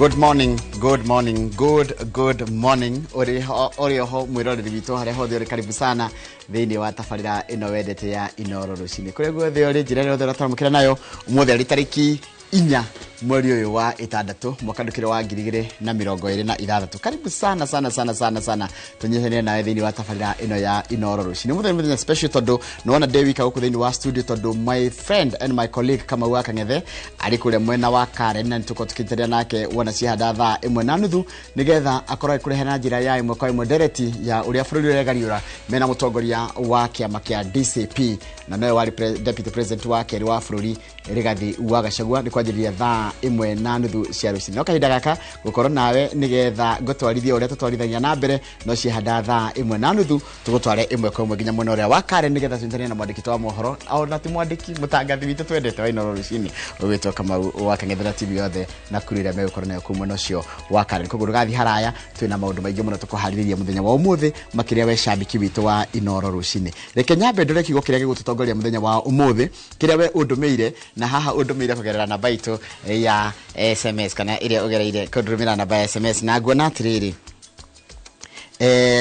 Good morning, good morning, good good morning. Uri oho mwiroreri witũ harĩa hothe ũrĩ, karibu sana thĩinĩ wa tabarĩra ĩno wendete ya Inoro rũcinĩ, kũrĩa guothe ũrĩ, njĩra ĩrĩa yothe ũratũramũkĩra nayo. Ũmũthĩ arĩ tarĩki 4 mweri ũyũ wa 6 mwaka ndũkĩrĩ wa 2026. Karibu sana sana sana sana sana, tũnyitanĩre nawe thĩinĩ wa tabarĩra ĩno ya Inoro rũcinĩ. Ũmũthĩ nĩ mũthenya special tondũ nĩwona ndĩ wika gũkũ thĩinĩ wa studio, tondũ my friend and my colleague Kamau wa Kang'ethe arĩ kũrĩa mwena wa Karen, na nĩtũkorwo tũkĩnyitanĩra nake wona ciahanda thaa 1:30, nĩgetha akorwo agĩkũrehe na njĩra ya ĩmwe kwa ĩmwe ndereti ya ũrĩa bũrũri ũregariũra mena mũtongoria wa kĩama kĩa DCP na nowe warĩ deputy president wa kerĩ wa bũrũri, Rigathi wa Gachagua. Nĩ kwanjĩrĩria thaa 1:30 cia rũcinĩ, no kahinda gaka gũkorwo nawe nĩgetha ngũtwarithie ũrĩa tũtwarithagia na mbere, no ciahanda thaa 1:30 tũgũtware ĩmwe kwa ĩmwe nginya mwena ũrĩa wa Karen, nĩgetha tũnyitanĩre na mwandĩki wa mohoro, ona ti mwandĩki, mũtangathi witũ twendete wa Inoro rũcinĩ ũgwĩtwo Kamau wa Kang'ethera, TV yothe na kuru ĩrĩa megũkorwo nayo kuu mwena ũcio wa Karen. Koguo ndũgathiĩ haraya, twĩna maũndũ maingĩ mũno tũkũharĩrĩria mũthenya wa ũmũthĩ, makĩria we cambiki witũ wa Inoro rũcinĩ. Reke nyambe ndore kiugo kĩrĩa gĩgũtũtongoria mũthenya wa ũmũthĩ, kĩrĩa we ũndũmĩire, na haha ũndũmĩire kũgerera namba itũ ya SMS, kana ĩrĩa ũgereire kũndũmĩra namba ya SMS, na nguona atĩrĩrĩ,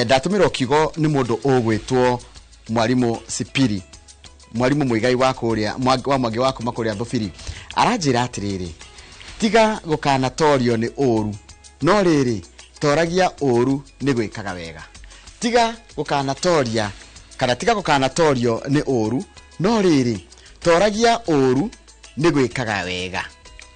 ndatũmĩrwo kiugo nĩ mũndũ ũgwĩtwo Mwarimũ Sipiri, Mwarimũ Mũigai wa kũrĩa wa Mwangi wa kuma kũrĩa Thũbiri. Aranjĩra atĩrĩrĩ, "Tiga gũkanatorio nĩ ũru, no rĩrĩ, toragia ũru nĩ gwĩkaga wega." Tiga gũkanatoria, kana tiga gũkanatorio nĩ ũru, no rĩrĩ, toragia ũru nĩ gwĩkaga wega.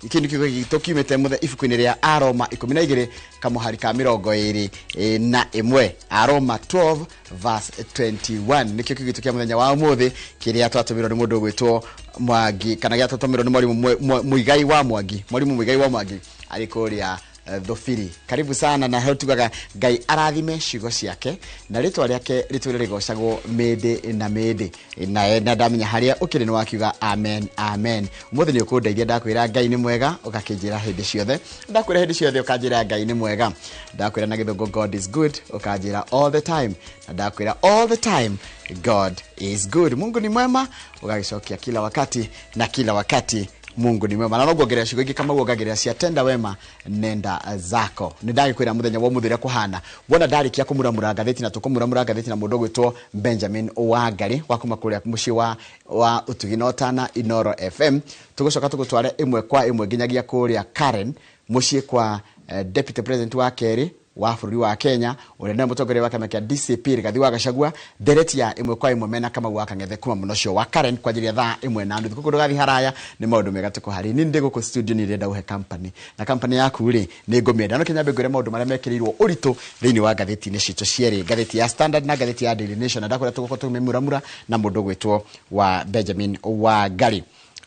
Kĩu nĩ kiugo gitũ kiumĩte mũthe ibuku-inĩ rĩa Aroma 12 kamũhari ka 21. Aroma 12 verse 21 nĩkĩo kiugo gitũ kĩa mũthenya wa ũmũthĩ, kĩrĩa twatũmĩrwo nĩ mũndũ ũgwĩtwo Mwangi, kana gĩa twatũmĩrwo nĩ Mwarimũ Mũigai wa Mwangi, Mwarimũ Mũigai wa Mwangi arĩ kũrĩa Thũbiri. Karibu sana, na hau tugaga Ngai arathime ciugo ciake na rĩtwa rĩake rĩtũre rĩgocagwo mĩndĩ na mĩndĩ. Na ndamenya harĩa ũkĩrĩ nĩ wakiuga amen, amen. Ũmũthĩ nĩ ũkũndeithia. Ndakwĩra Ngai nĩ mwega, ũgakĩnjĩra hĩndĩ ciothe. Ndakwĩra hĩndĩ ciothe, ũkanjĩra Ngai nĩ mwega. Ndakwĩra na Gĩthũngũ "God is good", ũkanjĩra "all the time". Na ndakwĩra "all the time God is good", Mungu ni mwema, ũgagĩcokia "kila wakati na kila wakati Mungu ni mwema". Na no nguongerera ciugo ingĩ kama guongagĩrĩra cia "tenda wema nenda zako". Nĩ ndagĩkwĩra mũthenya wa ũmũthĩ ũrĩa kũhana wona ndarĩkia kũmuramura ngathĩti, na tũkũmuramura ngathĩti na mũndũ ũgwĩtwo Benjamin Wangari wa kuma kũrĩa mũciĩ wa Ũtugi na Ũtana Inoro FM. Tũgũcoka tũgũtware ĩmwe kwa ĩmwe nginyagia kũrĩa Karen, mũciĩ kwa deputy president wa kerĩ wa bũrũri wa Kenya, ũrĩa nĩwe mũtongoria wa kĩama kĩa DCP, Rigathi wa Gachagua. Ndereti ya ĩmwe kwa ĩmwe mena Kamau wa Kang'ethe kuma mũno ũcio wa Karen kwanjĩrĩria thaa 1:30. Koguo ndũgathiĩ haraya, nĩ maũndũ mega tũkũharĩria. Niĩ ndĩ gũkũ studio, nĩ ndĩrenda ũhe company, na company yaku rĩ, nĩ ngũmĩenda. No kĩnyambe ngwĩre maũndũ marĩa mekĩrĩirwo ũritũ thĩinĩ wa ngathĩti-inĩ citũ cierĩ, ngathĩti ya Standard na ngathĩti ya Daily Nation, na ndakwĩra tũgũkorwo tũkĩmĩmuramura na mũndũ ũgwĩtwo wa Benjamin Wangari.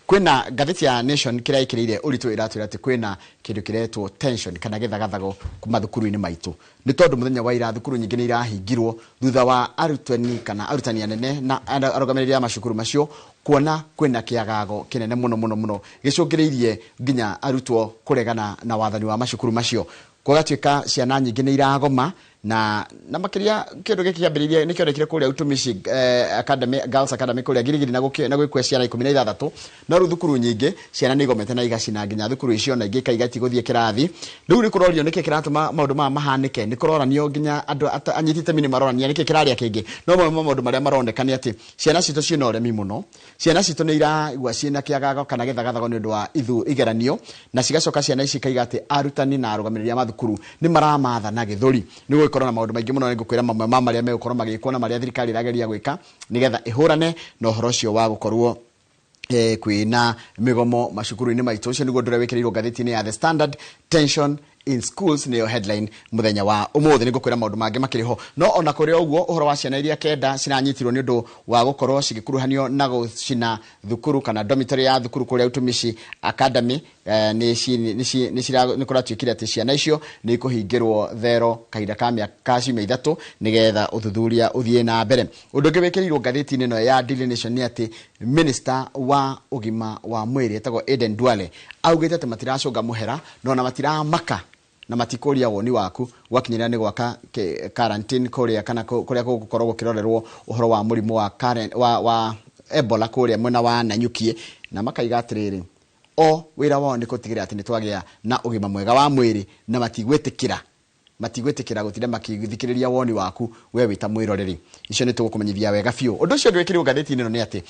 Kwĩna ngathĩti ya Nation, kĩrĩa ĩkĩrĩire ũritũ ĩratwĩra atĩ kwĩna kĩndũ kĩretwo tension kana gĩthagathago mathukuru-inĩ maitũ, nĩ tondũ mũthenya wa ira thukuru nyingĩ nĩ irahingirwo thutha wa arutani kana arutani anene na arũgamĩrĩri a macukuru macio kuona kwĩna kĩagago kĩnene mũno mũno mũno gĩcũngĩrĩirie nginya arutwo kũregana na wathani wa macukuru macio. Gũgatuĩka ciana nyingĩ nĩ iragoma, na makĩria kĩndũ gĩkĩ kĩambĩrĩirie nĩ kĩonekire kũrĩa Utumishi Academy, Girls Academy kũrĩa Girigiri, na gwĩkua ciana 16. No rĩu thukuru nyingĩ ciana nĩ igomete na igacina nginya thukuru icio, na ingĩ ikaiga tigũthiĩ kĩrathi. Rĩu nĩ kũrorio nĩkĩ kĩratũma maũndũ maya mahanĩke. Nĩ kũroranio nginya andũ anyiti itemi nĩ marorania nĩkĩ kĩrarĩa kĩngĩ. No mamwe ma maũndũ marĩa maroneka nĩ atĩ ciana citũ ciĩna ũremi mũno, ciana citũ nĩ iraigua ciĩna kĩagago kana gĩthagathago nĩ ũndũ wa ithu igeranio, na cigacoka ciana ici ikaiga atĩ arutani na arũgamĩrĩri a mathukuru nĩ maramatha na gĩthũri. Nĩ gũgĩkorwo na maũndũ maingĩ mũno. Nĩ ngũkwĩra mamwe ma marĩa megũkorwo magĩkwo na marĩa thirikari ĩrageria gwĩka nĩgetha ĩhũrane na ũhoro ũcio wa gũkorwo kwĩna mĩgomo macukuru-inĩ maitũ. Ũcio nĩguo ũndũ ũrĩa wĩkĩrĩirwo ngathĩti-inĩ ya The Standard. "Tension in schools" nĩyo headline mũthenya wa ũmũthĩ. Nĩ ngũkwĩra maũndũ mangĩ makĩrĩ ho. No ona kũrĩ o ũguo, ũhoro wa ciana iria 9 ciranyitirwo nĩ ũndũ wa gũkorwo cigĩkuruhanio na gũcina thukuru kana dormitory ya thukuru kũrĩa Utumishi Academy, nĩ kũratuĩkire atĩ ciana icio nĩ ikũhingĩrwo thero kahinda ka mĩaka ciumia 3 nĩgetha ũthuthuria ũthiĩ na mbere. Ũndũ ũngĩ wĩkĩrĩirwo ngathĩti-inĩ ĩno ya Daily Nation nĩ atĩ minister wa ũgima wa mwĩrĩ etagwo Aden Duale augĩte atĩ matiracũnga mũhera, no na matiramaka na matikũria woni waku gwakinyĩrĩra nĩ gwaka quarantine kũrĩa kana kũrĩa gũgũkorwo gũkĩrorerwo ũhoro wa mũrimũ wa, wa Ebola kũrĩa mwena wa Nanyuki, na makaiga atĩrĩrĩ, O wĩra wao nĩ gũtigĩrĩra atĩ nĩ twagĩa na ũgima mwega wa mwĩrĩ, na matigwĩtĩkĩra gũtinda makĩthikĩrĩria woni waku we wĩ ta mwĩroreri. Icio nĩ tũgũkũmenyithia wega biũ. Ũndũ ũcio ũngĩ wĩkĩrĩrwo ngathĩti-inĩ ĩno nĩ atĩ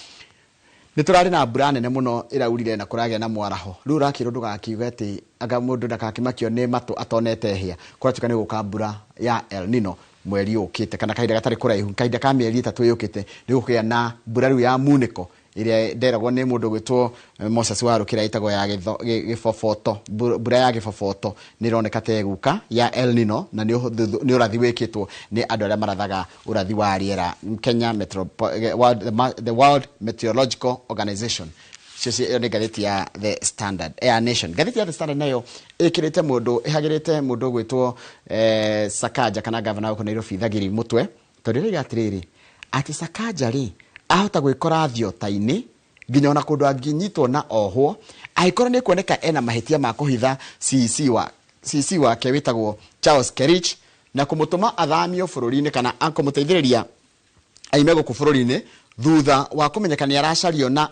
nĩ tũrarĩ na mbura nene mũno ĩraurire na kũragĩa na mwaraho. Rĩu ũrakĩrwo ndũgakiuge atĩ anga mũndũ ndakakĩmakio nĩ matũ atonete hĩa. Kũratuĩka nĩ gũka mbura ya El Nino mweri ũkĩte, kana kahinda gatarĩ kũraihu, kahinda ka mĩeri 3 yũkĩte, nĩ gũkũgĩa na mbura rĩu ya munĩko ĩrĩa nderagwo nĩ mũndũ ũgwĩtwo Moses Warũkĩra, ĩtagwo ya gĩboboto. Mbura ya gĩboboto nĩ ĩroneka ta ĩgũka ya El Nino, na nĩ ũrathi wĩkĩtwo nĩ andũ arĩa marathaga ũrathi wa rĩera Kenya the World Meteorological Organization. Cio ĩyo nĩ ngathĩti ya The Standard, ya Nation. Ngathĩti ya The Standard nayo ĩkĩrĩte mũndũ, ĩhagĩrĩte mũndũ ũgwĩtwo Sakaja kana gavana gũkũ Nairobi Thagiri mũtwe, tondũ ĩroiga atĩrĩrĩ atĩ Sakaja rĩ ahota gwĩkora thiota-inĩ nginya ona kũndũ angĩnyitwo na ohwo angĩkorwo nĩ kuoneka ena mahĩtia ma kũhitha CEC wake wĩtagwo Charles Kerich na kũmũtũma athamio bũrũri-inĩ kana kũmũteithĩrĩria aime gũkũ bũrũri-inĩ thutha wa kũmenyeka nĩ aracario na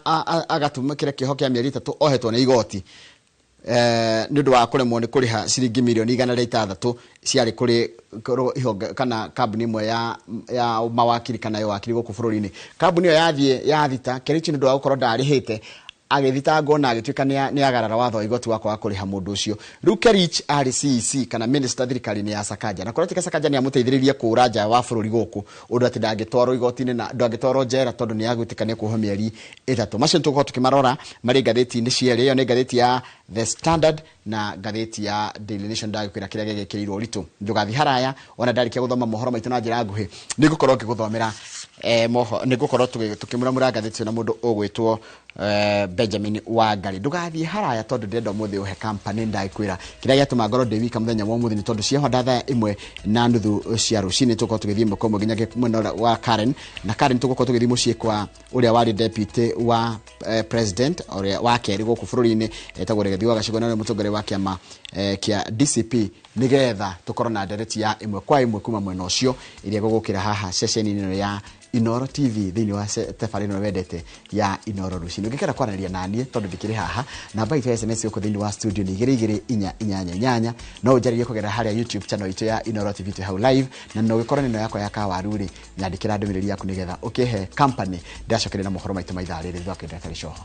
agatũmĩkĩra kĩoho kĩa mĩeri 3 ohetwo nĩ igoti nĩ ũndũ wa kũremwo nĩ kũrĩha ciringi mirioni 106 ciarĩ kũrĩ ihonge kana kambuni ĩmwe ya mawakiri kana ya wakiri gũkũ bũrũri-inĩ. Kambuni ĩyo yathiĩ yathita Kerich nĩ ũndũ wa gũkorwo ndarĩhĩte, agĩthitangwo na agĩtuĩka nĩ agarara watho wa igoti wa kwaga kũrĩha mũndũ ũcio. Rĩu Kerich arĩ CEC kana minister thirikari-inĩ ya Sakaja, na kũratuĩka Sakaja nĩ amũteithĩrĩirie kũũra nja wa bũrũri gũkũ ũndũ atĩ ndangĩtwarwo igoti-inĩ na ndangĩtwarwo njera tondũ nĩ agwĩtĩka nĩ kuohwo mĩeri 3. Macio nĩtũgũkorwo tũkĩmarora marĩ ngathĩti-inĩ cierĩ. Ĩyo nĩ ngathĩti ya The Standard na ngathĩti ya Daily Nation. Ndagĩkwĩra kĩrĩa gĩgĩkĩrĩirwo ũritũ. Ndũgathiĩ haraya, ona ndarĩkia gũthoma mohoro maitũ na njĩra nguhĩ nĩngũkorwo ngĩgũthomera moho, nĩngũkorwo tũkĩmuramura ngathĩti ĩyo na mũndũ ũgwĩtwo Benjamin Wangari. Ndũgathiĩ haraya tondũ ndĩrenda ũmũthĩ ũhe company. Ndagĩkwĩra kĩrĩa gĩatũma ngorwo ndĩ wika mũthenya wa ũmũthĩ nĩ tondũ ciahwa thaa 1:30 cia rũcinĩ tũgũkorwo tũgĩthiĩ ĩmwe kwa ĩmwe nginya mwena ũrĩa wa Karen, na Karen tũgũkorwo tũgĩthiĩ mũciĩ kwa ũrĩa warĩ deputy wa president ũrĩa wa kerĩ gũkũ bũrũri-inĩ etagwo Rigathi wa Gachagua, na ũrĩa mũtongoria wa kĩama kĩa DCP, nĩgetha tũkorwo na ndereti ya ĩmwe kwa ĩmwe kuma mwena ũcio ĩrĩa ĩgũgũkĩra haha ceceni-inĩ ĩno ya Inooro TV thĩinĩ wa tabarĩra ĩno wendete ya Inooro rũcinĩ. Ũngĩkenda kwaranĩria na niĩ tondũ ndĩkĩrĩ haha, namba itũ ya SMS gũkũ thĩinĩ wa studio nĩ igĩrĩ igĩrĩ inya inyanya inyanya. No ũnjarĩrie kũgerera harĩa YouTube channel itũ ya Inooro TV twĩ hau live, na no ũgĩkorwo nĩ ĩno yakwa ya kawaru rĩ, nyandĩkĩra ndũmĩrĩri yaku nĩgetha ũkĩhe company. Ndacokeria na mohoro maitũ ma ithaa rĩrĩ thutha wa kahinda gatarĩ coho.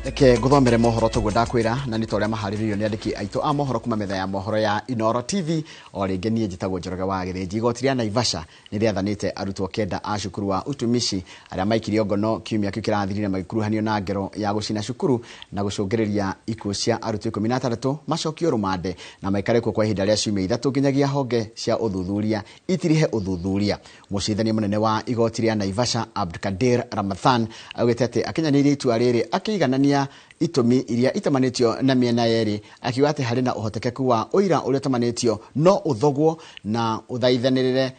Reke nguthomere mohoro toguo ndakwira, na nĩ ta ũrĩa maharĩrĩirio nĩ andĩki aitũ a mohoro kuma metha ya mohoro ya Inooro TV. O rĩngĩ niĩ njĩtagwo Njoroge wa Gĩthĩnji. Igoti rĩa Naivasha nĩ rĩathanĩte arutwo 9 a cukuru wa utumishi arĩa maikirio ngono kiumia kĩu kĩrathirire magĩkuruhanio na ngero ya gũcina cukuru na gũcũngĩrĩria ikuũ cia arutwo 16 macokio rũmande na maikare kuo kwa ihinda rĩa ciumia 3 nginyagia honge cia ũthuthuria itirihe ũthuthuria. Mũcirithania mũnene wa igoti rĩa Naivasha Abdulkadir Ramadhan augĩte atĩ akinyanĩirie itua rĩrĩ akĩiganania itũmi iria itamanĩtio na mĩena yerĩ, akiuga atĩ harĩ na ũhotekeku wa ũira ũrĩa ũtamanĩtio no ũthogwo na ũthaithanĩrĩre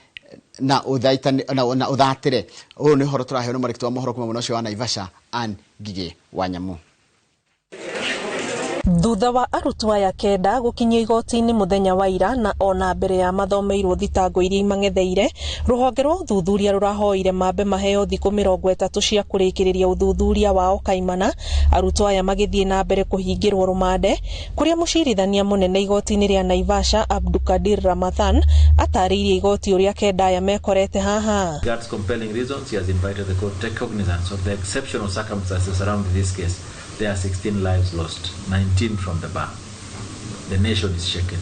na ũthaitane na ũthatĩre. Ũyũ nĩ ũhoro tũraheo nĩ mwandĩki wa mohoro kuma mwena ũcio wa Naivasha, Ann Ngigĩ wa Nyamu. Thutha wa arutwo aya 9 gũkinyio igoti-inĩ mũthenya wa ira na ona mbere ya mathomeirwo thitango iria imang'etheire, rũhonge rwa ũthuthuria rũrahoire mambe maheo thikũ 30 cia kũrĩkĩrĩria ũthuthuria wao kaimana. Arutwo aya magĩthiĩ na mbere kũhingĩrwo rũmande kũrĩa mũcirithania mũnene igoti-inĩ rĩa Naivasha Abdulkadir Ramadhan atarĩirie igoti ũrĩa 9 aya mekorete haha. Regards compelling reasons, he has invited the court to take cognizance of the exceptional circumstances surrounding this case. There are 16 lives lost, 19 from the bar. The nation is shaken.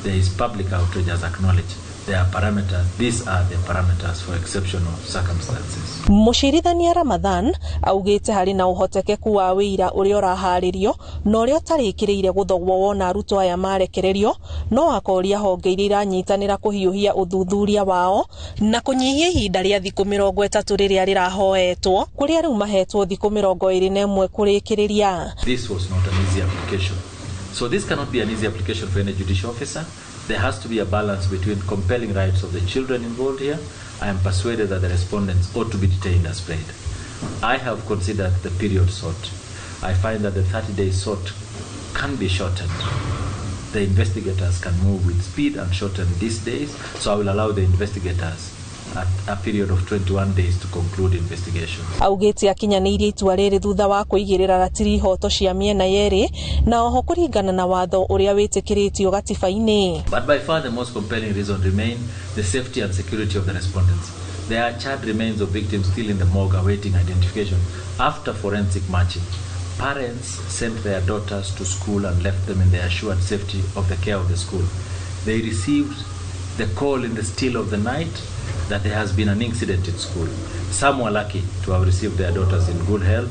There is public outrage as acknowledged. There are parameters. These are the parameters for exceptional circumstances. Mũcirithania Ramadhan augĩte harĩ na ũhotekeku wa wĩira ũrĩa ũraharĩrio na ũrĩa ũtarĩkĩrĩire gũthogwo wona arutwo aya marekererio, no akoria honge iria iranyitanĩra kũhiũhia ũthuthuria wao na kũnyihia ihinda rĩa thikũ 30 rĩrĩa rĩrahoetwo, kũrĩa rĩu mahetwo thikũ 21 kũrĩkĩrĩria. This was not an easy application. So this cannot be an easy application for any judicial officer. There has to be a balance between compelling rights of the children involved here. I am persuaded that the respondents ought to be detained as prayed. I have considered the period sought. I find that the 30 days sought can be shortened The investigators can move with speed and shorten these days, so I will allow the investigators at a period of 21 days to conclude investigations. Augĩte akinyanĩirie itua rĩrĩ thutha wa kũigĩrĩra ratiri ihoto cia mĩena yerĩ na oho kũringana na watho ũrĩa wĩtĩkĩrĩtio gatiba-inĩ. But by far the most compelling reason remain the safety and security of the respondents. There are charred remains of victims still in the morgue awaiting identification after forensic matching. Parents sent their daughters to school and left them in the assured safety of the care of the school. They received the call in the still of the night that there has been an incident in school. Some were lucky to have received their daughters in good health,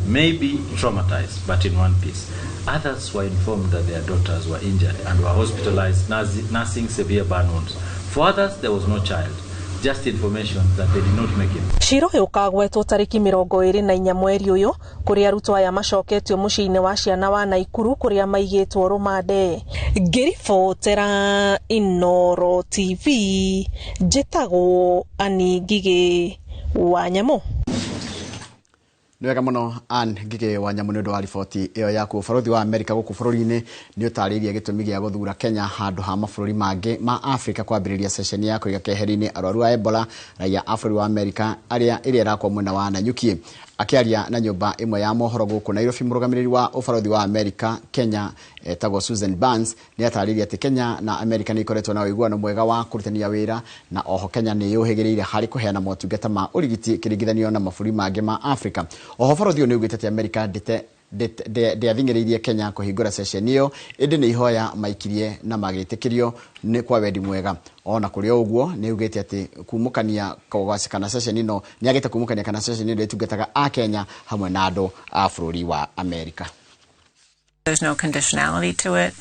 maybe traumatized, but in one piece. Others were informed that their daughters were injured and were hospitalized, nursing severe burn wounds. For others, there was no child, just information that they did not make it. Cira ũyũ ũkagwetwo tarĩki 24 mweri ũyũ kũrĩa arutwo aya macoketio mũciĩ-inĩ wa ciana wa Naikuru kũrĩa maigĩtwo rũmande. Ngĩribotera Inooro TV njĩtagwo Ann Ngigĩ wa Nyamũ. Nĩ wega mũno Ann Ngigĩ wa Nyamũ nĩ ũndũ wa riboti ĩyo yaku. Ũbarũthi wa Amerika gũkũ bũrũri-inĩ nĩ ũtarĩirie gĩtũmi gĩa gũthura Kenya handũ ha mabũrũri mangĩ ma Afrika kwambĩrĩria ceceni ya kũiga keheri-inĩ arwaru a Ebola raia a bũrũri wa Amerika arĩa ĩrĩa ĩrakwo mwena wa Nanyuki. Akĩaria na nyũmba ĩmwe ya mohoro gũkũ Nairobi, mũrũgamĩrĩri wa ũbarũthi wa Amerika Kenya etagwo Susan Burns nĩ atarĩirie atĩ Kenya na Amerika nĩ ikoretwo na ũiguano mwega wa kũrutithania wĩra na oho Kenya nĩ yũhĩgĩrĩire harĩ kũheana motungata ma ũrigiti kĩringithanio na mabũrũri mangĩ ma Afrika. Oho bũrũri ũyũ nĩ ugĩte atĩ Amerika ndĩathing'ĩrĩirie Kenya kũhingũra ceceni ĩyo ĩndĩ nĩ ihoya maikirie na magĩtĩkĩrio nĩ kwa wendi mwega. Ona kũrĩ o ũguo nĩ ugĩte atĩ kumũkania kana ceceni ĩno nĩ agĩte kumũkania kana ceceni ĩno ĩtungataga a Kenya hamwe na andũ a bũrũri wa Amerika. There's no conditionality to it.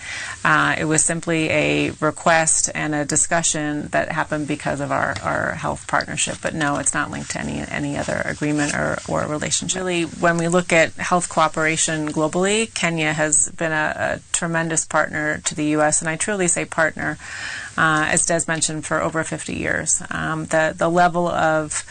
It was simply a request and a discussion that happened because of our health partnership. But no, it's not linked to any other agreement or relationship. Really, when we look at health cooperation globally, Kenya has been a tremendous partner to the U.S., and I truly say partner, as Des mentioned, for over 50 years. The level of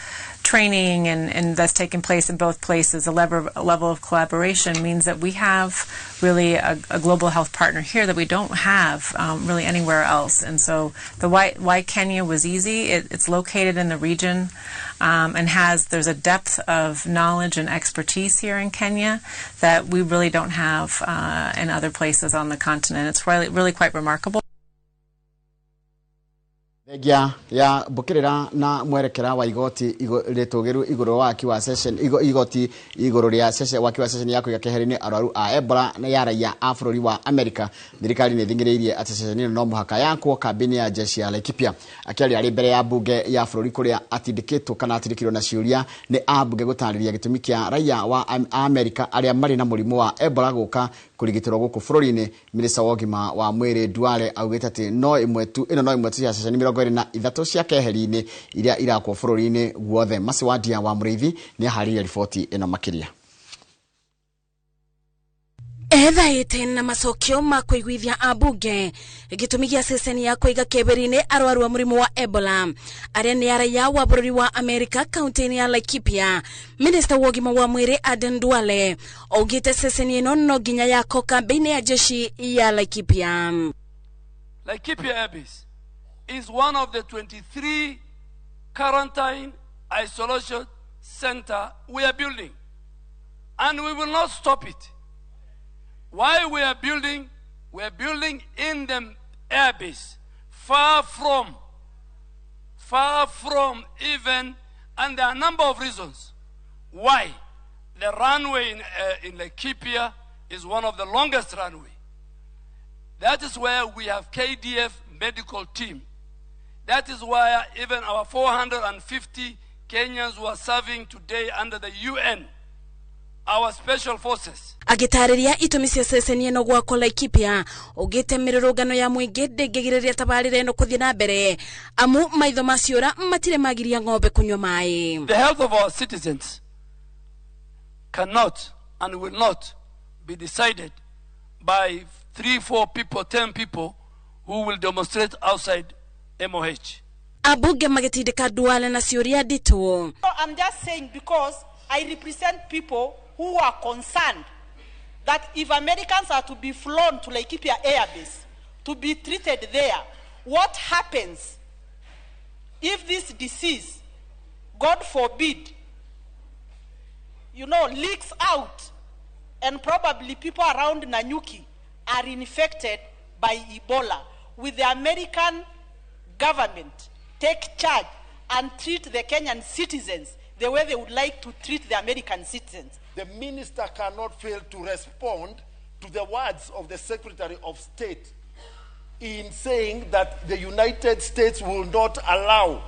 training and that's taken place in both places, the level of collaboration means that we have really a global health partner here that we don't have really anywhere else. And so the why Kenya was easy. It's located in the region, and there's a depth of knowledge and expertise here in Kenya that we really don't have in other places on the continent. It's really, really quite remarkable. Thengia ya mbũkĩrĩra na mwerekera wa igoti rĩtũgĩru igũrũ waki wa session igoti igũrũ rĩa session waki wa session ya kũiga keheri-inĩ arwaru a Ebola na ya raia a bũrũri wa Amerika. Thirikari nĩ ĩthing'ĩrĩirie atĩ ceceni ĩno no mũhaka yakwo kambĩ-inĩ ya jeshi ya Laikipia. Akĩaria arĩ mbere ya mbunge ya bũrũri kũrĩa atindĩkĩtwo kana atindĩkirwo na ciũria nĩ ambunge gũtarĩria gĩtũmi kĩa raia wa Amerika arĩa marĩ na mũrimũ wa Ebola gũka kũrigitĩrwo gũkũ bũrũri-inĩ. Minista wa ũgima wa mwĩrĩ Duale augĩte atĩ no ĩmwe tu ĩno no ĩmwe tu ya ceceni 23 cia keheri-inĩ iria irakwo bũrũri-inĩ guothe. Masiwadia wa Mũrĩithi nĩ aharĩirie riboti ĩno makĩria. Ethaĩte na macokio ma kũiguithia ambunge gĩtũmi gĩa ceceni ya kũiga keberi-inĩ arwaru a mũrimũ wa Ebola arĩa nĩ araiya wa bũrũri wa Amerika kaunti-inĩ ya Laikipia. Minista wa ũgima wa mwĩrĩ Aden Duale augĩte ceceni ĩno no nginya yakwo kambĩ-inĩ ya jeshi ya Laikipia. Laikipia Airbase is one of the 23 quarantine isolation center we are building, and we will not stop it. Why we are building in the airbase, far from even, and there are a number of reasons why. The runway in Laikipia is one of the longest runway. That is where we have KDF medical team. That is why even our 450 Kenyans who are serving today under the UN, our special forces. Agĩtarĩria itũmi cia ceceni ĩno gwakwo Laikipia augĩte mĩrũrũngano ya mũingĩ ndĩngĩgirĩrĩria tabarĩra ĩno kũthiĩ na mbere amu maitho maciũra matirĩ magiria ng'ombe kũnyua maĩ. The health of our citizens cannot and will not be decided by 3, 4 people, 10 people who will demonstrate outside MOH. Abunge magĩtindĩka Duale na ciũria nditũ. I'm just saying because I represent people who are concerned that if Americans are to be flown to Laikipia Air Base to be treated there. What happens if this disease, God forbid, leaks out and probably people around Nanyuki are infected by Ebola? Will the American government take charge and treat the Kenyan citizens the way they would like to treat the American citizens? The minister cannot fail to respond to the words of the Secretary of State in saying that the United States will not allow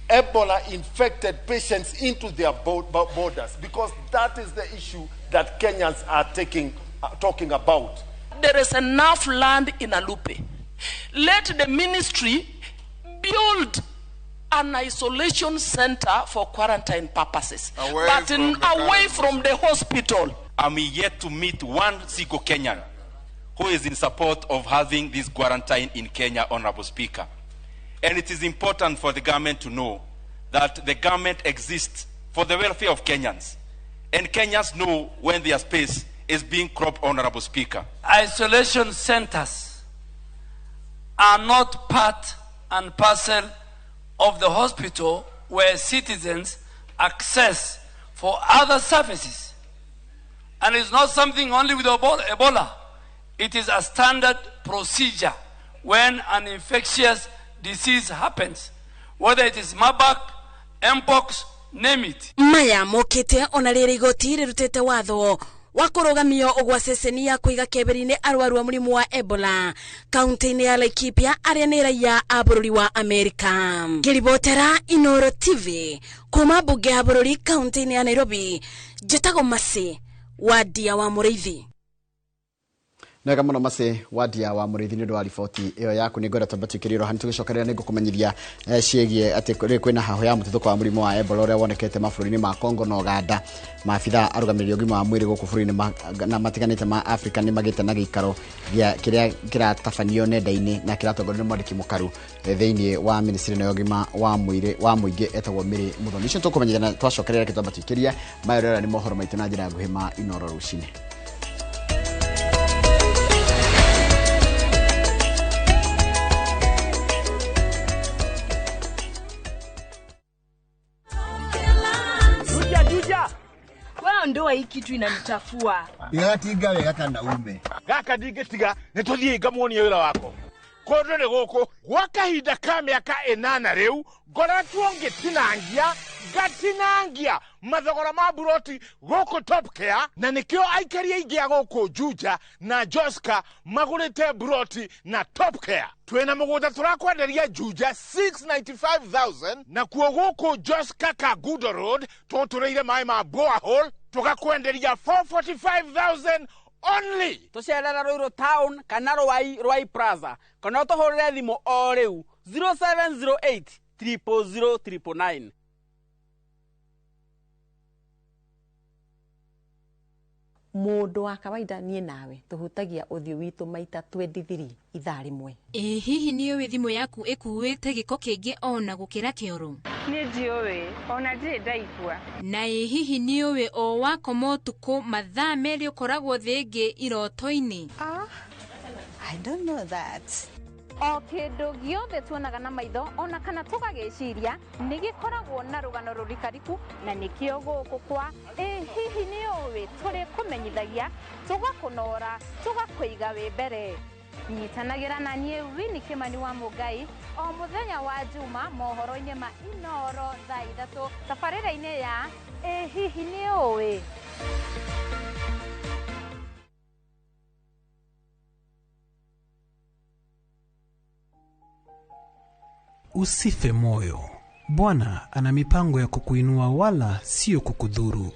Ebola-infected patients into their borders, because that is the issue that Kenyans are talking about. There is enough land in Alupe. Let the ministry build an isolation center for quarantine purposes, away from the hospital. I'm yet to meet one single Kenyan who is in support of having this quarantine in Kenya, Honorable Speaker. And it is important for the government to know that the government exists for the welfare of Kenyans. And Kenyans know when their space is being cropped, Honorable Speaker. Isolation centers are not part and parcel of the hospital where citizens access for other services. And it's not something only with Ebola. It is a standard procedure when an infectious disease happens, whether it is Marburg, Mpox, name it. Maya mokete ona rĩrĩ igoti rĩrutĩte watho wa kũrũgamio gwa ceceni ya kũiga keberi-inĩ arwaru a mũrimũ wa Ebola kaunti-inĩ ya Laikipia arĩa nĩ raia a bũrũri wa Amerika. Ngĩribotera Inoro TV kuma mbunge ya bũrũri kaunti-inĩ ya Nairobi, njĩtagwo Masi Wadia wa Mũrĩithi. Nega muno Masi Wadia wa Mũrĩithi nĩ ũndũ wa riboti ĩyo yaku. Nĩ ngwenda twambe tũikĩrie rohani tũgĩcokerera nĩ ngũkũmenyithia ciĩgiĩ atĩ kwĩna hahũ ya mũtuthũko wa mũrimũ wa Ebola ũrĩa wonekete mabũrũri-inĩ ma Congo na Uganda. Maabitha arũgamĩrĩri ũgima wa mwĩrĩ gũkũ bũrũri-inĩ na matiganĩte ma Afrika nĩ magĩte na gĩikaro kĩrĩa kĩratabanio nenda-inĩ na kĩratongorio nĩ mwandĩki mũkaru thĩinĩ wa ministry ya ũgima wa mwĩrĩ wa mũingĩ etagwo Mary Muthoni. Icio tũkũmenyithia na twacokerera kĩtwamba tũikĩria maya rĩera nĩ mohoro maitũ na njĩra ya nguhĩ ma Inoro rũcinĩ. Ndoa hii kitu inanichafua. Igatinga wega kana ume. Gaka ndingĩtiga nĩ tũthiĩ ngamuonie wĩra wako. Kũndũ nĩ gũkũ gwa kahinda ka mĩaka 8 rĩu ngoretwo ngĩtinangia ngatinangia mathogora ma buroti gũkũ Top Care, na nĩkĩo aikari aingĩ a gũkũ Juja na Joska magũrĩte buroti na Top Care. Twĩna mũgũnda tũrakwenderia Juja 695,000 nakuo gũkũ Joska Kagudo Road tũtũrĩire maĩ ma borehole tũgakwenderia 445,000 only. Tũcerera Ruiru Town kana Ruai Plaza kana ũtũhũrĩre thimũ o rĩu 0708 000 999. Mũndũ wa kawaida niĩ nawe tũhutagia ũthiũ witũ maita 23 ithaa rĩmwe. Ĩ hihi nĩ ũĩ thimũ yaku ĩkuĩte gĩko kĩingĩ ona gũkĩra kĩoro? Niĩ ndiũĩ, ona ndirĩ ndaigua. Na ĩ hihi nĩ ũĩ o wakoma ũtukũ mathaa 2 ũkoragwo thĩ ĩngĩ iroto-inĩ? I don't know that. O kĩndũ gĩothe tuonaga na maitho ona kana tũgagĩciria nĩ gĩkoragwo na rũgano rũrikariku, na nĩkĩo gũkũ kwa ĩ hihi nĩ ũĩ tũrĩkũmenyithagia, tũgakũnora, tũgakũiga wĩ mbere. Nyitanagĩra na niĩ Winnie Kimani wa Mũngai o mũthenya wa Juma mohoro-inĩ ma Inoro thaa 3 tabarĩra-inĩ ya ĩ hihi nĩ ũĩ. Usife moyo. Bwana ana mipango ya kukuinua wala sio kukudhuru.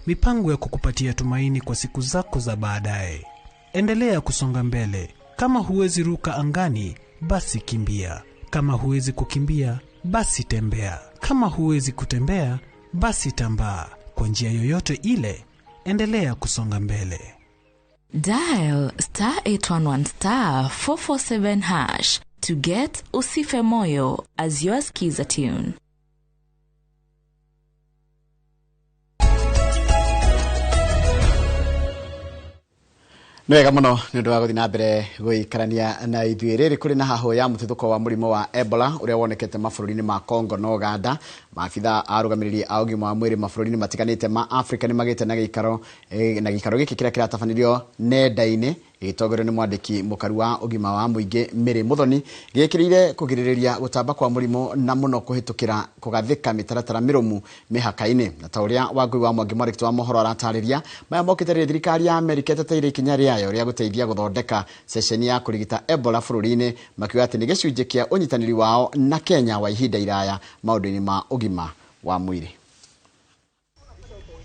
Mipango ya kukupatia tumaini kwa siku zako za baadaye. Endelea kusonga mbele. Kama huwezi ruka angani, basi kimbia. Kama huwezi kukimbia, basi tembea. Kama huwezi kutembea, basi tambaa. Kwa njia yoyote ile, endelea kusonga mbele. Dial *811 *447# to get Usife Moyo as your skiza tune. Nĩ wega mũno nĩ ũndũ wa gũthiĩ na mbere gũikarania na ithuĩ. Rĩrĩ kũrĩ na hahũ ya mũtuthũko wa mũrimũ wa Ebola ũrĩa wonekete mabũrũri-inĩ ma Congo na Uganda. Maabitha arũgamĩrĩri a ũgima wa mwĩrĩ mabũrũri-inĩ matiganĩte ma Afrika nĩ magĩte na gĩikaro na gĩikaro gĩkĩ kĩrĩa kĩratabanĩrio nenda-inĩ gĩgĩtongorio nĩ mwandĩki mũkaru wa ũgima wa mũingĩ Mary Muthoni, gĩkĩrĩire kũgirĩrĩria gũtamba kwa mũrimũ na mũno kũhĩtũkĩra kũgathĩka mĩtaratara mĩrũmu mĩhaka-inĩ. Na ta ũrĩa Wangũi wa Mwangi mwandĩki wa mohoro aratarĩria, maya mokĩte rĩrĩa thirikari ya Amerika ĩteteire ikinya rĩayo rĩa gũteithia gũthondeka ceceni ya kũrigita Ebola bũrũri-inĩ, makiuga atĩ nĩ gĩcunjĩ kĩa ũnyitanĩri wao na Kenya wa ihinda iraya maũndũ-inĩ ma ũgima wa mwĩrĩ.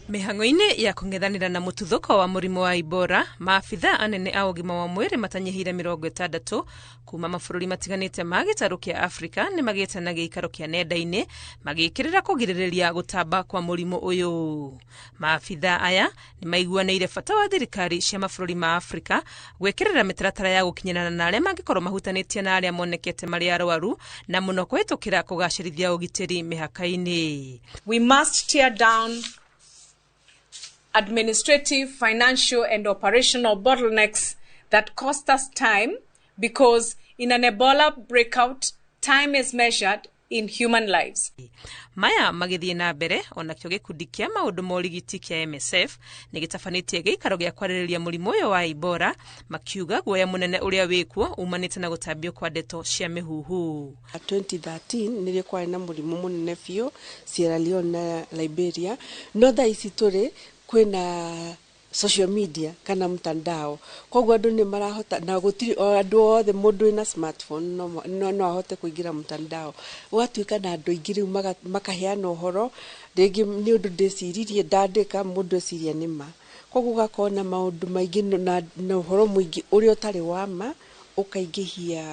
Mĩhang'o-inĩ ya kũng'ethanĩra na mũtuthũko wa mũrimũ wa Ebola, maabitha anene a ũgima wa mwĩrĩ matanyihĩire 60 kuma mabũrũri matiganĩte ma gĩtarũ kĩa Afrika nĩ magĩte na gĩikaro kĩa nenda-inĩ magĩkĩrĩra kũgirĩrĩria gũtamba kwa mũrimũ ũyũ. Maabitha aya nĩ maiguanĩire bata wa thirikari cia mabũrũri ma Afrika gwĩkĩrĩra mĩtaratara ya gũkinyĩrana na arĩa mangĩkorwo mahutanĩtie na arĩa monekete marĩ arwaru, na mũno kũhĩtũkĩra kũgacĩrithia ũgitĩri mĩhaka-inĩ. We must tear down administrative, financial, and operational bottlenecks that cost us time, because in an Ebola breakout, time is measured in human lives. Maya magĩthiĩ na mbere, onakĩo gĩkundi kĩa maũndũ ma ũrigiti kĩa MSF nĩ gĩtabanĩtie gĩikaro gĩa kwarĩrĩria mũrimũ ũyũ wa Ebola, makiuga guoya mũnene ũrĩa wĩkuo umanĩte na gũtambio kwa ndeto cia mĩhuhu. 2013 nĩrĩo kwarĩ na mũrimũ mũnene biũ Sierra Leone na Liberia, no thaa ici tũrĩ kwĩna social media kana mtandao, koguo andũ nĩ marahota, na gũtirĩ o andũ othe mũndũ wĩna smartphone no ahote kũingĩra mtandao, ũgatuĩka na andũ aingĩ rĩu makaheana ũhoro, rĩngĩ nĩ ũndũ ndĩciririe ndandĩka mũndũ eciria nĩ ma, koguo ũgakorwo na maũndũ maingĩ na ũhoro mũingĩ ũrĩa ũtarĩ wa ma ũkaingĩhia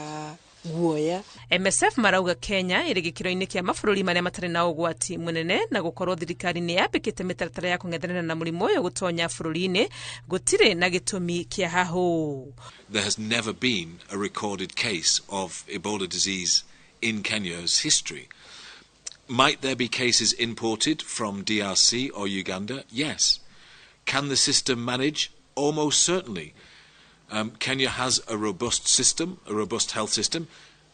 guoya. MSF marauga Kenya ĩrĩ gĩkĩro-inĩ kĩa mabũrũri marĩa matarĩ na ũgwati mũnene, na gũkorwo thirikari nĩ yambĩkĩte mĩtaratara ya kũng'ethanĩra na mũrimũ ũyũ gũtonya bũrũri-inĩ gũtirĩ na gĩtũmi kĩa hahũ. There has never been a recorded case of Ebola disease in Kenya's history. Might there be cases imported from DRC or Uganda? Yes. Can the system manage? Almost certainly. Kenya has a robust system, a robust health system.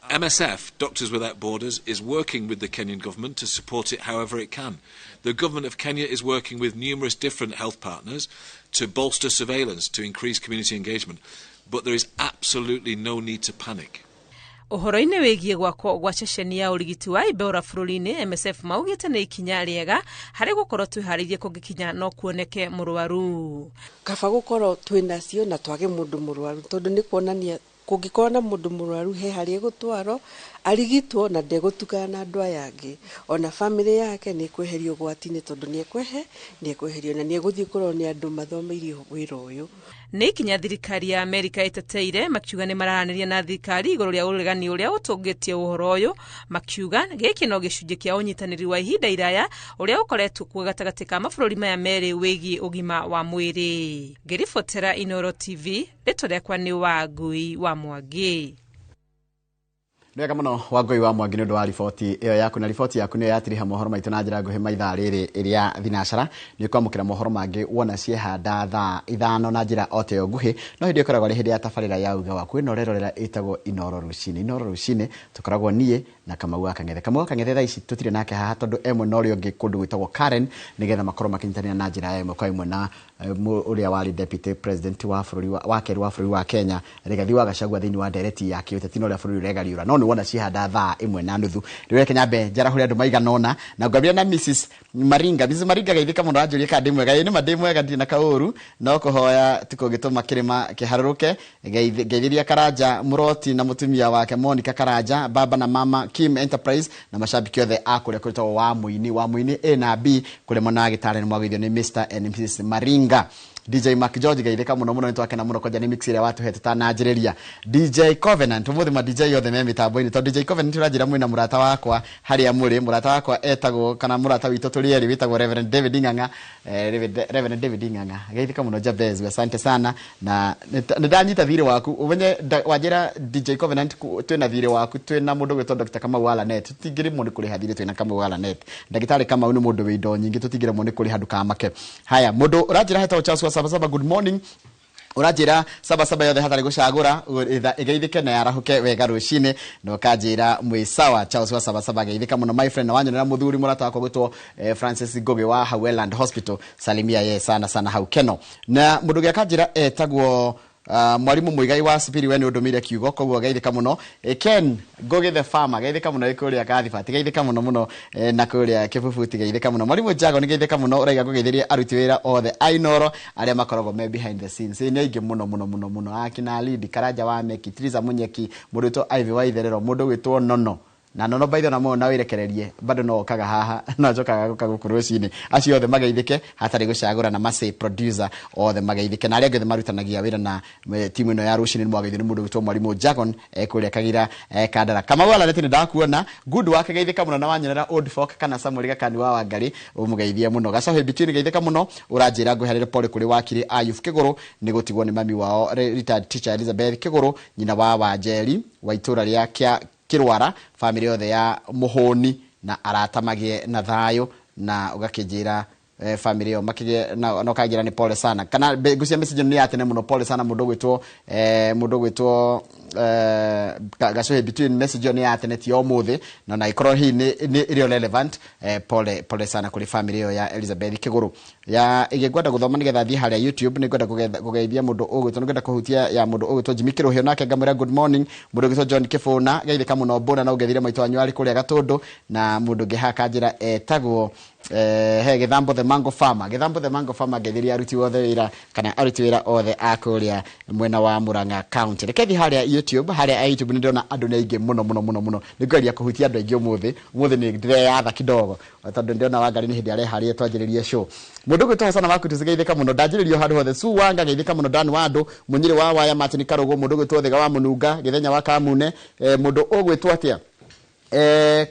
MSF, Doctors Without Borders, is working with the Kenyan government to support it however it can. The government of Kenya is working with numerous different health partners to bolster surveillance, to increase community engagement. But there is absolutely no need to panic. Ũhoro-inĩ wĩgiĩ gwakwo gwa ceceni ya ũrigiti wa Ebola bũrũri-inĩ, MSF maugĩte nĩ ikinya rĩega harĩ gũkorwo twĩharĩirie kũngĩkinya no kuoneke mũrwaru. Kaba gũkorwo twĩnacio na twage mũndũ mũrwaru, tondũ nĩ kuonania kũngĩkorwo na mũndũ mũrwaru he harĩa egũtwarwo arigitwo na ndegũtukana na andũ aya angĩ, ona bamĩrĩ yake nĩ ĩkweherio ũgwati-inĩ, tondũ nĩ ekweherio na nĩ egũthiĩ kũrorwo nĩ andũ mathomeire wĩra ũyũ. Nĩ ikinya thirikari ya Amerika ĩteteire, makiuga nĩ mararanĩria na thirikari igũrũ rĩa ũregani ũrĩa ũtũngĩtie ũhoro ũyũ, makiuga gĩkĩ no gĩcunjĩ kĩa ũnyitanĩri wa ihinda iraya ũrĩa ũkoretwo kuo gatagatĩ ka mabũrũri maya merĩ wĩgiĩ ũgima wa mwĩrĩ. Ngĩribotera Inooro TV, rĩtwa rĩakwa nĩ Wangũi wa Mwangi. Nĩ wega mũno Wangũi wa Mwangi nĩ ũndũ wa riboti ĩyo yaku, na riboti yaku nĩyo yatiriha mohoro maitũ na njĩra nguhĩ maithaa rĩrĩ ĩrĩa thinacara. Nĩ ũkwamũkĩra mohoro mangĩ wona ciehanda thaa 5 na njĩra o ta ĩyo nguhĩ, no hĩndĩ ĩkoragwo arĩ hĩndĩ ya tabarĩra ya uga waku ĩno ũrerorera ĩtagwo Inooro Rũcinĩ. Inooro Rũcinĩ tũkoragwo niĩ na Kamau wa Kang'ethe. Kamau wa Kang'ethe thaa ici tũtirĩ nake haha tondũ e mwena ũrĩa ũngĩ kũndũ gwĩtagwo Karen, nĩgetha makorwo makĩnyitanĩra na njĩra ya ĩmwe kwa ĩmwe na ũrĩa warĩ deputy president wa bũrũri wa kerĩ wa bũrũri wa Kenya Rigathi wa Gachagua thĩinĩ wa ndereti ya kĩũteti na ũrĩa bũrũri ũregariũra. No nĩ wona ciehanda thaa 1:30. Rĩu reke nyambe njarahũre andũ maigana ũna na ngwambia na Mrs Maringa. Mrs Maringa geithĩka mũno, anjũrie kana ndĩ mwega. Ĩĩ nĩ ma ndĩ mwega, ndirĩ na kaũru, no kũhoya tikũngĩtũma kĩrĩma kĩharũrũke. Ngeithĩria Karanja Mũroti na mũtumia wake Monica Karanja, baba na mama Kim Enterprise na mashabiki othe a kũrĩa kwĩtagwo wa Mũini, wa Mũini A na B kũrĩa mwena wa Gĩtare nĩ mwagĩithio nĩ Mr and Mrs Maringa. DJ Mark George geithĩka mũno mũno, nĩtwakena mũno kwanja nĩ mix ĩrĩa watũhe tũtananjĩrĩria. DJ Covenant, ũmũthĩ ma DJ othe me mĩtambo-inĩ, tondũ DJ Covenant ũranjĩra mwĩna mũrata wakwa harĩa mũrĩ, mũrata wakwa etagwo kana mũrata witũ tũrĩ erĩ wĩtagwo Reverend David Ng'ang'a. Reverend David Ng'ang'a geithĩka mũno Jabez, asante sana, na nĩndanyita thirĩ waku ũmenye wanjĩra DJ Covenant twĩna thirĩ waku, twĩna mũndũ gwĩtwo Dr. Kamau wa Lanet, tũtingĩrĩmwo nĩ kũrĩha thirĩ twĩna Kamau wa Lanet. Ndagĩtarĩ Kamau nĩ mũndũ wĩ indo nyingĩ, tũtingĩremwo nĩ kũrĩha ndũkamake. Haya, mũndũ ũranjĩra hetagwo Charles wa Sabasaba, good morning. Ũranjĩra sabasaba yothe hatarĩ gũcagũra ĩgeithĩke na yarahũke wega rũcinĩ na ũkanjĩra mwĩ sawa. Charles wa sabasaba geithĩka mũno my friend, na wanyonera mũthuri mũrata wakwa gwĩtwo Francis Ngugi wa Haueland Hospital, salimia ye sana sana hau Keno. Na mũndũ ũngĩ akanjĩra etagwo mwarimu Muigai wa Sipiri, we nĩ ũndũmĩire kiugo koguo geithĩka mũno. Ken Ngugi the farmer geithĩka mũno kũrĩa Gathibati, geithĩka mũno mũno na kũrĩa Kĩbubuti geithĩka mũno. Mwarimu Jago nĩ geithĩka mũno, ũraiga ngũgeithĩrie aruti wĩra othe a Inooro arĩa makoragwo me behind the scenes. Nĩ aingĩ mũno mũno mũno mũno, akina Lidi Karanja wa Meki, Triza Munyeki, mũndũ wĩtwo Ivy wa Itherero, mũndũ wĩtwo Nono na Nono baitho na na wirekererie bado no okaga haha no njokaga guka guku rucini. Acio othe mageithike hatarĩ gũcagũra, na Masay producer othe mageithike, na arĩa angĩ othe marutanagia wĩra na timu ĩno ya rucini nĩ mwageithio nĩ mũndũ wĩtwo Mwarimu Jagon kũrĩa Kagira Kandara. Kamau Alaneti nĩ ndakuona good work, geithĩka mũno na wanyonera Old Folk kana Samuel Gakani wa Wangari ũmũgeithie mũno. Gacohe Between geithĩka mũno, ũranjĩra ngweherere pole kũrĩ wakiri Ayuf Kĩgũrũ nĩ gũtigwo nĩ mami wao retired teacher Elizabeth Kĩgũrũ, nyina wa Wanjeri wa itũra rĩa Kirwara, family yothe ya Muhoni na arata magie na thayo, na ũgakĩnjĩra family yo makĩgĩe na ũkanjĩra nĩ pole sana. Kana ngucia message nĩ ya tene mũno, pole sana mũndũ ũgwĩtwo Gacohe Between, message nĩ ya tene ti ũmũthĩ na ikorwo hihi nĩ ĩrĩ relevant. Pole pole sana kũrĩ family yo ya Elizabeth Kĩgũrũ. Ya ĩngĩ gũthoma nĩgetha thiĩ harĩa YouTube, nĩ ngwenda kũgeithia mũndũ ũgwĩtwo, nĩ ngwenda kũhutia ya mũndũ ũgwĩtwo Jimmy Kĩrũhio, nake ngamwĩra good morning. Mũndũ ũgwĩtwo John Kĩbũna geithĩka mũno mbũna, na ũngethire maitũ wanyu arĩ kũrĩa Gatũndũ. Na mũndũ ũngĩ haha kanjĩra etagwo he Gĩthambo the Mango Farmer, Gĩthambo the Mango Farmer ngeithirie aruti othe wĩra kana aruti wĩra othe a kũrĩa mwena wa Murang'a County. Reke thiĩ harĩa YouTube, harĩa YouTube nĩ ndĩrona andũ nĩ aingĩ mũno mũno mũno mũno, nĩ ngweria kũhutia andũ aingĩ ũmũthĩ. Ũmũthĩ nĩ ndĩreyatha kidogo tondũ ndĩrona Wangari nĩ hĩndĩ areharĩria twanjĩrĩrie show. Mũndũ ũgwĩtwo Hasana waku tũcigeithĩka mũno, ndanjĩrĩrio handũ hothe. Su Wanga geithĩka mũno, Dan Wandũ Mũnyĩrĩ wa Waya, Martin Karũgũ, mũndũ ũgwĩtwo Thiga wa Mũnunga, Gĩthenya wa Kamune, mũndũ ũgwĩtwo atĩa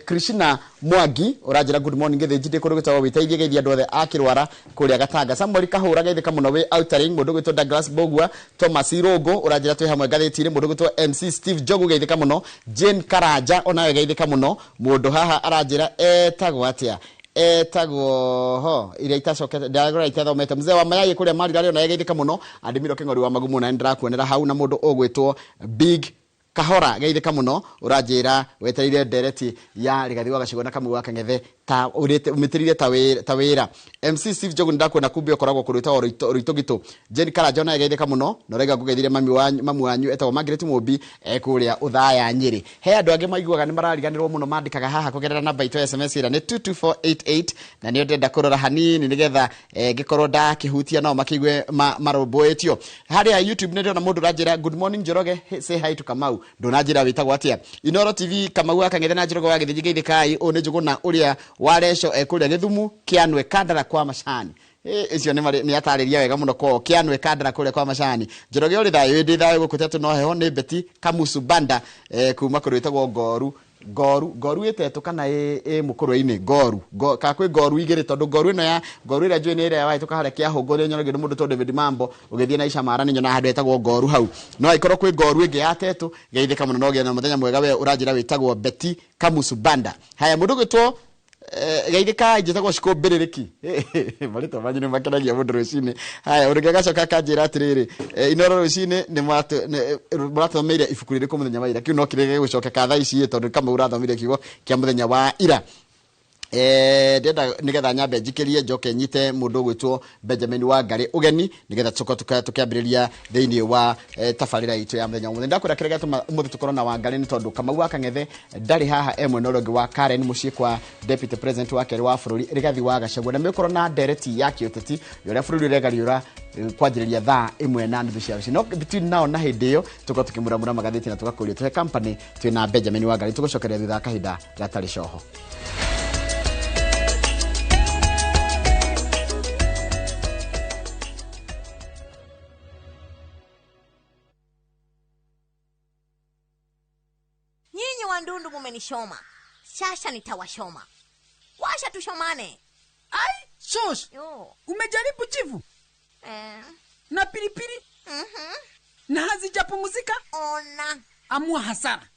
Krishna Mwangi ũranjĩra good morning Gĩthĩnji, ndĩ kũndũ gwĩtagwo Wĩteithie, geithia andũ othe a Kĩrwara kũrĩa Gatanga. Samuel Kahũra geithĩka mũno wĩ Outering. Mũndũ ũgwĩtwo Douglas Bogua, Thomas Irũngũ ũranjĩra twĩ hamwe ngathĩti-inĩ. Mũndũ ũgwĩtwo MC Steve Njogu geithĩka mũno. Jane Karanja onawe geithĩka mũno. Mũndũ haha aranjĩra etagwo atĩa, etagwo ho iria itacokete ndagora itathomete, mzee wa mayai kũrĩa Marira onawe geithĩka mũno. Andimiro Kĩng'ori wa Magumu na nĩndĩrakuonera hau. Na mũndũ ũgwĩtwo Big Kahora geithĩka mũno, ũranjĩra wetereire ndereti ya Rigathi wa Gachagua na Kamau wa Kang'ethe ta ũmĩtĩrire ta wĩra. MC Steve Njogu nĩndakuona kumbe ũkoragwo kũndũ gwĩtagwo Rũitũgitũ. Jane Karanja onawe geithĩka mũno, na ũraiga ngũgeithĩrie mamu wanyu etagwo Margaret Mũmbi kũrĩa Ũthaya Nyĩrĩ. He andũ angĩ maiguaga nĩ marariganĩrwo mũno, mandĩkaga haha kũgerera namba itũ ya SMS ĩrĩa nĩ 22488, na nĩyo ndĩrenda kũrora hanini nĩgetha ngĩkorwo ndakĩhutia nao makĩigue marũmbũĩtio. Harĩa YouTube nĩ ndĩrona mũndũ ũranjĩra good morning Njoroge, say hi to Kamau. Ndũnanjĩra wĩtagwo atĩa. Inooro TV Kamau wa Kang'ethe na Njoroge wa Gĩthĩnji geithĩkai, ũyũ nĩ Njũgũna ũrĩa wa Reco kũrĩa Gĩthumu Kĩanwe Kandara kwa Macani. Icio nĩ atarĩria wega mũno kwao Kĩanwe Kandara kũrĩa kwa Macani. Njoroge ũrĩ thayũ, ndĩ thayũ gũkũ Tetũ no heho. Nĩ Betty Kamusu Banda kuma kũndũ gwĩtagwo Ngoru. Ngoru Ngoru ĩtetũ kana ĩ mũkũrwe-inĩ Ngoru ka kwĩ Ngoru igĩrĩ, tondũ Ngoru ĩno ya Ngoru ĩrĩa njũĩ nĩ ĩrĩa wahĩtũka harĩa Kĩahũngũ nĩ nyonaga nĩ mũndũ tondũ David Mambo ũgĩthiĩ na Isha Mara nĩ nyonaga handũ hetagwo Ngoru hau. No angĩkorwo kwĩ Ngoru ĩngĩ ya Tetũ geithĩka mũno, no ũgĩe na mũthenya mwega we ũranjĩra wĩtagwo Betty Kamusu Banda. Haya mũndũ ũgwĩtwo geithĩka njĩtagwo Cikũ Mbĩrĩrĩki, marĩtwa manyu nĩ makenagia mũndũ rũcinĩ. Haya ũndũ ũngĩ agacoka akanjĩra atĩrĩrĩ, Inooro rũcinĩ nĩ mũrathomeire ibuku rĩrĩkũ mũthenya wa ira? Kĩu no kĩrĩge gũcokeka thaa ici tondũ Kamau ũrathomire kiugo kĩa mũthenya wa ira. Ndĩrenda nĩgetha nyambe njikĩrie njoke nyite mũndũ ũgwĩtwo Benjamin Wangari ũgeni nĩgetha tũcoke tũkĩambĩrĩria thĩinĩ wa tabarĩra itũ ya mũthenya ũmũthĩ. Ndakwĩra kĩrĩa gĩatũma ũmũthĩ tũkorwo na Wangari nĩ tondũ Kamau wa Kang'ethe ndarĩ haha e mwena ũrĩa ũngĩ wa Karen mũciĩ kwa Deputy President wa kerĩ wa bũrũri Rigathi wa Gachagua, na megũkorwo na ndereti ya kĩũteti ya ũrĩa bũrũri ũregariũra kwanjĩrĩria thaa 1:30 cia rũcinĩ. No between now na hĩndĩ ĩyo tũkorwo tũkĩmuramura magathĩti na tũgakũria tũhe company twĩna Benjamin Wangari. Tũgũcokeria thutha wa kahinda gatarĩ coho. Wandundu mumenishoma, sasa nitawashoma. Washa tushomane. Ai, shosh. Umejaribu chivu? Na pilipili? Na hazijapumzika? Ona. Amua hasara.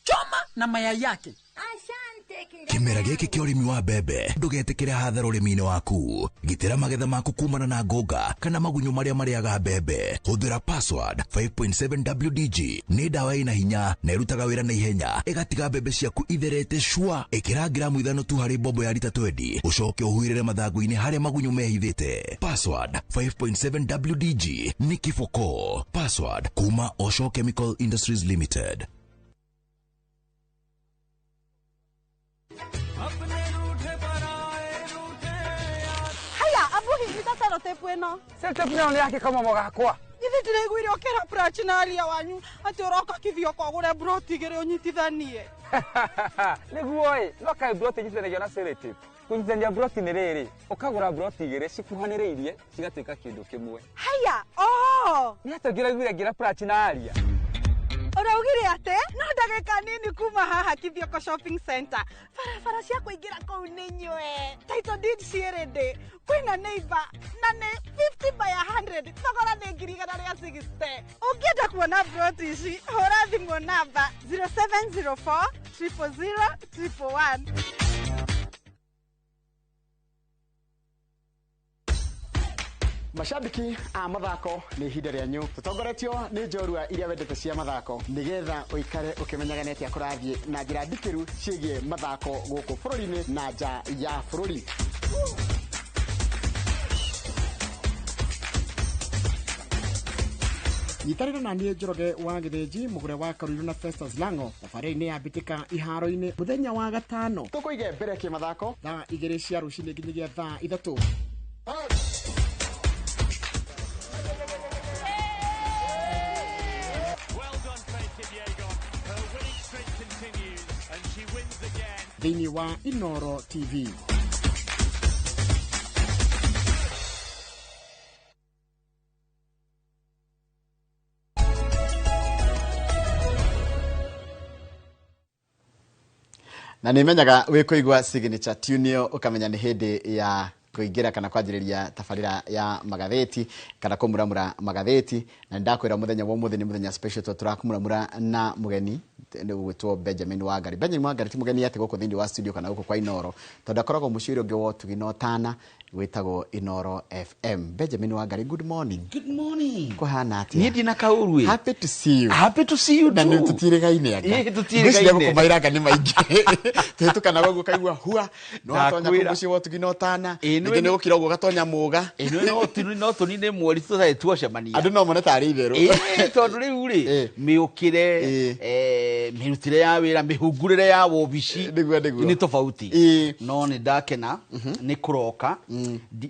Choma na mayai yake. Asante. Kĩmera gĩkĩ kĩa ũrĩmi wa mbembe ndũgetĩkĩre hathara ũrĩmi-inĩ waku. Gitĩra magetha maku kumana na ngũnga kana magunyũ marĩa marĩaga mbembe. Hũthĩra Password 5.7 WDG. Nĩ ndawa ĩna hinya na ĩrutaga wĩra na ihenya, ĩgatiga mbembe ciaku itherete cua. Ĩkĩra gramu 5 tu harĩ mbombo ya rita 20, ũcoke ũhuhĩrĩre mathangũ-inĩ harĩa magunyũ mehithĩte. Password 5.7 WDG nĩ kĩboko. Password kuma Osho Chemical Industries Limited. Haya, abu hihi sellotape ĩno. Sellotape nayo nĩ yake kamomo gakwa. Githĩ ndĩraiguire ũkĩra Prachi na aria wanyu atĩ ũroka Kithioko ũgũre mburoti igĩrĩ ũnyitithanie. Nĩguo ĩ, no kaĩ mburoti inyitithanagio na sellotape. Kũnyitithania mburoti nĩ rĩrĩ, ũkagũra mburoti igĩrĩ cikuhanĩrĩirie cigatuĩka kĩndũ kĩmwe. Haya, oho. Nĩ atĩa ũngĩraiguire ngĩra Prachi na aria? Ũraugire atĩ no ndagĩka nini kuma haha Kithioko Shopping Center, barabara cia kũingĩra kũu nĩ nyue, title deed ciĩ ready, kwĩna neighbor na nĩ 50 by 100, thogora nĩ 160,000. Ũngĩenda kuona plot ici, hũra thimũ namba 0704 000 111. Mashabiki a mathako nĩ ihinda rĩanyu tũtongoretio nĩ njorua iria wendete cia mathako nĩgetha ũikare ũkĩmenyaga nĩ atĩa kũrathiĩ na njĩra ndikĩru ciĩgiĩ mathako gũkũ bũrũri-inĩ na nja ya bũrũri. Nyitanĩra na niĩ Njoroge wa Gĩthĩnji mũgũre wa Karuiru na Festus Lango thabarĩ-inĩ ya mbĩtĩka iharo-inĩ mũthenya wa gatano tũkũige mbere kĩmathako thaa 2 cia rũcinĩ nginyagia thaa 3. Thĩinĩ wa Inoro TV. Na nĩ menyaga wĩ kũigua signature tune ĩyo ũkamenya nĩ hĩndĩ ya kũingĩra kana kwanjĩrĩria tabarĩra ya magathĩti kana kũmuramura magathĩti, na nĩndakwĩra mũthenya wa ũmũthĩ nĩ mũthenya special tondũ tũrakũmuramura na mũgeni ũgwĩtwo Benjamin Wangari. Benjamin Wangari ti mũgeni atĩ gũkũ thĩinĩ wa studio kana gũkũ kwa Inoro, tondũ akoragwo mũciĩ ũrĩa ũngĩ wa ũtugi na ũtana wĩtagwo Inoro FM. Benjamin Wangari, good morning. Good morning. Kũhana atĩa? Niĩ ndina kaũru ĩ. Happy to see you. Happy to see you Na too. nĩ tũtirĩgaine anga. Ĩ, tũtirĩgaine. Ngwĩciria gũkũ anga nĩ maingĩ. Tũhĩtũkanaga ũguo ũkaigua hua, nĩ watonya kũu Ndakwĩra. mũciĩ wa ũtugi na ũtana. Ĩ, Ningĩ nĩ gũkira ũguo ũgatonya mũga. Ĩ, no tũnine mweri tũtarĩ twacemania. Andũ no mone tarĩ itherũ. Ĩ, tondũ rĩu rĩ, mĩũkĩre, mĩrutĩre ya wĩra, mĩhungurĩre ya wobici nĩ tofauti. No nĩ ndakena nĩ kũroka.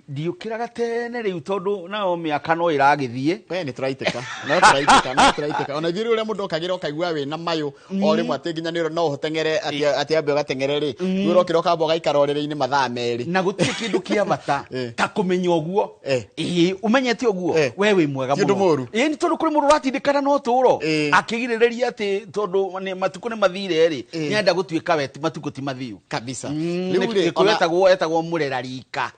Ndiũkĩraga tene rĩu tondũ nayo mĩaka no ĩragĩthiĩ. We nĩ tũraitĩka. No tũraitĩka, no tũraitĩka. Ona ithuĩ ũrĩa mũndũ okagĩra ũkaigua wĩna mayũ o rĩmwe atĩ nginya nĩ no ũteng'ere atĩ ambe ũgateng'ere rĩ. Rĩu ũrokĩra ũkamba ũgaikara ũrĩrĩ-inĩ mathaa 2. Na gũtirĩ kĩndũ kĩa bata ta kũmenya ũguo. Ĩĩ, ũmenyete ũguo we wĩ mwega Ti ũndũ mũru. Ĩĩ, nĩ tondũ kũrĩ mũndũ ũratindĩkana na ũtũũro akĩgirĩrĩria atĩ tondũ matukũ nĩ mathire rĩ, nĩenda gũtuĩka we matukũ ti mathiu kabisa. Rĩu Rĩu rĩ, etagwo mũrera rika.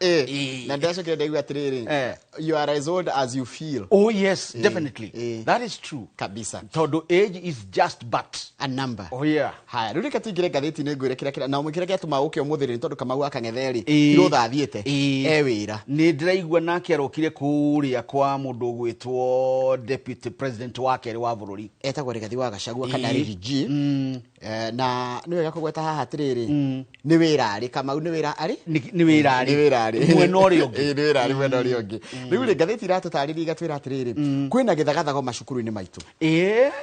Na ndĩracokire ndaigua atĩrĩrĩ, you are as old as you feel. Oh yes, definitely. That is true. Kabisa. Tondũ age is just but a number. Oh yeah. Haya, rĩu reke tũingĩre ngathĩti-inĩ ngwĩre kĩrĩa na kĩrĩa gĩatũma ũke ũmũthĩ rĩ, nĩ tondũ Kamau wa Kang'ethe rĩ, irũtha athiĩte e wĩra. Nĩ ndĩraigua nake arokire kũrĩa kwa mũndũ ũgwĩtwo deputy president wa kerĩ wa bũrũri. Etagwo Rigathi wa Gachagua kana Riggy G. Na nĩ wega kũgweta haha atĩrĩrĩ, nĩ wĩra arĩ Kamau, nĩ wĩra arĩ? Nĩ wĩra arĩ. Nĩ wĩra arĩ. Mwena ũrĩa ũngĩ. Ĩ, nĩ wĩra arĩ mwena ũrĩa ũngĩ. Rĩu rĩ, ngathĩti iratũtarĩria igatwĩra atĩrĩrĩ, kwĩna gĩthagathago macukuru-inĩ maitũ.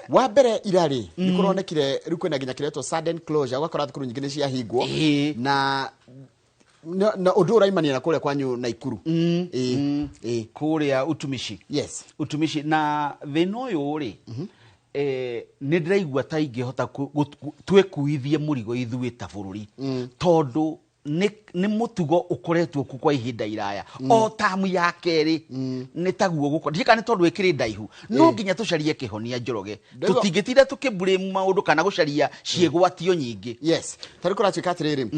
Wa mbere ira rĩ, nĩ kũronekire rĩu kwĩna nginya kĩretwo sudden closure, ũgakora thukuru nyingĩ nĩ ciahingwo. Na ũndũ ũraimania na kũrĩa kwanyu Naikuru. Kũrĩa utumishi. Yes. Utumishi na thĩna ũyũ rĩ, nĩ ndĩraigua ta ingĩhota twĩkuithie mũrigo ithuĩ ta bũrũri. Tondũ nĩ mũtugo ũkoretwo kuo kwa ihinda iraya. O tamu ya kerĩ nĩ taguo gũkorwo. Ndiũĩ kana nĩ tondũ ĩkĩrĩ ndaihu. No nginya tũcarie kĩhonia Njoroge. Tũtingĩtinda tũkĩblame maũndũ kana gũcaria ciĩgwatio nyingĩ. Yes. Ta rĩu kũratuĩka atĩrĩrĩ,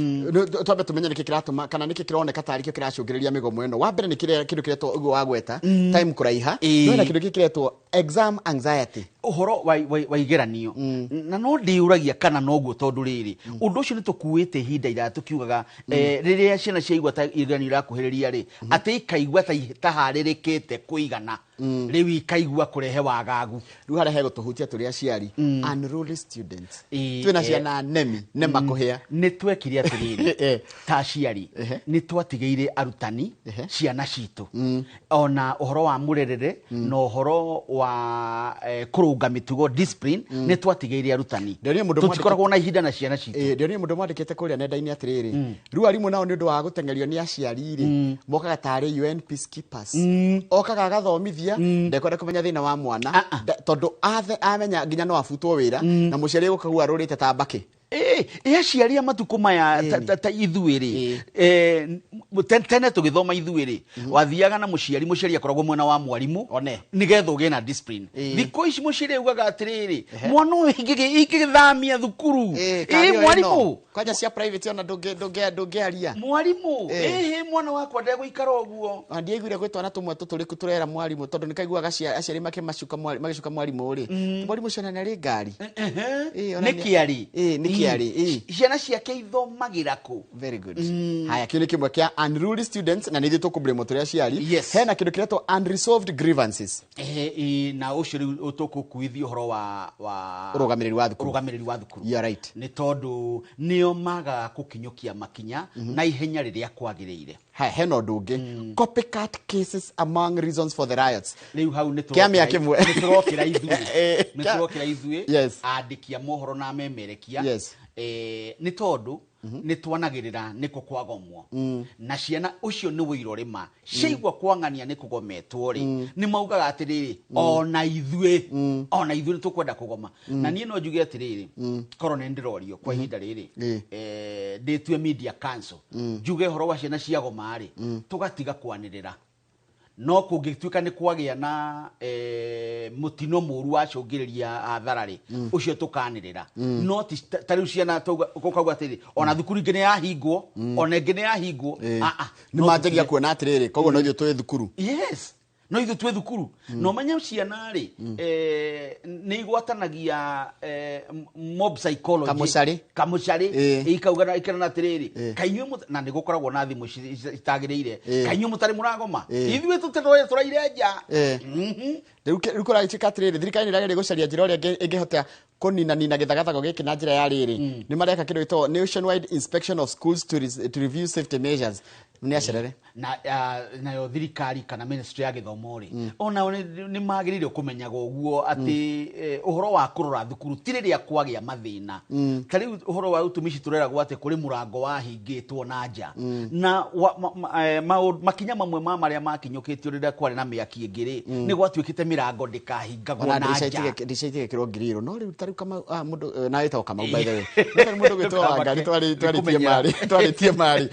twambe tũmenye nĩkĩ kĩratũma kana nĩkĩ kĩroneka tarĩ kĩo kĩracũngĩrĩria mĩgomo ĩno. Wa mbere nĩ kĩrĩa kĩndũ kĩretwo ũguo wagweta, time kũraiha. No hena kĩndũ gĩkĩ kĩretwo exam anxiety. Ũhoro wa igeranio na no ndĩũragia kana noguo, tondũ rĩrĩ, ũndũ ũcio nĩ tũkuĩte ihinda iraya tũkiugaga, rĩrĩa ciana ciaigua ta igeranio irakuhĩrĩria rĩ, atĩ ikaigua ta itaharĩrĩkĩte kũigana, rĩu ikaigua kũrehe wagagu. Rĩu harĩa hegũtũhutia tũrĩ aciari, unruly students, twĩna ciana nemi nema kũhĩa. Nĩ twekire atĩrĩrĩ, ta aciari nĩ twatigĩire arutani ciana citũ, ona ũhoro wa mũrerere na ũhoro wa kũrũnga mĩtugo, discipline, nĩ twatigĩire arutani. Ndĩronire mũndũ Tũtikoragwo na ihinda na ciana citũ. Ndĩronire mũndũ mwandĩkĩte kũrĩa nenda-inĩ atĩrĩrĩ, rĩu arimũ nao nĩ ũndũ wa gũteng'erio nĩ aciari rĩ, mokaga tarĩ UN peacekeepers, okaga agathomithia, ndekwenda kũmenya thĩna wa mwana, tondũ athe amenya nginya no abutwo wĩra, na mũciari egũkagua arũrĩte ta mbakĩ. Ĩ aciari a matukũ maya, ta ithuĩ rĩ, tene tũgĩthoma ithuĩ rĩ, wathiaga na mũciari, mũciari akoragwo mwena wa mwarimũ nĩgetha ũgĩe na discipline. Thikũ ici mũciari augaga atĩrĩrĩ, mwana ũyũ ingĩgĩthamia thukuru, ĩ mwarimũ, kwanja cia private ona ndũngĩaria. Mwarimũ, ĩhĩ, mwana wakwa ndegũikara ũguo. Na ndiaiguire gwĩ twana tũmwe tũtũrĩku tũrera mwarimũ, tondũ nĩ kaiguaga aciari magĩcuka mwarimũ rĩ, mwarimũ ũcio ona nĩ arĩ ngari. Ona Nĩ kĩarĩ. Nĩ kĩarĩ. Ciana ciake ithomagĩra kũ? Very good. Haya, kĩu nĩ kĩmwe kĩa unruly students, na nĩ ithuĩ tũkũblame tũrĩ aciari. Yes. Hena kĩndũ kĩretwo unresolved grievances. Na ũcio rĩu tũkũkuithia ũhoro wa Ũrũgamĩrĩri wa thukuru. Ũrũgamĩrĩri wa thukuru. You are right. Nĩ tondũ nĩo magaga gũkinyũkia makinya na ihenya rĩrĩa kwagĩrĩire. Haya, hena ũndũ ũngĩ, copycat cases among reasons for the riots. Rĩu hau nĩ Kĩa mĩa kĩmwe. Nĩ tũrokĩra ithuĩ, nĩ tũrokĩra ithuĩ andĩki a mohoro na amemerekia. Nĩ tondũ nĩ twanagĩrĩra nĩkũ kwagomwo, na ciana ũcio nĩ wĩira ũrĩma ciaigua kwang'ania nĩ kũgometwo rĩ, nĩ maugaga atĩrĩrĩ, ona ithuĩ nĩ tũkwenda kũgoma. Na niĩ no njuge atĩrĩrĩ, korwo nĩ ndĩrorio kwa ihinda rĩrĩ, ndĩtue media council, njuge ũhoro wa ciana ciagoma rĩ, tũgatiga kwanĩrĩra, no kũngĩtuĩka nĩ kwagĩa na mũtino mũru wacũngĩrĩria hathara rĩ, ũcio tũkanĩrĩra. No ti ta rĩu ciana ũkauga atĩrĩ, ona thukuru ingĩ nĩ yahingwo, ona ĩngĩ nĩ yahingwo. Ah, ah, Nĩ no manjagia tũtige- kuona atĩrĩrĩ, koguo no ithuĩ twĩ thukuru. Yes, no ithuĩ twĩ thukuru. Na ũmenye ciana rĩ, nĩ igwatanagia mob psychology. Kamũcarĩ. Kamũcarĩ. Ikauga na ikerana atĩrĩrĩ, kainyuĩ na nĩ gũkoragwo na thimũ itagĩrĩire, kainyuĩ mũtarĩ mũragoma, ithuĩ tũtĩrore tũraire nja. Rĩu kũragĩtuĩka atĩrĩrĩ, thirikari nĩ ĩrageria gũcaria njĩra ũrĩa ĩngĩhota kũninanina gĩthagathago gĩkĩ na njĩra ya rĩrĩ, nĩ mareka kĩndũ gĩtagwo nationwide inspection of schools to review safety measures. Nĩ acerere. Na nayo thirikari kana ministry ya gĩthomo rĩ, onao nĩ magĩrĩire kũmenyaga ũguo atĩ ũhoro wa kũrora thukuru ti rĩrĩa kwagĩa mathĩna. Ta rĩu ũhoro wa utumishi, tũreragwo atĩ kũrĩ mũrango wahingĩtwo na nja, na makinya mamwe ma marĩa makinyũkĩtio rĩrĩa kwarĩ na mĩaki ĩngĩ rĩ, nĩ gwatuĩkĩte mĩrango ndĩkahingagwo Ona na ndirica nja. Ndirica itigekĩrwo ngiriro, no rĩu ta rĩu Kamau, mũndũ na wĩtagwo Kamau, by the way, no tarĩ mũndũ gwĩtwo Wangari, twarĩtie Nĩkũmenyera. marĩ twarĩtie marĩ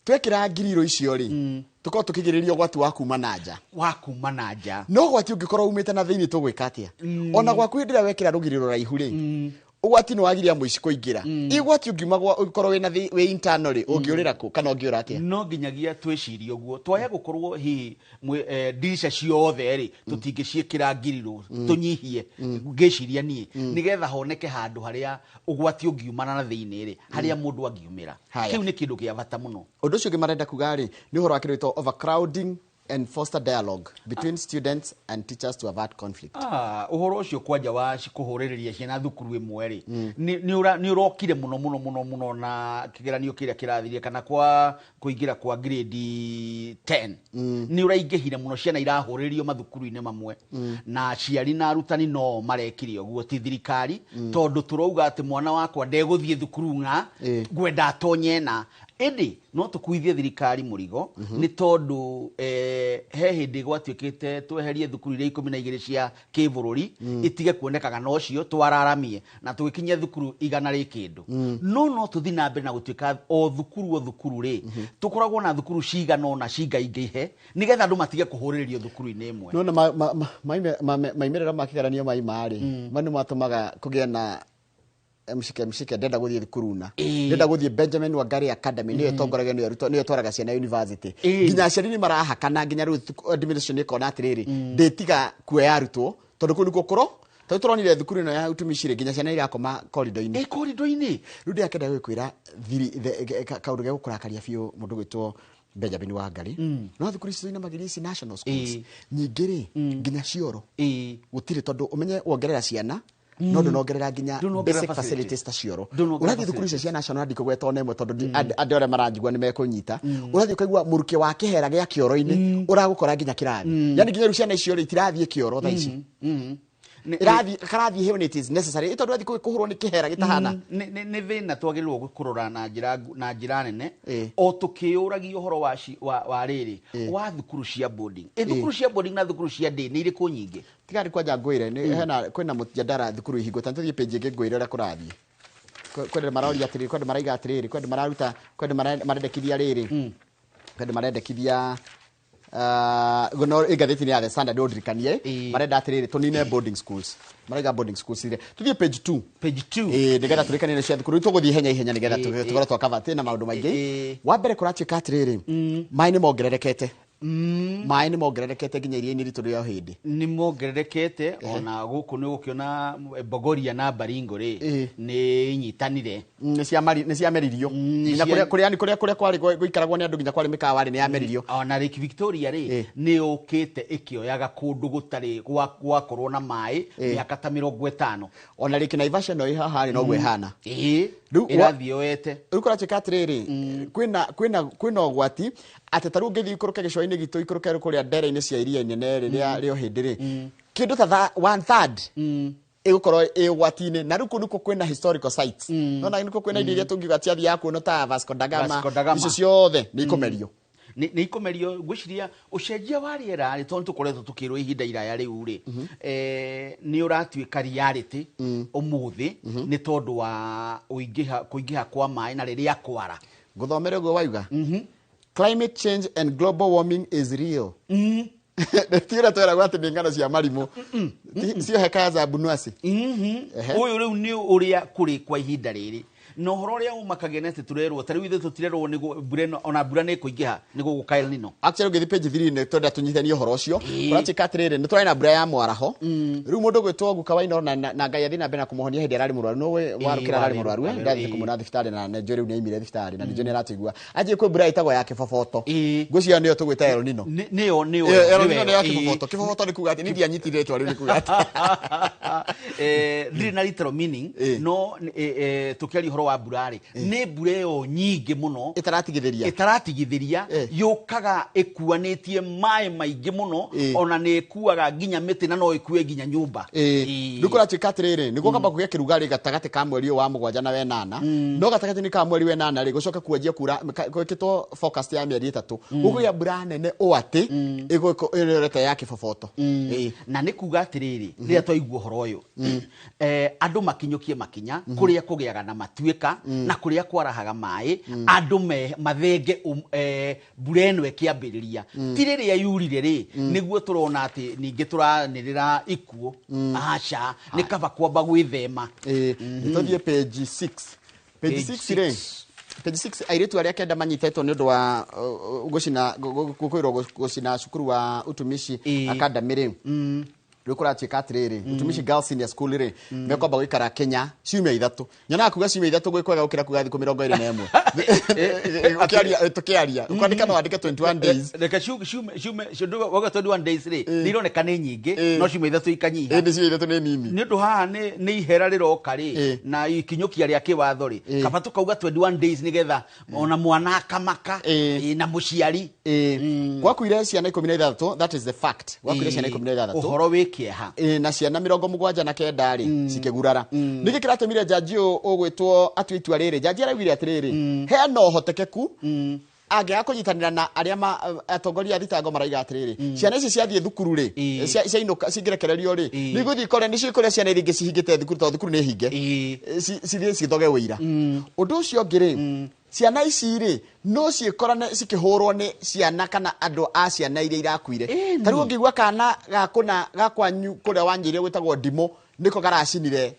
twekĩra ngiriro icio rĩ, tũkorwo tũkĩgirĩrĩria ũgwati wa kuma na nja. Wa kuma na nja. No ũgwati ũngĩkorwo umĩte na thĩinĩ, tũgwĩka atĩa? Ona gwaku hĩndĩ ĩrĩa wekĩra rũgirĩro raihu rĩ, ũgwati nĩ wagiria mũici kũingĩra. Igwati ũngiuma ũngĩkorwo wĩna wĩ internal rĩ, ũngĩũrĩra kũ kana ũngĩũra atĩa? No nginyagia twĩcirie ũguo, twaya gũkorwo hihi ndirica ciothe rĩ, tũtingĩciĩkĩra ngiriro, tũnyihie, ngĩciria niĩ nĩgetha honeke handũ harĩa ũgwati ũngiumana na thĩinĩ rĩ, harĩa mũndũ angiumĩra. Haya. Kĩu nĩ kĩndũ kĩa bata mũno. Ũndũ ũcio ũngĩ marenda kuga rĩ, nĩ ũhoro wa kĩndũ gĩtagwo overcrowding and foster dialogue between students and teachers to avert conflict. Ah, ũhoro ũcio kwanja wa kũhũrĩrĩria ciana thukuru ĩmwe rĩ, nĩ ũrokire mũno mũno mũno mũno na kĩgeranio kĩrĩa kĩrathirie kana kwa kũingĩra kwa grade 10, nĩ ũraingĩhire mũno, ciana irahũrĩrĩrio mathukuru-inĩ mamwe, na aciari na arutani no marekire ũguo, ti thirikari, tondũ tũrauga atĩ mwana wakwa ndegũthiĩ thukuru ng'a, ngwenda atonye na ĩndĩ no tũkuithie thirikari mũrigo, nĩ tondũ he hĩndĩ gwatuĩkĩte tweherie thukuru iria 12 cia kĩbũrũri, itige kuonekaga, na ũcio twararamie na tũgĩkinyia thukuru 100 rĩ kĩndũ. No tũthiĩ na mbere na gũtuĩka o thukuru o thukuru rĩ, tũkoragwo na thukuru cigana ũna cingaingĩhe, nĩgetha andũ matige kũhũrĩrĩrio thukuru-inĩ ĩmwe. Nona maimĩrĩra ma kĩgeranio maima rĩ, ma nĩ matũmaga kũgĩe na mshike mshike, ndenda gũthiĩ thukuru na ndenda gũthiĩ Benjamin Wangari Academy, nĩyo ĩtongoragio nĩyo arutwo, nĩyo ĩtwaraga ciana university. Nginya aciari nĩ marahakana, nginya rĩu administration ĩkona atĩrĩrĩ, ndĩtiga kuoya arutwo Tondũ kũu nĩkuo kũro tondũ tũronire thukuru ĩno ya utumishi rĩ nginya ciana irakoma corridor-inĩ. Corridor-inĩ. Rĩu ndĩrakenda gũkwĩra thiri kaũndũ ge gũkũrakaria biũ mũndũ gwĩtwo Benjamin Wangari. No thukuru ici tuinamagĩria ici national schools nyingĩ rĩ nginya cioro gũtirĩ, tondũ ũmenye wongerera ciana no ndũnongerera nginya Ndũnongerera basic facility. facilities ta cioro. Ndũnongerera Ũrathiĩ thukuru icio facilities. cia national, ndikũgweta ona ĩmwe tondũ andũ arĩa maranjigua nĩ mekũnyita. Ũrathiĩ ũkaigua mũrukĩ wa kĩhera gĩa kĩoro-inĩ ũragũkora nginya kĩrathi, yani nginya rĩu ciana icio rĩ itirathiĩ kĩoro thaa ici. Irathi karathiĩ when it is necessary, tondũ ũrathiĩ kũhũrwo nĩ kĩhera gĩtahana. Nĩ thĩna twagĩrĩirwo kũrora na njĩra na njĩra nene, o tũkĩũragia ũhoro wa wa rĩrĩ wa thukuru cia boarding. Thukuru cia boarding na thukuru cia day nĩ irĩkũ nyingĩ? Tiga nĩ kwanja ngwĩre nĩ hena kwĩna mũjadara thukuru ihingwo ta tũthiĩ page ĩngĩ ngwĩre ũrĩa kũrathiĩ. Kwĩ andũ maroria atĩrĩrĩ, kwĩ andũ maraiga atĩrĩrĩ, kwĩ andũ mararuta, kwĩ andũ marendekithia rĩrĩ, kwĩ andũ marendekithia no ĩgathĩti-inĩ ya The Standard ũndirikanie marenda atĩrĩrĩ tũnine boarding schools, maraiga boarding schools ire tũthiĩ page 2. Page 2. Nĩgetha tũrĩkanie na cia thukuru. Rĩu tũgũthiĩ ihenya ihenya nĩgetha tũkorwo twakava na maũndũ maingĩ. Wa mbere kũratuĩka atĩrĩrĩ, maĩ nĩ mongererekete, maĩ nĩ mongererekete nginya iria-inĩ ritũ rĩa hĩndĩ. Nĩ mongererekete ona gũkũ nĩ ũgũkĩona Bogoria na Baringo rĩ nĩ inyitanire. Nĩ ciameririo nginya kũrĩa kũrĩa kũrĩa kwarĩ gũikaragwo nĩ andũ, nginya kwarĩ mĩkawa rĩ nĩ yameririo. Ona Lake Victoria rĩ nĩ yũkĩte ĩkĩoyaga kũndũ gũtarĩ gwakorwo na maĩ mĩaka ta 50. Ona Lake Naivasha no ĩ haha rĩ noguo ĩhana. Rĩu ĩrathiĩ yoete. Rĩu kũratuĩka atĩrĩrĩ, kwĩna ũgwati atĩ ta rĩu ũngĩthiĩ ikũrũke gĩcũa-inĩ gitũ, ikũrũke kũrĩa ndere-inĩ cia iria inene rĩrĩa rĩo hĩndĩ rĩ, kĩndũ ta 1/3 ĩgũkorwo ĩ ũgwati-inĩ. Na rĩu kũu nĩkuo kwĩna historical sites, nona nĩkuo kwĩna indo iria tũngiuga ciathiaga kuonwo ta Vasco da Gama. Vasco da Gama. Icio ciothe nĩ ikũmerio. Nĩ ikũmerio. Ngwĩciria ũcenjia wa rĩera rĩ, tondũ tũkoretwo tũkĩrwo ihinda iraya rĩu rĩ, nĩ ũratuĩka reality ũmũthĩ nĩ tondũ wa kũingĩha kwa maĩ na rĩrĩa kwara. Ngũthomere ũguo waiga, climate change and global warming is real. Ti ũrĩa tweragwo atĩ nĩ ng'ano cia marimũ. Sio hekaya za Abunwasi. Ũyũ rĩu nĩ ũrĩa kũrĩ kwa ihinda rĩrĩ, na ũhoro ũrĩa ũmakagia nĩ atĩ tũrerwo ta rĩu ithuĩ tũtirerwo nĩguo mbura ĩno, ona mbura nĩ ĩkũingĩha nĩguo gũka El Nino. Actually ũngĩthiĩ page 3 nĩ twenda tũnyitithanie ũhoro ũcio. Kũratuĩka atĩrĩrĩ, nĩ tũrarĩ na mbura ya mwaraho. Rĩu mũndũ ũgwĩtwo Guka wa Inooro na Ngai athiĩ na mbere na kũmũhonia hĩndĩ ararĩ mũrwaru. Nũĩ warũkĩra ararĩ mũrwaru, ndathiĩte kũmuona thibitarĩ na nĩ njũĩ rĩu nĩ aimire thibitarĩ na nĩ njũĩ nĩ aratũigua. Anjie kwĩ mbura ĩtagwo ya kĩboboto. Ngwĩciria nĩyo tũgwĩta El Nino. Nĩyo, nĩyo, El nĩyo Nino nĩ ya ĩyo. kĩboboto. Kĩboboto nĩ kuga atĩ niĩ ndianyitire rĩtwa rĩu nĩ kuga atĩ. Ndirĩ na literal meaning, no tũkĩaria ũhoro wa mbura rĩ, nĩ mbura ĩyo nyingĩ mũno ĩtaratigithĩria, ĩtaratigithĩria, yũkaga ĩkuanĩtie maĩ maingĩ mũno, ona nĩ ĩkuaga nginya mĩtĩ na no ĩkue nginya nyũmba. Rĩu kũratuĩka atĩrĩrĩ, nĩguo kamba kũgĩa kĩrugarĩ gatagatĩ ka mweri ũyũ wa 7 na 8, no gatagatĩ-inĩ ka mweri wa 8 rĩ gũcoke kwanjia kura, gwĩkĩtwo forecast ya mĩeri 3 gũkũgĩa mbura nene ũũ atĩ ĩrorete ya kĩboboto. Na nĩ kuga atĩrĩrĩ, rĩrĩa twaigua ũhoro ũyũ, andũ makinyũkie makinya kũrĩa kũgĩaga na matuĩka na kũrĩa kwarahaga maĩ, andũ mathenge mbura ĩno ĩkĩambĩrĩria. Ti rĩrĩa yurire rĩ nĩguo tũrona atĩ ningĩ tũranĩrĩra ikuũ. Aca, nĩ kaba kwamba gwĩthema. Nĩ tũthiĩ page 6. Page Page 6 rĩ, 6. page 6, airĩtu arĩa 9 manyitĩtwo nĩ ũndũ wa gũcina gũkwĩrwo gũcina cukuru wa Utumishi Academy rĩ, rĩu kũratuĩka atĩrĩrĩ, Utumishi Girls Senior School rĩ mekwamba gũikara Kenya ciumia 3. Nyonaga kuga ciumia 3 gwĩ kwega gũkĩra kuga thikũ 21. Tũkĩaria ũkwandĩka no wandĩke 21 days. Reke wauga 21 days rĩ nĩ ironeka nĩ nyingĩ, no ciumia 3 ikanyiha. Ĩndĩ ciumia 3 nĩ nini. Nĩ ũndũ haha nĩ ihera rĩroka rĩ na ikinyũkia rĩa kĩwatho rĩ, kaba tũkauga 21 days nĩgetha ona mwana akamaka na mũciari. Gwakuire ciana 16, that is the fact. Gwakuire ciana 16. Ũhoro wĩ kĩeha. Na ciana 79 rĩ cikĩgurara. Nĩkĩ kĩratũmire njanji ũyũ ũgwĩtwo atue itua rĩrĩ? Njanji araugire atĩrĩrĩ, hena ũhotekeku angĩaga kũnyitanĩra na arĩa atongoria a thitango maraiga atĩrĩrĩ, ciana ici ciathiĩ thukuru rĩ, ciainũka cingĩrekererio rĩ, nĩ igũthiĩ ikore nĩcio ikũrĩa ciana iria ingĩ cihingĩte thukuru, tondũ thukuru nĩ hinge, cithiĩ cithoge ũira. Ũndũ ũcio ũngĩ rĩ, ciana ici rĩ no ciĩkorane cikĩhũrwo nĩ ciana kana andũ a ciana iria irakuire. Ta rĩu ũngĩigua kana gakũna gakwanyu kũrĩa wanjĩire gwĩtagwo ndimũ nĩko karacinire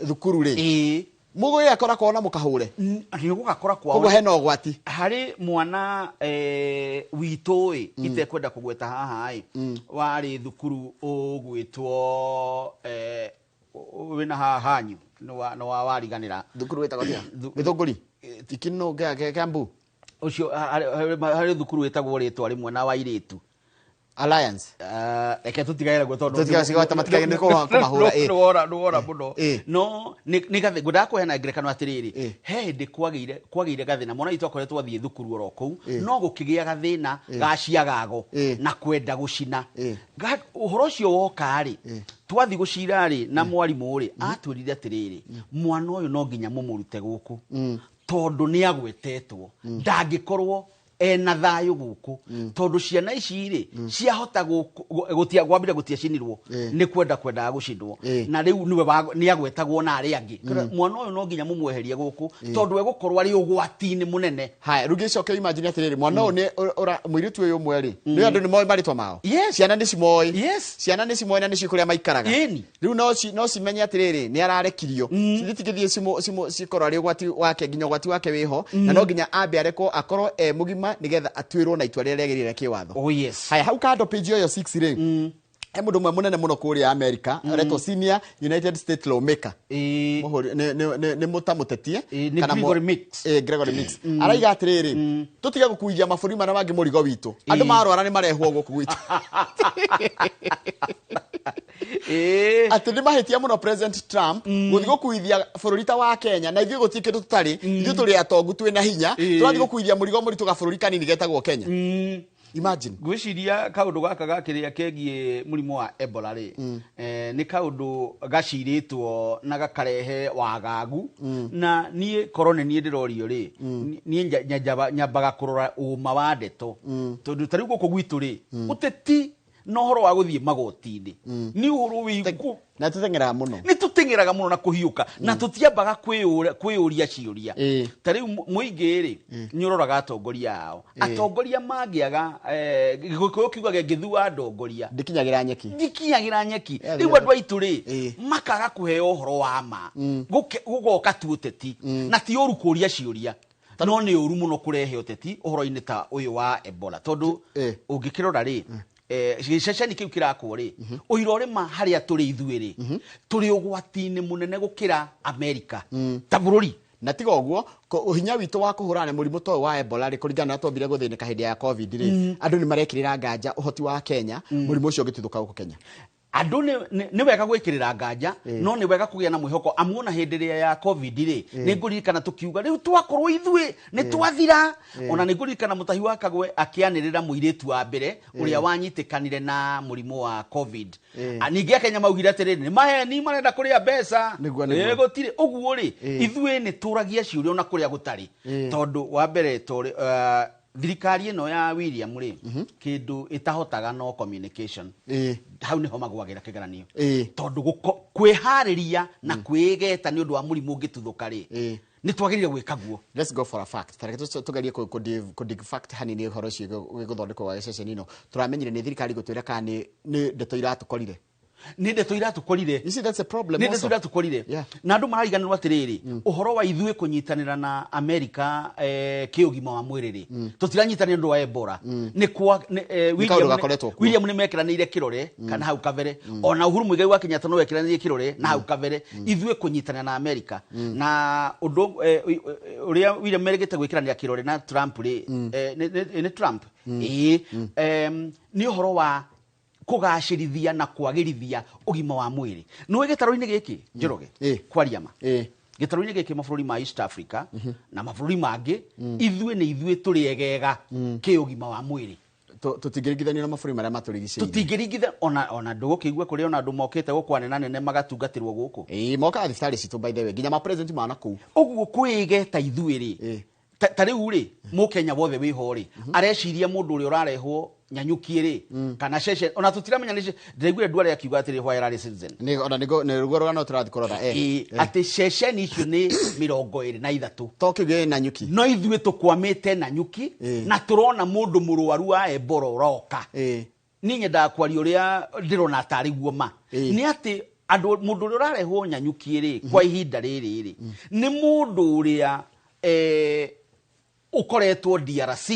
thukuru rĩ, Mũgũgĩakora kwao na mũkahũre. Nĩ ũgũgakora kwao. Koguo hena ũgwati. Harĩ mwana witũ ĩ, itekwenda kũgweta haha ĩ, warĩ thukuru ũgwĩtwo wĩna haha hanyu nĩ wa wariganĩra. Thukuru wĩtagwo atĩa? Gĩthũngũri? Ikino kĩa Kiambu? Ũcio harĩ thukuru wĩtagwo rĩtwa rĩmwe na wa airĩtu. Alliance. Reke tũtigaire guo tondũ Tũtigaire matigagĩre nĩ kũmahũra, ĩ. Nĩwora nĩwora mũno. No nĩ gathĩ ngwendaga kũheana ngerekano atĩrĩrĩ, he hĩndĩ kwagĩire gathĩna mwana witũ akoretwo athiĩ thukuru oro kũu, no gũkĩgĩa gathĩna ga ciagago na kwenda gũcina. Ũhoro ũcio woka rĩ, twathiĩ gũcira rĩ na mwarimũ rĩ, atwĩrire atĩrĩrĩ, mwana ũyũ no nginya mũmũrute gũkũ tondũ nĩ agwetetwo, ndangĩkorwo ena thayũ gũkũ, tondũ ciana ici rĩ ciahota gũtia gwambire gũtiacinirwo nĩ kwenda kwendaga gũcinwo, na rĩu nĩwe nĩ agwetagwo na arĩa angĩ. Mwana ũyũ no nginya mũmweherie gũkũ tondũ egũkorwo arĩ ũgwati-inĩ mũnene. Haya, rĩu ngĩcoke imagine atĩrĩrĩ, mwana ũyũ nĩ mũirĩtu ũyũ ũmwe rĩ, nĩ andũ nĩ moĩ marĩtwa mao. Ciana nĩ cimoĩ. Ciana nĩ cimoĩ na nĩ ciĩ kũrĩa maikaraga. Rĩu no cimenye atĩrĩrĩ, nĩ ararekirio. Citingĩthiĩ cikorwo arĩ ũgwati wake nginya ũgwati wake wĩho, na no nginya ambe arekwo akorwo e mũgima nĩgetha atuĩrwo na itua rĩrĩa rĩagĩrĩire kĩwatho. Oh yes. Haya, hau kando page ĩyo 6 rĩ, he mũndũ ũmwe mũnene mũno kũrĩa America, aretwo senior United States lawmaker. Nĩ mũtamũtetie, Nĩ kana Gregory Meeks. Gregory Meeks. Araiga atĩrĩrĩ, tũtige gũkuithia mabũrũri marĩa mangĩ mũrigo witũ. Andũ marwara nĩ marehwo gũkũ gwitũ. Atĩ nĩ mahĩtia mũno President Trump gũthiĩ gũkuithia bũrũri ta wa Kenya, na ithuĩ gũtirĩ kĩndũ tũtarĩ, ithuĩ tũrĩ atongu twĩna hinya, tũrathiĩ gũkuithia mũrigo mũritũ gabũrũri kanini getagwo Kenya. Imagine. Ngwĩciria kaũndũ gaka ga kĩrĩa kegiĩ mũrimũ wa Ebola rĩ, nĩ kaũndũ gacirĩtwo na gakarehe wagagu, na niĩ korwo nĩ niĩ ndĩrorio rĩ, niĩ nyambaga kũrora ũma wa ndeto, tondũ ta rĩu gũkũ gwitũ rĩ, ũteti na ũhoro wa gũthiĩ magoti-inĩ nĩ ũhoro wĩkũ na tũteng'eraga mũno, nĩ tũteng'eraga mũno na kũhiũka, na tũtiambaga kwĩyũria ciũria. Ta rĩu mũingĩ rĩ, nĩ ũroraga atongoria ao, atongoria mangĩaga, Gĩkũyũ kiugaga ngĩthua ndongoria ndĩkinyagĩra nyeki, ndikinyagĩra nyeki. Rĩu andũ aitũ rĩ, makaga kũheo ũhoro wa ma, gũgoka tu ũteti, na ti ũru kũria ciũria, no nĩ ũru mũno kũrehe ũteti ũhoro-inĩ ta ũyũ wa Ebola, tondũ ũngĩkĩrora rĩ, gĩceceni kĩu kĩrakwo rĩ, ũira ũrĩma harĩa tũrĩ ithuĩ rĩ, tũrĩ ũgwati-inĩ mũnene gũkĩra Amerika ta bũrũri. Na tiga ũguo, hinya witũ wa kũhũrana na mũrimũ ta ũyũ wa Ebola rĩ, kũringana na twambire gũthĩnĩka hĩndĩ ya COVID rĩ, andũ nĩ marekĩrĩra nganja ũhoti wa Kenya, mũrimũ ũcio ũngĩtuthũka gũkũ Kenya. Andũ nĩ wega gwĩkĩrĩra nganja, no nĩ wega kũgĩa na mwĩhoko. Amu ona hĩndĩ ĩrĩa ya COVID rĩ, nĩ ngũririkana tũkiuga rĩu twakorwo ithuĩ nĩ twathira. Ona nĩ ngũririkana Mũtahi wa Kagwe akĩanĩrĩra mũirĩtu wa mbere ũrĩa wanyitĩkanire na mũrimũ wa COVID. Ningĩ Akenya maugire atĩrĩrĩ, nĩ maheni marenda kũrĩa mbeca. Nĩguo, nĩguo. Gũtirĩ ũguo rĩ, ithuĩ nĩ tũragia ciũria ona kũrĩa gũtarĩ. Tondũ wa mbere thirikari ĩno ya William rĩ, kĩndũ ĩtahotaga no communication. Hau nĩho magwagĩra kĩgeranio. Tondũ kwĩharĩria na kwĩgeta nĩ ũndũ wa mũrimũ ũngĩtuthũka rĩ, nĩ twagĩrĩire gwĩka guo. Let's go for a fact. Tareke tũgerie kũ-dig fact hanini ũhoro ũcio gũthondekwo gwa gĩceceni ĩno. Tũramenyire nĩ thirikari gũtwĩra kana nĩ ndeto iratũkorire. Nĩ ndeto iratũkorire. You see, that's a problem Nĩ ndeto also. iratũkorire. Na andũ marariganĩrwo atĩrĩrĩ, ũhoro wa ithuĩ kũnyitanĩra na Amerika, kĩũgima wa mwĩrĩ rĩ, tũtiranyitanĩra nĩ ũndũ wa Ebola. Nĩ kwa, nĩ, Nĩ William kaũndũ nĩ gakoretwo kuo. William nĩ mekĩranĩire kĩrore, kana hau kabere. Ona Uhuru Muigai wa Kenyatta no ekĩranĩire kĩrore na hau kabere. Ithuĩ kũnyitanĩra na Amerika. Na ũndũ, ũrĩa William merĩgĩte gwĩkĩranĩra kĩrore na Trump rĩ, nĩ Trump? Ĩĩ. Nĩ ũhoro wa kũgacĩrithia na kwagĩrithia ũgima wa mwĩrĩ. Nĩũĩ gĩtarũ-inĩ gĩkĩ, Njoroge? Kwaria ma. Gĩtarũ-inĩ gĩkĩ mabũrũri ma East Africa na mabũrũri mangĩ, ithuĩ nĩ ithuĩ tũrĩ egega kĩũgima wa mwĩrĩ. Tũtingĩringithanio na mabũrũri marĩa matũrigicĩirie. Tũtingĩringithanio, ona ndũgũkĩigua kũrĩ ona andũ mokĩte gũkũ anene anene magatungatĩrwo gũkũ. Ĩĩ, mokaga thibitarĩ citũ by the way, nginya ma president ma nakũu. Ũguo kwĩgeta ithuĩ rĩ, ta rĩu rĩ, mũkenya wothe wĩho rĩ, areciria mũndũ ũrĩa ũrarehwo Nyanyuki rĩ, kana cece, ona tũtiramenya nĩ ndĩraiguire Ndware akiuga atĩrĩ, why ararĩ citizen. Nĩ, ona nĩguo, nĩguo rũgano tũrathiĩ kũrora, Atĩ ceceni icio nĩ mĩrongo ĩrĩ na ithatũ. To kĩu gĩ Nanyuki. No ithuĩ tũkwamĩte Nanyuki, na tũrona mũndũ mũrwaru wa Ebola ũroka. Niĩ nyendaga kwaria ũrĩa ndĩrona tarĩ guo ma. Nĩ atĩ Andũ, mũndũ ũrĩa ũrarehwo Nyanyuki rĩ kwa ihinda rĩrĩ rĩ nĩ mũndũ ũrĩa ũkoretwo DRC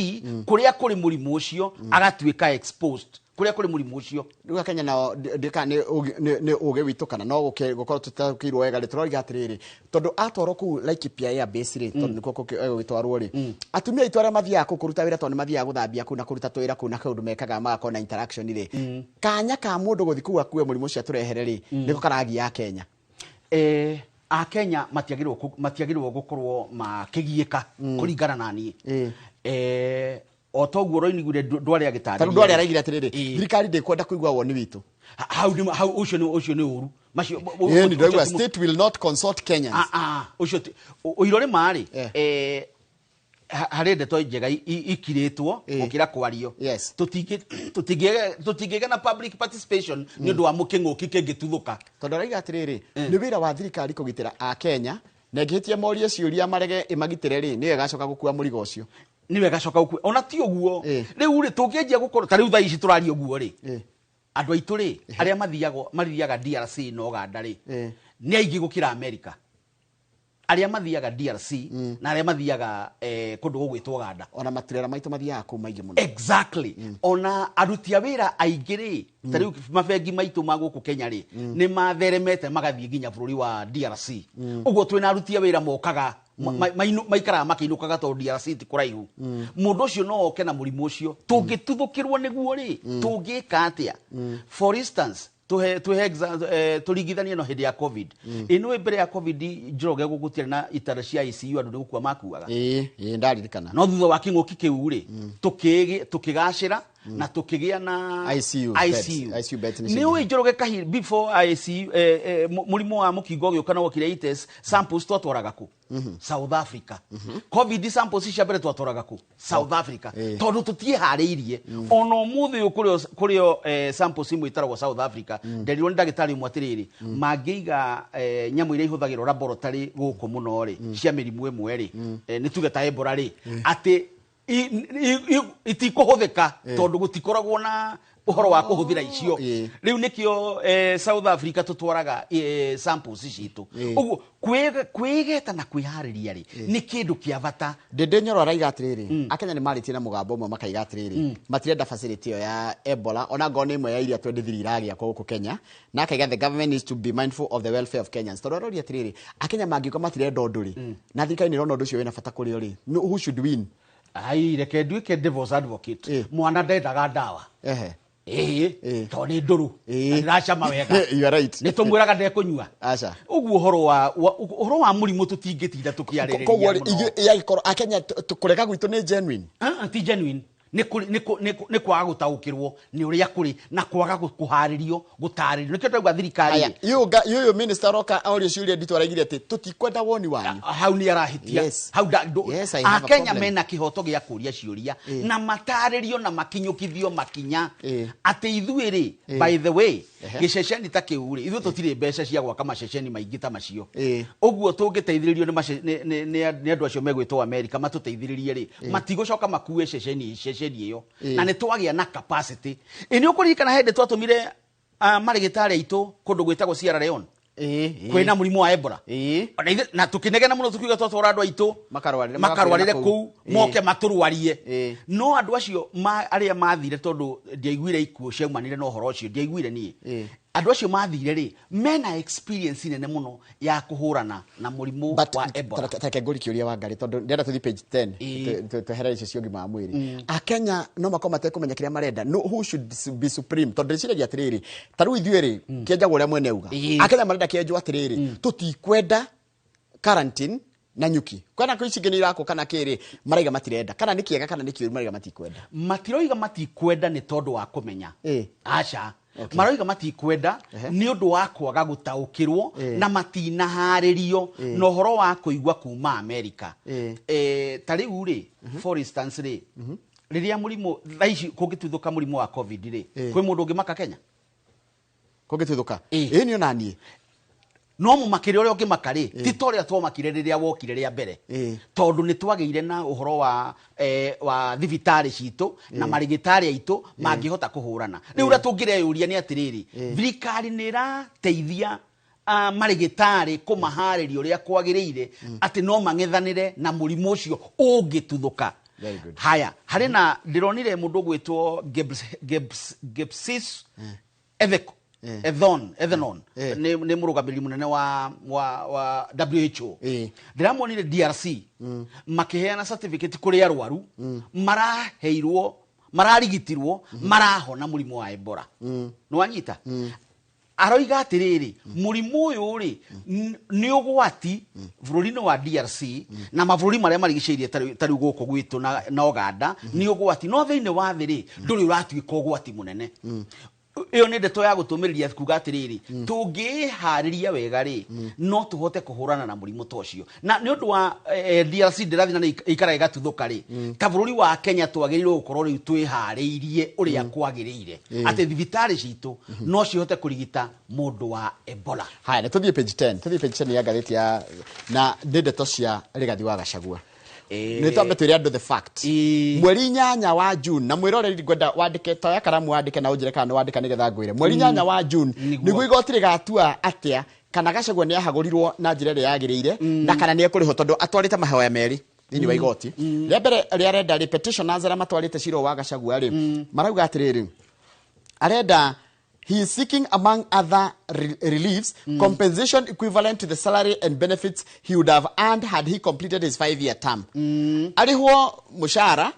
kũrĩa kũrĩ mũrimũ ũcio, agatuĩka exposed kũrĩa kũrĩ mũrimũ ũcio. Rĩu Akenya nao ndika nĩ ũgĩ witũ kana no gũkorwo tũtaũkĩirwo wega rĩ, tũroiga atĩrĩrĩ, tondũ atwarwo kũu Laikipia Air Base rĩ, tondũ nĩkuo egũgĩtwarwo rĩ, atumia aitũ arĩa mathiaga kũu kũruta wĩra, tondũ nĩ mathiaga gũthambia kũu na kũruta tũwĩra kũu na kaũndũ mekaga, magakorwo na interaction rĩ, kanya ka mũndũ gũthiĩ kũu akue mũrimũ ũcio atũrehere rĩ, nĩko karagia Kenya. Akenya matiagĩrĩirwo gũkorwo makĩgiĩka kũringana na niĩ. O toguo ũroiniguire ndwarĩ agĩtarĩria. Tarĩu ndwarĩ araigire atĩrĩrĩ, thirikari ndĩkwenda kũigua woni witũ. Hau nĩ hau, ũcio nĩ ũru macio. Ĩĩ, nĩ ndaigua state will not consult Kenyans. Ah, ah, ũcio ũiro rĩ marĩ harĩ ndeto njega ikirĩtwo gũkĩra kwario. Tũtingĩgĩa na public participation nĩ ũndũ wa mũkĩng'ũki kĩngĩtuthũka. Tondũ araiga atĩrĩrĩ, nĩ wĩra wa thirikari kũgitĩra Akenya, na ĩngĩhĩtia morie ciũria marege ĩmagitĩre rĩ, nĩyo ĩgacoka gũkua mũrigo ũcio. Nĩwe ĩgacoka gũkua. Ona ti ũguo, rĩu rĩ tũngĩanjia gũkorwo ta rĩu thaa ici tũraria ũguo rĩ, andũ aitũ rĩ arĩa mathiaga DRC na Uganda rĩ nĩ aingĩ gũkĩra America, arĩa mathiaga DRC na arĩa mathiaga kũndũ gũgwĩtwo Uganda. Ona maturera maitũ mathiaga kũu maingĩ mũno. Exactly. Ona aruti a wĩra aingĩ rĩ, ta rĩu mabengi maitũ ma gũkũ Kenya rĩ nĩ matheremete magathiĩ nginya bũrũri wa DRC. Ũguo twĩna aruti a wĩra mokaga maikaraga makĩinũkaga tondũ DRC ti kũraihu. Mũndũ ũcio no oke na mũrimũ ũcio. Tũngĩtuthũkĩrwo nĩguo rĩ, tũngĩka atĩa? For instance, tuhe tũringithanie no hĩndĩ ya COVID. Ĩno mbere ya COVID, Njoroge, gũgũtiarĩ na itanda cia ICU, andũ nĩ gũkua makuaga. Ĩĩ ĩĩ, ndaririkana. No thutha wa kĩng'ũki kĩu rĩ, tũkĩgacĩra na tũkĩgĩa na ICU beds. ICU. ICU beds nĩ nĩ ũĩ, Njoroge, kahi before ICU, mũrimũ wa mũkingo ũgĩũka na wokire ITES samples twatwaraga kũ? South Africa. COVID samples cia mbere twatwaraga kũ? South Africa. Tondũ tũtiĩharĩirie. Ona ũmũthĩ ũyũ kũrĩo samples imwe itaragwo South Africa. Nderirwo nĩ ndagĩtarĩ ũmwe atĩrĩrĩ, mangĩiga nyamũ iria ihũthagĩrwo laboratory gũkũ mũno rĩ cia mĩrimũ ĩmwe rĩ, nĩ tuge ta Ebola rĩ, atĩ itikũhũthĩka tondũ gũtikoragwo na ũhoro wa kũhũthĩra icio. Rĩu nĩkĩo South Africa tũtwaraga samples citũ. Ũguo kwĩgeta na kwĩharĩria rĩ nĩ kĩndũ kĩa bata. Ndĩndĩ Nyoro araiga atĩrĩrĩ, Akenya nĩ marĩtie na mũgambo ũmwe makaiga atĩrĩrĩ, matirenda facility ĩyo ya Ebola ona ngorwo nĩ ĩmwe ya iria 23 iragĩakwo gũkũ Kenya, na akaiga the government needs to be mindful of the welfare of Kenyans, tondũ aroria atĩrĩrĩ, Akenya mangiuga matirenda ũndũ rĩ, na thirikari nĩ ĩrona ũndũ ũcio wĩna bata kũrĩ o rĩ, who should win? Ai, reke nduĩke devil's advocate. Mwana ndendaga ndawa. Ĩĩ, tondũ nĩ ndũrũ na ndĩracama wega. You are right. Nĩ tũmwĩraga ndekũnyua. Aca. Ũguo ũhoro wa mũrimũ tũtingĩtinda tũkĩarĩrĩria Koguo mũno. ithuĩ yagĩkorwo Akenya kũrega gwitũ nĩ genuine? Ah, ah, ti genuine. Nĩ kwaga gũtaũkĩrwo nĩ ũrĩa kũrĩ na kwaga kũharĩrio gũtarĩrio, nĩkĩo ndauga thirikari Aya, yũyũ minister aroka orio ciũria nditũ araigire atĩ tũtikwenda woni wanyu. Hau nĩ arahĩtia. Yes. Hau Yes, I have a Akenya problem. mena kĩhoto gĩa kũria ciũria na matarĩrio na makinyũkithio makinya atĩ ithuĩ rĩ, by the way, gĩceceni ta kĩu rĩ, ithuĩ tũtirĩ mbeca cia gwaka maceceni maingĩ ta macio. Ũguo tũngĩteithĩrĩrio nĩ andũ acio megwĩtwo America matũteithĩrĩrie rĩ, matigũcoka makue ceceni ĩyo. Na nĩ twagĩa na capacity. Ĩ nĩ ũkũririkana hĩndĩ twatũmire marĩgĩtarĩ aitũ kũndũ gwĩtagwo Sierra Leone kwĩna mũrimũ wa Ebola? Ona na tũkĩnegena mũno tũkiuga twatwara andũ aitũ makarwarĩre makarwarĩre kũu, moke matũrwarie. No andũ acio arĩa mathire, tondũ ndiaiguire ikuũ ciaumanire na ũhoro ũcio, ndiaiguire niĩ, andũ acio mathire rĩ mena experience nene mũno ya kũhũrana na mũrimũ wa Ebola. Tareke ngũri kĩũria wa Ngarĩ, tondũ ndĩrenda tũthiĩ page 10, tweherere icio cia ũgima wa mwĩrĩ. Akenya no makorwo matekũmenya kĩrĩa marenda. No, who should be supreme? Tondũ ndĩciragia atĩrĩrĩ, ta rĩu ithuĩ rĩ, kĩenjagwo ũrĩa mwene auga. Akenya marenda kĩenjwo atĩrĩrĩ, tũtikwenda quarantine na nyuki kwena kwĩ ici ingĩ nĩ irakwo kana kĩrĩ, maraiga matirenda, kana nĩ kĩega kana nĩ kĩũru, maraiga matikwenda. Matiroiga matikwenda nĩ tondũ wa kũmenya, aca. Maroiga matikwenda nĩ ũndũ wa kwaga gũtaũkĩrwo na matinaharĩrio na ũhoro wa kũigua kuma America. Ta rĩu rĩ, for instance rĩ, rĩrĩa mũrimũ thaa ici kũngĩtuthũka mũrimũ wa COVID rĩ, kwĩ mũndũ ũngĩmaka Kenya? Kũngĩtuthũka, ĩĩ, nĩ ona niĩ. No mũmakĩre ũrĩa ũngĩmaka rĩ, ti ta ũrĩa twamakire rĩrĩa wokire rĩa mbere, tondũ nĩ twagĩire na ũhoro wa thibitarĩ citũ na marĩgĩtarĩ aitũ mangĩhota kũhũrana. Rĩu ũrĩa tũngĩreyũria nĩ atĩrĩrĩ, thirikari nĩ ĩrateithia marĩgĩtarĩ kũmaharĩria ũrĩa kwagĩrĩire atĩ no mang'ethanĩre na mũrimũ ũcio ũngĩtuthũka? Very good. Haya, harĩ na ndĩronire mũndũ ũgwĩtwo Gebsis Etheko Ethon Ethenon, nĩ mũrũgamĩrĩri mũnene wa WHO. Ndĩramuonire DRC makĩheana certificate kũrĩ arwaru maraheirwo, mararigitirwo, marahona mũrimũ wa Ebola. Nĩ wanyita? Aroiga atĩrĩrĩ, mũrimũ ũyũ rĩ, nĩ ũgwati bũrũri-inĩ wa DRC na mabũrũri marĩa marigicĩirie, ta rĩu gũkũ gwitũ na Uganda nĩ ũgwati, no thĩinĩ wa thĩ rĩ, ndũrĩ ũratuĩka ũgwati mũnene. Ĩyo nĩ ndeto ya gũtũmĩrĩria kuga atĩrĩrĩ, tũngĩĩharĩria wega rĩ, no tũhote kũhũrana na mũrimũ ta ũcio. Na nĩ ũndũ wa DRC ndĩrathiĩ na nĩ ĩikaraga ĩgatuthũka rĩ, ta bũrũri wa Kenya twagĩrĩirwo gũkorwo rĩu twĩharĩirie ũrĩa kwagĩrĩire, atĩ thibitarĩ citũ no cihote kũrigita mũndũ wa Ebola. Haya, nĩ tũthiĩ page 10, tũthiĩ page 10 ya ngathĩti ya, na nĩ ndeto cia Rigathi wa Gachagua. Nĩ twambe twĩre andũ the fact. Mweri 8 wa June, na mwĩroreri ngwenda wandĩke, toya karamu wandĩke na ũnjĩre kana nĩ wandĩka nĩgetha ngwĩre. Mweri 8 wa June nĩguo igoti rĩgatua atĩa kana Gachagua nĩ ahagũrirwo na njĩra ĩrĩa yagĩrĩire na kana nĩ ekũrĩhwo, tondũ atwarĩte mahoya merĩ thĩinĩ wa igoti. Rĩa mbere rĩa arenda rĩ, petitioners arĩa matwarĩte cira wa Gachagua rĩ, marauga atĩrĩrĩ, arenda, he is seeking, among other reliefs, compensation equivalent to the salary and benefits he would have earned had he completed his 5-year term. Arĩhwo mũcara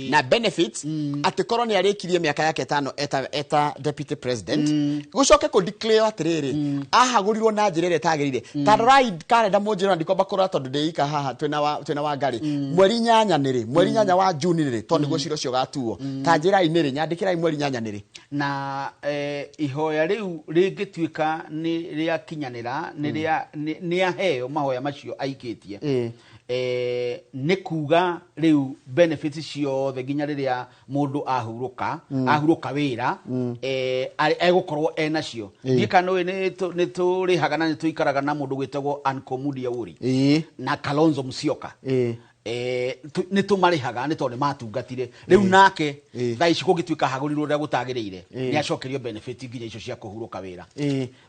na benefits atĩ korwo nĩ arĩkirie mĩaka yake 5 eta deputy president. Gũcoke kũ declare atĩrĩrĩ, ahagũrirwo na njĩra ĩrĩa ĩtagĩrĩire. Ta rorai karenda mũnjĩre, na ndikwamba kũrora tondũ ndĩika haha twĩna Wangari. Mweri 8 nĩrĩ? Mweri 8 wa June nĩrĩ? Tondũ nĩguo cira ũcio ũgatuo. Ta njĩrai nĩrĩ, nyandĩkĩrai mweri 8 nĩrĩ. Na ihoya rĩu rĩngĩtuĩka nĩ rĩakinyanĩra, nĩ aheo mahoya macio aikĩtie, nĩ kuga rĩu benefits ciothe nginya rĩrĩa mũndũ ahurũka, ahurũka wĩra, egũkorwo enacio. Ndiĩ kana nĩũĩ nĩ tũrĩhaga na nĩ tũikaraga na mũndũ gwĩtagwo Anne Awori na Kalonzo Musyoka. Nĩ tũmarĩhaga nĩ tondũ nĩ matungatire. Rĩu nake thaa ici kũngĩtuĩka hagũrirwo ũrĩa gũtagĩrĩire, nĩ acokerio benefit nginya icio cia kũhurũka wĩra.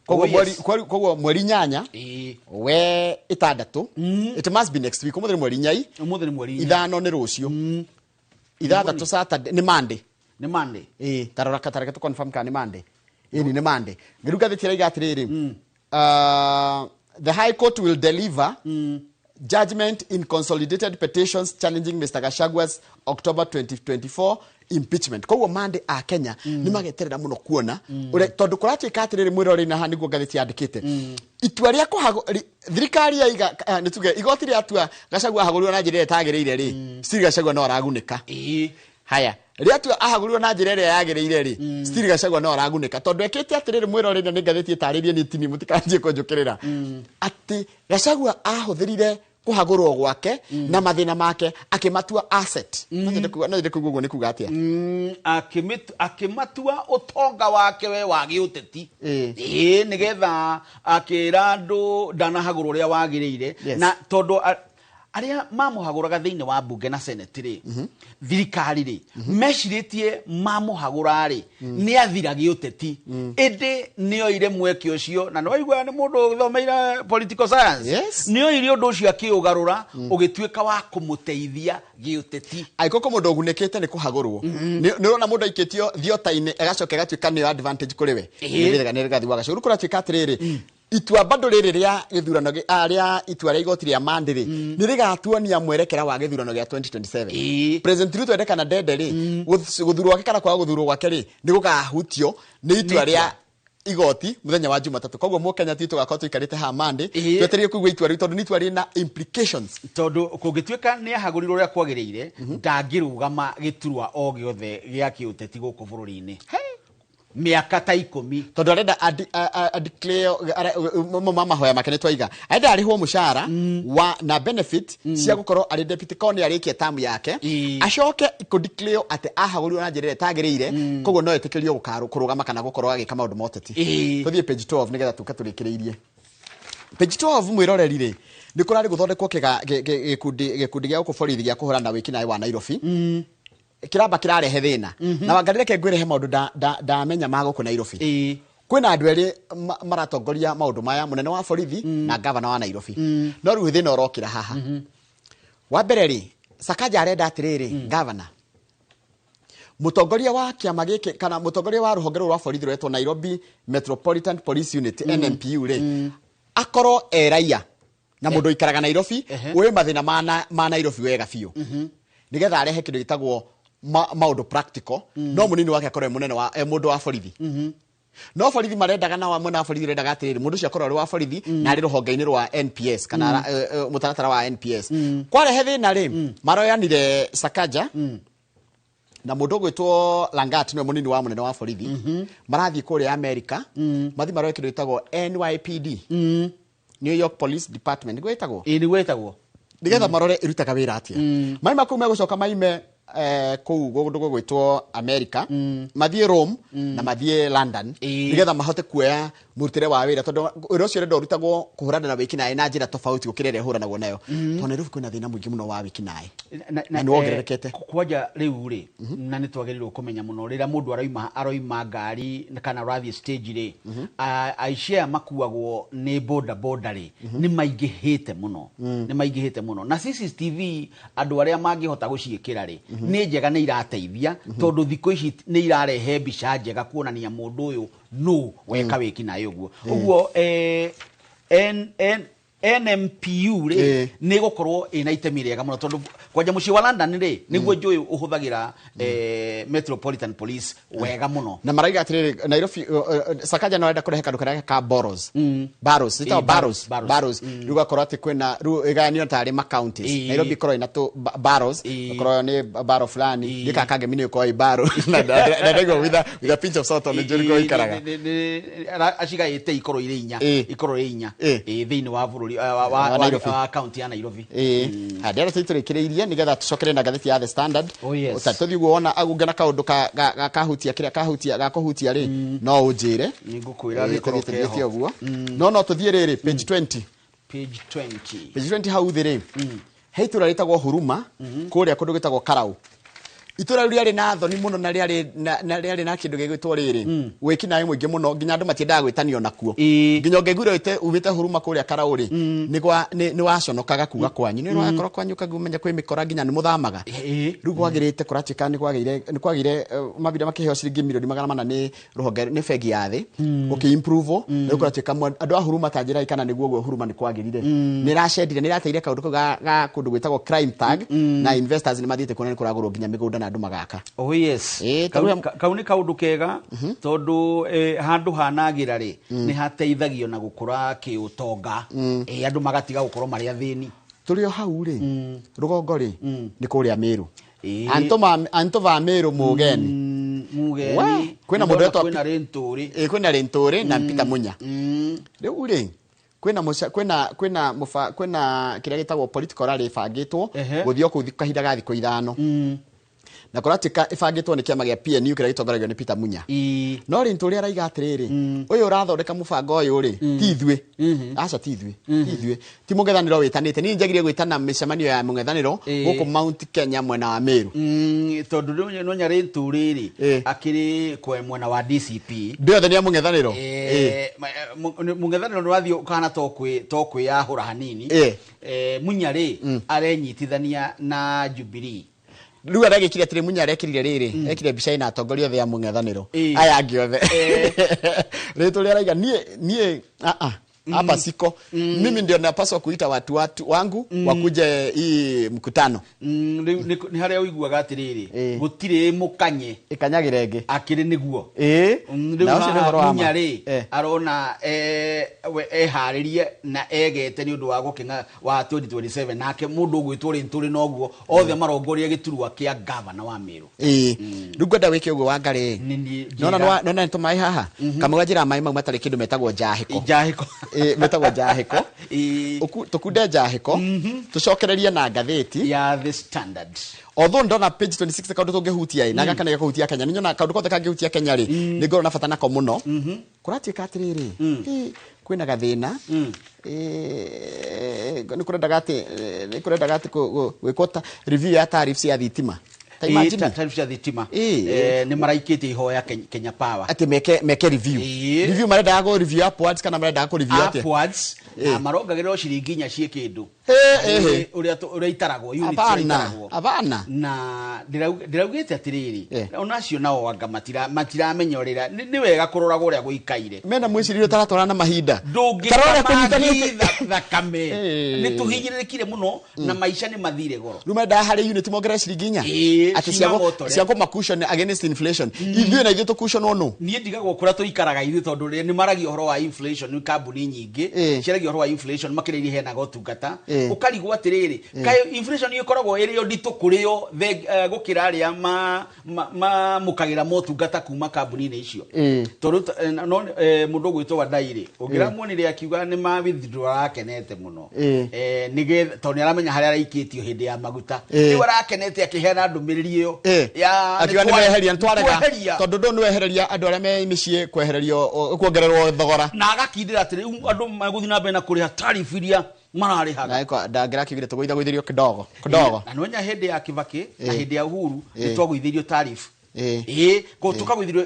Koguo Oh, yes. Koguo mweri 8 we 6, it must be next week. Ũmũthĩ nĩ mweri 4. Ũmũthĩ nĩ mweri 4. 5 nĩ rũciũ, 6 Saturday, nĩ Monday. Nĩ Monday. Ĩĩ, tarora katareke tũ confirm kana nĩ Monday. Ĩni nĩ Monday. Rĩu ngathĩti ĩraiga atĩrĩrĩ, the High Court will deliver judgment in consolidated petitions challenging Mr. Gachagua's October 2024 impeachment. Koguo Monday a Kenya nĩ mageterera mũno kuona ũrĩa, tondũ kũratuĩka atĩrĩrĩ, mwĩroreri, na haha nĩguo ngathĩti yandĩkĩte, itua rĩa thirikari yaiga, nĩ tuge igoti rĩatua Gachagua ahagũrirwo na njĩra ĩrĩa ĩtagĩrĩire rĩ, still Gachagua no aragunĩka. Haya, rĩatua ahagũrirwo na njĩra ĩrĩa yagĩrĩire rĩ, still Gachagua no aragunĩka, tondũ ekĩte atĩrĩrĩ, mwĩroreri, na nĩ ngathĩti ĩtarĩrie nĩ tini, mũtikanjie kũnjũkĩrĩra, atĩ Gachagua ahũthĩrire kũhagũrwo gwake na mathĩna make akĩmatua asset. No nyende kuigua ũguo nĩ kuga atĩa. Akĩmatua ũtonga wake we wa gĩũteti, ĩĩ, nĩgetha akĩra andũ ndanahagũrwo ũrĩa wagĩrĩire. Na tondũ arĩa mamũhagũraga thĩinĩ wa mbunge na senate rĩ, thirikari rĩ, mecirĩtie mamũhagũra rĩ, nĩ athira gĩũteti, ĩndĩ nĩ oire mweke ũcio, na nĩwaigua nĩ mũndũ ũthomeire political science. Nĩ oire ũndũ ũcio akĩũgarũra, ũgĩtuĩka wa kũmũteithia gĩũteti. Angĩkorwo kwĩ mũndũ ũgunĩkĩte nĩ kũhagũrwo, nĩ ũrona mũndũ aikĩtio thiota-inĩ agacoka agatuĩka nĩyo advantage kũrĩ we. Nĩ Rigathi wa Gachagua. Rĩu kũratuĩka atĩrĩrĩ, itua bado rĩrĩ rĩa gĩthurano rĩa itua rĩa igoti rĩa Monday rĩ, nĩ rĩgatuonia mwerekera wa gĩthurano gĩa 2027. President Ruto ende kana ndende rĩ, gũthurwo gwake kana kwaga gũthurwo gwake rĩ, nĩ gũkahutio nĩ itua rĩa igoti muthenya wa Jumatatũ. Koguo mũkenya ti tũgakorwo tũikarĩte haha Monday twetereire kũigua itua rĩu, tondũ nĩ itua rĩna implications. Tondũ kũngĩtuĩka nĩ ahagũrirwo ũrĩa kwagĩrĩire, ndangĩrũgama gĩturwa o gĩothe gĩa kĩũteti gũkũ bũrũri-inĩ mĩaka ta 10. Tondũ arenda a declare ma mahoya make nĩ twaiga arenda arĩhwo mũcara wa na benefit cia gũkorwo arĩ deputy, korwo nĩ arĩkia term yake, acoke kũ declare atĩ ahagũrirwo na njĩra ĩrĩa ĩtagĩrĩire, koguo no etĩkĩrio kũrũgama kana gũkorwo agĩka maũndũ ma ũteti. Tũthiĩ page 12 nĩgetha tũke tũrĩkĩrĩirie. Page 12 mwiroreri rĩ, nĩ kũrarĩ gũthondekwo gĩkundi gĩa gũkũ borithi gĩa kũhũrana na wĩkinaĩ wa Nairobi. Kĩramba kĩrarehe thĩna na wangarĩ, reke ngwĩrehe maũndũ ndamenya ma gũkũ Nairobi. Kwĩna andũ erĩ maratongoria maũndũ maya, mũnene wa borithi na gavana wa Nairobi. No rĩu thĩna ũrokĩra haha. Wa mbere rĩ, Sakaja arenda atĩrĩrĩ, gavana, mũtongoria wa kĩama gĩkĩ kana mũtongoria wa rũhonge rũrũ rwa borithi rwetwo Nairobi Metropolitan Police Unit, NMPU rĩ, akorwo e raia na mũndũ ũikaraga Nairobi, ũĩ mathĩna ma Nairobi wega biũ, nĩgetha arehe kĩndũ gĩtagwo maũndũ practical. No mũnini wake akorwo e mũnene wa e mũndũ wa borithi. No borithi marendaga, na mwena wa borithi ũrendaga atĩrĩrĩ, mũndũ ũcio akorwo arĩ wa borithi na arĩ rũhonge-inĩ rwa NPS kana mũtaratara wa NPS. Kwarehe thĩna rĩ, maroyanire Sakaja na mũndũ ũgwĩtwo Langat, nĩwe mũnini wa mũnene wa borithi, marathiĩ kũrĩa America, mathiĩ maroe kĩndũ gĩtagwo NYPD, New York Police Department nĩguo ĩtagwo. Ĩĩ, nĩguo ĩtagwo. Nĩgetha marore ĩrutaga wĩra atĩa. Maima kũu megũcoka maime kũu kũndũ gũgwĩtwo America, mathiĩ Rome na mathiĩ London, nĩgetha mahote kuoya mũrutĩre wa wĩra, tondũ wĩra ũcio ũrenda ũrutagwo kũhũrana na wĩkinaĩ na njĩra tofauti gũkĩra ĩrĩa ĩhũranagwo nayo, tondũ Nairobi kwĩna thĩna mũingĩ mũno wa wĩkinaĩ na nĩ wongererekete. Kwanja rĩu rĩ, na nĩ twagĩrĩirwo kũmenya mũno rĩrĩa mũndũ aroima ngari kana ũrathiĩ stage rĩ, aici aya makuagwo nĩ boda boda rĩ, nĩ maingĩhĩte mũno, nĩ maingĩhĩte mũno. Na CCTV andũ arĩa mangĩhota gũciĩkĩra rĩ, nĩ njega, nĩ irateithia, tondũ thikũ ici nĩ irarehe mbica njega kuonania mũndũ ũyũ nũ weka wĩkinaĩ ũguo. Ũguo NMPU rĩ, nĩ gũkorwo ĩna itemi rĩega mũno, tondũ kwanja mũciĩ wa London rĩ, nĩguo njũĩ ũhũthagĩra Metropolitan Police wega mũno. Na maraiga atĩrĩrĩ, Nairobi, Sakaja no arenda kũrehe kaũndũ karĩa ka boroughs, boroughs ĩtagwo boroughs, boroughs. Rĩu ũgakorwo atĩ kwĩna rĩu ĩgayanio tarĩ ma counties. Nairobi ĩkorwo ĩna tũ boroughs, ĩkorwo nĩ borough fulani, gĩka Kangemi nĩ ĩkorwo ĩ borough, na ndaigua with a pinch of salt, nĩ njũĩ nĩkuo ĩikaraga. Acigaĩte ikorwo irĩ inya, ikorwo irĩ inya thĩinĩ wa bũrũri wa Wa Nairobi. Wa kaunti ya Nairobi. Ĩĩ, ndĩrenda tũthiĩ tũrĩkĩrĩirie nĩgetha tũcokere na ngathĩti ya The Standard. Oh, yes. Ũtarĩ tũthiĩ ũguo, wona ũngĩona kaũndũ kahutia kĩrĩa kahutia gakũhutia rĩ, no ũnjĩre. Nĩngũkwĩra. Ĩĩ, gĩkorwo tũthiĩ tũthiĩte keho. ũguo, no tũthiĩ rĩrĩ page 20. Page 20. Page 20 hau thĩ rĩ, he itũra rĩtagwo Huruma kũrĩa kũndũ gwĩtagwo Karau. Itũra rĩu rĩarĩ na thoni mũno na rĩarĩ na kĩndũ gĩgwĩtwo rĩrĩ wĩkinaĩ mũingĩ mũno, nginya andũ matiendaga gwĩtanio nakuo. Nginya ũngĩaiguire umĩte Huruma kũrĩa Karau rĩ, nĩ waconokaga kuga kwanyu nĩ wakorwo kwanyu ũkamenya kwĩ mĩkora, nginya nĩ mũthamaga. Rĩu gwagĩrĩte kũratuĩka nĩ kwagĩire mavinda makĩheo ciringi mirioni 400 nĩ rũhonge nĩ bengi ya thĩ gũkĩ improve. Rĩu kũratuĩka andũ a Huruma ta njĩra kana nĩguo ũguo Huruma nĩ kwagĩrire, nĩ ĩracendire, nĩ ĩrateire kaũndũ kau ga kũndũ gwĩtagwo crime tag, na investors nĩ mathiĩte kuona nĩ kũragũrwo nginya mĩgũnda na andũ magaka. Oh yes. Kau Kau nĩ kaũndũ kega, tondũ handũ hanagĩra rĩ, nĩ hateithagio na gũkũra kĩũtonga. Andũ magatiga gũkorwo marĩ athĩni. Tũrĩ o hau rĩ, rũgongo rĩ, nĩ kũrĩa Mĩrũ. Antũ va Mĩrũ mũgeni. Mugeni. We, kwĩna mũndũ Ndona wetwo kwĩna Rĩntũrĩ. Ĩ, kwĩna Rĩntũrĩ na Peter Munya. Rĩu rĩ, kwĩna mũca kwĩna kwĩna mũba kwĩna kĩrĩa gĩtagwo political rally ĩbangĩtwo gũthiĩ o kũu kahinda ga thikũ 5, na kũratuĩka ĩbangĩtwo nĩ kĩama gĩa PNU kĩrĩa gĩtongoragio nĩ Peter Munya. No Rĩntũrĩ araiga atĩrĩrĩ, ũyũ ũrathondeka mũbango ũyũ rĩ, ti ithuĩ, aca, ti ithuĩ, ti ithuĩ, ti mũng'ethanĩro wĩtanĩte. Niĩ njagirie gwĩtana mĩcemanio ya mũng'ethanĩro gũkũ Mount Kenya mwena wa Meru. Tondũ rĩu nonya Rĩntũrĩ rĩ, akĩrĩ kwe mwena wa DCP. Ndĩothe nĩ a mũng'ethanĩro. Mũng'ethanĩro nĩ wathiĩ ũkahana to kwĩyahũra hanini. Munya rĩ, arenyitithania na Jubilee. Rĩu aregĩkire atĩrĩ, Munya arekĩrire rĩrĩ, ekire mbica ĩna atongoria othe a mũng'ethanĩro aya angĩ othe. Rĩtũ araiga niĩ ah, ah, hapa siko, mimi ndio napaswa kuita watu wangu wakuje hii mkutano. Rĩu nĩ harĩa ũiguaga atĩrĩrĩ, gũtirĩ mũkanye ĩkanyagĩra ĩngĩ. Akĩrĩ nĩguo. Rĩu Na ũcio nĩ haha ũhoro wa ma. Munya rĩ, arona we eharĩrie na egete nĩ ũndũ wa gũkĩng'a wa 2027, nake mũndũ ũgwĩtwo Rĩntũrĩ noguo othe marongoria gĩturwa kĩa gavana wa Meru. Ĩĩ, rĩu ngwenda wĩke ũguo, Wangarĩ. Nona nona nĩ tũmaĩ haha kamwe ganjĩra maĩ mau matarĩ kĩndũ metagwo njahĩko. Njahĩko. Ĩĩ, metagwo njahĩko. Tũkunde njahĩko, tũcokererie na ngathĩti ya The Standard. Although ndona page 26 kaũndũ tũngĩhutia ĩ, na gaka nĩ gakũhutia Kenya, nĩ nyona kaũndũ kothe kangĩhutia Kenya rĩ, nĩ ngorwo na bata nako mũno. Kũratuĩka atĩrĩrĩ, Kwĩna gathĩna nĩ kũrendaga atĩ nĩ kũrendaga atĩ gwĩkwo ta review ya tariffs ya thitima. Ta imagine. Tariff cia thitima nĩ maraikĩtie ihoya Kenya Power atĩ meke review. Review marendaga go review upwards kana marendaga kũ review atĩa? Upwards, na marongagĩrĩrwo ciringi 4 ciĩ kĩndũ. Ũrĩa itaragwo, units ũrĩa itaragwo. Hapana. Na ndĩraugĩte atĩrĩrĩ, onacio nao anga matiramenya ũrĩa nĩ wega kũrora ũrĩa gũikaire. Mena mwĩcirĩrie ũtaratwarana na mahinda. Ndũngĩkama thakame. Nĩ tũhinyĩrĩrĩkire mũno na maica nĩ mathire goro. Rĩu mendaga harĩ unit mongerere ciringi 4. Atĩ cia kũma cushion against inflation. Ithuĩ na ithuĩ tũcushionwo nũ? Niĩ ndigagwo kũrĩa tũikaraga ithuĩ tondũ nĩ maragia ũhoro wa inflation nĩ kambuni nyingĩ ciaragia ũhoro wa inflation makĩria iria iheanaga ũtungata. Ũkarigwo atĩrĩrĩ, kaĩ inflation ĩkoragwo ĩrĩ o nditũ kũrĩ o gũkĩra arĩa mamũkagĩra motungata kuma kambuni-inĩ icio. Tondũ mũndũ ũgwĩtwo Wandairĩ ũngĩramuonire akiuga nĩ ma withdraw arakenete mũno. Nĩgetha tondũ nĩ aramenya harĩa araikĩtio hĩndĩ ya maguta. Rĩu arakenete akĩheana ndũmĩrĩri ĩyo ya akiuga nĩ meheria nĩ twarega tondũ ndũ nĩ wehereria andũ arĩa me mĩciĩ kwehererio kuongererwo thogora. Na agakindĩra atĩ rĩu andũ megũthiĩ na mbere na kũrĩha tariff iria mararĩhaga. Na ndangĩrakiugire tũgũithagũithĩrio kidogo kidogo. Na nĩwenya hĩndĩ ya Kibaki na hĩndĩ ya Uhuru nĩ twagũithĩirio tariff. Tũkagũithĩrio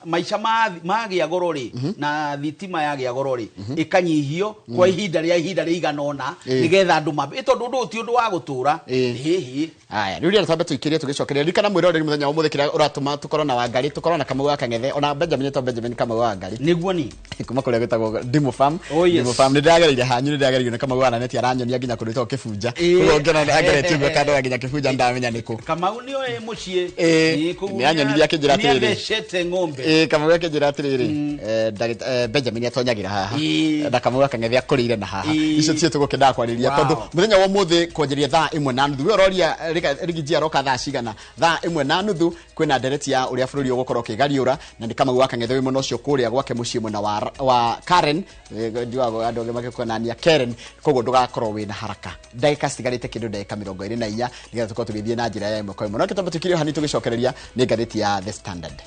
maica magĩa goro rĩ na thitima yagĩa goro rĩ ĩkanyihio kwa ihinda rĩa ihinda rĩigana ũna nĩgetha andũ mambe tondũ ũndũ ũyũ ti ũndũ wa gũtũra. Aya rĩu rĩrĩa twambe tũikĩrie tũgĩcokeria ririkana mwĩroreri mũthenya wa ũmũthĩ kĩrĩa ũratũma tũkorwo na Wangari tũkorwo na Kamau wa Kang'ethe ona Benjamin to Benjamin Kamau wa Wangari nĩguo ni kuma kũrĩa gwĩtagwo Ndimũ Farm. Ndimũ Farm nĩ ndĩragereire hanyu nĩ ndĩragereire nĩ Kamau wa Naneti aranyonia nginya kũndũ gwĩtagwo Kĩbunja. Koguo ngĩona ageretie ũguo kandora nginya Kĩbunja ndamenya nĩkũ. Kamau nĩ oĩ mũciĩ. Nĩ anyonirie akĩnjĩra atĩrĩrĩ. Nĩathecete ng'ombe. Kamau akĩnjĩra atĩrĩrĩ, Benjamin atonyagĩra haha na Kamau wa Kang'ethe akũrĩire na haha. Icio ticio tũgũkĩendaga kwarĩrĩria tondũ mũthenya wa ũmũthĩ kwanjĩrĩria thaa 1:30 we ũroria Rigiji aroka thaa cigana? Thaa 1:30 kwĩna ndereti ya ũrĩa bũrũri ũgũkorwo ũkĩgariũra na nĩ Kamau wa Kang'ethe wĩ mwena ũcio kũrĩa gwake mũciĩ mwena wa Karen ndiwago andũ angĩ magĩkuonania Karen koguo ndũgakorwo wĩna haraka. Ndagĩka citigarĩte kĩndũ ndagĩka 24 nĩgetha tũkorwo tũgĩthiĩ na njĩra ya ĩmwe kwa ĩmwe. No kĩtambo tũkiri hani tũgĩcokereria nĩ ngathĩti ya The Standard.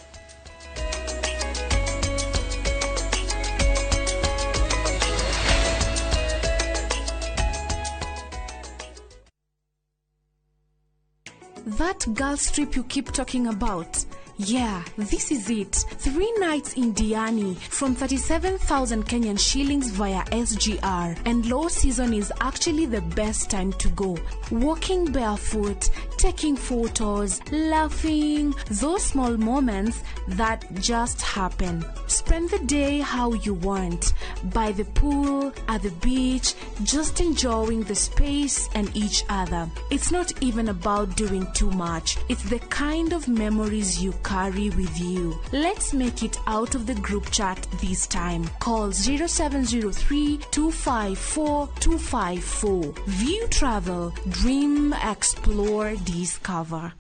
That girls trip you keep talking about. Yeah, this is it. 3 nights in Diani from 37,000 Kenyan shillings via SGR. And low season is actually the best time to go. Walking barefoot, taking photos, laughing, those small moments that just happen. Spend the day how you want. By the pool, at the beach, just enjoying the space and each other. It's not even about doing too much. It's the kind of memories you carry with you. Let's make it out of the group chat this time. Call 0703 254 254. View Travel, dream, explore, discover.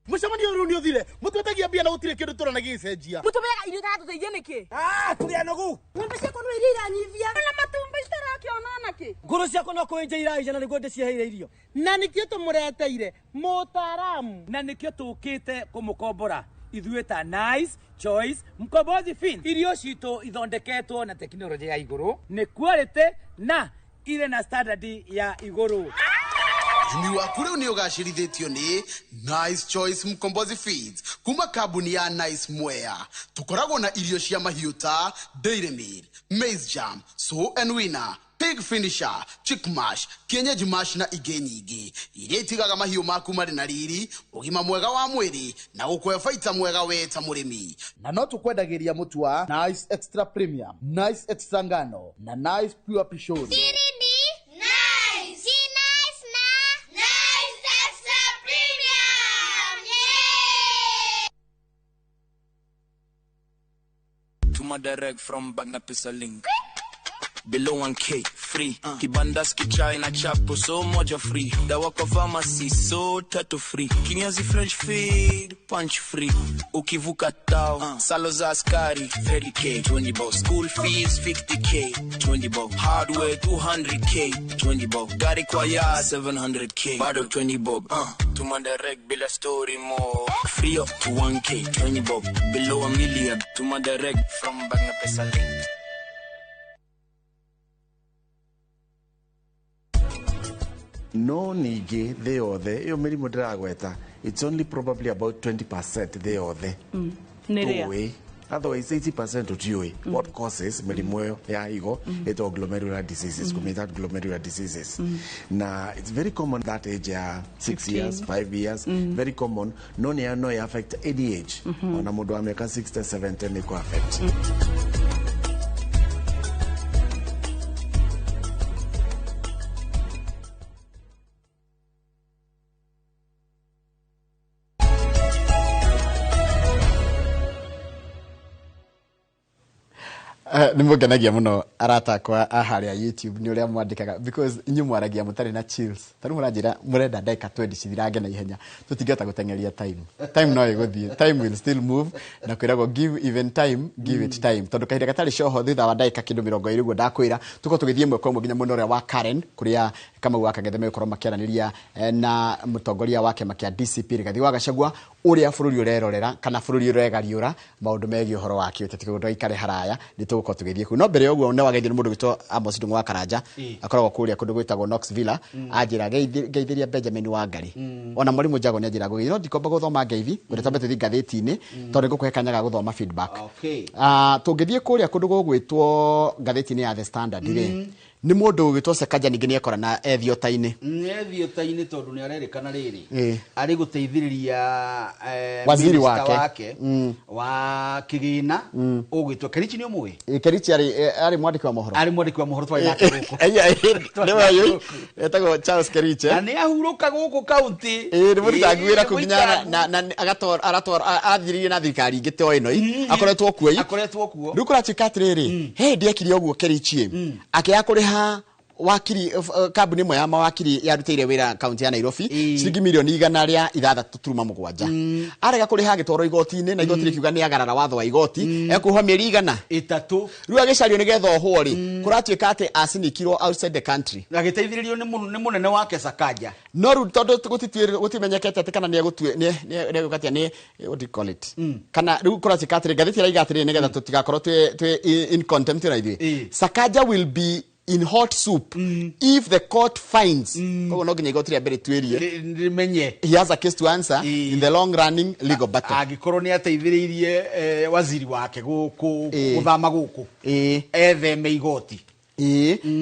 Mũcemanio ũyũ nĩ ũthire mũtwetagia mbia na gũtirĩ kĩndũ tũrona gĩgĩcenjia mũtũmĩaga irio itatũteithia nĩkĩ tũrĩ anogu ng'ombe ciakwa no iria iranyivia na matumbĩ itarakĩona nakĩ ngũrũ ciakwa no kũenja iraija na nĩguo ndĩciheire irio na nĩkĩo tũmũreteire mũtaaramu na nĩkĩo tũkĩte kũmũkombora ithuĩ ta Nice Choice Mkombozi Fin. Irio citũ ithondeketwo na tekinoronjĩ ya igũrũ nĩ quality na irĩ na standard ya igũrũ. Ũrĩmi waku rĩu nĩ ũgacĩrithĩtio nĩ Nice Choice Mkombozi Feeds kuma kambuni ya Nice Mwea. Tũkoragwo na irio cia mahiũ ta Dairy Meal, Maize Jam, Sow and Winner, Pig Finisher, Chick Mash, Kienyeji Mash na ingĩ nyingĩ iria itigaga mahiũ maku marĩ na riri, ũgima mwega wa mwĩrĩ na gũkũhe baita mwega we ta mũrĩmi. Na no tũkwendagĩria mũtu wa Nice Extra Premium, Nice Extra Ngano na Nice Pure Pishori. Tuma direct from Bagnapisa link. Below 1K free. Kibandaski chai na chapo so moja free. Dawa kwa pharmacy so tatu free. Kinyazi French feed punch free. Ukivuka tao salo za askari 30K 20 bob. School fees 50K 20 bob. Hardware 200K 20 bob. Gari kwa ya 700K bado 20 bob. Tuma direct bila story more. Free up to 1K 20 bob. Below a million tuma direct from bank na pesa link. No ningĩ thĩ yothe ĩyo mĩrimũ ndĩragweta, it's only probably about 20% thĩ yothe. Tũĩ. Otherwise 80% tũtiũĩ what causes mĩrimũ ĩyo ya higo, ĩtagwo glomerular diseases, committed glomerular diseases. Na it's very common that age ya 6 years, 5 years, very common. No nĩ no affect any age. Ona mũndũ wa mĩaka 60, 70 nĩ kũ affect. Nĩ mũngenagia mũno arata akwa a harĩa YouTube nĩ ũrĩa mwandĩkaga, because inyuĩ mwaragia mũtarĩ na chills. Ta rĩu mũranjĩra mũrenda ndagĩka 20 cithirange na ihenya, tũtingĩhota gũteng'eria time. Time no ĩgũthiĩ, time will still move, na kwĩragwo give even time, give it time. Tondũ kahinda gatarĩ coho thutha wa ndagĩka kĩndũ 20 ũguo ndakwĩra, tũkorwo tũgĩthiĩ ĩmwe kwa ĩmwe nginya mwena ũrĩa wa Karen, kũrĩa Kamau wa Kang'ethe megũkorwo makĩaranĩria na mũtongoria wa kĩama kĩa DCP Rigathi wa Gachagua, ũrĩa bũrũri ũrerorera kana bũrũri ũregariũra maũndũ megiĩ ũhoro wa kĩũteti. Koguo ndũgaikare haraya, nĩ tũgũkorwo tũgĩthiĩ kũu. No mbere ya ũguo nĩ wageithio nĩ mũndũ ũgwĩtwo Amos Ndung'u wa Karanja, akoragwo kũrĩa kũndũ gwĩtagwo Knox Villa, anjĩra ngeithĩria Benjamin Wangari. Ona mwarimũ Njago nĩ anjĩra ngũgeithia, no ndikomba gũthoma ngeithi, ngwenda twambe tũthiĩ ngathĩti-inĩ, tondũ nĩngũkũhe kanya ga gũthoma feedback. Tũngĩthiĩ kũrĩa kũndũ gũgwĩtwo ngathĩti-inĩ ya The Standard rĩ, nĩ mũndũ ũgwĩtwo Sakaja ningĩ nĩekora na ethiota-inĩ. Ethiota-inĩ tondũ nĩ arerĩkana rĩrĩ arĩ gũteithĩrĩria waziri wake wa kĩgĩna ũgwĩtwo Kerichi. Nĩ ũmũĩ? Kerichi arĩ mwandĩki wa mohoro. Arĩ mwandĩki wa mohoro twarĩ nake gũkũ. Nĩwe etagwo Charles Kerichi. Na nĩ ahurũka gũkũ kaunti. Nĩ mũrutangi wĩra kũu nginya na agatwara athiririe na thirikari ingĩ to ĩno akoretwo kuo. Akoretwo kuo. Rĩu kũratuĩka atĩrĩrĩ, he hĩndĩ ekire ũguo Kerichi akĩaga kũrĩha wakiri kambuni ĩmwe ya mawakiri yarutĩire wĩra kaunti ya Nairobi ciringi mirioni 106.7. Arega kũrĩha agĩtwarwo igoti-inĩ, na igoti rĩkiuga nĩ agarara watho wa igoti, ekuohwo mĩeri 300. Rĩu agĩcario nĩgetha ohwo rĩ, kũratuĩka atĩ acinikirwo outside the country. Agĩteithĩrĩrio nĩ mũnene wake Sakaja. No rĩu tondũ gũtimenyekete atĩ kana nĩ nĩ what do you call it, kana rĩu kũratuĩka atĩrĩ, ngathĩti ĩraiga atĩrĩrĩ, nĩgetha tũtigakorwo twĩ in contempt na ithuĩ, Sakaja will be in hot soup if the court finds. Koguo no nginya igoti rĩa mbere tuĩrie rimenye he has a case to answer in the long running legal battle. Angĩkorwo nĩ ateithĩrĩirie waziri wake gũthama gũkũ etheme igoti.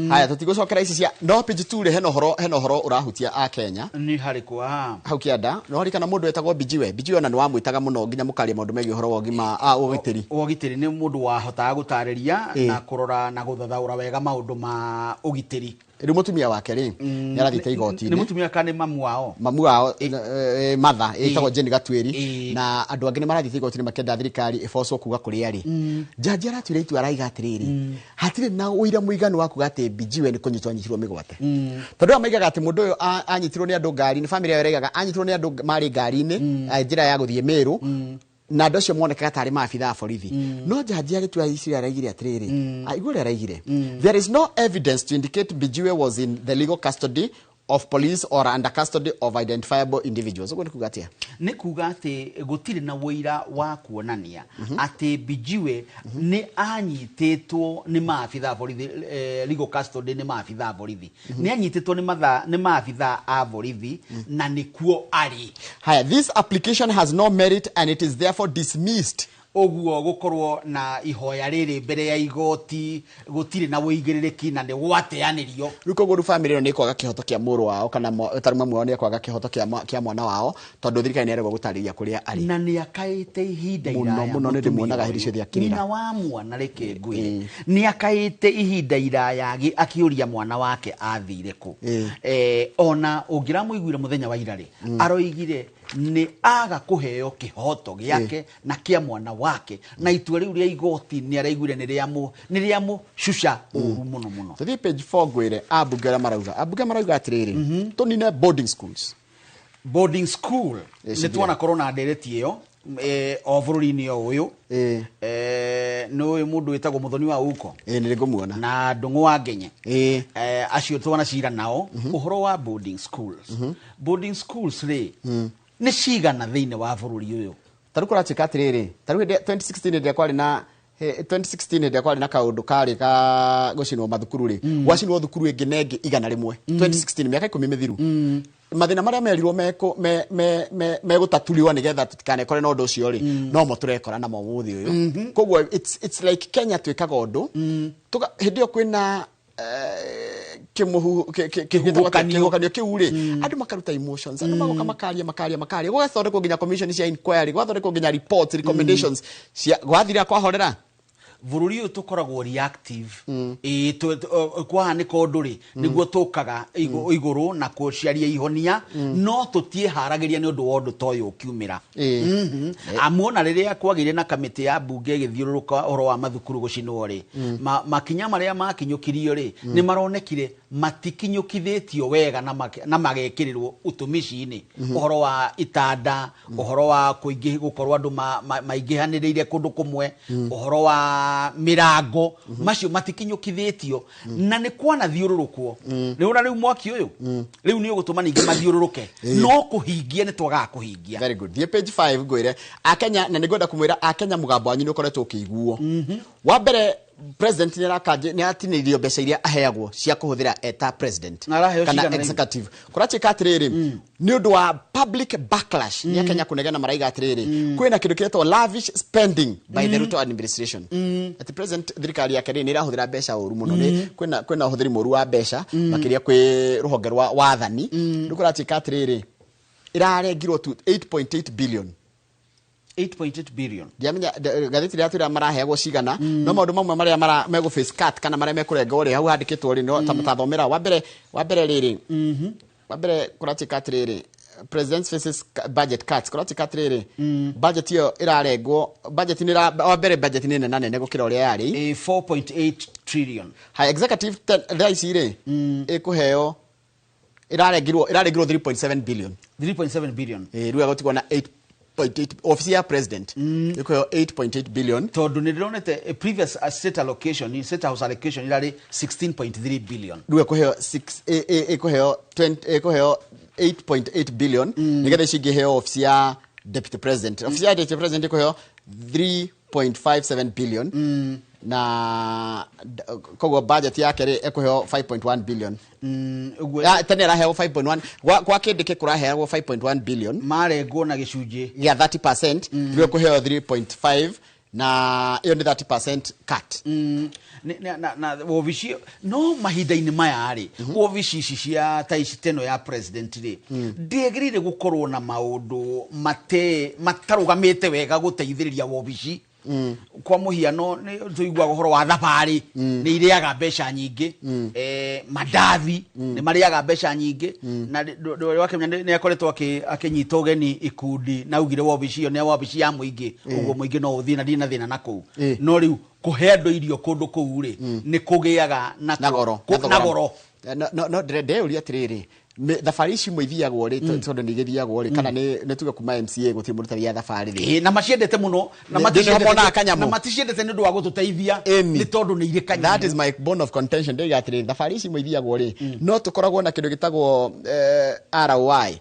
Haya, tũtigũcokera ici cia no page 2 rĩ, hena ũhoro ũrahutia a Kenya. Nĩ harĩkũ aha? Hau kĩanda. No harikana mũndũ wetagwo Bijiwe. Bijiwe ona nĩ wamwĩtaga mũno nginya mũkaria maũndũ megiĩ ũhoro wa ũgima ũgitĩri. Ũgitĩri nĩ mũndũ wahotaga gũtarĩria na kũrora na gũthathaũra wega maũndũ ma ũgitĩri. Rĩu mũtumia wake rĩ nĩ arathiĩte igoti-inĩ. Nĩ mũtumia kana nĩ mamu wao? Mamu wao mother ĩtagwo Jane Gatuĩri, na andũ angĩ nĩ marathiĩte igoti-inĩ makĩenda thirikari ĩbocwo kuga kũrĩa arĩ. Jaji aratuire itua araiga atĩrĩrĩ, hatirĩ na ũira mũiganu wa kuga atĩ Bijiwe nĩ kũnyitwo anyitirwo mĩgwate. Tondũ aya maigaga atĩ mũndũ ũyũ anyitirwo nĩ andũ ngari-inĩ, bamĩrĩ yao ĩraigaga anyitirwo nĩ andũ marĩ ngari-inĩ njĩra ya gũthiĩ Meru, na andũ acio monekaga tarĩ maabithaa a borithi. No jaji agĩtua icira araigire atĩrĩrĩ, aigua ũrĩa araigire, there is no evidence to indicate Bijiwe was in the legal custody of police or under custody of identifiable individuals. Ũguo nĩ kuga atĩa? Nĩ kuga atĩ gũtirĩ na ũira wa kuonania atĩ Bijiwe nĩ anyitĩtwo nĩ maabithaa a borithi, legal custody nĩ maabithaa a borithi. Nĩ anyitĩtwo nĩ maabithaa a borithi na nĩkuo arĩ. Haya, this application has no merit and it is therefore dismissed. Ũguo gũkorwo na ihoya rĩrĩ mbere ya igoti gũtirĩ na ũigĩrĩrĩki na nĩ gwateanĩrio. Rĩu koguo rĩu bamĩrĩ ĩno nĩ ĩkwaga kĩhoto kĩa mũrũ wao kana tarĩ mamu wao nĩ ekwaga kĩhoto kĩa mwana wao, tondũ thirikari nĩ yaregwo gũtarĩria kũrĩa arĩ. Na nĩ akaĩte ihinda iraya mũno, nĩ ndĩmuonaga hĩndĩ ciothe akĩrĩra. Nyina wa mwana reke ngwĩre nĩ akaĩte ihinda iraya akĩũria mwana wake athire kũ. Ona ũngĩramũiguire mũthenya wa ira rĩ, aroigire Nĩ aga kũheo kĩhoto gĩake na kĩa mwana wake, na itua rĩu rĩa igoti nĩ araiguire nĩ rĩamũcuca ũru mũno mũno. Tũthiĩ page 4 ngwĩre ambunge arĩa marauga. Ambunge marauga atĩrĩrĩ, tũnine boarding schools. Boarding school nĩ twanakorwo na ndereti ĩyo o bũrũri-inĩ o ũyũ. Nĩ ũyũ mũndũ wĩtagwo Mũthoni wa Uko. Nĩ ngũmuona. Na Ndũng'ũ wa Ngenye. Acio twanacira nao ũhoro wa boarding schools. Boarding schools rĩ nĩ cigana thĩinĩ wa bũrũri ũyũ? Tarĩu kũratuĩka atĩrĩrĩ, tarĩu hĩndĩ 2016 hĩndĩ ĩrĩa kwarĩ na 2016 hĩndĩ ĩrĩa kwarĩ na kaũndũ karĩ ka gũcinwo mathukuru rĩ, gwacinwo thukuru ĩngĩ na ĩngĩ 100 2016, mĩaka 10 mĩthiru. Mathĩna marĩa merirwo megũtatũriwa nĩgetha tũtikanekore na ũndũ ũcio rĩ, no mo tũrekora namo ũmũthĩ ũyũ. Koguo it's like Kenya twĩkaga ũndũ hĩndĩ ĩyo kwĩna kĩhuhũkanio kĩu rĩ, andũ makaruta emotions, andũ magoka makaria makaria makaria, gũgathondekwo nginya commission cia inquiry, gũgathondekwo nginya reports, recommendations cia gwathira kwahorera. Bũrũri ũyũ tũkoragwo reactive. Kwahanĩka ũndũ rĩ, nĩguo tũkaga igũrũ na kũcaria ihonia, no tũtiĩharagĩria nĩ ũndũ wa ũndũ ta ũyũ ũkiumĩra. Amuona rĩrĩa kwagĩire na kamĩtĩ ya mbunge ĩgĩthiũrũrũka ũhoro wa mathukuru gũcinwo rĩ, makinya marĩa makinyũkirio rĩ, nĩ maronekire matikinyũkithĩtio wega na magekĩrĩrwo ũtumishi-inĩ. Ũhoro wa itanda, ũhoro wa kũingĩ gũkorwo andũ maingĩhanĩrĩire kũndũ kũmwe, ũhoro wa mĩrango, macio matikinyũkithĩtio na nĩ kwanathiũrũrũkwo. Rĩu na rĩu mwaki ũyũ rĩu nĩ ũgũtũma ningĩ mathiũrũrũke, no kũhingia nĩ twagaga kũhingia. Very good. Thiĩ page 5 ngwĩre Akenya, na nĩngwenda kũmwĩra Akenya mũgambo wanyu nĩ ũkoretwo ũkĩiguo. Wa mbere, president nĩ atinĩirio mbeca iria aheagwo cia kũhũthĩra eta president kana executive. Kũratuĩka atĩrĩrĩ, nĩ ũndũ wa public backlash nĩ Akenya kũnegena maraiga atĩrĩrĩ, kwĩna kĩndũ kĩretwo lavish spending by the Ruto administration. Atĩ president thirikari yake rĩ nĩ ĩrahũthĩra mbeca ũru mũno, nĩ kwĩna ũhũthĩri mũru wa mbeca makĩria kwĩ rũhonge rwa wathani. Rĩu kũratuĩka atĩrĩrĩ, ĩrarengirwo tu 8.8 billion. 8.8 billion. Ndiamenya ngathĩti rĩrĩa twĩra maraheagwo cigana, no maũndũ mamwe marĩa megũ face cut kana marĩa mekũrengwo rĩ, hau handĩkĩtwo rĩ, no tathomera. Wa mbere rĩrĩ, wa mbere kũratuĩka atĩrĩrĩ, president faces budget cuts. Kũratuĩka atĩrĩrĩ, budget ĩyo ĩrarengwo, budget nĩ wa mbere budget nĩ nene nene gũkĩra ũrĩa yarĩ. 4.8 trillion. Haya, executive thaa ici rĩ, ĩkũheo ĩrarengirwo 3.7 billion. 3.7 billion. Rĩu ĩgũtigwo na 8.8 office ya president ĩkũheo 8.8 billion, tondũ nĩ ndĩronete previous state allocation, state house allocation irarĩ 16.3 billion. Rĩu ĩkũheo 6 ĩkũheo 8.8 billion nĩgetha ici ingĩheo office ya deputy president. Office ya deputy president ĩkũheo 3.57 billion na koguo budget yake rĩ ĩkũheo 5.1 billion. Tene ĩraheo 5.1 kwa kĩndĩ kĩ kũraheagwo 5.1 billion, marengwo na gĩcunjĩ gĩa 30%, rĩu ĩkũheo 3.5 na ĩyo nĩ 30% cut. Na wobici no mahinda-inĩ maya rĩ, wobici ici cia ta ici teno ya president rĩ, ndĩagĩrĩire gũkorwo na maũndũ matarũgamĩte wega gũteithĩrĩria wobici. Kwa mũhiano nĩ tũiguaga ũhoro wa thabarĩ nĩ irĩaga mbeca nyingĩ, mandathi nĩ marĩaga mbeca nyingĩ, na wakĩmenya nĩ akoretwo akĩnyita ũgeni ikundi na augire wobici ĩyo nĩ wobici ya mũingĩ, ũguo mũingĩ no ũthiĩ na ndirĩ na thĩna na kũu. No rĩu kũhe andũ irio kũndũ kũu rĩ, nĩ kũgĩaga na goro. No ndĩreyũria atĩrĩrĩ, thabarĩ ici imwe ithiagwo rĩ, tondũ nĩ igĩthiagwo rĩ, kana nĩ tuge kuma MCA gũtirĩ mũndũ ũtathiaga thabarĩ rĩ. Na maciendete mũno, na maticiendete nĩ ũndũ wa gũtũteithia, nĩ tondũ nĩ irĩ kanyamũ. That is my bone of contention. Ndĩiga atĩrĩrĩ, thabarĩ ici imwe ithiagwo rĩ, no tũkoragwo na kĩndũ gĩtagwo ROI,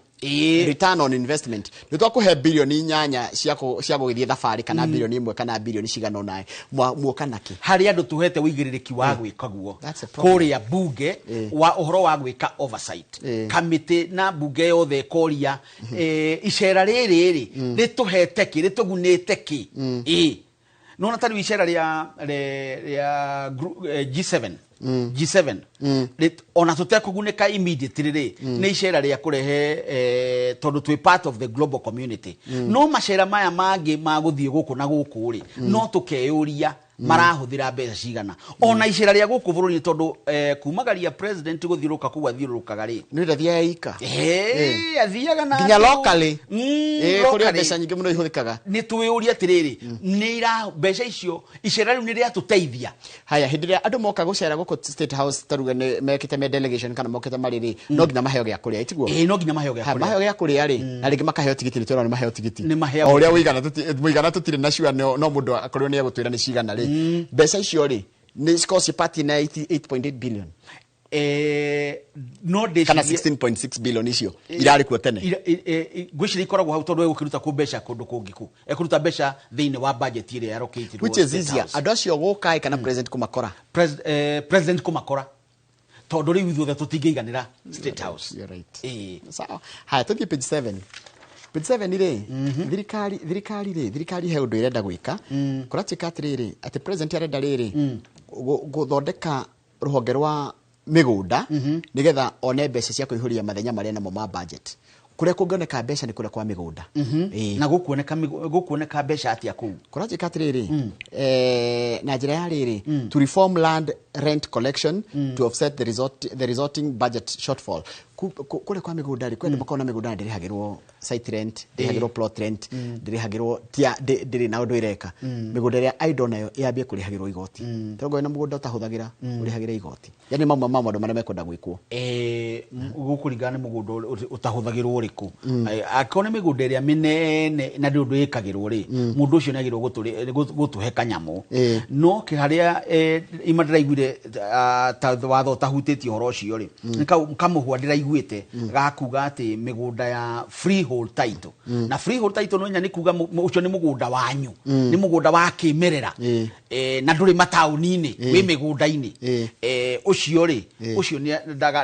return on investment. Nĩ twakũhe bilioni 8 cia gũgĩthiĩ thabarĩ, kana bilioni 1 kana bilioni cigana ũna, muoka nakĩ? Harĩ andũ tũhete ũigĩrĩrĩki wa gwĩka guo kũrĩa bunge wa ũhoro wa gwĩka oversight kamĩtĩ na bunge yothe ĩkoria icera rĩrĩ rĩ rĩtũhete kĩ, rĩtũgunĩte kĩ. Nona ta rĩu icera rĩa G7 G7 ona tũtekũgunĩka immediately rĩ, nĩ icera rĩa kũrehe tondũ twĩ part of the global community. No macera maya mangĩ ma gũthiĩ gũkũ na gũkũ rĩ, no tũkeyũria Marahũthĩra mbeca cigana ona icera rĩa gũkũ bũrũri-inĩ tondũ kumagaria president gũthiũrũrũka kũu athiũrũrũkaga rĩ nĩ ndathiaga ika athiaga na nginya locally kũrĩa mbeca nyingĩ mũno ihũthĩkaga nĩ twĩyũrie atĩrĩrĩ nĩ ira mbeca icio icera rĩu nĩ rĩatũteithia. Haya, hĩndĩ ĩrĩa andũ moka gũcera gũkũ State House taruge nĩ mekĩte me delegation kana mokĩte marĩ rĩ, no nginya maheo gĩa kũrĩa itiguo? No nginya maheo gĩa kũrĩa. Maheo gĩa kũrĩa rĩ, na rĩngĩ makaheo tigiti, nĩ twĩrwo nĩ maheo tigiti. Nĩ maheagwo. O ũrĩa mũigana tũtirĩ na sure, no mũndũ akorwo nĩ egũtwĩra nĩ cigana rĩ. Mbeca icio rĩ, nĩ cikoragwo ciĩ part na 8.8 billion. No ndĩcirie kana 16.6 billion icio irarĩ kuo tene. Ngwĩciria ikoragwo hau tondũ egũkĩruta kũ mbeca kũndũ kũngĩ kũ ekũruta mbeca thĩinĩ wa budget ĩrĩa yarokĩtirwo. Which is easier, andũ acio gũka kana president kũmakora? President kũmakora tondũ rĩu ithuothe tũtingĩiganĩra State House. You're right. Sawa. Haya, tũthiĩ page 7. Page 7 rĩ, thirikari he ũndũ ĩrenda gwĩka. Kũratuĩka atĩrĩrĩ, atĩ president arenda rĩrĩ gũthondeka rũhonge rwa mĩgũnda nĩgetha one mbeca cia kũihũria mathenya marĩa namo ma budget. Kũrĩa kũngĩoneka mbeca nĩ kũrĩa kwa mĩgũnda. Na gũkuoneka mbeca atĩa kũu? Kũratuĩka atĩrĩrĩ, na njĩra ya rĩrĩ, to reform land rent collection to offset the resulting budget shortfall. Kũrĩa kwa mĩgũnda rĩ, kwenda makorwo na mĩgũnda ndĩrĩhagĩrwo site rent, ndĩrĩhagĩrwo plot rent, ndĩrĩhagĩrwo tia ndĩrĩ na ũndũ ĩreka. Mĩgũnda ĩrĩa idle nayo yambie kũrĩhagĩrwo igoti. Tondũ wĩna mũgũnda ũtahũthagĩra, ũrĩhagĩre igoti. Yani mamwe ma maũndũ marĩa mekwenda gwĩkwo. Gũkũringana nĩ mũgũnda ũtahũthagĩrwo ũrĩkũ. Angĩkorwo nĩ mĩgũnda ĩrĩa mĩnene na ndĩ ũndũ ĩkagĩrwo rĩ, mũndũ ũcio nĩ agĩrĩirwo gũtũhe kanyamũ. No harĩa ima ndĩraiguire ta watho ũtahutĩtie ũhoro ũcio rĩ, nĩ kamũhwa ndĩraiguĩte gakuga atĩ mĩgũnda ya freehold title. Na freehold title no nya nĩ kuga ũcio nĩ mũgũnda wanyu, nĩ mũgũnda wa kĩmerera, na ndũrĩ mataũni-inĩ, wĩ mĩgũnda-inĩ. Ũcio rĩ, ũcio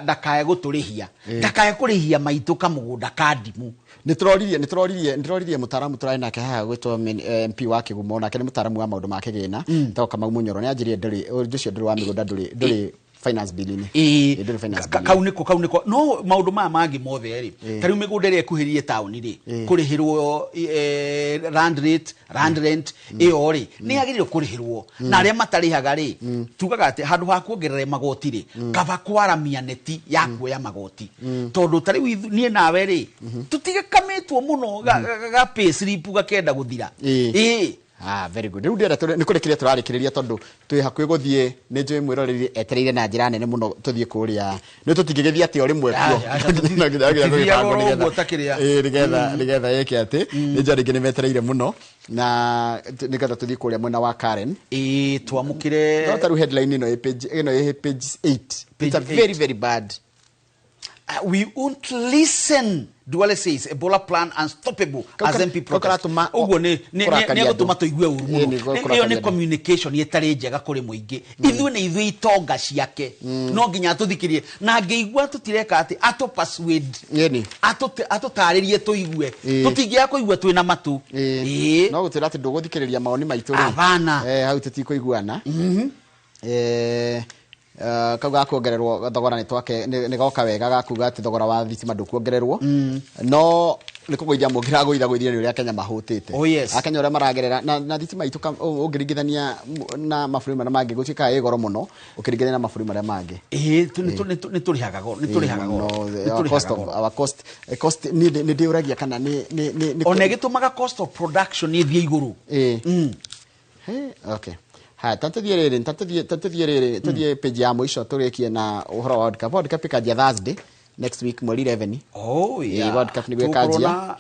ndakae gũtũrĩhia, ndakae kũrĩhia maitũ kamũgũnda ka ndimũ. Nĩtũroririe mũtaaramu tũrarĩ nake haha gwĩtwo MP wa Kĩgumo, nake nĩ mũtaaramu wa maũndũ ma kĩgĩna, etagwo Kamau Mũnyoro. Nĩ anjĩrire ndũrĩ ũndũ ũcio ndũrĩ wa mĩgũnda, ndũrĩ finance bill-inĩ. Ndũrĩ finance bill. Kau nĩko no maũndũ maya mangĩ mothe rĩ, ta rĩu mĩgũnda ĩrĩa ĩkuhĩrĩirie taũni rĩ, kũrĩhĩrwo land rate, land rent ĩyo rĩ, nĩ yagĩrĩirwo kũrĩhĩrwo. Na arĩa matarĩhaga rĩ, tugaga atĩ handũ ha kuongerera magoti rĩ, kaba kwaramia neti ya kuoya magoti. Tondũ ta rĩu niĩ nawe rĩ, tũtigakamĩtwo mũno ga pay slip gakenda gũthira. Very good. Rĩu ndĩrenda nĩ kũrĩkĩrĩria tũrarĩkĩrĩria tondũ twĩ hakuhĩ gũthiĩ, nĩ njũĩ mwĩroreri etereire na njĩra nene mũno tũthiĩ kũrĩa. Nĩ tũtingĩgĩthiĩ atĩ o rĩmwe kuo. No nginya Tũthiaga gwĩbangwo oro ũguo ta kĩrĩa. Nĩgetha ĩke atĩ, nĩ njũĩ rĩngĩ nĩ metereire mũno na nĩgetha tũthiĩ kũrĩa mwena wa Karen. Twamũkĩre. No ta rĩu headline ĩno ĩ page, ĩno ĩ page 8. It's a Page very, eight. very bad. We won't listen. Duale says Ebola plan unstoppable as MP protest. Ũguo nĩ gũtũma tũigue ũru mũno. Ĩyo nĩ communication ĩtarĩ njega kũrĩ mũingĩ. Ithuĩ nĩ ithuĩ itonga ciake. No nginya atũthikĩrie. Na angĩigua tũtireka atĩ atũ persuade. Atũtarĩrie tũigue. Tũtingĩaga kũigua twĩna matũ. No gũtwĩra atĩ ndũgũthikĩrĩria maoni maitũ rĩ. Abana. Hau tũtikũiguana. Kau gakuongererwo thogora nĩ twake nĩ goka wega gakuga atĩ thogora wa thitima ndũkuongererwo. No nĩ kũgũithia mũngĩragũitha gũithia nĩ ũrĩa Kenya mahũtĩte. Oh, yes. Akenya ũrĩa maragerera na thitima itũ ũngĩringithania na mabũrũri marĩa mangĩ gũtuĩkaga ĩ goro mũno ũkĩringithania na mabũrũri marĩa mangĩ. Nĩ tũrĩhaga goro, nĩ tũrĩhaga goro. No, Nĩ our tũrĩhaga cost of, goro. our cost, cost, nĩ ndĩũragia kana nĩ Ona ĩgĩtũmaga cost of production ĩthiĩ igũrũ. Okay. Haya, tatũthiĩ rĩrĩ, tatũthiĩ rĩrĩ, tũthiĩ page ya mũico tũrĩkie na ũhoro wa World Cup. World Cup ĩkanjia Thursday next week mweri 11. Oh, yeah. World Cup nĩguo Tũgũkorwo ĩkanjia.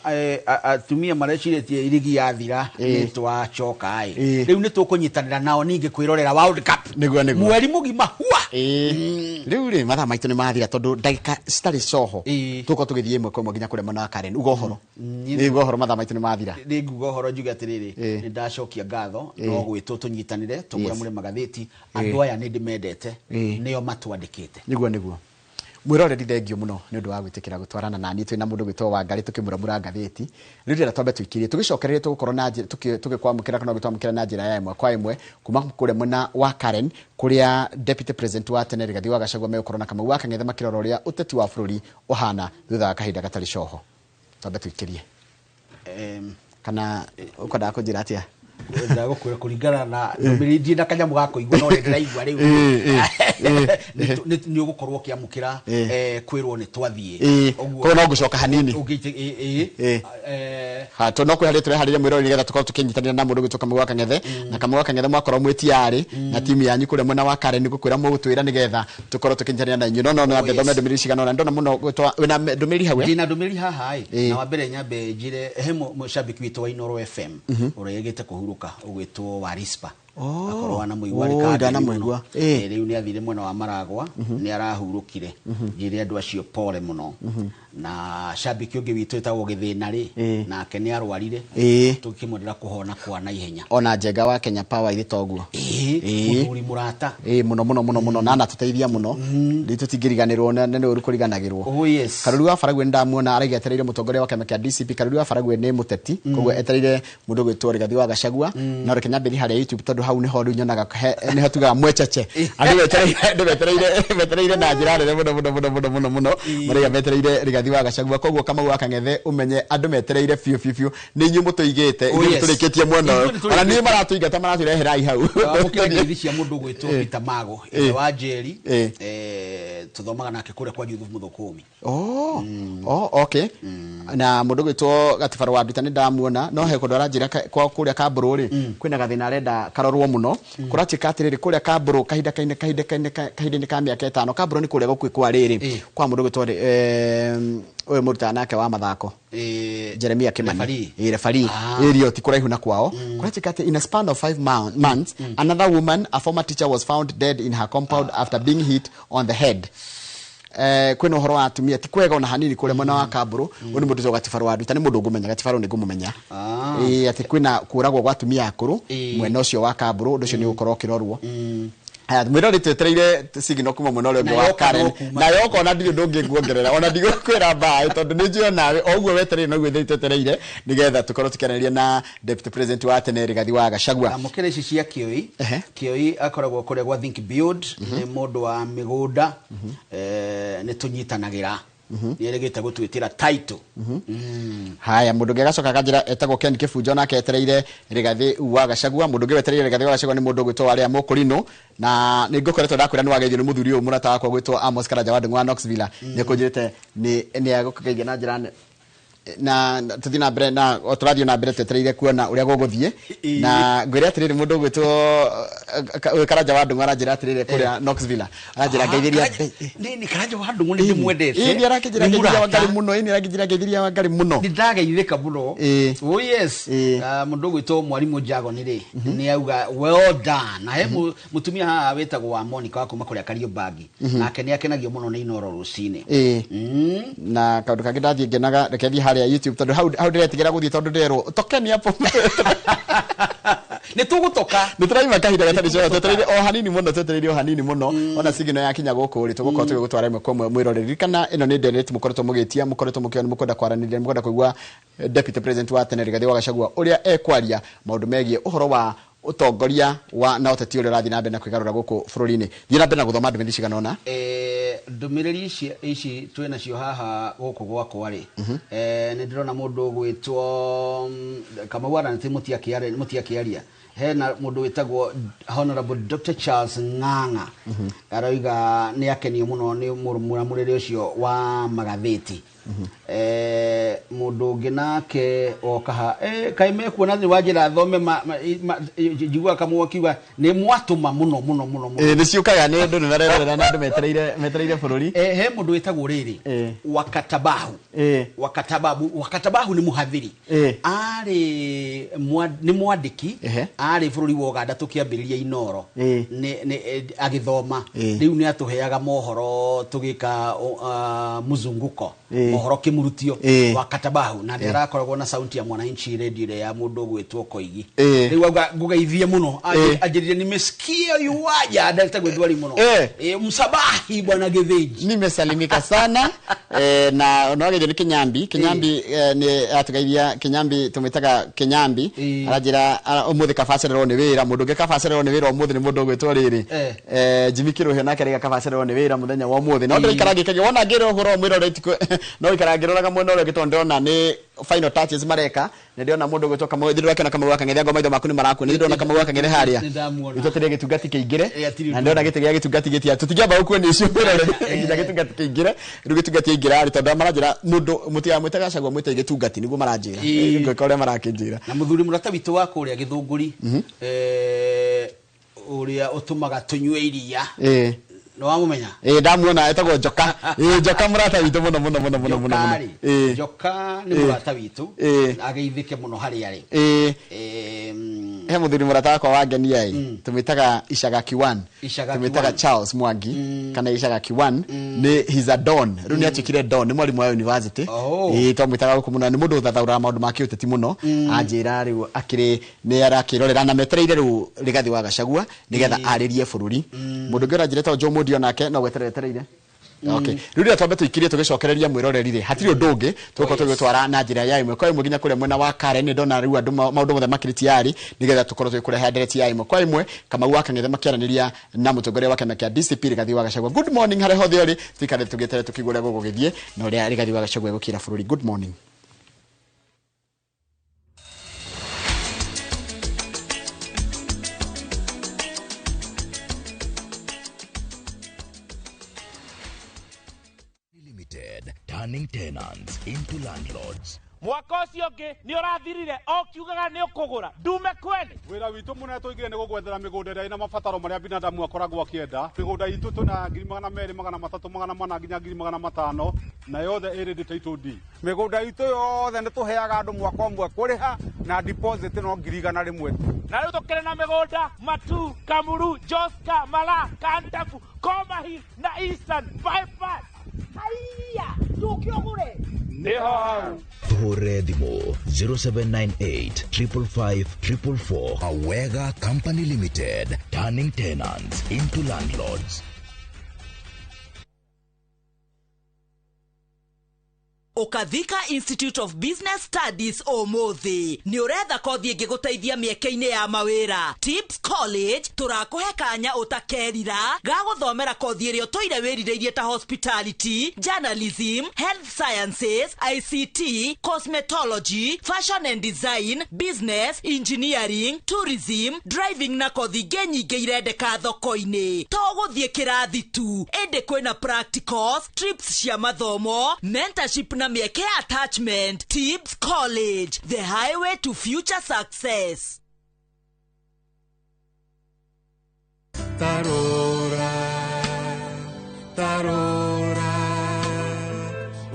na, atumia marecirĩtie irigi yathira nĩ twacoka ĩ. Rĩu nĩ tũkũnyitanĩra nao ningĩ kwĩrorera World Cup. Nĩguo. Mweri mũgima hua. Rĩu rĩ mathaa maitũ nĩ mathira tondũ ndagĩka citarĩ coho. Tũgũkorwo tũgĩthiĩ ĩmwe kwa ĩmwe nginya kũrĩa mwena wa Karen. Uga ũhoro. Nĩ uga ũhoro mathaa maitũ nĩ mathira. Nĩ nguga ũhoro njuge atĩrĩrĩ, nĩ ndacokia ngatho, no gwĩtwo tũnyitanĩre, tũgũre mũrĩ magathĩti. Andũ aya nĩ ndĩmendete, nĩo matwandĩkĩte. Nĩguo. Mwĩroreri thengio mũno nĩ ũndũ wa gwĩtĩkĩra gũtwarana na niĩ twĩna mũndũ gwĩtwo Wangari tũkĩmũramũra ngathĩti. Rĩu ndĩrenda twambe tũikĩrie tũgĩcokererie tũgũkorwo na njĩra, tũgĩkwamũkĩra kana gũtwamũkĩra na njĩra ya ĩmwe kwa ĩmwe kuma kũrĩa mwena wa Karen kũrĩa Deputy President wa tene Rigathi wa Gachagua megũkorwo na Kamau wa Kang'ethe makĩrora ũrĩa ũteti wa bũrũri ũhana thutha wa kahinda gatarĩ coho. Twambe tũikĩrie. Kana ũkwendaga kũnjĩra atĩa? Ndagũkwĩra kũringana na ndũmĩrĩri ndirĩ na kanyamũ ga kũigua no ndĩraigua rĩu. Nĩ ũgũkorwo ũkĩamũkĩra kwĩrwo nĩ twathiĩ. Koguo no ngũcoka hanini. Ha to no kwĩharĩria tũreharĩria mwĩrori nĩgetha tũkorwo tũkĩnyitanĩra na mũndũ ũgwĩtwo Kamau wa Kang'ethe, na Kamau wa Kang'ethe mwakorwo mwĩ tiarĩ na timu yanyu kũrĩa mwena wa Karen nĩgũkwĩra mũgũtwĩra nĩgetha tũkorwo tũkĩnyitanĩra na inyuĩ. No no thome ndũmĩrĩri cigana ũna ndona mũno wĩna ndũmĩrĩri hau. Ndĩna ndũmĩrĩri haha ĩ, na wa mbere nyambe njĩre he mũcambĩki witũ wa Inooro FM ũrĩa ĩgĩte kũhurũka ũgwĩtwo Warispa. Akorwo wanamũigua rĩ ndanamũigua. Rĩu nĩ athire mwena wa Maragwa, nĩ arahurũkire. Njĩre andũ acio pole mũno. Na shabiki ũngĩ witũ ĩtagwo Gĩthĩna rĩ, nake nĩ arwarire, tũkĩmwendera kũhona kwa naihenya. Ona Njenga wa Kenya Power ithe toguo. Mũthuri mũrata. Mũno mũno mũno mũno na anatũteithia mũno. Rĩu tũtingĩriganĩrwo na nĩ ũru kũriganagĩrwo. Oh yes. Karuri wa Faragwe ndamuona araiga etereire mũtongoria wa kĩama kĩa DCP. Karuri wa Faragwe nĩ mũteti, koguo etereire mũndũ ũgwĩtwo Rigathi wa Gachagua. Na reke nyambĩrie harĩa YouTube tondũ hau nĩho rĩu nyonaga nĩho tugaga mwechece. Andũ metereire na njĩra nene mũno mũno mũno mũno mũno mũno. Maraiga metereire Rigathi wa Gachagua. Koguo Kamau wa Kang'ethe ũmenye andũ metereire biũ biũ biũ nĩ inyuĩ mũtũigĩte, inyuĩ mũtũrĩkĩtie mwena ũyũ. Ona niĩ maratũingata maratũreherai hau. Amũkĩra ngeithi cia mũndũ ũgwĩtwo Peter Mago, ithe wa Njeri, tũthomaga nake kũrĩa kwa Judith Mũthũkũmi. Oh, okay. Na mũndũ ũgwĩtwo Gatibaro wa Nduta nĩ ndamuona, no he kũndũ aranjĩra kwa kũrĩa Kambũrũ rĩ, kwĩna gathĩna arenda karorwo mũno. Kũratuĩka atĩrĩrĩ, kũrĩa Kambũrũ kahinda-inĩ ka mĩaka 5, Kambũrũ nĩ kũrĩa gũkuhĩ kwa rĩrĩ kwa mũndũ ũgwĩtwo ũyũ mũrutana nake wa mathako Jeremia Kimani, referee ĩrio ti kũraihu na kwao. Kũratuĩka atĩ in a span of 5 months another woman, a former teacher, was found dead in her compound after being hit on the head. Kwĩna ũhoro wa atumia ti kwega ona hanini kũrĩa mwena wa Kambũrũ. Ũyũ nĩ mũndũ Gatibaro wa Nduta, nĩ mũndũ ngũmenya. Gatibaro nĩ ngũmũmenya. Atĩ kwĩna kũragwo gwa atumia akũrũ mwena ũcio wa Kambũrũ, ũndũ ũcio nĩ ũgũkorwo ũkĩrorwo. Mwĩrori twetereire signal kuma mwena ũrĩa ũngĩ wa Karen, na yoka ona ndirĩ ũndũ ũngĩ nguongerera, ona ndigũkwĩra mbaĩ tondũ nĩ njũĩ nawe o ũguo wetereire noguo ithuĩ twetereire nĩgetha tũkorwo tũkĩaranĩria na Deputy President wa tene Rigathi wa Gachagua. Amũkĩra ici cia Kĩoi. Kĩoi akoragwo kũrĩa gwa Think Build, nĩ mũndũ wa mĩgũnda, nĩ tũnyitanagĩra, nĩ erĩgĩte gũtwĩtĩra title. Haya, mũndũ ũngĩ agacoka akanjĩra etagwo Ken Kĩbunjo, nake etereire Rigathi wa Gachagua. Mũndũ ũngĩ wetereire Rigathi wa Gachagua nĩ mũndũ ũgwĩtwo Warĩa Mũkũrinũ, na nĩ ngũkoretwo ndakwĩra nĩ wageithio nĩ mũthuri ũyũ mũrata wakwa ũgwĩtwo Amos Karanja wa Ndung'u wa Knoxville. Nĩ akũnjĩrĩte nĩ agũkũgeithia na njĩra na tũthiĩ na mbere na o tũrathiĩ na mbere twetereire kuona ũrĩa gũgũthiĩ. Na ngwĩre atĩrĩrĩ, mũndũ ũgwĩtwo ũyũ Karanja wa Ndung'u aranjĩra atĩrĩrĩ kũrĩa Knoxville, aranjĩra ngeithĩria nĩ Karanja wa Ndung'u nĩ ndĩmwendete. Nĩ arakĩnjĩra ngeithĩria Wangari mũno, nĩ arakĩnjĩra ngeithĩria Wangari mũno. Nĩ ndageithĩka mũno. Oh yes. Mũndũ ũgwĩtwo Mwarimũ Jago nĩ rĩ, nĩ auga well done. Na he mũtumia haha wĩtagwo wa Monica wa kuma kũrĩa Kariobangi, nake nĩ akenagio mũno nĩ Inooro rũcinĩ. Na kaũndũ kangĩ ndathiĩ ngenaga, reke thiĩ harĩa YouTube tondũ hau ndĩretigĩra gũthiĩ tondũ ndĩrerwo tokeni hapo. Nĩ tũgũtoka. Nĩ tũraima kahinda gatarĩ coa, twetereire o hanini mũno, twetereire o hanini mũno. Ona signal yakinya gũkũ rĩ, tũgũkorwo tũgĩgũtwara ĩmwe kwa ĩmwe mwĩrore. Ririkana ĩno nĩ ndereti mũkoretwo mũgĩtia, mũkoretwo mũkĩona, mũkwenda kwaranĩria, mũkwenda kũigua Deputy President wa tene Rigathi wa Gachagua ũrĩa ekwaria maũndũ megiĩ ũhoro wa ũtongoria wa na ũteti ũrĩa ũrathiĩ na mbere na kwĩgarũra gũkũ bũrũri-inĩ. Thiĩ na mbere na gũthoma ndũmĩrĩri cigana ũna. Ndũmĩrĩri ici twĩ nacio haha gũkũ gwakwa rĩ, nĩ ndĩrona mũndũ ũgwĩtwo Kamau aranĩte mũtiakĩaria. Hena mũndũ wĩtagwo Honorable Dr. Charles Ng'ang'a, aroiga nĩ akenio mũno nĩ mũramũrĩre ũcio wa magathĩti. Mũndũ ũngĩ nake oka ha kaĩ mekuona thĩ wa njĩra thome njiguaga Kamau akiuga nĩ mwatũma mũno mũno mũno mũno. Nĩ ciũkaga nĩ andũ nĩ marerorera na andũ metereire bũrũri. He mũndũ wĩtagwo rĩrĩ Wakatabahu. Wakatabahu nĩ mũhathiri, arĩ nĩ mwandĩki, arĩ bũrũri wa Uganda tũkĩambĩrĩria Inooro agĩthoma. Rĩu nĩ atũheaga mohoro tũgĩka muzunguko, mohoro kĩmurutio wa Katabahu, na nĩ arakoragwo na sauti ya Mwananchi radio ĩrĩa ya mũndũ ũgwĩtwo Koigi. Rĩu auga ngũgeithie mũno, anjĩrire nimesikia yuaja ndetagwo ndwari mũno. Msabahi bwana Gĩthĩnji. Nimesalimika sana. Na no nĩ Kinyambi. Kinyambi nĩ atũgeithia. Kinyambi tũmwĩtaga Kinyambi, aranjĩra ũmũthĩ kabacererwo nĩ wĩra. Mũndũ ũngĩ kabacererwo nĩ wĩra ũmũthĩ nĩ mũndũ ũgwĩtwo rĩrĩ Jimmy Kĩrũhio, nake araiga kabacererwo nĩ wĩra mũthenya wa ũmũthĩ. No ndĩraikara ngĩkagia wona ngĩra ũhoro mwĩrore no ikara ngĩroraga mwena ũrĩa ũngĩ tondũ ndĩrona nĩ final touches mareka na ndĩrona mũndũ ũgwĩtwo Kamau ndĩrona Kamau wa Kang'ethe ngo maitho maku nĩ maraku nĩ ndĩrona Kamau wa Kang'ethe harĩa itũtĩre gĩtungati kĩingĩre na ndĩrona gĩtĩ gĩa gĩtungati gĩtia tũtingĩamba gũkuonia icio nginya gĩtungati kĩingĩre rĩu gĩtungati kĩingĩra rĩ tondũ maranjĩra mũndũ mũtigamwĩte Gachagua mwĩte gĩtungati nĩguo maranjĩra ngwĩka ũrĩa marakĩnjĩra na mũthuri mũrata witũ wa kũrĩa Gĩthũngũri ũrĩa ũtũmaga tũnyue iria no wamumenya ndamuona etagwo Njoka Njoka mũrata witũ mũno mũno mũno mũno mũno Njoka nĩ mũrata witũ ageithĩke mũno harĩa arĩ he mũthuri mũrata wakwa wa ngenia tũmwĩtaga Icaga Kiwan tũmwĩtaga Charles Mwangi kana Icaga Kiwan nĩ he's a don rĩu nĩ atuĩkire don nĩ mwarimũ wa university twamwĩtaga gũkũ mũno nĩ mũndũ ũthathaũraga maũndũ ma kĩũteti mũno anjĩra rĩu akĩrĩ nĩ arakĩrorera na metereire rĩu Rigathi wa Gachagua nĩgetha arĩrie bũrũri mũndũ ũngĩ ũranjĩra etagwo Joe Mũndio nake no gweterera etereire. Okay. Rĩu rĩrĩa twambe tũikirie tũgĩcokereria mwĩroreri rĩ hatirĩ ũndũ ũngĩ tũgũkorwo tũgĩtwara na njĩra ya ĩmwe kwa ĩmwe nginya kũrĩa mwena wa Karen nĩ ndona rĩu andũ maũndũ mothe makĩrĩ tayari nĩgetha tũkorwo tũgĩkũrehe ndereti ya ĩmwe kwa ĩmwe Kamau wa Kang'ethe makĩaranĩria na mũtongoria wa kĩama kĩa DCP Rigathi wa Gachagua. Good morning harĩa hothe ũrĩ tũikare tũgĩeterere tũkĩigua ũrĩa gũgũgĩthiĩ na ũrĩa Rigathi wa Gachagua egũkĩra bũrũri. Good morning. Turning tenants into landlords. Mwaka ũcio ũngĩ nĩ ũrathirire o kiugaga nĩ ũkũgũra ndume kwene wĩra witũ mũnene tũigire nĩ gũgwethera mĩgũnda ĩrĩa ĩna mabataro marĩa binadamu akoragwo akĩenda mĩgũnda itũ tũna 200,000 300 400 nginya 500,000 na yothe ĩrĩ title deed mĩgũnda itũ yothe nĩ tũheaga andũ mwaka ũmwe kũrĩha na deposit no 100,000 tu na rĩu tũkĩrĩ na mĩgũnda Matu, Kamuru, Joska, Mala, Kantafu, Koma Hill na Eastern Bypass. Haiya, tũke ũgũre nĩho hau Tũhũre thimũ 0798 555 444. Awega Company Limited, turning tenants into landlords. Ukathika Institute of Business Studies ũmũthĩ nĩ ũretha kothi ĩngĩgũteithia mĩeke-inĩ ya mawĩra. Tips College tũrakũhe kanya ũtakerira ga gũthomera kothi ĩrĩa ũtũire wĩrirĩirie ta hospitality, journalism, health sciences, ICT, cosmetology, fashion and design, business, engineering, tourism, driving na kothi ingĩ nyingĩ irendeka thoko-inĩ. To gũthiĩ kĩrathi tu, ĩndĩ kwĩna practicals, trips cia mathomo, mentorship na mĩeke attachment. Tips College, the highway to future success. Tarora, tarora,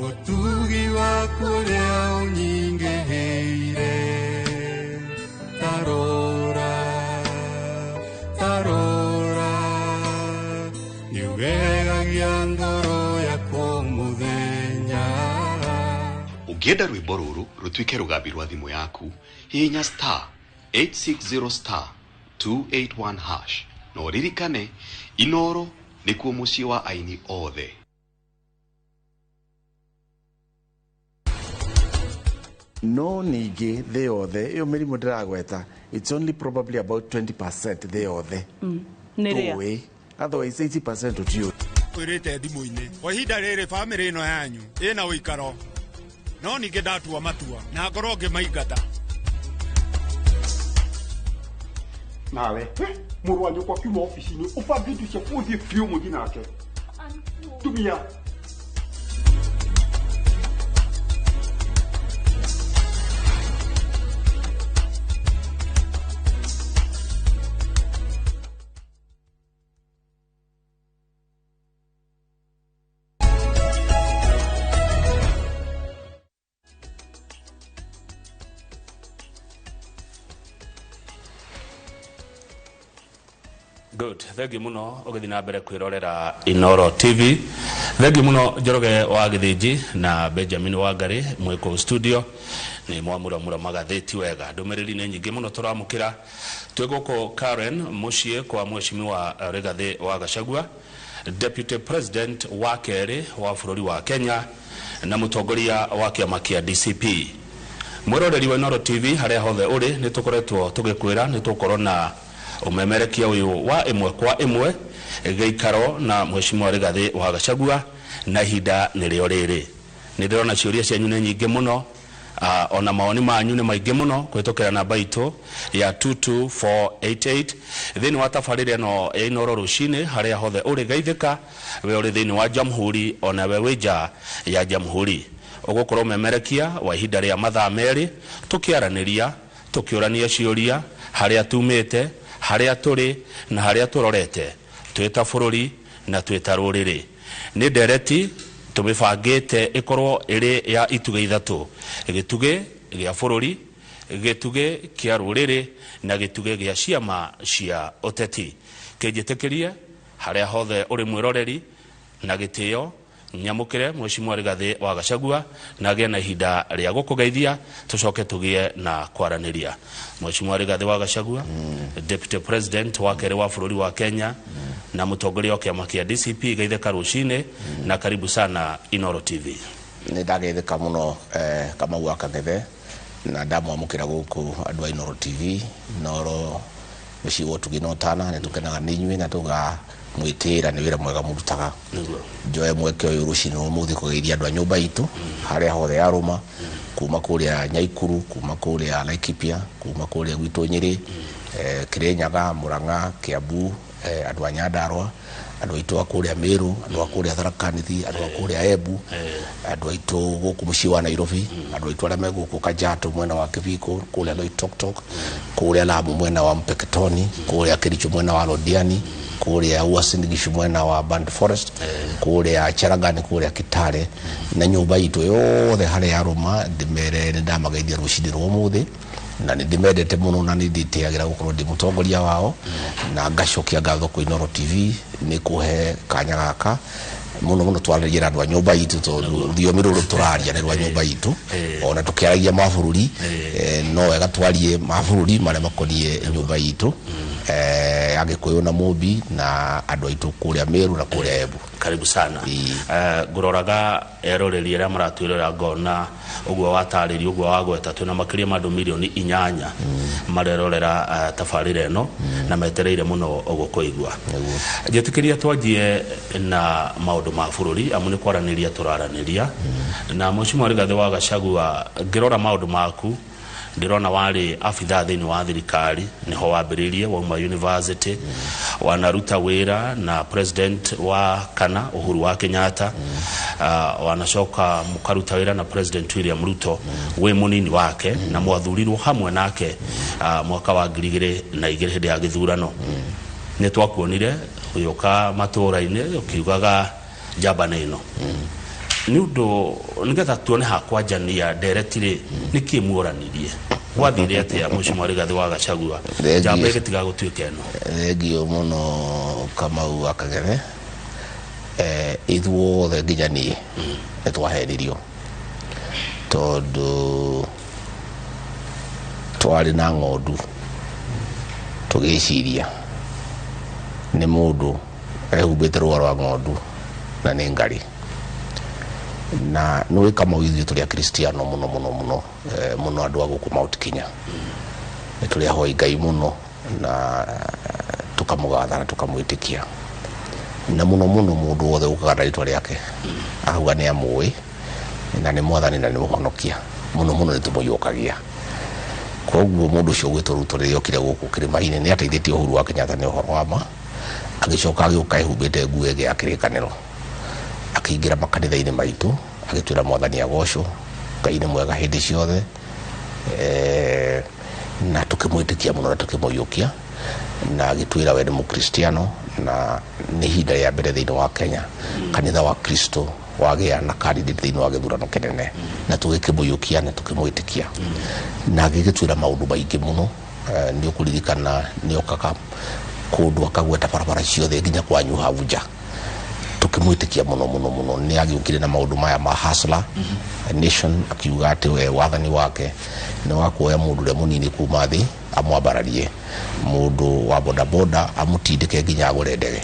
otugi waku ũrĩa ũnyingĩhĩire. Tarora, tarora, nĩũgegagia ngoro yakwa mũthenya. Ũngĩenda rwĩmbo rũrũ rũtuĩke rũgambi rwa thimũ yaku, hihinya star 860 star 281 hash na ũririkane Inoro nĩkuo mũciĩ wa aini othe. No ningĩ thĩ yothe ĩyo mĩrimũ ndĩragweta it's only probably about 20% thĩ yothe tũĩ otherwise 80% tũtiũĩ. Kwĩrĩte thimũ-inĩ kwa ihinda rĩrĩ bamĩrĩ ĩno yanyu ĩna ũikaro no ningĩ ndatua matua na ngorwo ngĩmaingata. Nawe mũrũ wa nyũkwa kiuma ofici-inĩ ũbange indo ciaku ũthiĩ biũ mũthiĩ nake tumia. Good. Thank you muno ugithi na mbere kwirorera Inoro TV. Thank you muno Njoroge wa Githinji na Benjamin Wangari mwiko studio ni mwamura mura magatheti wega. Ndumiriri ni nyingi muno turamukira. Twi guku Karen muciĩ kwa mheshimiwa Rigathi wa Gachagua, Deputy President wa keri wa bũrũri wa Kenya na mutongoria wa kĩama kĩa DCP. Mwiroreri wa Inoro TV haria hothe uri ni tukoretwo tugikwira ni tukorwo na umemerekia uyu wa ĩmwe kwa ĩmwe gĩikaro na mheshimiwa Rigathi wa Gachagua na ihinda nĩrĩo rĩrĩ. Nĩ ndĩrona ciũria cianyu nĩ nyingĩ mũno Ona mawoni manyu nĩ maingĩ mũno kũhĩtũkĩra namba itũ ya 22488 thĩinĩ wa tabarĩra ĩno ya Inooro rũcinĩ harĩa hothe ũrĩ geithĩka we ũrĩ thĩinĩ wa jamhuri ona we wĩ nja ya jamhuri. Ũgũkorwo memerekia wa ihinda rĩa mathaa merĩ tũkĩaranĩria tũkĩũrania ciũria harĩa tumĩte harĩa tũrĩ na harĩa tũrorete twĩ ta bũrũri na twĩ ta rũrĩrĩ. Nĩ ndereti tũmĩbangĩte ĩkorwo ĩrĩ ya itugĩ ithatũ, gĩtugĩ gĩa bũrũri, gĩtugĩ kĩa rũrĩrĩ na gĩtugĩ gĩa ciama cia ũteti. Kĩnjĩtĩkĩrie harĩa hothe ũrĩ mwĩroreri na gĩtĩo nyamũkĩre Mheshimiwa Rigathĩ wa Gachagua na agĩe na ihinda rĩa gũkũgeithia tũcoke tũgĩe na kwaranĩria. Mheshimiwa Rigathĩ wa Gachagua, Deputy President wa kerĩ wa bũrũri wa Kenya na mũtongoria wa kĩama kĩa DCP, geithĩka rũcinĩ na karibu sana Inooro TV. Nĩ ndageithĩka mũno Kamau wa Kang'ethe na ndamwamũkĩra gũkũ andũ a Inooro TV. Inooro mũciĩ wa ũtugi na ũtana, nĩ tũkenaga nĩ inyuĩ na tũgamwĩtĩĩra nĩ wĩra mwega mũrutaga. Njoe mweke ũyũ rũcinĩ rwa ũmũthĩ kũgeithia andũ a nyũmba itũ harĩa hothe yarũma, kuma kũrĩa Nyaikuru, kuma kũrĩa Laikipia, kuma kũrĩa gwitũ Nyĩrĩ, Kĩrĩnyaga, Mũrang'a, Kĩambu, andũ a Nyandarũa, andũ aitũ a kũrĩa Meru, andũ a kũrĩa Tharaka Nithi, andũ a kũrĩa Embu, andũ aitũ gũkũ mũciĩ wa Nairobi, andũ aitũ arĩa me gũkũ Kajiado mwena wa Kibiko, kũrĩa Loitoktok, kũrĩa Lamu mwena wa Mpeketoni, kũrĩa Kericho mwena wa Londiani, kũrĩa Uasin Gishu mwena wa Band Forest, kũrĩa Cherangani, kũrĩa Kitale, na nyũmba itũ yothe harĩa yarũma. Ndĩmere nĩ ndamageithia rũcinĩ rwa ũmũthĩ na nĩ ndĩmendete mũno na nĩ ndĩtĩagĩra gũkorwo ndĩ mũtongoria wao, na ngacokia ngatho kwĩ Inooro TV nĩ kũhe kanya gaka mũno mũno twarĩrie na andũ a nyũmba itũ, tondũ rũthiomi rũrũ tũraria nĩ rwa nyũmba itũ, ona tũkĩaragia mabũrũri no wega twarie mabũrũri marĩa makoniĩ nyũmba itũ, Agĩkũyũ na Mũmbi na andũ aitũ kũrĩa Meru na kũrĩa Embu. Karibu sana. Ngũroraga eroreri arĩa maratwĩrora ngona ũguo watarĩria ũguo wagweta twĩna makĩria ma andũ mirioni 8 marerorera tabarĩra ĩno na metereire mũno gũkũigua. Njĩtĩkĩria twanjie na maũndũ ma bũrũri amu nĩ kwaranĩria tũraranĩria. Na Mheshimiwa Rigathĩ wa Gachagua, ngĩrora maũndũ maku ndĩrona warĩ abithaa thĩinĩ wa thirikari, nĩho wambĩrĩirie wauma university, wanaruta wĩra na president wa kana Uhuru wa Kenyatta, wanacoka mũkaruta wĩra na President William Ruto wĩ mũnini wake, na mwathurirwo hamwe nake mwaka wa 2002 hĩndĩ ya gĩthurano. Nĩ twakuonire ũgĩũka matũũra-inĩ ũkiugaga njamba nĩ ĩno. Nĩ ũndũ nĩgetha tuone ha kwanjania ndereti rĩ, nĩkĩ muoranirie? Gwathire atĩa Mheshimiwa Rigathĩ wa Gachagua njamba ĩgĩtiga gũtuĩka ĩno? Thengio mũno Kamau wa Kang'ethe. Ithuothe nginya niĩ nĩ twahenirio tondũ twarĩ na ng'ondu tũgĩciria nĩ mũndũ ehumbĩte rũa rwa ng'ondu na nĩ ngarĩ. Na nĩ Kamau ithuĩ tũrĩ akristiano mũno mũno mũno, mũno andũ a gũkũ Mount Kenya nĩ tũrĩ ahoi Ngai mũno na tũkamũgatha na tũkamwĩtĩkia, na mũno mũno mũndũ wothe ũkaga na rĩtwa rĩake akauga nĩ amũĩ na nĩ mwathani na nĩ mũhonokia, mũno mũno nĩ tũmũiyũkagia. Koguo mũndũ ũcio ũgwĩtwo Ruto rĩrĩa okire gũkũ kĩrĩma-inĩ nĩ ateithĩtie Uhuru wa Kenyatta nĩ ũhoro wa ma, agĩcoka agĩũka ehumbĩte nguo ĩngĩ ya kĩrĩkanĩro, akĩingĩra makanitha-inĩ maitũ agĩtwĩra mwathani agocwo, Ngai nĩ mwega hĩndĩ ciothe, na tũkĩmwĩtĩkia mũno na tũkĩmũiyũkia, na agĩtwĩra we nĩ mũkristiano na nĩ ihinda rĩa mbere thĩinĩ wa Kenya kanitha wa Kristo wagĩa na candidate thĩinĩ wa gĩthurano kĩnene, na tũgĩkĩmũiyũkia na tũkĩmwĩtĩkia, na agĩgĩtwĩra maũndũ maingĩ mũno. Nĩ ũkũririkana nĩ okaga kũndũ akagweta barabara ciothe nginya kwanyu hau nja, tũkĩmwĩtĩkia mũno mũno mũno. Nĩ agĩũkire na maũndũ maya ma Hustler Nation, akiuga atĩ we wathani wake nĩ wa kuoya mũndũ ũrĩa mũnini kuma thĩ amwambararie, mũndũ wa bodaboda amũtindĩke nginya agũre ndege,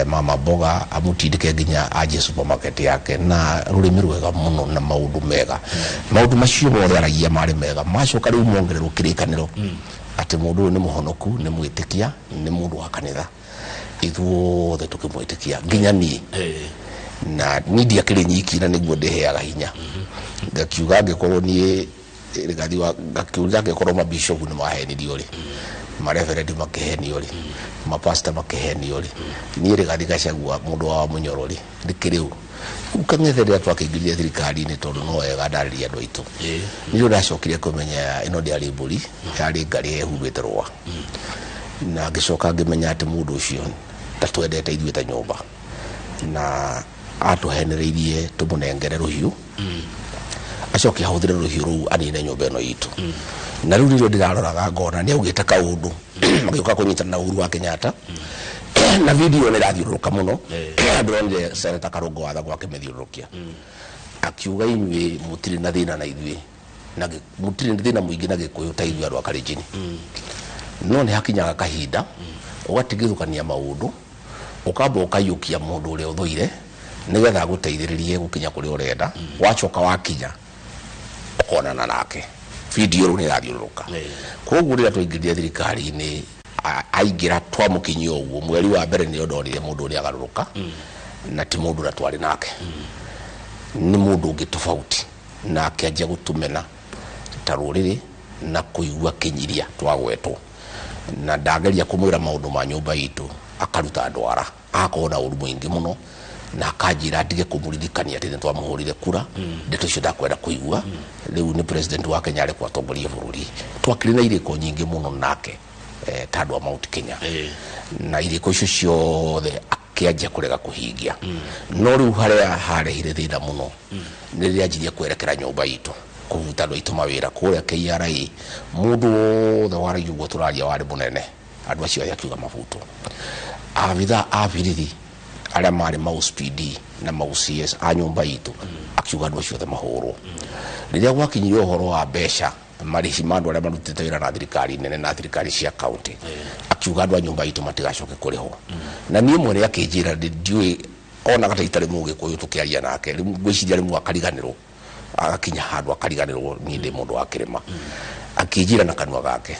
mama mboga amũtindĩke nginya anjie supermarket yake, na rũrĩmĩ rwega mũno na maũndũ mega. Maũndũ macio mothe aragia marĩ mega, macoka rĩu mongererwo kĩrĩkanĩro atĩ mũndũ ũyũ nĩ mũhonoku, nĩ mwĩtĩkia, nĩ mũndũ wa kanitha. Ithuothe tũkĩmwĩtĩkia nginya niĩ. Na niĩ ndiakĩrĩ nyiki na nĩguo ndĩheaga hinya. Ngakiuga angĩkorwo niĩ Rigathi wa ngakiuga angĩkorwo mabishopu nĩ mahenirio rĩ, mareverend makĩhenio rĩ, mapasta makĩhenio rĩ, niĩ Rigathi Gachagua mũndũ wa Munyoro rĩ, ndĩkĩrĩ ũ? Rĩu Kang'ethe rĩrĩa twakĩingĩrire thirikari-inĩ tondũ no wega ndarĩria andũ aitũ, nĩrĩo ndacokire kũmenya ĩno ndĩarĩ mbũri, yarĩ ngarĩ yehumbĩte rũa. Na ngĩcoka ngĩmenya atĩ mũndũ ũcio ndatwendete ithuĩ ta nyũmba, na atũhenereirie tũmũnengere rũhiũ, acoke ahũthĩre rũhiũ rũu anine nyũmba ĩno itũ. Na rĩu nĩrĩo ndĩraroraga ngona nĩ augĩte kaũndũ magĩũka kũnyitana na Uhuru wa Kenyatta, na video nĩ ĩrathiũrũrũka mũno. Ndĩronire Senator Karũngũ wa Thang'wa akĩmĩthiũrũrũkia, akiuga inyuĩ mũtirĩ na thĩna na ithuĩ, na mũtirĩ na thĩna mũingĩ na Gĩkũyũ ta ithuĩ andũ a Kalenjin. No nĩ hakinyaga kahinda ũgatigithũkania maũndũ, ũkamba ũkaiyũkia mũndũ ũrĩa ũthũire nĩgetha agũteithĩrĩrie gũkinya kũrĩa ũrenda. Wacoka wakinya ũkonana nake. Video rĩu nĩ ĩrathiũrũrũka. Koguo rĩrĩa twaingĩrire thirikari-inĩ, aingĩra twamũkinyia ũguo mweri wa mbere nĩo ndonire mũndũ ũrĩa agarũrũka, na ti mũndũ ũrĩa twarĩ nake, nĩ mũndũ ũngĩ tofauti, na akĩanjia gũtũmena ta rũrĩrĩ na kũigua kĩnyiria twagwetwo. Na ndageria kũmwĩra maũndũ ma nyũmba itũ akaruta ndwara, agakorwo na ũru mũingĩ mũno, na akanjĩra ndige kũmũririkania atĩ nĩtwamũhũrire kura. Ndeto icio ndakwenda kũigua. Rĩu nĩ president wa Kenya arekwo atongorie bũrũri. Twakĩrĩ na irĩko nyingĩ mũno nake, ta andũ a Mount Kenya, na irĩko icio ciothe akĩanjia kũrega kũhingia. No rĩu harĩa harehire thĩna mũno nĩ rĩrĩa anjirie kwerekera nyũmba itũ, kũbuta andũ aitũ mawĩra kũrĩa KRA. Mũndũ wothe waragia ũguo tũraria warĩ mũnene, andũ acio othe akiuga mabutwo. Abithaa a birithi arĩa marĩ ma OCPD na ma OCS a nyũmba itũ, akiuga andũ acio othe mahũrwo. Rĩrĩa gwakinyire ũhoro wa mbeca, marĩhi ma andũ arĩa marutĩte wĩra na thirikari nene na thirikari cia county, akiuga andũ a nyũmba itũ matigacoke kũrĩhwo. Na niĩ mwene akĩnjĩra ndiũĩ onaga ta itarĩ mũgĩkũyũ tũkĩaria nake, rĩu ngwĩciria rĩmwe akariganĩrwo, agakinya handũ akariganĩrwo niĩ ndĩ mũndũ wa kĩrĩma. Akĩnjĩra na kanua gake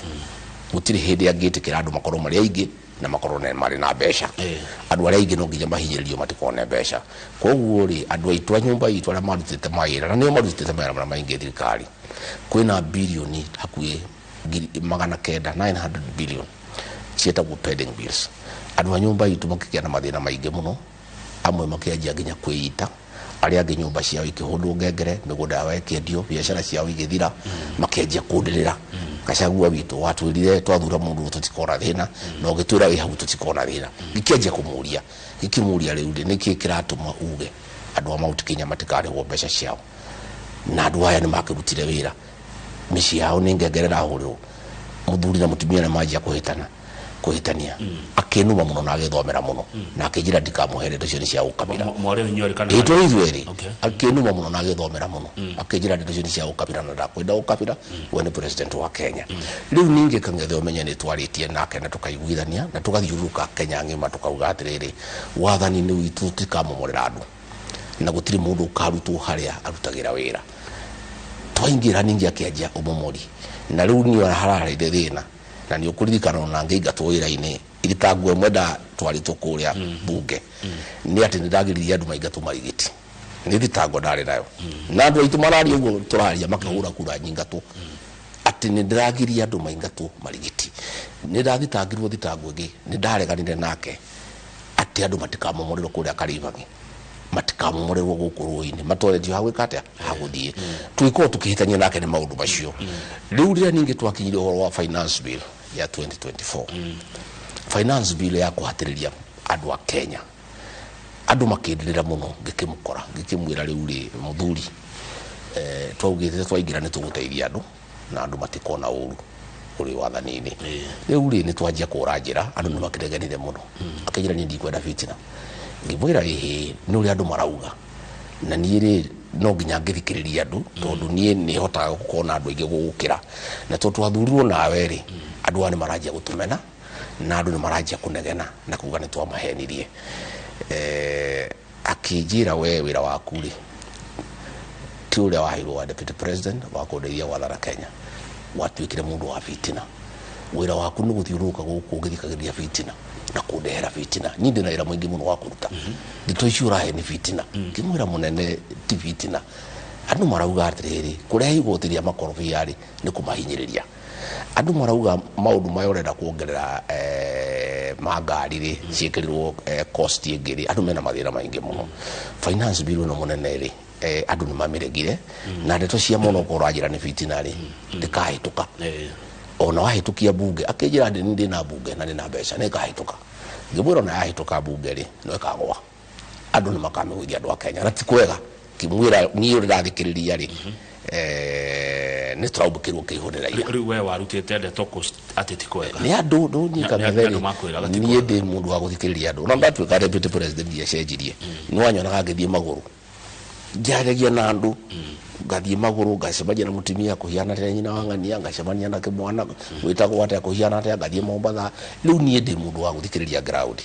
gũtirĩ hĩndĩ angĩtĩkĩra andũ makorwo marĩ aingĩ na makorwo marĩ na mbeca. Andũ arĩa aingĩ no nginya mahinyĩrĩrio matikone mbeca. Koguo rĩ, andũ aitũ a nyũmba itũ arĩa marutĩte mawĩra, na nĩo marutĩte mawĩra marĩa maingĩ thirikari, kwĩna birioni hakuhĩ 900, 900 billion ciĩtagwo pending bills. Andũ a nyũmba itũ makĩgĩa na mathĩna maingĩ mũno, amwe makĩanjia nginya kwĩita, arĩa angĩ nyũmba ciao ikĩhũndwo ngengere, mĩgũnda yao ĩkĩendio, biacara ciao igĩthira, makĩanjia kũndĩrĩra. Gachagua witũ watwĩrire twathura mũndũ tũtikona thĩna, na ũgĩtwĩra wĩ hau tũtikona thĩna. Gĩkĩanjia kũmũria, gĩkĩmũria rĩu rĩ, nĩkĩĩ kĩratũma uge andũ a Mount Kenya matikarĩhwo mbeca ciao, na andũ aya nĩ makĩrutire wĩra, mĩciĩ yao nĩ ngengere ĩrahũrĩrwo, mũthuri na mũtumia nĩ manjia kũhĩtana kũhĩtania. Akĩnuma mũno na agĩthomera mũno, na akĩnjĩra ndikamũhe ndeto icio nĩ cia ũkabira. Mwarĩ inyuĩ kana? Ĩ, tũrĩ ithuĩ erĩ. Akĩnuma mũno na agĩthomera mũno, akĩnjĩra ndeto icio nĩ cia ũkabira na ndakwenda ũkabira, we nĩ president wa Kenya. Rĩu ningĩ Kang'ethe ũmenye nĩ twarĩtie nake na tũkaiguithania na tũgathiũrũrũka Kenya ng'ima, tũkauga atĩrĩrĩ, wathani-inĩ witũ tũtikamomorera andũ na gũtirĩ mũndũ ũkarutwo harĩa arutagĩra wĩra. Twaingĩra ningĩ akĩanjia ũmomori, na rĩu niĩ hararĩire thĩna, na nĩ ũkũririkana ona ngĩingatwo wĩra-inĩ thitango ĩmwe ndatwarĩtwo kũrĩa bunge nĩ atĩ nĩ ndagiririe andũ maingatwo marigiti. Nĩ thitango ndarĩ nayo, na andũ aitũ mararia ũguo tũraria makĩhũra kura nyingatwo, atĩ nĩ ndĩragiria andũ maingatwo marigiti. Nĩ ndathitangirwo thitango ĩngĩ, nĩ ndareganire nake atĩ andũ matikamomorerwo kũrĩa Karĩbang'i, matikamomorerwo gũkũ rũĩ-inĩ, matwaretio ha gwĩka atĩa, ha gũthiĩ. Tũgĩkorwo tũkĩhĩtania nake nĩ maũndũ macio. Rĩu rĩrĩa ningĩ twakinyire ũhoro wa finance bill ya 2024, finance bill ya kũhatĩrĩria andũ a Kenya, andũ makĩndĩrĩra mũno. Ngĩkĩmũkora ngĩkĩmwĩra rĩu rĩ, mũthuri, twaugĩte twaingĩra nĩ tũgũteithia andũ na andũ matikona ũru ũrĩ wathani-inĩ. Rĩu rĩ, nĩ twanjia kũra njĩra, andũ nĩ makĩreganire mũno. Akĩnjĩra niĩ ndikwenda fitina. Ngĩmwĩra ĩhĩ, nĩ ũrĩa andũ marauga, na niĩ rĩ no nginya ngĩthikĩrĩria andũ, tondũ niĩ nĩ hotaga gũkorwo na andũ aingĩ gũgũkĩra, na tondũ twathurirwo nawe rĩ, andũ aya nĩ maranjia gũtũmena na andũ nĩ maranjia kũnegena na kuga nĩ twamahenirie. Akĩnjĩra we wĩra waku rĩ ti ũrĩa waheirwo wa deputy president wa kũndeithia gwathana Kenya, watuĩkire mũndũ wa fitina. Wĩra waku nĩ gũthiũrũrũka gũkũ ũgĩthikagĩrĩria fitina Na kũndehera fitina. Niĩ ndĩna wĩra mũingĩ mũno wa kũruta. Ndeto icio ũrahe nĩ fitina. Ngĩmwĩra mũnene ti fitina. Andũ marauga atĩrĩrĩ, kũrehe igoti rĩa makorobia rĩ nĩ kũmahinyĩrĩria. Andũ marauga maũndũ maya ũrenda kuongerera ma ngari rĩ ciĩkĩrirwo cost ĩngĩ rĩ, andũ mena mathĩna maingĩ mũno. Finance bill ĩno mũnene rĩ, andũ nĩ mamĩregire na ndeto cia mũno okorwo ũranjĩra nĩ fitina rĩ, ndĩkahĩtũka. Ona wahĩtũkia bunge, akĩnjĩra ndĩ ndĩna bunge na ndĩna mbeca nĩ ĩkahĩtũka. Ngĩmwĩra ona yahĩtũka bunge rĩ, no ĩkagũa. Andũ nĩ makamĩgũithia andũ a Kenya na ti kwega. Ngĩmwĩra niĩ ũrĩa ndathikĩrĩria rĩ, nĩ tũraubũkĩrwo kĩihũ nĩ raia. Rĩu we warutĩte ndeto kũ atĩ ti kwega? Nĩ andũ ndũnyika. Nĩ andũ makwĩraga ti niĩ ndĩ mũndũ wa gũthikĩrĩria andũ. Ona ndatuĩka deputy president ndiacenjirie. Nĩ wanyonaga ngĩthiĩ magũrũ njaragia na andũ, ngathiĩ magũrũ ngacemania na mũtumia kũhiana atĩa nyina wa ng'ania, ngacemania na kĩmwana gwĩtagwo atĩa kũhiana atĩa, ngathiĩ Mombatha. Rĩu niĩ ndĩ mũndũ wa gũthikĩrĩria ground.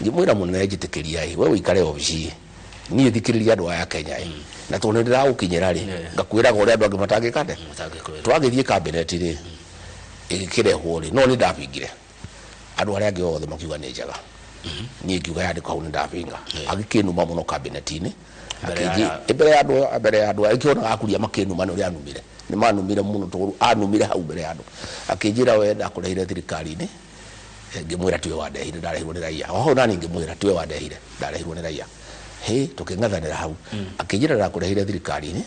Ngĩmwĩra mũnene njĩtĩkĩria ĩ, we ũikare obici, niĩ thikĩrĩria andũ aya Kenya ĩ, na tondũ nĩ ndĩragũkinyĩra rĩ, ngakwĩraga ũrĩa andũ angĩ matangĩka atĩa. Twagĩthiĩ cabinet rĩ, ĩgĩkĩrehwo rĩ, no nĩ ndabingire. Andũ arĩa angĩ othe makiuga nĩ njega, niĩ ngiuga yandĩkwo hau nĩ ndabinga. Agĩkĩnuma mũno cabinet-inĩ. Mbere ya andũ, mbere ya andũ akĩonaga akuria makĩnuma nĩ ũrĩa anumire. Nĩ manumire mũno tondũ anumire hau mbere ya andũ. Akĩnjĩra we ndakũrehire thirikari-inĩ. Ngĩmwĩra tiwe wandehire, ndarehirwo nĩ raia. Oho nani ngĩmwĩra tiwe wandehire, ndarehirwo nĩ raia. Hĩ, tũkĩng'ethanĩra hau. Akĩnjĩra ndakũrehire thirikari-inĩ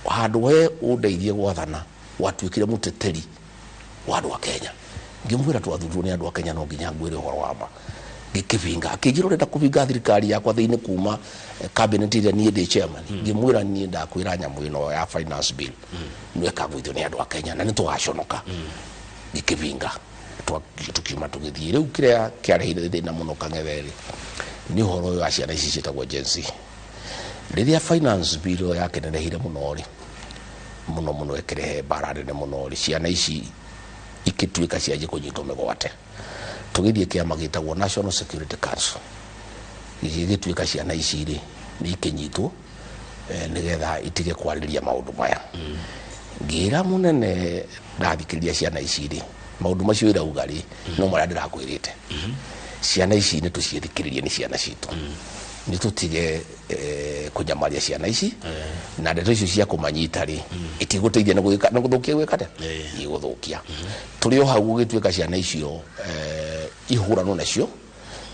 handũ we ũndeithie gwathana, watuĩkire mũteteri wa andũ a Kenya. Ngĩmwĩra twathurirwo nĩ andũ a Kenya, no nginya ngwĩre ũhoro wa ma. Ngĩkĩbinga. Akĩnjĩra ũrenda kũbinga thirikari yakwa thĩinĩ kuma cabinet ĩrĩa niĩ ndĩ chairman. Ngĩmwĩra niĩ ndakwĩra nyamũ ĩno ya finance bill nĩ ĩkagũithio nĩ andũ a Kenya na nĩ tũgaconoka. Ngĩkĩbinga. Tukiuma tũgĩthiĩ. Rĩu kĩrĩa kĩarehire thĩna mũno Kang'ethe rĩ, nĩ ũhoro ũyũ wa ciana ici ciĩtagwo Gen Z. Rĩrĩa finance bill yakĩnenehire mũno rĩ, mũno mũno ĩkĩrehe mbara nene mũno rĩ, ciana ici ikĩtuĩka cianjie kũnyitwo mĩgwate. Tũgĩthiĩ kĩama gĩtagwo National Security Council, gĩgĩtuĩka ciana ici rĩ nĩ ikĩnyitwo nĩgetha itige kwarĩrĩria maũndũ maya. Ngĩra mũnene ndathikĩrĩria ciana ici rĩ, maũndũ macio irauga rĩ, no marĩa ndĩrakwĩrĩte. Ciana ici nĩ tũciĩthikĩrĩrie, nĩ ciana citũ. Nĩ tũtige kũnyamaria ciana ici na ndeto icio cia kũmanyita rĩ, itigũteithia nĩ gũthũkia gwĩka atĩa, igũthũkia. Tũrĩ o hau gũgĩtuĩka ciana icio ihũranwo nacio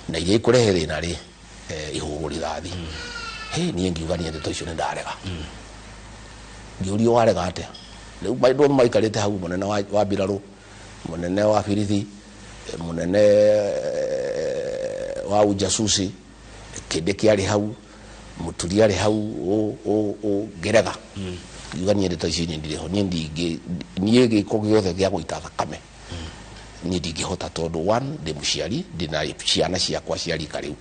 na iria ikũrehe thĩna rĩ, ihũrwo rithathi. Hĩ, niĩ ngiuga niĩ ndeto icio nĩ ndarega. Ngĩũrio warega atĩa? Rĩu andũ maikarĩte hau, mũnene wa mbirarũ, mũnene wa birithi, mũnene wa ujasusi, kĩndĩ kĩarĩ hau, mũturi arĩ hau, ngĩrega. Ngiuga niĩ ndeto icio niĩ ndirĩ ho, niĩ ndingĩ, niĩ gĩko gĩothe gĩa gũita thakame niĩ ndingĩhota, tondũ one, ndĩ mũciari, ndĩna ciana ciakwa cia rika rĩu.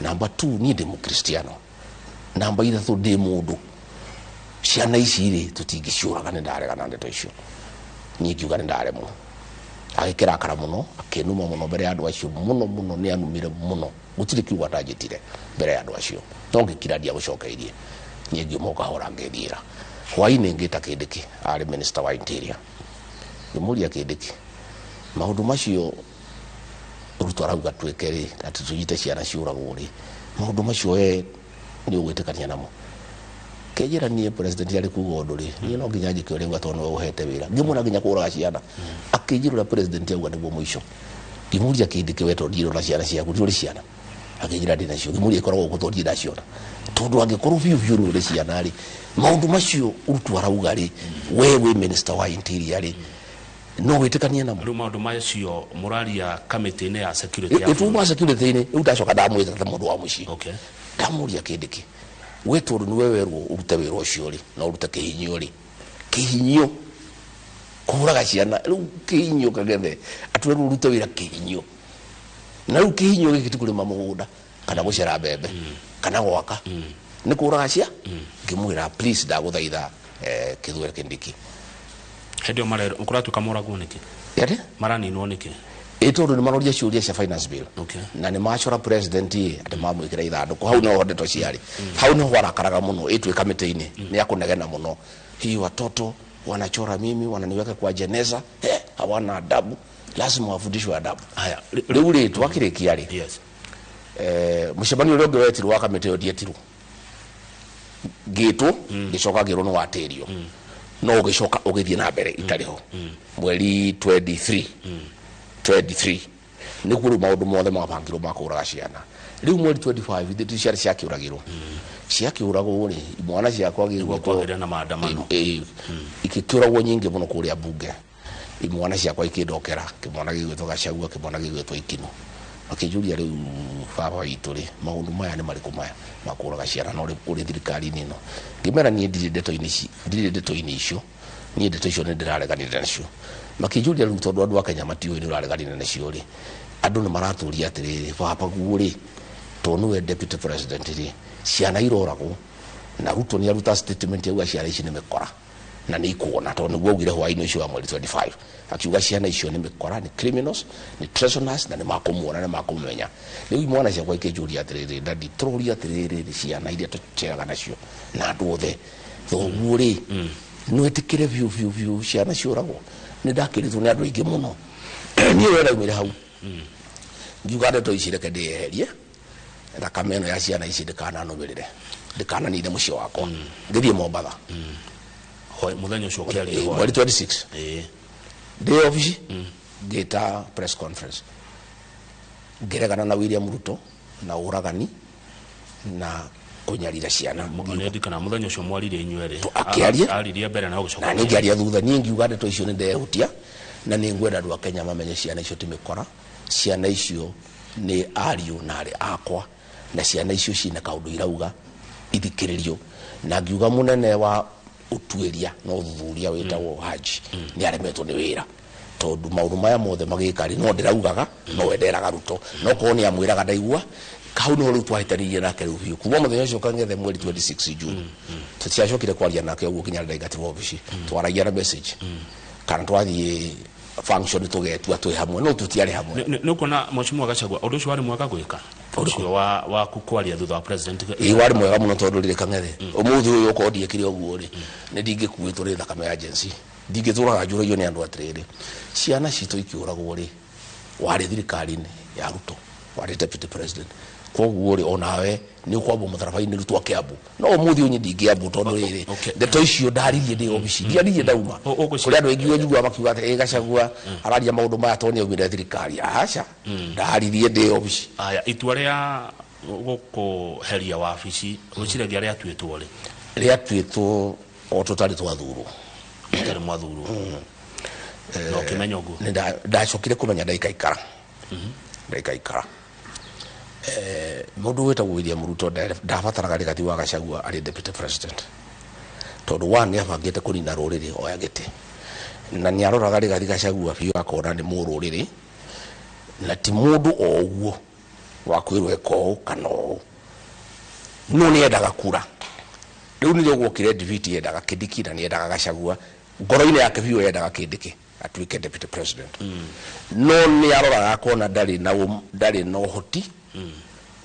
Number 2, niĩ ndĩ mũkristiano. Namba 3, ndĩ mũndũ. Ciana ici rĩ, tũtingĩciũraga, nĩ ndarega na ndeto icio. Niĩ ngiuga nĩ ndaremwo. Agĩkĩrakara mũno, akĩnuma mũno mbere ya andũ acio mũno mũno, nĩ anumire mũno. Gũtirĩ kiugo atanjĩtire mbere ya andũ acio. No ngĩkira ndiagũcokeirie. Niĩ ngiuma o kahora ngĩthiĩra. Hwaĩ-inĩ ngĩta Kindiki, arĩ minister wa interior. Ngĩmũria Kindiki, maũndũ macio Ruto arauga twĩke rĩ, atĩ tũnyite ciana ciũragwo rĩ, maũndũ macio we nĩ ũgwĩtĩkania namo? Kĩnjĩra niĩ president arĩ kuga ũndũ rĩ, niĩ no nginya njĩke ũrĩa auga tondũ nĩwe ũhete wĩra. Ngĩmwĩra nginya kũũraga ciana. Akĩnjĩra ũrĩa president auga nĩguo mũico. Ngĩmũria Kindiki, we tondũ ndirona ciana ciaku, nĩ ũrĩ ciana? Akĩnjĩra ndĩ nacio. Ngĩmũria ikoragwo gũkũ tondũ ndirĩ ndaciona. Tondũ angĩkorwo biũ biũ nĩ ũrĩ ciana rĩ, maũndũ macio Ruto arauga rĩ, we wĩ minister wa interior rĩ, no wĩtĩkanie namo? Rĩu maũndũ macio mũraria kamĩtĩ-inĩ ya security ya Tuma security-inĩ, rĩu ndacoka ndamwĩta ta mũndũ wa mũciĩ. Ndamũria Kindiki, we tondũ nĩwe werwo ũrute wĩra ũcio rĩ, na ũrute kĩhinyio rĩ, kĩhinyio kũhũraga ciana, rĩu kĩhinyio Kang'ethe atwerwo ũrute wĩra kĩhinyio, na rĩu kĩhinyio gĩkĩ ti kũrĩma mũgũnda kana gũcera mbembe kana gwaka, nĩ kũraga cia. Ngĩmwĩra please ndagũthaitha, Kithure Kindiki. Hĩndĩ ĩyo kũratuĩka moragwo nĩkĩ? Ati? Maraninwo nĩkĩ? Ĩ tondũ nĩ maroria ciũria cia finance bill. Na nĩ macora president ĩ atĩ mamwĩkĩra ithandũkũ. Hau noho ndeto ciarĩ. Hau noho arakaraga mũno, ĩtwĩ kamĩtĩ-inĩ nĩ akũnegena mũno. Hii watoto wanachora mimi, wananiweka kwa jeneza, hawana adabu. Lazima wafundishwe adabu. Rĩu rĩ twakĩrĩkia rĩ, yes, mũcemanio ũrĩa ũngĩ wetirwo wa kamĩtĩ ĩyo ndietirwo, ngĩtwo, ngĩcoka ngĩrwo nĩ watĩrio, no ũgĩcoka ũgĩthiĩ na mbere itarĩ ho. Mweri 23 23 nĩguo rĩu maũndũ mothe mabangirwo ma kũũraga ciana. Rĩu mweri 25 ithuĩ ciana ciakĩũragirwo, ciakĩũragwo rĩ, imwana ciakwa Nĩguo kwagĩrĩra na maandamano. Ikĩkĩũragwo nyingĩ mũno kũrĩa mbunge. Imwana ciakwa ikĩndokera, kĩmwana gĩgwĩtwo Gachagua, kĩmwana gĩgwĩtwo Ikino, makĩnjũria, rĩu baba witũ rĩ, maũndũ maya nĩ marĩkũ maya makũraga ciana na ũrĩ thirikari-inĩ ĩno? Ngĩmera niĩ ndirĩ ndeto-inĩ ici, ndirĩ ndeto-inĩ icio, niĩ ndeto icio nĩ ndĩrareganire nacio. Makĩnjũria, rĩu tondũ andũ a Kenya matiũĩ nĩ ũrareganire nacio rĩ, andũ nĩ maratũria atĩrĩrĩ, baba guo rĩ, tondũ nĩwe deputy president rĩ, ciana iroragwo na Ruto nĩ aruta statement auga ciana ici nĩ mĩkora na nĩ ikuona, tondũ nĩguo augire hwaĩ-inĩ ũcio wa mweri 25, akiuga ciana icio nĩ mĩkora, nĩ criminals, nĩ treasoners, na nĩ makũmuona, nĩ makũmenya. Rĩu imwana ciakwa ikĩnjũria atĩrĩrĩ, daddy, tũroria atĩrĩrĩ, ciana iria tũceraga nacio na andũ othe, thoguo rĩ, nĩ wĩtĩkĩre biũ biũ biũ ciana ciũragwo? Nĩ ndakĩrĩtwo nĩ andũ aingĩ mũno. Niĩ we ndaumire hau ngiuga ndeto ici reke ndĩyeherie, thakame ĩno ya ciana ici ndĩkananũmĩrĩre, ndĩkananine mũciĩ wakwa. Ngĩthiĩ Mombatha. Mũthenya ũcio ũkĩaria? Mweri 26 ndĩ obici ngĩta press conference, ngĩregana na William Ruto na ũragani na kũnyarira ciana. Ndirikana mũthenya ũcio mwaririe inyuerĩ. Akĩaria. Aririe mbere na ũgĩcoka. Na niĩ ngĩaria thutha. Niĩ ngiuga ndeto icio nĩ ndehutia na nĩ ngwenda andũ a Kenya mamenye ciana icio ti mĩkora, ciana icio nĩ ariũ na arĩ akwa, na ciana icio ciĩna kaũndũ irauga ithikĩrĩrio. Na ngiuga mũnene wa ũtuĩria na ũthuthuria wĩtagwo Haji nĩ aremetwo nĩ wĩra, tondũ maũndũ maya mothe magĩka rĩ, no ndĩraugaga, no we nderaga Ruto, no korwo nĩ amwĩraga ndaigua hau nĩho rĩu twahĩtanirie nake rĩu biũ. Kuma mũthenya ũcio Kang'ethe, mweri 26 June, tũtiacokire kwaria nake ũguo nginya ndaingatirwo obici. Twaragia na message kana twathiĩ function tũgetua twĩ hamwe, no tũtiarĩ hamwe. Nĩ ũkuona, Mheshimiwa Gachagua, ũndũ ũcio warĩ mwega gwĩka ũcio wa kwaria thutha wa president? Ĩĩ, warĩ mwega mũno, tondũ rĩrĩ, Kang'ethe, ũmũthĩ ũyũ okorwo ndiekire ũguo rĩ, nĩ ndingĩkuĩtwo nĩ thakame ya Gen Z, ndingĩtũraga njũragio nĩ andũ atĩrĩrĩ, ciana citũ ikĩũragwo rĩ, warĩ thirikari-inĩ ya Ruto, warĩ deputy president, koguo rĩ, onawe nĩ ũkwambwo mũtharaba-inĩ rĩu twakĩambwo. No ũmũthĩ ũyũ niĩ ndingĩambwo, tondũ rĩrĩ, ndeto icio ndaririe ndĩ obici, ndiaririe ndauma kũrĩ andũ aingĩ njiguaga makiuga atĩ, "Ĩ, Gachagua araria maũndũ maya tondũ nĩ aumire thirikari." Aca, ndaririe ndĩ obici. Aya, itua rĩa gũkũheria wabici, gwĩciragia rĩatuĩtwo rĩ? Rĩatuĩtwo o tũtarĩ twathurwo. Tũtarĩ mwathurwo na ũkĩmenya ũguo? Nĩ ndacokire kũmenya ndaikaikara ndaikaikara. Mũndũ wĩtagwo William Ruto ndabataraga Rigathi wa Gachagua arĩ deputy president, tondũ one, nĩ abangĩte kũnina rũrĩrĩ oya gĩtĩ, na nĩ aroraga Rigathi Gachagua biũ akona nĩ mũrũrĩrĩ na ti mũndũ o ũguo wa kwĩrwo eka ũũ kana ũũ, no nĩ endaga kura. Rĩu nĩrĩo gwokire defeat, yendaga Kindiki na nĩ endaga Gachagua, ngoro-inĩ yake biũ yendaga Kindiki atuĩke deputy president, no nĩ aroraga akona ndarĩ na ũhoti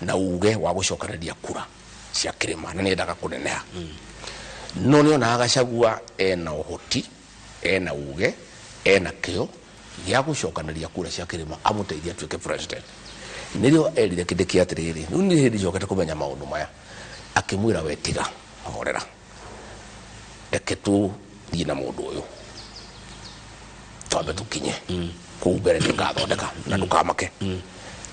na uge wa gũcokanĩria kura cia kĩrĩma, na nĩ endaga kũneneha, no nĩ onaga Gachagua ena ũhoti, ena uge, ena kĩo gĩa gũcokanĩria kura cia kĩrĩma amũteithie atuĩke president. Nĩrĩo erire Kindiki atĩrĩrĩ, rĩu nĩ hĩndĩ njokete kũmenya maũndũ maya, akĩmwĩra, "We tiga horera, reke tũthiĩ na mũndũ ũyũ, twambe tũkinye kũu mbere, nĩngathondeka na ndũkamake,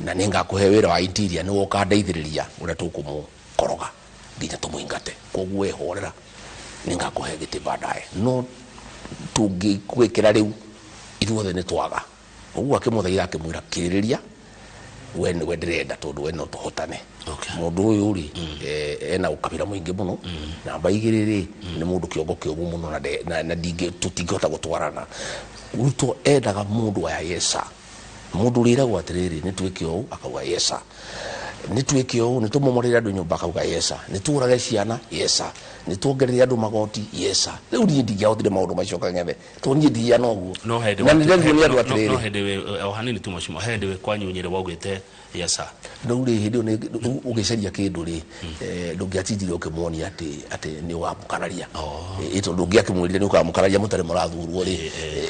na nĩngakũhe wĩra wa interior, nĩwe ũkandeithĩrĩria ũrĩa tũkũmũkoroga nginya tũmũingate. Koguo we horera, nĩngakũhe gĩtĩ baadaye, no tũngĩgwĩkĩra rĩu ithuothe nĩ twaga." Ũguo akĩmũthaitha, akĩmwĩra, "Kĩrĩrĩria, we nĩwe ndĩrenda, tondũ we no tũhotane. Mũndũ ũyũ rĩ, ena ũkabira mũingĩ mũno, namba igĩrĩ rĩ, nĩ mũndũ kĩongo kĩũmũ mũno na tũtingĩhota gũtwarana." Ruto endaga mũndũ wa yesa, mũndũ ũrĩragwo atĩrĩrĩ, nĩ twĩke ũũ, akauga yesa. Nĩ twĩke ũũ, nĩ tũmomorere andũ nyũmba, akauga yesa. Nĩ tũrage ciana, yesa. Nĩ tuongerere andũ magoti, yesa. Rĩu niĩ ndingĩahotire maũndũ macio, Kang'ethe, tondũ niĩ ndiana ũguo. No hĩndĩ Na nĩ nderirwo nĩ andũ atĩrĩrĩ. No hĩndĩ wĩ o hanini tu, mheshimiwa, he hĩndĩ wĩ kwanyu Nyĩrĩ waugĩte yesa. Rĩu rĩ, hĩndĩ ĩyo ũgĩcaria kĩndũ rĩ, ndũngĩatindire ũkĩmuonia atĩ nĩ ũgamũkararia. Tondũ ũngĩakĩmwĩrire nĩ ũkamũkararia mũtarĩ mũrathurwo rĩ,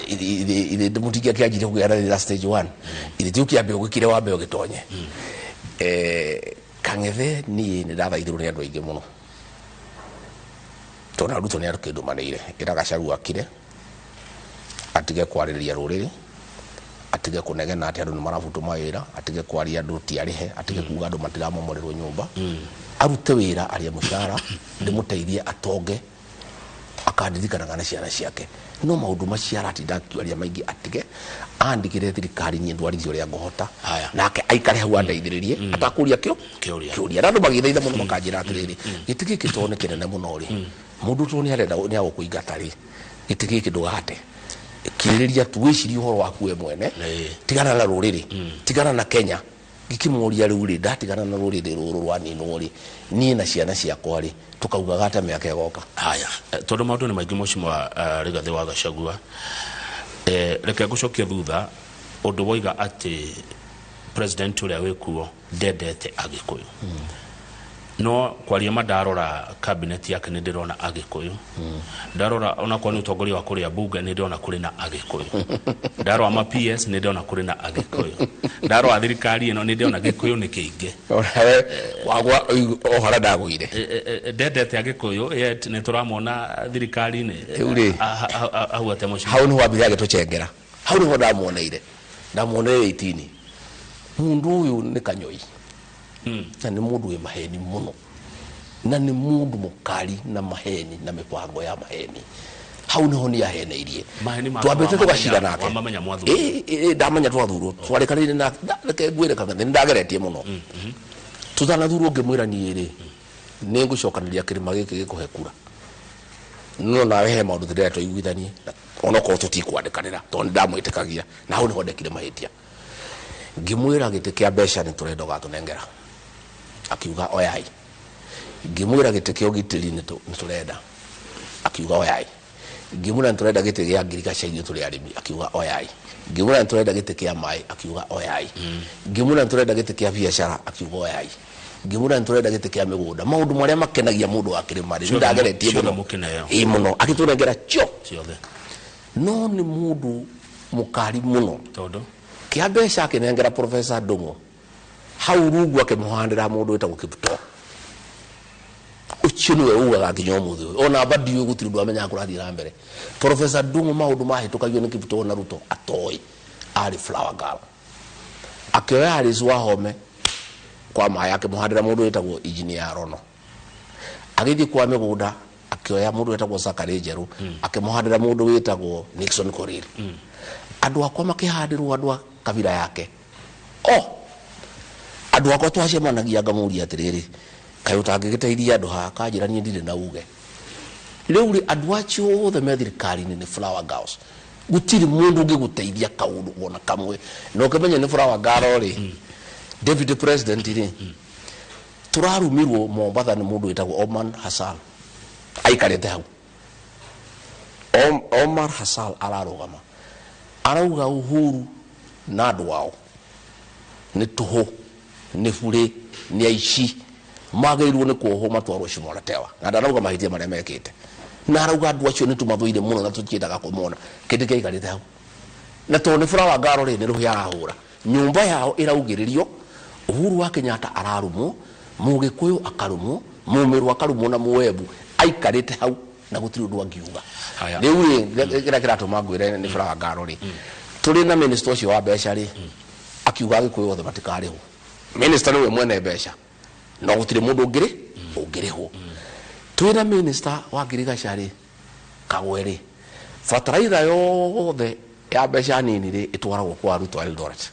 ithe mũtingĩakĩanjirie kũgĩa na thĩna stage one. Ithe ti ũkĩambe ũgĩkire wambe ũgĩtonye. Kang'ethe, niĩ nĩ ndathaithirwo nĩ andũ aingĩ mũno, tondũ na Ruto nĩ akĩndũmanĩire ĩra Gachagua akire, atige kwarĩrĩria rũrĩrĩ, atige kũnegena atĩ andũ nĩ marabutwo mawĩra, atige kwaria andũ ti arĩhe, atige kuga andũ matiramomorerwo nyũmba, arute wĩra, arĩe mũcara, ndĩmũteithie atonge, akandirikanaga na ciana ciake. No maũndũ macio aratinda akiaria maingĩ atige, andĩkĩre thirikari, niĩ ndwarithie ũrĩa ngũhota. Nake aikare hau andeithĩrĩrie atakũria kĩo kĩũria. Kĩũria. Na andũ magĩthaitha mũno, makanjĩra atĩrĩrĩ, gĩtĩ gĩkĩ tondũ nĩ kĩnene mũno rĩ, mũndũ tondũ nĩ arenda nĩ agũkũingata rĩ, gĩtĩ gĩkĩ ndũgate, kirĩrĩria tu, wĩcirie ũhoro waku we mwene, tigana na rũrĩrĩ, tigana na Kenya. Ngĩkĩmũria, rĩu rĩ, ndatigana na rũrĩrĩ rũrũ rwaninwo rĩ, niĩ na ciana ciakwa rĩ, tũkaugaga ata mĩaka ĩgoka? Haya, tondũ maũndũ nĩ maingĩ, mheshimiwa Rigathĩ wa Gachagua, reke ngũcokie thutha ũndũ woiga atĩ president ũrĩa wĩkuo ndendete Agĩkũyũ. No kwaria ma, ndarora cabinet yake nĩ ndĩrona Agĩkũyũ. Ndarora onakorwo nĩ ũtongoria wa kũrĩa bunge, nĩ ndĩrona kũrĩ na Agĩkũyũ. Ndarora ma PS, nĩ ndĩrona kũrĩ na Agĩkũyũ. Ndarora thirikari ĩno, nĩ ndĩrona Gĩkũyũ nĩ kĩingĩ. Onawe wagwa o harĩa ndagũire. Ndendete Agĩkũyũ, yet nĩ tũramona thirikari-inĩ. Rĩu rĩ, Hau atĩa, mheshimiwa? Hau niho ambire agĩtũcengera, hau niho ndamuoneire, ndamuoneire 18. Mundu ũyũ nĩ kanyoi na nĩ mũndũ wĩ maheni mũno, na nĩ mũndũ mũkari na maheni na mĩbango ya maheni. Hau niho nĩ aheneirie. Maheni make twambĩte tũgacira nake. Wamamenya mwathurwo? Ĩ, ndamenya twathurwo, twarĩkanĩire na reke ngwĩre, Kang'ethe, nĩ ndageretie mũno tũtanathurwo. Ngĩmwĩra, niĩ rĩ, nĩ ngũcokanĩria kĩrĩma gĩkĩ gĩkũhe kura, no nawe he maũndũ tũrenda tũiguithanie, onokorwo tũtikwandĩkanĩra, tondũ nĩ ndamwĩtĩkagia. Na hau nĩho ndekire mahĩtia. Ngĩmwĩra gĩtĩ kĩa mbeca nĩ tũrenda ũgatũnengera, akiuga oyai. Ngĩmwĩra gĩtĩ kĩa ũgitĩri nĩ tũrenda, akiuga oyai. Ngĩmwĩra nĩ tũrenda gĩtĩ gĩa ngirigaca, ithuĩ tũrĩ arĩmi, akiuga oyai. Ngĩmwĩra nĩ tũrenda gĩtĩ kĩa maĩ, akiuga oyai. Ngĩmwĩra nĩ tũrenda gĩtĩ kĩa biacara, akiuga oyai. Ngĩmwĩra nĩ tũrenda gĩtĩ kĩa mĩgũnda, maũndũ marĩa makenagia mũndũ wa kĩrĩma rĩ, nĩ ndageretie Ciothe mũno. Mũkĩneo. Ĩ mũno, agĩtũnengera cio ciothe. No nĩ mũndũ mũkari mũno. Tondũ kĩa mbeca akĩnengera Professor Ndung'u, hau rungu akĩmũhandĩra mũndũ wĩtagwo Kipto. Ũcio nĩwe ugaga nginya ũmũthĩ ũyũ ona amba ndiũĩ, gũtirĩ ũndũ amenyaga kũrathiĩ na mbere. Professor Ndung'u, maũndũ mahĩtũkagio nĩ Kipto na Ruto atoĩ, arĩ flower girl. Akĩoya Alice Wahome kwa maĩ, akĩmũhandĩra mũndũ wĩtagwo Engineer Rono. Agĩthiĩ kwa mĩgũnda, akĩoya mũndũ wĩtagwo Zakary Njerũ, akĩmũhandĩra mũndũ wĩtagwo Nixon Korir. Andũ akwa makĩhandĩrwo andũ a kabira yake. O andũ akwa twacemanagia, ngamũria atĩrĩrĩ, kaĩ ũtangĩgĩteithia andũ haha? Kanjĩra, niĩ ndirĩ na uge. Rĩu rĩ, andũ acio othe me thirikari-inĩ nĩ flower girls. Gũtirĩ mũndũ ũngĩgũteithia kaũndũ ona kamwe. Na ũkĩmenye nĩ flower girl rĩ, deputy president rĩ, tũrarumirwo Mombatha nĩ mũndũ wĩtagwo Omar Hassan, aikarĩte hau. Omar Hassan ararũgama arauga Uhuru na andũ ao nĩ tũhũ, nĩ burĩ, nĩ aici, magĩrĩirwo nĩ kuohwo matwarwo Shimo la Tewa. Na ndarauga mahĩtia marĩa mekĩte, na arauga andũ acio nĩ tũmathũire mũno na tũtiendaga kũmona. Kĩndũ kĩaikarĩte hau, na tondũ nĩ flower girl rĩ, nĩ rũhĩa arahũra. Nyũmba yao ĩraugĩrĩrio, Uhuru wa Kenyatta ararumwo, Mũgĩkũyũ akarumwo, Mũmĩrũ akarumwo na Mũembu, aikarĩte hau na gũtirĩ ũndũ angiuga. Haya. Rĩu rĩ, kĩrĩa kĩratũma ngwĩre nĩ flower girl rĩ, tũrĩ na minister ũcio wa mbeca rĩ, akiuga Agĩkũyũ othe matikarĩhwo. Minister nĩwe mwene mbeca, no gũtirĩ mũndũ ũngĩrĩ ũngĩrĩhwo. Twĩna minister wa ngirigaca rĩ, Kagwe rĩ, bataraitha yothe ya mbeca nini rĩ, ĩtwaragwo kwa arutwo a Eldoret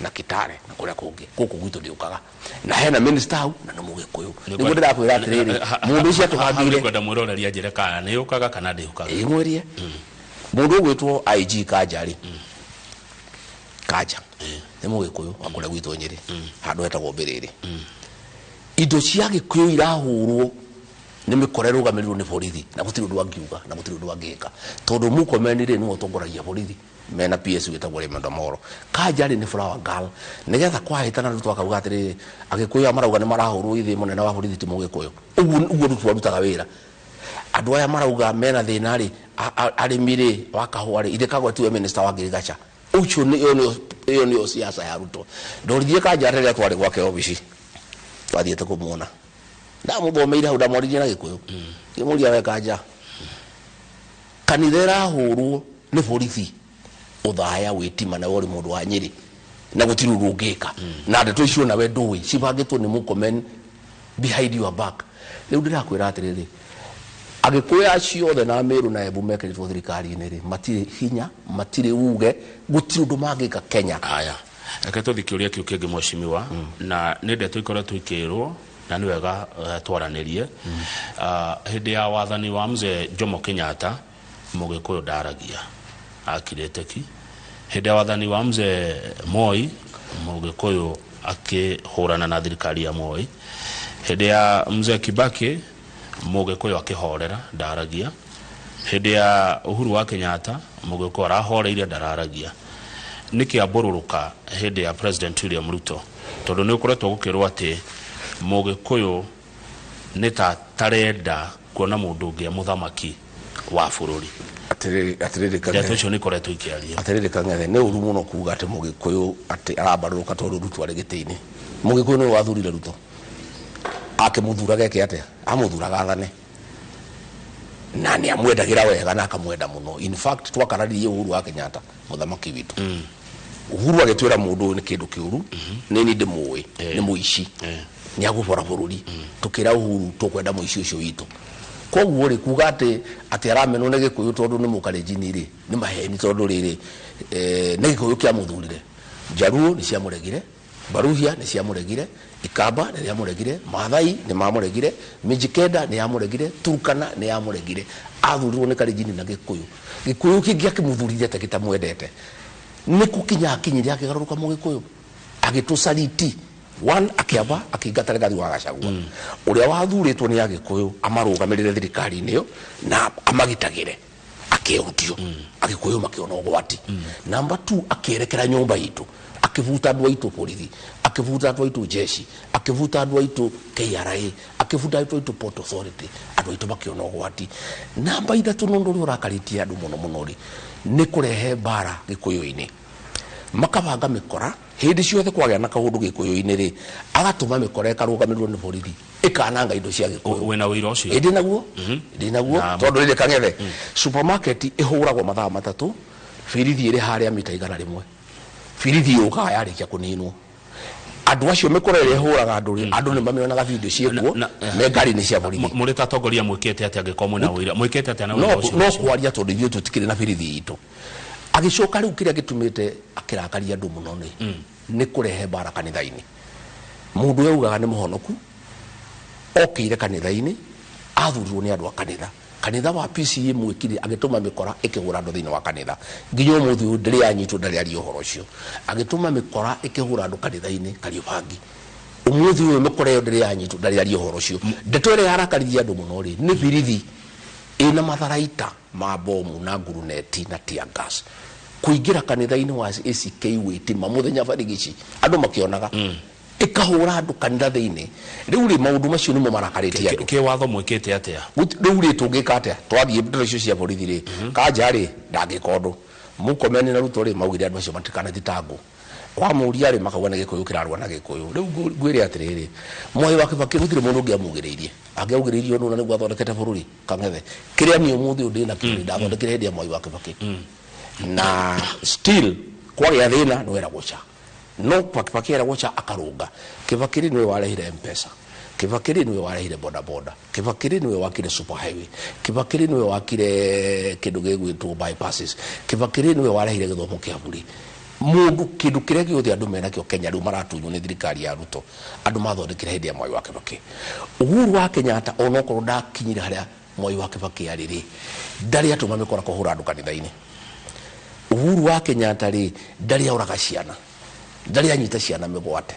na Kitale na kũrĩa kũngĩ. Gũkũ gwitũ ndĩũkaga. Na hena minister hau na nĩ Mũgĩkũyũ. Nĩguo ndĩrakwĩra atĩrĩrĩ, mũndũ ũcio atũhangĩire. Kwenda mwĩroreri anjĩre kana nĩ yũkaga kana ndĩũkaga. Ĩngwĩrie, mũndũ ũgwĩtwo IG Kanja rĩ, Kanja nĩ Mũgĩkũyũ wa kũrĩa gwitũ Nyĩrĩ, handũ hetagwo Mbĩrĩrĩ. Indo cia Gĩkũyũ irahũrwo nĩ mĩkora ĩrũgamĩrĩirwo nĩ borithi na gũtirĩ ũndũ angiuga na gũtirĩ ũndũ angĩka tondũ Murkomen rĩ nĩwe ũtongoragia borithi mena PS wĩtagwo Raymond Omolo. Kanja rĩ nĩ flower girl nĩgetha kwahĩtana Ruto akauga atĩrĩrĩ Agĩkũyũ aya marauga nĩ marahũrwo ithĩ mũnene wa borithi ti Mũgĩkũyũ. Ũguo Ruto arutaga wĩra. Andũ aya marauga mena thĩna rĩ arĩmi rĩ wa kahũa rĩ ithe Kagwe tiwe minister wa ngirigaca. Ũcio nĩ ĩyo nĩyo siasa ya Ruto. Ndoririe Kanja rĩrĩa twarĩ gwake obici twathiĩte kũmuona ndamũthomeire hau ndamwaririe na Gĩkũyũ ngĩmũria we Kanja kanitha ĩrahũrwo nĩ borithi ũthaya wĩtima na we ũrĩ mũndũ wa Nyĩrĩ na gũtirĩ ũndũ ũngĩka na ndeto icio nawe ndũĩ cibangĩtwo nĩ Murkomen behind your back. Rĩu ndĩrakwĩra atĩrĩrĩ Agĩkũyũ acio othe na Meru na Embu mekĩrĩtwo thirikari-inĩ rĩ matirĩ hinya matirĩ uge gũtirĩ ũndũ mangĩka Kenya. Aya reke tũthiĩ kĩũria kĩu kĩngĩ mheshimiwa na nĩ ndeto ikoretwo ikĩrwo na nĩ wega twaranĩrie. Hĩndĩ ya wathani wa mzee Jomo Kenyatta Mũgĩkũyũ ndaragia akirĩte ki. Hĩndĩ ya wathani wa mzee Moi Mũgĩkũyũ akĩhũrana na thirikari ya Moi. Hĩndĩ ya mzee Kibaki Mũgĩkũyũ akĩhorera ndaragia. Hĩndĩ ya Uhuru wa Kenyatta Mũgĩkũyũ arahoreire ndararagia. Nĩkĩ ambũrũrũka hĩndĩ ya President William Ruto tondũ nĩ ũkoretwo gũkĩrwo atĩ Mũgĩkũyũ nĩ ta tarenda kuona mũndũ ũngĩ mũthamaki wa bũrũri. Atĩrĩrĩ ndeto icio nĩ ikoretwo ikĩario. Atĩrĩrĩ Kang'ethe nĩ ũru mũno kuga atĩ Mũgĩkũyũ atĩ arambarũrũka tondũ Ruto arĩ gĩtĩ-inĩ. Mũgĩkũyũ nĩwe wathurire Ruto. Akĩmũthuraga eke atĩa? Amũthuraga athane. Na nĩ amwendagĩra wega na akamwenda mũno. In fact twakararirie Uhuru wa Kenyatta mũthamaki witũ. Uhuru agĩtwĩra mũndũ ũyũ nĩ kĩndũ kĩũru nĩ niĩ ndĩmũĩ nĩ mũici nĩ agũbora bũrũri. Tũkĩra Uhuru tũkwenda mũici ũcio witũ. Koguo rĩ kuga atĩ aramenwo nĩ Gĩkũyũ tondũ nĩ Mũkalenjin rĩ nĩ maheni tondũ rĩrĩ nĩ Gĩkũyũ kĩamũthurire. Njaruo nĩ ciamũregire, Baruhia nĩ ciamũregire, Ikamba nĩ rĩamũregire, Maathai nĩ mamũregire, Mijikenda nĩ yamũregire, Turkana nĩ yamũregire. Athurirwo nĩ Kalenjin na Gĩkũyũ. Gĩkũyũ kĩngĩ akĩmũthurire atĩ gĩtamwendete. Nĩ kũkinya akinyire akĩgarũrũka Mũgĩkũyũ agĩtũcariti. One akĩamba akĩingata Rigathi wa Gachagua ũrĩa wathurĩtwo nĩ Agĩkũyũ amarũgamĩrĩre thirikari-inĩ ĩyo na amagitagĩre akĩehutio. Agĩkũyũ makĩona ũgwati. Number 2 akĩerekera nyũmba itũ akĩbuta andũ aitũ borithi akĩbuta andũ aitũ jeshi akĩbuta andũ aitũ KRA akĩbuta andũ aitũ Port Authority andũ aitũ makĩona ũgwati. Namba 3 nĩ ũndũ ũrĩa ũrakarĩtie andũ mũno mũno rĩ nĩ kũrehe mbara Gĩkũyũ-inĩ. Makabanga mĩkora hĩndĩ ciothe kwagĩa na kaũndũ Gĩkũyũ-inĩ rĩ agatũma mĩkora ĩkarũgamĩrĩrwo nĩ borithi ĩkananga indo cia Gĩkũyũ. Wĩna ũira ũcio? Ĩndĩ naguo ndĩ naguo tondũ rĩrĩ Kang'ethe supermarket ĩhũragwo mathaa 3 birithi ĩrĩ harĩa mita 100 birithi yũkaga yarĩkia kũninwo. Andũ acio mĩkora ĩrĩa ĩhũraga andũ rĩ andũ nĩ mamĩonaga video ciĩkuo me ngari-inĩ cia borithi. Mũrĩ ta atongoria mwĩkĩte atĩa angĩkorwo mwĩna ũira? Mwĩkĩte atĩa na ũira ũcio? No kwaria tondũ ithuĩ tũtikĩrĩ na birithi itũ. Agĩcoka rĩu kĩrĩa gĩtũmĩte akĩrakaria andũ mũno nĩ kũrehe mbara kanitha-inĩ. Mũndũ ũrĩa ugaga nĩ mũhonoku okĩire kanitha-inĩ athurirwo nĩ andũ a kanitha. Kanitha wa PCEA mwĩkire agĩtũma mĩkora ĩkĩhũra andũ thĩinĩ wa kanitha nginya ũmũthĩ ũyũ ndĩrĩ yanyitwo ndarĩ aria ũhoro ũcio. Agĩtũma mĩkora ĩkĩhũra andũ kanitha-inĩ Kariobangi. Ũmũthĩ ũyũ mĩkora ĩyo ndĩrĩ yanyitwo ndarĩ aria ũhoro ũcio. Ndeto ĩrĩa yarakaririe andũ mũno rĩ nĩ birithi ĩna matharaita ma bomu na nguruneti na tear gas kũingĩra kanitha-inĩ wa ACK wĩtima mũthenya barigici andũ makĩonaga ĩkahũra andũ kanitha thĩinĩ. Rĩu rĩ maũndũ macio nĩmo marakarĩtie andũ. Kĩwatho mwĩkĩte atĩa? Rĩu rĩ tũngĩka atĩa? Twathiĩ ndeto icio cia borithi rĩ Kanja rĩ ndangĩka ũndũ. Murkomen na Ruto rĩ maugire andũ acio matikanethitangwo. Kwamũria rĩ makauga nĩ Gĩkũyũ kĩrarũa na Gĩkũyũ. Rĩu ngwĩre atĩrĩrĩ Mwai wa Kibaki gũtirĩ mũndũ ũngĩ amugĩrĩirie. Angĩaugĩrĩirio nũ na nĩguo athondekete bũrũri Kang'ethe. Kĩrĩa niĩ ũmũthĩ ũyũ ndĩna kĩo ndathondekire hĩndĩ ya Mwai wa Kibaki. Na still kwagĩa thĩna nĩ weragwo cha. No Kibaki eragwo cha akarũnga. Kibaki rĩ nĩwe warehire M-Pesa. Kibaki rĩ nĩwe warehire boda boda. Kibaki rĩ nĩwe wakire super highway. Kibaki rĩ nĩwe wakire kĩndũ gĩgwĩtwo bypasses. Kibaki rĩ nĩwe warehire gĩthomo kĩa bũrũri. Mũndũ kĩndũ kĩrĩa gĩothe andũ menakĩo Kenya rĩu maratunywo nĩ thirikari ya Ruto andũ mathondekire hĩndĩ ya Mwai wa Kibaki. Uhuru wa Kenyatta onokorwo ndakinyire harĩa Mwai wa Kibaki arĩ rĩ ndarĩ atũma mĩkora kũhũra andũ kanitha-inĩ. Uhuru wa Kenyatta rĩ ndarĩ aũraga ciana, ndarĩ anyita ciana mĩgwate.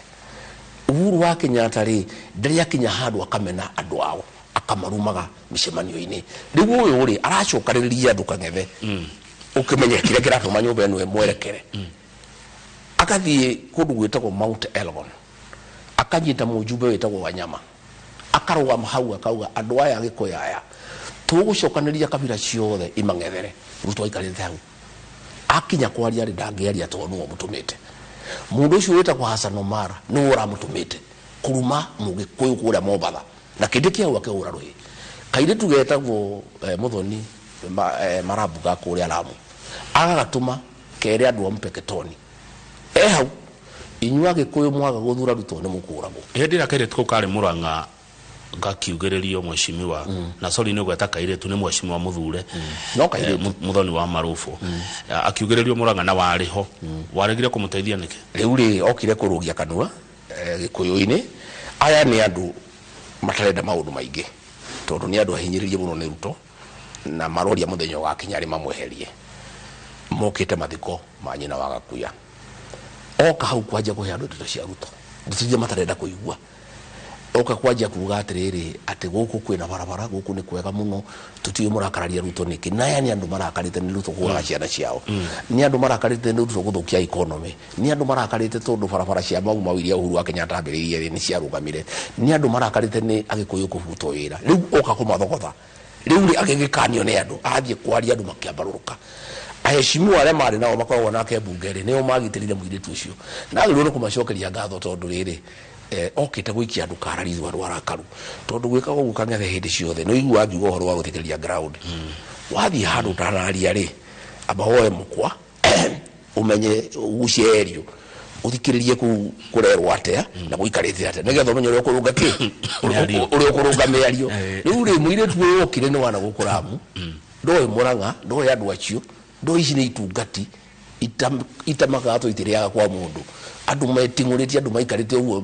Uhuru wa Kenyatta rĩ ndarĩ akinya handũ akamena andũ ao akamarumaga mĩcemanio-inĩ. Rĩu ũyũ rĩ aracokanĩrĩria andũ Kang'ethe, ũkĩmenye kĩrĩa kĩratũma nyũmba ĩno ĩmwerekere. Akathiĩ kũndũ gwĩtagwo Mount Elgon, akanyita mũjumbe wĩtagwo Wanyama, akarũgama hau akauga andũ aya Gĩkũyũ aya tũgũcokanĩria kabira ciothe imang'ethere. Ruto aikarĩte hau akinya kwaria rĩ ndangĩaria tondũ nĩwe ũmũtũmĩte. Mũndũ ũcio wĩtagwo Hassan Omar nĩwe ũramũtũmĩte kũruma Mũgĩkũyũ kũrĩa Mombatha, na kĩndĩ kĩa hau akĩhũra rũhĩ. Kairĩtu getagwo Muthoni Marabu ga kũrĩa Lamu agagatũma kere andũ a Mpeketoni e hau, inyuĩ Agĩkũyũ mwaga gũthura Ruto nĩ mũkũragwo. Hĩndĩ ĩrĩa kairĩtu kau karĩ Mũrang'a gakiugĩrĩrio mheshimiwa, na sorry nĩ gweta kairĩtu, nĩ mheshimiwa mũthure. No kairĩtu. Muthoni wa Marubu akiugĩrĩrio Mũrang'a na warĩ ho, waregire kũmũteithia nĩkĩ? Rĩu rĩ okire kũrũgia kanua Gĩkũyũ-inĩ. Aya nĩ andũ matarenda maũndũ maingĩ tondũ nĩ andũ ahinyĩrĩrie mũno nĩ Ruto, na maroria mũthenya ũgakinya rĩ mamweherie. Mokĩte mathiko ma nyina wa Gakuya, oka hau kwanjia kũhe andũ ndeto cia Ruto, ndeto iria matarenda kũigua. Oka kwanjia kuga atĩrĩrĩ, atĩ gũkũ kwĩna barabara, gũkũ nĩ kwega mũno, tũtiũĩ mũrakararia Ruto nĩkĩ. Na aya nĩ andũ marakarĩte nĩ Ruto kũraga ciana ciao, nĩ andũ marakarĩte nĩ Ruto gũthũkia economy, nĩ andũ marakarĩte tondũ barabara cia Mau Mau iria Uhuru wa Kenyatta ambĩrĩirie rĩ nĩ ciarũgamire, nĩ andũ marakarĩte nĩ Agĩkũyũ kũbutwo wĩra. Rĩu oka kũmathogotha, rĩu rĩ agĩgĩkanio nĩ andũ, athiĩ kwaria andũ makĩambarũrũka. Aheshimiwa arĩa marĩ nao makoragwo nake mbunge rĩ nĩo magitĩrire mũirĩtu ũcio, na agĩrĩirwo nĩ kũmacokeria ngatho tondũ rĩrĩ okĩte gũikia andũ kararithwo andũ arakaru, tondũ gwĩkaga ũguo Kang'ethe hĩndĩ ciothe nĩ ũiguaga ngiuga ũhoro wa gũthikĩrĩria ground. Wathiĩ handũ ũtanaria rĩ, amba woe mũkwa ũmenye ũgucie erio, ũthikĩrĩrie kũu kũrerwo atĩa na gũikarĩte atĩa, nĩgetha ũmenye ũrĩa ũkũrũnga kĩ, ũrĩa ũkũrũnga mĩario. Rĩu rĩ mũirĩtu ũyũ okire nĩ wana gũkũ Lamu, ndoĩ Mũrang'a, ndoĩ andũ acio, ndoĩ ici nĩ itungati itamakaga tũ itirĩaga kwa mũndũ. Andũ meting'ũrĩtie, andũ maikarĩte ũguo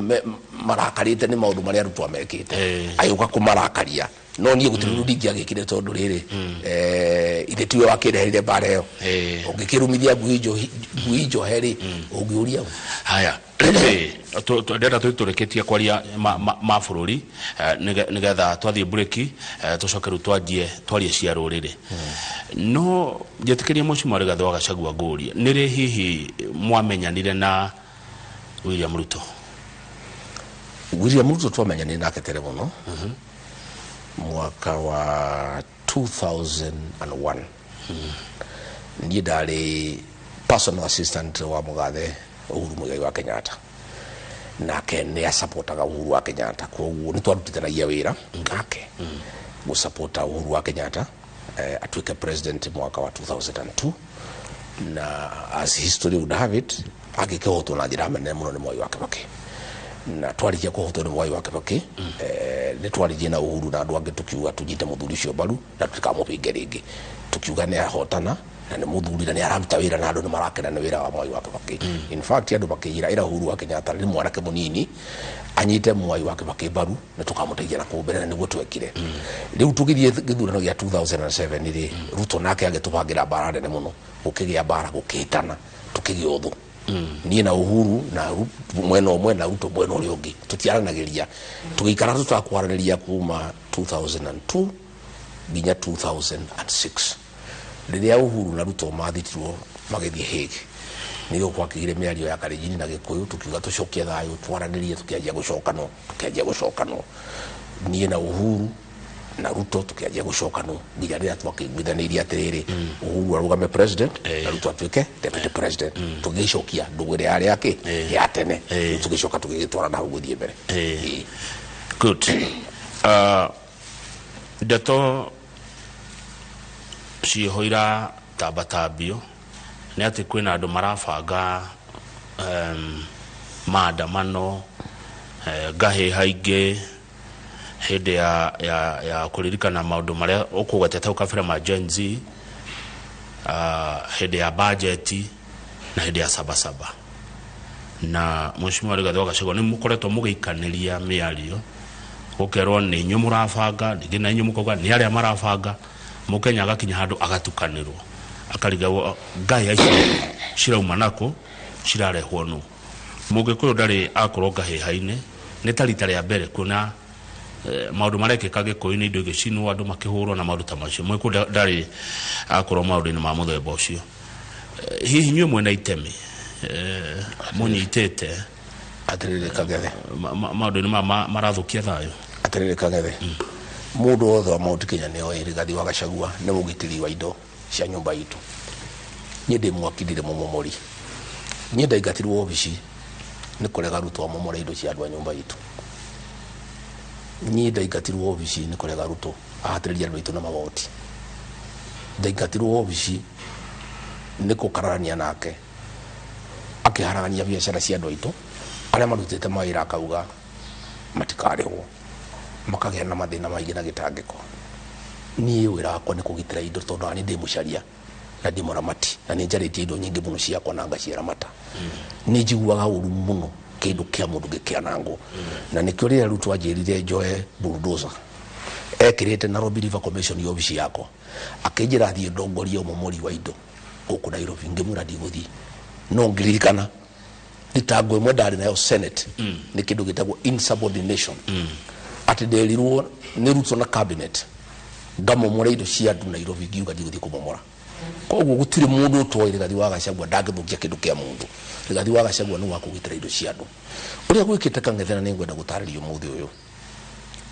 marakarĩte nĩ maũndũ marĩa arutwo mekĩte, agĩũka kũmarakaria. No niĩ gũtirĩ ũndũ ndingĩagĩkire tondũ rĩrĩ ithe tiwe wakĩreherire mbara ĩyo. Ũngĩkĩrumithia ngui njohe rĩ, ũngĩũria ũ? Haya, rĩrĩ ndĩrenda tũrĩkĩtie kwaria ma bũrũri, nĩgetha twathiĩ mburĩki, tũcoke rĩu twanjie twarie cia rũrĩrĩ. No njĩtĩkĩrie Mheshimiwa Rigathĩ wa Gachagua ngũrie, nĩ rĩ hihi mwamenyanire na William Ruto? William Ruto twamenyanire nake tene mũno, mwaka wa 2001. Niĩ ndarĩ personal assistant wa mũgathe Uhuru Muigai wa Kenyatta, nake nĩ asapotaga Uhuru wa Kenyatta, koguo nĩ twarutithanagia wĩra nake gũsapota Uhuru wa Kenyatta atuĩke president mwaka wa 2002. Na as history would have it, agĩkĩhotwo na njĩra nene mũno nĩ Mwai wa Kibaki. Na twarĩkia kũhotwo nĩ Mwai wa Kibaki, nĩ twaririe na Uhuru na andũ angĩ, tukiuga tũnyite mũthuri ũcio mbaru na tũtikamũbinge rĩngĩ. Tukiuga nĩ ahotana na nĩ mũthuri na nĩ araruta wĩra na andũ nĩ marakena nĩ wĩra wa Mwai wa Kibaki. In fact andũ makĩira ĩra Uhuru wa Kenyatta nĩ mwanake mũnini, anyite Mwai wa Kibaki mbaru na tũkamũteithia na kũu mbere, na nĩguo twekire. Rĩu tũgĩthiĩ gĩthurano gĩa 2007 rĩ, Ruto nake agĩtũbangĩra mbara nene mũno, gũkĩgĩa mbara, gũkĩhĩtana, tũkĩgĩa ũthũ niĩ na Uhuru na mwena ũmwe na Ruto mwena ũrĩa ũngĩ, tũtiaranagĩria, tũgĩikara tũtakwaranĩria kuma 2002 nginya 2006, rĩrĩa Uhuru na Ruto mathitirwo magĩthiĩ Hague. Nĩrĩo gwakĩgire mĩario ya Kalenjin na Gĩkũyũ, tukiuga tũcokie thayũ, twaranĩrie, tũkĩanjia gũcokanwo, tũkĩanjia gũcokanwo niĩ na Uhuru na Ruto, tũkĩanjia gũcokanwo nginya rĩrĩa twakĩiguithanĩirie atĩrĩrĩ, Uhuru arũgame president na Ruto atuĩke deputy president. Tũgĩcokia ndũgũ ĩrĩa yarĩ yakĩ ya tene, tũgĩcoka tũgĩgĩtwara na hau gũthiĩ mbere. Good. Ndeto ciĩho iratambatambio nĩ atĩ kwĩna andũ marabanga maandamano, ngahĩha ingĩ hĩndĩ ya kũririkana maũndũ marĩa ũkũgwetete hau kabere ma Gen Z, hĩndĩ ya bajeti na hĩndĩ ya sabasaba. Na Mheshimiwa Rigathĩ wa Gachagua, nĩ mũkoretwo mũgĩikanĩria mĩario, gũkerwo nĩ inyuĩ mũrabanga, ningĩ na inyuĩ mũkauga nĩ arĩa marabanga. Mũkenya agakinya handũ agatukanĩrwo, akarigagwo ngahĩha icio cirauma nakũ, cirarehwo nũ. Mũgĩkũyũ ndarĩ akorwo ngahĩha-inĩ. Nĩ ta rita rĩa mbere kuona maũndũ marekĩka Gĩkũyũ-inĩ, indo igĩcinwo, andũ makĩhũrwo na maũndũ ta macio. Mũgĩkũyũ ndarĩ akorwo maũndũ-inĩ ma mũthemba ũcio. Hihi inyuĩ mwena itemi mũnyitĩte Atĩrĩrĩ Kang'ethe, maũndũ-inĩ maya marathũkia thayũ? Atĩrĩrĩ Kang'ethe, mũndũ wothe wa Mount Kenya nĩ oĩ Rigathi wa Gachagua nĩ mũgitĩri wa indo cia nyũmba itũ. Niĩ ndĩ mwaki, ndirĩ mũmomori. Niĩ ndaingatirwo obici nĩ kũrega Ruto amomore indo cia andũ a nyũmba itũ. Niĩ ndaingatirwo obici nĩ kũrega Ruto ahatĩrĩria andũ aitũ na magoti. Ndaingatirwo obici nĩ kũkararania nake akĩharagania biacara cia andũ aitũ arĩa marutĩte mawĩra, akauga matikarĩhwo, makagĩa na mathĩna maingĩ na gĩtangĩko. Niĩ wĩra wakwa nĩ kũgitĩra indo, tondũ nani ndĩ mũcaria na ndĩ mũramati, na nĩ njarĩtie indo nyingĩ mũno ciakwa na ngaciramata. Nĩ njiguaga ũru mũno kĩndũ kĩa mũndũ gĩkĩanangwo, na nĩkĩo rĩrĩa Ruto anjĩrire njoe bulldozer ekĩrĩte Nairobi River Commission obici yakwa, akĩnjĩra thiĩ ndongorie ũmomori wa indo gũkũ Nairobi, ngĩmwĩra ndigũthiĩ. No ngĩririkana thitango ĩmwe ndarĩ nayo Senate, nĩ kĩndũ gĩtagwo insubordination, atĩ nderirwo nĩ Ruto na cabinet ngamomora indo cia andũ Nairobi, ngiuga ndigũthiĩ kũmomora. Koguo gũtirĩ mũndũ ũtoĩ Rigathi wa Gachagua ndangĩthũkia kĩndũ kĩa mũndũ. Rigathi wa Gachagua nĩ wa kũgitĩra indo cia andũ. Ũrĩa gwĩkĩte Kang'ethe, na nĩngwenda gũtarĩria ũmũthĩ ũyũ,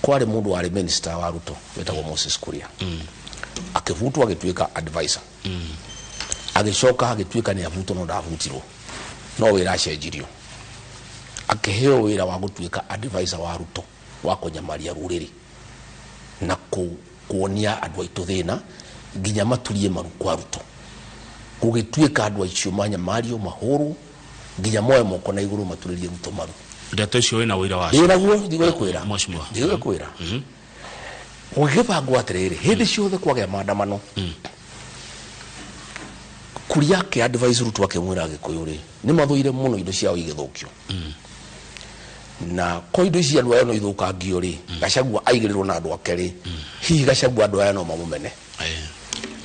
kwarĩ mũndũ warĩ minister wa Ruto wetagwo Moses Kuria, akĩbutwo agĩtuĩka advisor, agĩcoka agĩtuĩka nĩ abutwo, no ndabutirwo, no wĩra acenjirio, akĩheo wĩra wa gũtuĩka advisor wa Ruto wa kũnyamaria rũrĩrĩ na kuonia andũ aitũ thĩna nginya maturie maru kwa Ruto. Gũgĩtuĩka andũ acio manyamario, mahũrwo, nginya moe moko na igũrũ maturĩrie Ruto maru. Ndeto icio wĩna ũira wacio? Ndĩnaguo, ndigũkwĩra. Mheshimiwa. Ndigũkwĩra. Gũgĩbangwo atĩrĩrĩ, hĩndĩ ciothe kwagĩa maandamano, Kuria ake advise Ruto, akĩmwĩra Gĩkũyũ rĩ nĩ mathũire mũno indo ciao igĩthũkio, na ko indo ici andũ aya no ithũkangio rĩ, Gachagua aigĩrĩrwo na andũ ake rĩ, hihi Gachagua andũ aya no mamũmene,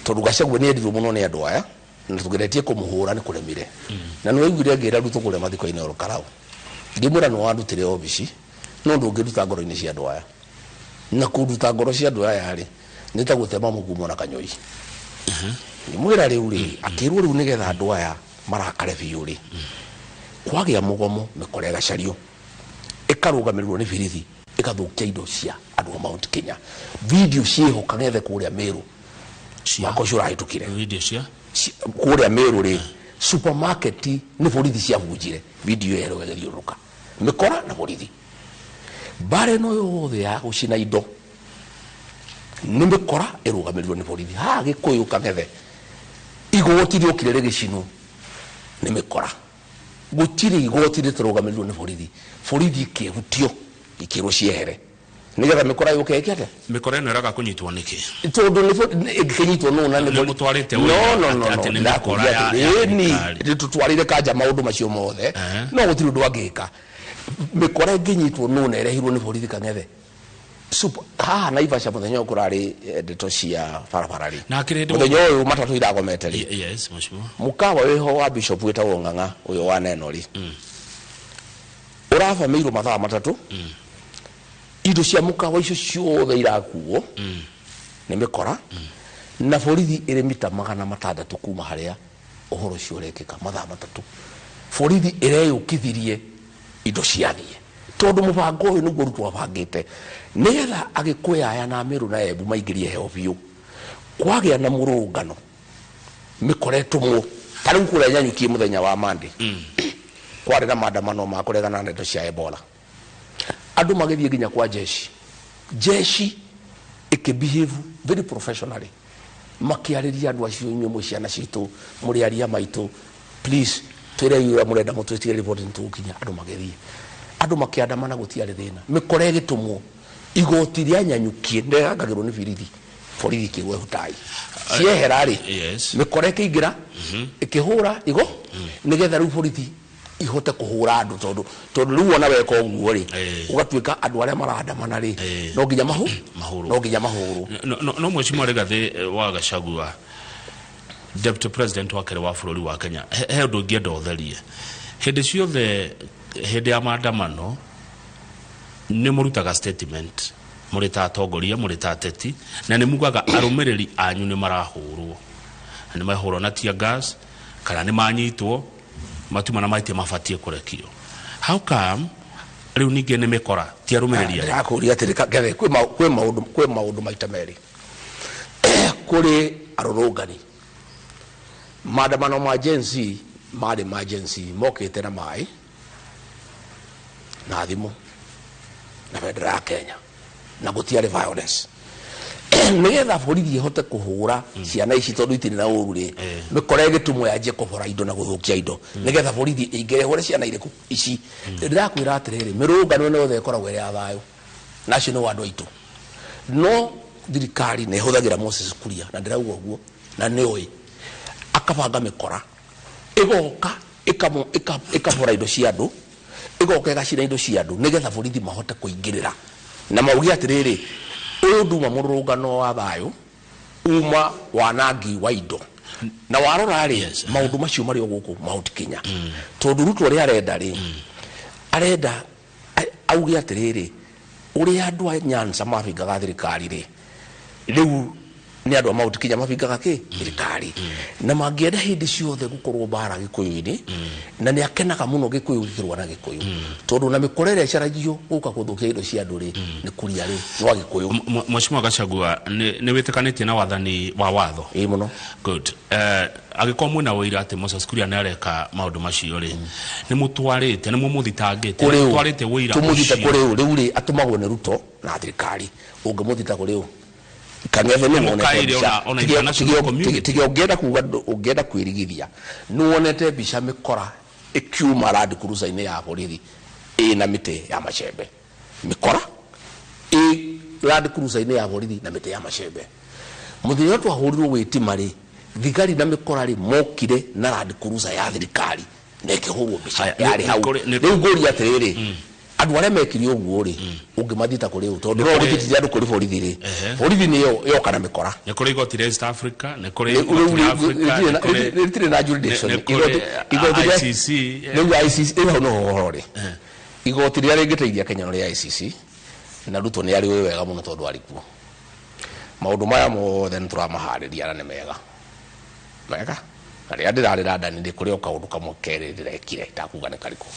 tondũ Gachagua nĩ endirwo mũno nĩ andũ aya na tũgeretie kũmũhũra nĩ kũremire. Na nĩ waiguire ngĩra Ruto kũrĩa mathiko-inĩ oro Karau, ngĩmwĩra nĩ wandutire obici, no ndũngĩruta ngoro-inĩ cia andũ aya, na kũnduta ngoro cia andũ aya rĩ nĩ ta gũtema mũgumo na kanyoi. Ngĩmwĩra rĩu rĩ, akĩrwo rĩu nĩgetha andũ aya marakare biũ rĩ, kwagĩa mũgomo, mĩkora ĩgacario ĩkarũgamĩrĩrwo nĩ birithi, ĩgathũkia indo cia andũ a Mount Kenya. Video ciĩho Kang'ethe kũrĩa Meru mwaka ũcio ũrahĩtũkire. Video cia Kũrĩa Meru rĩ, supermarket nĩ borithi ciabunjire, video ĩyo ĩgĩthiũrũrũka, mĩkora na borithi. Mbara ĩno yothe ya gũcina indo nĩ mĩkora ĩrũgamĩrĩrwo nĩ borithi. Haha Gĩkũyũ Kang'ethe, igoti rĩokire rĩgĩcinwo nĩ mĩkora. Gũtirĩ igoti rĩtarũgamĩrĩrwo nĩ borithi. Borithi ikĩhutio, ikĩrwo ciehere nĩgetha mĩkora yũke ĩke atĩa? Mĩkora ĩno ĩraga kũnyitwo nĩkĩ? Tondũ nĩ ĩngĩkĩnyitwo nũ na nĩ Nĩ mũtwarĩte no ũira no no atĩ no nĩ mĩkora ya ĩni thirikari. Tũtwarĩre kanja maũndũ macio mothe, no gũtirĩ ũndũ angĩka. Mĩkora ĩngĩnyitwo nũ na ĩrehirwo nĩ borithi Kang'ethe? Haha Naivasha mũthenya ũyũ kũrarĩ ndeto cia barabara rĩ, Na hakĩrĩ hĩndĩ mũthenya ũyũ matatũ iragomete rĩ, Yes, mheshimiwa. Mũkawa wĩho wa bishop wĩtagwo Ng'ang'a ũyũ wa Neno rĩ, ũrabamĩirwo mathaa 3, indo cia mũkawa icio ciothe irakuo nĩ mĩkora, na borithi ĩrĩ mita 600 kuma harĩa ũhoro ũcio ũrekĩka. Mathaa 3 borithi ĩreyũkithirie indo ciathiĩ, tondũ mũbango ũyũ nĩguo Ruto abangĩte nĩgetha Agĩkũyũ aya na Meru na Embu maingĩrie heho biũ. Kwagĩa na mũrũngano, mĩkora ĩtũmwo. Ta rĩu kũrĩa Nyanyukie mũthenya wa Monday kwarĩ na maandamano ma kũregana na ndeto cia Ebola, andũ magĩthiĩ nginya kwa jeshi. Jeshi ĩkĩbehave very professionally, makĩarĩria andũ acio, inyuĩ mwĩ ciana citũ, mũrĩ aria maitũ, please twĩre ũrĩa mũrenda, mũtwĩtire report nĩtũgũkinya. Andũ magĩthiĩ, andũ makĩandamana, gũtiarĩ thĩna. Mĩkora ĩgĩtũmwo igoti rĩa Nyanyukie nĩrĩrangagĩrwo nĩ birithi, borithi ikĩgwo hutai ciehera rĩ, mĩkora ĩkĩingĩra ĩkĩhũra igo nĩgetha rĩu borithi ihote kũhũra andũ, tondũ rĩu ona weka ũguo rĩ, ũgatuĩka andũ arĩa marandamana rĩ, no nginya mahu Mahũrwo. No nginya mahũrwo. No mheshimiwa Rigathi wa Gachagua, deputy president wa kerĩ wa bũrũri wa Kenya, he ũndũ ũngĩenda ũtherie. Hĩndĩ ciothe hĩndĩ ya maandamano Nĩ mũrutaga statement mũrĩ ta atongoria, mũrĩ ta ateti, na nĩ mugaga arũmĩrĩri anyu nĩ marahũrwo, nĩ mahũrwo na tear gas kana nĩ manyitwo matuma na mahĩtia mabatiĩ kũrekio. How come rĩu ningĩ nĩ mĩkora ti arũmĩrĩri anyu? Ndĩrakũria atĩrĩ Kang'ethe, kwĩ maũndũ maita merĩ. Kũrĩ arũrũngani, maandamano ma Gen Z marĩ ma Gen Z mokĩte na maĩ na thimũ na bendera ya Kenya, na gũtiarĩ violence. Nĩgetha borithi ĩhote kũhũra ciana ici tondũ itirĩ na ũru rĩ, mĩkora ĩgĩtũmwo yanjie kũbora indo na gũthũkia indo nĩgetha borithi ĩingĩre ĩhũre ciana irĩkũ ici. Ndĩrakwĩra atĩrĩrĩ, mĩrũngano ĩno yothe ĩkoragwo ĩrĩ ya thayũ na acio nĩo andũ aitũ, no thirikari nĩ ĩhũthagĩra Moses Kuria, na ndĩrauga ũguo na nĩũĩ, akabanga mĩkora ĩgoka ĩkabora indo cia andũ, ĩgoka ĩgacina indo cia andũ nĩgetha borithi mahote kũingĩrĩra na mauge atĩrĩrĩ, ũyũ nduma mũrũrũngano wa thayũ, uma wanangi wa indo. Na warora rĩ, maũndũ macio marĩ o gũkũ Mount Kenya, tondũ Ruto ũrĩa arenda rĩ, arenda auge atĩrĩrĩ, ũrĩa andũ a Nyanza mabingaga thirikari rĩ, rĩu nĩ andũ a Mount Kenya mabingaga kĩ thirikari, na mangĩenda hĩndĩ ciothe gũkorwo mbara Gĩkũyũ-inĩ, na nĩ akenaga mũno Gĩkũyũ gĩkĩrũa na Gĩkũyũ, tondũ na mĩkora ĩrĩa ĩcaragio gũka gũthũkia indo cia andũ rĩ, nĩ Kuria rĩ, nĩ wa Gĩkũyũ. Mheshimiwa Gachagua, nĩ wĩtĩkanĩtie na wathani wa watho? Ĩĩ mũno. Good. Angĩkorwo mwĩna ũira atĩ Moses Kuria nĩ areka maũndũ macio rĩ, nĩ mũtwarĩte, nĩ mũmũthitangĩte, Kũrĩ ũ? mũtwarĩte ũira Tũmũthita ũcio? kũrĩ ũ? Rĩu rĩ, atũmagwo nĩ Ruto na thirikari. Ũngĩmũthita kũrĩ ũ? Kang'ethe nĩ Nĩ wonete mũkaire mbica. ona international community. Tiga ũngĩenda kuga ũngĩenda kwĩrigithia, nĩ wonete mbica mĩkora ĩkiuma Land Cruiser-inĩ ya borithi ĩna mĩtĩ ya macembe. Mĩkora ĩ Land Cruiser-inĩ ya borithi na mĩtĩ ya macembe. Mũthenya ũrĩa twahũrirwo gwĩtima rĩ, thigari na mĩkora rĩ mokire na Land Cruiser ya thirikari na ĩkĩhũrwo mbica Aya, yarĩ hau. Rĩu ngũria atĩrĩrĩ, andũ arĩa mekire ũguo rĩ, ũngĩmathita kũrĩ ũ? Tondũ Nĩ no kũrĩ- ũgĩthitithia andũ kũrĩ borithi rĩ, borithi nĩyo yoka na mĩkora. Nĩ kũrĩ igoti rĩa East Africa, nĩ kũrĩ Rĩu- igoti rĩu- rĩa Africa, rĩtirĩ nĩ kũrĩ- rĩtirĩ na jurisdiction. nĩ kũrĩ Igoti rĩa- ICC, Rĩu ICC, rĩu hau nĩho ũhoro rĩ. Igoti rĩrĩa rĩngĩteithia Kenya nĩ rĩa ICC, na Ruto nĩ arĩũĩ wega mũno tondũ arĩ kuo. Maũndũ maya mothe nĩ tũramaharĩria na nĩ mega. Mega. Na rĩrĩa ndĩrarĩ London nĩ kũrĩ o kaũndũ kamwe kerĩ ndĩrekire, itakuga nĩ karĩkũ.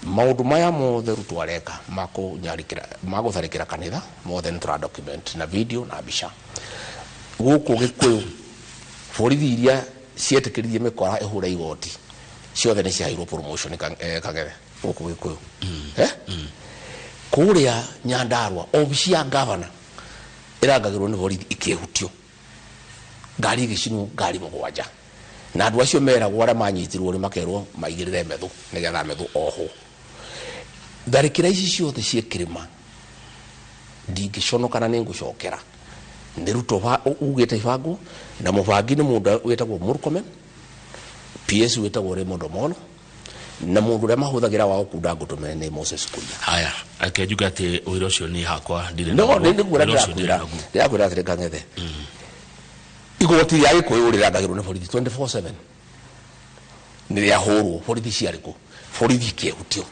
Maũndũ maya mothe Ruto areka ma kũnyarikĩra, ma gũtharĩkĩra kanitha, mothe nĩ tũra document na video na mbica. Gũkũ Gĩkũyũ, borithi iria cietĩkĩririe mĩkora ĩhũre igoti, ciothe nĩ ciaheirwo promotion Kang'ethe, gũkũ Gĩkũyũ. Kũrĩa Nyandarua, obici ya governor ĩrangagĩrwo nĩ borithi ikĩhutio. Ngari igĩcinwo, ngari 7. Na andũ acio meragwo arĩa manyitirwo nĩ makerwo maigĩrĩre methu nĩgetha methu ohwo. Tharĩkĩra ici ciothe ciĩ kĩrĩma, ndingĩconoka na nĩngũcokera. Nĩ Ruto ugĩte ibango, na mũbangi nĩ mũndũ wĩtagwo Murkomen, PS wĩtagwo Raymond Omolo, na mũndũ ũrĩa mahũthagĩra wa gũkunda ngũtũme nĩ Moses Kuria. Haya, reke njuge atĩ ũira ũcio niĩ hakwa ndirĩ No, naguo. nĩ nguona Ũira ũcio ndirĩ ndĩrakwĩra. naguo. Ndĩrakwĩra atĩrĩ Kang'ethe. Igoti rĩa Gĩkũyũ rĩrangagĩrwo nĩ borithi 24/7. Nĩ rĩahũrwo, borithi ciarĩ kũ? Borithi ikĩhutio.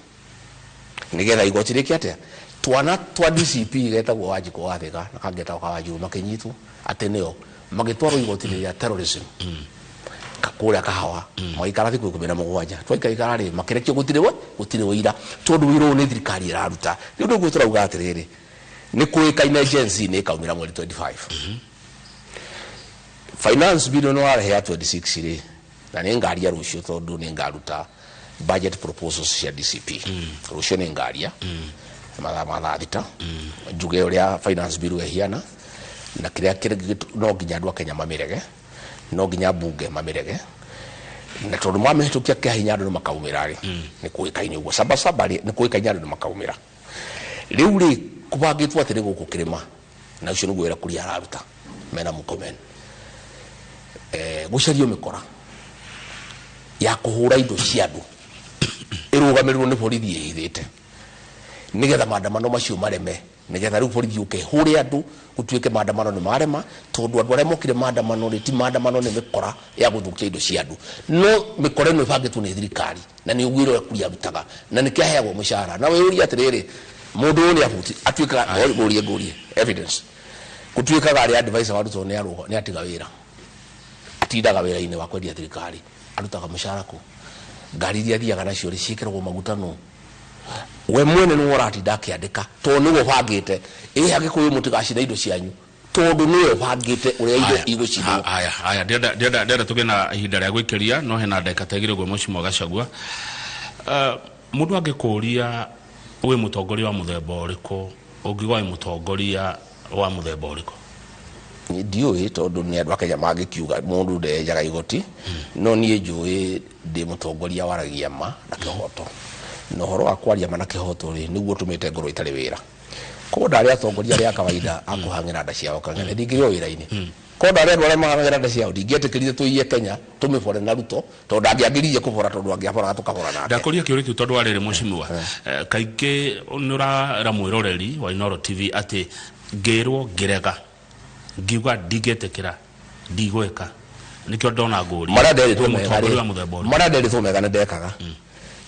Nĩgetha igoti rĩke atĩa? Twana twa DCP getagwo Wanjikũ wa Thika na kangĩ getagwo Kawanjiru makĩnyitwo atĩ nĩo magĩtwarwo igoti-inĩ rĩa terrorism. Kũrĩa Kahawa, magĩikara thikũ 17. Twaikaikara rĩ, makĩrekio gũtirĩ we, gũtirĩ ũira. Tondũ ũira ũyũ nĩ thirikari ĩraruta. Rĩu nĩguo tũrauga atĩrĩrĩ, nĩ kũĩkaine Gen Z nĩ ĩkaumĩra mweri 25. Finance bill ĩno warehe ya 26 rĩ, na nĩ ngaria rũciũ tondũ nĩ ngaruta budget proposals cia DCP. Rũciũ nĩ ngaria mathaa ma thaa thita, njuge ũrĩa finance bill ĩhiana, na kĩrĩa no nginya andũ a Kenya mamĩrege, no nginya mbunge mamĩrege, na tondũ mamĩhĩtũkia kĩa hinya andũ nĩ makaumĩra rĩ, nĩ kũĩkaine ũguo. Sabasaba rĩ, nĩ kũĩkaine andũ nĩ makaumĩra. Rĩu rĩ, kũbangĩtwo atĩrĩ gũkũ kĩrĩma, na ũcio nĩguo wĩra Kuria araruta mena Murkomen. Gũcario mĩkora ya kũhũra indo cia andũ ĩrũgamĩrĩrwo nĩ borithi ĩhithĩte, nĩgetha maandamano macio mareme, nĩgetha rĩu borithi yũke ĩhũre andũ, gũtuĩke maandamano nĩ marema, tondũ andũ arĩa mokire maandamano rĩ, ti maandamano, nĩ mĩkora ya gũthũkia indo cia andũ. No mĩkora ĩno ĩbangĩtwo nĩ thirikari, na nĩ ũguo ĩrĩa Kuria arutaga, na nĩkĩo aheagwo mũcara. Na wĩyũrie atĩrĩrĩ, Mundu uyu ni abuti atuikaga ngurie ngurie evidence gutuikaga ari advisor wa Ruto ni arugo ni atiga wira atindaga wira-ini wa kwendia thirikari arutaga mushahara ku ngari iria athiaga nacio ciikiragwo maguta no we mwene niwe ũratinda akĩandĩka tondũ nĩwe ũbangĩte ĩ Agĩkũyũ mũtigacina indo cianyu tondũ nĩwe ũbangĩte ũrĩa indo igũcinwo. Haya haya ndĩrenda tũgĩe na ihinda rĩa gwĩkĩria no hena ndagĩka ta igĩrĩ ũguo Mheshimiwa Gachagua. Mũndũ angĩkũria wĩ mũtongoria wa mũthemba ũrĩkũ ũngiuga wĩ mũtongoria wa mũthemba ũrĩkũ? Ndiũĩ tondũ nĩ andũ a Kenya mangĩkiuga mũndũ ndenjaga igoti no niĩ njũĩ ndĩ mũtongoria waragia ma na kĩhoto na ũhoro wa kwaria ma na kĩhoto rĩ nĩguo ũtũmĩte ngorwo itarĩ wĩra. Koguo ndarĩ atongoria arĩa a kawaida a kũhang'ĩra nda ciao kang'ethe ndingĩrĩ o wĩra-inĩ. Koguo ndarĩ andũ arĩa mahang'agĩra nda ciao ndingĩetĩkĩrire tũiye Kenya tũmĩbore na Ruto tondũ ndangĩangĩririe kũbora tondũ angĩaboraga tũkabora nake. Ndakũria kĩũria kĩu tondũ wa rĩrĩ Mheshimiwa, kaingĩ nĩ ũrera mwĩroreri wa Inooro TV atĩ ngĩrwo ngĩrega ngiuga ndingĩtĩkĩra ndigwĩka nĩkĩo ndona ngũria marĩa nderĩtwo wĩ mega mũtongoria rĩ wa mũthemba ũrĩkũ? marĩa nderĩtwo mega nĩ ndekaga.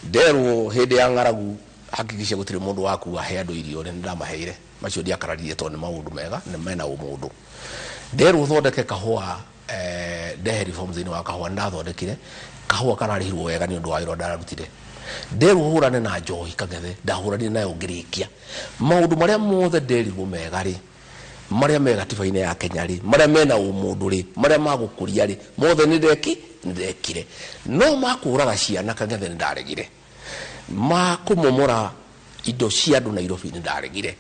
Nderwo hĩndĩ ya ng'aragu hakikisha gũtirĩ mũndũ wakua he andũ irio rĩ nĩndamaheire macio ndiakararire tondũ nĩ maũndũ mega nĩ mena ũmũndũ. Nderwo thondeke kahũa ndehe reforms thĩinĩ wa kahũa nĩndathondekire kahũa kararĩhirwo wega nĩ ũndũ wa wĩra ndararutire. Nderwo hũrane na njohi kang'ethe ndahũranire nayo ngĩrĩkia. Maũndũ marĩa mothe nderirwo mega rĩ marĩa me gatiba-inĩ ya Kenya rĩ marĩa mena ũmũndũ rĩ marĩa magũkũria rĩ mothe nĩ ndekire no makũraga ciana kang'ethe nĩ ndaregire ma kũmomora indo cia andũ Nairobi nĩ ndaregire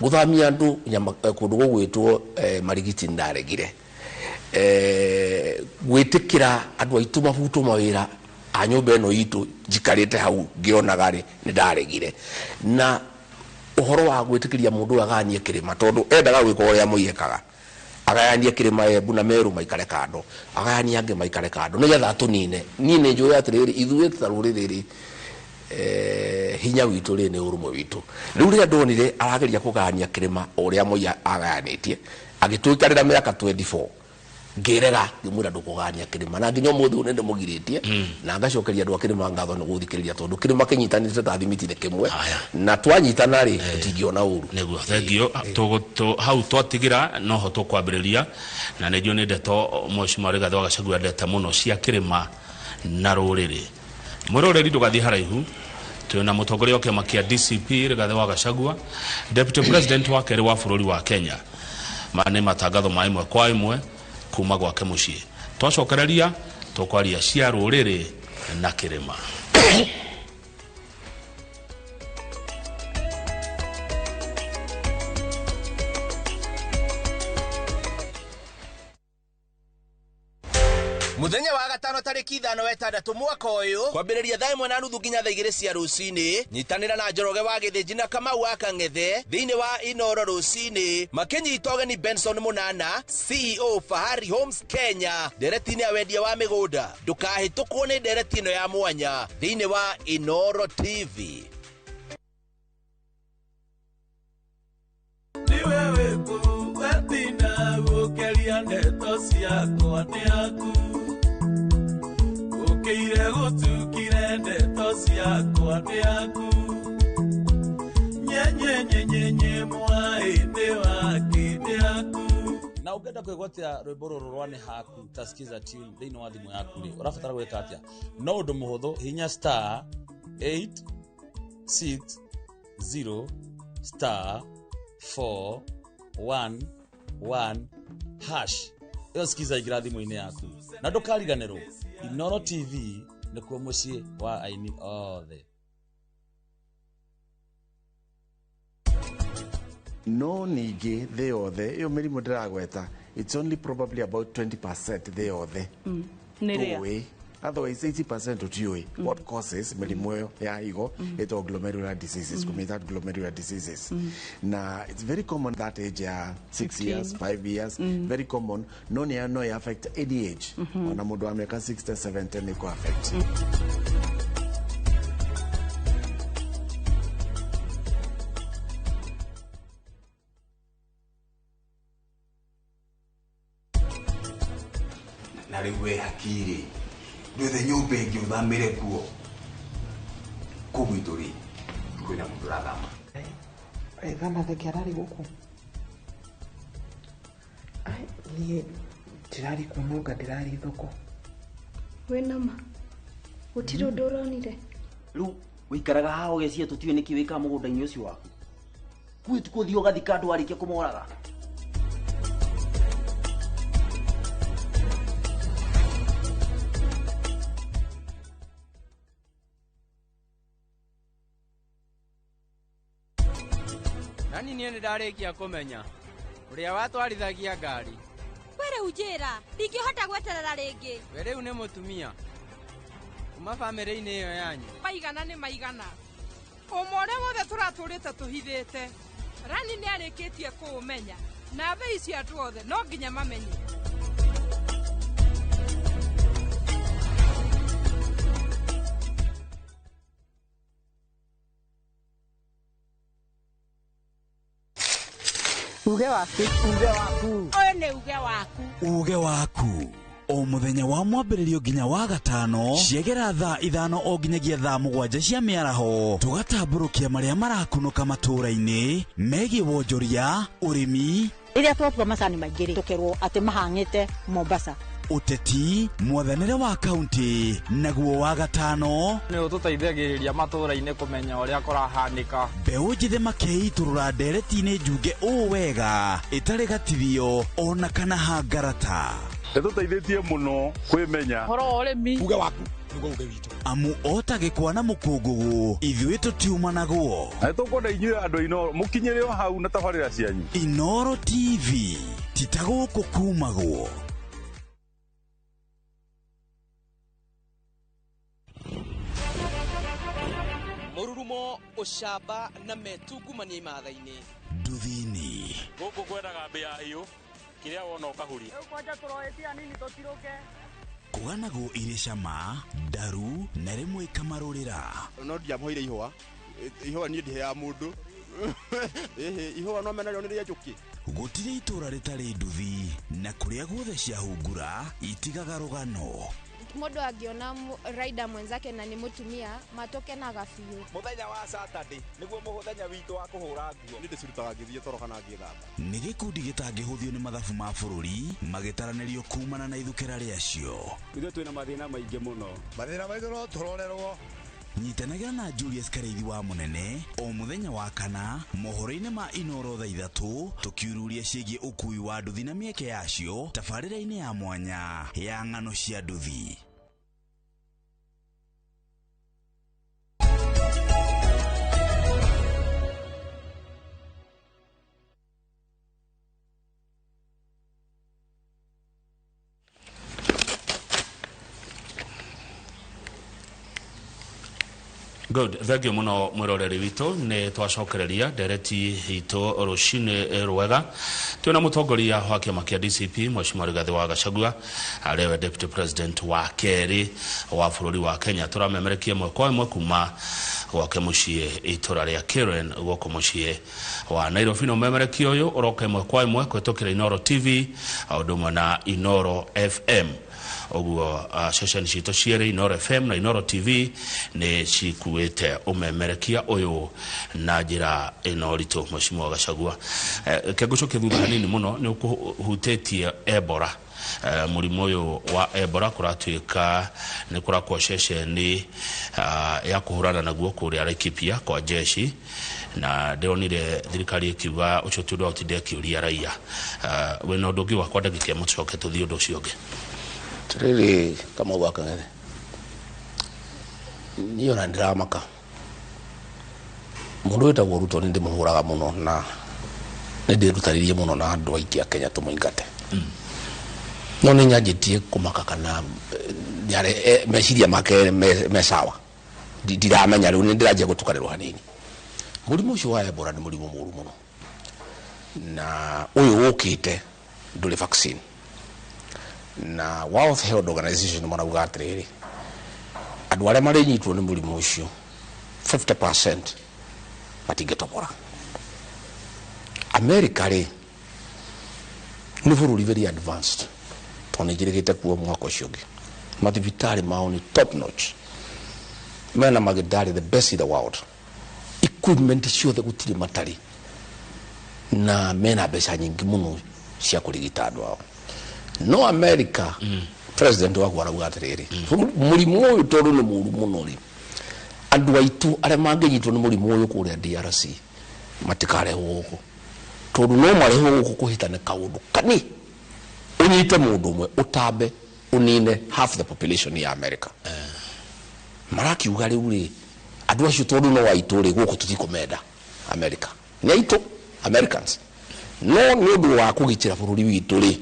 gũthamia andũ kũndũ gũgwĩtwo Marigiti nĩ ndaregire gwĩtĩkĩra andũ aitũ mabutwo mawĩra a nyũmba ĩno itũ njikarĩte hau ngĩonaga rĩ nĩ ndaregire na ũhoro wa gwĩtĩkĩria mũndũ ũyũ agayanie kĩrĩma tondũ endaga gwĩka ũrĩa Moi ekaga agayanie kĩrĩma Embu na Meru maikare kando agayanie angĩ maikare kando nĩgetha atũnine. Niĩ nĩ njũĩ atĩrĩrĩ ithuĩ ta rũrĩrĩ rĩ hinya witũ rĩ nĩ ũrũmwe witũ. Rĩu rĩrĩa ndonire arageria kũgayania kĩrĩma ũrĩa Moi agayanĩtie agĩtũikarĩra mĩaka 24 ngĩrega ngĩmwĩra ndũkũgayania kĩrĩma na nginya ũmũthĩ ũyũ nĩndĩmũgirĩtie na ngacokeria andũ a kĩrĩma ngatho nĩ gũthikĩrĩria tondũ kĩrĩma kĩnyitanĩte ta thimiti nĩ kĩmwe na twanyitana rĩ tũtingĩona ũru. Nĩguo thengio hau twatigĩra noho tũkwambĩrĩria na nĩ njũĩ nĩ ndeto Mheshimiwa Rigathĩ wa Gachagua endete mũno cia kĩrĩma na rũrĩrĩ. Mwĩroreri ndũgathiĩ haraihu twĩna mũtongoria wa kĩama kĩa DCP Rigathĩ wa Gachagua Deputy President wa kerĩ wa bũrũri wa Kenya. Maya nĩ matangatho ma ĩmwe kwa ĩmwe kuma gwake mũciĩ. Twacokereria tũkwaria cia rũrĩrĩ na kĩrĩma. Muthenya wa gatano tariki 5 wetandatũ mwaka ũyũ kwambĩrĩria thaa 1:30 nginya thaa 2 cia rũcinĩ nyitanĩra na Njoroge wa Gĩthĩnji na Kamau wa Kang'ethe thĩinĩ wa Inooro rũcinĩ makĩnyita ũgeni Benson Mũnana CEO Fahari Homes Kenya ndereti-inĩ ya wendia wa mĩgũnda. Ndũkahĩtũkwo nĩ ndereti ĩno ya mwanya thĩinĩ wa Inooro TV. Ni wewe wetina gũkeria ndeto ciakwa nĩ aku ũkĩire gũtukire ndeto ciakwa nĩ aku nyenyenyenyenye mwaĩ wake nĩ aku. Na ũngĩenda kwĩgwatia rwĩmbo rũrũ rwa nĩ haku ta Skiza tune thĩinĩ wa thimũ yaku rĩ ũrabatara gwĩka atĩa? No ũndũ mũhũthũ hinya star 860 star 4 1 1 hash ĩyo Skiza ingĩra thimũ-inĩ yaku na ndũkariganĩrwo Inooro TV nĩkuo mũciĩ wa aini othe. No ningĩ thĩ yothe ĩyo mĩrimũ ndĩragweta it's only probably about 20% thĩ yothe tũĩ otherwise 80% tũtiũĩ what causes mĩrimũ ĩyo ya higo ĩtagwo glomerular diseases kũmĩta glomerular diseases na it's very common that age ya 6 years 5 years very common no nĩ no affect any age ona mũndũ wa mĩaka 60 70 nĩ kũ affect. Na rĩu we hakiri ndwethe nyũmba ĩngĩ ũthamĩre kuo kũu gwitũ rĩ kwĩna mũndũ ũrathama. Wega na thengia ararĩ gũkũ. Ai, niĩ ndirarĩ kuo nonga ndĩrarĩ thoko. Wĩna ma? Gũtirĩ ũndũ ũronire? Rĩu wĩikaraga haha ũgeciria tũtiũĩ nĩkĩ wĩkaga mũgũnda-inĩ ũcio waku. Kuĩ tukũ ũthiĩ ũgathika andũ warĩkia kũmoraga. Nani niĩ nĩndarĩkia kũmenya ũrĩa watwarithagia ngari. We rĩu njĩra, ndingĩhota gweterera rĩngĩ. We rĩu nĩ mũtumia kuma bamĩrĩ-inĩ ĩyo yanyu. Maigana nĩ maigana. Ũma ũrĩa wothe tũratũrĩte tũhithĩte. Rani nĩarĩkĩtie kũũmenya na thaa ici andũ othe no nginya mamenye. Uge waku, uge waku. Ũyũ nĩ uge waku. Uge waku. O mũthenya wa mwambĩrĩrio nginya wa gatano ciegera thaa 5 o nginyagia thaa 7 cia mĩaraho tũgatambũrũkia marĩa marakunũka matũũra-inĩ megiĩ wonjoria, ũrĩmi. Rĩrĩa twatua macani maingĩ rĩ, tũkerwo atĩ mahang'ĩte Mombasa. Ũteti, mwathanĩre wa kaunti, naguo wa gatano nĩ ũtũteithagĩrĩria matũũra-inĩ kũmenya ũrĩa kũrahanĩka. Mbeũ njĩthĩ makeitũrũra ndereti-inĩ njunge ũũ wega ĩtarĩ gatithio ona kana hangarata. Ĩtũteithĩtie mũno kwĩmenya. Ũhoro wa ũrĩmi. Uge waku nĩguo uge witũ. Amu ota gĩkwa na mũkũngũgũ ithuĩ tũtiumanagwo. Na nĩtũkwenda inyuĩ andũ a Inooro mũkinyĩre o hau na tabarĩra cianyu. Inooro TV ti ta gũkũ kumagwo. Mũrurumo, ũcamba na metungumania imatha-inĩ. Nduthini. Gũkũ kwendaga mbĩa hiũ kĩrĩa wona ũkahuria. Rĩu kwanja tũroetia nini tũtirũke. Kũganagwo irĩ cama, ndaru na rĩmwe ikamarũrĩra. No ndiamũheire ihũa. Ihũa niĩ ndiheaga mũndũ. Ĩhĩ, ihũa no mena rĩo nĩ rĩa njũkĩ. Gũtirĩ itũũra rĩtarĩ nduthi na kũrĩa guothe ciahungura itigaga rũgano. Mũndũ angĩona rider mwenzake na nĩ mũtumia matũkenaga biũ. Mũthenya wa Saturday nĩguo mũthenya witũ wa kũhũra nguo. Nĩ ndĩcirutaga ngĩthiĩ toro kana ngĩthamba. Nĩ gĩkundi gĩtangĩhũthio nĩ mathabu ma bũrũri magĩtaranĩrio kumana na ithukĩra rĩacio. Ithuĩ twĩna mathĩna maingĩ mũno. Mathĩna maitũ no tũrorerwo. Nyitanagĩra na Julius Kareithi wa Mũnene o mũthenya wa kana mohoro-inĩ ma Inooro thaa 3 tũkiururia ciĩgiĩ ũkui wa nduthi na mĩeke yacio tabarĩra-inĩ ya mwanya ya ng'ano cia nduthi. Good, thank you muno mwiroreri witũ nĩ twacokereria ndereti itũ rũcinĩ rwega twĩna mũtongoria wa kĩama kĩa DCP Mheshimiwa Rigathĩ wa Gachagua arĩa we Deputy President wa kerĩ wa bũrũri wa Kenya. Tũramemerekia ĩmwe kwa ĩmwe kuma gwake mũciĩ itũra rĩa Karen gũkũ mũciĩ wa Nairobi. Na ũmemerekia ũyũ ũroka ĩmwe kwa ĩmwe kũhĩtũkĩra Inooro TV o ũndũ ũmwe na Inooro FM. Ũguo ceceni citũ cierĩ Inooro FM na Inooro TV nĩ cikuĩte ũmemerekia ũyũ na njĩra ĩno ritũ. Mheshimiwa Gachagua, kengũcoke thutha hanini mũno nĩ ũkũhutĩtie Ebola. Mũrimũ ũyũ wa Ebola kũratuĩka nĩ kũrakwo ceceni ya kũhũrana naguo kũrĩa Laikipia kwa jeshi, na ndĩronire thirikari ĩkiuga ũcio ti ũndũ wa gũtinda ĩkĩũria raia. Wĩna ũndũ ũngĩ wakwa ndagĩka ĩmwe tũcoke tũthiĩ ũndũ ũcio ũngĩ. Rĩrĩ Kamau wa Kang'ethe, niĩ ona ndĩramaka mũndũ wĩtagwo Ruto nĩ ndĩmũhũraga mũno na nĩ ndĩrutanĩirie mũno na andũ aingĩ a Kenya tũmũingate. No nĩ nyanjĩtie kũmaka kana meciria make me sawa. Ndiramenya rĩu nĩ ndĩranjia gũtukanĩrwo hanini. Mũrimũ ũcio wa Ebola nĩ mũrimũ mũũru mũno na ũyũ ũkĩte ndũrĩ vaccine. Na World Health Organization marauga atĩrĩrĩ, andũ arĩa marĩnyitwo nĩ mũrimũ ũcio 50% matingĩtobora. America rĩ nĩ bũrũri very advanced tondũ nĩ njĩrĩgĩte kuo mwaka ũcio ũngĩ. Mathibitarĩ mao nĩ top notch, mena magĩtarĩ the best in the world, equipment ciothe gũtirĩ matarĩ. Na mena mbeca nyingĩ mũno cia kũrigita andũ ao. No America, president waku arauga atĩrĩrĩ, mũrimũ ũyũ tondũ nĩ mũru mũno rĩ, andũ aitũ arĩa mangĩnyitwo nĩ mũrimũ ũyũ kũrĩa DRC matikarehwo gũkũ, tondũ no marehwo gũkũ kũhĩtane kaũndũ kani ũnyite mũndũ ũmwe ũtambe ũnine half the population ya America. Marakiuga rĩu rĩ, andũ acio tondũ no aitũ rĩ, gũkũ tũtikũmenda. America nĩ aitũ Americans, no nĩ ũndũ wa kũgitĩra bũrũri witũ rĩ,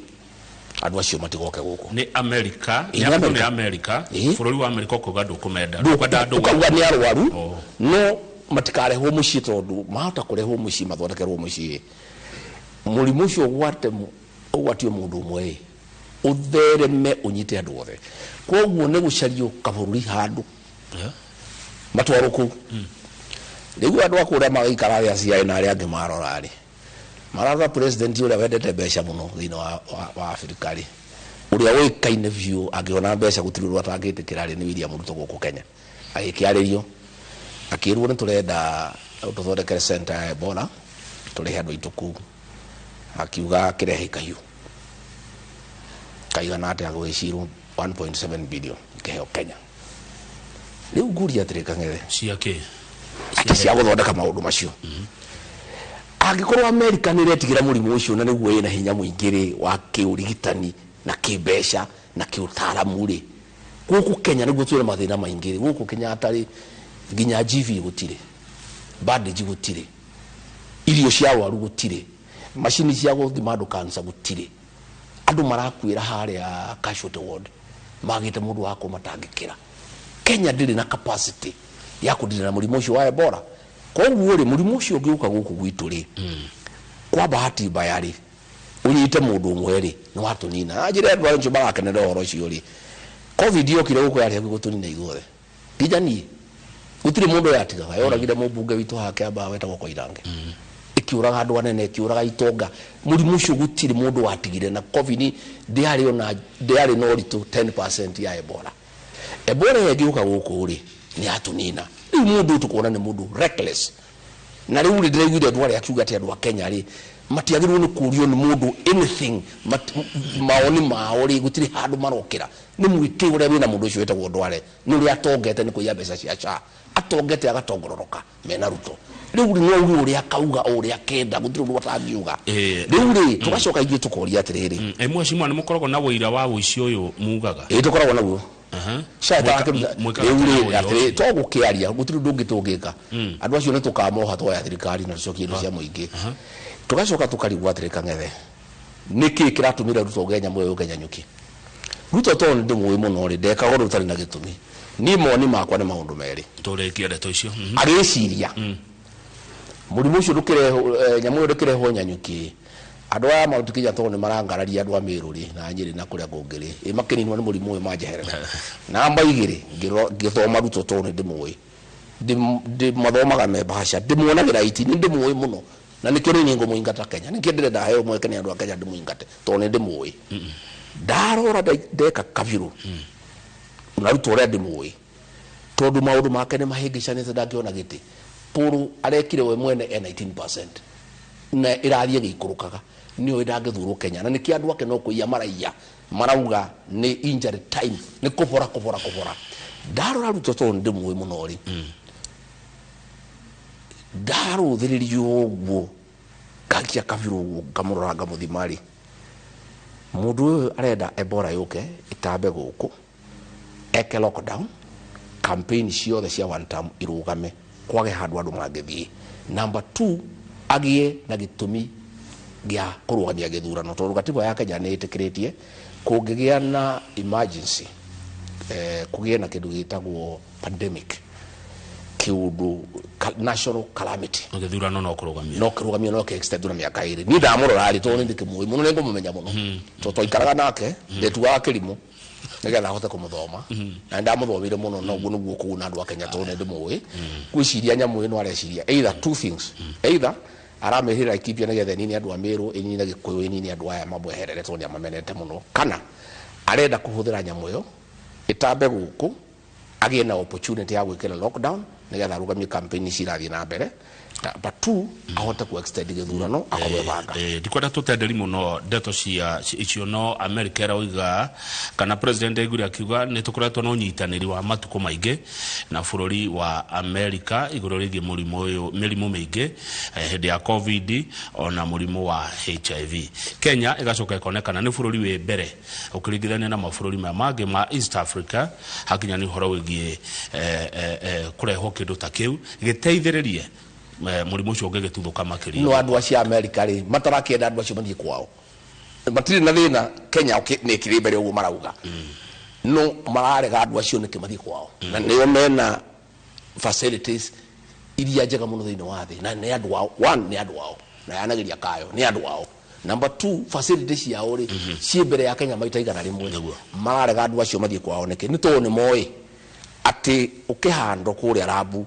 andũ acio matigoke gũkũ. Nĩ America. Ĩ, nĩ nĩ America. America. Ĩ. Bũrũri wa America ũkauga ndũkũmenda, ndũkwenda andũ. Ũkauga nĩ arwaru no matikarehwo mũciĩ, tondũ mahota kũrehwo mũciĩ mathondekerwo mũciĩ, mũrimũ ũcio ũgwate ũgwatio mũndũ ũmwe ĩ, ũthereme ũnyite andũ othe. Koguo nĩ gũcario kabũrũri handũ matwarwo kũu. Rĩu andũ a kũrĩa magaikara arĩa CIA na arĩa angĩ marora rĩ, mararora president ũrĩa wendete mbeca mũno thĩinĩ wa Afrika rĩ, ũrĩa ũĩkaine biũ angĩona mbeca gũtirĩ ũndũ atangĩtĩkĩra rĩ, nĩ William Ruto gũkũ Kenya. Agĩkĩarĩrio akĩrwo nĩ tũrenda tũthondekere center ya Ebola tũrehe andũ aitũ kũu, akiuga kĩrehe kahiũ kaigana atĩa gwĩcirwo 1.7 billion ikĩheo Kenya. Rĩu ngũria atĩrĩ Kang'ethe, cia kĩ? Atĩ cia gũthondeka maũndũ macio. Angĩkorwo America nĩ ĩretigĩra mũrimũ ũcio na nĩguo ĩna hinya mũingĩ rĩ wa kĩũrigitani na kĩmbeca na kĩũtaaramu rĩ, gũkũ Kenya nĩguo twĩna mathĩna maingĩ rĩ, gũkũ Kenyatta rĩ, nginya GV gũtirĩ, bandage gũtirĩ, irio cia arwaru gũtirĩ, macini cia gũthima andũ cancer gũtirĩ, andũ marakuĩra harĩa casualty ward magĩte mũndũ wa kũmatangĩkĩra. Kenya ndĩrĩ na capacity ya kũndina na mũrimũ ũcio wa Ebola. Koguo rĩ, mũrimũ ũcio ũngĩũka gũkũ gwitũ rĩ, kwa bahati mbaya rĩ, ũnyite mũndũ ũmwe rĩ, nĩ watũnina. Na njĩra andũ acio marakenera ũhoro ũcio rĩ, COVID yokire gũkũ yarĩ hakuhĩ gũtũnina ithuothe, nginya niĩ gũtirĩ mũndũ yatigaga. Yoragire mũmbunge witũ haha Kĩambaa wetagwo Koirange, ĩkĩũraga andũ anene, ĩkĩũraga itonga. Mũrimũ ũcio gũtirĩ mũndũ watigire, na COVID ndĩarĩ ona ndĩarĩ na ũritũ 10% ya Ebola. Ebola ĩngĩũka gũkũ rĩ, nĩ yatũnina. Rĩu mũndũ ũyũ tũkuona nĩ mũndũ reckless. Na rĩu rĩ, ndĩraiguire andũ arĩa akiuga atĩ andũ a Kenya rĩ matiagĩrĩirwo nĩ kũũrio nĩ mũndũ anything, maoni mao rĩ gũtirĩ handũ marokĩra. Nĩ mwĩtĩo ũrĩa wĩna mũndũ ũcio wĩtagwo Ndwale, nĩ ũrĩa atongete nĩ kũiya mbeca cia SHA, atongete agatongororoka mena Ruto. Rĩu rĩ, no uge ũrĩa akauga o ũrĩa akenda, gũtirĩ ũndũ atangiuga. Rĩu rĩ, tũgacoka ithuĩ tũkoria atĩrĩrĩ, Mheshimiwa, nĩ mũkoragwo na ũira wa ũici ũyũ mugaga? Ĩ, tũkoragwo naguo. SHA ĩtarakĩruta Mwĩkaga rĩu atĩa rĩ, na ũira atĩrĩ ũcio? to gũkĩaria gũtirĩ ũndũ ũngĩ tũngĩka. Andũ acio nĩ tũkamoha twoya thirikari na tũcokie indo cia mũingĩ. Tũgacoka tũkarigwo atĩrĩ Kang'ethe, nĩkĩ kĩratũmire Ruto ũge nyamũ ĩyo yũke Nyanyuki? Ruto tondũ nĩ ndĩmũĩ mũno rĩ, ndekaga ũndũ ũtarĩ na gĩtũmi. Niĩ mawoni makwa nĩ maũndũ merĩ. Tũrĩkie ndeto icio. Agĩciria mũrimũ ũcio ndũkĩrehwo, nyamũ ĩyo ndũkĩrehwo Nyanyuki, andũ aya Mount Kenya tondũ nĩ marangararia andũ a Meru rĩ na Nyĩrĩ na kũrĩa kũngĩ rĩ, ĩ makĩninwo nĩ mũrimũ ũyũ manjeherera. Namba igĩrĩ, ngĩthoma Ruto tondũ nĩ ndĩmũĩ, ndĩmathomaga me bahasha, ndĩmuonagĩra iti, nĩ ndĩmũĩ mũno, na nĩkĩo rĩu niĩ ngũmũingata Kenya. Nĩkĩo ndĩrenda heo mweke nĩ andũ a Kenya ndĩmũingate tondũ nĩ ndĩmũĩ. Ndarora ndeka kabirũ na Ruto ũrĩa ndĩmũĩ, tondũ maũndũ make nĩ mahĩngĩcanĩte, ndangĩona gĩtĩ. Pũrũ arekire we mwene e 19% na ĩrathiĩ ĩgĩikũrũkaga, nĩoĩ ndangĩthurwo Kenya, na nĩkĩo andũ ake no kũiya maraiya, marauga nĩ injury time, nĩ kũbora kũbora kũbora. Ndarora Ruto tondũ nĩ ndĩmũĩ mũno rĩ, ndarũthĩrĩrio ũguo ngakia kabirũ ũguo ngamũrora ngamũthima rĩ, mũndũ ũyũ arenda Ebola yũke ĩtambe gũkũ, eke lockdown, campaign ciothe cia one term irũgame, kwage handũ andũ mangĩthiĩ. Number 2, agĩe na gĩtũmi gĩa kũrũgamia gĩthurano, tondũ gatiba ya Kenya nĩ ĩtĩkĩrĩtie kũngĩgĩa na emergency, kũgĩe na kĩndũ gĩtagwo pandemic, kĩũndũ national calamity, gĩthurano no kũrũgamio, no kũrũgamio, no kĩ-extend na mĩaka ĩrĩ. Niĩ ndamũrora rĩ, tondũ nĩ ndĩkĩmũĩ mũno, nĩ ngũmũmenya mũno, tondũ twaikaraga nake, ndetuaga kĩrimũ nĩgetha ahote kũmũthoma, na ndamũthomire mũno, na ũguo nĩguo kũguna andũ a Kenya tondũ nĩ ndĩmũĩ. Ngwĩciria nyamũ ĩno areciria either two things, either aramĩhĩra Laikipia nĩgetha ĩnine andũ a Meru, ĩnine Gĩkũyũ, ĩnine andũ aya mamweherere tondũ nĩamamenete mũno, kana arenda kũhũthĩra nyamũ ĩyo ĩtambe gũkũ agĩe na opportunity ya gwĩkĩra lockdown, Nĩgetha arũgamie campaign ici irathiĩ na mbere. Number two, ahote ku extend gĩthurano akorwo ebanga. Ndikwenda tutenderi muno ndeto cia icio, no America ĩrauga kana president aiguire akiuga nĩ tũkoretwo na ũnyitanĩri wa matukũ maingĩ na bũrũri wa America igũrũ rĩgiĩ mũrimũ ũyũ, mĩrimũ mĩingĩ, hĩndĩ ya COVID ona mũrimũ wa HIV. Kenya ĩgacoka ĩkonekana nĩ bũrũri wĩ mbere ũkĩringithania na mabũrũri maya mangĩ ma East Africa hakinya nĩ ũhoro wĩgiĩ kũrehwo kĩndũ ta kĩu gĩteithĩrĩrie mũrimũ ũcio ũngĩgĩtuthũka makĩria. No andũ acio a America rĩ, matarakĩenda andũ acio mathiĩ kwao, matirĩ na thĩna. Kenya nĩ ĩkĩrĩ mbere ũguo marauga, no mararega andũ acio nĩkĩ mathiĩ kwao, na nĩo mena facilities iria njega mũno thĩinĩ wa thĩ, na nĩ andũ ao. One, nĩ andũ ao na yanageria kayo nĩ andũ ao. Number two, facilities ciao rĩ, ciĩ mbere ya Kenya maita 100. Mararega andũ acio mathiĩ kwao nĩkĩ? Nĩ tondũ nĩ moĩ atĩ ũkĩhandwo kũrĩa rambu,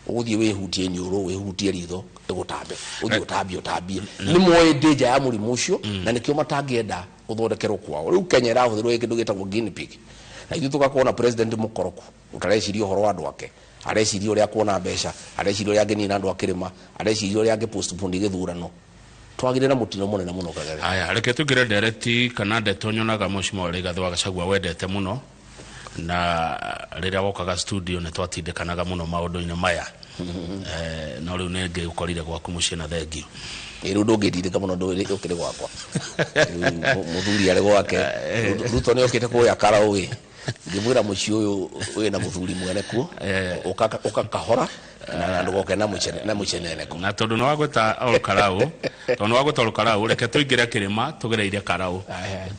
ũgũthiĩ wĩhutie iniũrũ, wĩhutie ritho, ĩgũtambe, ũthiĩ ũtambie ũtambie. Nĩ moĩ danger ya mũrimũ ũcio, na nĩkĩo matangĩenda gũthondekerwo kwao. Rĩu Kenya ĩrahũthĩrwo ĩ kĩndũ gĩtagwo guinea pig, na ithuĩ tũgakorwo na president mũkoroku ũtareciria ũhoro wa andũ ake, areciria ũrĩa kuona mbeca, areciria ũrĩa angĩnina andũ akĩrĩma, areciria ũrĩa angĩ postpone gĩthurano. Twagire na mũtino mũnene mũno, Kagere. Haya, reke tũingĩre ndereti kana ndeto nyonaga Mheshimiwa Rigathĩ wa Gachagua wendete mũno, na rĩrĩa wokaga studio nĩ twatindĩkanaga mũno maũndũ-inĩ maya, no rĩu nĩ ngĩgũkorire gwaku mũciĩ na thengio. Rĩu ndũngĩndindĩka mũno, ũkĩrĩ gwakwa. Rĩu mũthuri arĩ gwake. Ruto nĩ okĩte kũrĩa Karaũ, ngĩmwĩra mũciĩ ũyũ wĩna mũthuri mwene kuo, ũka kahora na ndũgoke na mũcene na mũceneneko. Na tondũ nĩ wagweta Ol Karau, tondũ nĩ wagweta Ol Karau, reke tũingĩre kĩrĩma tũgereire Karau,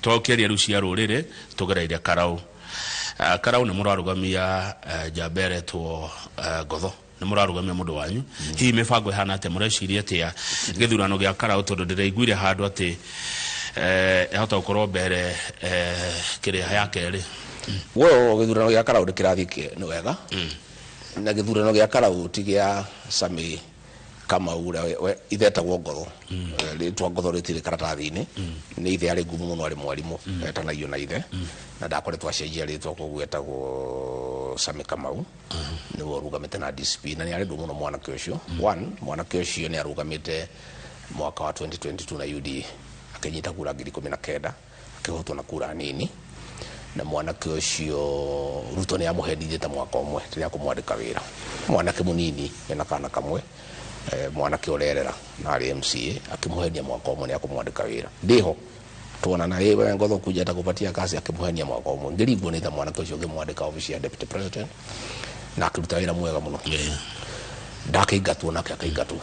twokĩria rĩu cia rũrĩrĩ tũgereire Karau. Karau nĩ mũrarũgamia njamba ĩretwo Ngotho, nĩ mũrarũgamia mũndũ wanyu. Hihi mĩbango ĩhana atĩa? Mũreciria atĩa gĩthurano gĩa Karau? Tondũ ndĩraiguire handũ atĩ ĩhota gũkorwo mbere kĩrĩa ya kerĩ. We gĩthurano gĩa Karau nĩ kĩrathiĩ nĩ wega, na gĩthurano gĩa Karau ti gĩa Sami Kamau ũrĩa ithe etagwo Ngotho. Rĩtwa Ngotho rĩtirĩ karatathi-inĩ, nĩ ithe arĩ ngumo mũno, arĩ mwarimũ, etanagio na ithe, na ndakoretwo acenjia rĩtwa, koguo etagwo Sami Kamau, nĩwe ũrũgamĩte na DCP, na nĩ arendwo mũno mwanake ũcio. One, mwanake ũcio nĩ arũgamĩte mwaka wa 2022 na UDA, akĩnyita kura 19,000, akĩhotwo na kura nini. Na mwanake ũcio Ruto nĩ amũhenire ta mwaka ũmwe rĩrĩa akũmwandĩka wĩra. Mwanake mũnini ena kana kamwe, mwanake ũrerera na arĩ MCA, akĩmũhenia mwaka ũmwe nĩ akũmwandĩka wĩra. Ndĩho tuona na wewe Ngotho kuja atakupatia kazi, akĩmũhenia mwaka ũmwe. Ngĩringwo nĩ tha mwanake ũcio ngĩmwandĩka ofici ya deputy president, na akĩruta wĩra mwega mũno. Ndakĩingatwo nake akaingatwo.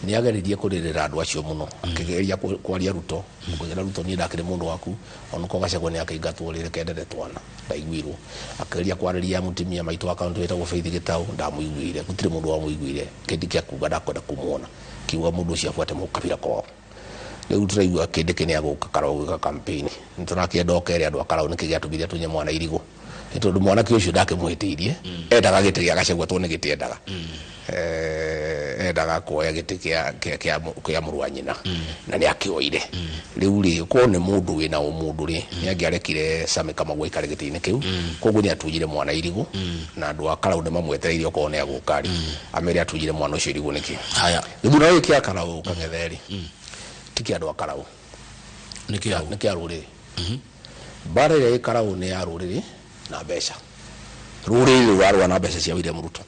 Nĩ ageririe kũrĩrĩra andũ acio mũno, akĩgeria kwaria Ruto, akĩra Ruto, niĩ ndakĩrĩ mũndũ waku, onokorwo Gachagua nĩ akĩingatwo rĩ, reke ndere twana. Ndaiguirwo akĩgeria kwarĩria mũtumia maitũ wa kaũntĩ wĩtagwo Faith Gĩtaũ, ndamũiguire, gũtirĩ mũndũ wamũiguire. Kĩndĩ kĩa kuga ndakwenda kũmuona, kiuga mũndũ ũcio abuate mũkabira kwao. Rĩu tũraigua Kindiki nĩ agũka Karau gwĩka campaign. Nĩ tũrakĩenda okere andũ a Karau nĩkĩ gĩatũmire tunye mwana irigũ, nĩ tondũ mwanake ũcio ndakĩmũhĩtĩirie. Endaga gĩtĩ gĩa Gachagua tondũ nĩ gĩtĩ endaga, endaga kuoya gĩtĩ kĩa mũrũ wa nyina, na nĩ akĩoire. Rĩu rĩ, korwo nĩ mũndũ wĩna ũmũndũ rĩ, nĩ angĩarekire Sami Kamau aikare gĩtĩ-inĩ kĩu. Koguo nĩ atunyire mwana irigũ, na andũ a Karau nĩ mamwetereire okorwo nĩ agũka rĩ, amere atunyire mwana ũcio irigũ nĩkĩ. Haya. Gĩthurano gĩkĩ kĩa Karau, Kang'ethe, rĩ, ti kĩa andũ a Karau. Nĩ kĩa? Nĩ kĩa rũrĩrĩ. Mbara ĩrĩa ĩ Karau nĩ ya rũrĩrĩ na mbeca. Rũrĩrĩ rũrarũa na mbeca cia William Ruto.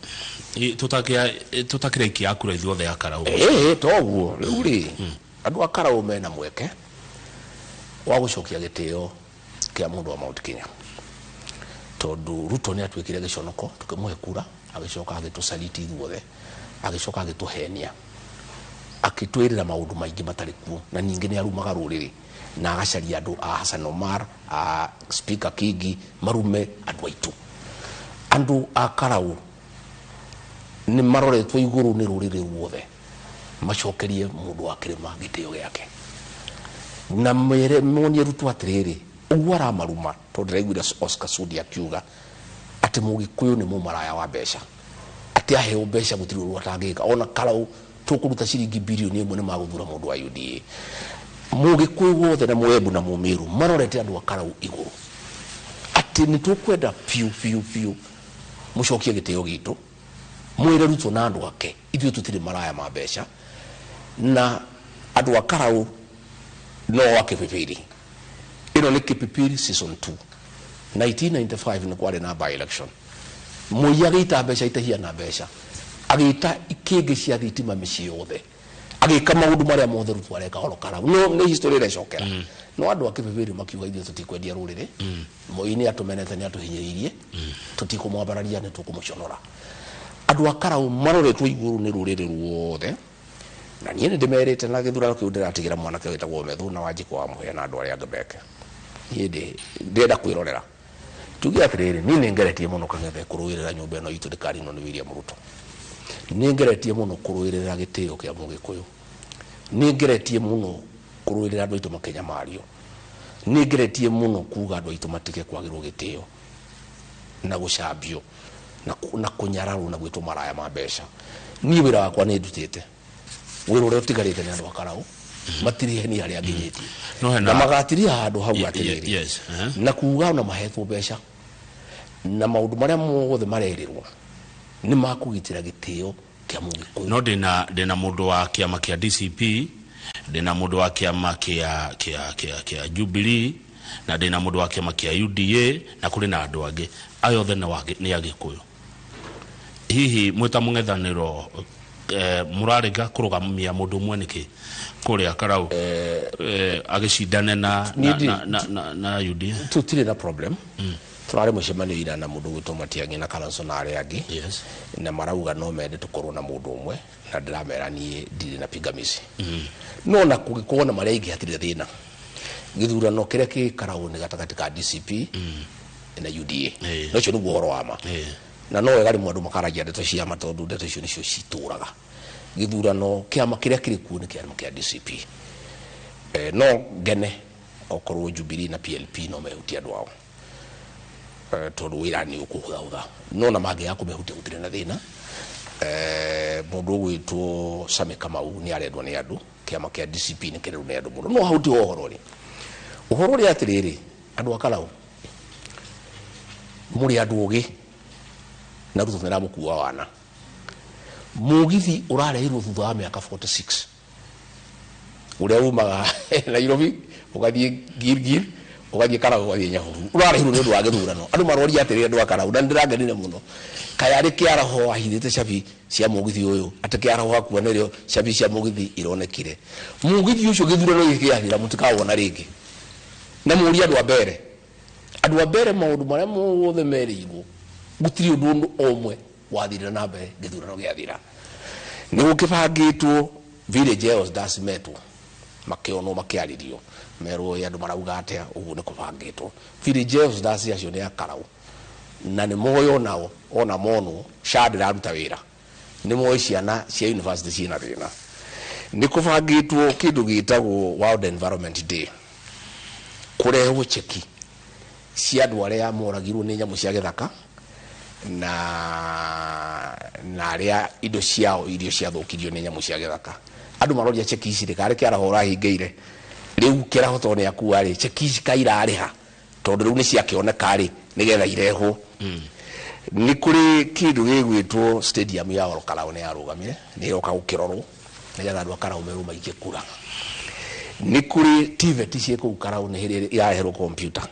Tũtakĩraikia ya kura ithuothe ya Karau. Ĩĩ, toguo rĩu rĩ, andũ a Karau mena mweke wa gũcokia gĩtĩo kĩa mũndũ wa Mount Kenya, tondũ Ruto nĩ atuĩkire gĩconoko. Tũkĩmũhe kura, agĩcoka agĩtũcariti ithuothe, agĩcoka agĩtũhenia, akĩtwĩrĩra maũndũ maingĩ matarĩ kuo, na ningĩ nĩ arumaga rũrĩrĩ na agacaria andũ a Hassan Omar, a Speaker Kingi, marume andũ aitũ. Andũ a Karau nĩ maroretwo igũrũ nĩ rũrĩrĩ ruothe macokerie mũndũ wa kĩrĩma gĩtĩo gĩake, na mere monie Ruto atĩrĩrĩ, ũguo aramaruma, tondũ ndĩraiguire Oscar Sudi akiuga atĩ mũgĩkũyũ nĩ mũmaraya wa mbeca, atĩ aheo mbeca gũtirĩ ũndũ atangĩka. Ona Karau tũkũruta ciringi 1 birioni nĩ magũthura mũndũ wa UDA. Mũgĩkũyũ wothe na mũembu na mũmĩru marorete andũ a Karau igũrũ atĩ nĩ tũkwenda biũ biũ biũ mũcokie gĩtĩo gitũ. Mwĩre Ruto na andũ ake ithuĩ tũtirĩ maraya ma mbeca na andũ a Karau no wa Kipipiri. Ĩno nĩ Kipipiri season 2. 1995 nĩ kwarĩ na by election. Moi agĩita mbeca itahiana mbeca, agĩita ikĩngĩ cia thitima mĩciĩ yothe, agĩka maũndũ marĩa mothe Ruto areka oro Karau. No nĩ history ĩrecokera. No andũ a Kipipiri makiuga ithuĩ tũtikwendia rũrĩrĩ. Moi nĩ atũmenete, nĩ atũhinyĩrĩirie, tũtikũmwambararia, nĩ tũkũmũconora. Andũ a Karau maroretwo igũrũ nĩ rũrĩrĩ ruothe, na niĩ nĩ ndĩmerĩte na gĩthurano kĩu ndĩratigĩra mwanake wĩtagwo Methu na Wanjikũ wa Mũhĩa na andũ arĩa angĩ meke. Niĩ ndĩrenda kwĩrorera. Tuge atĩrĩrĩ, niĩ nĩ ngeretie mũno Kang'ethe kũrũĩrĩra nyũmba ĩno itũ ndĩkaninwo nĩ William Ruto. Nĩ ngeretie mũno kũrũĩrĩra gĩtĩo kĩa Mũgĩkũyũ. Nĩ ngeretie mũno kũrũĩrĩra andũ aitũ makĩnyamario. Nĩ ngeretie mũno kuga andũ aitũ matige kwagĩrwo gĩtĩo na gũcambio na kũnyararwo na gwĩtwo maraya ma mbeca. Niĩ wĩra wakwa nĩ ndutĩte. Wĩra ũrĩa ũtigarĩte nĩ andũ a Karau matirihe ni arĩa nginyĩtie na magatiria handũ hau atĩrĩrĩ na kuga ona mahetwo mbeca na maũndũ marĩa mothe marerirwo nĩ makũgitĩra gĩtĩo kĩa Mũgĩkũyũ. No ndĩna mũndũ wa kĩama kĩa DCP, ndĩna mũndũ wa kĩama kĩa Jubilee, na ndĩna mũndũ wa kĩama kĩa UDA, na kũrĩ na andũ angĩ. Ayo othe nĩ Agĩkũyũ. Hihi mwĩta mũng'ethanĩro mũrarega kũrũgamia mũndũ ũmwe nĩkĩ kũrĩa Karau agĩcindane na UDA? Tũtirĩ na problem. Tũrarĩ mũcemanio ira na mũndũ gwĩtwo Matiang'i na Kalonzo na arĩa angĩ, na marauga no mende tũkorwo na mũndũ ũmwe, na ndĩramera niĩ ndirĩ na pingamizi. No na kũngĩkorwo na marĩa aingĩ hatirĩ thĩna. Gĩthurano kĩrĩa kĩ Karau nĩ gatagatĩ ka DCP na UDA. No ũcio nĩguo ũhoro wa ma. Na no wega rĩmwe andũ makaragia ndeto cia ma tondũ ndeto icio nĩcio citũraga. Gĩthurano kĩama kĩrĩa kĩrĩ kuo nĩ kĩama kĩa DCP. No ngene okorwo Jubilee na PLP no mehutie andũ ao, tondũ wĩra nĩ ũkũhũthahũtha. No na mangĩaga kũmehutia gũtirĩ na thĩna. Mũndũ ũgwĩtwo Sami Kamau nĩ arendwo nĩ andũ, kĩama kĩa DCP nĩ kĩrendwo nĩ andũ mũno. No hau tiho ũhoro ũrĩ. Ũhoro ũrĩ atĩrĩrĩ, andũ a Karau mũrĩ andũ ogĩ na Ruto nĩ aramũkua wana. Mũgithi ũrarehirwo thutha wa mĩaka 46 ũrĩa umaga Nairobi ũgathiĩ Gilgil ũgathiĩ Karau ũgathiĩ Nyahururu, ũrarehirwo nĩ ũndũ wa gĩthurano. Andũ maroria atĩrĩrĩ, andũ a Karau, na nĩndĩrakenire mũno, kaĩ arĩ Kĩaraho wahithĩte cabi cia mũgithi ũyũ, atĩ Kĩaraho akua nĩrĩo cabi cia mũgithi ironekire. Mũgithi ũcio gĩthurano gĩkĩ gĩathira mũtikawona rĩngĩ. Na mũrie andũ a mbere, andũ a mbere maũndũ marĩa mothe merĩirwo gũtirĩ ũndũ ũmwe wathirire na mbere gĩthurano gĩathira. Nĩ gũkĩbangĩtwo village elders metwo makĩonwo makĩarĩrio merwo andũ marauga atĩa, ũguo nĩ kũbangĩtwo. Village elders acio nĩ a Karau na nĩ moyo nao ona monwo SHA ndĩraruta wĩra, nĩ moĩ ciana cia university ciĩna thĩna. Nĩ kũbangĩtwo kĩndũ gĩtagwo World Environment Day, kũrehwo cheki cia andũ arĩa moragirwo nĩ nyamũ cia gĩthaka na arĩa indo ciao irio ciathũkirio nĩ nyamũ cia gĩthaka. Andũ maroria cheki ici rĩ, karĩ Kĩaraho ũrahingĩire rĩu Kĩaraho tondũ nĩ akua rĩ, cheki ici kairarĩha tondũ rĩu nĩ ciakĩoneka rĩ, nĩgetha irehwo. Nĩ kũrĩ kĩndũ gĩgwĩtwo stadium ya Ol Kalou nĩ yarũgamire, nĩ ĩroka gũkĩrorwo nĩgetha andũ a Karau merwo maikie kura. Nĩ kũrĩ TVET ciĩ kũu Karau nĩ hĩrĩ irareherwo kompiuta.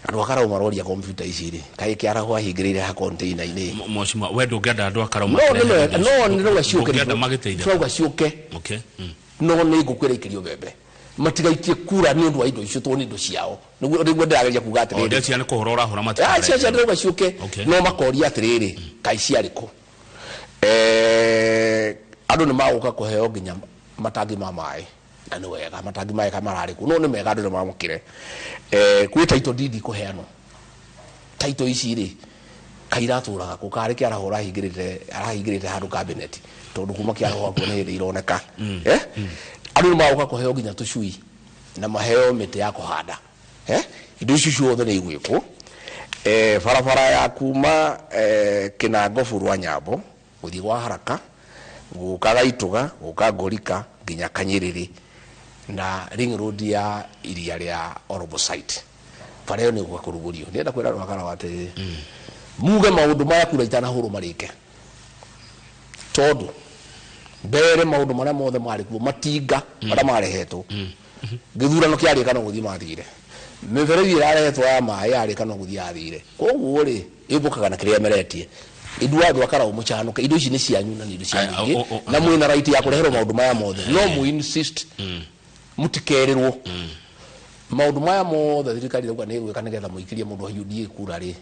Andũ a Karau maroria kompiuta ici rĩ, kaĩ Kĩaraho ahingĩrĩire ha container-inĩ. Mheshimiwa, we ndũngĩenda andũ a Karau no nĩ rauga ciũke, rauga ciũke. No nĩ ngũkwĩra ikĩrio mbembe matigaikie kura nĩ ũndũ wa indo icio tondũ nĩ indo ciao. Nĩguo ndĩrageria kuga atĩrĩrĩ, ndecia nĩ kũhũra ũrahũra matikarehe. Aca ndĩrauga ciũke, no makoria atĩrĩrĩ, kaĩ ciarĩ kũ? Andũ nĩ magũka kũheo nginya matangi ma maĩ, na nĩ wega matangi maĩ ka mararĩ kũ, no nĩ mega andũ nĩ mamũkĩre. Kwĩ title deed kũheanwo. Title ici rĩ, kairatũraga kũ, karĩ Kĩaraho arahingĩrĩte handũ cabinet tondũ kuma Kĩaraho akuo nĩ hĩndĩ ironeka. Andũ nĩ magũka kũheo nginya tũcui na maheo mĩtĩ ya kũhanda. Indo icio ciothe nĩ igwĩkwo. Barabara ya kuma Kĩnangobu rwa Nyambo gũthiĩ gwa Haraka, gũka Gaitũga, gũka Ngorika nginya Kanyĩrĩrĩ na ring road ya iria rĩa Orobo site. Bara ĩyo nĩ ĩgũka kũrugũrio. Ndĩrenda kwĩra andũ a Karau atĩrĩrĩ, muge maũndũ maya kura itanahũrwo marĩke. Tondu mbere maundu maria mothe mari kuo matinga maria marehetwo githurano kiarika no guthii mathire miberethi irarehetwo ya maĩ yarĩka no gũthiĩ yathire. Koguo rĩ ĩmbũkaga na kĩrĩa ĩmeretie. Ithuĩ andũ a Karau mũcanũke, indo ici nĩ cianyu na nĩ indo cia mũingĩ, na mwĩna right ya kũreherwo maũndũ maya mothe, no mũ insist mũtikerĩrwo maũndũ maya mothe thirikari ĩrauga nĩ ĩgwĩka nĩgetha mũikĩrie mũndũ wa UDA kura rĩ,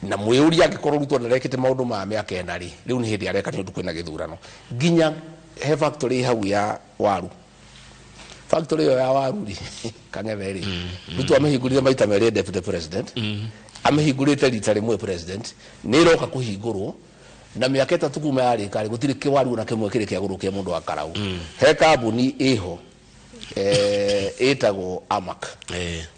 na mwĩũria angĩkorwo Ruto ndarekĩte maũndũ ma mĩaka ĩna rĩ, rĩu nĩ hĩndĩ areka nĩ ũndũ kwĩna gĩthurano. Nginya he factory hau ya waru, factory ĩyo ya waru rĩ, Kang'ethe rĩ, Ruto amĩhingũrire maita merĩ deputy president, amĩhingũrĩte rita rĩmwe president, nĩ ĩroka kũhingũrwo na mĩaka 3 kuma yarĩka rĩ, gũtirĩ kĩwaru ona kĩmwe kĩrĩ kĩagũrwo kĩa mũndũ wa Karau. He kambuni ĩho ĩtagwo Amac,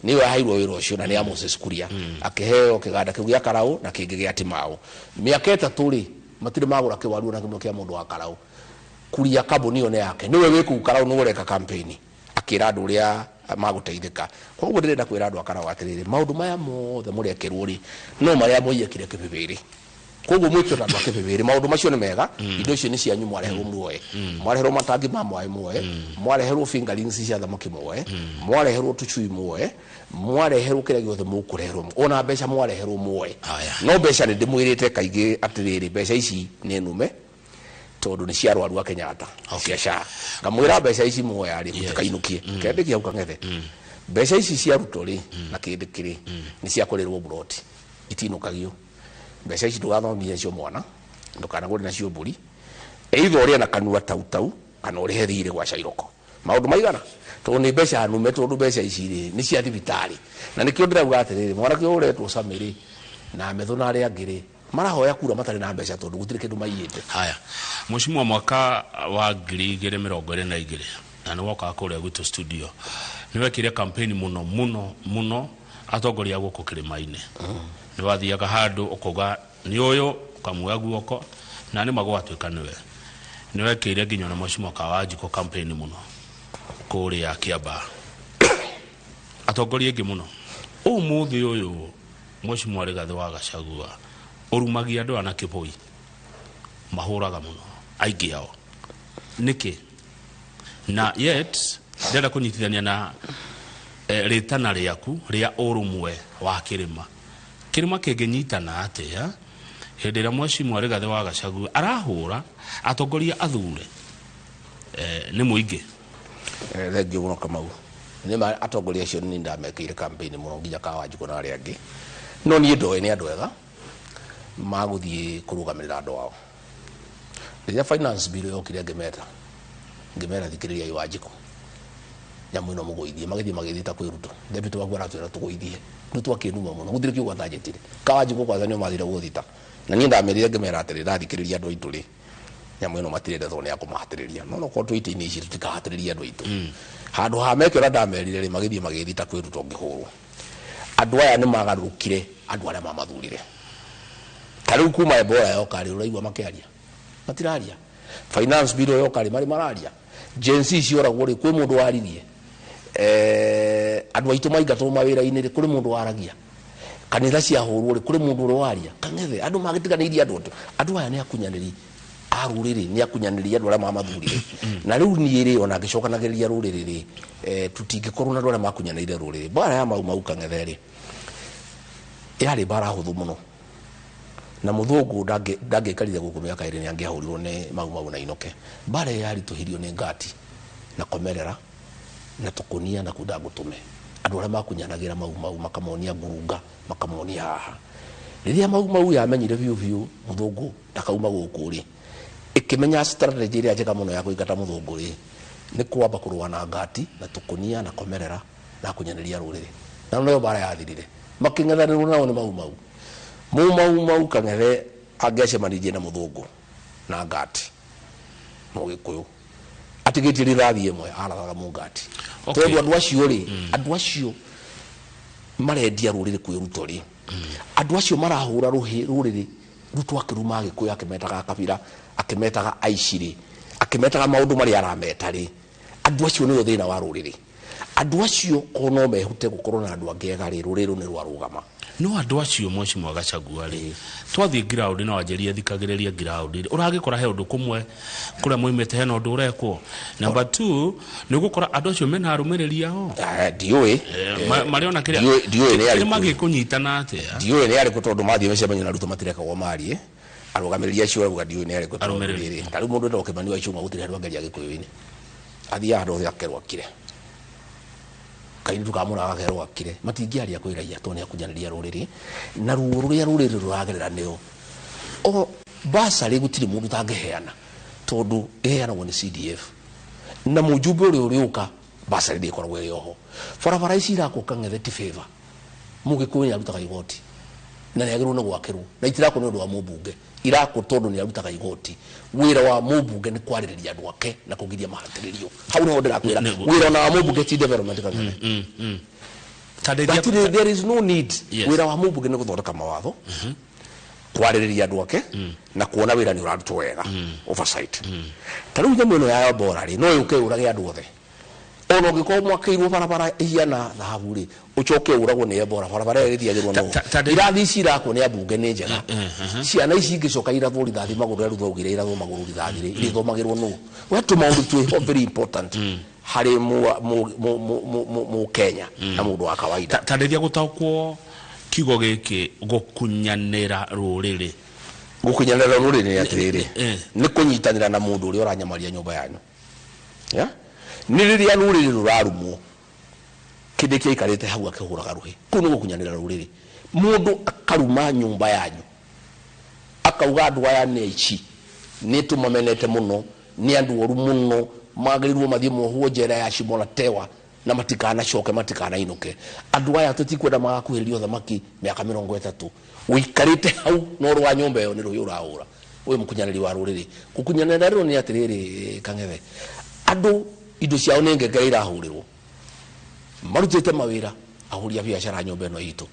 nĩyo yaheirwo wĩra ũcio na nĩ ya Moses Kuria, akĩheo kĩganda kĩu gĩa Karau na kĩngĩ gĩa Timau. Mĩaka 3 rĩ, matirĩ magũra kĩwaru ona kĩmwe kĩa mũndũ wa Karau. Kuria kambuni ĩyo nĩ yake, nĩwe wĩ kũu Karau nĩwe ũreka campaign akĩra andũ ũrĩa magũteithĩka. Koguo ndĩrenda kwĩra andũ a Karau atĩrĩrĩ, maũndũ maya mothe mũrekerwo rĩ, no marĩa mwĩyekire kĩbĩbĩrĩ. Koguo mwĩke ona andũ a kĩbĩbĩrĩ, maũndũ macio nĩ mega, indo icio nĩ cianyu mwareherwo muoe, mwareherwo matangi ma maĩ muoe, mwareherwo fingerlings cia thamaki muoe, mwareherwo tũcui muoe, mwareherwo kĩrĩa gĩothe mũkũreherwo, ona mbeca mwareherwo muoe. No mbeca nĩ ndĩmwĩrĩte kaingĩ atĩrĩrĩ, mbeca ici nĩ nume tondu nĩ cia arwaru a Kenyatta cia SHA. Ngamwĩra mbeca ici muoya rĩ, mũtikainũkie kĩambĩkia hau Kang'ethe. Mbeca ici cia Ruto rĩ na kĩndĩ kĩrĩ nĩ cia kũrĩrwo buroti, itinũkagio. Mbeca ici ndũgathomithie nacio mwana, ndũkanagũre nacio mbũri, either ũrĩe na kanua tau tau kana ũrĩhe thirĩ gwa Cairoko. Maũndũ maigana tondũ nĩ mbeca nume, tondũ mbeca ici rĩ nĩ cia thibitarĩ. Na nĩkĩo ndĩrauga atĩrĩrĩ, mwanake ũyũ ũretwo Sammy rĩ na Methu na arĩa angĩ rĩ, marahoya kura matarĩ na mbeca tondũ gũtirĩ kĩndũ maiyĩte. Haya, mheshimiwa, mwaka wa 2022 na nĩ wokaga kũrĩa gwitũ studio, nĩ wekire campaign mũno mũno mũno atongoria gũkũ kĩrĩma-inĩ. Nĩ wathiaga handũ ũkauga nĩ ũyũ, ũkamuoya guoko na nĩ magwatuĩka nĩwe. Nĩ wekĩire nginya na mheshimiwa Kawanjikũ campaign mũno kũrĩa Kiambaa, atongoria aingĩ mũno. Ũmũthĩ ũyũ mheshimiwa Rigathĩ wa Gachagua ũrumagia andũ aya na kĩboi, mahũraga mũno aingĩ ao nĩkĩ? Na yet ndĩrenda kũnyitithania na rĩtana rĩaku rĩa ũrũmwe wa kĩrĩma. Kĩrĩma kĩngĩnyitana atĩa hĩndĩ ĩrĩa mheshimiwa Rigathĩ wa Gachagua arahũra atongoria athure nĩ mũingĩ? Thengiũ mũno Kamau. Nĩ atongoria acio nĩ ndamekĩire campaign mũno nginya Kawanjikũ na arĩa angĩ, no niĩ ndoĩ nĩ andũ ega magũthiĩ kũrũgamĩrĩra andũ ao. Rĩrĩa finance bill yokire ngĩmeta, ngĩmera thikĩrĩriai Wanjikũ, nyamũ ĩno mũgũithie, magĩthiĩ magĩthiĩ ta kwĩ Ruto. Deputy waku aratwĩra tũgũithie, Ruto akĩnuma mũno, gũtirĩ kiugo atanjĩtire. Kawanjikũ kwanza nĩo mathire gũthita, na niĩ ndamerire ngĩmera atĩrĩ, ndathikĩrĩria andũ aitũ rĩ, nyamũ ĩno matirenda tondũ nĩ ya kũmahatĩrĩria, no nokorwo twĩ itĩ-inĩ ici tũtikahatĩrĩria andũ aitũ. Handũ ha meke ũrĩa ndamerire rĩ, magĩthiĩ magĩthiĩ ta kwĩ Ruto ngĩhũrwo. Andũ aya nĩ magarũrũkire andũ arĩa mamathurire. Ta rĩu kuma Ebola yoka rĩ, ũraigua makĩaria? Matiraria. Finance bill yoka rĩ, marĩ mararia. Gen Z cioragwo rĩ, kwĩ mũndũ waririe. Andũ aitũ maingatwo mawĩra-inĩ rĩ, kũrĩ mũndũ waragia. Kanitha ciahũrwo rĩ, kũrĩ mũndũ ũrĩa waria. Kang'ethe, andũ magĩtiganĩirie andũ atũ. Andũ aya nĩ akunyanĩri a rũrĩrĩ, nĩ akunyanĩri andũ arĩa mamathurire. Na rĩu niĩ rĩ, ona ngĩcokanagĩrĩria rũrĩrĩ rĩ, tũtingĩkorwo na andũ arĩa makunyanĩire rũrĩrĩ. Mbara ya Mau Mau Kang'ethe rĩ, yarĩ mbara hũthũ mũno. Na mũthũngũ ndangĩaikarire gũkũ mĩaka 2 nĩ angĩahũrirwo nĩ Mau Mau na Inoke. Mbara ĩyo yaritũhirio nĩ ngati na komerera na tũkũnia na kunda ngũtũme. Andũ arĩa makunyanagĩra Mau Mau makamonia ngurunga, makamonia haha. Rĩrĩa Mau Mau yamenyire biũ biũ mũthũngũ ndakauma gũkũ rĩ, ĩkĩmenya strategy ĩrĩa njega mũno ya kũingata mũthũngũ rĩ, nĩ kwamba kũrũa na ngati na tũkũnia na komerera na kunyanĩria rũrĩrĩ. Na noyo mbara yathirire. Makĩng'ethanĩrwo nao nĩ Mau Mau. Mau Mau Mau Kang'ethe angĩacemanirie na mũthũngũ na ngati mũgĩkũyũ atigĩtie rithathi ĩmwe arathaga mũngati. Tondũ andũ acio rĩ, andũ acio marendia rũrĩrĩ kwĩ Ruto rĩ, andũ acio marahũra rũrĩrĩ Ruto akĩruma Agĩkũyũ akĩmetaga kabira, akĩmetaga aici rĩ, akĩmetaga maũndũ marĩa arameta rĩ, andũ acio nĩo thĩna wa rũrĩrĩ. Andũ acio ko no mehute gũkorwo na andũ angĩ ega rĩ, rũrĩrĩ rũu nĩ rwarũgama. No andũ acio mheshimiwa Gachagua rĩ, twathiĩ ground no wanjĩrie thikagĩrĩria ground rĩ, ũragĩkora he ũndũ kũmwe kũrĩa moimĩte hena ũndũ ũrekwo. Number 2 nĩ ũgũkora andũ acio mena arũmĩrĩri ao. Ndiũĩ. Marĩ ona kĩrĩa Ndiũĩ nĩ kĩrĩa arĩkũ. mangĩkũnyitana atĩa. Ndiũĩ nĩ arĩkũ tondũ mathiĩ mĩcemanio na Ruto matirekagwo marie. Arũgamĩrĩri acio arauga ndiũĩ nĩ arĩkũ tondũ rĩrĩ, ta rĩu mũndũ wĩtagwo Kĩmani wa Ichung'wa gũtirĩ handũ angĩaria Gĩkũyũ-inĩ. Athiaga handũ hothe akerwo akire. Kairĩtu ka mũraga gakerwo akire. Matingĩaria kwĩ raia tondũ nĩ akunyanĩria rũrĩrĩ na ruo rũrĩa rũrĩrĩ rũragerera nĩo. O basarĩ gũtirĩ mũndũ ũtangĩheana tondũ ĩheanagwo nĩ CDF. Na mũjumbe ũrĩa ũrĩũka basarĩ ndĩkoragwo ĩrĩ oho. Barabara ici irakwo Kang'ethe ti favor. Mũgĩkũyũ nĩ arutaga igoti na nĩ agĩrĩirwo nĩ gwakĩrwo na itirakwo nĩ ũndũ wa mũmbunge, irakwo tondũ nĩ arutaga igoti. Wĩra wa mũmbunge nĩ kwarĩrĩria andũ ake na kũgiria mahatĩrĩrio. Hau nĩho ndĩrakwĩra wĩra ona wa mũmbunge ti development Kang'ethe. But there is no need. Wĩra wa mũmbunge nĩ gũthondeka mawatho, kwarĩrĩria andũ ake na kuona wĩra nĩ ũrarutwo wega, oversight. Ta rĩu nyamũ ĩno ya Ebola rĩ, no yũke yũrage andũ othe. Ona ũngĩkorwo mwakĩirwo barabara ĩhiana thahabu rĩ, ũcoke ũragwo nĩ Ebola, barabara ĩyo ĩthiagĩrwo nũ. Irathi ici irakwo nĩ ambunge nĩ njega. Ciana ici ingĩcoka irathwo rithathi magũrũ, ũrĩa Ruto augire irathwo magũrũ rithathi rĩ, irĩthomagĩrwo nũ? We tũmaũndũ twĩho very important harĩ Mũkenya na mũndũ wa kawaida. Ta ndeithia gũtaũkwo kiugo gĩkĩ gũkunyanĩra rũrĩrĩ. Gũkunyanĩra rũrĩrĩ nĩ atĩrĩrĩ, nĩ kũnyitanĩra na mũndũ ũrĩa ũranyamaria nyũmba yanyu. Yeah? Nĩ rĩrĩa rũrĩrĩ rũrarumwo, kĩndĩ kĩaikarĩte hau akĩhũraga rũhĩ. Kũu nĩ gũkunyanĩra rũrĩrĩ. Mũndũ akaruma nyũmba yanyu, akauga andũ aya nĩ aici, nĩ tũmamenete mũno, nĩ andũ oru mũno, magĩrĩirwo mathiĩ mohwo njera ya Shimo la Tewa na matikanacoke, matikanainũke. Andũ aya tũtikwenda magakuhĩrĩria ũthamaki mĩaka 30. Ũikarĩte hau na ũrũ wa nyũmba ĩyo nĩ rũhĩ ũrahũra. Ũyũ mũkunyanĩri wa rũrĩrĩ. Gũkunyanĩra rũrĩrĩ nĩ atĩrĩrĩ Kang'ethe, andũ indo ciao nĩ ngengere irahũrĩrwo, marutĩte mawĩra ahũri a biacara nyũmba ĩno itũ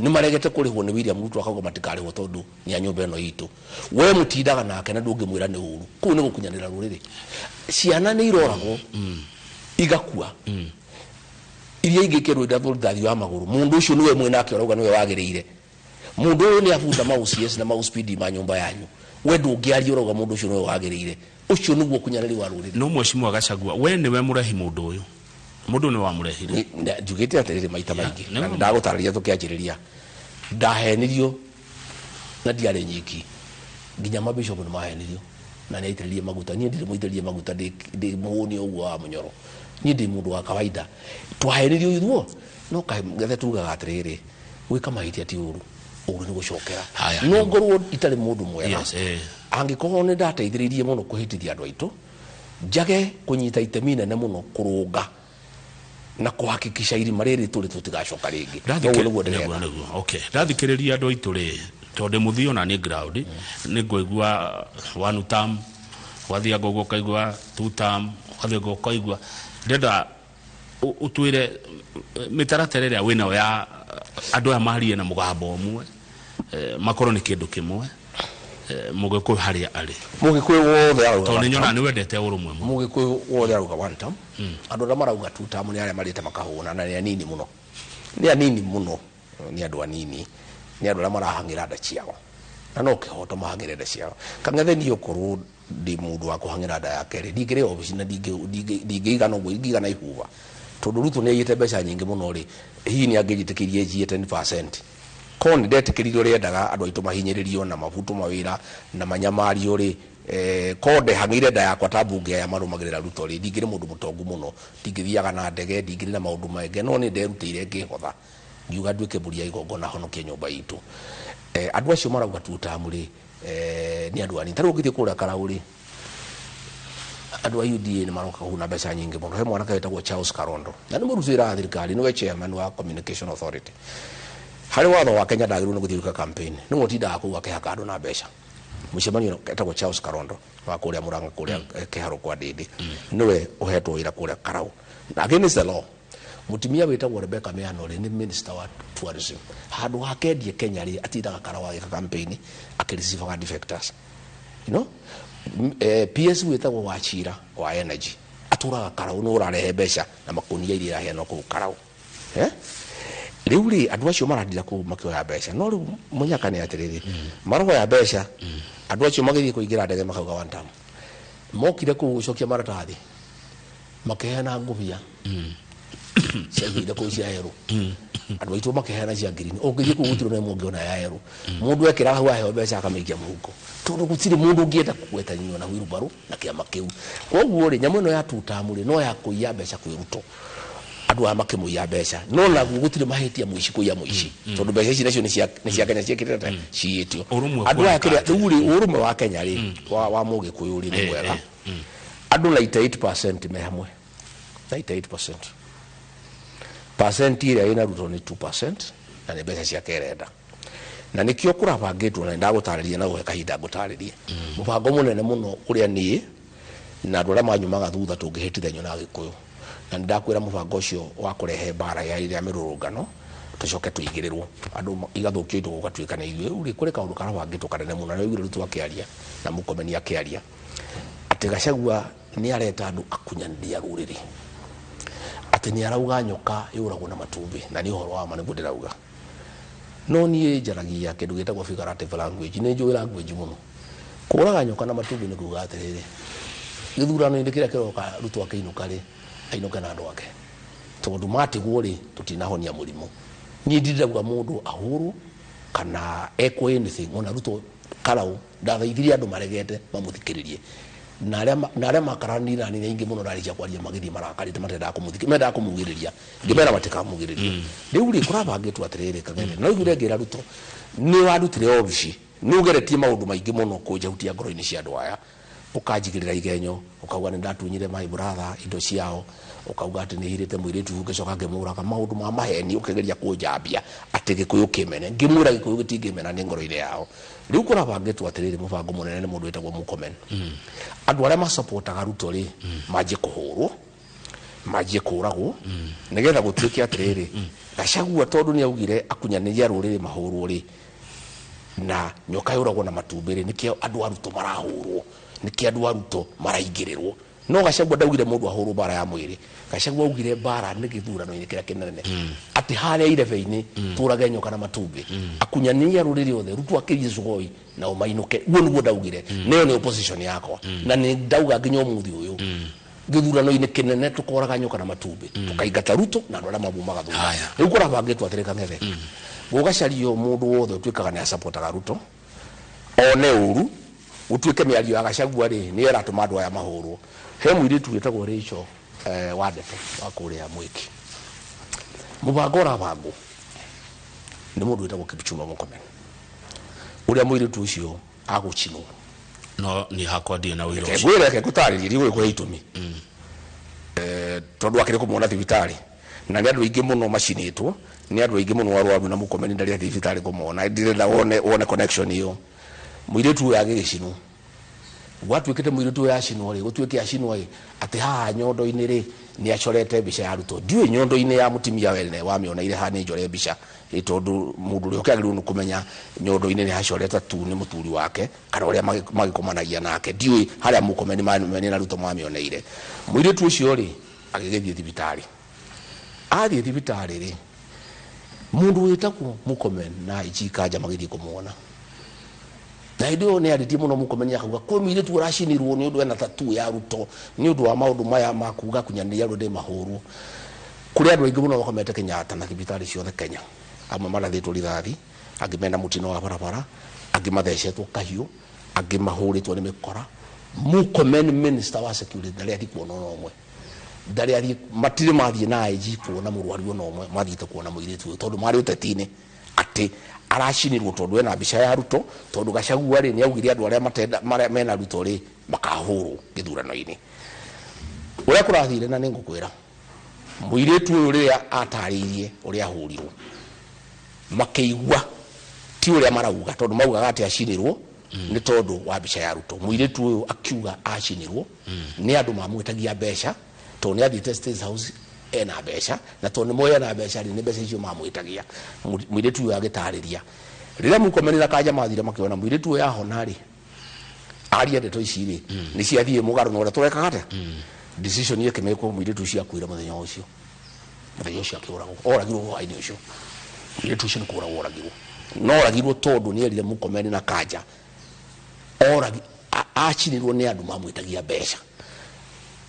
nĩ maregete kũrĩhwo nĩ William Ruto akauga matikarĩhwo tondũ nĩ a nyũmba ĩno itũ. We mũtindaga nake na ndũngĩmwĩra nĩ ũru. Kũu nĩ gũkunyanĩra rũrĩrĩ. Ciana nĩ iroragwo igakua, iria ingĩ ikerwo irathwo rithathi wa magũrũ. Mũndũ ũcio nĩwe mwĩnake ũrauga nĩwe wagĩrĩire. Mũndũ ũyũ nĩ abunda ma OCS na ma OSPD ma nyũmba yanyu, we ndũngĩaria ũrauga mũndũ ũcio nĩwe wagĩrĩire. Ũcio nĩguo ũkunyanĩri wa rũrĩrĩ. No mheshimiwa Gachagua, we nĩwe mũrehi mũndũ ũyũ. Mũndũ nĩ wamũrehire. Njugĩte atĩrĩrĩ maita maingĩ, na ndagũtarĩria tũkĩanjĩrĩria. Ndahenirio na ndiarĩ nyiki, nginya mabishop nĩ mahenirio na nĩ aitĩrĩrie maguta. Niĩ ndirĩ mũitĩrĩrie maguta, ndĩ mũhũni ũguo wa mũnyoro. Niĩ ndĩ mũndũ wa kawaida. Twahenirio ithuo, no Kang'ethe tugaga atĩrĩrĩ, gwĩka mahĩtia ti ũru, ũru nĩ gũcokera. No ngorwo itarĩ mũndũ mwega, angĩkorwo nĩ ndateithĩrĩirie mũno kũhĩtithia andũ aitũ, njage kũnyita itemi inene mũno kũrũnga na kũhakikisha irima rĩrĩ tũrĩ tũtigacoka rĩngĩ. Noguo nĩguo ndĩreka. Okay. Ndathikĩrĩria andũ aitũ rĩ, tondũ mũthii ona nĩ ground, nĩ ngũigua one term, wathianga ũguo ũkaigua two term, wathianga ũguo ũkaigua. Ndĩrenda ũtwĩre mĩtaratara ĩrĩa wĩnayo ya andũ aya marie na mũgambo ũmwe, makorwo nĩ kĩndũ kĩmwe, Mũgĩkũyũ harĩa arĩ. Mũgĩkũyũ wothe arauga Tondũ one nĩ nyonaga term. nĩ wendete ũrũmwe mũno. Mũgĩkũyũ wothe arauga one term. Andũ arĩa marauga two term nĩ arĩa marĩte makahũna, na nĩ anini mũno. Nĩ anini mũno, nĩ andũ anini, nĩ andũ arĩa marahang'ĩra nda ciao. Na no kĩhoto mahang'ĩre nda ciao. Kang'ethe niĩ okorwo ndĩ mũndũ wa kũhang'ĩra nda yake rĩ, ndingĩrĩ obici na ndingĩigana ũguo, ingĩigana ihuba. Tondũ Ruto nĩ aiyĩte mbeca nyingĩ mũno rĩ, hihi nĩ angĩnjĩtĩkĩrie njiye 10%. Korwo nĩ ndetĩkĩrire ũrĩa endaga andũ aitũ mahinyĩrĩrio na mabutwo mawĩra na manyamario rĩ, korwo ndehang'ĩire nda yakwa ta mbunge aya marũmagĩrĩra Ruto rĩ, ndingĩrĩ mũndũ mũtongu mũno, ndingĩthiaga na ndege, ndingĩrĩ na maũndũ maingĩ, no nĩ nderutĩire ngĩhotha, ngiuga nduĩke mbũri ya igongona honokie nyũmba itũ. Andũ acio marauga two term rĩ, nĩ andũ anini. Ta rĩu ũngĩthiĩ kũrĩa Karau rĩ, andũ a UDA nĩ maroka kũguna mbeca nyingĩ mũno. He mwanake wĩtagwo Charles Karondo, na nĩ mũruti wĩra wa thirikari, nĩwe chairman wa Communication Authority. Harĩ watho wa Kenya ndagĩrĩirwo nĩ gũthiĩ gwĩka campaign, nĩwe ũtindaga kũu akĩhaka andũ na mbeca. Mũcemanio etagwo Charles Karondo wa kũrĩa Murang'a, kũrĩa Kĩharũ kwa Ndĩndĩ, nĩwe ũhetwo wĩra kũrĩa Karau. Na against the law, mũtumia wĩtagwo Rebecca Miano rĩ, nĩ minister wa tourism. Handũ ha kendie Kenya rĩ, atindaga Karau agĩka campaign akĩreceivaga defectors. You know? PS wĩtagwo Wachira wa energy, atũraga Karau, nĩ ũrarehe mbeca na makunia iria iraheanwo kũu Karau. Rĩu rĩ andũ acio marandira kũu makĩoya mbeca, no rĩu mũnyaka nĩ atĩrĩrĩ, maroya mbeca andũ acio magĩthiĩ kũingĩra ndege makauga one time. Mokire kũu gũcokia maratathi makiheana ngũbia ciaigĩire kũu cia yerũ, andũ aitũ makiheana cia ngirini. Ũngĩthiĩ kũu gũtirĩ na ĩmwe ũngĩona ya yerũ. Mũndũ ekĩra hau aheo mbeca akamĩikia mũhuko, tondũ gũtirĩ mũndũ ũngĩenda kũgwetanio na wheelbarrow na kĩama kĩu. Koguo rĩ, nyamũ ĩno ya tutamu rĩ, no ya kũiya mbeca kwĩ Ruto. Andũ aya makĩmũiya mbeca, no naguo gũtirĩ mahĩtia mũici kũiya mũici, tondũ mbeca ici nacio nĩ cia Kenya ciĩkĩrĩte atĩa? Ciiyĩtio. Andũ aya kĩrĩa rĩu rĩ, ũrũmwe wa Kenya rĩ, wa Mũgĩkũyũ rĩ, nĩ mwega. Andũ 98% me hamwe, 98%. Percent ĩrĩa ĩna Ruto nĩ 2%, na nĩ mbeca ciake ĩrenda. Na nĩkĩo kũrabangĩtwo, na nĩndagũtarĩria na gũhe kahinda ngũtarĩrie mũbango mũnene mũno ũrĩa niĩ na andũ arĩa manyumaga thutha tũngĩhĩtithanio na Gĩkũyũ. Na nĩndakwĩra mũbango ũcio wa kũrehe mbara ya ĩrĩa mĩrũrũngano tũcoke tũigĩrĩrwo andũ igathũkio indo gũgatuĩka nĩ ithuĩ. Rĩu rĩ, kũrĩ kaũndũ karabangĩtwo kanene mũno, na nĩwaiguire Ruto akĩaria na Mũkomeni akĩaria atĩ Gachagua nĩ areta andũ akunyanĩria rũrĩrĩ, atĩ nĩ arauga nyoka yũragwo na matumbĩ, na nĩ ũhoro wa ma nĩguo ndĩrauga. No niĩ njaragia kĩndũ gĩtagwo figurative language, nĩ njũĩ language mũno. Kũraga nyoka na matumbĩ nĩ kuga atĩrĩrĩ, gĩthurano-inĩ kĩrĩa kĩroka Ruto akĩinũka rĩ, ainũke na andũ ake, tondũ matigwo rĩ, tũtinahonia mũrimũ. Niĩ ndirauga mũndũ ahũrwo kana ekwo anything, ona Ruto Karau ndathaithirie andũ maregete mamũthikĩrĩrie, na arĩa makaranire na nĩ aingĩ mũno ndarĩkia kwaria magĩthiĩ marakarĩte, matendaga kũmũthikĩrĩria, mendaga kũmugĩrĩria, ngĩmera matikamugĩrĩrie. Rĩu rĩ, kũrabangĩtwo atĩrĩrĩ, Kang'ethe, no iguire ngĩra Ruto nĩ warutire obici, nĩ ũgeretie maũndũ maingĩ mũno kũnjahutia ngoro-inĩ cia andũ aya, ũkanjigĩrĩra igenyo, ũkauga nĩ ndatunyire my brother indo ciao, ũkauga atĩ nĩ hirĩte mũirĩtu ngĩcoka ngĩmũraga, maũndũ ma maheni, ũkĩgeria kũnjambia atĩ Gĩkũyũ kĩmene. Ngĩmwĩra Gĩkũyũ gĩtingĩmena, nĩ ngoro-inĩ yao. Rĩu kũrabangĩtwo atĩrĩrĩ, mũbango mũnene nĩ mũndũ wĩtagwo Mũkomen. Andũ arĩa masapotaga Ruto rĩ, manjie kũhũrwo, manjie kũragwo, nĩgetha gũtuĩke atĩrĩrĩ, Gachagua tondũ nĩ augire akunyanĩria rũrĩrĩ mahũrwo rĩ, na nyoka yũragwo na matumbĩ rĩ, nĩkĩo andũ a Ruto marahũrwo, nĩkĩo andũ a Ruto maraingĩrĩrwo. No Gachagua ndaugire mũndũ ahũrwo mbara ya mwĩrĩ, Gachagua augire mbara nĩ gĩthurano-inĩ kĩrĩa kĩnene, atĩ harĩa irebe-inĩ tũrage nyoka na matumbĩ, akunyanĩria rũrĩrĩ othe, Ruto akĩrie Sugoi nao mainũke. Guo nĩguo ndaugire, nĩyo nĩ opposition yakwa, na nĩ ndauga nginya ũmũthĩ ũyũ gĩthurano-inĩ kĩnene tũkoraga nyoka na matumbĩ, tũkaingata Ruto na andũ arĩa mamumaga thutha. Rĩu kũrabangĩtwo atĩrĩ, Kang'ethe, gũgacario mũndũ wothe ũtuĩkaga nĩ asapotaga Ruto one ũru, gũtuĩke mĩario ya Gachagua rĩ, nĩyo ĩratũma andũ aya mahũrwo. He mũirĩtu wĩtagwo Rachel wa Ndeto wa kũrĩa Mwĩki. Mũbango ũrabangwo nĩ mũndũ wĩtagwo Kipchumba Murkomen, ũrĩa mũirĩtu ũcio agũcinwo. No ni hakwa ndirĩ na ũira ũcio. Ngwĩre, reke ngũtarĩrie, ndigũgĩkũhe itũmi. Tondũ akĩrĩ kũmwona thibitarĩ, na nĩ andũ aingĩ mũno macinĩtwo, nĩ andũ aingĩ mũno arwaru, na Mũkomeni ndarĩ athiĩ thibitarĩ kũmona. Ndĩrenda wone connection ĩyo. Mũirĩtu ũyũ agĩgĩcinwo, gwatuĩkĩte mũirĩtu ũyũ acinwo rĩ, gũtuĩke acinwo ĩ, atĩ haha nyondo-inĩ rĩ, nĩ acorete mbica ya Ruto. Ndiũĩ nyondo-inĩ ya mũtumia wene wamĩoneire haha nĩ njore mbica, tondũ mũndũ ũrĩa ũkĩagĩrĩirwo nĩ kũmenya nyondo-inĩ nĩ hacorete tu nĩ mũthuri wake kana ũrĩa magĩkomanagia nake. Ndiũĩ harĩa Mũkomeni mene na Ruto mamĩoneire. Mũirĩtu ũcio rĩ, agĩgĩthiĩ thibitarĩ. Athiĩ thibitarĩ rĩ, mũndũ wĩtagwo Mũkomen na IG Kanja magĩthiĩ kũmuona. Na hĩndĩ ĩyo nĩ arĩtie mũno Mũkomeni akauga kwĩ mũirĩtu ũracinirwo nĩ ũndũ ena tattoo ya Ruto, nĩ ũndũ wa maũndũ maya ma kuga kunyanĩria rũrĩrĩ mahũrwo. Kũrĩ andũ aingĩ mũno makomete Kenyatta na thibitarĩ ciothe Kenya. Amwe marathĩtwo rithathi, angĩ mena mũtino wa barabara, angĩ mathecetwo kahiũ, angĩ mahũrĩtwo nĩ mĩkora. Mũkomen minister wa security ndarĩ athiĩ kuona ona ũmwe. Ndarĩ athiĩ, matirĩ mathiĩ na IG kuona mũrwaru ona ũmwe, mathiĩte kuona mũirĩtu ũyũ tondũ marĩ ũteti-inĩ atĩ aracinirwo tondũ ena mbica ya Ruto, tondũ Gachagua rĩ, nĩ augire andũ arĩa matenda, marĩa mena Ruto rĩ, makahũrwo gĩthurano-inĩ. Ũrĩa kũrathire na nĩ ngũkwĩra, mũirĩtu ũyũ rĩrĩa atarĩirie ũrĩa ahũrirwo, makĩigua ti ũrĩa marauga, tondũ maugaga atĩ acinirwo nĩ tondũ wa mbica ya Ruto. Mũirĩtu ũyũ akiuga acinirwo nĩ andũ mamwĩtagia mbeca, tondũ nĩ athiĩte State House ena mbeca, na tondũ nĩ moĩ ena mbeca rĩ, nĩ mbeca icio mamwĩtagia. Mũirĩtu ũyũ agĩtarĩria. Rĩrĩa Mũkomeni na Kanja mathire makĩona mũirĩtu ũyũ ahona rĩ, aria ndeto ici rĩ, nĩ ciathiĩ mũgarũ na ũrĩa tũrekaga atĩa? Decision ĩkĩmekwo, mũirĩtu ũcio akuire mũthenya ũcio. Mũthenya ũcio akĩũragwo, oragirwo hwaĩ-inĩ ũcio. Mũirĩtu ũcio nĩ kũragwo oragirwo, no oragirwo tondũ nĩ erire Mũkomeni na Kanja oragi acinirwo nĩ andũ mamwĩtagia mbeca.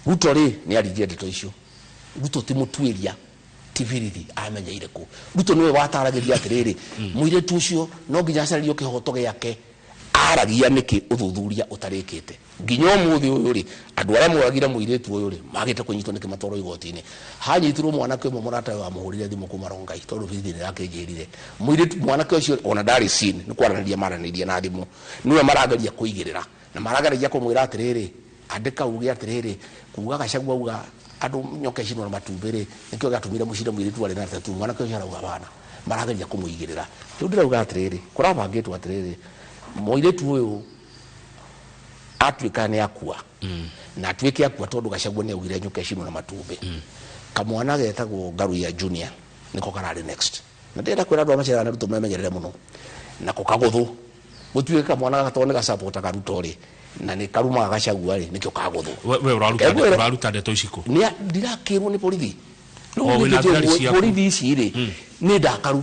Ruto rĩ nĩ aririe ndeto icio. Ruto ti mũtuĩria, ti birithi amenyeire kũ. Ruto nĩwe wataragĩria atĩrĩrĩ, mũirĩtu ũcio no nginya acarĩrio kĩhoto gĩake. Aragia nĩkĩ ũthuthuria ũtarĩkĩte nginya ũmũthĩ ũyũ rĩ, andũ arĩa moragire mũirĩtu ũyũ rĩ magĩte kũnyitwo nĩkĩ matwarwo igoti-inĩ. Hanyitirwo mwanake ũmwe mũratawe wamũhũrire thimũ kuma Rongai tondũ birithi nĩ yakĩnjĩrire mũirĩtu mwanake ũcio ona ndarĩ scene, nĩ kwaranĩria maranĩria na thimũ, nĩwe marageria kũigĩrĩra na marageragia kũmwĩra atĩrĩrĩ, andĩka uge atĩrĩrĩ, kuga Gachagua uga andũ nyoka icinwo na matumbĩ rĩ, nĩkĩo gĩatũmire mũcine mũirĩtu arĩ na tattoo. Mwanake ũcio arauga bana, marageria kũmũigĩrĩra. Rĩu ndĩrauga atĩrĩrĩ, kũrabangĩtwo atĩrĩrĩ, mũirĩtu ũyũ atuĩka nĩ akua na atuĩke akua tondũ Gachagua nĩ augire nyoka icinwo na matumbĩ. Kamwana getagwo Ngaruiya Junior nĩko kararĩ next, na ndĩrenda kwĩra andũ a macera na Ruto memenyerere mũno nako kagũthũ gũtuĩke kamwana gaka tondũ nĩ gacapotaga Ruto rĩ na nĩ karumaga Gachagua rĩ, nĩkĩo kagũthũ. We Ngwĩre- ũraruta ndeto ici kũ? Nĩ ndirakĩrwo nĩ borithi. Rĩu O, wĩna ningĩ thigari ciaku. Borithi ici rĩ nĩ ndakaru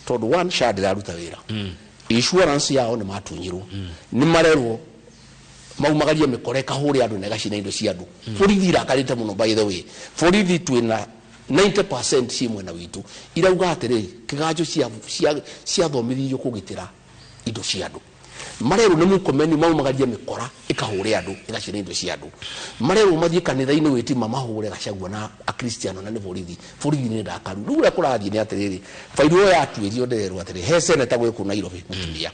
tondũ one SHA ndĩraruta wĩra, insurance yao nĩ matunyirwo, nĩ marerwo maumagarie mĩkora ĩkahũre andũ na ĩgacina indo cia andũ. Borithi irakarĩte mũno. By the way, borithi twĩna 90% ci mwena witũ, irauga atĩrĩ kĩganjo ciathomithirio kũgitĩra indo cia andũ. Marerwo nĩ Mũkomeni maumagarie mĩkora ĩkahũre andũ ĩgacina indo cia andũ. Marerwo mathiĩ kanitha-inĩ gwĩtima mahũre Gachagua na akristiano, na nĩ borithi. Borithi nĩ ndakaru. Rĩu ũrĩa kũrathiĩ nĩ atĩrĩrĩ, bairũ ĩyo yatuĩrio, ndĩrerwo atĩrĩ he seneta gwĩkũ Nairobi mũtumia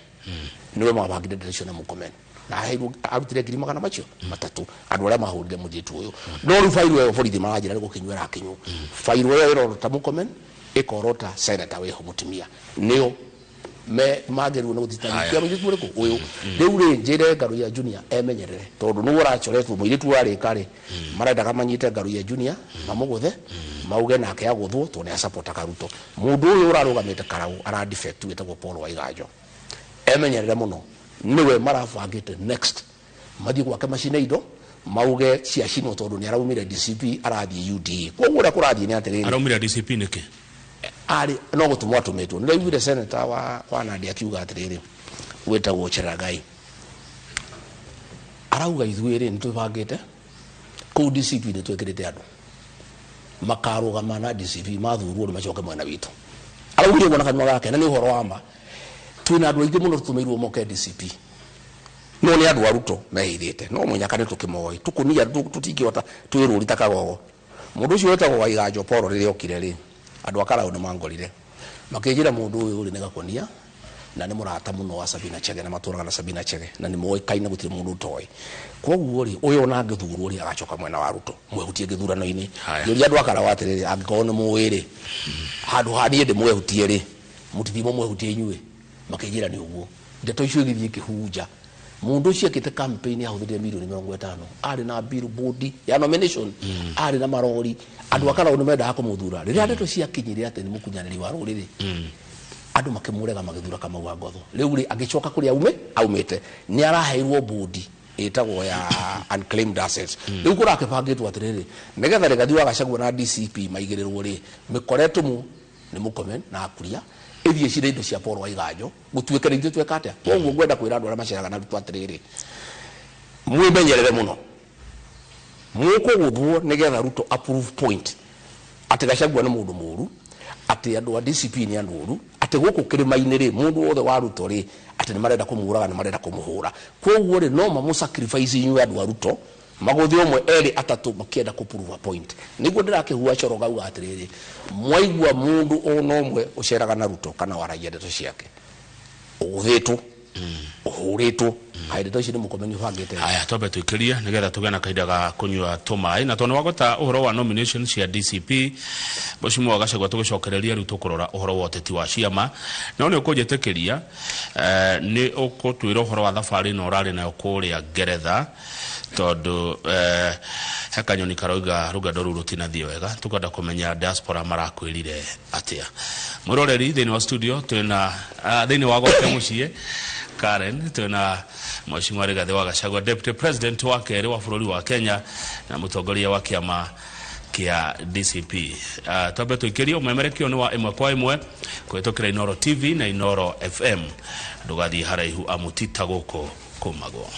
nĩwe mabangire ndeto icio na Mũkomeni na aheirwo arutire ngiri magana macio matatũ andũ arĩa mahũrire mũirĩtu ũyũ. No rĩu bairũ ĩyo borithi maranjĩra nĩ gũkĩnyua ĩrakĩnywo. Bairũ ĩyo ĩrorota Mũkomeni, ĩkorota seneta wĩho mũtumia, nĩo me magĩrĩirwo nĩ gũthitangĩra mũirĩtu ũrĩkũ ũyũ. Rĩu rĩ, njĩre Ngaruiya Junior emenyerere tondũ nĩwe ũracoretwo mũirĩtu warĩka rĩ, marendaga manyite Ngaruiya Junior mamũgũthe mauge nake agũthwo tondũ nĩ acapotaga Ruto. Mũndũ ũyũ ũrarũgamĩte karau ara defect wĩtagwo Paul Waiganjo emenyerere mũno, nĩwe marabangĩte next mathiĩ gwake macine indo mauge ciacinwo tondũ nĩ araumire DCP arathiĩ UDA. Koguo ũrĩa kũrathiĩ nĩ atĩrĩrĩ, Araumire DCP nĩkĩ? Arĩ no gũtũmwo atũmĩtwo. Nĩ ndaiguire senator wa Nandi akiuga atĩrĩrĩ, wĩtagwo Cheragai, arauga ithuĩ rĩ nĩ twĩbangĩte kũu DCP, nĩ twĩkĩrĩte andũ makarũgama na DCP mathurwo rĩ macoke mwena witũ. Araugire ũguo na kanua gake, na nĩ ũhoro wa ma. Twĩna andũ aingĩ mũno tũtũmĩirwo moke DCP, no nĩ andũ a Ruto mehithĩte, no mũnyaka nĩ tũkĩmoĩ tũkũnia tũtingĩhota twĩrũri ta kagogo. Mũndũ ũcio wetagwo Waiganjo Paul rĩrĩa okire rĩ, andũ a Karau nĩ mangorire makĩnjĩra mũndũ ũyũ rĩ nĩ gakonia na nĩ mũrata mũno wa Sabina Chege na matũraga na Sabina Chege na nĩ moĩkaine, gũtirĩ mũndũ ũtoĩ. Koguo rĩ, ũyũ ona angĩthurwo rĩ agacoka mwena wa Ruto mwehutie gĩthurano-inĩ. Ngĩũria andũ a Karau atĩrĩrĩ, angĩkorwo nĩ mũĩ rĩ, handũ ha niĩ ndĩmwehutie rĩ, mũtithiĩ mũmwehutie inyuĩ? Makĩnjĩra nĩ ũguo. Ndeto icio igĩthiĩ ikĩhunja. Mũndũ ũcio ekĩte campaign ahũthĩrire mirioni 50, arĩ na billboard ya nomination, arĩ na marori. Andũ a Karau nĩ mendaga kũmũthura. Rĩrĩa ndeto ciakinyire atĩ nĩ mũkunyanĩri wa rũrĩrĩ, andũ makĩmũrega magĩthura Kamau wa Ngotho. Rĩu rĩ, agĩcoka kũrĩa aumĩte, nĩ araheirwo bodi ĩtagwo ya unclaimed assets. Rĩu kũrakĩbangĩtwo atĩrĩrĩ, nĩgetha Rigathi wa Gachagua na DCP maigĩrĩrwo rĩ, mĩkora ĩtũmwo nĩ Mũkomen na Akuria ĩthiĩ cire indo cia Paul Waiganjo, gũtuĩke nĩ ithuĩ tweka atĩa. Koguo ngwenda kwĩra andũ arĩa maceraga na Ruto atĩrĩrĩ, mwĩmenyerere mũno, mũkũgũthwo nĩgetha Ruto approve point atĩ Gachagua nĩ mũndũ mũru, atĩ andũ a DCP nĩ andũ oru, atĩ gũkũ kĩrĩma-inĩ rĩ, mũndũ wothe wa Ruto rĩ, atĩ nĩ marenda kũmũraga, nĩ marenda kũmũhũra. Koguo rĩ, no mamũ sacrifice inyuĩ andũ a Ruto magũthe ũmwe erĩ atatũ makĩenda kũ prove a point. Nĩguo ndĩrakĩhua coro ngauga atĩrĩrĩ, mwaigua mũndũ ona ũmwe ũceraga na Ruto kana waragia ndeto ciake, ũgũthĩtwo, ũhũrĩtwo, kaĩ ndeto ici nĩ Mũkomeni ũbangĩte. Haya, twambe twĩkĩrie nĩgetha tũgĩe na kahinda ga kũnyua tũmaĩ, na tondũ nĩ wagweta ũhoro wa nomination cia DCP, Mheshimiwa Gachagua, tũgĩcokereria rĩu tũkũrora ũhoro wa ũteti wa ciama, no nĩ ũkũnjĩtĩkĩria nĩ ũkũtwĩra ũhoro wa thabarĩ ĩno ũrarĩ nayo kũrĩa Ngeretha, tondũ he kanyoni karoiga rũgendo rũu rũtinathiĩ wega. Tũkwenda kũmenya diaspora marakwĩrire atĩa. Mwĩroreri, thĩinĩ wa studio twĩna thĩinĩ wa gwake mũciĩ Karen twĩna Mheshimiwa Rigathi wa Gachagua, Deputy President wa kerĩ wa bũrũri wa Kenya na mũtongoria wa kĩama kia DCP. Twambe tuikirie umemerekio ni wa imwe kwa imwe kwitukira Inoro TV na Inoro FM. Ndugathie haraihu amutita guku kumagwo.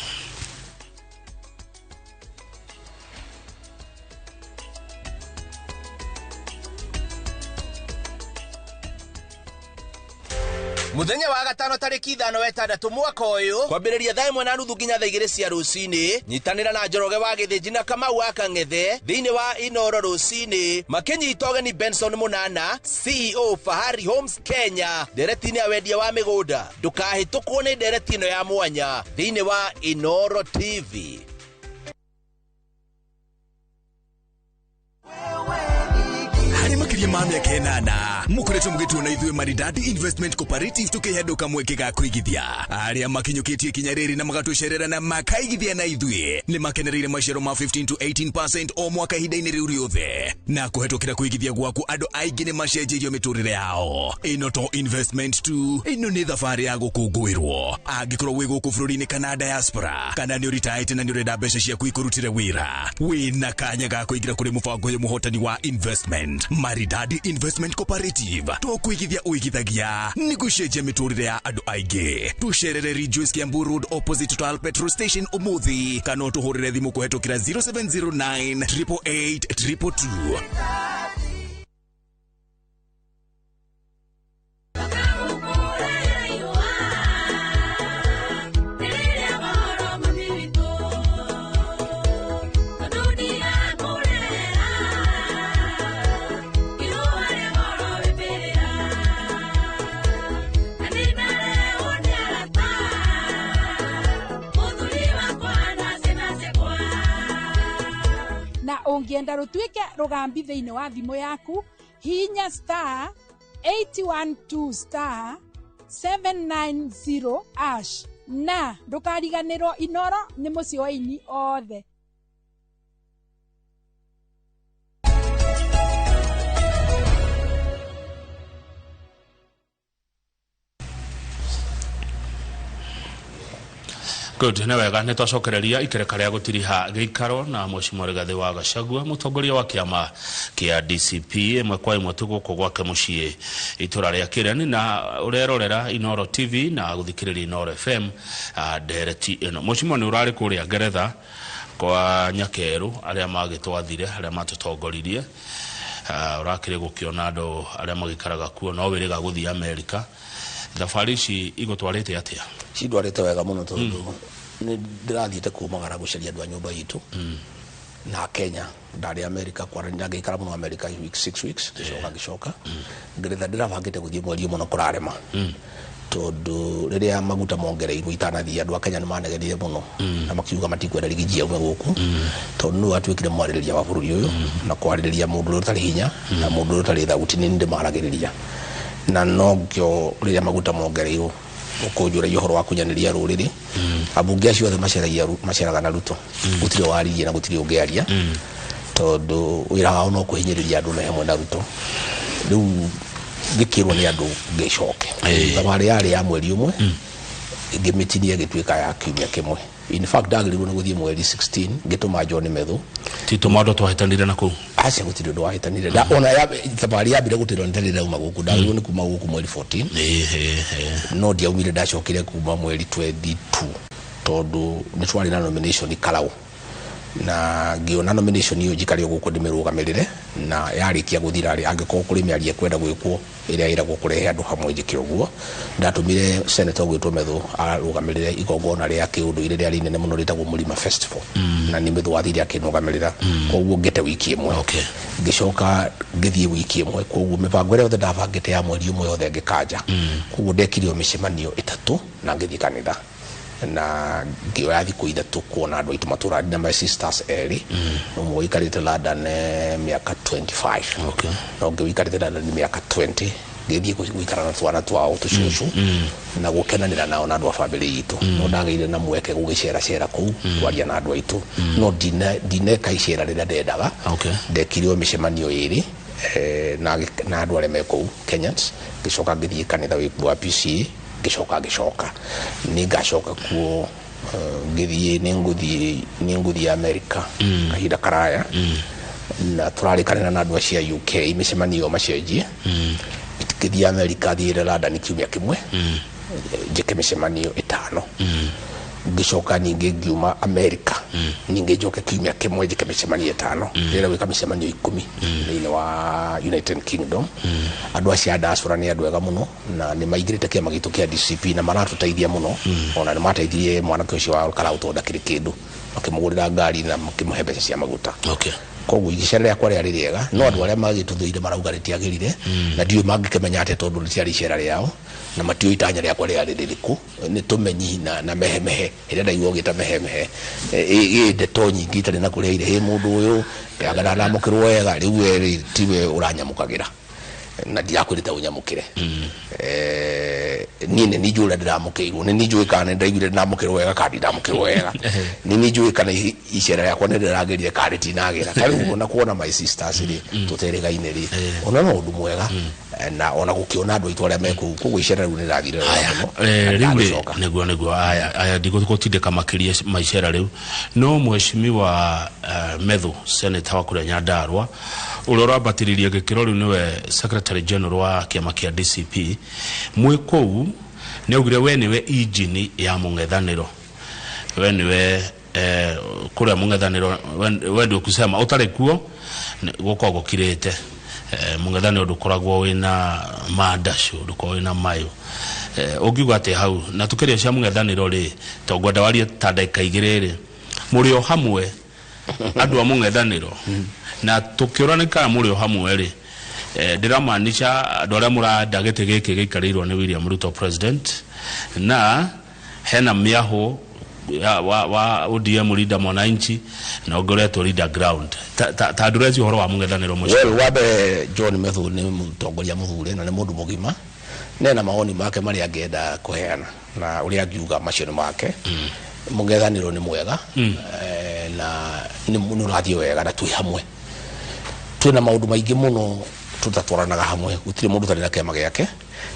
Muthenya wa gatano tariki 5 mwaka uyu kwambĩrĩria thaa 1:30 nginya thaa 2 cia rũcinĩ nyitanĩra na Njoroge wa Gĩthĩnji na Kamau wa Kang'ethe thĩinĩ wa Inoro rũcinĩ makĩnyita ũgeni Benson Munana CEO Fahari Homes Kenya ndereti-inĩ ya wendia wa mĩgũnda. Ndũkahĩtũkwo nĩ ndereti ĩno ya mwanya thĩinĩ wa Inoro TV. Harĩ makĩria ma mĩaka 8 mũkoretwo mũgĩtuona ithuĩ Maridadi Investment Cooperative tũkĩhenduka mweke ga kũigithia. Arĩa makinyũkĩtie ikinya rĩrĩ na magatũcerera na makaigithia na ithuĩ nĩ makenereire maciaro ma 15 to 18% o mwaka ihinda-inĩ rĩu rĩothe, na kũhetũkĩra kũigithia gwaku andũ aingĩ nĩ macenjeirio mĩtũrĩre yao. Ĩno to investment tu, ĩno nĩ thabarĩ ya gũkũngũĩrwo. Angĩkorwo wĩ gũkũ bũrũri-inĩ kana diaspora, kana nĩ ũritaĩte na nĩ ũrenda mbeca ciaku ikũrutĩre wĩra, wĩna kanya ga kũingĩra kũrĩ mũbango ũyũ mũhotani wa investment. Maridadi Investment Cooperative tokuigithia uigithagia ni gucenjia miturire ya andu aingi. Tucerere Rejoice Kiambu Road opposite Total Petrol Station umuthi, kana utuhurire thimu kuhetukira 0709 888 222. Ungienda rutuike rugambi thiini wa thimu yaku, hinya star 812 star 790 ash na ndukariganirwo Inoro ni mucii wa ini othe. Good, nĩ wega nĩ twacokereria ikereka rĩa gũtiriha gĩikaro na Mheshimiwa Rigathĩ wa Gachagua mũtongoria wa kĩama kĩa DCP ĩmwe kwa ĩmwe tũgũkũ gwake mũciĩ itũra rĩa Kĩreni, na ũrerorera Inoro TV na gũthikĩrĩria Inoro FM ndereti ĩno. Mheshimiwa, nĩ ũrarĩ kũrĩa Ngeretha kwa Nyakerũ arĩa magĩtwathire, arĩa matũtongoririe, ũrakĩrĩ gũkĩona andũ arĩa magĩikaraga kuo, no wĩrĩga gũthiĩ Amerika. Thabarĩ ici igũtwarĩte atĩa? Cindwarĩte wega mũno tondũ nĩ ndĩrathiĩte kumagara gũcaria andũ a nyũmba itũ na Kenya. Ndarĩ America kwaranĩria, ngĩikara mũno America week 6 weeks, ngĩcoka ngĩcoka Ngeretha. Ndĩrabangĩte gũthiĩ mweri ũmwe no kũrarema tondũ rĩrĩa maguta mongereirwo itanathiĩ andũ a Kenya nĩ manegenire mũno na makiuga matikwenda rigijia ume gũkũ tondũ nĩwe atuĩkire mwarĩrĩria wa bũrũri ũyũ, na kwarĩrĩria mũndũ ũrĩa ũtarĩ hinya na mũndũ ũrĩa ũtarĩ thauti nĩ ndĩmaragĩrĩria, na no ngĩo rĩrĩa maguta mongereirwo ũkũnjũragia ũhoro wa kunyanĩria rũrĩrĩ. Ambunge acio othe maceraga na Ruto, gũtirĩ waririe na gũtirĩ ũngĩaria tondũ wĩra wao no kũhinyĩrĩria andũ me hamwe na Ruto. Rĩu ngĩkĩrwo nĩ andũ ngĩcoke. Thabarĩ yarĩ ya mweri ũmwe, ngĩmĩtinia ĩgĩtuĩka ya kiumia kĩmwe. In fact ndagĩrĩirwo nĩ gũthiĩ mweri 16 ngĩtũma John Methu. Ti tũmaũndũ twahĩtanire na kũu? Aca, gũtirĩ ũndũ wahĩtanire. Ona thabarĩ yambire gũtĩrwo nĩ tarĩ ndauma gũkũ, ndagĩrĩirwo nĩ kuma gũkũ mweri 14 no ndiaumire, ndacokire kuma mweri 22 tondũ nĩ twarĩ na nomination Karau, na ngĩona nomination ĩyo njikare gũkũ ndĩmĩrũgamĩrĩre, na yarĩkia gũthira rĩ, angĩkorwo kũrĩ mĩario ĩkwenda gwĩkwo ĩrĩa ĩragwo kũrehe andũ hamwe njĩke ũguo. Ndatũmire senator gwĩtwo Methu arũgamĩrĩre igongona rĩa kĩũndũire rĩrĩa rĩnene mũno rĩtagwo Mũrima Festival, na nĩ Methu wathire akĩrũgamĩrĩra. Koguo ngĩte wiki ĩmwe, ngĩcoka ngĩthiĩ wiki ĩmwe. Koguo mĩbango ĩrĩa yothe ndabangĩte ya mweri ũmwe yothe ngĩkanja. Koguo ndekire o mĩcemanio 3 na ngĩthiĩ kanitha na ngĩoya thikũ 3 kuona andũ aitũ matũra na my sisters erĩ, ũmwe ũikarĩte London mĩaka 25 na ũngĩ ũikarĩte London mĩaka 20. Ngĩthiĩ gũikara na twana twao tũcũcũ na gũkenanĩra nao na andũ a bamĩrĩ itũ. No ndagĩire na mweke gũgĩceracera kũu kwaria na andũ aitũ, no ndineka icera rĩrĩa ndendaga. Ndekire o mĩcemanio 2 na andũ arĩa me kũu Kenyans, ngĩcoka ngĩthiĩ kanitha wa PCA, ngĩcoka nĩ ngacoka kuo. Ngĩthiĩ nĩ ngũthiĩ America kahinda karaya. Na tũrarĩkanĩra na andũ acio a UK mĩcemanio macenjie. Ngĩthiĩ America, thiĩre London kiumia kĩmwe, njĩke mĩcemanio 5. Ngĩcoka ningĩ ngiuma America, ningĩ njoke kiumia kĩmwe njĩke mĩcemanio 5. Ndĩrenda gwĩka mĩcemanio 10 thĩinĩ wa United Kingdom. Andũ acio a diaspora nĩ andũ ega mũno na nĩ maingĩrĩte kĩama gitũ kĩa DCP na maratũteithia mũno. Ona nĩ mateithirie mwanake ũcio wa Karau tondũ ndakĩrĩ kĩndũ, makĩmũgũrĩra ngari na makĩmũhe mbeca cia maguta. Koguo icera rĩakwa rĩarĩ rĩega, no andũ arĩa magĩtũthũire marauga rĩtiagĩrire, na ndiũĩ mangĩkĩmenya atĩa tondũ rĩtiarĩ icera rĩao na matiũĩ itanya rĩakwa rĩarĩ rĩrĩkũ. Nĩ tũmenyi na mehemehe ĩrĩa ndaigua ũgĩta mehemehe, ĩ ndeto nyingĩ itarĩ na kũrĩa ire. Hĩ mũndũ ũyũ anga ndanamũkĩrwo wega, rĩu we rĩ tiwe ũranyamũkagĩra na ndirakwĩrĩte ũnyamũkĩre. Niĩ nĩ njũĩ ũrĩa ndĩramũkĩirwo, nĩ njũĩ kana nĩ ndaiguire ndĩramũkĩrwo wega kana ndinamũkĩrwo wega, nĩ njũĩ kana icera rĩakwa nĩ rĩragĩrire kana rĩtinagĩra. Ta rĩu ona kuona my sisters rĩ, tũterĩgaine rĩ, ona no ũndũ mwega, na ona gũkĩona andũ aitũ arĩa me kũu. Koguo icera rĩu nĩ rĩrathire wega mũno. Rĩu rĩ, nĩguo aya ndigũtindĩka makĩria maicera rĩu, no mheshimiwa Methu, senator wa kũrĩa Nyandarua, ũrĩa ũrambatĩrĩria gĩkĩro rĩu nĩwe secretary general wa kĩama kĩa DCP, mwĩ kũu nĩ augire we nĩwe injini ya mũng'ethanĩro, we nĩwe kũrĩa mũng'ethanĩro, we ndũkusema ũtarĩ kuo gũkoragwo gũkirĩte. Mũng'ethanĩro ndũkoragwo wĩna mandacũ, ndũkoragwo wĩna mayũ. Ũngiuga atĩa hau? Na tũkĩria cia mũng'ethanĩro rĩ, to ngwenda warie ta ndagĩka 2 rĩ, mũrĩ o hamwe andũ a mũng'ethanĩro, na tũkĩũra kana mũrĩ o hamwe rĩ, ndĩramaanisha andũ arĩa mũrenda gĩtĩ gĩkĩ gĩikarĩirwo nĩ William Ruto president, na hena mĩahũ wa ODM leader Mwananchi na ũngĩ ũretwo leader ground. Ta andũ ũhoro wa mũng'ethanĩro mũcio. Well, wa mbere John Methu nĩ mũtongoria mũthure na nĩ mũndũ mũgima, nena mawoni make marĩa angĩenda kũheana na ũrĩa angiuga macio nĩ make. Mũng'ethanĩro nĩ mwega, na nĩ ũrathiĩ wega na twĩ hamwe. Twĩna maũndũ maingĩ mũno tũtatwaranaga hamwe, gũtirĩ mũndũ ũtarĩ na kĩama gĩake,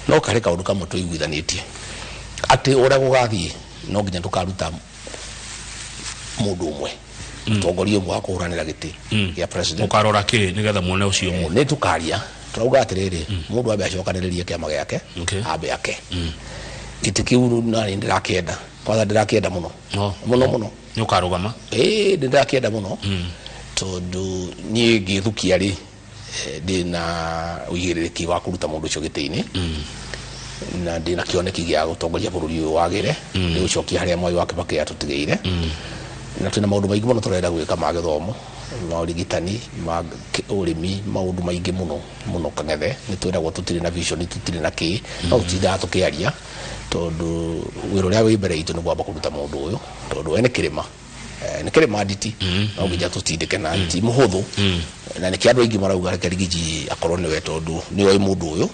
no karĩ kaũndũ kamwe tũiguithanĩtie atĩ ũrĩa gũgathiĩ no nginya tũkaruta mũndũ ũmwe, mũtongoria ũmwe wa kũhũranĩra gĩtĩ gĩa president. Mũkarora kĩ nĩgetha muone ũcio ũmwe? Nĩ tũkaria, tũrauga atĩrĩrĩ, mũndũ ambe acokanĩrĩrie kĩama gĩake, ambe ake gĩtĩ kĩu na nĩ ndĩrakĩenda, kwanza ndĩrakĩenda mũno mũno mũno. Nĩ ũkarũgama? Ĩĩ, nĩ ndĩrakĩenda mũno tondũ niĩ ngĩthukia rĩ, ndĩna ũigĩrĩrĩki wa kũruta mũndũ ũcio gĩtĩ-inĩ, na ndĩna kĩoneki gĩa gũtongoria bũrũri ũyũ wagĩre, nĩ gũcokia harĩa Mwai wa Kibaki atũtigĩire. Na twĩna maũndũ maingĩ mũno tũrenda gwĩka ma gĩthomo, ma ũrigitani, ma ũrĩmi, maũndũ maingĩ mũno mũno Kang'ethe. Nĩ twĩragwo tũtirĩ na vision, tũtirĩ na kĩ, no tũtindaga tũkĩaria tondũ wĩra ũrĩa wĩ mbere itũ nĩ kwamba kũruta mũndũ ũyũ, tondũ we nĩ kĩrĩma, nĩ kĩrĩma nditi, no nginya tũtindĩke na ti mũhũthũ. Na nĩkĩo andũ aingĩ marauga reke Rigiji akorwo nĩwe, tondũ nĩoĩ mũndũ ũyũ,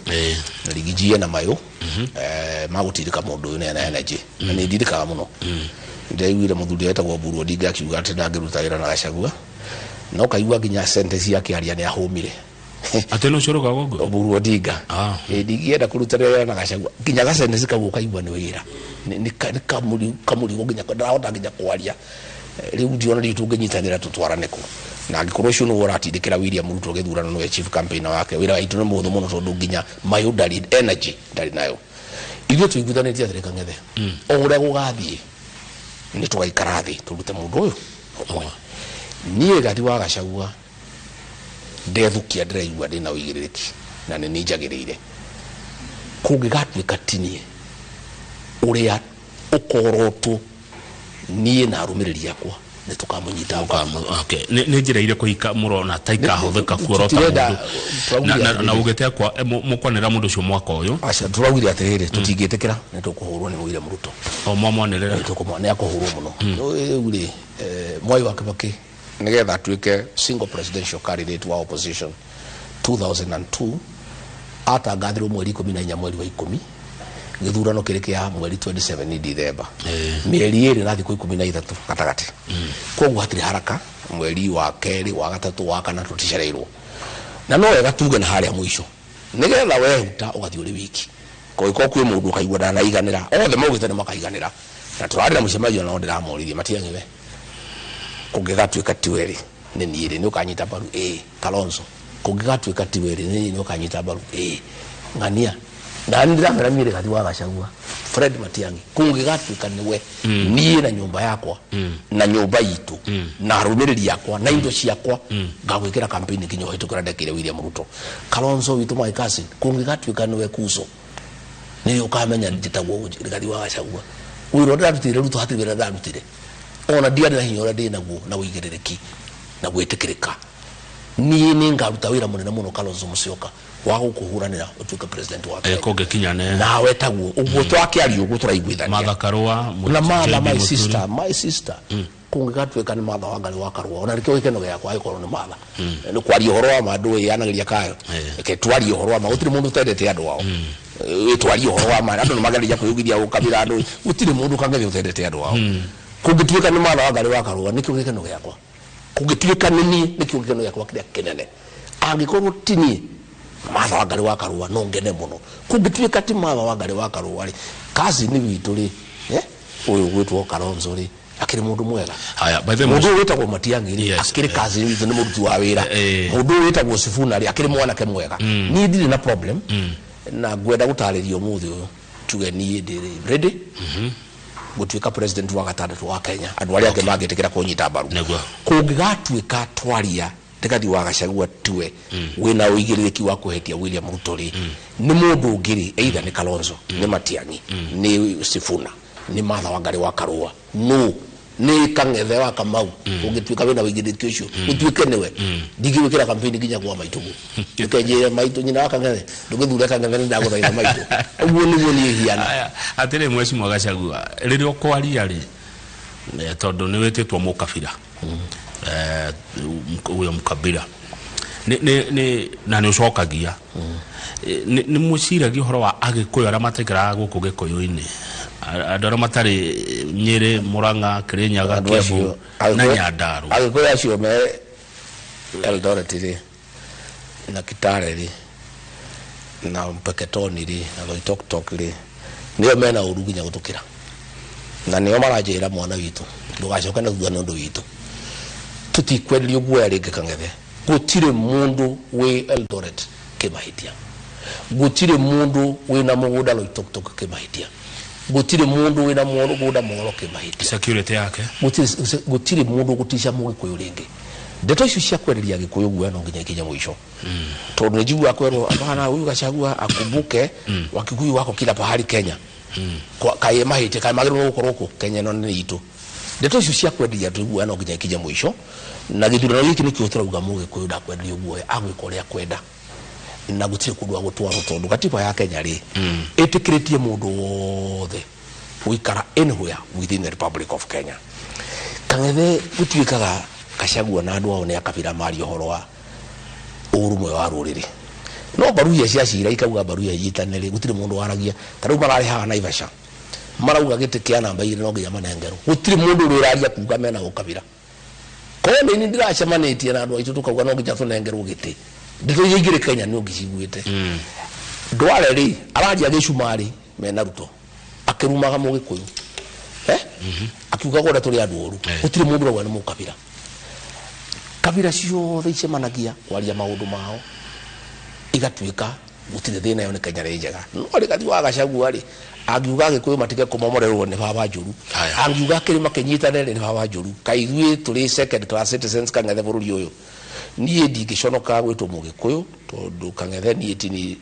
na Rigiji ena mayũ magũtindĩka mũndũ ũyũ na ena energy, na nĩ ndindĩkaga mũno. Ndĩraiguire mũthuri wetagwo Oburu Odinga akiuga atĩ ndangĩruta wĩra na Gachagua, no kaigua nginya sentence yake aria nĩ ahũmire. Atĩ nĩ ũcio ũrauga ũguo? Oburu Odinga. Ndingĩenda kũruta wĩra na Gachagua, nginya ga sentence kau ũkaigua nĩ wĩra, nĩ kamũrigo, nginya ndarahota nginya kwaria. Rĩu ndiona rĩu tũngĩnyitanĩra tũtwarane kũ, na angĩkorwo ũcio nĩwe ũratindĩkĩra William Ruto gĩthurano nĩwe chief campaigner wake, wĩra witũ nĩ mũhũthũ mũno tondũ nginya mayũ ndarĩ energy ndarĩ nayo. Ithuĩ tũiguithanĩtie atĩrĩ Kang'ethe, o ũrĩa gũgathiĩ nĩ tũgaikara thĩ tũrute mũndũ ũyũ ũmwe. Niĩ Rigathi wa Gachagua ndethukia ndĩraigua ndĩna ũigĩrĩrĩki na nĩ njagĩrĩire. Kũngĩgatuĩka ti niĩ ũrĩa ũkorotwo niĩ na arũmĩrĩri akwa nĩ tũkamũnyita mbaru. Nĩ njĩra irĩkũ mũrona ta ikahũthĩka kuorota mũndũ na ugĩte akwa mũkwanĩra mũndũ ũcio mwaka ũyũ? Aca, tũraugire atĩrĩrĩ, tũtingĩtĩkĩra nĩ tũkũhũrwo nĩ William Ruto. O mwamwanĩrĩra? Nĩ akũhũrwo mũno. Rĩu rĩ, Mwai wa Kibaki nĩgetha atuĩke single presidential candidate wa opposition 2002 atangathirwo mweri 14 mweri wa 10, gĩthurano kĩrĩ kĩa mweri 27 December, mĩeri 2 na thikũ 13 gatagatĩ. Koguo hatirĩ haraka, mweri wa kerĩ, wa gatatũ, wa kana tũticereirwo. Na no wega tuge na harĩa mũico nĩgetha wehuta ũgathiĩ ũrĩ wiki, kũngĩkorwo kwĩ mũndũ ũkaigua ndanaiganĩra, othe maugĩte nĩ makaiganĩra, na tũrarĩ na mũcemanio nao ndĩramoririe matiang'iwe, kũngĩgatuĩka ti we rĩ, nĩ niĩ rĩ nĩ ũkanyita mbaru ĩĩ Kalonzo kũngĩgatuĩka tiwe rĩ nĩ niĩ ũkanyita mbaru ĩĩ ng'ania na nĩ ndĩramera niĩ Rigathi wa Gachagua Fred Matiang'i kũngĩgatuĩka nĩwe niĩ na nyũmba yakwa na nyũmba itũ na arũmĩrĩri akwa na indo ciakwa ngagwĩkĩra campaign nginya ũhĩtũkĩra ndekĩre William Ruto. Kalonzo witũ my cousin kũngĩgatuĩka nĩwe kuso nĩ ũkamenya njĩtagwo Rigathi wa Gachagua wĩra ũrĩa ndarutire Ruto hatirĩ wĩra ndarutire ona ndiarĩ na hinya ũrĩa ndĩ naguo na ũigĩrĩrĩki na gwĩtĩkĩrĩka niĩ nĩ ngaruta wĩra mũnene mũno Kalonzo Musyoka wa gũkũhũranĩra ũtuĩke president wa Kenya kũngĩkinya nawe taguo ũguo twakĩaria ũguo tũraiguithania Martha Karua na Martha my sister my sister kũngĩgatuĩka nĩ Martha Wangari wa Karua ona nĩkĩo gĩkeno gĩakwa agĩkorwo nĩ Martha nĩ kwaria ũhoro wa ma ndũĩ yanagĩria kayo reke twarie ũhoro wa ma gũtirĩ mũndũ ũtendete andũ ao twarie ũhoro wa ma andũ nĩ mageragia kwĩyugithia ũkabira andũ gũtirĩ mũndũ kang'ethe ũtendete andũ ao kũngĩtuĩka nĩ Martha Wangari wa Karua nĩkĩo gĩkeno gĩakwa kũngĩtuĩka nĩ niĩ nĩkĩo gĩkeno gĩakwa kĩrĩa kĩnene angĩkorwo ti niĩ Martha Wangari wa Karua no ngene mũno kũngĩtuĩka ti Martha Wangari wa Karua rĩ cousin witũ rĩ ũyũ gwĩtwo Kalonzo rĩ akĩrĩ mũndũ mwega haya by the mũndũ ũyũ wĩtagwo Matiang'i rĩ akĩrĩ cousin witũ nĩ mũruti wa wĩra mũndũ ũyũ wĩtagwo Sifuna rĩ akĩrĩ mwanake mwega niĩ ndirĩ na problem na ngwenda gũtarĩria ũmũthĩ ũyũ tuge niĩ ndĩ ready gũtuĩka president wa gatandatũ wa Kenya andũ arĩa angĩ mangĩtĩkĩra kũnyita mbaru kũngĩgatuĩka twaria Rigathi wa Gachagua tiwe wĩna ũigĩrĩrĩki wa kũhetia William Ruto rĩ nĩ mũndũ ũngĩ rĩ either nĩ Kalonzo nĩ Matiang'i nĩ Sifuna nĩ Martha Wangari wa Karua no nĩ Kang'ethe wa Kamau ũngĩtuĩka wĩna ũigĩrĩrĩki ũcio ũtuĩke nĩwe ndingĩwĩkĩra campaign nginya kwa maitũguo ũkenjĩre maitũ nyina wa Kang'ethe ndũgĩthure Kang'ethe nĩ ndagũthaitha maitũ ũguo nĩguo niĩ hiana atĩrĩ Mheshimiwa Gachagua rĩrĩa ũkwaria rĩ tondũ nĩ wĩtĩtwo mũkabira huyo mkabila ni na nĩ ũcokagia nĩ mwĩciragia ũhoro wa Agĩkũyũ arĩa mataikaraga gũkũ Gĩkũyũ-inĩ andũ arĩa matarĩ Nyĩrĩ Mũrang'a Kĩrĩnyaga Kĩambu na Nyandarua Agĩkũyũ acio me Eldoret rĩ na Kitale rĩ na Mpeketoni rĩ na Loitoktok rĩ nĩo mena ũru nginya gũtũkĩra na nĩo maranjĩra mwana witũ ndũgacoke na thutha nĩ ũndũ witũ tũtikwenderio guoya rĩngĩ Kang'ethe gũtirĩ mũndũ wĩ Eldoret kĩmahĩtia gũtirĩ mũndũ wĩna mũgũnda Loitoktok kĩmahĩtia gũtirĩ mũndũ wĩna mũgũnda Moro kĩmahĩtia security yake gũtirĩ mũndũ gũtica Mũgĩkũyũ rĩngĩ ndeto icio cia kwereria Gĩkũyũ guoya no nginya ikinye mũico tondũ nĩ njiguaga kwerwo hapana huyu Gachagua akumbuke Wakikuyu wako kila pahali Kenya kaĩ mahĩtia kaĩ magĩrĩirwo gũkorwo kũ Kenya ĩno nĩ itũ ndeto icio cia kwenderia andũ guoya no nginya ikinye mũico na gĩthurano gĩkĩ nĩkĩo tũrauga Mũgĩkũyũ ndakwenderio guoya agwĩka ũrĩa akwenda na gũtirĩ kũndũ agũtwarwo tondũ gatiba ya Kenya rĩ ĩtĩkĩrĩtie mũndũ wothe gũikara anywhere within the Republic of Kenya. Kang'ethe gũtuĩkaga Gachagua na andũ ao nĩ akabira maria ũhoro wa ũrũmwe wa rũrĩrĩ no mbaru iria cia cira ikauga mbaru iria inyitane rĩ gũtirĩ mũndũ waragia ta rĩu mararĩ haha Naivasha marauga gĩtĩ kĩa namba 2 no nginya manengerwo gũtirĩ mũndũ ũrĩa ũraria kuga mena ũkabira korwo nĩ niĩ ndĩracemanĩtie na andũ aitũ tũkauga no nginya tũnengerwo gĩtĩ ndeto iria ingĩrĩ Kenya nĩ ũngĩciguĩte Ndware rĩ araria gĩcumarĩ mena Ruto akĩrumaga Mũgĩkũyũ akiugaga ũrĩa tũrĩ andũ oru gũtirĩ mũndũ ũrauga nĩ mũkabira kabira ciothe icemanagia kwaria maũndũ mao igatuĩka gũtirĩ thĩna ĩyo nĩ Kenya nĩ njega no Rigathi wa Gachagua rĩ angiuga Agĩkũyũ matige kũmomorerwo nĩ baba njũru angiuga kĩrĩma kĩnyitane rĩ nĩ baba njũru kaĩ ithuĩ tũrĩ second class citizens Kang'ethe bũrũri ũyũ niĩ ndingĩconoka gwĩtwo Mũgĩkũyũ tondũ Kang'ethe niĩ ti niĩ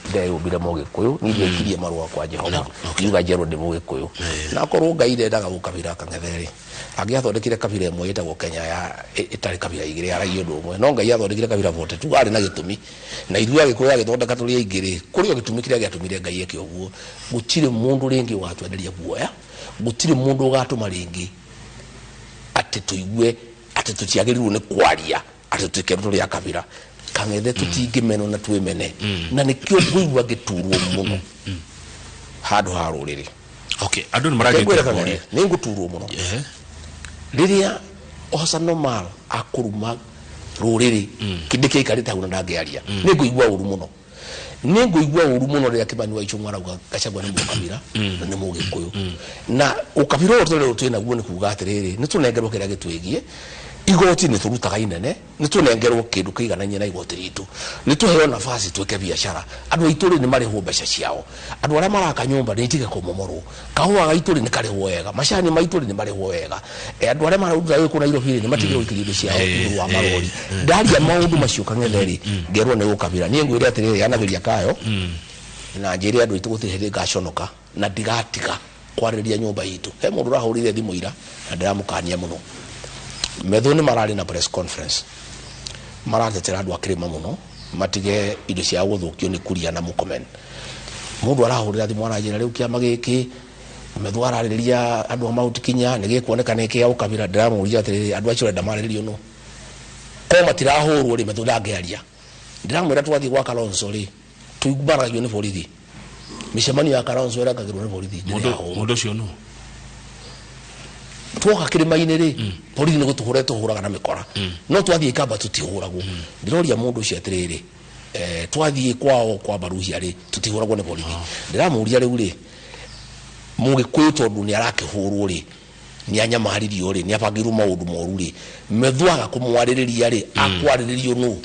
ndeyũmbire Mũgĩkũyũ niĩ ndekkirie marũa kwa Jehova ngiuga njerwo ndĩ Mũgĩkũyũ na akorwo Ngai ndendaga gũkabira Kang'ethe rĩ angĩathondekire kabira ĩmwe ĩtagwo Kenya ya ĩtarĩ kabira igĩrĩ yaragia ũndũ ũmwe no Ngai athondekire kabira 42 arĩ na gĩtũmi na ithuĩ Agĩkũyũ agĩthondeka tũrĩ aingĩ rĩ kũrĩ o gĩtũmi kĩrĩa gĩatũmire Ngai eke ũguo gũtirĩ mũndũ rĩngĩ ũgatwenderia guoya gũtirĩ mũndũ ũgatũma rĩngĩ atĩ tũigue atĩ tũtiagĩrĩirwo nĩ kwaria atĩ tũkerwo tũrĩ a kabira Kang'ethe tũtingĩmenwo na twĩmene na nĩkĩo ngũigua ngĩturwo mũno handũ ha rũrĩrĩ okay andũ nĩ maragĩte nĩ ngũturwo mũno rĩrĩa Hassan Omar akũruma rũrĩrĩ kĩndĩ kĩaikarĩte hau na ndangĩaria nĩ ngũigua ũru mũno nĩ ngũigua ũru mũno rĩrĩa Kĩmani wa Ichung'wa arauga Gachagua nĩ mũkabira na nĩ Mũgĩkũyũ na ũkabira ũyũ tũrĩ twĩ naguo nĩ kuga atĩrĩrĩ nĩ tũnengerwo kĩrĩa gĩtwĩgiĩ Igoti nĩ tũrutaga inene, nĩ tũnengerwo kĩndũ kĩiganainie na igoti ritũ, nĩ tũheo nafasi twĩke biacara. Andũ aitũ rĩ nĩ marĩhwo mbeca ciao, andũ arĩa maraka nyũmba nĩ itige kũmomorwo, kahũa gaitũ rĩ nĩ karĩhwo wega, macani maitũ rĩ nĩ marĩhwo wega, andũ arĩa mararuta wĩra kũu Nairobi rĩ nĩ matigĩrwo gũikĩrio indo ciao igũrũ wa marori. Ndaria maũndũ macio Kang'ethe rĩ, ngerwo nĩ ũkabira. Niĩ ngwĩre atĩrĩrĩ, anagĩria kayo na njĩre andũ aitũ gũtirĩ hĩndĩ ngaconoka na ndigatiga kwarĩrĩria nyũmba itũ. He mũndũ ũrahũrĩire thimũ ira na ndĩramũkania mũno. Metho nĩ mararĩ na press conference, maratetera andũ a kĩrĩma mũno matige indo ciao gũthũkio nĩ Kuria na Murkomen. Mũndũ arahũrĩra thimũ aranjĩra rĩu kĩama gĩkĩ Metho ararĩrĩria andũ a Mount Kenya nĩ gĩkuoneka nĩ kĩa ũkabira. Ndĩramũria atĩrĩrĩ, andũ acio ũrenda marĩrĩrio nũ? Korwo matirahũrwo rĩ, Metho ndangĩaria. Ndĩramwĩra twathiĩ gwa Kalonzo rĩ, tũigumaragio nĩ borithi. Mĩcemanio ya Kalonzo ĩrangagĩrwo nĩ borithi. Mũndũ ũcio nũ? Twoka kĩrĩma-inĩ rĩ, borithi nĩ gũtũhũra tũhũraga na mĩkora, no twathiĩ Ikamba tũtihũragwo. Ndĩroria mũndũ ũcio atĩrĩrĩ, twathiĩ kwao kwa Baruhia rĩ, tũtihũragwo nĩ borithi. Ndĩramũria rĩu rĩ, Mũgĩkũyũ tondũ nĩ arakĩhũrwo rĩ, nĩ anyamaririo rĩ, nĩ abangĩirwo maũndũ moru rĩ, Metho aga kũmwarĩrĩria rĩ, akwarĩrĩrio nũ?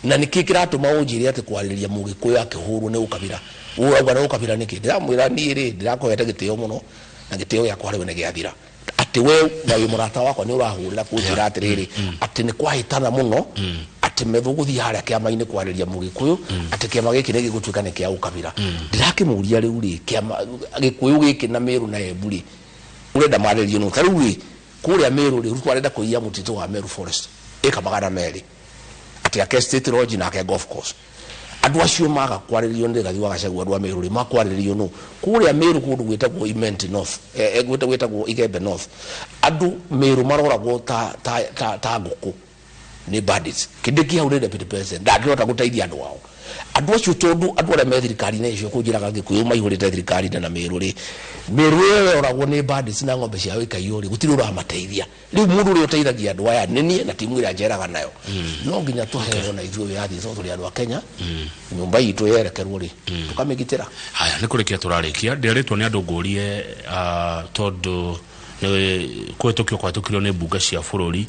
Na nĩkĩ kĩratũma ũnjĩre atĩ kwarĩrĩria Mũgĩkũyũ akĩhũrwo nĩ ũkabira? Ũrauga nĩ ũkabira nĩkĩ? Ndĩramwĩra niĩ rĩ, ndĩrakũhete gĩtĩo mũno na gĩtĩo gĩakwa harĩ we nĩ gĩathira. Atĩ we na wĩ mũrata wakwa nĩ ũrahũrĩra kũnjĩra atĩrĩrĩ, atĩ nĩ kwahĩtana mũno, atĩ Metho gũthiĩ harĩa kĩama-inĩ kwarĩria Mũgĩkũyũ, atĩ kĩama gĩkĩ nĩ gĩgũtuĩka nĩ kĩa ũkabira. Ndĩrakĩmũria rĩu rĩ, kĩama Gĩkũyũ gĩkĩ na Meru na Embu rĩ, ũrenda marĩrio nũ? Ta rĩu rĩ, kũrĩa Meru rĩ, Ruto arenda kũiya mũtitũ wa Meru Forest ĩka 200, atĩ ake State Lodge na ake golf course. Andũ acio maga kwarĩrio nĩ Rigathi wa Gachagua, andũ a Meru rĩ, makwarĩrio nũ? Kũrĩa Meru kũndũ gwĩtagwo Imenti North, gwĩtagwo Igembe North, andũ Meru maroragwo ta ngũkũ nĩ bandits. Kindiki hau nĩ deputy president, ndangĩhota gũteithia andũ ao. Andũ acio tondũ andũ arĩa me thirikari-inĩ icio kũnjĩraga Gĩkũyũ maihũrĩte thirikari-inĩ na Meru rĩ, Meru ĩyo yoragwo nĩ bandits na ng'ombe ciao ikaiywo rĩ, gũtirĩ ũramateithia. Rĩu mũndũ ũrĩa ũteithagia andũ aya nĩ niĩ na timu ĩrĩa njeraga nayo. No nginya tũheo na ithuĩ wĩyathi tondũ tũrĩ andũ a Kenya, nyũmba itũ yerekerwo rĩ, tũkamĩgitĩra. Haya, nĩ kũrĩkia tũrarĩkia. Ndĩrĩtwo nĩ andũ ngũrie, tondũ nĩ kũhĩtũkio kũhĩtũkirio nĩ mbunge cia bũrũri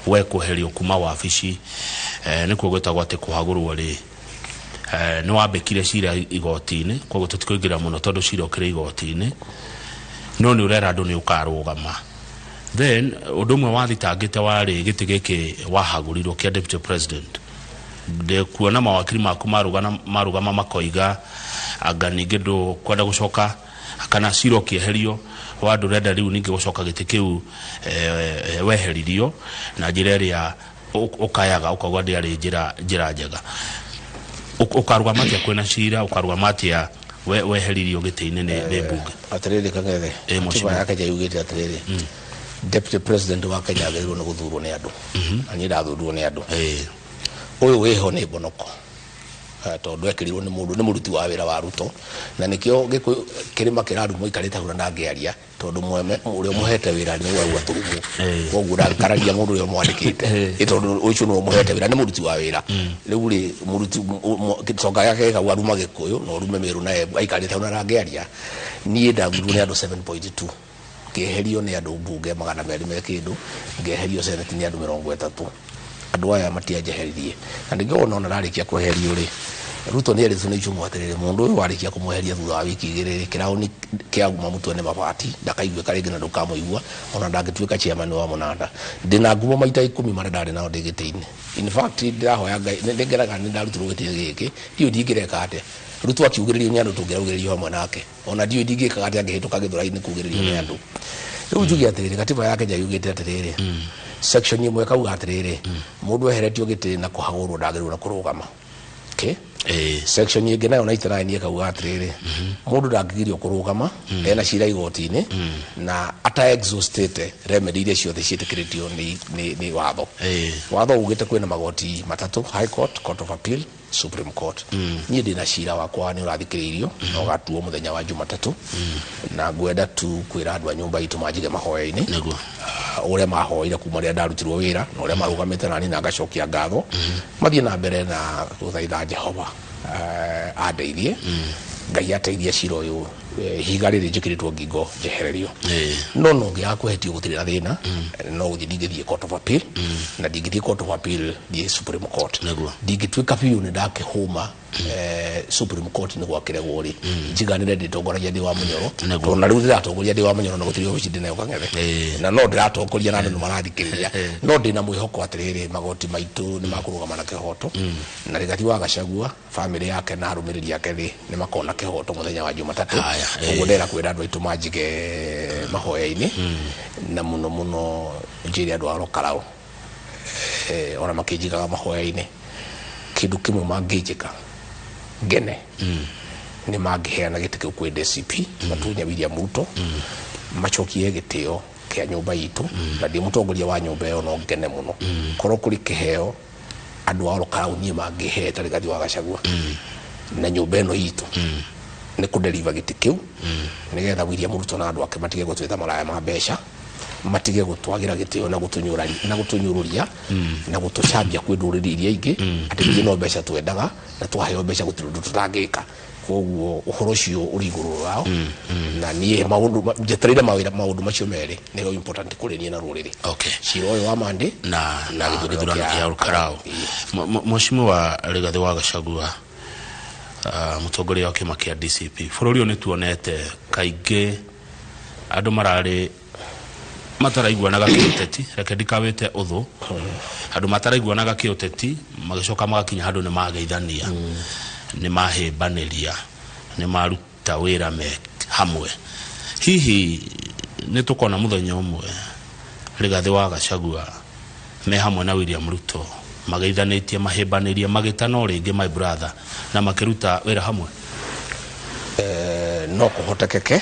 we kweherio kuma wabici, nĩkuo gwĩtagwo atĩ kũhagũrwo rĩ, nĩ wambĩkire cira igoti-inĩ, koguo tũtikũingĩra mũno tondũ cira ũkĩrĩ igoti-inĩ, no nĩ ũrera andũ nĩ ũkarũgama. Then ũndũ ũmwe wathitangĩte warĩ gĩtĩ gĩkĩ wahagũrirwo kĩa deputy president. Ndĩkuona mawakiri maku marũgama makoiga anga ningĩ ndũkwenda gũcoka kana cira ũkĩeherio wa ndũrenda rĩu ningĩ gũcoka gĩtĩ kĩu, weheririo na njĩra ĩrĩa ũkayaga ũkauga ndĩarĩ njĩra njega. Ũkarũgama atĩa kwĩna cira, ũkarũgama atĩa weheririo gĩtĩ-inĩ nĩ mbunge? Atĩrĩrĩ Kang'ethe, katiba ya Kenya yugĩte atĩrĩrĩ, deputy president wa Kenya agĩrĩirwo nĩ gũthurwo nĩ andũ. Na niĩ ndathurwo nĩ andũ. Ũyũ wĩho nĩ mbonoko. Tondũ ekĩrirwo nĩ mũndũ, nĩ mũruti wa wĩra wa Ruto, na nĩkĩo Gĩkũyũ kĩrĩma kĩrarumwo ikarĩte hau na ndangĩaria, tondũ ũrĩa ũmũhete wĩra nĩ ũrauga tũrumwo. Koguo ndangĩkararia mũndũ ũrĩa ũmwandĩkĩte. Tondũ ũcio nĩwe ũmũhete wĩra, nĩ mũruti wa wĩra. Rĩu rĩ, gĩtonga gĩake gĩkauga aruma Gĩkũyũ na ũrume Meru na Embu, aikarĩte hau na ndangĩaria. Niĩ ndathurwo nĩ andũ 7.2. Ngĩeherio nĩ andũ mbunge 200 me kĩndũ, ngĩeherio senate nĩ andũ 30. Andũ aya matianjeheririe. Na nĩkĩo wona ona ndarĩkia kweherio rĩ, Ruto nĩ erĩtwo nĩ Ichung'wa atĩrĩrĩ, mũndũ ũyũ warĩkia kũmweheria thutha wa wiki igĩrĩ rĩ, kĩraũni kĩauma mũtwe nĩ mabati, ndakaiguĩka rĩngĩ na ndũkamũigua, ona ndangĩtuĩka chairman wa Mũnanda. Ndĩna ngumo maita 10 marĩa ndarĩ nao ndĩ gĩtĩ-inĩ. In fact, ndĩrahoya Ngai, nĩ ngenaga nĩ ndarutirwo gĩtĩ gĩkĩ, ndiũĩ ndingĩreka atĩa. Ruto akiugĩrĩrio nĩ andũ tũngĩraugĩrĩrio hamwe nake. Ona ndiũĩ ndingĩkaga atĩa angĩhĩtũka gĩthũrai-inĩ kugĩrĩrio nĩ andũ. Rĩu njuge atĩrĩrĩ, katiba ya Kenya yugĩte atĩrĩrĩ, section ĩmwe ĩkauga atĩrĩrĩ, mũndũ eheretio gĩtĩ na kũhagũrwo ndagĩrĩirwo nĩ kũrũgama. Okay? Section ĩngĩ nayo 99 ĩkauga atĩrĩrĩ, mũndũ ndangĩgirio kũrũgama ena cira igoti-inĩ na ata exhaustĩte remedy iria ciothe ciĩtĩkĩrĩtio nĩ watho. Watho ugĩte kwĩna magoti matatũ, High Court, Court of Appeal, Supreme Court. Niĩ ndĩna cira wakwa nĩ ũrathikĩrĩirio na ũgatuo mũthenya wa Jumatatũ, na ngwenda tu kwĩra andũ a nyũmba itũ manjige mahoya-inĩ. Ũrĩa mahoire kuma rĩrĩa ndarutirwo wĩra na ũrĩa marũgamĩte nani na ngacokia ngatho, mathiĩ na mbere na gũthaitha Jehova andeithie, Ngai ateithie cira ũyũ Ihiga rĩrĩ njĩkĩrĩtwo ngingo njehererio, no no ngĩaga kwehetio gũtirĩ na thĩna, no gũthiĩ ndingĩthiĩ court of appeal, na ndingĩthiĩ court of appeal thiĩ Supreme Court. Ndingĩtuĩka biũ nĩ ndakĩhũma Supreme Court nĩ gwakĩregwo rĩ, njiganĩre ndĩtongoragia ndĩ wa Mũnyoro, tondũ na rĩu ndĩratongoria ndĩ wa Mũnyoro na gũtirĩ obici ndĩnayo Kang'ethe, na no ndĩratongoria na andũ nĩ marathikĩrĩria. No ndĩna mwĩhoko atĩrĩrĩ, magoti maitũ nĩ makũrũgama na kĩhoto, na Rigathi wa Gachagua, bamĩrĩ yake na arũmĩrĩri ake rĩ, nĩ makona kĩhoto mũthenya wa Jumatatũ. Ũguo ndĩrenda kwĩra andũ aitũ manjige mahoya-inĩ, na mũno mũno njĩre andũ a Rokarao, ona makĩnjigaga mahoya-inĩ, kĩndũ kĩmwe mangĩnjĩka ngene nĩ mangĩheana gĩtĩ kĩu kwĩ DCP, matunye William Ruto, macokie gĩtĩo kĩa nyũmba itũ, na ndĩ mũtongoria wa nyũmba ĩyo no ngene mũno korwo kũrĩ kĩheo andũ a Orokarau niĩ mangĩhe ta Rigathi wa Gachagua na nyũmba ĩno itũ, nĩ kũdeliver gĩtĩ kĩu, nĩgetha William Ruto na andũ ake matige gũtwĩta maraya ma mbeca, matige gũtwagĩra gĩtĩo na gũtũnyũrari na gũtũnyũrũria na gũtũcambia kwĩ ndũrĩrĩ iria ingĩ atĩ ithuĩ no mbeca twendaga, na twaheo mbeca gũtirĩ ũndũ tũtangĩka. Koguo ũhoro ũcio ũrĩ igũrũ rao, na niĩ maũndũ njetereire mawĩra maũndũ macio merĩ nĩo important kũrĩ niĩ na rũrĩrĩ, cira ũyũ wa Monday na gĩthurano kĩa Olkarau. Mheshimiwa Rigathi wa Gachagua, mũtongoria wa kĩama kĩa DCP, bũrũri ũyũ nĩ tuonete kaingĩ andũ mararĩ mataraiguanaga kĩũteti, reke ndikawĩte ũthũ, andũ mataraiguanaga kĩũteti magĩcoka magakinya handũ nĩ mageithania, nĩ mahĩmbanĩria, nĩ maruta wĩra me hamwe. Hihi nĩ tũkona mũthenya ũmwe Rigathi wa Gachagua me hamwe na William Ruto mageithanĩtie, mahĩmbanĩrie, magĩtana o rĩngĩ my brother, na makĩruta wĩra hamwe? No kũhotekeke,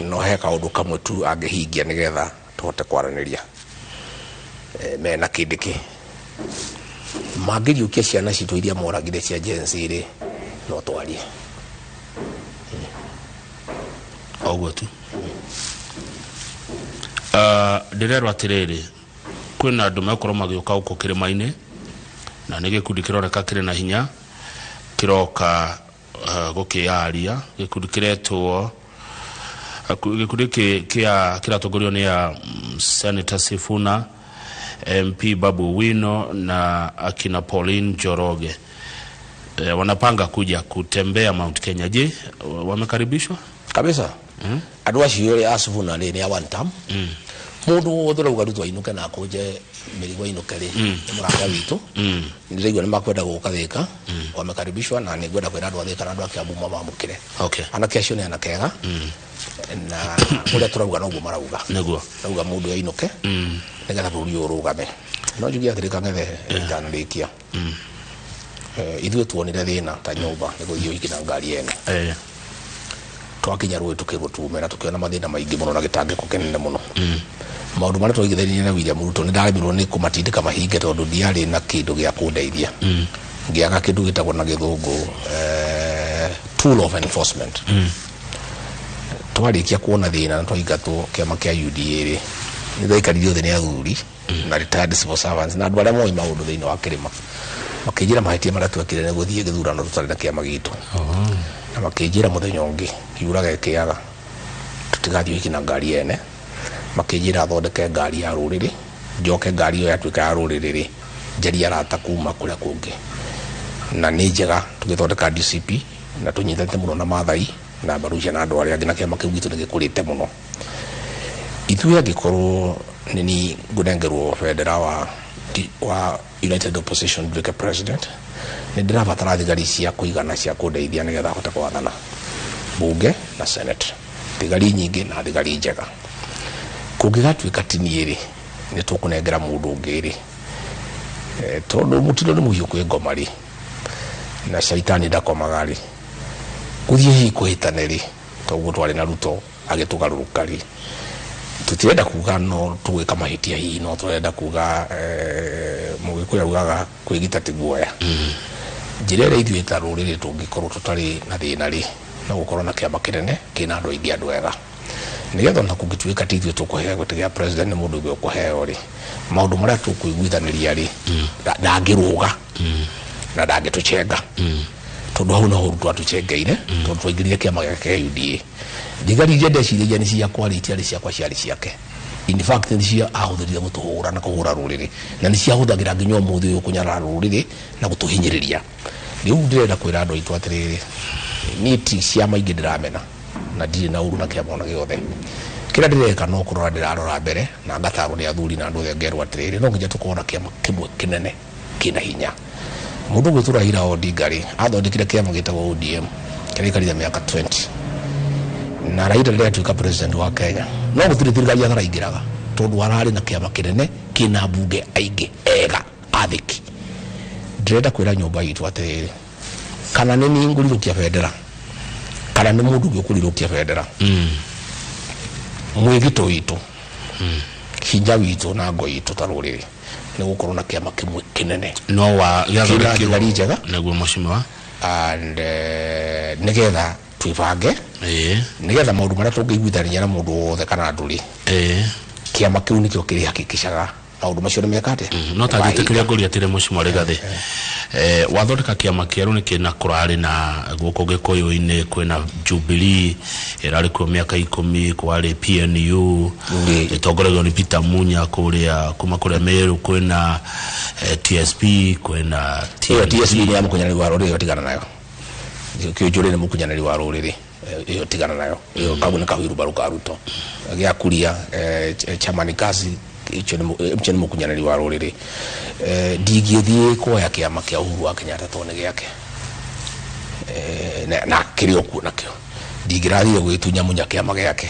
no he kaũndũ kamwe tu angĩhingia nĩgetha tũhote kwaranĩria. Mena kĩndĩkĩ mangĩriũkia ciana citũ iria moragire cia Gen Z rĩ, no twarie. Oguo tu. Ndĩrerwo atĩrĩrĩ, kwĩna andũ megũkorwo magĩũka gũkũ kĩrĩma-inĩ, na nĩ gĩkundi kĩroneka kĩrĩ na hinya kĩroka gũkĩyaria, gĩkundi kĩretwo gĩkundi kĩa kĩratongorio nĩ ya Senator Sifuna, MP Babu Wino na akina Pauline Njoroge. Wanapanga kuja kutembea Mount Kenya. Je, wamekaribishwa? Kabisa. Andũ acio rĩ a Sifuna rĩ nĩ a one term. Mũndũ wothe ũrauga Ruto ainũke na akũnje mĩrigo ainũke rĩ, nĩ mũrata witũ. Nĩndĩraigua nĩ makwenda gũka Thĩka, wamekaribishwa, na nĩngwenda kwĩra andũ a Thĩka na andũ a Kiambu mamamũkĩre. Anake acio nĩ anake ega, na ũrĩa tũrauga noguo marauga. Rauga mũndũ ainũke nĩgetha bũrũri ũyũ ũrũgame. No njuge atĩrĩ Kang'ethe, itanarĩkia, ithuĩ tuonire thĩna ta nyũmba nĩ gũthiĩ ũhiki na ngari ene. Twakinya rũĩ tũkĩrwo tume, na tũkĩona mathĩna maingĩ mũno na gĩtangĩko kĩnene mũno. Maũndũ marĩa twaigithanirie na William Ruto nĩ ndaremirwo nĩ kũmatindĩka mahinge, tondũ ndiarĩ na kĩndũ gĩa kũndeithia. Ngĩaga kĩndũ gĩtagwo na gĩthũngũ tool of enforcement. Twarĩkia kuona thĩna na twaingatwo kĩama kĩa UDA rĩ, nĩ twaikaririo thĩ nĩ athuri na retired civil servants na andũ arĩa moĩ maũndũ thĩinĩ wa kĩrĩma, makĩnjĩra mahĩtia marĩa twekire nĩ gũthiĩ gĩthurano tũtarĩ na kĩama gitũ, na makĩnjĩra mũthenya ũngĩ yuraga ĩkĩaga tũtigathiĩ ũhiki na ngari ene. Makĩnjĩra thondeke ngari ya rũrĩrĩ, njoke ngari ĩyo yatuĩka ya rũrĩrĩ rĩ, njarie arata kuma kũrĩa kũngĩ, na nĩ njega tũgĩthondeka DCP na tũnyitanĩte mũno na Maathai na Mbarucia na andũ arĩa angĩ, na kĩama kĩu gitũ nĩ gĩkũrĩte mũno. Ithuĩ angĩkorwo nĩ ni ngũnengerwo bendera wa United Opposition nduĩke president, nĩ ndĩrabatara thigari cia kũigana cia kũndeithia nĩgetha hote gwathana bunge na senate, thigari nyingĩ na thigari njega. Kũngĩgatuĩka ti niĩ rĩ, nĩ tũkũnengera mũndũ ũngĩ rĩ, tondũ mũtino nĩ mũhiũ kwĩ ngoma rĩ, na caitani ndakomaga rĩ, gũthiĩ hihi kũhĩtane rĩ, toguo twarĩ na Ruto agĩtũgarũrũka rĩ, tũtirenda kuga no tũgwĩka mahĩtia hihi, no tũrenda kuga mũgĩkũyũ augaga kwĩgita ti guoya. Njĩra ĩrĩa ithuĩ ta rũrĩrĩ tũngĩkorwo tũtarĩ na thĩna rĩ, no gũkorwo na kĩama kĩnene kĩna andũ aingĩ andũ ega, nĩgetha ona kũngĩtuĩka ti ithuĩ tũkũheo gĩtĩ gĩa president nĩ mũndũ ũngĩ ũkũheo rĩ, maũndũ marĩa tũkũiguithanĩria rĩ, ndangĩrũga na ndangĩtũcenga. Tondu hau no Ruto atucengeire tondu twaingirire kiama gĩake UDA. Thigari iria ndeciragia nĩ ciakwa rĩ itiarĩ ciakwa, ciarĩ ciake. In fact nĩ cio ahũthĩrire gũtũhũra na kũhũra rũrĩrĩ, na nĩ ciahũthagĩra nginya ũmũthĩ ũyũ kũnyarara rũrĩrĩ na gũtũhinyĩrĩria. Rĩu ndĩrenda kwĩra andũ aitũ atĩrĩrĩ, niĩ ti ciama ingĩ ndĩramena na ndirĩ na ũru na kĩama ona gĩothe. Kĩrĩa ndĩreka no kũrora ndĩrarora mbere na ngatarwo nĩ athuri na andũ othe ngerwo atĩrĩrĩ, no nginya tũkorwo na kĩama kĩmwe kĩnene kĩna hinya. Mũndũ ũgwĩtwo Raila Odinga rĩ, athondekire kĩama gĩtagwo ODM kĩrĩa gĩaikarire mĩaka 20. Na Raila rĩrĩa atuĩka president wa Kenya, no gũtirĩ thirikari ataraingĩraga tondũ ararĩ na kĩama kĩnene kĩna mbunge aingĩ ega athĩki. Ndĩrenda kwĩra nyũmba itũ atĩrĩrĩ, kana nĩ niĩ ngũrirũkia bendera kana nĩ mũndũ ũngĩ ũkũrirũkia bendera, mwĩgito witũ, hinya witũ na ngo itũ ta rũrĩrĩ nĩ gũkorwo na kĩama kĩmwe kĩnene no wa kĩna thigari njega nĩguo mheshimiwa, and nĩgetha twĩbange, nĩgetha maũndũ marĩa tũngĩiguithania na mũndũ wothe kana andũ rĩ, kĩama kĩu nĩkĩo kĩrĩhakikishaga maũndũ macio nĩ meka atĩa. No ta gĩtĩkĩria ngũria atĩrĩ mheshimiwa Rigathĩ, wathondeka kĩama kĩerũ nĩ kĩna kũrarĩ na gũkũ Gĩkũyũ-inĩ kwĩna Jubilee ĩrarĩ kuo mĩaka 10, kwarĩ PNU ĩtongoragio nĩ Peter Munya kũrĩa kuma kũrĩa Meru, kwĩna TSP, kwĩna TSP nĩ ya mũkunyanĩri wa rũrĩrĩ, tigana nayo. Kĩũnjũrĩ nĩ mũkunyanĩri wa rũrĩrĩ, ĩyo tigana nayo. Ĩyo kau nĩ kahuiru ka Ruto. Gĩa kuria chamani kazi icho nĩ mũkunyanĩri wa rũrĩrĩ. Ndingĩthiĩ kuoya kĩama kĩa Uhuru wa Kenyatta tondũ nĩ gĩake, na kĩrĩ o kuo nakĩo. Ndingĩrathiire gwĩtunya munya kĩama gĩake,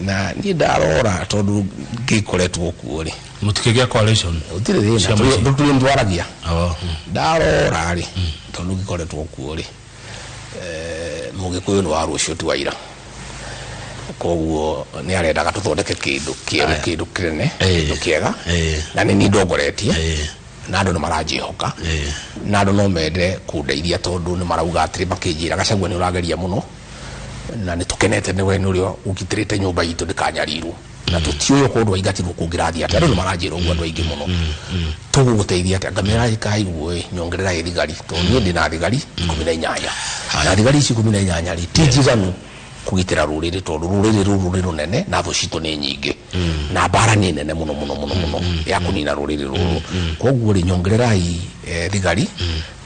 na niĩ ndarora tondũ ngĩkoretwo kuo rĩ, mũtikĩgĩa coalition gũtirĩ thĩna, tũrĩ nĩtwaragia. Ndarora rĩ, tondũ ngĩkoretwo kuo rĩ, Mũgĩkũyũ nĩ wa rũciũ ti wa ira. Koguo nĩ arendaga tũthondeke kĩndũ kĩerũ, kĩndũ kĩnene, kĩndũ kĩega, na nĩ niĩ ndongoretie, na andũ nĩ maranjĩhoka, na andũ no mende kũndeithia tondũ nĩ marauga atĩrĩ, makĩnjĩra Gachagua nĩ ũrageria mũno na nĩ tũkenete nĩ we nĩ ũrĩa ũgitĩrĩte nyũmba itũ ndĩkanyarirwo, na tũtiũĩ okorwo ndwaingatirwo kũngĩrathiĩ atĩa. Andũ nĩ maranjĩra ũguo, andũ aingĩ mũno, tũgũgũteithia atĩa? Ngamĩra ĩkai ũguo ĩ, nyongererai thigari tondũ niĩ ndĩna thigari 18, na thigari ici 18 rĩ ti njiganu kũgitĩra rũrĩrĩ tondũ rũrĩrĩ rũrũ nĩ rũnene na thũ citũ nĩ nyingĩ, na mbara nĩ nene mũno mũno mũno mũno ya kũnina rũrĩrĩ rũrũ. Koguo rĩ, nyongererai thigari,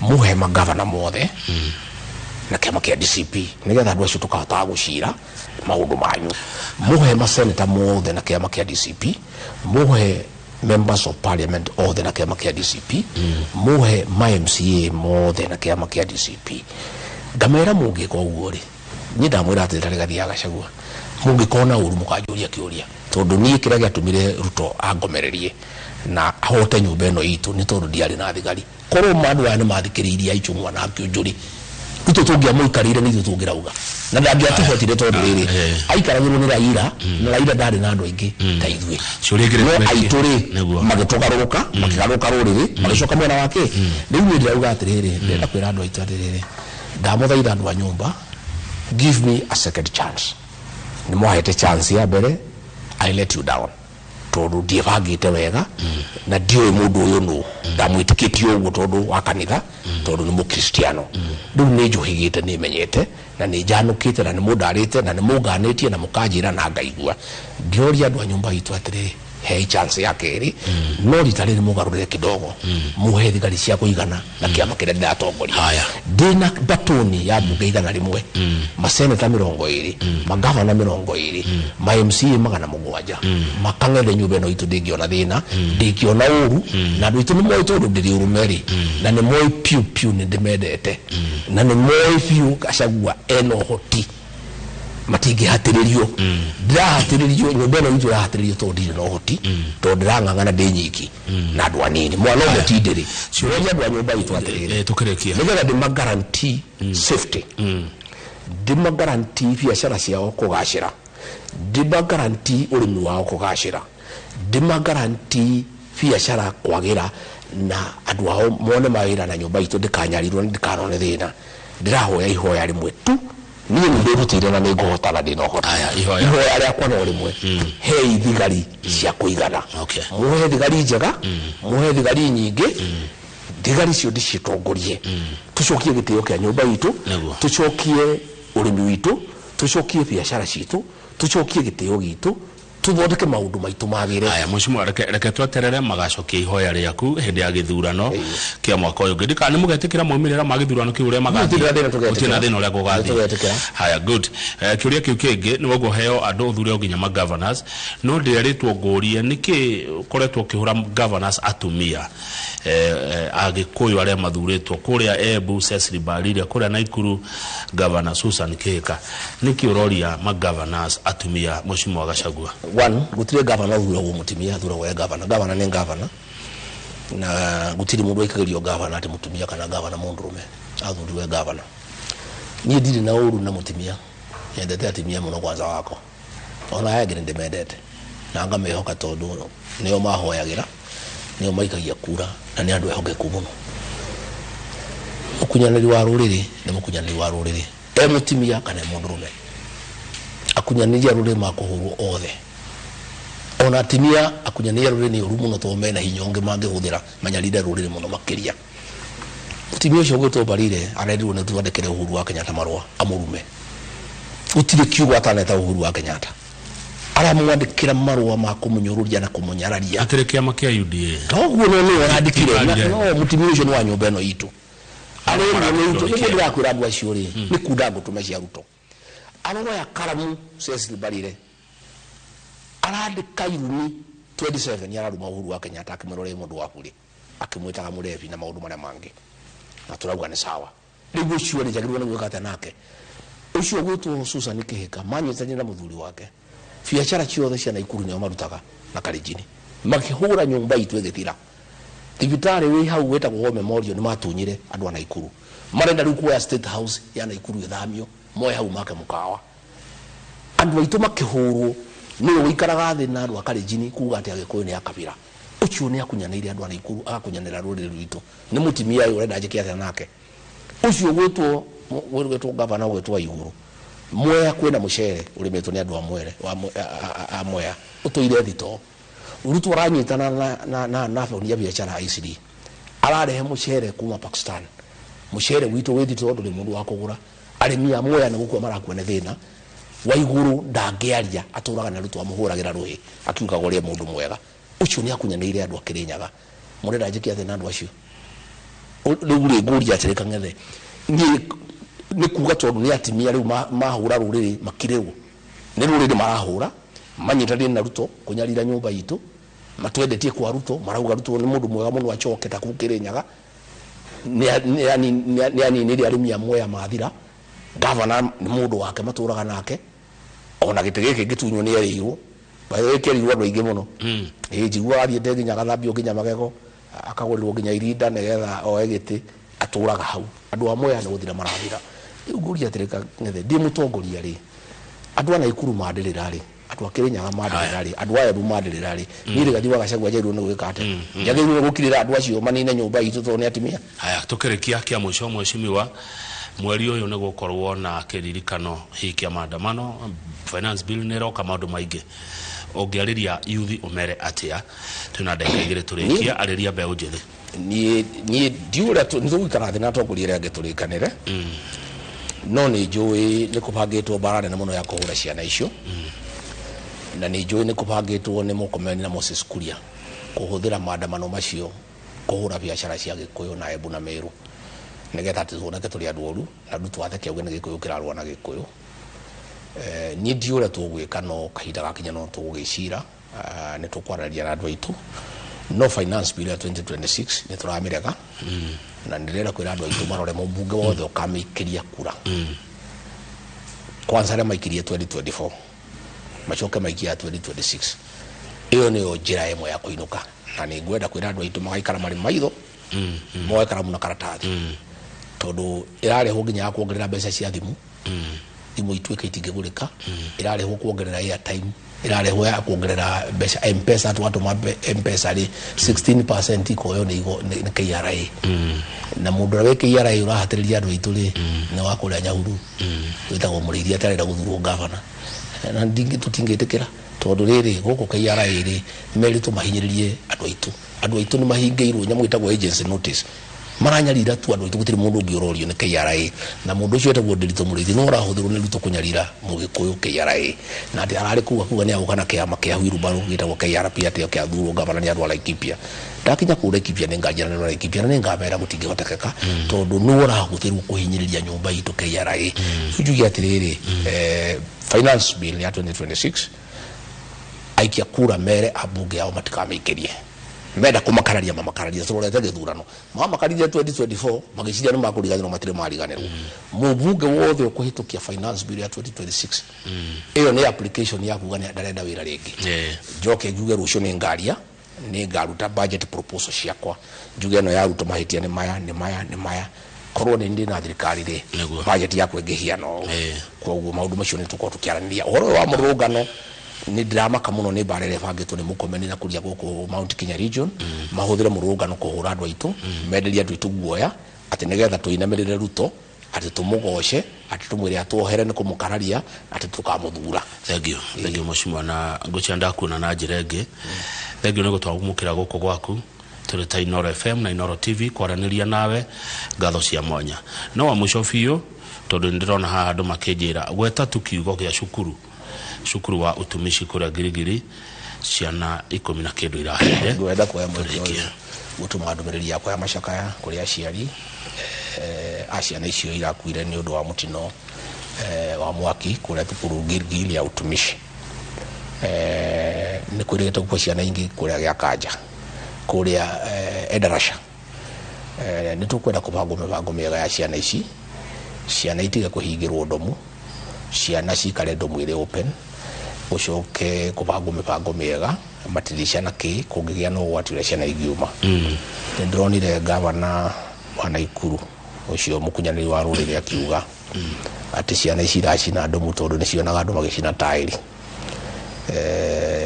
mũhe magavana mothe na kĩama kĩa DCP nĩgetha andũ acio tũkahotaga gũcira maũndũ manyu. Mũhe maseneta mothe na kĩama kĩa DCP, mũhe members of parliament othe na kĩama kĩa DCP, mũhe ma MCA mothe na kĩama kĩa DCP. Ngamera mũngĩka ũguo rĩ, niĩ ndamwĩra atĩ Rigathĩ wa Gachagua, mũngĩkona ũru mũkanjũria kĩũria, tondũ niĩ kĩrĩa gĩatũmire Ruto angomererie na ahote nyũmba ĩno itũ nĩ tondũ ndiarĩ na thigari. Korwo andũ aya nĩ mathikĩrĩirie Aichung'wa na Kĩũnjũri, Ruto tũngĩamũikarĩire nĩ ithuĩ tũngĩrauga, na ndangĩatũhotire tondũ rĩrĩ aikaragĩrwo nĩ Raila, na Raila ndarĩ na andũ aingĩ ta ithuĩ. No aitũ rĩ magĩtũgarũrũka, makĩgarũrũka rũrĩrĩ, magĩcoka mwena wake. Rĩu niĩ ndĩrauga atĩrĩrĩ, ndĩrenda kwĩra andũ aitũ atĩrĩrĩ, ndamũthaitha andũ a nyũmba, give me a second chance. Nĩ mwahete chance ya mbere, I let you down tondũ ndiĩbangĩte wega na ndiũĩ mũndũ ũyũ nũ, ndamwĩtĩkĩtie ũguo tondũ wa kanitha, tondũ nĩ mũkristiano. Rĩu nĩ njũhĩgĩte, nĩ menyete na nĩ njanũkĩte na nĩ mũndarĩte na nĩ mũnganĩtie na mũkanjĩra na ngaigua. Ndĩroria andũ a nyũmba itũ atĩrĩrĩ, hei chance ya kerĩ, no rita rĩrĩ mũgarũrĩre kidogo, mũhe thigari cia kũigana na kĩama kĩrĩa ndĩratongoria. Ndĩna batoni ya mbunge 100, maseneta 20, magavana 20, ma MCA 700, makang'ethe nyũmba ĩno itũ ndĩngĩona thĩna, ndĩngĩona ũru, na andũ aitũ nĩ moĩ tondũ ndĩrĩ ũrũme rĩ, na nĩ moĩ piũ piũ nĩ ndĩmendete, na nĩ moĩ biũ Gachagua ena ũhoti, matingĩhatĩrĩrio. Ndĩrahatĩrĩrio nyũmba ĩno itũ ĩrahatĩrĩrio tondũ ndirĩ na ũhoti, tondũ ndĩrang'ang'ana ndĩ nyiki na andũ anini, mwana ũmwe ti ndĩrĩ. Ciũria andũ a nyũmba itũ atĩrĩrĩ, tũkĩrĩkia, nĩgetha ndĩma safety, ndĩma guarantee biacara ciao kũgacĩra, ndĩma guarantee ũrĩmi wao kũgacĩra, ndĩma guarantee biacara kwagĩra, na andũ ao mone mawĩra, na nyũmba itũ ndĩkanyarirwo na ndĩkanone thĩna. Ndĩrahoya ihoya rĩmwe tu, niĩ nĩ ndĩrutĩire na nĩ ngũhota na ndĩna ũhoti. Ihoya rĩakwa no rĩmwe, hei thigari cia kũigana, mũhe thigari njega, mũhe thigari nyingĩ, Thigari icio ndicitongorie. Tucokie gĩtĩo kĩa nyũmba itũ, tucokie ũrĩmi witũ, tucokie biacara citũ, tucokie gĩtĩo gitũ, tuthondeke maũndũ maitũ magĩre. Aya mheshimiwa, reke tweterere magacokia ihoya rĩaku hĩndĩ ya gĩthurano kĩa mwaka ũyũ ũngĩ. Ndikana nĩ mũgetĩkĩra maumĩrĩra ma gĩthurano kĩu ũrĩa magathiĩ. Gũtirĩ na thĩna ũrĩa gũgathiĩ. Haya, good. Kĩũria kĩu kĩngĩ nĩ woguo heo andũ ũthure o nginya ma governors, no ndĩrerĩtwo ngũrie nĩkĩ ũkoretwo ũkĩhũra governors atumia Agĩkũyũ arĩa mathurĩtwo kũrĩa Embu Cecily Mbarire, kũrĩa Naikuru Governor Susan Kihika, nĩkĩ ũroria ma governors atumia mheshimiwa Gachagua? One, gutire governor ũthuragwo mũtumia, athuragwo e governor. Governor nĩ governor, na gutire mũndũ aikagĩrio governor atĩ mũtumia kana governor mũndũrũme, athurirwo e governor. Niĩ ndirĩ na ũru na mũtumia, nyendete atumia mũno kwanza wakwa, ona aya angĩ nĩndĩmendete na ngamehoka tondũ nĩo mahoyagĩra, nĩo maikagia kura na nĩ andũ ehokeku mũno. Mũkunyanĩri wa rũrĩrĩ nĩ mũkunyanĩri wa rũrĩrĩ, e mũtumia kana e mũndũrũme. Akunyanĩri a rũrĩrĩ makũhũrwo othe. Ona atumia akunyanĩri a rũrĩrĩ nĩ ũru mũno tondũ mena hinya ũngĩ mangĩhũthĩra manyarire rũrĩrĩ mũno makĩria. Mũtumia ũcio ũgwĩtwo Mbarire arerirwo nĩ twandĩkĩre Uhuru wa Kenyatta marũa amũrume. Gũtirĩ kiugo ataneta Uhuru wa Kenyatta. Aramwandĩkĩra marũa ma kũmũnyũrũria na kũmũnyararia. Atĩrĩ kĩama kĩa UDA. Toguo no nĩwe ũrandĩkire, no mũtumia ũcio nĩ wa nyũmba ĩno itũ. Arerwo nĩ itũ, nĩguo ndĩrakwĩra andũ acio rĩ, nĩ kunda ngũtũme cia Ruto. Aroya karamu Cecily Mbarire arandĩka irumi 27 araruma Uhuru wa Kenyatta akĩmwĩra ũrĩa mũndũ waku rĩ, akĩmwĩtaga mũrebi na maũndũ marĩa mangĩ, na tũrauga nĩ sawa. Rĩu ũcio rĩ, njagĩrĩirwo nĩ gwĩka atĩa nake? Ũcio ũgwĩtwo Susan Kihika manyitanire na mũthuri wake, biacara ciothe cia Naikuru nĩo marutaga na Kalenjin, makĩhũra nyũmba itũ ĩgĩthira. Thibitarĩ wĩ hau wĩtagwo War Memorial nĩ matunyire andũ a Naikuru, marenda rĩu kuoya State House ya Naikuru ĩthamio, moe hau make mũkawa. Andũ aitũ makĩhũrwo, nĩwe ũikaraga thĩ na andũ a Kalenjin kuga atĩ Agĩkũyũ nĩ a kabira. Ũcio nĩ akunyanĩire andũ a Naikuru, agakunyanĩra rũrĩrĩ rwitũ. Nĩ mũtumia ũyũ ũrenda njĩke atĩa nake? Ũcio ũgwĩtwo gavana ũgwĩtwo Waiguru, Mwea kwĩna mũcere ũrĩmĩtwo nĩ andũ a Mwere, a Mwea ũtũire thitoo. Ruto aranyitana na boni ya biacara ICD, ararehe mũcere kuma Pakistan. Mũcere witũ wĩ thitoo ndũrĩ mũndũ wa kũgũra. Arĩmi a Mwea nĩ gũkua marakua nĩ thĩna. Waiguru ndangĩaria, atũraga na Ruto amũhũragĩra rũhĩ akiugaga ũrĩa mũndũ mwega. Ũcio nĩ akunyanĩire andũ a Kĩrĩnyaga. Mũrenda njĩke atĩa na andũ acio? Rĩu rĩ, ngũria atĩrĩ Kang'ethe, niĩ nĩ kuga tondũ nĩ atumia rĩu mahũra rũrĩrĩ makirĩrwo, nĩ rũrĩrĩ marahũra manyitanĩire na Ruto kũnyarira nyũmba itũ, matwendetie kwa Ruto, marauga Ruto nĩ mũndũ mwega mũno acoke ta kũu Kĩrĩnyaga. Nĩ aninire arĩmi a Mwea mathira. Gavana nĩ mũndũ wake matũraga nake, ona gĩtĩ gĩkĩ gĩtunywo nĩ erĩirwo. By the way, kĩerirwo andũ aingĩ mũno. Ĩĩ, njiguaga athiĩte nginya agathambio nginya magego, akagũrĩrwo nginya irinda nĩgetha oe gĩtĩ, atũraga hau. Andũ a Mwea nĩ gũthira marathira. Rĩu ngũria atĩrĩ Kang'ethe, ndĩ mũtongoria rĩ, andũ a Naikuru mandĩrĩra rĩ, andũ a Kĩrĩnyaga mandĩrĩra rĩ, andũ a Embu mandĩrĩra rĩ, niĩ Rigathi wa Gachagua njagĩrĩirwo nĩ gwĩka atĩa? Njagĩrĩirwo nĩ gũkirĩra andũ acio manine nyũmba itũ tondũ nĩ atumia? Haya, tũkĩrĩkia kĩa mũico mheshimiwa, mweri ũyũ nĩ gũkorwo na kĩririkano hihi kĩa maandamano, finance bill nĩ ĩroka, maũndũ maingĩ. Ũngĩarĩria yuthi ũmere atĩa? Twĩna ndagĩka igĩrĩ tũrĩkia, arĩria mbeũ njĩthĩ. Niĩ ndiũĩ ũrĩa nĩ tũgũikara thĩ na atongoria arĩa angĩ tũrĩkanĩre, no nĩ njũĩ nĩ kũbangĩtwo mbara nene mũno ya kũhũra ciana icio, na nĩ njũĩ nĩ kũbangĩtwo nĩ Murkomen na Moses Kuria kũhũthĩra maandamano macio kũhũra biacara cia Gĩkũyũ na Embu na Meru, nĩgetha atĩ tuoneke tũrĩ andũ oru na Ruto atheke auge nĩ Gĩkũyũ kĩrarũa na Gĩkũyũ. Niĩ ndiũĩ ũrĩa tũgwĩka, no kahinda gakinya no tũgũgĩcira, nĩ tũkwarĩria na andũ aitũ. No finance bill ya 2026 nĩ tũramĩrega, na ndĩrenda kwĩra andũ aitũ marore mũmbunge wothe ũkamĩikĩria kura. Kwanza arĩa maikirie 2024 macoke maikie ya 2026. Ĩyo nĩyo njĩra ĩmwe ya kũinũka, na nĩ ngwenda kwĩra andũ aitũ magaikara marĩ maitho, moe karamu na karatathi, tondũ ĩrarehwo nginya ya kuongerera mbeca cia thimũ, thimũ ituĩke itingĩgũrĩka, ĩrarehwo kuongerera airtime, ĩrarehwo ya kuongerera mbeca M-Pesa, twatũma M-Pesa rĩ 16% ikoywo nĩ KRA. Na mũndũ ũrĩa wĩ KRA ũrahatĩrĩria andũ aitũ rĩ, nĩ wa kũrĩa Nyahururu, wĩtagwo Mũrĩithi atarenda gũthurwo gavana. Na tũtingĩtĩkĩra tondũ rĩrĩ gũkũ KRA rĩ merĩtwo mahinyĩrĩrie andũ aitũ. Andũ aitũ nĩ mahingĩirwo nyamũ ĩtagwo agency notice. Maranyarira tu andũ aitũ, gũtirĩ mũndũ ũngĩ ũrorio nĩ KRA, na mũndũ ũcio etagwo Ndĩritũ Mũrĩithi no ũrahũthĩrwo nĩ Ruto kũnyarira Mũgĩkũyũ KRA, na atĩ ararĩ kũu akiuga nĩ agũka na kĩama kĩa wheelbarrow gĩtagwo KRP, atĩ oke athurwo gavana nĩ andũ a Laikipia. Ndakinya kũu Laikipia nĩ nganjĩra nĩ Laikipia na nĩ ngamera gũtingĩhotekeka, tondũ nĩ ũrahũthĩrwo kũhinyĩrĩria nyũmba itũ KRA. Rĩu njuge atĩrĩrĩ, finance bill ya 2026, aikia kura mere ambunge ao matikamĩikĩrie. Menda kũmakararia mamakararia, tũrorete gĩthurano mamakarire 2024 magĩciria nĩ makũriganĩrwo, matirĩ mariganĩrwo. Mũmbunge wothe ũkũhĩtũkia finance bill ya 2026, ĩyo nĩ application ya kuga nĩ ndarenda wĩra rĩngĩ. Njoke njuge rũciũ nĩ ngaria, nĩ ngaruta budget proposal ciakwa, njuge ĩno ya Ruto mahĩtia nĩ maya, nĩ maya, nĩ maya, korwo nĩ ndĩ na thirikari rĩ, budget yakwa ĩngĩhiana ũũ. Koguo maũndũ macio nĩ tũkorwo tũkĩaranĩria. Ũhoro ũyũ wa mũrũrũngano, nĩ ndiramaka mũno nĩ mbara ĩrĩa ĩbangĩtwo nĩ Mũkomeni na kũria gũkũ Mount Kenya region, mahũthĩre mũrũrũngano kũhũra andũ aitũ, menderie andũ aitũ guoya atĩ nĩgetha tũinamĩrĩre Ruto, atĩ tũmũgoce, atĩ tũmwĩre atwohere nĩ kũmũkararia, atĩ tũkamũthura. Thank you, thank you mheshimiwa, na ngwĩciria ndakuona na njĩra ĩngĩ. Thank you nĩ gũtwamũkĩra gũkũ gwaku tũrĩ ta Inoro FM na Inoro TV kwaranĩria nawe, ngatho cia mwanya. No wa mũico biũ, tondũ nĩ ndĩrona haha andũ makĩnjĩra gweta tu kiugo gĩa cukuru, cukuru wa utumishi kũrĩa Girigiri, ciana 10 na kĩndũ irahĩire. Ngwenda kuoya mweke ũyũ gũtũma ndũmĩrĩri yakwa ya macakaya kũrĩ aciari a ciana icio irakuire nĩ ũndũ wa mũtino wa mwaki kũrĩa thukuru Gilgil ya utumishi. Nĩ kwĩrĩgĩte gũkua ciana ingĩ kũrĩa gĩa Kanja, kũrĩa Endarasha. Nĩ tũkwenda kũbangwo mĩbango mĩega ya ciana ici, ciana itige kũhingĩrwo ndomu, ciana cikare ndomu ĩrĩ open, gũcoke kũbangwo mĩbango mĩega, matirisha na kĩ kũngĩgĩa na ũgwati ũrĩa ciana ingiuma. Nĩ ndĩronire gavana wa Naikuru ũcio mũkunyanĩri wa rũrĩrĩ akiuga atĩ ciana ici iracina ndomu tondũ nĩ cionaga andũ magĩcina taĩri.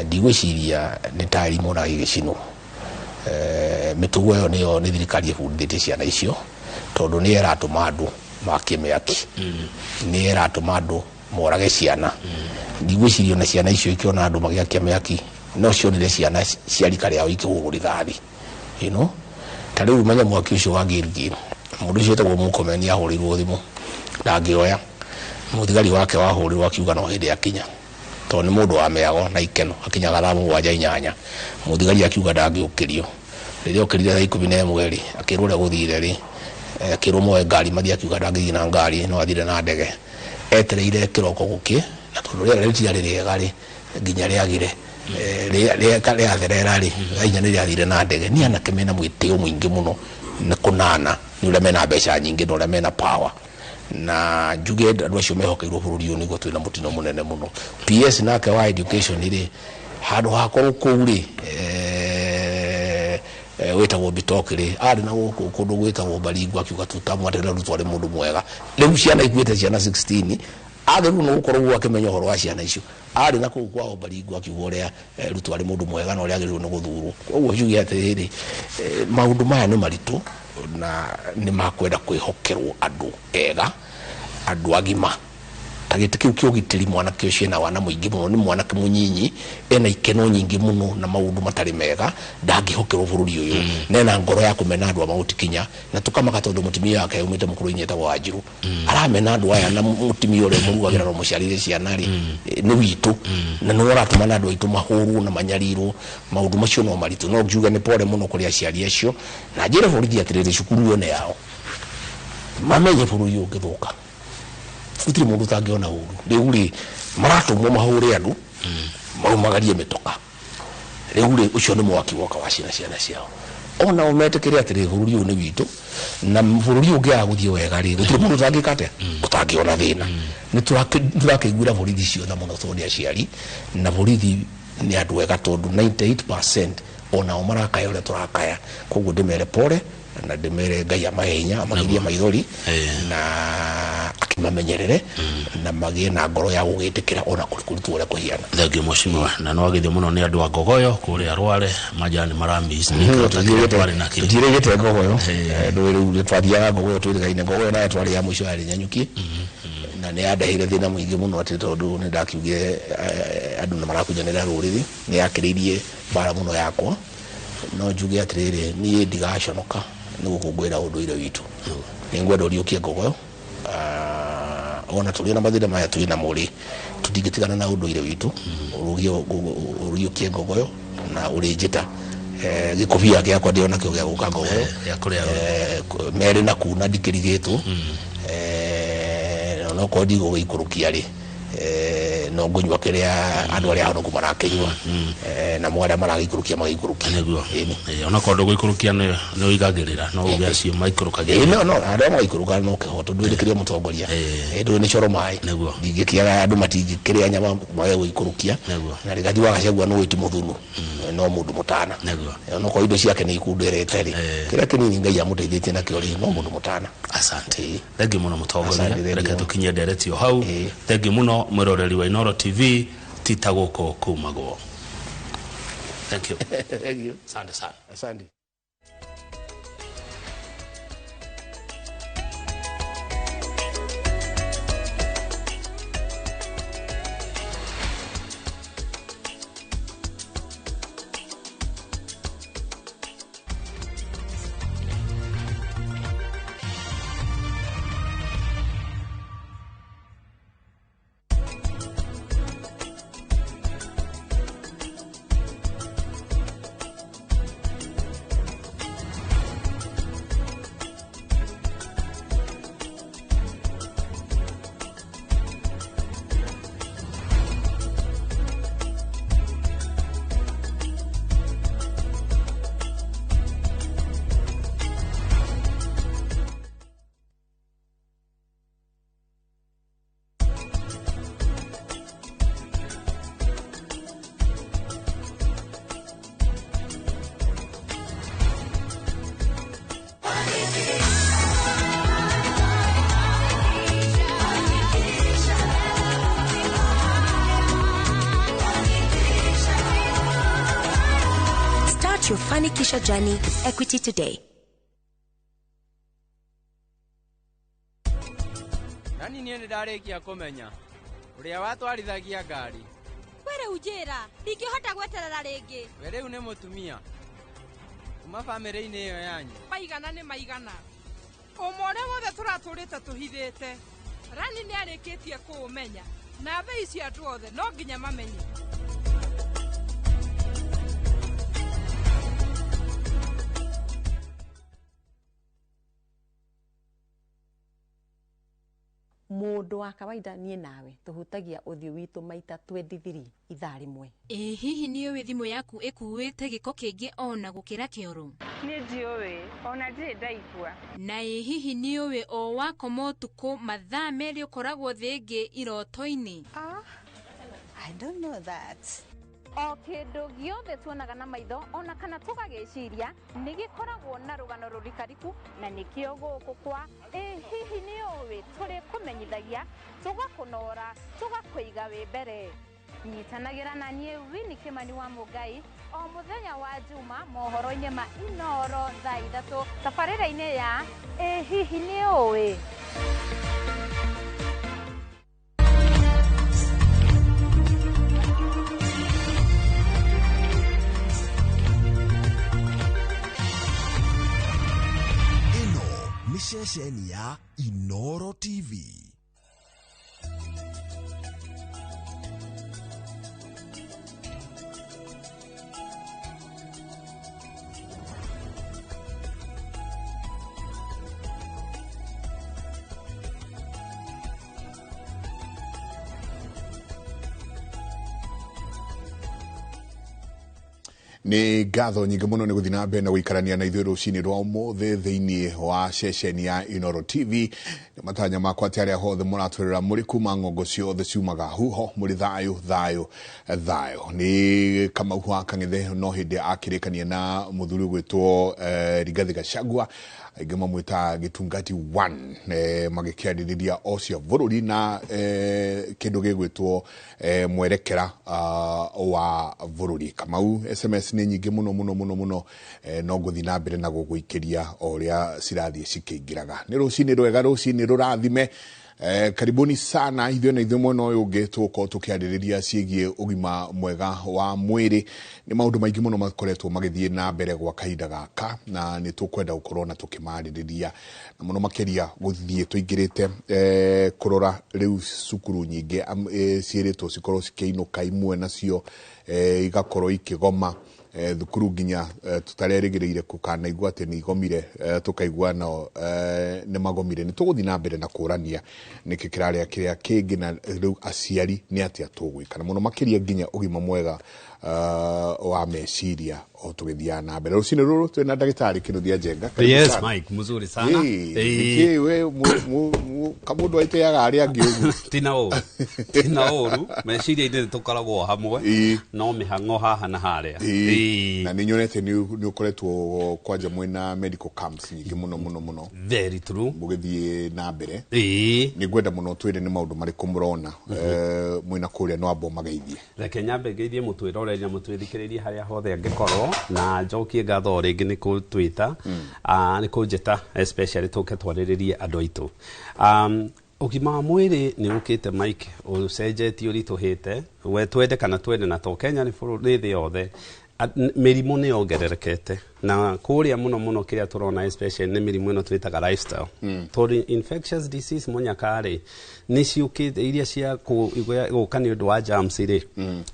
Ndigwĩciria nĩ taĩri monaga igĩcinwo. Mĩtugo ĩyo nĩyo nĩ thirikari ĩbundithĩtie ciana icio, tondũ nĩ ĩratũma andũ makie mĩaki, nĩ ĩratũma andũ morage ciana. Ndigwĩciria ona ciana icio ikĩona andũ magĩakia mĩaki no cionire ciana cia rika rĩao ikĩhũrwo rithathi. You know? Ta rĩu menya mwaki ũcio wa Gilgil, mũndũ ũcio wĩtagwo Mũkomeni ahũrĩirwo thimũ ndangĩoya, mũthigari wake wahũrĩrwo akiuga no hĩndĩ akinya, tondũ nĩ mũndũ wa mĩago na ikeno, akinyaga thaa 7 8, mũthigari akiuga ndangĩũkĩrio. Rĩrĩa okĩrire thaa 11 rĩ, akĩrwo ũrĩa gũthire rĩ, akĩrwo moe ngari mathiĩ, akiuga ndangĩthiĩ na ngari no athire na ndege. Etereire kĩroko gũkĩ, na tondũ rĩera rĩtiarĩ rĩega rĩ, nginya rĩagire rĩatherera rĩ, thaa 4 nĩ rĩathire na ndege. Nĩ anake mena mwĩtĩo mũingĩ mũno nĩ kũnana, nĩ ũrĩa mena mbeca nyingĩ na ũrĩa mena power. Na njuge andũ acio mehokeirwo bũrũri ũyũ nĩguo twĩna mũtino mũnene mũno. PS nake wa education rĩ, handũ hakorwo kũu rĩ, wĩtagwo Bitok rĩ, arĩ na gũkũ kũndũ gwĩtagwo Baringo, akiuga tũtamwaterera Ruto arĩ mũndũ mwega. Rĩu ciana ikuĩte ciana 16, agĩrĩirwo nĩ gũkorwo akĩmenya ũhoro wa ciana icio. Arĩ na kũu kwao Baringo akiuga ũrĩa Ruto arĩ mũndũ mwega na ũrĩa agĩrĩirwo nĩ gũthurwo. Koguo njuge atĩrĩrĩ, maũndũ maya nĩ maritũ na nĩ makwenda kwĩhokerwo andũ ega, andũ agima. Ta gĩtĩ kĩu kĩa ũgitĩri, mwanake ũcio ena wana mũingĩ mũno, nĩ mwanake mũnyinyi, ena ikeno nyingĩ mũno na maũndũ matarĩ mega, ndangĩhokerwo bũrũri ũyũ. Na ena ngoro ya kũmena andũ a Mount Kenya, na tũkamaka tondũ mũtumia wake aumĩte mũkũrũ-inĩ etagwo Wanjiru. Aramena andũ aya na mũtumia ũrĩa ũmũrugagĩra na ũmũciarĩire ciana rĩ, nĩ witũ. Na nĩwe ũratũma na andũ aitũ mahũrwo na manyarirwo. Maũndũ macio no maritũ. No njuge nĩ pole mũno kũrĩ aciari acio, na njĩre borithi atĩrĩrĩ, cukuru ĩyo nĩ yao, mamenye bũrũri ũyũ ũngĩthũka gũtirĩ mũndũ ũtangĩona ũru. Rĩu rĩ, maratũmwo mahũre andũ, maumagarie mĩtoka. Rĩu rĩ, ũcio nĩ mwaki woka wacina ciana ciao. Ona o metĩkĩre atĩrĩ, bũrũri ũyũ nĩ witũ, na bũrũri ũyũ ũngĩaga gũthiĩ wega rĩ, gũtirĩ mũndũ ũtangĩka atĩa, ũtangĩona thĩna. Nĩ tũrakĩiguĩra borithi ciothe mũno tondũ nĩ aciari, na borithi nĩ andũ ega tondũ 98% onao marakaya ũrĩa tũrakaya. Koguo ndĩmere pole, na ndĩmere Ngai amahe hinya, amagirie maithori, na akĩmamenyerere, na magĩe na ngoro ya gũgĩtĩkĩra ona kũrĩ kũritũ ũrĩa kũhiana. Thank you mheshimiwa, na no agithio mũno nĩ andũ a Ngogoyo kũrĩa Rware, majani maramis tũtirĩgĩte Ngogoyo. Rĩu twathiaga Ngogoyo twĩrĩgaine Ngogoyo, nayo twarĩ ya mũico yarĩ Nyanyuki, na nĩ yandeheire thĩna mũingĩ mũno atĩ tondũ nĩ ndakiugire andũ nĩ marakunyanĩra rũrĩrĩ, nĩ yakĩrĩirie mbara mũno yakwa. No njuge atĩrĩrĩ, niĩ ndigaconoka Nĩ gũkũngũĩra ũndũire witũ. Nĩ ngwenda ũriũkie ngogoyo. Ona tũrĩ na mathĩna maya twĩ namo rĩ, tũtingĩtigana na ũndũire witũ. Ũriũkie ngogoyo na ũrĩnjĩta. Gĩkũbia gĩakwa ndĩ onakĩo gĩa gũka ngogoyo. Merĩ na kuna ndikĩrigĩtwo. Onokorwo ndigũgĩikũrũkia rĩ, no ngũnyua kĩrĩa andũ arĩa ahonoku marakĩnyua, namo arĩa maragĩikũrũkia magĩikũrũkia. Nĩguo. Onakorwo ndũgũikũrũkia nĩ ũigagĩrĩra, no uge acio maikũrũkagia. No no andũ arĩa magaikũrũka no kĩhoto, ndwĩrĩkĩrie mũtongoria. Ndũĩ nĩ coro maĩ. Ndingĩkĩaga andũ matingĩkĩrĩa nyama mage gũikũrũkia. Na Rigathi wa Gachagua no wĩti mũthunu, no mũndũ mũtana. Onokorwo indo ciake nĩ ikunderete rĩ, kĩrĩa kĩnini Ngai amũteithĩtie nakĩo rĩ, no mũndũ mũtana. Asante. Thengiũ mũno mũtongoria, reke tũkinye ndereti o hau. Thengiũ mũno mwĩroreri wa Inooro TV, ti ta gũkũ kumagwo. Thank you. Thank you. Asante sana. Asante. Start your Fanikisha journey with Equity today. Nani niĩ nĩndarĩkia kũmenya ũrĩa watwarithagia ngari. We rĩu njĩra, ndingĩhota gweterera rĩngĩ. We rĩu nĩ mũtumia kuma bamĩrĩ-inĩ ĩyo yanyu. Maigana nĩ maigana. Ũma ũrĩa wothe tũratũrĩte tũhithĩte, Rani nĩarĩkĩtie kũũmenya, na thaa ici andũ othe no nginya mamenye. Mũndũ wa kawaida niĩ nawe tũhutagia ũthiũ witũ maita 23 ithaa rĩmwe. Ĩ hihi nĩ ũĩ thimũ yaku ĩkuĩte gĩko kĩingĩ ona gũkĩra kĩoro? Niĩ ndiũĩ, ona ndirĩ ndaigua. Na ĩ hihi nĩ ũĩ o wakoma ũtukũ mathaa merĩ ũkoragwo thĩ ĩngĩ iroto-inĩ? I don't know that. O kĩndũ gĩothe tuonaga na maitho ona kana tũgagĩciria nĩ gĩkoragwo na rũgano rũrikariku, na nĩkĩo gũkũ kwa ĩ hihi nĩ ũĩ tũrĩkũmenyithagia, tũgakũnora, tũgakũiga wĩ mbere. Nyitanagĩra na niĩ Winnie Kimani wa Mũngai o mũthenya wa Juma mohoro-inĩ ma Inooro thaa 3 tabarĩra-inĩ ya ĩ hihi nĩ ũĩ. Ceceni ya Inooro TV. Nĩ ngatho nyingĩ mũno nĩ gũthiĩ na mbere na gũikarania na ithuĩ rũcinĩ rwa ũmũthĩ thĩinĩ wa ceceni ya Inooro TV. Nĩ matanya makwa atĩ arĩa hothe mũratwĩrĩra mũrĩ kuma ng'ongo ciothe ciumaga huho mũrĩ thayũ thayũ thayũ. Nĩ Kamau wa Kang'ethe no hĩndĩ akĩrĩkania na mũthuri ũgwĩtwo Rigathi Gachagua, aingĩ mamwĩta Gĩtungati 1, magĩkĩarĩrĩria o cia bũrũri na kĩndũ gĩgwĩtwo mwerekera wa bũrũri. Kamau, SMS nĩ nyingĩ mũno mũno mũno mũno, no ngũthiĩ na mbere na gũgũikĩria o ũrĩa cirathiĩ cikĩingĩraga. Nĩ rũcinĩ rwega, rũcinĩ rũrathime, Karibuni sana ithuĩ na ithuĩ mwena ũyũ ũngĩ tũgũkorwo tũkĩarĩrĩria ciĩgiĩ ũgima mwega wa mwĩrĩ. Nĩ maũndũ maingĩ mũno makoretwo magĩthiĩ na mbere gwa kahinda gaka, na nĩ tũkwenda gũkorwo na tũkĩmarĩrĩria, na mũno makĩria gũthiĩ tũingĩrĩte kũrora rĩu cukuru nyingĩ ciĩrĩtwo cikorwo cikĩinũka, imwe nacio igakorwo ikĩgoma. Thukuru nginya tutarerĩgĩrĩire kũkanaigua atĩ nĩ igomire, tũkaigua no nĩ magomire. Nĩ tũgũthiĩ na mbere na kũrania nĩkĩ kĩrarĩa kĩrĩa kĩngĩ, na rĩu aciari nĩ atĩa tũgwĩka, na mũno makĩria nginya ũgima mwega wa meciria o tũgĩthiaga na mbere. Rũcinĩ rũrũ twĩna ndagĩtarĩ Kĩnuthia Njenga. Karibu Yes, sana. Mike, mzuri sana. Nĩkĩ we kamũndũ aitĩaga arĩa angĩ ũguo? Tina ũru. Tina ũru. Meciria-inĩ nĩ tũkoragwo hamwe. No mĩhang'o haha na harĩa. Na nĩ nyonete nĩ ũkoretwo kwanja mwĩna medical camps nyingĩ mũno mũno mũno. Very true. Mũgĩthiĩ na mbere. Nĩ ngwenda mũno twĩre nĩ maũndũ marĩkũ mũrona mwĩna kũrĩa, no amba ũmageithie. Reke nyambe ngeithie mũtwĩroreri na mũtwĩthikĩrĩrie harĩa hothe angĩkorwo, na njokie ngatho o rĩngĩ nĩ kũtwĩta, nĩ kũnjĩta especially tũke twarĩrĩrie andũ aitũ. Ũgima wa mwĩrĩ nĩ ũkĩte, Mike, ũcenjetie ũritũhĩte, we twende kana twende, na to Kenya, nĩ bũrũri, nĩ thĩ yothe. Mĩrimũ nĩ yongererekete, na kũrĩa mũno mũno kĩrĩa tũrona especially nĩ mĩrimũ ĩno twĩtaga lifestyle, tondũ infectious disease mũnyaka-rĩ nĩ ciũkĩte, iria cia gũka nĩ ũndũ wa germs rĩ,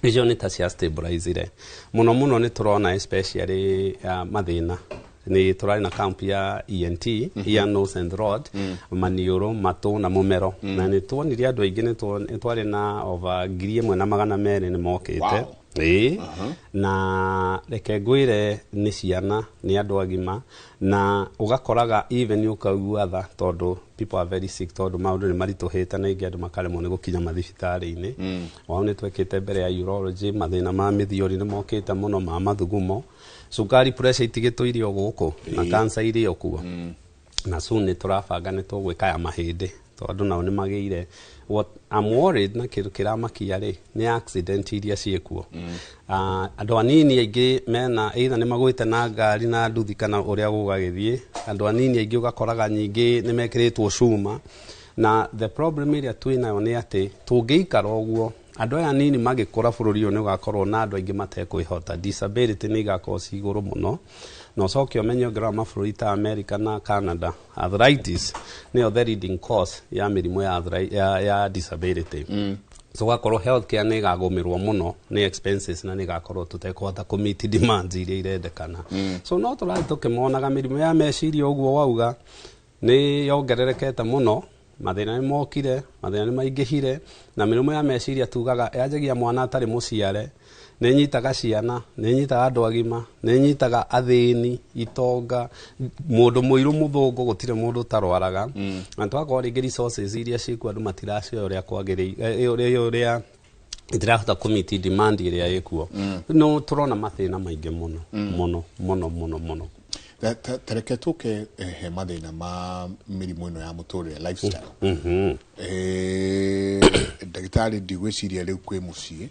icio nĩ ta cia stabilize mũno mũno. Nĩ tũrona especially mathĩna, nĩ tũrarĩ na camp ya ENT, ear, nose and throat, maniũrũ, matũ na mũmero, na nĩ tuonire andũ aingĩ, nĩ twarĩ na over 1,200 nĩ mokĩte. Ĩĩ, na reke ngwĩre, nĩ ciana, nĩ andũ agima, na ũgakoraga even ũkaigua tha tondũ people are very sick, tondũ maũndũ nĩ maritũhĩte na ingĩ andũ makaremwo nĩ gũkinya mathibitarĩ-inĩ. Wao nĩ twekĩte mbere ya urology, mathĩna ma mĩthiori nĩ mokĩte mũno, ma mathugumo, cukari, pressure itigĩtũire o gũkũ, na cancer irĩ o kuo, na soon nĩ tũrabanga nĩ tũgwĩka ya mahĩndĩ, tondũ nao nĩ magĩire. What I'm worried na kĩndũ kĩramakia rĩ, nĩ accident iria ciĩkuo. Andũ anini aingĩ mena either nĩ magwĩte na ngari na nduthi kana ũrĩa gũgagĩthiĩ. Andũ anini aingĩ ũgakoraga nyingĩ nĩ mekĩrĩtwo cuma, na the problem ĩrĩa twĩ nayo nĩ atĩ tũngĩikara ũguo, andũ aya anini magĩkũra, bũrũri ũyũ nĩ ũgakorwo na andũ aingĩ matekwĩhota. Disability nĩ igakorwo ci igũrũ mũno, na ũcoke ũmenye ũngĩrora mabũrũri ta America na Canada, arthritis nĩyo the leading cause ya mĩrimũ ya disability. So ũgakorwo healthcare nĩ ĩgagũmĩrwo mũno nĩ expenses, na nĩ ĩgakorwo tũtekũhota kũ meet demands iria irendekana. So no tũrathiĩ tũkĩmonaga mĩrimũ ya meciria, ũguo wauga, nĩ yongererekete mũno. Mathĩna nĩ mokire, mathĩna nĩ maingĩhire, na mĩrimũ ya meciria tugaga yanjagia mwana atarĩ mũciare. Nĩ nyitaga ciana, nĩ nyitaga andũ agima, nĩ nyitaga athĩni, itonga, mũndũ mũirũ, mũthũngũ, gũtirĩ mũndũ ũtarwaraga. Na twakorwo rĩngĩ resources iria ciĩkuo andũ matiracioya ũrĩa kwagĩrĩire, ũrĩa itirahota kũ meet demand ĩrĩa ĩkuo. No tũrona mathĩna maingĩ mũno, mũno mũno mũno mũno. Ta reke tũke he mathĩna ma mĩrimũ ĩno ya mũtũrĩre, lifestyle. Ndagĩtarĩ, ndigwĩciria rĩu kwĩ mũciĩ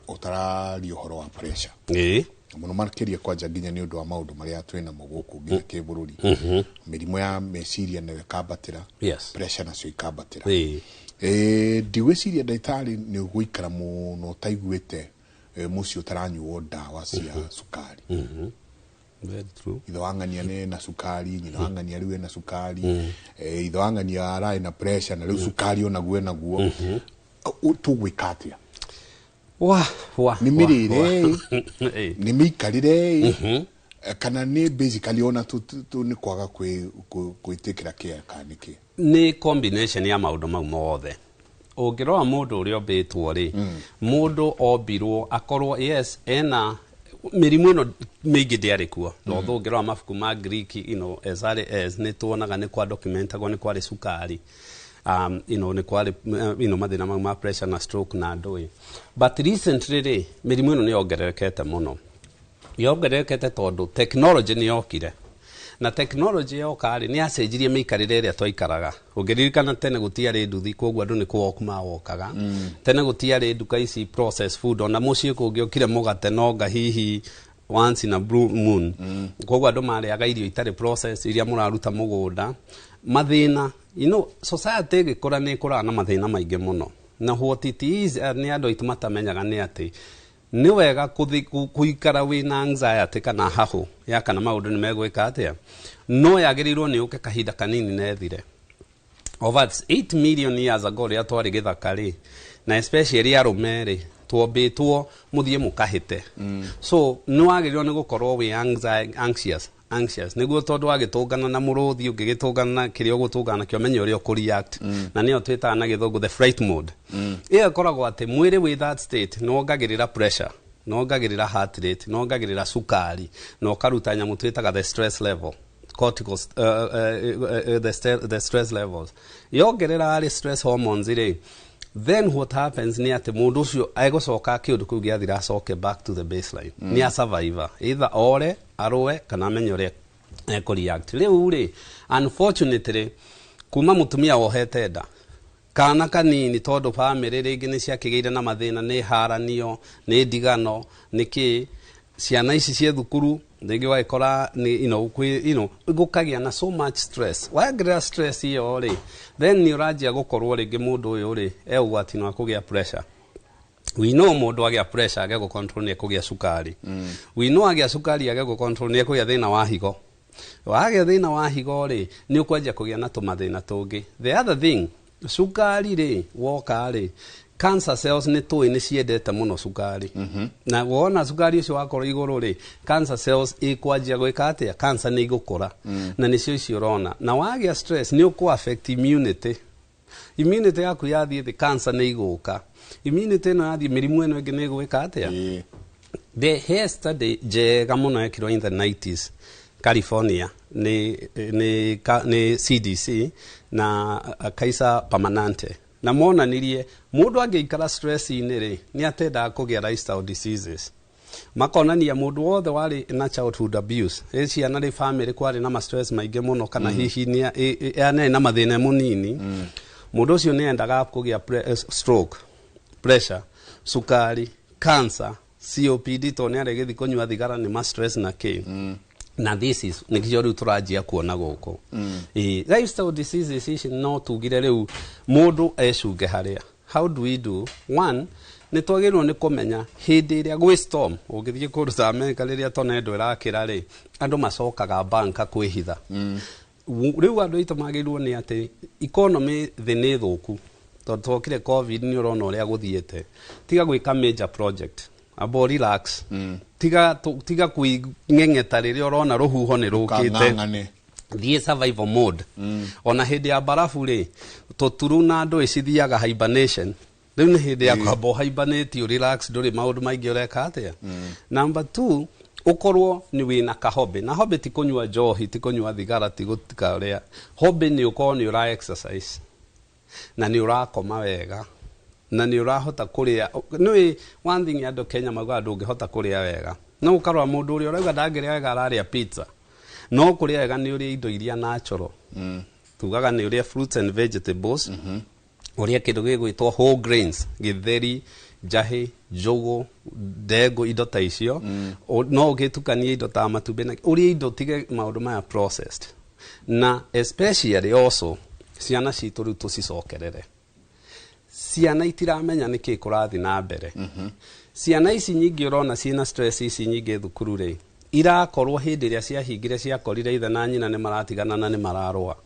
ũtararia ũhoro wa pressure, na mũno makĩria kwanja nginya nĩ ũndũ wa maũndũ marĩa twĩ namo gũkũ nginya kĩbũrũri. Mĩrimũ ya meciria nayo ĩkambatĩra, pressure nacio ikambatĩra. Ndigwĩciria, ndagĩtarĩ, nĩ ũgũikara mũno ũtaiguĩte mũciĩ ũtaranyuo ndawa cia cukari. Very true. Ithe wa ng'ania nĩ na cukari, nyina wa ng'ania rĩu ena cukari, ithe wa ng'ania ararĩ na pressure na rĩu cukari onaguo enaguo. Tũgwĩka atĩa? Wa wa Nĩ mĩrĩre, nĩ mĩikarĩre, kana nĩ basically ona tu nĩ kwaga gwĩtĩkĩra care, kana nĩkĩ? Nĩ combination ya maũndũ mau mothe. Ũngĩrora mũndũ ũrĩa ũmbĩtwo rĩ, mũndũ ombirwo akorwo yes ena mĩrimũ ĩno mĩingĩ ndĩarĩ kuo, no ũngĩrora mabuku ma Greek, as early as nĩ tuonaga nĩ kwa documentagwo nĩ kwarĩ cukari, nĩ kwarĩ mathĩna mau ma pressure na stroke na ndũĩ. But recently rĩ, mĩrimũ ĩno nĩ yongererekete mũno. Yongererekete tondũ technology nĩ yokire, na technology yoka rĩ, nĩ yacenjirie mĩikarĩre ĩrĩa twaikaraga. Ũngĩririkana tene gũtiarĩ nduthi, koguo andũ nĩ kũwalk mawokaga. Tene gũtiarĩ nduka ici process food, ona mũciĩ kũngĩokire mũgate nonga hihi once in a blue moon. Koguo andũ marĩaga irio itarĩ process, iria mũraruta mũgũnda. Mathĩna, society ĩgĩkũra nĩ ĩkũraga na mathĩna maingĩ mũno, na what it is, nĩ andũ aitũ matamenyaga nĩ atĩ nĩ wega kũikara wĩna anxiety kana hahũ ya kana maũndũ nĩ megwĩka atĩa, no yagĩrĩirwo nĩ ũke kahinda kanini na ĩthire. Over 8 million years ago, rĩrĩa twarĩ gĩthaka rĩ, na especially arũme rĩ, twombĩtwo mũthiĩ mũkahĩte. So nĩ wagĩrĩirwo nĩ gũkorwo wĩ anxious nĩguo tondũ wagĩtũngana na mũrũthi, ũngĩgĩtũngana na kĩrĩa ũgũtũngana nakĩo, menye ũrĩa ũkũreact. Na nĩyo twĩtaga na gĩthũngũ the flight mode. Ĩyo ĩkoragwo atĩ mwĩrĩ wĩ that state nĩ wongagĩrĩra pressure, nĩ wongagĩrĩra heart rate, nĩ wongagĩrĩra cukari, na ũkaruta nyamũ twĩtaga the stress level cortical, the stress levels. Yongerera rĩ stress hormones rĩ, then what happens nĩ atĩ mũndũ ũcio egũcoka kĩũndũ kĩu gĩathira, acoke back to the baseline. Nĩ a survivor, either ore, arũe, kana amenye ũrĩa ekũreact. Rĩu rĩ, unfortunately, kuma mũtumia wohete nda kana kanini, tondũ bamĩrĩ rĩngĩ nĩ ciakĩgĩire na mathĩna, nĩ haranio, nĩ ndigano, nĩ kĩ, ciana ici ciĩ thukuru, rĩngĩ ũgagĩkora nĩ kwĩ gũkagĩa na so much stress. Wongerera stress ĩyo rĩ, then nĩ ũranjia gũkorwo rĩngĩ mũndũ ũyũ rĩ e ũgwati-inĩ wa kũgĩa pressure. We know mũndũ agĩa pressure, age gũ-control, nĩ ekũgĩa cukari. We know agĩa cukari, age gũ-control, nĩ ekũgĩa thĩna wa higo. Wagĩa thĩna wa higo rĩ, nĩ ũkwanjia kũgĩa na tũmathĩna tũngĩ. The other thing, cukari rĩ, woka rĩ, cancer cells nĩ tũĩ nĩ ciendete mũno cukari. Na wona cukari ũcio wakorwo igũrũ rĩ, cancer cells ikwanjia gwĩka atĩa? Cancer nĩ igũkũra. Na nĩcio icio ũrona. Na wagĩa stress, nĩ ũkũ affect immunity. Immunity yaku yathiĩ thĩ, cancer nĩ igũka. Immunity ĩno yathiĩ, mĩrimũ ĩno ĩngĩ nĩ ĩgwĩka atĩa? The hair study njega mũno yekirwo in the 90s California nĩ CDC na Kaiser Permanente, na monanirie mũndũ angĩikara stress-inĩ rĩ, nĩ atendaga kũgĩa lifestyle diseases. Makonania mũndũ wothe warĩ na childhood abuse, ĩ ciana rĩ, family kwarĩ na ma stress maingĩ mũno, kana hihi nĩ arĩ na mathĩna mũnini, mũndũ ũcio nĩ endaga kũgĩa stroke, pressure, cukari, cancer, COPD, tondũ nĩ arĩ gĩthiĩ kũnyua thigara, nĩ ma stress na kĩ. Na this is nĩkĩo rĩu tũranjia kuona gũkũ. Ĩ, lifestyle diseases ici, no tugire rĩu mũndũ ecunge harĩa. How do we do? One, nĩ twagĩrĩirwo nĩ kũmenya hĩndĩ ĩrĩa gwĩ storm, ũngĩthiĩ kũndũ ta America, rĩrĩa tornado ĩrakĩra rĩ, andũ macokaga banka kwĩhitha. Rĩu andũ aitũ magĩrĩirwo nĩ atĩ economy thĩ nĩ thũku, tondũ twokire COVID, nĩ ũrona ũrĩa gũthiĩte. Tiga gwĩka major project, amba relax. Tiga kwĩng'eng'eta rĩrĩa ũrona rũhuho nĩ rũkĩte. Kang'ang'ane. Thiĩ survival mode. Ona hĩndĩ ya barabu rĩ, tũturu na ndũĩ cithiaga hibernation. Rĩu nĩ hĩndĩ ya kwamba ũhibernate, relax, ndũrĩ maũndũ maingĩ ũreka atĩa. Number two, ũkorwo nĩ wĩna kahobby. Na hobby ti kũnyua njohi, ti kũnyua thigara, ti gũtika ũrĩa. Hobby nĩ ũkorwo nĩ ũra exercise na nĩ ũrakoma wega na nĩ ũrahota kũrĩa. Nĩ one thing andũ Kenya maugaga ndũngĩhota kũrĩa wega, no ũkarora mũndũ ũrĩa ũrauga ndangĩrĩa wega ararĩa pizza. No kũrĩa wega nĩ ũrĩa indo iria natural. Tugaga nĩ ũrĩa fruits and vegetables, ũrĩa kĩndũ gĩgwĩtwo whole grains, gĩtheri, njahĩ, njũgũ, ndengũ, indo ta icio. No ũgĩtukanie indo ta matumbĩ na ũrĩe indo, tige maũndũ maya processed. Na especially also ciana citũ, rĩu tũcicokerere. Ciana itiramenya nĩkĩ kũrathiĩ na mbere. Ciana ici nyingĩ ũrona ciĩna stress ici nyingĩ thukuru rĩ, irakorwo hĩndĩ ĩrĩa ciahingire, ciakorire ithe na nyina nĩ maratigana na nĩ mararũa.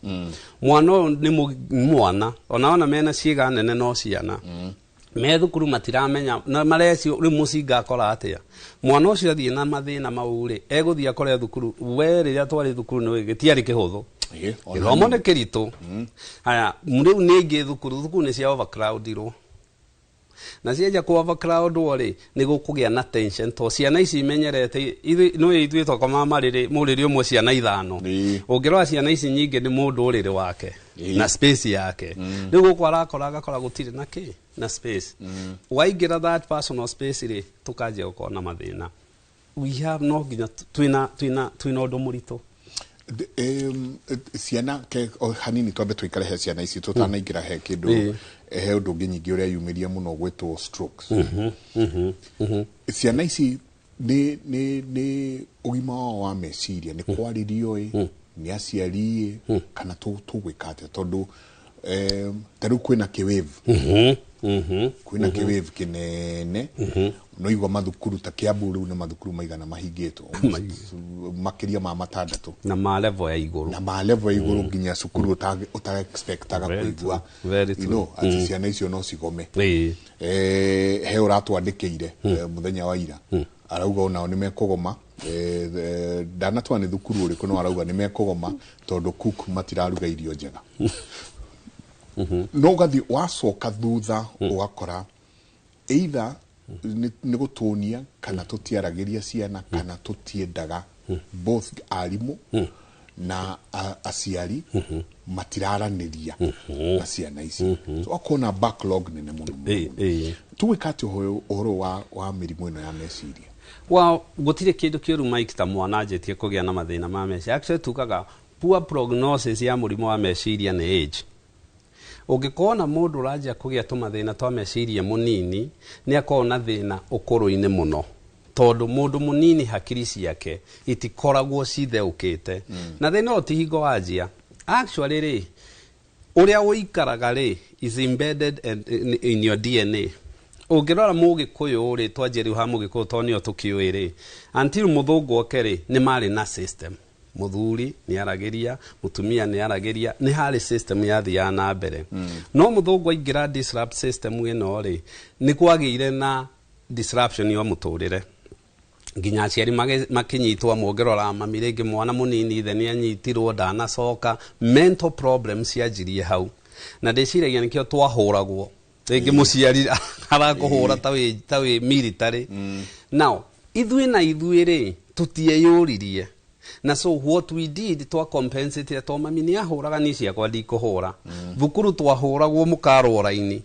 Mwana ũyũ nĩ mwana ona mena ciĩga nene, no ciana me thukuru matiramenya na marecio. Rĩu mũcinga akora atĩa mwana ũcio athiĩ na mathĩna mau rĩ, egũthiĩ akore thukuru? We rĩrĩa twarĩ thukuru nĩ gĩtiarĩ kĩhũthũ. Ona Gĩthomo niĩ. nĩ kĩritũ. Haya, rĩu nĩ ingĩ thukuru, thukuru nĩ cia overcrowdirwo, na cianjia ku overcrowdwo rĩ, nĩ gũkũgĩa na tension to ciana ici imenyerete no ithuĩ twakomaga marĩrĩ mũrĩrĩ ũmwe ciana ithano. Ũngĩrora ciana ici nyingĩ nĩ mũndũ ũrĩrĩ wake na space yake. Rĩu gũkũ arakora, agakora gũtirĩ na kĩ na space. Waingĩra that personal space rĩ, tũkanjia gũkorwo na mathĩna. We have no nginya twĩna ũndũ mũritũ. Ciana ke o, hanini twambe tũikare he ciana ici tũtanaingĩra he kĩndũ. He ũndũ ũngĩ nyingĩ ũrĩa yumĩria mũno gwĩtwo strokes. Ciana ici nĩ ũgima wao wa meciria nĩ kwarĩrio ĩ? Nĩ aciari kana tũgwĩka atĩa? Tondũ ta rĩu kwĩna kĩwave, kwĩna kĩwave kĩnene. No igua mathukuru ta Kiambu rĩu nĩ mathukuru maigana mahingĩtwo? Makĩria ma 6. Na ma level ya igũrũ. Na ma level ya igũrũ, nginya cukuru ũta expectaga kũigua Very you true. Atĩ ciana icio no cigome. He ũratwandĩkĩire mũthenya wa ira, arauga onao nĩ mekũgoma. Ndanatwa nĩ thukuru ũrĩkũ, no arauga nĩ mekũgoma tondũ cook matiraruga irio njega. No ũgathiĩ wacoka thutha, ũgakora either nĩ gũtũnia kana tũtiaragĩria ciana kana tũtiendaga, both arimũ na aciari matiraranĩria na ciana ici. So akona backlog nene mũno mũno mũno. Tũgwĩka atĩ ũhoro wa mĩrimũ ĩno ya meciria? Well, gũtirĩ kĩndũ kĩũru, Mike, ta mwana anjĩtie kũgĩa na mathĩna ma meciria. Actually, tugaga poor prognosis ya mũrimũ wa meciria nĩ age. Ũngĩkorwo na mũndũ ũranjia kũgĩa tũmathĩna twa meciria mũnini, nĩ akoragwo na thĩna ũkũrũ-inĩ mũno, tondũ mũndũ mũnini hakiri ciake itikoragwo citheũkĩte. Na thĩna ũyũ ti hingo wanjia. Actually rĩ, ũrĩa ũikaraga rĩ is embedded in your DNA. Ũngĩrora Mũgĩkũyũ rĩ, twanjie rĩu ha Mũgĩkũyũ tondũ nĩo tũkĩũĩ rĩ, until mũthũngũ oke rĩ, nĩ marĩ na system. Mũthuri nĩ aragĩria, mũtumia nĩ aragĩria, nĩ harĩ system yathiaga na mbere. No mũthũngũ aingĩra disrupt system ĩno rĩ, nĩ kwagĩire na disruption ya mũtũrĩre, nginya aciari makĩnyitwo amwe. Ũngĩrora mami rĩngĩ, mwana mũnini ithe nĩ anyitirwo, ndanacoka. Mental problems cianjirie hau, na ndĩciragia nĩkĩo twahũragwo. Rĩngĩ mũciari arakũhũra ta wĩ military. Now ithuĩ na ithuĩ rĩ, tũtieyũririe. Na so what we did, twa compensate to mami nĩ ahũraga, niĩ ciakwa ndikũhũra. Thukuru twahũragwo mũkarwo raini,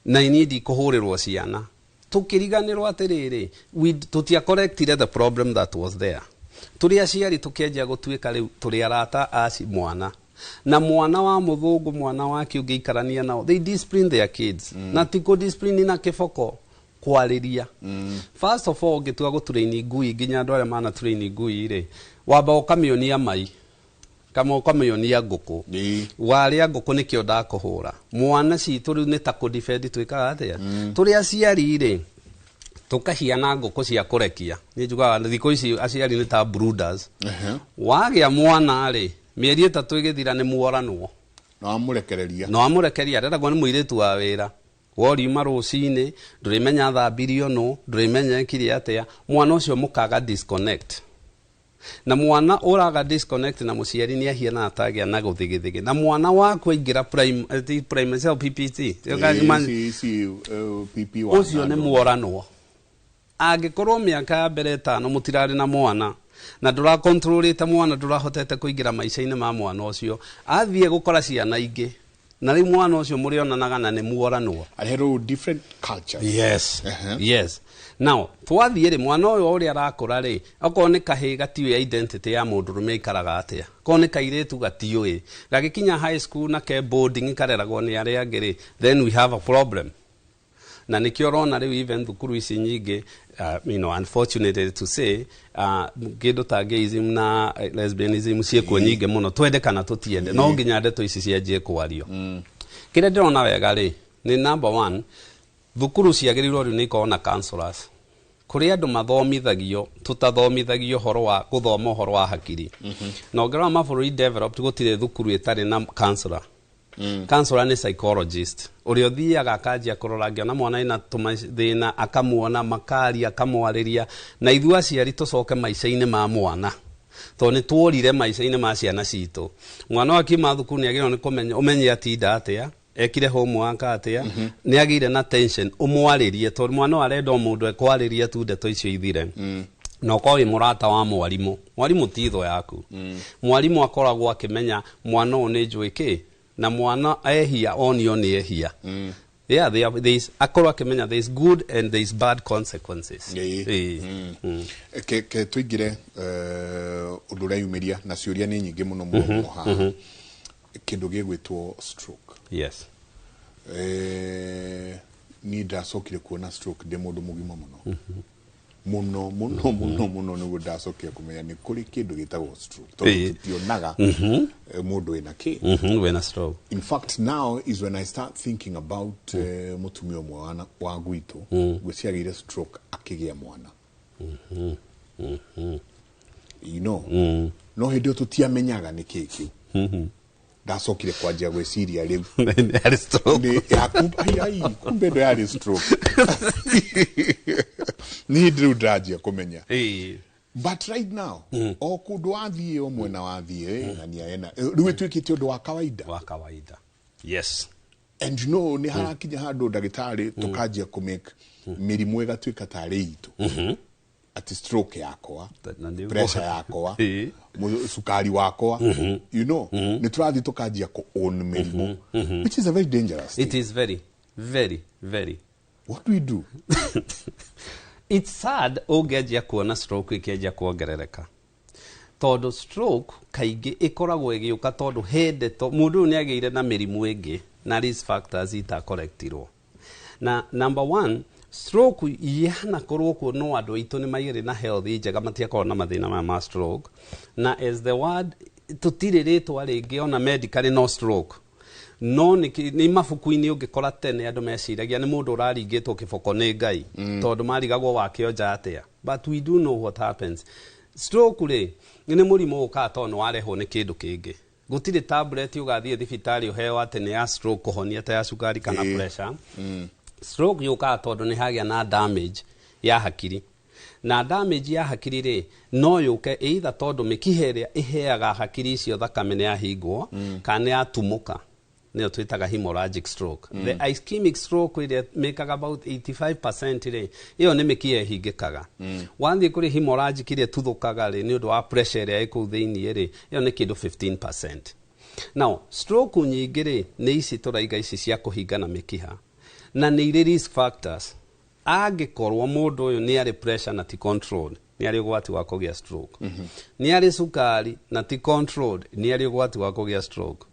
na niĩ ndikũhũrĩrwo ciana. Tukiriganirwo atĩrĩrĩ, we tũtia correctire the problem that was there. Tũrĩ aciari tũkĩanjia gũtuĩka rĩu tũrĩ arata a mwana na mwana wa mũthũngũ, mwana wake ũngĩikarania nao, they discipline their kids. Na ti kũ discipline na kĩboko, kwarĩria. First of all, ũngĩtua gũturaini ngui, nginya andũ arĩa mana turaini ngui rĩ, wamba ũkamĩonia mai kama ũkamĩonia ngũkũ. Warĩa ngũkũ, nĩkĩo ndakũhũra. Mwana citũ rĩu nĩ ta kũdefend. Twĩkaga atĩa tũrĩ aciari rĩ? Tũkahiana ngũkũ cia kũrekia. Nĩ njugaga thikũ ici aciari nĩ ta brooders. Wagĩa mwana rĩ, mĩeri 3 ĩgĩthira nĩ muoranwo. Na wamũrekereria. Na wamũrekeria, areragwo nĩ mũirĩtu wa wĩra. Woriuma rũcinĩ, ndũrĩmenya thambirio nũ, ndũrĩmenya ekire atĩa. Mwana ũcio mũkaga disconnect, na mwana ũraga disconnect na mũciari nĩ ahianaga tagĩa na gũthigithigi. Na mwana waku aingĩra prime, ti prime cell, PPT. Ici PP1. Ũcio nĩ muoranwo. Angĩkorwo mĩaka ya mbere 5 mũtirarĩ na mwana na ndũrakontrolĩte mwana, ndũrahotete kũingĩra maica-inĩ ma mwana ũcio, athiĩ gũkora ciana ingĩ, na rĩu mwana ũcio mũrĩonanaga na nĩ muoranwo. Areherwo different cultures. Yes. Yes. Now twathiĩ rĩ, mwana ũyũ ũrĩa arakũra rĩ, okorwo nĩ kahĩĩ gatiũĩ identity ya mũndũrũme aikaraga atĩa, okorwo nĩ kairĩtu gatiũĩ, gagĩkinya high school na ke boarding kareragwo nĩ arĩa angĩ rĩ, then we have a problem. Na nĩkĩo ũrona rĩu even thukuru ici nyingĩ, unfortunately to say, kĩndũ ta gayism na lesbianism ciĩkuo nyingĩ mũno. Twende kana tũtiende, no nginya ndeto ici cianjie kwario. Kĩrĩa ndĩrona wega rĩ, nĩ number one, thukuru ciagĩrĩirwo rĩu nĩ ikorwo na counselors, kũrĩ andũ mathomithagio. Tũtathomithagio ũhoro wa gũthoma ũhoro wa hakiri. Na ũngĩrora mabũrũri developed, gũtirĩ thukuru ĩtarĩ na counselor. Counselor nĩ psychologist ũrĩa ũthiaga akanjia kũrora, angĩona mwana ena tũmathĩna, akamuona, makaria, akamwarĩria. Na ithuĩ aciari tũcoke maica-inĩ ma mwana, tondũ nĩ tuorire maica-inĩ ma ciana citũ. Mwana wakiuma thukuru nĩ agĩrĩirwo nĩ kũmenya, ũmenye atinda atĩa, ekire homework atĩa, nĩ agĩire na tension, ũmwarĩrie, tondũ mwana ũyũ arenda o mũndũ ekwarĩria tu, ndeto icio ithire. Na ũkorwo wĩ mũrata wa mwarimũ. Mwarimũ ti thũ yaku. Mwarimũ akoragwo akĩmenya mwana ũyũ nĩ njũĩ kĩ, na mwana ehia onio nĩ ehia. Yeah, there is, akorwo akĩmenya there is good and there is bad consequences. Ĩĩ. Ke tũingĩre ũndũ ũreyumĩria, na ciũria nĩ nyingĩ mũno mũno mũno haha. Kĩndũ gĩgwĩtwo stroke. Niĩ ndacokire kuona stroke ndĩ mũndũ mũgima mũno. Muno muno muno muno nĩguo ndacokire kũmenya nĩ kũrĩ kĩndũ gĩtagwo stroke, tondũ tũtionaga mũndũ wĩna kĩ. Wĩna stroke. In fact, now is when I start thinking about mũtumia ũmwe wa gwitũ gwĩciagĩire stroke akĩgĩa mwana. No hĩndĩ ĩyo tũtiamenyaga nĩ kĩ kĩu. Ndacokire kwanjia gwĩciria rĩu Yarĩ stroke. Ai, ai, kumbe ndo yarĩ stroke. Nĩ hĩndĩ rĩu ndĩranjia kũmenya. But right now, o kũndũ wathiĩ, o mwena wathiĩ, ng'ania ena rĩu ĩtuĩkĩte ũndũ wa kawaida. Wa kawaida, yes. And nĩ harakinya handũ, ndagĩtarĩ, tũkanjia kũmake mĩrimũ ĩgatuĩka tarĩ itũ, atĩ stroke yakwa, Na nĩguo. Pressure yakwa, cukari wakwa, nĩ tũrathiĩ tũkanjia kũ own mĩrimũ, which is a very dangerous thing. It is very, very, very. What do we do? It's sad ũngĩanjia kuona stroke ĩkĩanjia kuongerereka, tondũ stroke kaingĩ ĩkoragwo ĩgĩũka tondũ he ndeto mũndũ ũyũ nĩ agĩire na mĩrimũ ĩngĩ na risk factors itakorektirwo. Na number one, stroke yanakorwo kuo, no andũ aitũ nĩ maigĩrĩ na health njega, matiakorwo na mathĩna maya ma stroke. Na as the word, tũtirĩ rĩtwa rĩngĩ ona medically no stroke, no nĩ mabuku-inĩ ũngĩkora tene andũ meciragia nĩ mũndũ ũraringĩtwo kĩboko nĩ Ngai, tondũ marigagwo wakĩonja atĩa. But we do know what happens. Stroke rĩ, nĩ mũrimũ ũkaga tondũ nĩ warehwo nĩ kĩndũ kĩngĩ. Gũtirĩ tablet ũgathiĩ thibitarĩ ũheo atĩ nĩ ya stroke kũhonia ta ya cukari kana pressure. Stroke yũkaga tondũ nĩ hagĩa na damage ya hakiri, na damage ya hakiri rĩ, no yũke either tondũ mĩkiha ĩrĩa ĩheaga hakiri icio thakame nĩ yahingwo, kana nĩ yatumũka, nĩyo twĩtaga hemorrhagic stroke. The ischemic stroke ĩrĩa mĩkaga about 85% rĩ, ĩyo nĩ mĩkiha ĩhingĩkaga. Wathiĩ kũrĩ hemorrhagic ĩrĩa ĩtuthũkaga rĩ, nĩ ũndũ wa pressure ĩrĩa ĩ kũu thĩiniĩ rĩ, ĩyo nĩ kĩndũ 15%. Now, stroke nyingĩ rĩ, nĩ ici tũraiga ici cia kũhingana mĩkiha, na nĩ irĩ risk factors. Angĩkorwo mũndũ ũyũ nĩ arĩ pressure na ti controlled, nĩ arĩ ũgwati wa kũgĩa stroke. Nĩ arĩ cukari na ti controlled, nĩ arĩ ũgwati wa kũgĩa stroke.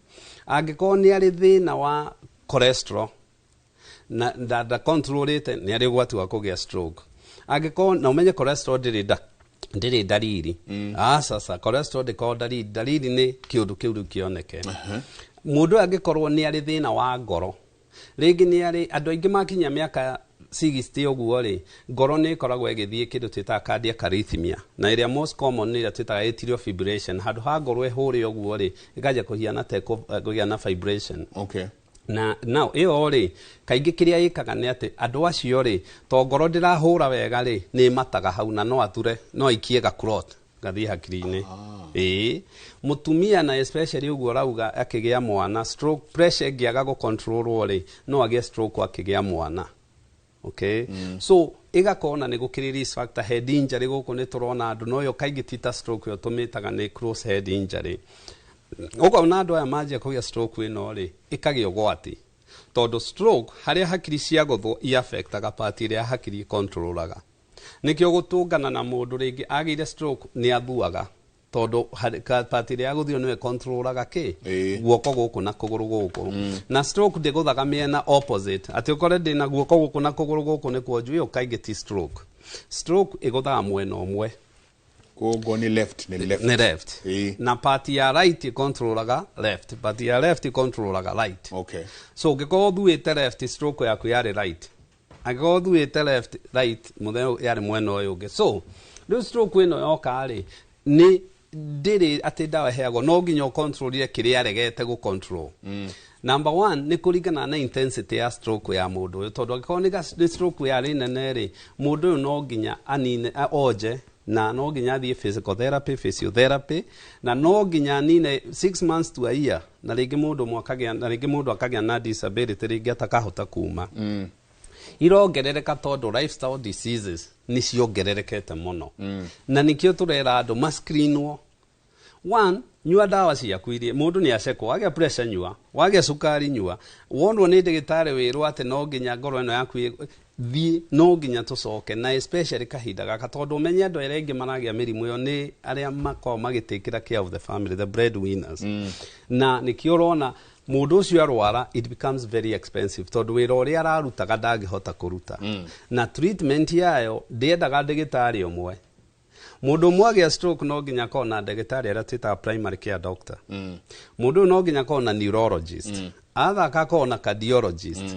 Angĩkorwo nĩ arĩ thĩna wa cholesterol na ndacontrolĩte, nĩ arĩ ũgwati wa kũgĩa stroke. Angĩkorwo na ũmenye cholesterol ndĩrĩ ndariri. Aca, cholesterol ndĩkoragwo ndariri. Ndariri nĩ kĩũndũ kĩu rĩu kĩoneke. Mũndũ ũyũ angĩkorwo nĩ arĩ thĩna wa ngoro, rĩngĩ nĩ arĩ andũ aingĩ makinya mĩaka 60 ũguo rĩ, ngoro nĩ ĩkoragwo ĩgĩthiĩ kĩndũ twĩtaga cardiac arrhythmia, na ĩrĩa most common nĩ ĩrĩa twĩtaga atrial fibrillation. Handũ ha ngoro ĩhũre ũguo rĩ, ĩkanjia kũhiana ta ĩkũgĩa na vibration. Na now ĩyo rĩ, kaingĩ kĩrĩa ĩkaga nĩ atĩ andũ acio rĩ, to ngoro ndĩrahũra wega rĩ, nĩ ĩmataga hau na no athure, no aikie ga clot gathiĩ hakiri-inĩ. Ĩĩ, mũtumia na especially ũguo ũrauga akĩgĩa mwana, stroke pressure ĩngĩaga gũcontrolwo rĩ, no agĩe stroke akĩgĩa mwana. Okay, so ĩgakorwo na nĩ gũkĩrĩ risk factor. Head injury, gũkũ nĩ tũrona andũ, no ĩyo kaingĩ ti ta stroke, ĩyo tũmĩtaga nĩ cross head injury. Ũkona andũ aya manjia kũgĩa stroke ĩno rĩ, ĩkagĩa ũgwati, tondũ stroke harĩa hakiri ciagũthwo iaffectaga part ĩrĩa hakiri ĩcontrolaga. Nĩkĩo gũtũngana na mũndũ rĩngĩ agĩire stroke nĩ athuaga, tondũ part ĩrĩa yagũthirwo nĩyo ĩcontrolaga kĩ guoko gũkũ na kũgũrũ gũkũ. Na stroke ndĩgũthaga mĩena opposite, atĩ ũkore ndĩna guoko gũkũ na kũgũrũ gũkũ nĩ kuonju, ĩyo kaingĩ ti stroke. Stroke ĩgũthaga mwena ũmwe. Koguo nĩ left, nĩ left. Nĩ left. Na part ya right ĩcontrolaga left, part ya left ĩcontrolaga right. So ũngĩkorwo ũthuĩte left, stroke yaku yarĩ right. Angĩkorwo ũthuĩte left, right mũthenya ũyũ yarĩ mwena ũyũ ũngĩ. So rĩu stroke ĩno yoka rĩ, nĩ ndĩrĩ atĩ ndawa ĩheagwo, no nginya ũcontrolire kĩrĩa aregete gũcontrol. Number one, nĩ kũringana na intensity ya stroke ya mũndũ ũyũ, tondũ angĩkorwo nĩ stroke yarĩ nene rĩ, mũndũ ũyũ no nginya anine onje, na no nginya athiĩ physical therapy, physiotherapy, na no nginya anine 6 months to a year, na rĩngĩ mũndũ ũmwe akagĩa, na rĩngĩ mũndũ akagĩa na disability, rĩngĩ atakahota kuma. Irongerereka tondũ lifestyle diseases nĩ ciongererekete mũno. Na nĩkĩo tũrera andũ mascreenwo. One, nyua ndawa ciaku iria mũndũ nĩ acekwo, wagĩa pressure nyua, wagĩa cukari nyua, wonwo nĩ ndagĩtarĩ wĩrwo atĩ no nginya ngoro ĩno yaku thiĩ, no nginya tũcoke, na especially kahinda gaka, tondũ ũmenye andũ arĩa aingĩ maragĩa mĩrimũ ĩyo nĩ arĩa makoragwo magĩtĩkĩra care of the family, the breadwinners. Na nĩkĩo ũrona Mũndũ ũcio arwara, it becomes very expensive tondũ wĩra ũrĩa ararutaga ndangĩhota kũruta. Na treatment yayo ndĩendaga ndagĩtarĩ ũmwe. Mũndũ ũmwe agĩa stroke no nginya akorwo na ndagĩtarĩ arĩa twĩtaga primary care doctor. Mũndũ ũyũ no nginya akorwo na neurologist, athaka akorwo na cardiologist.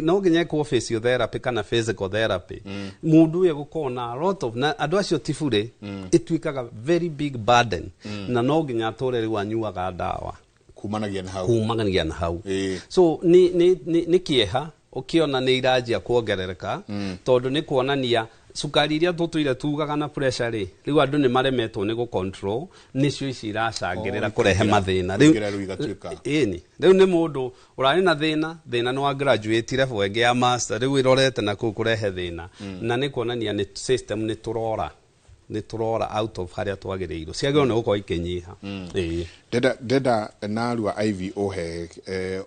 No nginya ekwo physiotherapy kana physical therapy. Mũndũ ũyũ gũkorwo na a lot of na andũ acio ti bure. Ĩtuĩkaga very big burden. Na no nginya atũre rĩu anyuaga ndawa. Kumanagia na hau. Kumanagia na hau. So nĩ kĩeha ũkĩona nĩ iranjia kuongerereka, tondũ nĩ kuonania cukari iria tũtũire tugaga na pressure rĩ, rĩu andũ nĩ maremetwo nĩ gũ-control, nĩcio ici iracangĩrĩra kũrehe mathĩna. Rĩu rĩu igatuĩka. Ĩni rĩu nĩ mũndũ ũrarĩ na thĩna, thĩna nĩ wa graduate level ĩngĩ ya master, rĩu ĩrorete na kũu kũrehe thĩna. Na nĩ kuonania nĩ system nĩ tũrora out of harĩa twagĩrĩirwo, ciagĩrĩirwo nĩ gũkorwo ikĩnyiha. Ĩĩ. Ndenda narua Ivy ũhe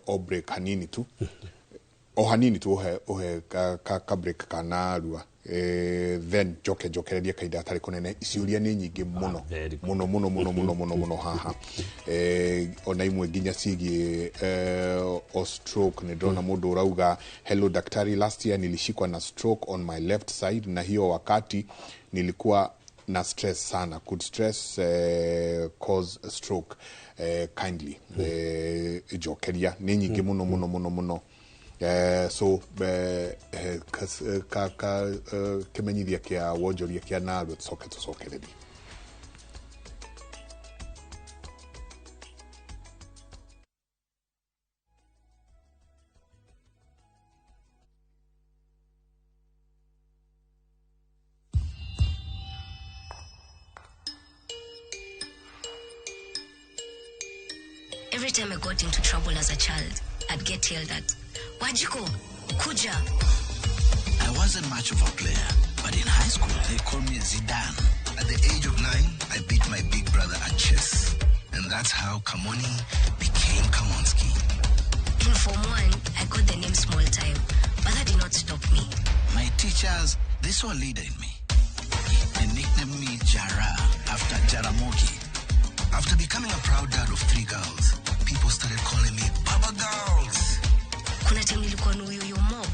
o break hanini tu, o hanini tu, ũhe ka break ka narua, then njoke njokererie kahinda gatarĩ kũnene. Ciũria nĩ nyingĩ mũno mũno mũno mũno mũno mũno mũno haha, ona imwe nginya ciĩgiĩ o stroke. Nĩ ndĩrona mũndũ ũrauga, "Hello daktari, last year nilishikwa na stroke on my left side na hiyo wakati nilikuwa na stress sana. Could stress cause stroke? Kindly jokeria." Nĩ nyingĩ mũno mũno mũno mũno. So ka kĩmenyithia kĩa wonjoria kĩa narua, tũcoke tũcokererie. Every time I got into trouble as a child, I'd get yelled at. "Wanjiku, kuja." I wasn't much of a player, but in high school they called me Zidane. At the age of 9, I beat my big brother at chess. And that's how Kamoni became Kamonski. In Form 1, I got the name Small Time, but that did not stop me. My teachers, they saw a leader in me. They nicknamed me Jara after Jaramogi. After becoming a proud dad of three girls, people started calling me Baba Girls. Kuna time nilikuwa na uyoyo mob.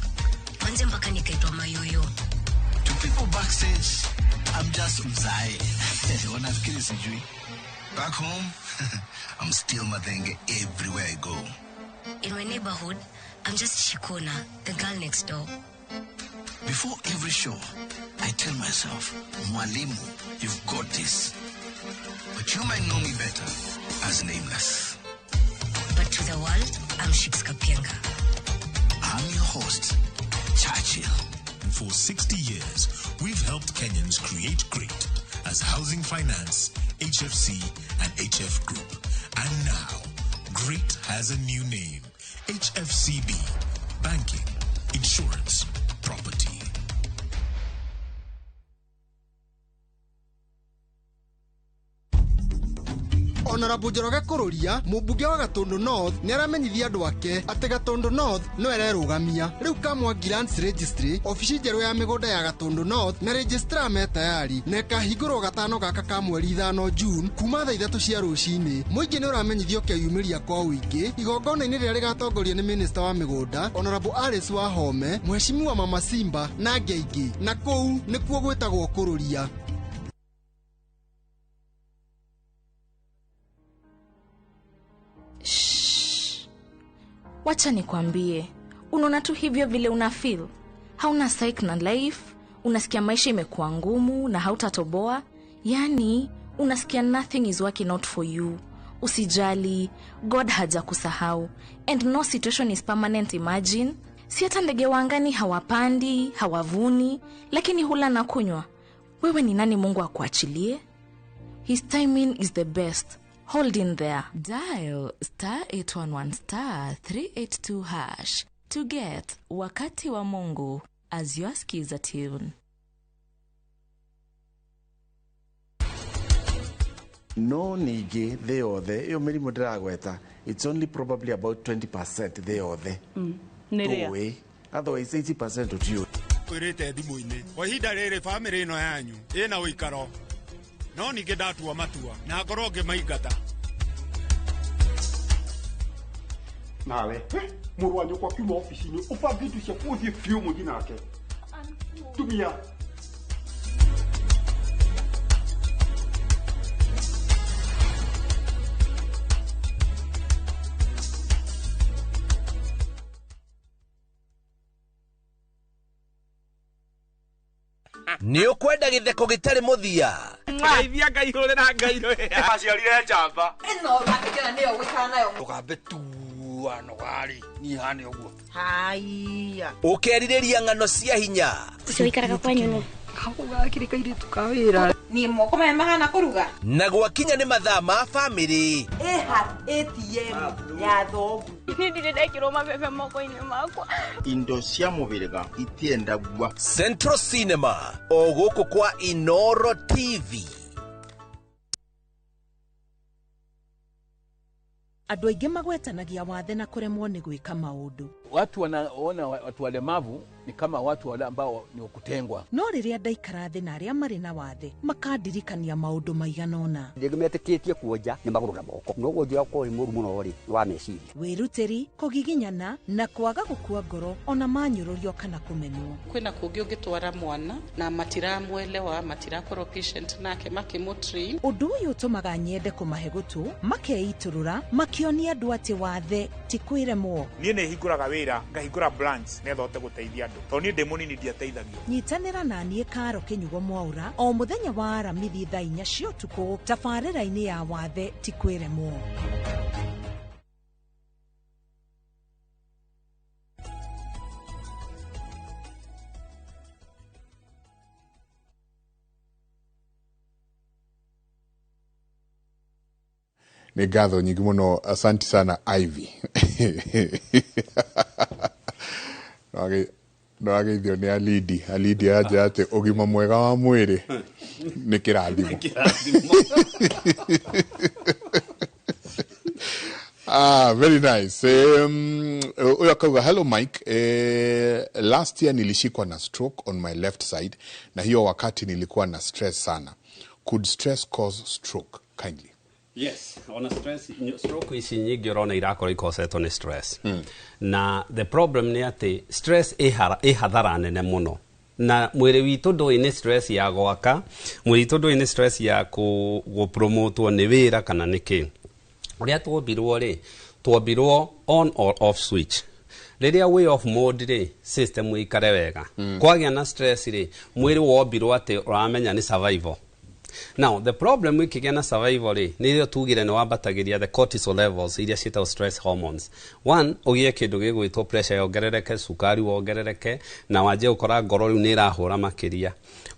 Manze mpaka nikaitwa mayoyo. To people backstage, I'm just Mzae. Wanafikiri sijui. Back home, I'm still Mathenge everywhere I go. In my neighborhood, I'm just Shikona, the girl next door. Before every show, I tell myself, "Mwalimu, you've got this." But you might know me better as Nameless. But to the world, I'm Shiks Kapienga. I'm your host, Churchill. For 60 years, we've helped Kenyans create great as Housing Finance, HFC, and HF Group. And now, Great has a new name, HFCB, Banking, Insurance, Property. Honorable Njoroge Kururia, mũmbunge wa Gatundu North, nĩ aramenyithia andũ ake atĩ Gatundu North no ererũgamia rĩu. Kamwangi Lands Registry, obici njerũ ya mĩgũnda ya Gatundu North na registrar me tayari na ĩkahingũrwo gatano gaka ka mweri 5 June kuma thaa 3 cia rũcinĩ. Mũingĩ nĩ ũramenyithio keyumĩria kwa ũingĩ igongona-inĩ rĩrĩa rĩgatongorio nĩ minista wa mĩgũnda Honorable Alice Wahome, Mheshimiwa Mama Simba na angĩ aingĩ, na kũu nĩkuo gwĩtagwo Kũrũria. Shh. Wacha nikwambie, unaona tu hivyo vile una feel. Hauna psych na life, unasikia maisha imekuwa ngumu na hautatoboa. Yani, unasikia nothing is working out for you. Usijali, God hajakusahau. And no situation is permanent, imagine. Si hata ndege wa angani hawapandi, hawavuni, lakini hula na kunywa. Wewe ni nani Mungu akuachilie? His timing is the best. Hold in there. Dial *811*382# to get Wakati wa Mungu as your skiza tune. No ningĩ thĩ yothe ĩyo mĩrimũ ndĩragweta, it's only probably about 20% thĩ yothe. Nĩ rĩa? Tũĩ, otherwise 80% tũtiũĩ. Kwĩrĩte thimũ-inĩ kwa ihinda rĩrĩ bamĩrĩ ĩno yanyu ĩna ũikaro, no ningĩ ndatua matua na ngorwo ngĩmaingata. Nawe mũrũ wa nyũkwa akiuma obici-inĩ ũbange indo ciaku ũthiĩ biũ mũthiĩ nake. Tumia. Nĩ ũkwenda gĩtheko gĩtarĩ mũthia? Ngeithia Ngai hũrĩra Ngai rwĩha. Aciarire njamba. Ĩno ũrakĩkena nĩyo gũikara nayo. Ndũkambe tua nogarĩ niĩ hane ũguo. Haiya. Ũkerirĩria ng'ano cia hinya? Ũcio ũikaraga kwanyu nũ? Gakũ gakĩrĩ kairĩtu ka wĩra. Niĩ moko maya mahana kũruga. Na gwakinya nĩ mathaa ma bamĩrĩ. Ĩha ATM ya thoguo. Niĩ ndirĩ ndekĩrwo mabebe moko-inĩ makwa. Indo cia mũhĩrĩga itiendagua. Central Cinema o gũkũ kwa Inoro TV. Andũ aingĩ magwetanagia wathe na kũremwo nĩ gwĩka maũndũ. Watu wanaona watu walemavu ni kama watu wale ambao ni wakutengwa. No rĩrĩa ndaikara thĩ na arĩa marĩ na wathe makandirikania maũndũ maigana ũna. Rĩngĩ metĩkĩtie kuonja nĩ magũrũ na moko, no wonju wakorwo wĩ mũru mũno rĩ wa meciria. Wĩrutĩri, kũgiginyana na kwaga gũkua ngoro ona manyũrũrio kana kũmenwo. Kwĩna kũngĩ ũngĩtwara mwana na matiramwelewa, matirakorwo patient nake makĩmũtrain. Ũndũ ũyũ ũtũmaga nyende kũmahe gũtũ, makeitũrũra, makĩonia andũ atĩ wathe ti kwĩremwo. Niĩ nĩ hingũraga wĩra, ngahingũra branch nĩgetha hote gũteithia andũ. Tondũ niĩ ndĩ mũnini ndiateithagio. Nyitanĩra na niĩ Karo Kĩnyugo Mwaura o mũthenya wa Aramithi thaa 4 cia ũtukũ tabarĩra-inĩ ya wathe ti kwĩremwo. Nĩ ngatho nyingĩ mũno, asante sana Ivy. No ageithio nĩ Alidi. Alidi anja atĩ ũgima mwega wa mwĩrĩ nĩ kĩrathimo. Very nice. Huyo akauga, hello Mike, last year nilishikwa na stroke on my left side na hiyo wakati nilikuwa na stress sana. Could stress cause stroke? Kindly. Yes, ona stress, stroke ici nyingĩ ũrona irakorwo ikosetwo nĩ stress. Na the problem nĩ atĩ stress ĩ hathara nene mũno. Na mwĩrĩ witũ ndũĩ nĩ stress ya gwaka, mwĩrĩ witũ ndũĩ nĩ stress ya gũpromotwo nĩ wĩra kana nĩ kĩ. Ũrĩa twombirwo rĩ, twombirwo on or off switch. Rĩrĩa wĩ off mode rĩ, system ĩikare wega. Kwagĩa na stress rĩ, mwĩrĩ wombirwo atĩ ũramenya nĩ survival. Now, the problem wikigĩa na survival rĩ, nĩ ĩrĩa tugire nĩ wambatagĩria the cortisol levels iria ciĩtagwo stress hormones. One, ũgĩe kĩndũ gĩgwĩtwo pressure yongerereke, cukari wongerereke, na wanjie gũkora ngoro rĩu nĩ ĩrahũra makĩria.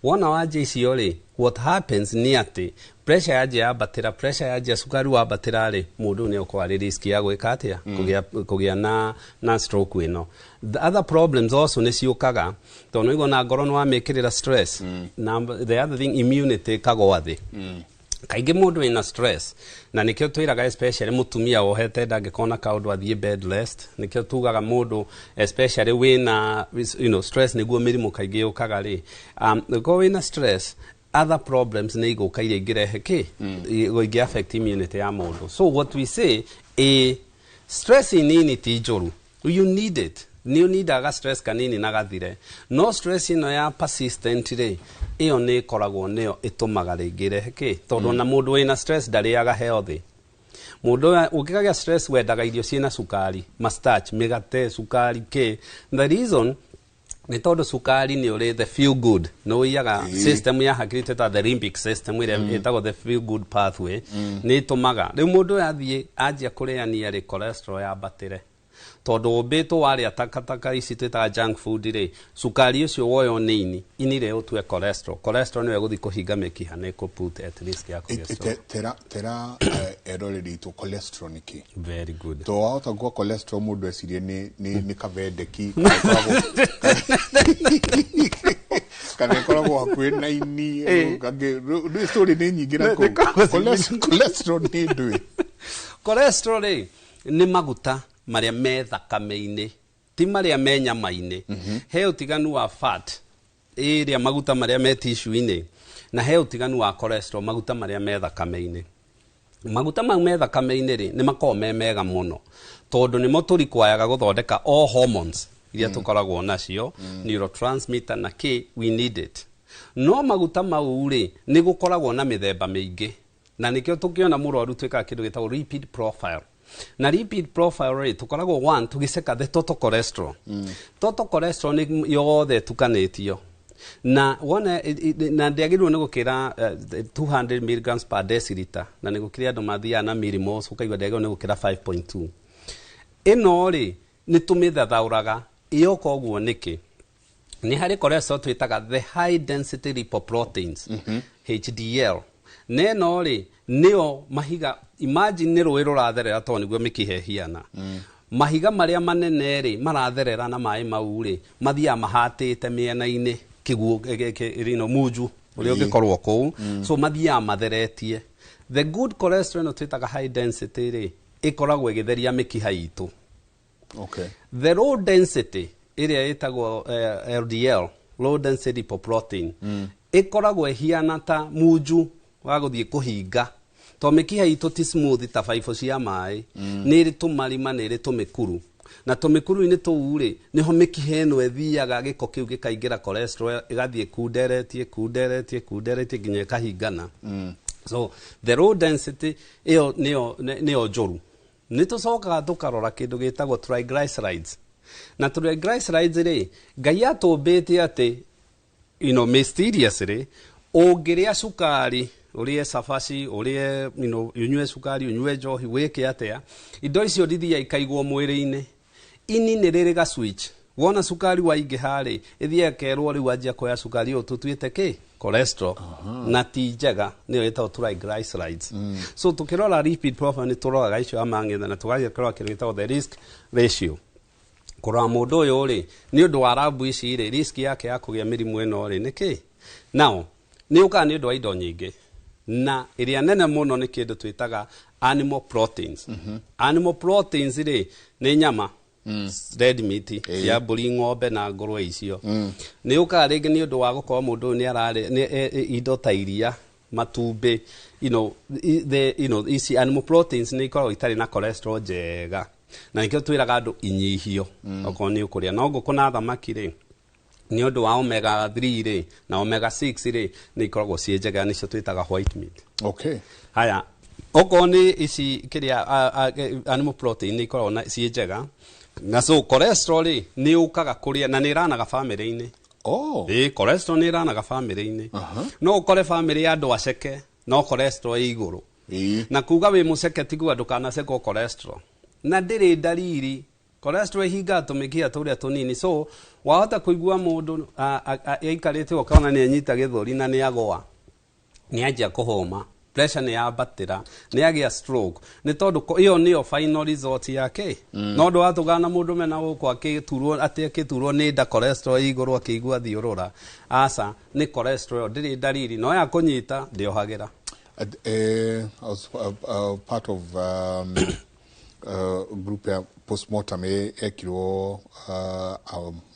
Wona wanjia icio rĩ, what happens nĩ atĩ pressure yanjia yambatĩra, pressure yanjia cukari wambatĩra rĩ, mũndũ nĩ ũkorwo arĩ risk ya gwĩka atĩa? Kũgĩa na stroke ĩno. The other problems also nĩ ciũkaga, tondũ nĩ ũigua na ngoro nĩ wamĩkĩrĩra stress. Na the other thing, immunity ĩkagwa thĩ. Kaingĩ mũndũ wĩna stress, na nĩkĩo twĩraga especially mũtumia wohete ndangĩkorwo na kaũndũ athiĩ bed rest, nĩkĩo tugaga mũndũ especially wĩna, you know, stress nĩguo mĩrimũ kaingĩ yũkaga rĩ. Ũngĩkorwo wĩna stress, other problems nĩ igũka iria ingĩrehe kĩ? Ingĩ affect immunity ya mũndũ. So what we say, stress nini ti njũru. You need it. Nĩ ũnindaga stress kanini na gathire. No stress ĩno ya persistent rĩ, ĩyo nĩ ĩkoragwo nĩyo ĩtũmaga rĩngĩ ĩrehe kĩ? Tondũ ona mũndũ wĩna stress ndarĩaga healthy. Mũndũ ũngĩkagĩa stress wendaga irio ciĩna cukari, ma starch, mĩgate, cukari kĩ. The reason nĩ tondũ cukari nĩ ũrĩ the feel good, nĩ ũiyaga system ya hakiri twĩtaga the limbic system ĩrĩa ĩtagwo the feel good pathway, nĩ ĩtũmaga rĩu mũndũ ũyũ athiĩ anjia kũrĩania rĩ, cholesterol yambatĩre. Tondũ ũmbĩtwo warĩa takataka ici twĩtaga junk food rĩ, cukari ũcio woywo nĩ ini, ini rĩ ũtue cholesterol. Cholesterol nĩyo ĩgũthiĩ kũhinga mĩkiha na ĩkũ-put at risk ya kũgĩa stroke. Tera eroreri itũ cholesterol nĩ kĩ? Very good. To wahota kuga cholesterol mũndũ ecirie nĩ kabendeki, kana ĩkoragwo hakuhĩ na ini, rĩu story nĩ nyingĩ na kũu. Cholesterol nĩ ndũĩ? Cholesterol rĩ, nĩ maguta marĩa me thakame-inĩ, ti marĩa me nyama-inĩ. He ũtiganu wa fat, ĩrĩa maguta marĩa me tissue-inĩ, na he ũtiganu wa cholesterol, maguta marĩa me thakame-inĩ. Maguta mau me thakame-inĩ rĩ, nĩ makoragwo me mega mũno tondũ nĩmo tũrikwayaga gũthondeka all hormones iria tũkoragwo nacio, neurotransmitter na kĩ, we need it. No maguta mau rĩ, nĩ gũkoragwo na mĩthemba mĩingĩ, na nĩkĩo tũkĩona mũrwaru twĩkaga kĩndũ gĩtagwo lipid profile. Na lipid profile rĩ, tũkoragwo one tũgĩceka the total cholesterol. Total cholesterol nĩ yothe ĩtukanĩtio na wona na ndĩagĩrĩirwo nĩ gũkĩra 200 milligrams per deciliter, na nĩ gũkĩrĩ andũ mathiaga na millimoles, ũkaigua ndĩagĩrĩirwo nĩ gũkĩra 5.2. Ĩno rĩ, nĩ tũmĩthathaũraga ĩyoka ũguo nĩkĩ? Nĩ harĩ cholesterol twĩtaga the high density lipoproteins, HDL, na ĩno rĩ nĩyo mahiga. Imagine nĩ rũĩ rũratherera, tondũ nĩguo mĩkiha ĩhiana. Mahiga marĩa manene rĩ, maratherera na maĩ mau rĩ, mathiaga mahatĩte mĩena-inĩ kĩguũ rĩno munju ũrĩa ũngĩkorwo kũu. So mathiaga matheretie. The good cholesterol ĩno twĩtaga high density rĩ, ĩkoragwo ĩgĩtheria mĩkiha itũ. The low density ĩrĩa ĩtagwo LDL, low density lipoprotein, ĩkoragwo ĩhiana ta munju wa gũthiĩ kũhinga, to mĩkiha itũ ti smooth ta baibũ cia maĩ. Nĩ ĩrĩ tũmarima, nĩ ĩrĩ tũmĩkuru, na tũmĩkuru-inĩ tũu rĩ, nĩho mĩkiha ĩno ĩthiaga, gĩko kĩu gĩkaingĩra, cholesterol ĩgathiĩ kunderetie, kunderetie, kunderetie nginya ĩkahingana. So the low density ĩyo nĩyo njũru. Nĩ tũcokaga tũkarora kĩndũ gĩtagwo triglycerides. Na triglycerides rĩ, Ngai atũmbĩte atĩ mysteriously, ũngĩrĩa cukari, ũrĩe cabaci, ũrĩe ũnyue cukari, ũnyue njohi, wĩke atĩa, indo icio ndithiaga ikaigwo mwĩrĩ-inĩ. Ini nĩ rĩrĩ ga switch, wona cukari waingĩha rĩ, ĩthiaga ĩkerwo rĩu anjia kuoya cukari ũyũ tũtuĩte kĩ cholesterol, na ti njega, nĩyo ĩtagwo triglycerides. So tukĩrora lipid profile nĩ tũroraga icio amang'etha, na tũgathiĩ kũrora kĩndũ gĩtagwo the risk ratio, kũrora mũndũ ũyũ rĩ, nĩ ũndũ wa rabu ici rĩ, risk yake ya kũgĩa mĩrimũ ĩno rĩ nĩ kĩ. Now nĩ ũkaga nĩ ũndũ wa indo nyingĩ, na ĩrĩa nene mũno nĩ kĩndũ twĩtaga animal proteins. Animal proteins rĩ, nĩ nyama, red meat cia mbũri, ng'ombe na ngũrwe icio. Nĩ ũkaga rĩngĩ nĩ ũndũ wa gũkorwo mũndũ ũyũ nĩ ararĩ nĩ indo ta iria, matumbĩ, the ici animal proteins nĩ ikoragwo itarĩ na cholesterol njega, na nĩkĩo twĩraga andũ inyihio. Okorwo nĩ ũkũrĩa no ngũkũ na thamaki rĩ, nĩ ũndũ wa omega 3 rĩ na omega 6 rĩ, nĩ ikoragwo ciĩ njega, nĩcio twĩtaga white meat. Haya, okorwo nĩ ici kĩrĩa animal protein nĩ ikoragwo na ciĩ njega. Na so cholesterol rĩ, nĩ ũkaga kũrĩa na nĩ ĩranaga bamĩrĩ-inĩ. Ĩĩ, cholesterol nĩ ĩranaga bamĩrĩ-inĩ. No ũkore bamĩrĩ ya andũ aceke no cholesterol ĩ igũrũ. Na kuga wĩ mũceke ti kuga ndũkanacekwo cholesterol. Na ndĩrĩ ndariri. Cholesterol ĩhingaga tũmĩkiha tũrĩa tũnini, so wahota kũigua mũndũ aikarĩte ũkona nĩ anyita gĩthũri na nĩ agũa, nĩ anjia kũhũma, pressure nĩ yambatĩra, nĩ agĩa stroke, nĩ tondũ ĩyo nĩyo final result yake. No ndũratũgana mũndũ mena gũkũ akĩturwo atĩ akĩturwo nĩ nda, cholesterol ĩ igũrũ, akĩigua thiũrũra. Aca, nĩ cholesterol ndĩrĩ ndariri, no ya kũnyita ndĩohagĩra. I was part of group ya postmortem ekirwo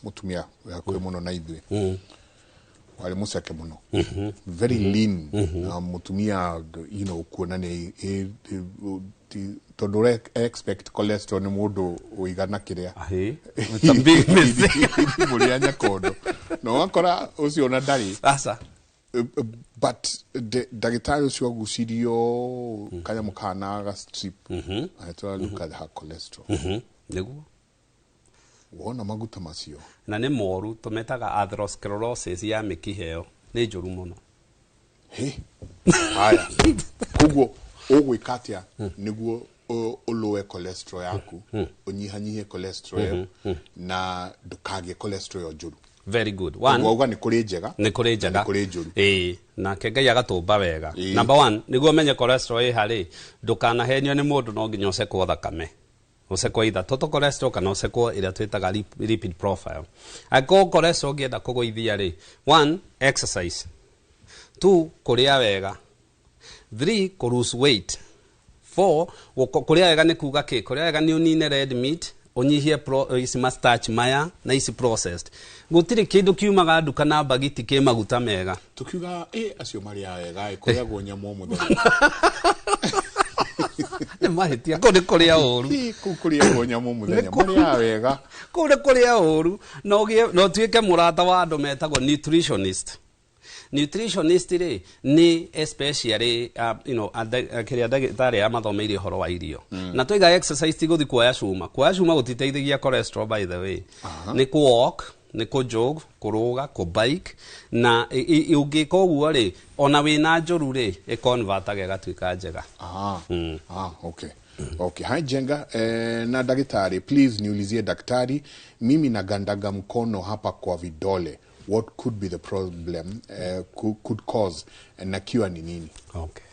mutumia wĩ hakuhĩ mũno na ithuĩ, warĩ mũceke mũno, very lean, na mutumia kuona nĩ tondũ ũre expect cholesterol nĩ mũndũ ũigana kĩrĩa. It's a big mistake. Ithimũ rĩa nyakondo, na ũgakora ũcio ona ndarĩ. Aca. But ndagĩtarĩ ũcio agucirio kanyamũ kahana ga strip, agĩtwara, "Look at her cholesterol." Nĩguo. Wona maguta macio. Na nĩ moru, tũmetaga atherosclerosis ya mĩkiha, ĩyo nĩ njũru mũno. He haya, koguo ũgwĩka atĩa nĩguo ũlũe cholesterol yaku, ũnyihanyihie cholesterol ĩyo na ndũkagĩe cholesterol ĩyo njũru? Very good. One, wauga nĩ kũrĩ njega nĩ kũrĩ njega. Na nĩ kũrĩ njũru. Ĩĩ, nake Ngai agatũmba wega. Number one, nĩguo ũmenye cholesterol ĩ harĩ, ndũkanahenio nĩ mũndũ, no nginya ũcekwo thakame, ũcekwo either total cholesterol kana ũcekwo ĩrĩa twĩtaga lipid profile. Angĩkorwo cholesterol ũngĩenda kũgũithia rĩ, one, exercise; two, kũrĩa wega; three, kũ lose weight; four, kũrĩa wega nĩ kuga kĩ? Kũrĩa wega nĩ ũnine red meat, ũnyihie ici ma starch maya na ici processed. Gũtirĩ kĩndũ kiumaga nduka na mbagiti kĩ maguta mega. Tukiuga acio marĩa wega, kũrĩagwo nyama o mũthenya. Nĩ mahĩtia, kũu nĩ kũrĩa ũru. Kũu kũrĩagwo nyamũ mũthenya, marĩaga wega. Kũu nĩ kũrĩa ũru. Na ũgĩe na ũtuĩke mũrata wa andũ metagwo nutritionist. Nutritionist rĩ, nĩ especially kĩrĩa ndagĩtarĩ arĩa mathomeire ũhoro wa irio. Na twaiga exercise ti gũthiĩ kuoya cuma. Kuoya cuma gũtiteithagia cholesterol, by the way. Nĩ kũ walk, nĩ kũ jog, kũrũga, kũ bike, na ũngĩka ũguo rĩ, ona wĩna njũru rĩ, ĩconvertaga ĩgatuĩka njega. Ah, okay. Okay. Hi Njenga na daktari, please niulizie daktari, mimi nagandaga mkono hapa kwa vidole. What could be the problem, could cause, na cure ni nini? Okay.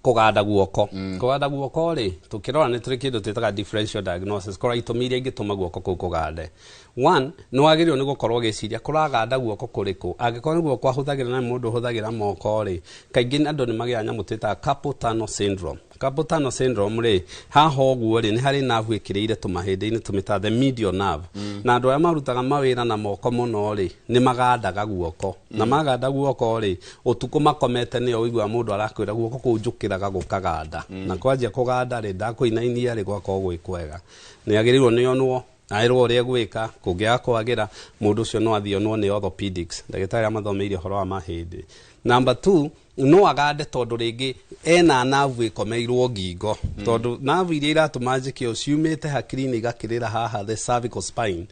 Kũganda guoko. Kũganda guoko rĩ, tũkĩrora nĩ tũrĩ kĩndũ twĩtaga differential diagnosis, kũrora itũmi iria ingĩtũma guoko kũu kũgande. One, nĩ wagĩrĩirwo nĩ gũkorwo ũgĩciria kũraganda guoko kũrĩkũ. Angĩkorwo nĩ guoko ahũthagĩra na nĩ mũndũ ũhũthagĩra moko rĩ, kaingĩ andũ nĩ magĩaga nyamũ twĩtaga carpal tunnel syndrome. Carpal tunnel syndrome rĩ, haha ũguo rĩ, nĩ harĩ nerve ĩkĩrĩire tũmahĩndĩ-inĩ tũmĩtaga the medial nerve. Na andũ arĩa marutaga mawĩra na moko mũno rĩ, nĩ magandaga guoko. Na maganda guoko rĩ, ũtukũ makomete nĩo ũiguaga mũndũ arakwĩra guoko kũu njũkĩraga gũkaganda. Na kwanjia kũganda rĩ, ndakũinainia rĩ, gwakorwo gwĩ kwega. Nĩ agĩrĩirwo nĩ onwo, aĩrwo ũrĩa egwĩka, kũngĩaga kwagĩra, mũndũ ũcio no athiĩ onwo nĩ orthopedics, ndagĩtarĩ arĩa mathomeire ũhoro wa mahĩndĩ. Number two, no agande tondũ rĩngĩ ena nerve ĩkomeirwo ngingo. Tondũ nerve iria iratũma njĩke ũũ ciumĩte hakiri-inĩ igakĩrĩra haha the cervical spine.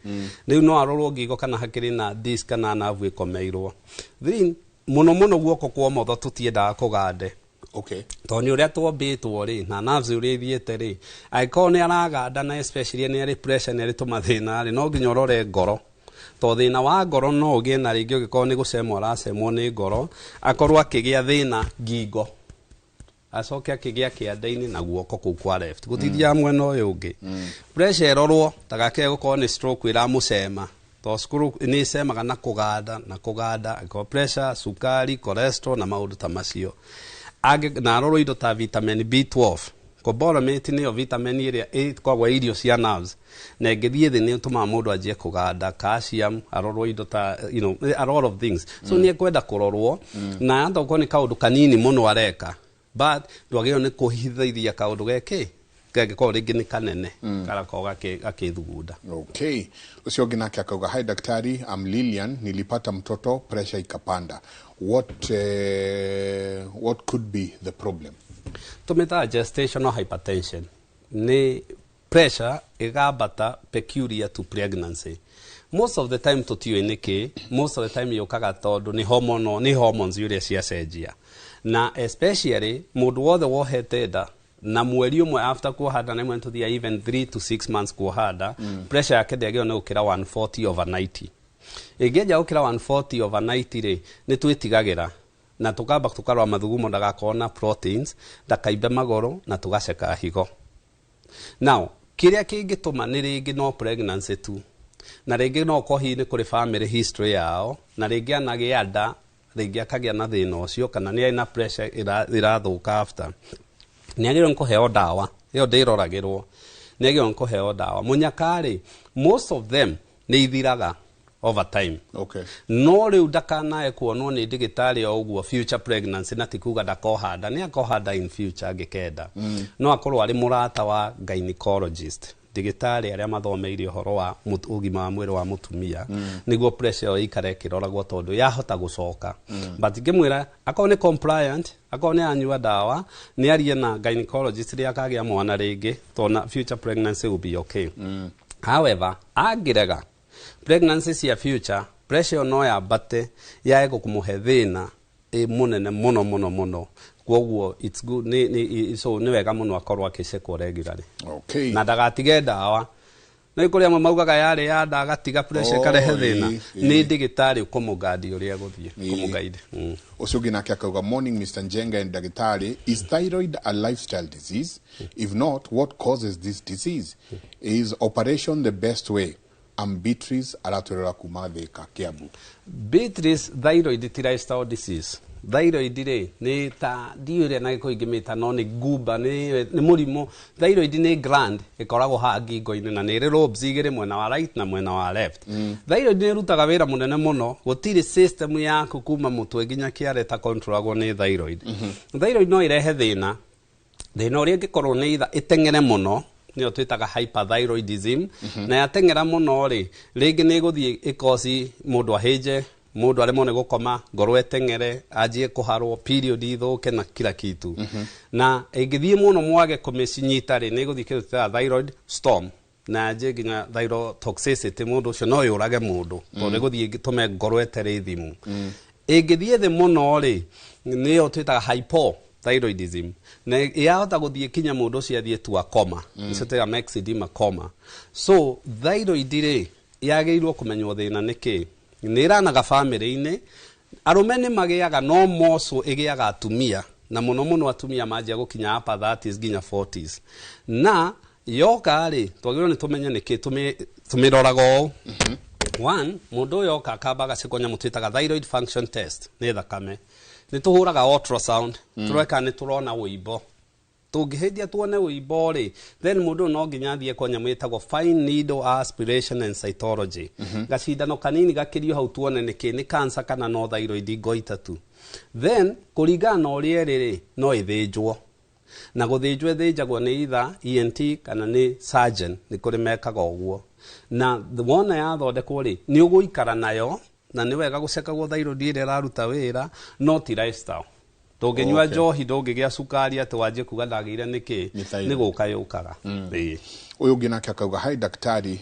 Rĩu no arorwo ngingo kana hakĩrĩ na disc kana nerve ĩkomeirwo. Three, mũno mũno guoko kwa ũmotho tũtiendaga kũgande. Tondũ nĩ ũrĩa twombĩtwo rĩ, na nerves ũrĩa ithiĩte rĩ, angĩkorwo nĩ araganda na especially nĩ arĩ pressure, nĩ arĩ tũmathĩna rĩ, no nginya ũrore ngoro. Tondũ thĩna wa ngoro no ũgĩe na rĩngĩ ũngĩkorwo nĩ gũcemwo aracemwo nĩ ngoro, akorwo akĩgĩa thĩna ngingo, acoke akĩgĩa kĩande-inĩ na guoko kũu kwa left, gũtithiaga mwena ũyũ ũngĩ. Pressure ĩrorwo ndagakĩage gũkorwo nĩ stroke ĩramũcema, tondũ stroke nĩ ĩcemaga na kũganda na kũganda, angĩkorwo pressure, cukari, cholesterol na maũndũ ta macio. Na arorwo indo ta vitamin B12. Cobalamin nĩyo vitamin ĩrĩa ĩkoragwo irio cia nerves, na ĩngĩthiĩ thĩ nĩ ĩtũmaga mũndũ anjie kũganda. Calcium, arorwo indo ta a lot of things. So nĩ ekwenda kũrorwo, na tokorwo nĩ kaũndũ kanini mũno areka, but ndwagĩrĩirwo nĩ kũhithĩria kaũndũ geke kangĩkorwo rĩngĩ nĩ kanene, karakorwo gakĩthugunda. Okay. Ũcio ũngĩ nake akauga, hi daktari, I'm Lilian, nilipata mtoto pressure ikapanda. What could be the problem? Tũmĩtaga gestational hypertension. Nĩ pressure ĩgambata peculiar to pregnancy. Most of the time tũtiũĩ nĩkĩ, most of the time yũkaga tondũ nĩ hormonal, nĩ hormones ũrĩa ciacenjia. Na especially mũndũ wothe wohete nda na mweri ũmwe after kuoha nda, na imwe tũthiaga even 3 to 6 months kuoha nda, pressure yake ndĩagĩrĩirwo nĩ gũkĩra 140 over 90. Ĩngĩanjia gũkĩra 140 over 90 rĩ, nĩ twĩtigagĩra na tũkamba tũkarora mathugumo ndagakorwo na proteins, ndakaimbe magũrũ, na tũgaceka higo. Now kĩrĩa kĩngĩtũma nĩ rĩngĩ no pregnancy tu, na rĩngĩ no ũkorwo hihi nĩ kũrĩ family history yao, na rĩngĩ anagĩa nda, rĩngĩ akagĩa na thĩna ũcio, kana nĩ arĩ na pressure ĩrathũka after. Nĩ agĩrĩirwo nĩ kũheo ndawa ĩyo, ndĩroragĩrwo, nĩ agĩrĩirwo nĩ kũheo ndawa. Mũnyaka rĩ, most of them nĩ ithiraga over time. No rĩu ndakanae kuonwo nĩ ndagĩtarĩ o ũguo future pregnancy, na ti kuga ndakoha nda, nĩ akoha nda in future angĩkenda. No akorwo arĩ mũrata wa gynecologist, ndagĩtarĩ arĩa mathomeire ũhoro wa ũgima wa mwĩrĩ wa mũtumia, nĩguo pressure ĩyo ĩikare ĩkĩroragwo tondũ yahota gũcoka. But ngĩmwĩra akorwo nĩ compliant, akorwo nĩ anyua ndawa, nĩ arie na gynecologist rĩrĩa akagĩa mwana rĩngĩ, tondũ na future pregnancy will be okay. However, angĩrega pregnancy cia future, pressure ĩyo no yambate yae kũmũhe thĩna ĩ mũnene mũno mũno mũno. Koguo it's good, nĩ so nĩ wega mũno akorwo akĩcekwo regularly. Na ndagatige ndawa. Nĩ kũrĩ amwe maugaga yarĩ ya nda agatiga, pressure ĩkarehe thĩna. Nĩ ndagĩtarĩ ũkũmũgandi ũrĩa egũthiĩ, kũmũguide. Ũcio ũngĩ nake akauga, morning Mr. Njenga and daktari, is thyroid a lifestyle disease? If not, what causes this disease? Is operation the best way? I'm Beatrice, aratwĩrora kuma Thĩka, Kiambu. Beatrice, thyroid ti lifestyle disease. Thyroid rĩ, nĩ ta ndiũĩ ũrĩa na gĩkũyũ ingĩmĩta, no nĩ ngumba, nĩ mũrimũ. Thyroid nĩ gland ĩkoragwo haha ngingo-inĩ, na nĩ ĩrĩ lobes igĩrĩ, mwena wa right na mwena wa left. Thyroid nĩ ĩrutaga wĩra mũnene mũno. Gũtirĩ system yaku kuma mũtwe nginya kĩara ĩtakontrolagwo nĩ thyroid. Thyroid no ĩrehe thĩna. Thĩna ũrĩa ĩngĩkorwo nĩ either ĩteng'ere mũno, nĩyo twĩtaga hyperthyroidism, na yateng'era mũno rĩ, rĩngĩ nĩ ĩgũthiĩ ĩkoci mũndũ ahĩnje, mũndũ aremwo nĩ gũkoma, ngoro ĩteng'ere, anjie kũharwo, period ithũke na kila kitu. Na ĩngĩthiĩ mũno mwage kũmĩcinyita rĩ, nĩ ĩgũthiĩ kĩndũ twĩtaga thyroid storm, na yanjie nginya thyrotoxicity, mũndũ ũcio no yũrage mũndũ tondũ ĩgũthiĩ ĩtũme ngoro ĩtere ithimũ. Ĩngĩthiĩ thĩ mũno rĩ, nĩyo twĩtaga hypothyroidism, na yahota gũthiĩ kinya mũndũ ũcio athiĩ tua coma, icio twĩtaga myxedema coma. So thyroid rĩ, yagĩrĩirwo kũmenywo thĩna nĩ kĩ. Nĩ ĩranaga bamĩrĩ-inĩ, arũme nĩ magĩaga, no moco ĩgĩaga atumia, na mũno mũno atumia manjia gũkinya upper 30s nginya 40s. Na yoka rĩ, twagĩrĩirwo nĩ tũmenye nĩkĩ, tũmĩroraga ũũ. One, mũndũ ũyũ oka akamba agacĩkwo nyamũ twĩtaga thyroid function test, nĩ thakame. Nĩ tũhũraga ultrasound, tũreka nĩ tũrona wũimbo. Tũngĩhĩndia tuone wũimbo rĩ, then mũndũ ũyũ no nginya athiĩ kwa nyamũ ĩtagwo fine needle aspiration and cytology. Gacindano kanini gakĩrio hau tuone nĩkĩ, nĩ cancer kana no thyroid goiter tu. Then kũringana na ũrĩa ĩrĩ rĩ, no ĩthĩnjwo. Na gũthĩnjwo ĩthĩnjagwo nĩ either ENT kana nĩ surgeon, nĩ kũrĩ mekaga ũguo. Na wona yathondekwo rĩ, nĩ ũgũikara nayo, na nĩ wega gũcekagwo thyroid ĩrĩa ĩraruta wĩra, no ti lifestyle. Ndũngĩnyua njohi, ndũngĩgĩa cukari atĩ wanjie kuga ndagĩire nĩkĩ, nĩ gũka yũkaga. Ũyũ ũngĩ nake akauga, hi daktari,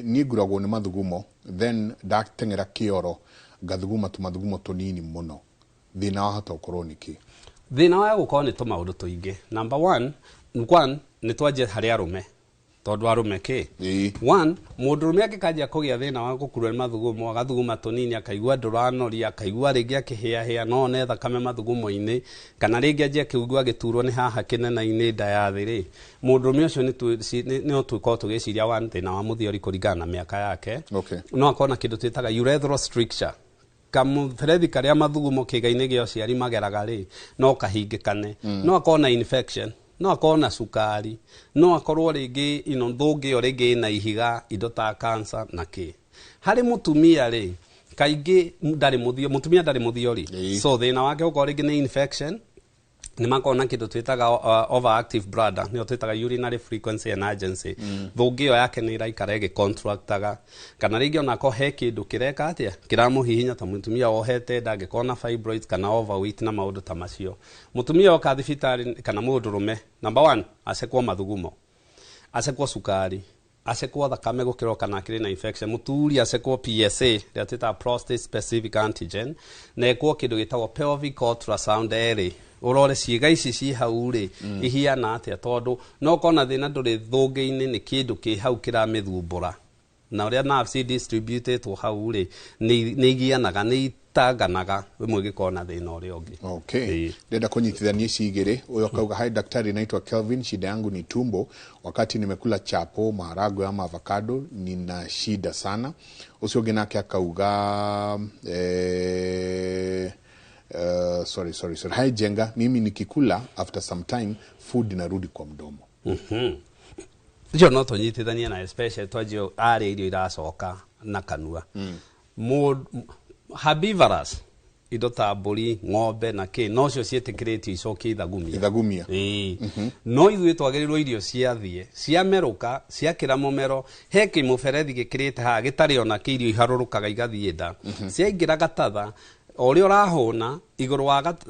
niĩ nguragwo nĩ mathugumo, then ndateng'era kĩoro ngathuguma tũmathugumo tũnini mũno. Thĩna wahota gũkorwo nĩ kĩ? Thĩna wa gũkorwo nĩ tũmaũndũ tũingĩ. Number one, nĩ twanjie harĩ arũme, tondũ arũme kĩ? One, mũndũrũme angĩkanjia kũgĩa thĩna wa gũkurwo nĩ mathugumo, agathuguma tũnini, akaigua ndũranoria, akaigua rĩngĩ akĩhĩahĩa, no one thakame mathugumo-inĩ, kana rĩngĩ anjie akĩigua agĩturwo nĩ haha kĩnena-inĩ nda ya thĩ rĩ, mũndũrũme ũcio no tũkorwo tũgĩciria one, thĩna wa mũthiori kũringana na mĩaka yake. No akorwo na kĩndũ twĩtaga urethral stricture, kamũberethi karĩa mathugumo kĩĩga-inĩ gĩa ũciari mageraga rĩ, no kahingĩkane. No akorwo na infection, no akorwo na cukari, no akorwo rĩngĩ thũngĩ ĩyo rĩngĩ ĩna ihiga, indo ta cancer na kĩ. Harĩ mũtumia rĩ, kaingĩ ndarĩ mũthio, mũtumia ndarĩ mũthiori. So thĩna wake ũkorwo rĩngĩ nĩ infection, nĩ makorwo na kĩndũ twĩtaga overactive bladder, nĩyo twĩtaga urinary frequency and urgency. Thũngĩ ĩyo yake nĩ ĩraikara ĩgĩcontractaga, kana rĩngĩ onako he kĩndũ kĩreka atĩa, kĩramũhihinya, ta mũtumia wohete nda angĩkorwo na fibroids kana overweight na maũndũ ta macio. Mũtumia oka thibitarĩ kana mũndũrũme, number one, acekwo mathugumo, acekwo cukari, acekwo thakame gũkĩrwo kana akĩrĩ na infection, mũturi acekwo PSA, ĩrĩa twĩtaga prostate specific antigen, na ekwo kĩndũ gĩtagwo pelvic ultrasound erĩ, ũrore ciĩga ici ci hau rĩ, ihiana atĩa, tondũ no ũkorwo na thĩna ndũrĩ thũngĩ-inĩ, nĩ kĩndũ kĩ hau kĩramĩthumbũra, na ũrĩa nerves distributĩtwo hau rĩ, nĩ igianaga, nĩ itanganaga rĩmwe ĩgĩkorwo na thĩna ũrĩa ũngĩ. Okay. Ndenda kũnyitithania ici igĩrĩ. Ũyũ akauga, hi daktari, naitwa Kelvin, shida yangu ni tumbo, wakati nimekula chapo, maharagwe ama avocado nina shida sana. Ũcio ũngĩ nake akauga, sorry. Hi Jenga, mimi nikikula after some time food inarudi kwa mdomo. Icio no tũnyitithanie na especially twanjie arĩa irio iracoka na kanua. Herbivorous, indo ta mbũri, ng'ombe na kĩ, no cio ciĩtĩkĩrĩtio icokie ithagumia. Ithagumia. No ithuĩ twagĩrĩirwo irio ciathiĩ, ciamerũka, ciakĩra mũmero, he kĩmũberethi gĩkĩrĩte haha gĩtarĩ ona kĩ, irio iharũrũkaga igathiĩ nda. Ciaingĩra gatatha, o ũrĩa ũrahũna, igũrũ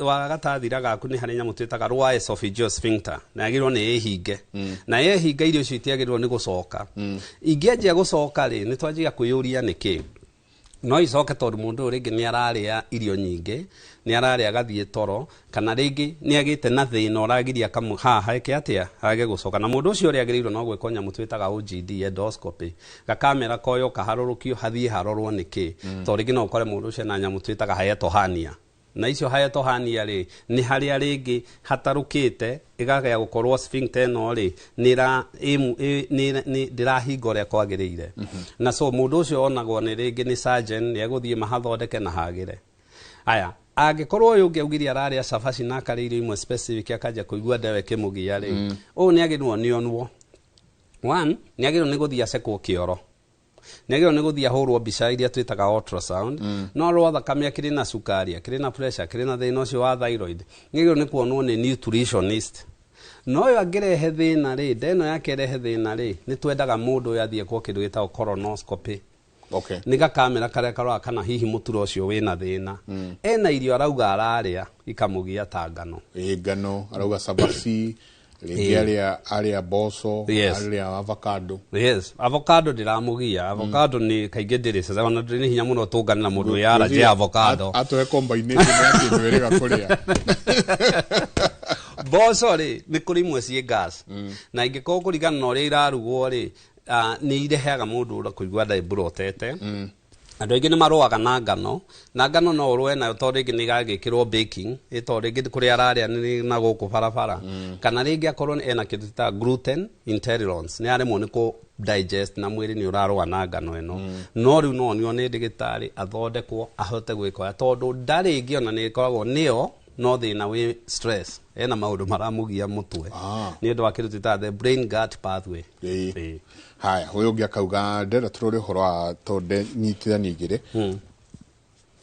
wa gatathira gaku nĩ harĩ nyamũ twĩtaga lower esophageal sphincter, na yagĩrĩirwo nĩ ĩhinge. Na yehinga irio icio itiagĩrĩirwo nĩ gũcoka. Ingĩanjia gũcoka rĩ, nĩ twanjia kwĩyũria nĩkĩ. No icoke tondũ mũndũ ũyũ rĩngĩ nĩ ararĩa irio nyingĩ, nĩ ararĩa agathiĩ toro, kana rĩngĩ nĩ agĩte na thĩna ũragiria haha eke atĩa, age gũcoka. Na mũndũ ũcio ũrĩa agĩrĩirwo no gwĩkwo nyamũ twĩtaga OGD, endoscopy, gakamera koyo kaharũrũkio hathiĩ harorwo nĩkĩ. Tondũ rĩngĩ no ũkore mũndũ ũcio na nyamũ twĩtaga hiatal hernia. Na icio hiatal hernia rĩ, nĩ harĩa rĩngĩ hatarũkĩte, ĩgagĩa gũkorwo sphincter ĩno rĩ, ndĩrahinga ũrĩa kwagĩrĩire. Na so mũndũ ũcio onagwo nĩ rĩngĩ nĩ surgeon, nĩ egũthiĩ mahathondeke na hagĩre. Aya, angĩkorwo ũyũ ũngĩ augire ararĩa cabaci na akarĩa irio imwe specific akanjia kũigua ndewe ĩkĩmũgia rĩ, ũyũ nĩ agĩrĩirwo nĩ onwo. One, nĩ agĩrĩirwo nĩ gũthiĩ acekwo kĩoro. Nĩ agĩrĩirwo nĩ gũthiĩ ahũrwo mbica iria twĩtaga ultrasound. No arorwo thakame akĩrĩ na cukari, akĩrĩ na pressure, akĩrĩ na thĩna ũcio wa thyroid. Nĩ agĩrĩirwo nĩ kuonwo nĩ nutritionist. No ũyũ angĩrehe thĩna rĩ, nda ĩno yake ĩrehe thĩna rĩ, nĩ twendaga mũndũ ũyũ athiĩ kwa kĩndũ gĩtagwo colonoscopy. Nĩ gakamera karĩa karoraga kana hihi mũtura ũcio wĩna thĩna. Ena irio arauga ararĩa ikamũgia ta ngano. Ĩ ngano arauga cabaci, rĩngĩ arĩa mboco, arĩa avocado. Yes, avocado ndĩramũgia. Avocado nĩ kaingĩ ndĩrĩ ona ndĩrĩ nĩ hinya mũno tũngane na mũndũ wĩ allergy ya avocado. Atũhe combination ya kĩndũ ĩrĩga kũrĩa. Mboco rĩ, nĩ kũrĩ imwe ciĩ gas. Na ingĩkorwo kũringana na ũrĩa irarugwo rĩ, nĩ irehaga mũndũ ũrĩa kũigua nda ĩmburotete. Andũ aingĩ nĩ marũaga na ngano, na ngano no ũrũe nayo tondũ rĩngĩ nĩ ĩgagĩkĩrwo baking, ĩ tondũ rĩngĩ kũrĩa ararĩa nĩ na gũkũ barabara. Kana rĩngĩ akorwo ena kĩndũ ta gluten intolerance, nĩ aremwo nĩ kũ digest na mwĩrĩ nĩ ũrarũa na ngano ĩno. No rĩu no onio nĩ ndagĩtarĩ athondekwo ahote gwĩka ũrĩa, tondũ nda rĩngĩ ona nĩ ĩkoragwo nĩyo no thĩna wĩ stress, ena maũndũ maramũgia mũtwe. Nĩ ũndũ wa kĩndũ twĩtaga the brain gut pathway. Haya, ũyũ ũngĩ akauga ndĩrenda tũrore ũhoro wa tondũ nyitithania igĩrĩ.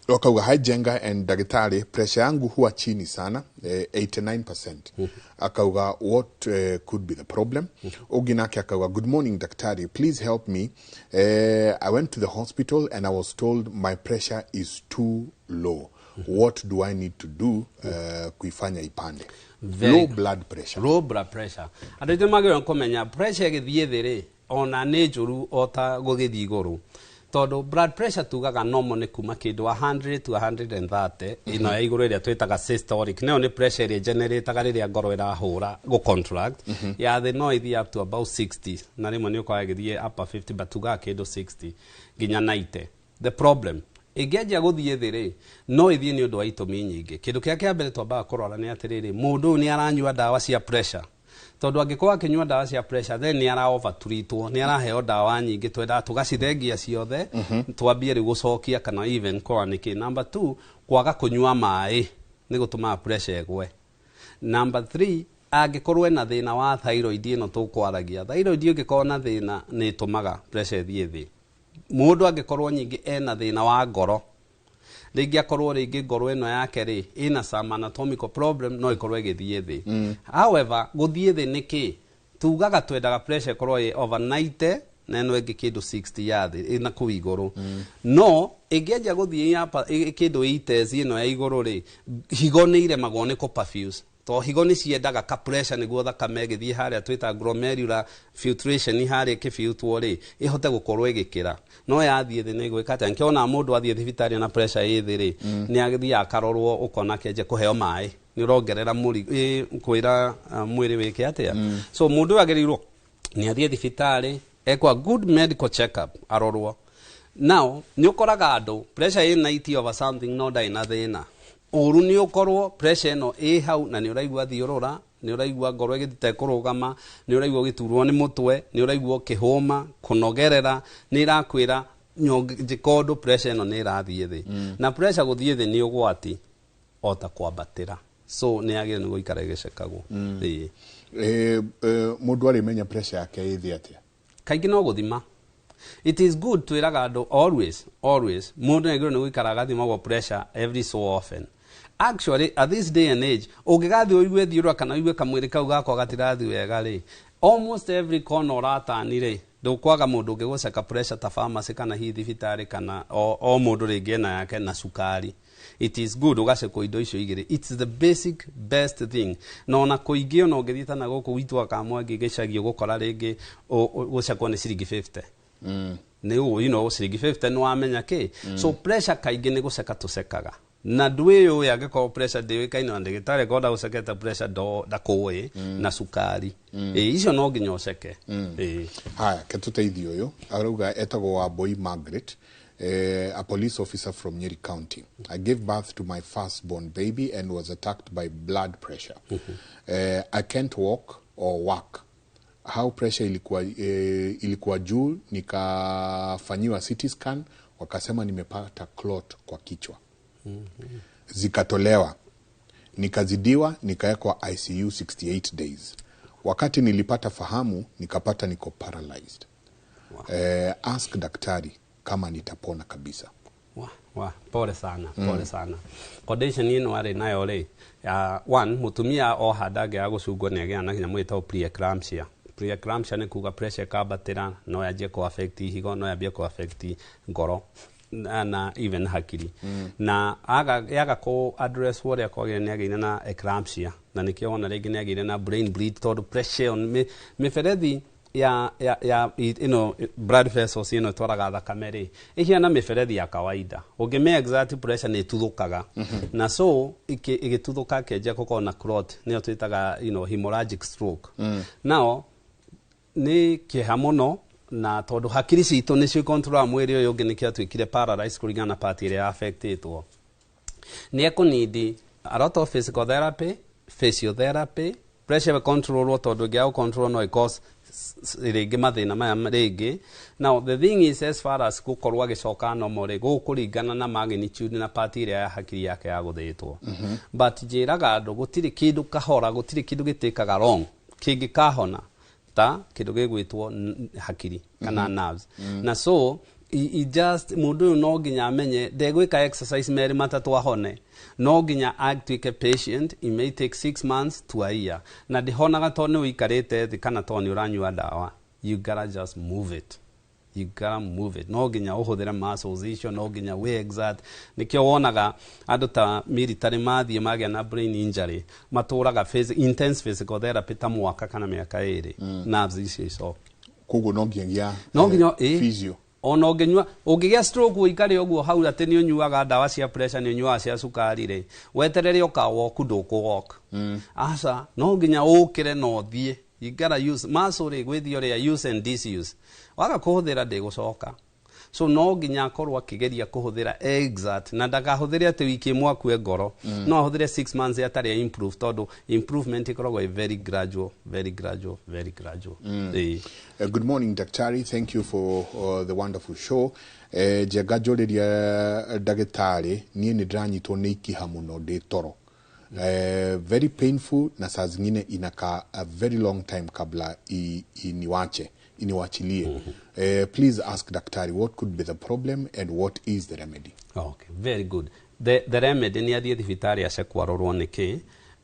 Wakauga hi Jenga and daktari, pressure yangu huwa chini sana, 89%. Akauga what could be the problem? Ũngĩ nake akauga good morning daktari, please help me. I went to the hospital and I was told my pressure is too low. What do I need to do kuifanya ipande? Low blood pressure. Low blood pressure. Andũ aitũ magĩrĩirwo kũmenya pressure ĩgĩthiĩ thĩ rĩ, ona nĩ njũru o ta gũgĩthiĩ igũrũ. Tondũ blood pressure tugaga normal nĩ kuma kĩndũ 100 to 130, ĩno ya igũrũ ĩrĩa twĩtaga systolic, nayo nĩ pressure ĩrĩa generataga rĩrĩa ngoro ĩrahũra gũ contract. Ya thĩ no ĩthiĩ up to about 60, na rĩmwe nĩ ũkoraga ĩgĩthiĩ upper 50, but tugaga kĩndũ 60 nginya 90. The problem ĩngĩanjia gũthiĩ thĩ rĩ, no ĩthiĩ nĩ ũndũ wa itũmi nyingĩ. Kĩndũ kĩrĩa kĩa mbere twambaga kũrora nĩ atĩrĩrĩ, mũndũ ũyũ nĩ aranyua ndawa cia pressure. Tondũ angĩkorwo akĩnyua ndawa cia pressure, then nĩ ara overtreatwo, nĩ araheo ndawa nyingĩ, twendaga tũgacithengia ciothe, twambie rĩu gũcokia kana even kũrora nĩkĩ. Number 2, kwaga kũnyua maĩ nĩ gũtũmaga pressure ĩgwe. Number 3, angĩkorwo ena thĩna wa thyroid ĩno tũkwaragia, thyroid ĩngĩkorwo na thĩna nĩ ĩtũmaga pressure ĩthiĩ thĩ. Mũndũ angĩkorwo nyingĩ ena thĩna wa ngoro, rĩngĩ akorwo rĩngĩ ngoro ĩno yake rĩ ĩna some anatomical problem, no ĩkorwo ĩgĩthiĩ thĩ. However, gũthiĩ thĩ nĩ kĩ? Tugaga twendaga pressure ĩkorwo ĩ over 90 na ĩno ĩngĩ kĩndũ 60 ya thĩ, ĩna kũu igũrũ. No ĩngĩanjia gũthiĩ kĩndũ 80 ĩno ya igũrũ rĩ, higo nĩ iremagwo nĩ kũ perfuse. To higo nĩ ciendaga ka pressure nĩguo thakame ĩgĩthiĩ harĩa twĩta glomerular filtration harĩa ĩkĩfiltwo rĩ, ĩhote gũkorwo ĩgĩkĩra. No yathiĩ thĩ nĩ ĩgwĩka atĩa? Nĩkĩo mũndũ athiĩ thibitarĩ na pressure ĩ thĩ rĩ, nĩ athiaga akarorwo ũkona akĩanjia kũheo maĩ, nĩ ũrongerera kwĩra mwĩrĩ wĩke atĩa. So mũndũ ũyũ agĩrĩirwo nĩ athiĩ thibitarĩ, ekwa good medical check up, arorwo. Now, nĩ ũkoraga andũ pressure ĩ 90 over something no ndarĩ na thĩna. Ũru nĩ ũkorwo pressure ĩno ĩ hau na nĩ ũraigua thiũrũra, nĩ ũraigua ngoro ĩgĩthiĩ kũrũgama, nĩ ũraigua ũgĩturwo nĩ mũtwe, nĩ ũraigua ũkĩhũma, kũnogerera, nĩ ĩrakwĩra njĩka ũndũ pressure ĩno nĩ ĩrathiĩ thĩ. Na pressure gũthiĩ thĩ nĩ ũgwati o ta kwambatĩra. So nĩ yagĩrĩirwo nĩ gũikara ĩgĩcekagwo. Mũndũ arĩmenya pressure yake ĩ thĩ atĩa? Kaingĩ no gũthima. It is good twĩraga andũ always, always, mũndũ nĩ agĩrĩirwo nĩ gũikara agathimagwo pressure every so often. Actually, at this day and age, ũngĩgathiĩ ũigue thiũrũra kana ũigue kamwĩrĩ kau gakwa gatirathiĩ wega rĩ, almost every corner ũratani rĩ, ndũkwaga mũndũ ũngĩgũceka pressure ta pharmacy kana hihi thibitarĩ kana o mũndũ rĩngĩ ena yake na cukari. It is good ũgacekwo indo icio igĩrĩ. It's the basic best thing. Na ona kũingĩ ona ũngĩthiĩ ta na gũkũ gwitũ wa Kamwangi gĩcagi ũgũkora rĩngĩ gũcekwo nĩ ciringi 50. Nĩ ũũ, ciringi 50 nĩ wamenya kĩ. So pressure kaingĩ nĩ gũceka tũcekaga. Na ndwĩyũĩ angĩkorwo pressure ndĩũĩkaine na ndagĩtarĩ akorwo ndagũcekete pressure ndakũĩ na cukari. Icio no nginya ũceke. Haya, ke tũteithie ũyũ. Arauga etagwo Wambui Margaret, a police officer from Nyeri County. I gave birth to my firstborn baby and was attacked by blood pressure. I can't walk or work. How pressure ilikuwa juu, nikafanyiwa CT scan, wakasema nimepata clot kwa kichwa. Zikatolewa, nikazidiwa, nikawekwa ICU 68 days. Wakati nilipata fahamu, nikapata niko paralyzed. Ask daktari kama nitapona kabisa. Wow. Wa, pole sana, pole sana. Condition ĩno arĩ nayo rĩ, one, mũtumia oha ndangĩaga gũcungwo nĩ agĩa na nyamũ ĩtagwo preeclampsia. Preeclampsia nĩ kuga pressure ĩkambatĩra, no yanjie kũ affect higo, no yambie kũ affect ngoro na even hakiri. Na aga yaga kũ address ũrĩa kwagĩrĩire, nĩ agĩire na eclampsia, na nĩkĩo wona rĩngĩ nĩ agĩire na brain bleed, tondũ pressure ĩyo mĩberethi ya ĩno blood vessels ĩno ĩtwaraga thakame rĩ, ĩhiana mĩberethi ya kawaida, ũngĩmĩ exert pressure nĩ ĩtuthũkaga. Na so ĩgĩtuthũka, ĩkĩanjia gũkorwo na clot, nĩyo twĩtaga hemorrhagic stroke. Now nĩ kĩeha mũno, na tondũ hakiri citũ nĩcio icontrolaga mwĩrĩ ũyũ ũngĩ, nĩkĩo atuĩkire paralyzed kũringana na part ĩrĩa affectĩtwo. Nĩ ekũnidi a lot of physical therapy, physiotherapy, pressure control, tondũ ĩngĩaga control no ĩcause rĩngĩ mathĩna maya rĩngĩ. Now the thing is, as far as gũkorwo agĩcoka normal rĩ, gũkũringana na magnitude na part ĩrĩa ya hakiri yake yagũthĩtwo. But njĩraga andũ gũtirĩ kĩndũ kahora, gũtirĩ kĩndũ gĩtĩkaga wrong kĩngĩkahona ta kĩndũ gĩgwĩtwo hakiri kana nerves. Na so i just mũndũ ũyũ no nginya amenye ndegwĩka exercise merĩ matatũ ahone, no nginya atuĩke patient. It may take 6 months to a year, na ndĩhonaga tondũ nĩ ũikarĩte thĩ kana tondũ nĩ ũranyua ndawa. You gotta just move it, you gotta move it. No nginya ũhũthĩre muscles icio, no nginya wĩ exert. Nĩkĩo wonaga andũ ta military mathiĩ magĩa na brain injury matũraga intense physical therapy ta mwaka kana mĩaka 2, nerves icio icoke. Koguo no nginyagia no nginya ĩ physio. Ona ũngĩnyua, ũngĩgĩa stroke ũikare ũguo hau atĩ nĩ ũnyuaga ndawa cia pressure, nĩ ũnyuaga cia cukari rĩ, weterere ũka walk, ndũkũ walk. Aca, no nginya ũkĩre na ũthiĩ. You gotta use muscle rĩ, gwĩthiĩ ũrĩa use and disuse, waga kũhũthĩra ndĩgũcoka. So no nginya akorwo akĩgeria kũhũthĩra exert, na ndakahũthĩre atĩ wiki ĩmwe akue ngoro. No ahũthĩre 6 months atarĩ improve, tondũ improvement ĩkoragwo ĩ very gradual, very gradual, very gradual. Ĩĩ. Good morning, Daktari. Thank you for the wonderful show. Njenga njũrĩria ndagĩtarĩ, niĩ nĩ ndĩranyitwo nĩ ikiha mũno ndĩ toro. Very painful, na saa zingine inakaa a very long time kabla iniwache iniwachilie. Please ask daktari what could be the problem and what is the remedy. Okay, very good. The remedy nĩ athiĩ thibitarĩ acekwo arorwo nĩkĩ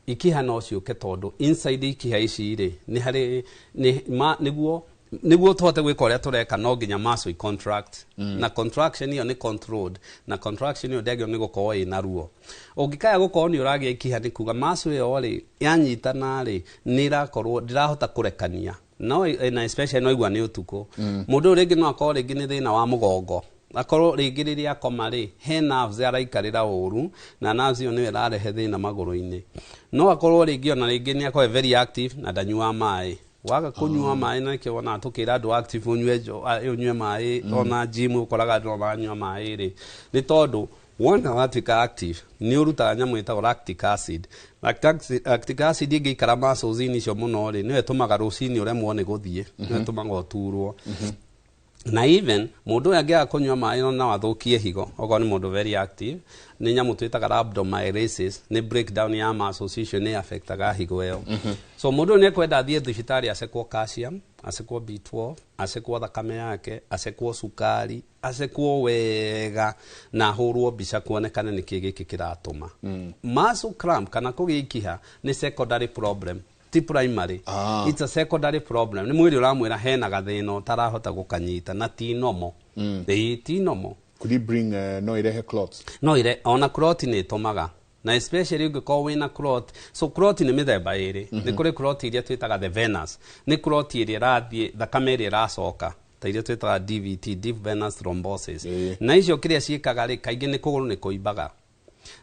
ikiha no ciũke, tondũ inside ikiha ici rĩ, nĩ harĩ nĩ ma nĩguo tũhote gwĩka ũrĩa tũreka, no nginya muscle contract. Na contraction ĩyo nĩ controlled, na contraction ĩyo ndĩagĩrĩirwo nĩ gũkorwo ĩna ruo. Ũngĩkaya gũkorwo nĩ ũragĩa ikiha, nĩ kuga muscle ĩyo rĩ, yanyitana rĩ, nĩ ĩrakorwo ndĩrahota kũrekania, no na especially no igua nĩ ũtukũ. Mũndũ ũyũ rĩngĩ no akorwo rĩngĩ nĩ thĩna wa mũgongo, akorwo rĩngĩ rĩrĩa akoma rĩ, he nerves araikarĩra ũru, na nerves ĩyo nĩyo ĩrarehe thĩna magũrũ-inĩ. No akorwo rĩngĩ ona rĩngĩ nĩ akorwo very active na ndanyuaga maĩ. Waga kũnyua maĩ, na nĩkĩo wonaga tũkĩra andũ active ũnyue ũnyue maĩ. Ona gym ũkoraga andũ no maranyua maĩ rĩ, nĩ tondũ wona watuĩka active nĩ ũrutaga nyamũ ĩtagwo lactic acid. Lactic acid ĩngĩikara muscles-inĩ icio mũno rĩ, nĩyo ĩtũmaga rũcinĩ ũremwo nĩ gũthiĩ, nĩyo ĩtũmaga ũturwo. Na even mũndũ ũyũ angĩaga kũnyua maĩ no athũkie higo. Okorwo nĩ mũndũ very active, nĩ nyamũ twĩtaga rhabdomyolysis, nĩ breakdown ya muscles icio, nĩ affectaga higo ĩyo. So mũndũ ũyũ nĩ ekwenda athiĩ thibitarĩ acekwo calcium, acekwo B12, acekwo thakame yake, acekwo cukari, acekwo wega na ahũrwo mbica kuonekane nĩkĩ gĩkĩ kĩratũma. Muscle cramp kana kũgĩa ikiha nĩ secondary problem, ti primary. It's a secondary problem, nĩ mwĩrĩ ũramwĩra hena gathĩna ũtarahota gũkanyita, na ti normal. Ĩĩ, ti normal. Could it bring no irehe clots? No ire, ona clot nĩ ĩtũmaga, na especially ũngĩkorwo wĩna clot. So clot nĩ mĩthemba ĩrĩ. Nĩ kũrĩ clot iria twĩtaga the venous, nĩ clot ĩrĩa ĩrathiĩ thakame ĩrĩa ĩracoka, ta iria twĩtaga DVT, deep venous thrombosis. Na icio kĩrĩa ciĩkaga rĩ, kaingĩ nĩ kũgũrũ nĩ kũimbaga.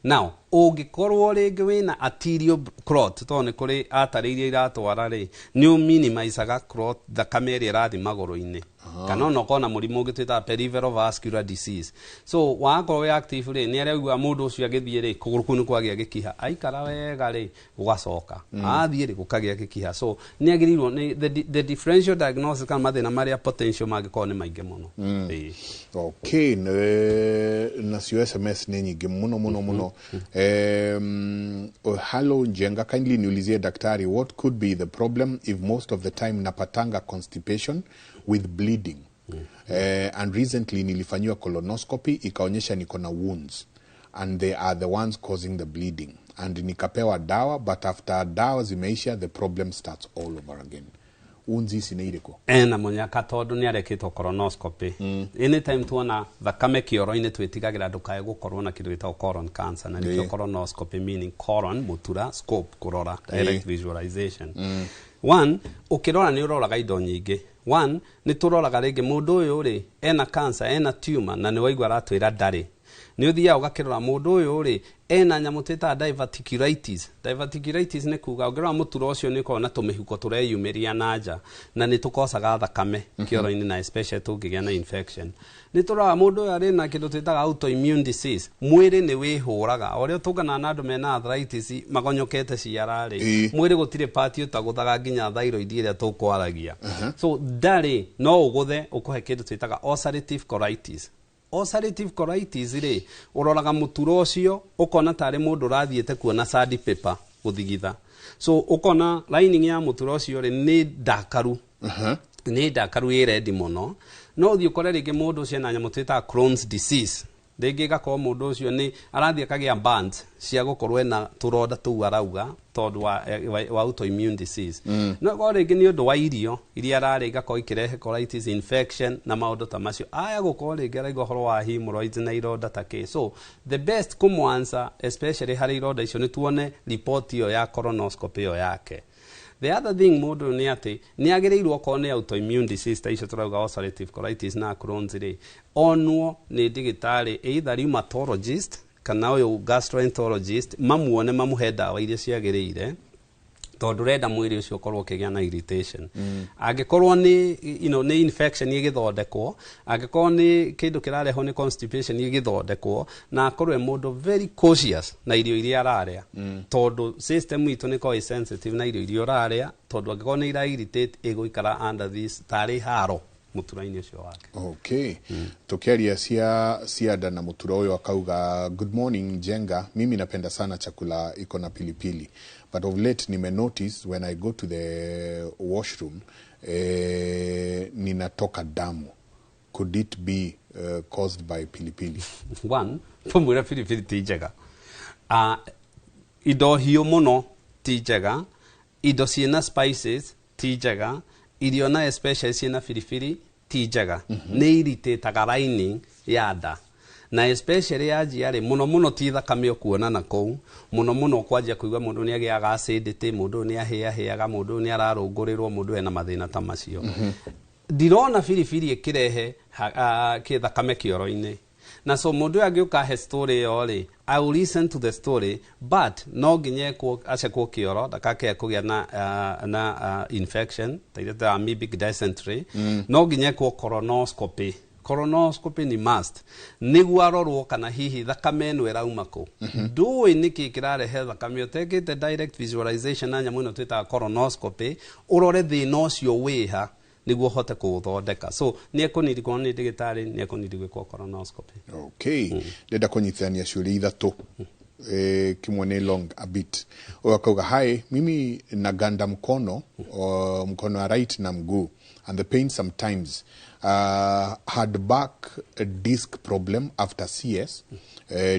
Now ũngĩkorwo rĩngĩ wĩna arterial clot, tondũ nĩ kũrĩ artery iria iratwara rĩ, nĩ ũminimizaga clot, thakame ĩrĩa ĩrathiĩ magũrũ-inĩ. Kana ona ũkorwo na mũrimũ ũngĩ twĩtaga peripheral vascular disease. So wakorwo wĩ active rĩ, nĩ arĩa mũndũ ũcio agĩthiĩ rĩ, kũgũrũ kũu nĩ kwagĩa gĩkiha, aikara wega rĩ, gũgacoka. Athiĩ rĩ, gũkagĩa gĩkiha. So nĩ agĩrĩirwo nĩ the differential diagnosis kana mathĩna marĩa potential mangĩkorwo nĩ maingĩ mũno. Ĩĩ. Okay, nacio SMS nĩ nyingĩ mũno mũno mũno. Oh, hello Njenga, kindly niulizie daktari what could be the problem if most of the time napatanga constipation with bleeding. And recently nilifanyiwa colonoscopy, ikaonyesha niko na wounds and they are the ones causing the bleeding, and nikapewa dawa, but after dawa zimeisha the problem starts all over again. Wounds ici nĩ irĩkũ? Ena munyaka tondu ni arekitwo colonoscopy. Anytime tuona thakame kioro-inĩ, twĩtigagĩra ndũkae gũkorwo na kĩndũ gĩtagwo colon cancer, na nĩkĩo colonoscopy, meaning colon mũtura, scope kũrora, direct visualization. One, ũkĩrora nĩ ũroraga indo nyingĩ. One, nĩ tũroraga rĩngĩ mũndũ ũyũ rĩ, ena cancer, ena tumor, na nĩ waigua aratwĩra ndarĩ. Nĩ ũthiaga ũgakĩrora mũndũ ũyũ rĩ, ena nyamũ twĩtaga diverticulitis. Diverticulitis nĩ kuga ũngĩrora mũtura ũcio nĩ ũkoragwo na tũmĩhuko tũreyumĩria na nja, na nĩ tũkocaga thakame kĩoro-inĩ, na especially tũngĩgĩa na infection. Nĩ tũroraga mũndũ ũyũ arĩ na kĩndũ twĩtaga autoimmune disease. Mwĩrĩ nĩ wĩhũraga, o ũrĩa tũnganaga na andũ mena arthritis magonyokete ciara rĩ, mwĩrĩ gũtirĩ part ũtagũthaga, nginya thyroid ĩrĩa tũkwaragia. So ndarĩ no ũgũthe ũkũhe kĩndũ twĩtaga ulcerative colitis. Ulcerative colitis rĩ, ũroraga mũturo ũcio ũkona tarĩ mũndũ ũrathiĩte kuona sandpaper gũthigitha. So ũkona lining ya mũturo ũcio rĩ, nĩ ndakaru, nĩ ndakaru, ĩ rendi mũno. No ũthiĩ ũkore rĩngĩ mũndũ ũcio ena nyamũ twĩtaga Crohn's disease. Rĩngĩ ĩgakorwo mũndũ ũcio nĩ arathiĩ akagĩa burns cia gũkorwo ena tũronda tũu arauga tondũ wa autoimmune disease. No ĩkorwo rĩngĩ nĩ ũndũ wa irio iria ararĩa, igakorwo ikĩrehe colitis, infection na maũndũ ta macio. Aya gũkorwo rĩngĩ araigua ũhoro wa hemorrhoids na ironda ta kĩ. So the best kũmwansa, especially harĩ ironda icio, nĩ tuone report ĩyo ya colonoscopy ĩyo yake. The other thing, mũndũ ũyũ nĩ atĩ nĩ agĩrĩirwo, okorwo nĩ autoimmune disease ta icio tũrauga, ulcerative colitis na Crohn's rĩ, onwo nĩ ndagĩtarĩ, either rheumatologist kana ũyũ gastroenterologist, mamuone, mamũhe ndawa iria ciagĩrĩire, tondũ ũrenda mwĩrĩ ũcio ũkorwo ũkĩgĩa na irritation. Angĩkorwo nĩ nĩ infection, ĩgĩthondekwo. Angĩkorwo nĩ kĩndũ kĩrarehwo nĩ constipation, ĩgĩthondekwo, na akorwo e mũndũ very cautious na irio iria ararĩa, tondũ system itũ nĩ ĩkoragwo ĩ sensitive na irio iria ũrarĩa, tondũ angĩkorwo nĩ ira irritate, ĩgũikara under this tarĩ haro mũtura-inĩ ũcio wake. Okay. Tukiaria cia cianda na mutura ũyũ, akauga, "Good morning Njenga, mimi napenda sana chakula iko na pilipili, but of late nime notice when I go to the washroom, ninatoka damu. Could it be caused by pilipili?" One, tũmwĩre biribiri ti njega. Indo hiũ mũno ti njega, indo ciĩna spices ti njega, irio na especially ciĩna biribiri ti njega. Nĩ irritataga lining ya nda, na especially yanjia rĩ, mũno mũno ti thakame ũkuona na kũu mũno mũno, kwanjia kũigua mũndũ nĩ agĩaga acidity, mũndũ ũyũ nĩ ahĩahĩaga, mũndũ ũyũ nĩ ararũngũrĩrwo, mũndũ ũyũ ena mathĩna ta macio. Ndirona biribiri ĩkĩrehe thakame kĩoro-inĩ. Na so mũndũ ũyũ angĩũka he story ĩyo rĩ, I will listen to the story, but no nginya ekwo, acekwo kĩoro ndakakĩe kũgĩa na infection ta iria ta amoebic dysentery. No nginya ekwo colonoscopy. Colonoscopy ni must nĩguo arorwo kana hihi thakame ĩno ĩrauma kũ. Ndũĩ nĩkĩ kĩrarehe thakame ũtekĩte direct visualization na nyamũ ĩno twĩtaga colonoscopy, ũrore thĩna ũcio wĩha nĩguo ũhote kũũthondeka. So nĩ ekũnidi kuonwo nĩ ndagĩtarĩ, nĩ ekũnidi gwĩkwo colonoscopy. Okay. Ndenda kũnyitithania ciũria ithatũ. Kimwe nĩ long a bit. Ũyũ akauga, "Hi, mimi naganda mkono, mkono wa right na mguu, and the pain sometimes. Had back disc problem after CS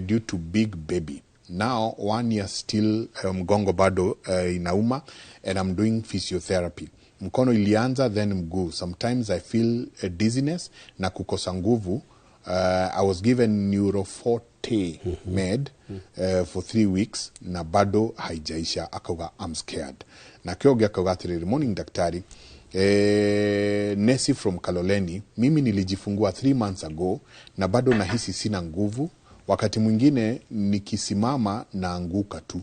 due to big baby. Now one year still, mgongo bado inauma and I'm doing physiotherapy. Mkono ilianza, then mguu. Sometimes I feel dizziness na kukosa nguvu. I was given Neuroforte med for 3 weeks na bado haijaisha." Akauga, "I'm scared." Na kĩo akauga atĩrĩrĩ, "Morning daktari, Nesi from Kaloleni. Mimi nilijifungua 3 months ago na bado nahisi sina nguvu. Wakati mwingine nikisimama naanguka tu.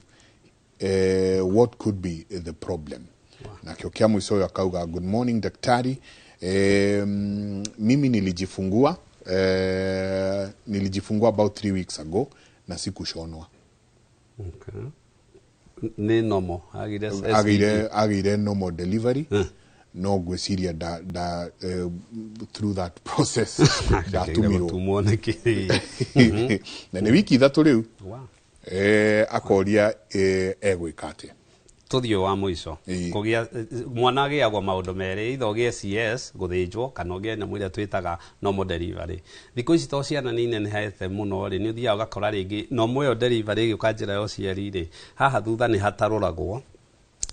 What could be the problem?" Na kĩo kĩa mũico ũyũ akauga, "Good morning daktari, mimi nilijifungua about 3 weeks ago na sikushonwa." Okay. Nĩ normal agire. Agĩire normal delivery, no ngwĩciria da through that process ndatumirwo. Gũtumwo nĩkĩ? Na nĩ wiki 3 rĩu. Wow. Akoria egwĩka atĩa. Tũthiĩ wa mũico. Kũgĩa mwana agĩagwo maũndũ merĩ, either ũgĩe CS gũthĩnjwo kana ũgĩe nyamũ ĩrĩa twĩtaga normal delivery. Thikũ ici to ciana nĩ inenehete mũno rĩ, nĩ ũthiaga ũgakora rĩngĩ normal ĩyo delivery ĩgĩũka njĩra ya ũciari rĩ, haha thutha nĩ hatarũragwo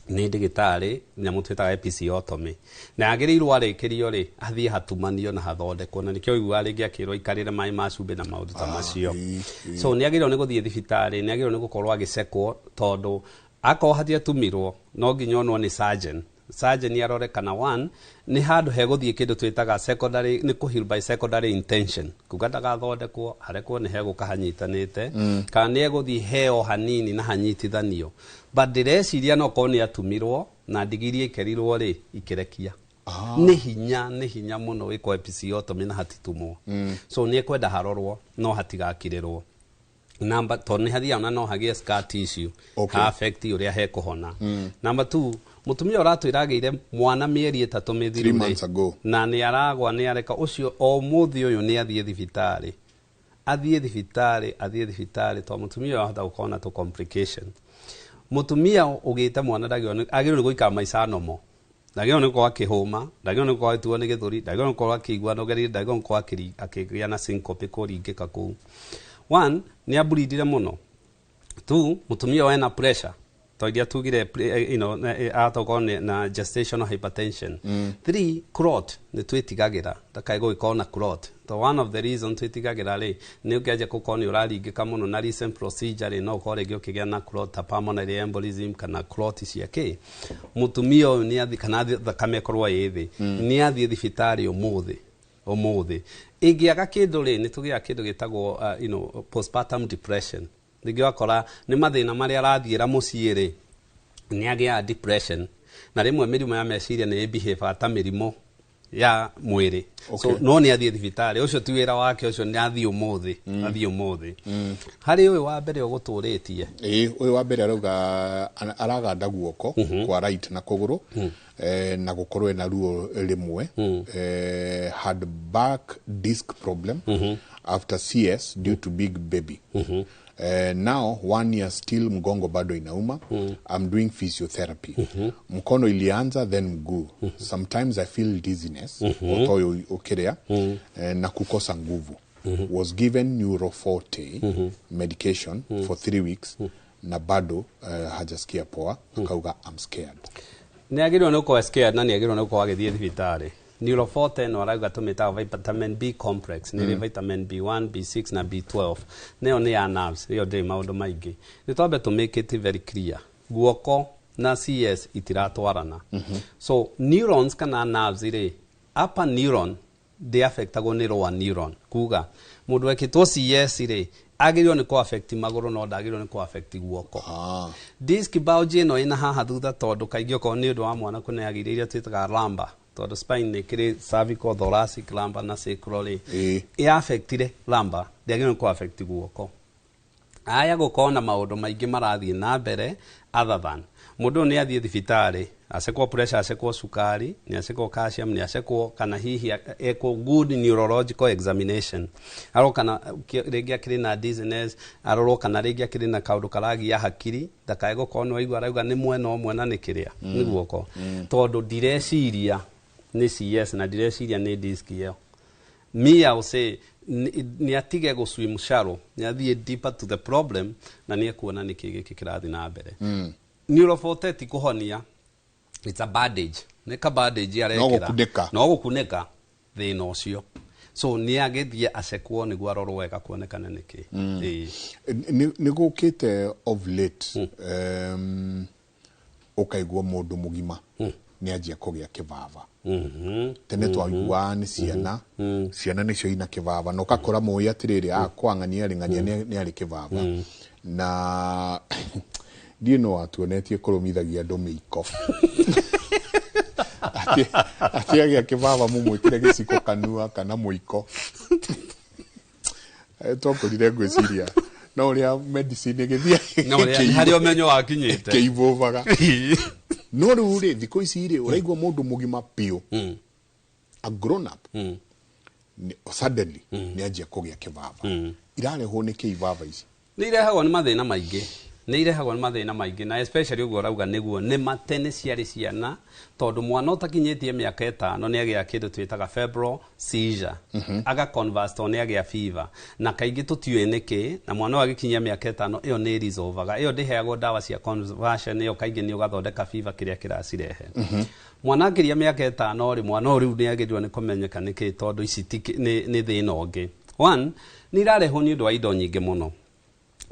nĩ ndagĩtarĩ, nyamũ twĩtaga episiotomy, na agĩrĩirwo arĩkĩrio rĩ, athiĩ hatumanio na hathondekwo, na nĩkĩo ũiguaga rĩngĩ akĩrwo aikarĩre maĩ ma cumbĩ na maũndũ ta macio. So nĩ agĩrĩirwo nĩ gũthiĩ thibitarĩ, nĩ agĩrĩirwo nĩ gũkorwo agĩcekwo, tondũ akorwo hatiatumirwo no nginya onwo nĩ surgeon. Surgeon arore kana one nĩ handũ hegũthiĩ kĩndũ twĩtaga secondary, nĩ kũ heal by secondary intention, kuga ndagathondekwo harekwo nĩ hegũka hanyitanĩte, kana nĩ egũthiĩ heo hanini na hanyitithanio. But ndĩreciria no korwo nĩ atumirwo na ndigi iria ikerirwo rĩ ikĩrekia. Nĩ hinya mũno wĩkwo episiotomy na hatitumwo. So nĩ ekwenda harorwo no hatigakirĩrwo. Number tondũ nĩ hathiaga na no hagĩe scar tissue, ha affect ũrĩa hekũhona. Number 2, mũtumia ũratwĩra agĩire mwana mĩeri 3 mĩthiru 3 months ago, na nĩ aragwa nĩ areka ũcio o mũthĩ ũyũ nĩ athiĩ thibitarĩ, athiĩ thibitarĩ, athiĩ thibitarĩ, tondũ mũtumia ũyũ ahota gũkorwo na tũ complication. Mũtumia ũgĩte mwana ndagĩrĩirwo agĩrĩirwo nĩ gũikara maica nomo, ndagĩrĩirwo nĩ gũkorwo akĩhũma, ndagĩrĩirwo nĩ gũkorwo agĩtuo nĩ gĩthũri, ndagĩrĩirwo nĩ gũkorwo akĩigua nogerire, ndagĩrĩirwo nĩ gũkorwo akĩgĩa na syncope kũringĩka kũu. 1, nĩ aburindire mũno. 2, mũtumia wena pressure tondũ iria tugire, you know, atokorwo na gestational hypertension. 3, clot nĩ twĩtigagĩra ndakae gũgĩkorwo na clot, to one of the reason twĩtigagĩra rĩ nĩ ũngĩanjia gũkorwo nĩ ũraringĩka mũno na recent procedure rĩ, no ũkorwo rĩngĩ ũkĩgĩa na clot ta pulmonary embolism kana clot cia kĩ. Mũtumia ũyũ nĩ athiĩ, kana thakame ĩkorwo ĩ thĩ, nĩ athiĩ thibitarĩ ũmũthĩ. Ũmũthĩ ĩngĩaga kĩndũ rĩ, nĩ tũgĩaga kĩndũ gĩtagwo you know, postpartum depression. Rĩngĩ ũgakora nĩ mathĩna marĩa arathiĩra mũciĩ rĩ, nĩ agĩaga depression, na rĩmwe mĩrimũ ya meciria nĩ ĩbehave ta mĩrimũ ya mwĩrĩ. So no nĩ athiĩ thibitarĩ, ũcio ti wĩra wake, ũcio nĩ athiĩ ũmũthĩ, athiĩ ũmũthĩ. Harĩ ũyũ wa mbere ũgũtũrĩtie. Ũyũ wa mbere arauga araganda guoko kwa right na kũgũrũ, na gũkorwo ena ruo rĩmwe, had back disc problem after CS due to big baby. Now 1 year still mgongo bado inauma. I'm doing physiotherapy. Mkono ilianza then mguu. Sometimes I feel dizziness, otoyo ukirea, na kukosa nguvu. Was given Neuroforte medication for 3 weeks na bado hajasikia poa, akauga I'm scared. Nĩ agĩrĩirwo nĩ gũkorwo scared na nĩ agĩrĩirwo nĩ gũkorwo agĩthiĩ thibitarĩ. Neuroforte no arauga tũmĩtaga vitamin B complex, nĩ vitamin B1, B6 na B12. Nayo nĩ ya nerves, ĩyo ndĩrĩ maũndũ maingĩ. Nĩ twambe tũ make it very clear. Guoko na CS itiratwarana. So neurons kana nerves rĩ, upper neuron ndĩ affectagwo nĩ lower neuron. Kuga mũndũ wekĩtwo CS rĩ, agĩrĩirwo nĩ kũ affect magũrũ no ndagĩrĩirwo nĩ kũ affect guoko. Disc bulge ĩno ĩna haha thutha tondũ kaingĩ okorwo nĩ ũndũ wa mwana kũneagĩrĩire iria twĩtaga lumbar, tondũ spine nĩ kĩrĩ cervical, thoracic, lumbar na sacral rĩ, ĩ affectire lumbar, ndĩagĩrĩirwo nĩ kũ affect guoko. Aya gũkorwo na maũndũ maingĩ marathiĩ na mbere other than mũndũ ũyũ nĩ athiĩ thibitarĩ, acekwo pressure, acekwo cukari, nĩ acekwo calcium, nĩ acekwo kana hihi ekwo good neurological examination, arorwo kana rĩngĩ akĩrĩ na dizziness, arorwo kana rĩngĩ akĩrĩ na kaũndũ karagia hakiri, ndakae gũkorwo nĩ waigua arauga nĩ mwena ũmwe na nĩ kĩrĩa, nĩ guoko. Tondũ ndireciria nĩ CS na ndireciria nĩ disc ĩyo. Me, I will say, nĩ atige gũ swim shallow, nĩ athiĩ deeper to the problem na nĩ ekuona nĩ kĩ gĩkĩ kĩrathiĩ na mbere. Neuroforte ti kũhonia, it's a bandage, nĩ ka bandage arekĩra. No gũkunĩka. No gũkunĩka thĩna ũcio. So nĩ agĩthiĩ acekwo nĩguo arorwo wega kuonekane nĩ kĩ. Nĩ gũkĩte of late, ũkaigua mũndũ mũgima nĩ anjia kũgĩa kĩbaba. Tene twaiguaga nĩ ciana, ciana nĩcio ina kĩbaba, na ũgakora mũĩ atĩrĩrĩ, kwa ng'ania rĩ, ng'ania nĩ arĩ kĩbaba. Na ndiĩ no atuonetie kũrũmithagia andũ mĩiko. Atĩ agĩa kĩbaba mũmwĩkĩre gĩciko kanua kana mũiko. Twakorire ngwĩciria no ũrĩa medicine ĩgĩthiĩ No ũrĩa harĩa ũmenyo wakinyĩte. ĩkĩibũbaga. No rĩu rĩ, thikũ ici rĩ, ũraigua mũndũ mũgima biũ, a grown up, suddenly nĩ anjia kũgĩa kĩbaba. Irarehwo nĩ kĩ ibaba ici? Nĩ irehagwo nĩ mathĩna maingĩ. Nĩ irehagwo nĩ mathĩna maingĩ, na especially ũguo ũrauga nĩguo nĩ matene ciarĩ ciana, tondũ mwana ũtakinyĩtie mĩaka 5 nĩ agĩa kĩndũ twĩtaga febrile seizure. Aga convulse tondũ nĩ agĩa fever, na kaingĩ tũtiũĩ nĩkĩ. Na mwana ũyũ agĩkinyia mĩaka 5, ĩyo nĩ resolvaga. Ĩyo ndĩheagwo ndawa cia conversion, ĩyo kaingĩ nĩ ũgathondeka fever kĩrĩa kĩracirehe. Mwana akĩria mĩaka 5 rĩ, mwana ũyũ rĩu nĩ agĩrĩirwo nĩ kũmenyeka nĩkĩ, tondũ ici nĩ thĩna ũngĩ. One, nĩ irarehwo nĩ ũndũ wa indo nyingĩ mũno.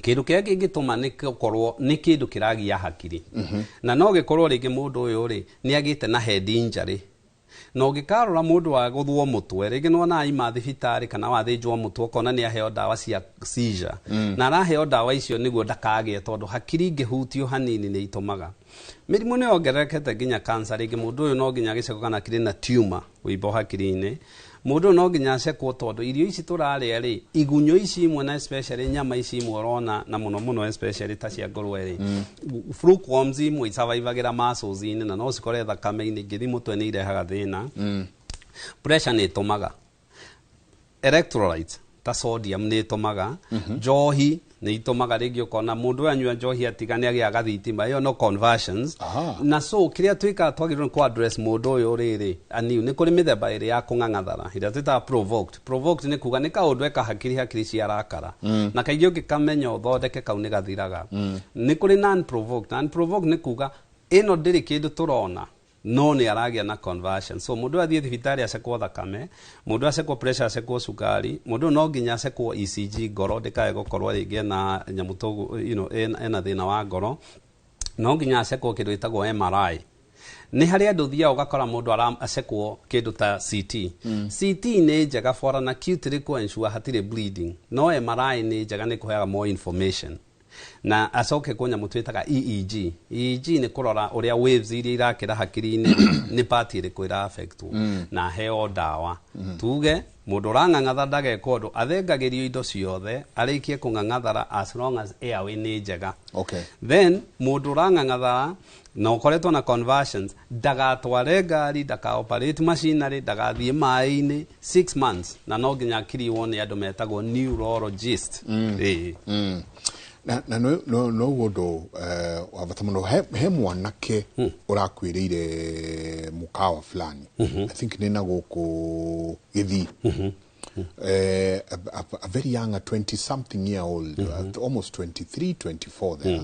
Kĩndũ kĩrĩa kĩngĩtũma nĩ gũkorwo nĩ kĩndũ kĩragia hakiri, na no gĩkorwo rĩngĩ mũndũ ũyũ rĩ nĩ agĩte na head injury. Na ũngĩkarora mũndũ wa gũthwo mũtwe, rĩngĩ nĩwona aima thibitarĩ kana wathĩnjwo mũtwe, ũkona nĩ aheo ndawa cia seizure. Na araheo ndawa icio nĩguo ndakagĩe, tondũ hakiri ingĩhutio hanini nĩ itũmaga mĩrimũ nĩ yongererekete, nginya cancer. Rĩngĩ mũndũ ũyũ no nginya agĩcekwo kana akĩrĩ na tumor wĩimbo hakiri-inĩ. Mũndũ ũyũ no nginya acekwo, tondũ irio ici tũrarĩa rĩ, igunyũ ici imwe, na especially nyama ici imwe ũrona, na mũno mũno especially ta cia ngũrwe rĩ, fluke imwe isurvivagĩra muscles-inĩ na no cikore thakame-inĩ, ingĩthiĩ mũtwe nĩ irehaga thĩna. Pressure nĩ ĩtũmaga, electrolytes ta sodium nĩ ĩtũmaga, njohi nĩ itũmaga. Rĩngĩ ũkona mũndũ ũyũ anyua njohi atiga nĩ agĩaga thitima, ĩyo no conversions. Na so kĩrĩa twĩkaga, twagĩrĩirwo nĩ kũ address mũndũ ũyũ rĩrĩ aniu. Nĩ kũrĩ mĩthemba ĩrĩ ya kũng'ang'athara ĩrĩa twĩtaga provoked. Provoked nĩ kuga nĩ kaũndũ eka hakiri, hakiri ciarakara, na kaingĩ ũngĩkamenya ũthondeke kau nĩ gathiraga. Nĩ kũrĩ non provoked. Non provoked nĩ kuga ĩno ndĩrĩ kĩndũ tũrona, no nĩ aragĩa na conversion. So mũndũ ũyũ athiĩ thibitarĩ acekwo thakame, mũndũ acekwo pressure, acekwo cukari, mũndũ ũyũ no nginya acekwo ECG ngoro ndĩkae gũkorwo rĩngĩ ena nyamũ tũgu, ena thĩna wa ngoro. No nginya acekwo kĩndũ gĩtagwo MRI. Nĩ harĩ andũ thiaga ũgakora mũndũ acekwo kĩndũ ta CT. CT nĩ njega for an acute rĩ ensure hatirĩ bleeding, no MRI nĩ njega nĩ kũheaga more information. Na acoke kũ nyamũ twĩtaga EEG. EEG nĩ kũrora ũrĩa waves iria irakĩra hakiri-inĩ, nĩ part ĩrĩkũ ĩra affectwo, na aheo ndawa. Tuge mũndũ ũrang'ang'atha ndageka ũndũ, athengagĩrio indo ciothe arĩkie kũng'ang'athara, as long as airway nĩ njega. Then mũndũ ũrang'ang'athara na ũkoretwo na conversions ndagatware ngari, ndaka operate machinery, ndagathiĩ maĩ-inĩ 6 months, na no nginya akiriwo nĩ andũ metagwo neurologist. Ĩĩ. Na no ũndũ wa bata mũno, he mwanake ũrakuĩrĩire mũkawa fulani, I think nĩ na gũkũ Gĩthii. A very young, a 20 something year old, almost 23, 24 there.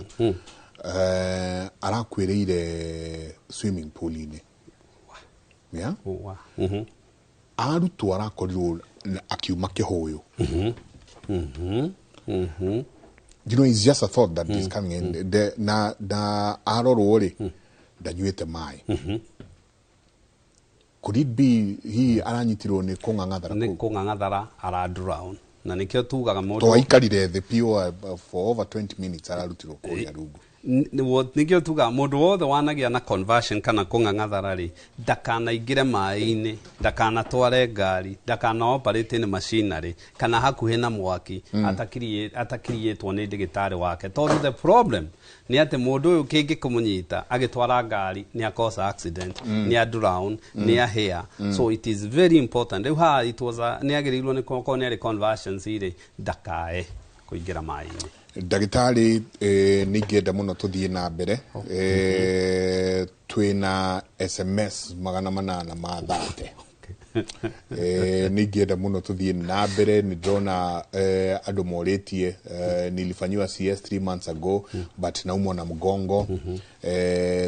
Arakuĩrĩire swimming pool-inĩ, yeah? Arutwo arakorirwo akiuma kĩhũyũ. It's just a thought that is coming in. Na arorwo rĩ, ndanyuĩte maĩ. Could it be hihi aranyitirwo nĩ kũng'ang'athara Nĩ kũu? Kũng'ang'athara ara drown, na nĩkĩo tugaga mũndũ To aikarire thĩ piũ for over 20 minutes ararutirwo kũrĩa rungu. Nĩkĩo tugaga mũndũ wothe wanagĩa na conversion kana kũng'ang'athara rĩ, ndakanaingĩre maĩ-inĩ, ndakanatware ngari, ndakana operate nĩ machinery kana hakuhĩ na mwaki atakiriĩtwo nĩ ndagĩtarĩ wake, tondũ the problem nĩ atĩ mũndũ ũyũ kĩngĩkũmũnyita agĩtwara ngari nĩ akosa accident, nĩ a drown, nĩ ahĩa. So it is very important. Rĩu haha it was a, nĩ agĩrĩirwo nĩ korwo nĩ arĩ conversions rĩ, ndakae kũingĩra maĩ-inĩ. Ndagĩtarĩ, nĩ ingĩenda mũno tũthiĩ na mbere. Twĩna SMS 830. Nĩ ingĩenda mũno tũthiĩ na mbere. Nĩ ndĩrona andũ morĩtie, nilifanyiwa CS 3 months ago but naumwa na mgongo,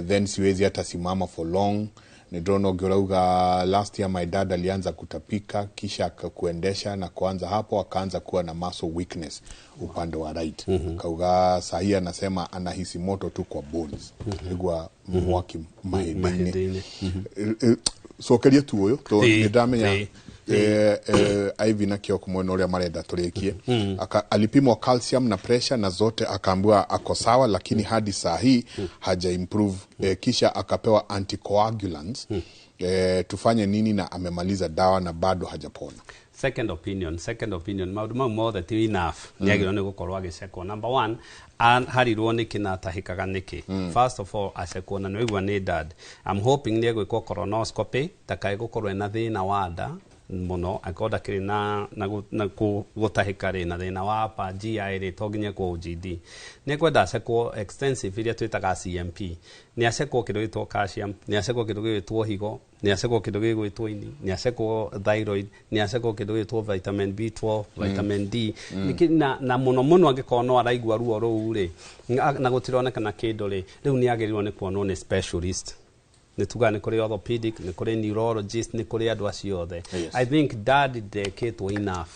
then siwezi hata simama for long. Nĩ ndĩrona ũngĩ ũrauga, last year my dad alianza kutapika kisha akakuendesha na kuanza hapo akaanza kuwa na muscle weakness upande wa right. Akauga sahii anasema anahisi moto tu kwa bones, igua mwaki mahĩndĩ-inĩ. Mahĩndĩ-inĩ. Cokeria tu ũyũ to nĩ ndamenya Ivy na Kioko mwena ũrĩa marenda tũrĩkie. Alipimwa calcium na pressure na zote akaambiwa ako sawa, lakini hadi saa hii haja improve. Kisha akapewa anticoagulants. Tufanye nini na amemaliza dawa na bado hajapona? Second opinion, second opinion. Maũndũ mau mothe ti enough. Nĩ agĩrĩirwo nĩ gũkorwo agĩcekwo. Number one, harirwo nĩkĩ na atahĩkaga nĩkĩ? First of all acekwo, na nĩwaigua nĩ dad. I'm hoping nĩ egwĩkwo colonoscopy ndakae gũkorwo ena thĩna wa nda. Mũno angĩkorwo ndakĩrĩ na gũtahĩka rĩ, na thĩna wa upper GI rĩ, to nginya ekwo OGD, nĩ ekwenda acekwo extensive iria twĩtaga CMP. Nĩ acekwo kĩndũ gĩtwo calcium, nĩ acekwo kĩndũ gĩgwĩtwo higo, nĩ acekwo kĩndũ gĩgwĩtwo ini, nĩ acekwo thyroid, nĩ acekwo kĩndũ gĩgwĩtwo vitamin B12, vitamin D. Na mũno mũno angĩkorwo no araigua ruo rũu rĩ, na gũtironekana kĩndũ rĩ, rĩu nĩ agĩrĩirwo nĩ kuonwo nĩ specialist. Nĩ tugaga nĩ kũrĩ orthopedic, nĩ kũrĩ neurologist, nĩ kũrĩ andũ acio othe. I think dad ndekĩtwo enough,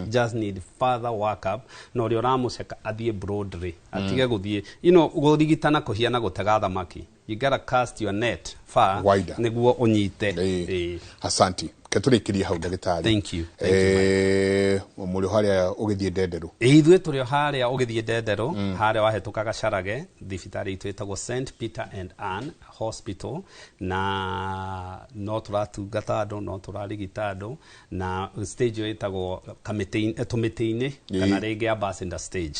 just need further work up, na ũrĩa ũramũceka athiĩ broadly, atige gũthiĩ kũrigitana kũhiana gũtega thamaki. You gotta cast your net far. Wider. Nĩguo ũnyite. Ĩĩ. Asanti, ke tũrĩkĩrie hau, ndagĩtarĩ. Thank you. Mũrĩ harĩa ũgĩthiĩ Ndenderũ? Ĩĩ, ithuĩ tũrĩ o harĩa ũgĩthiĩ Ndenderũ, harĩa wahĩtũka Gacarage, thibitarĩ itũ ĩtagwo St Peter and Ann Hospital, na no tũratungata andũ, no tũrarigita andũ, na stage ĩyo ĩtagwo tũmĩtĩ-inĩ kana rĩngĩ Ambassador stage.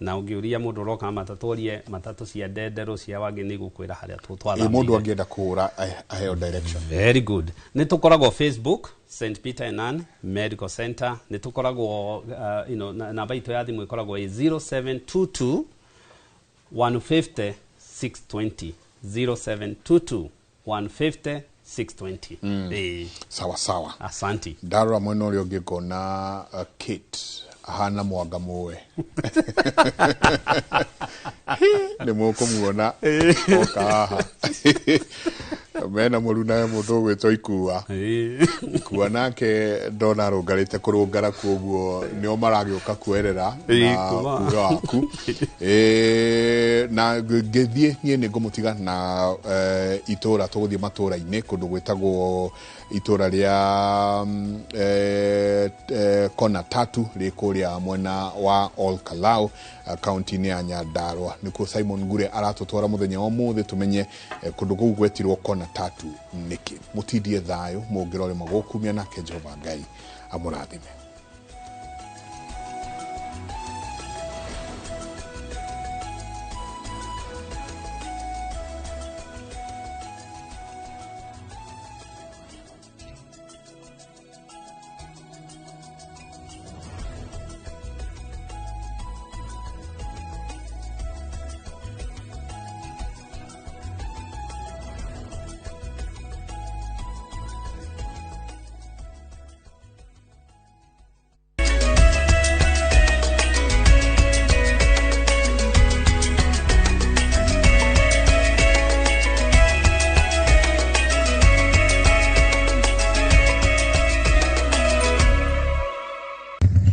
Na ũngĩũria mũndũ ũroka na matatũ, ũrie matatũ cia Ndenderũ cia Wangĩ, nĩ igũkwĩra harĩa Ĩ, mũndũ twathamĩire. Angĩenda kũhũra aheo direction? Very good. Nĩ tũkoragwo Facebook, St Peter and Ann Medical Center. Nĩ tũkoragwo namba itũ ya thimũ ĩkoragwo ĩ 0722 150 620, 0722 150 620. Ĩĩ. Sawa sawa. Asanti. Ndarora mwena ũrĩa ũngĩ ngona Kate ahana mwanga mũwe, nĩ mũkũmuona oka haha mena mũrunawe mũndũ ũgwĩtwo Ikua. Ikua nake ndona arũngarĩte kũrũngara, kuoguo nĩo maragĩũka kuerera na kuma. uge waku. Na ngĩthiĩ niĩ nĩ ngũmũtiga na itũra, tũgũthiĩ matũra-inĩ kũndũ gwĩtagwo itũra rĩa Kona Tatu rĩ kũrĩa mwena wa Ol Kalou, kaunti-inĩ ya Nyandarua. Nĩkuo Simon Ngure aratũtwara mũthenya wa ũmũthĩ, tũmenye kũndũ kũu gwetirwo Kona Tatu nĩkĩ. Mũtindie thayũ mũngĩrore magũkumia, nake Jehova Ngai amũrathime.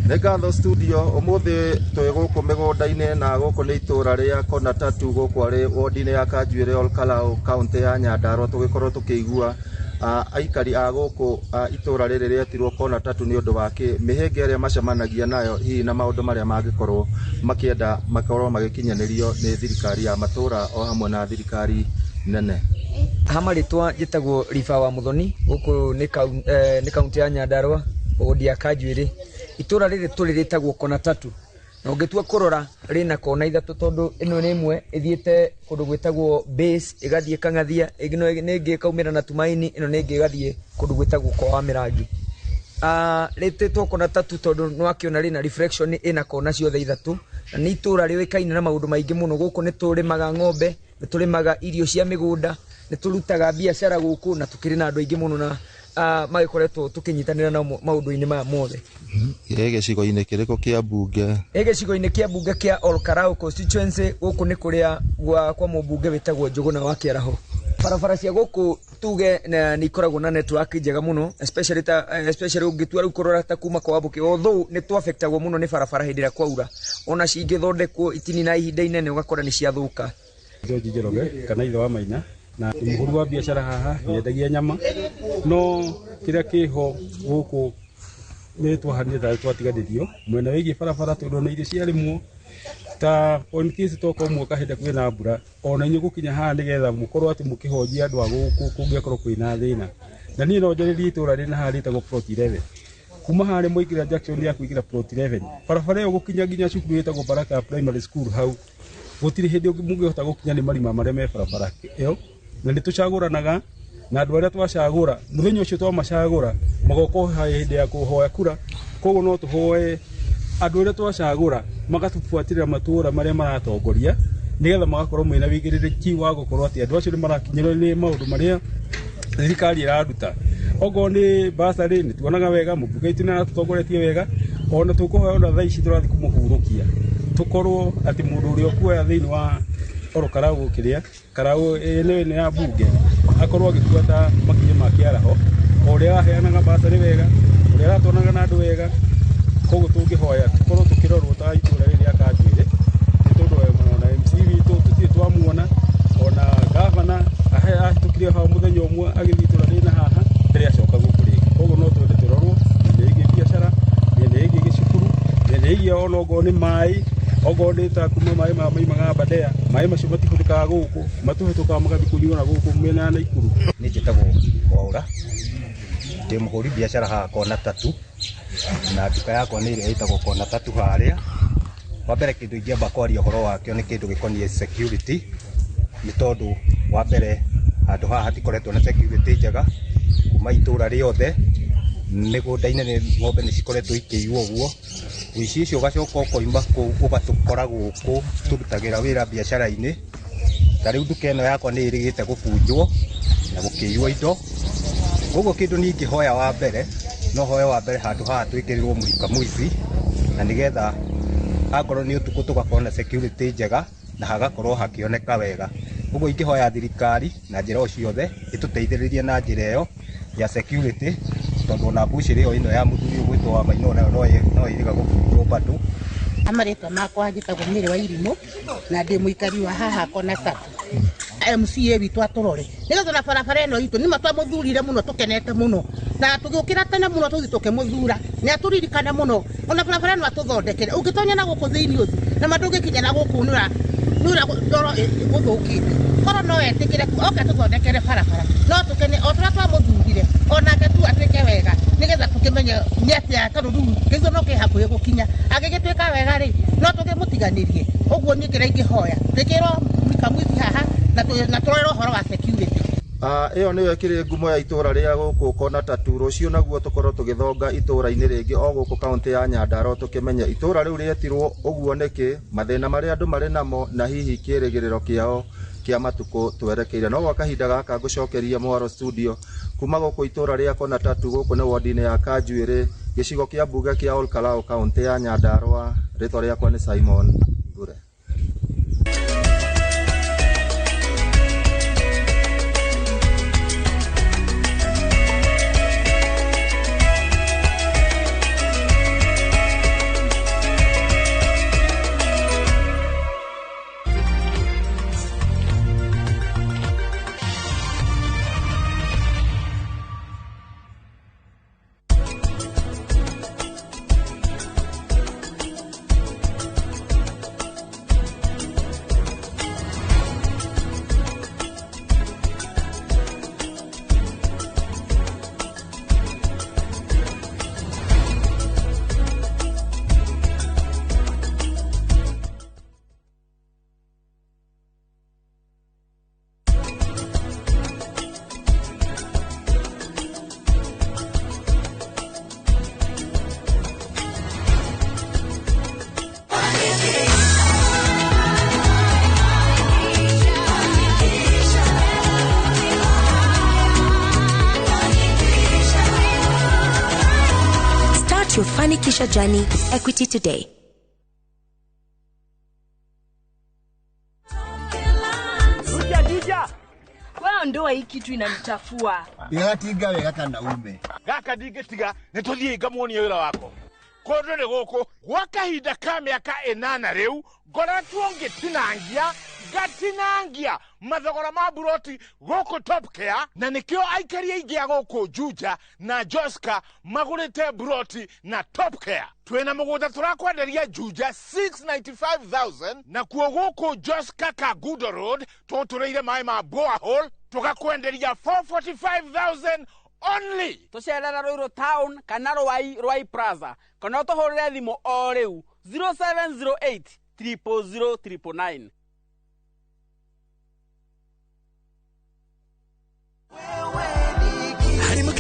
Nĩ ngatho studio. Ũmũthĩ twĩ gũkũ mĩgũnda-inĩ, na gũkũ nĩ itũra rĩa Kona Tatu, gũkũ arĩ wodi-inĩ ya Kanjuĩrĩ, Ol Kalou, kaũntĩ ya Nyandarua. Tũgĩkorwo tũkĩigua aikari a gũkũ itũra rĩrĩ rĩetirwo Kona Tatu nĩ ũndũ wa kĩ, mĩhĩnga ĩrĩa macemanagia nayo hihi, na maũndũ marĩa mangĩkorwo makĩenda makorwo magĩkinyanĩrio nĩ thirikari ya matũra o hamwe na thirikari nene. Ha marĩtwa njĩtagwo Riba wa Mũthoni. Gũkũ nĩ kaunti ya Nyandarua, wodi ya Kanjuĩrĩ. Itũra rĩrĩ tũrĩ rĩtagwo Kona Tatu, na ũngĩtua kũrora rĩna kona ithatũ, tondũ ĩno nĩ ĩmwe ĩthiĩte kũndũ gwĩtagwo Base, ĩgathiĩ Kang'athia, ĩno nĩ ĩngĩ ĩkaumĩra na Tumaini, ĩno nĩ ĩngĩ ĩgathiĩ kũndũ gwĩtagwo kwa wa Mĩrangi. Rĩtĩtwo Kona Tatu tondũ nĩwakĩona rĩna reflection, ĩna kona ciothe ithatũ, na nĩ itũra rĩũĩkaine na maũndũ maingĩ mũno. Gũkũ nĩ tũrĩmaga ng'ombe, nĩ tũrĩmaga irio cia mĩgũnda, nĩ tũrutaga biacara gũkũ, na tũkĩrĩ na andũ aingĩ mũno na magĩkoretwo tũkĩnyitanĩra nao maũndũ-inĩ maya mothe. Ĩ gĩcigo-inĩ kĩrĩkũ kĩa mbunge? Ĩ gĩcigo-inĩ kĩa mbunge kĩa Ol Kalou constituency. Gũkũ nĩ kũrĩa kwa mũmbunge wĩtagwo Njũgũna wa Kĩaraho. Barabara cia gũkũ tuge nĩ ikoragwo na network njega mũno, especially ũngĩtua rĩu kũrora ta kuma kwa Wambũkĩ, although nĩ twaffectagwo mũno nĩ barabara hĩndĩ ĩrĩa kwaura, ona cingĩthondekwo itinina ihinda inene ũgakora nĩ ciathũka. George Njoroge kana ithe wa Maina, na nĩ mũhũri wa biacara haha, nyendagia nyama, no kĩrĩa kĩho gũkũ nĩ twahanire tarĩ twatiganĩrio mwena wĩgiĩ barabara, tondũ na irio ciarĩmwo ta on case toka ũmwe kahinda kwĩna mbura, ona inyuĩ gũkinya haha nĩgetha mũkorwo atĩ mũkĩhonjia andũ a gũkũ kũngĩakorwo kwĩna thĩna. Na niĩ no njarĩrie itũra rĩna haha rĩtagwo Plot 11, kuma harĩa mwaingĩra junction ya kũingĩra Plot 11, barabara ĩyo gũkinya nginya cukuru ĩtagwo Baraka Primary School, hau gũtirĩ hĩndĩ mũngĩhota gũkinya nĩ marima marĩa me barabara ĩyo, na nĩ tũcagũranaga Na andũ arĩa twacagũra mũthenya ũcio twamacagũra magoka hĩndĩ ya kũhoya kura. Koguo no tũhoe andũ arĩa twacagũra magatũbuatĩrĩra matũũra marĩa maratongoria nĩgetha magakorwo mena wĩigĩrĩrĩki wa gũkorwo atĩ andũ acio nĩ marakinyĩrwo nĩ maũndũ marĩa thirikari ĩraruta. Okorwo nĩ basarĩ nĩ tuonaga wega mũmbunge witũ nĩ aratũtongoretie wega, ona tũkũhoya ona thaa ici tũrathiĩ kũmũhurũkia tũkorwo atĩ mũndũ ũrĩa ũkuoya thĩinĩ wa oro karaũ kĩrĩa karaũ ĩno ya mbunge akorwo agĩbuata makinya ma kĩaraho, o ũrĩa araheanaga basarĩ wega, ũrĩa aratwaranaga na andũ wega. Koguo tũngĩhoya tũkorwo tũkĩrorwo ta itũũra rĩrĩ rĩa Kanjuĩrĩ nĩ tondũ ona MC witũ tũtirĩ twamuona, ona gavana ahĩtũkire hau mũthenya ũmwe agĩthiĩ itũũra rĩrĩ na haha ndarĩ acoka gũkũ rĩngĩ. Koguo no twende tũrorwo mĩena ĩgiĩ biacara, mĩena ĩgiĩ gĩcukuru, mĩena ĩgiĩ ona okorwo nĩ maĩ, okorwo nĩ ta kuma maĩ maya maimaga Aberdare, maĩ macio matihũthĩkaga gũkũ, matũhĩtũkaga magathiĩ kũnyuo na gũkũ mĩena ya Naikuru. Niĩ njĩtagwo Mwaũra, ndĩ mũhũri biacara haha Kona Tatu, na nduka yakwa nĩ ĩrĩa ĩtagwo Kona Tatu harĩa. Wa mbere kĩndũ ingĩamba kwaria ũhoro wakĩo nĩ kĩndũ gĩkoniĩ security, nĩ tondũ wa mbere handũ haha hatikoretwo na security njega kuma itũũra rĩothe, mĩgũnda-inĩ nĩ ng'ombe nĩ cikoretwo ikĩiywo ũguo. Ũici ũcio ũgacoka ũkoima kũu ũgatũkora gũkũ tũrutagĩra wĩra biacara-inĩ. Ta rĩu nduka ĩno yakwa nĩ ĩrĩgĩte gũbunjwo na gũkĩiywo indo. Koguo kĩndũ niĩ ingĩhoya wa mbere, no hoye wa mbere handũ haha twĩkĩrĩrwo mũrika mũici, na nĩgetha akorwo nĩ ũtukũ tũgakorwo na security njega na hagakorwo hakĩoneka wega. Koguo ingĩhoya thirikari na njĩra o ciothe ĩtũteithĩrĩrie na njĩra ĩyo ya security, tondũ ona mbucĩrĩ ĩyo ĩno ya mũthuri ũyũ gwĩtwo wa Maina onayo no ĩrĩga gũbunjwo bado. Marĩtwa makwa njĩtagwo Mary wa Irimũ na ndĩ mũikari wa haha Kona Tatu. MCA witũ atũrore nĩgetha na barabara ĩno itũ nĩma twamũthurire mũno tũkenete mũno na tũgĩũkĩra tene mũno tũthiĩ tũkĩmũthura nĩ atũririkana mũno, ona barabara ĩno atũthondekere. Ũngĩtonya na gũkũ thĩinĩ ũthiĩ na ma ndũngĩkinya na gũkũ nĩũra ndoro gũthũkĩte. Korwo no etĩkĩre tu oke atũthondekere barabara no tũkene o tũrĩa twamũthurire onake tu atuĩke wega nĩgetha tũkĩmenye nĩ atĩa, tondũ rĩu gĩthurano kĩ hakuhĩ gũkinya. Angĩgĩtuĩka wega rĩ no tũkĩmũtiganĩrie. Ũguo niĩ kĩrĩa ingĩhoya twĩkĩrwo mũikamũici haha na tũrorerwo ũhoro wa security. Ĩyo nĩyo ĩkĩrĩ ngumo ya itũũra rĩa gũkũ Kona Tatu. Rũciũ naguo tũkorwo tũgĩthonga itũũra-inĩ rĩngĩ o gũkũ kaũntĩ ya Nyandarua tũkĩmenye itũũra rĩu rĩetirwo ũguo nĩkĩ, mathĩna marĩa andũ marĩ namo na hihi kĩĩrĩgĩrĩro kĩao kĩa matukũ twerekeire. No gwa kahinda gaka ngũcokeria mwaro studio kuma gũkũ itũũra rĩa Kona Tatu, gũkũ nĩ wodi-inĩ ya Kanjuĩrĩ, gĩcigo kĩa mbunge kĩa Ol Kalou, kaũntĩ ya Nyandarua. Rĩtwa rĩakwa nĩ Simon Ngure. Your Fanikisha journey with Equity today. Wewe ndoa hii kitu inanichafua. Ndĩratinga wega kana ume. Gaka ndingĩtiga nĩ tũthiĩ ngamuonie wĩra wako. Kũndũ nĩ gũkũ gwa kahinda ka mĩaka 8 rĩu ngoretwo ngĩtinangia ngatinangia mathogora ma buroti gũkũ Top Care, na nĩkĩo aikari aingĩ a gũkũ Juja na Joska magũrĩte buroti na Top Care. Twĩna mũgũnda tũrakwenderia Juja 695,000 na kuo gũkũ Joska Kagudo Road tũtũrĩire maĩ ma borehole tũgakwenderia 445,000 only. Tũcerera Ruiru Town kana Ruai Plaza kana ũtũhũrĩre thimũ o rĩu 0708 000 999. Wewe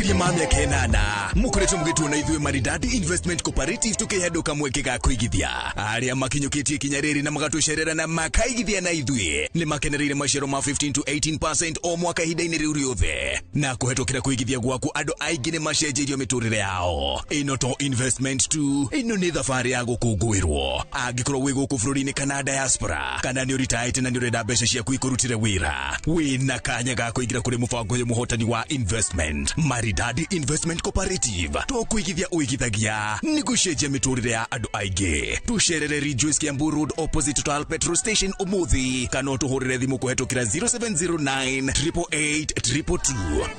Makĩria ma mĩaka 8 mũkoretwo mũgĩtuona ithuĩ Maridadi Investment Cooperative tũkĩhe kamweke ga kũigithia. Arĩa makinyũkĩtie ikinya rĩrĩ na magatũcerera na makaigithia na ithuĩ nĩ makenereire maciaro ma 15 to 18% o mwaka ihinda-inĩ rĩu rĩothe. Na kũhetũkĩra kũigithia gwaku andũ aingĩ nĩ macenjeirio mĩtũrĩre yao. Ĩno to investment tu, ĩno nĩ thabarĩ ya gũkũngũĩrwo. Angĩkorwo wĩ gũkũ bũrũri-inĩ kana diaspora, kana nĩ ũritaĩte na nĩ ũrenda mbeca ciaku ikũrutĩre wĩra, wĩna kanya ga kũingĩra kũrĩ mũbango ũyũ mũhotani wa investment. Maridadi Investment Cooperative, to kũigithia ũigithagia nĩ gũcenjia mĩtũrĩre ya andũ aingĩ. Tũcerere Rejoice Kiambu Road opposite Total Petrol Station ũmũthĩ, kana ũtũhũrĩre thimũ kũhetũkĩra 0709 888 222.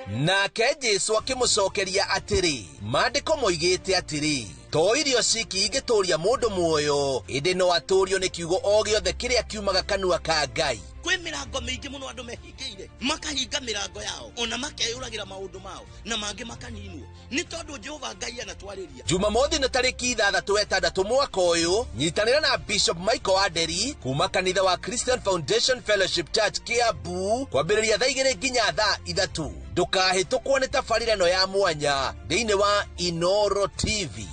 Nake Jesu akĩmũcokeria atĩrĩ, maandĩko moigĩte atĩrĩ, to irio ciki ingĩtũũria mũndũ muoyo, ĩndĩ no atũũrio nĩ kiugo o gĩothe kĩrĩa kiumaga kanua ka Ngai. Kwĩ mĩrango mĩingĩ mũno andũ mehingĩire, makahinga mĩrango yao, ona makeyũragĩra maũndũ mao, na mangĩ makaninwo nĩ tondũ Jehova Ngai anatwarĩria. Jumamothi nĩ tarĩki 6 6 mwaka ũyũ, nyitanĩra na Bishop Michael Aderi kuma kanitha wa Christian Foundation Fellowship Church Kiambu kwambĩrĩria thaa 2 nginya thaa 3. Ndũkahĩtũkwo nĩ tabarĩra ĩno ya mwanya thĩinĩ wa Inoro TV.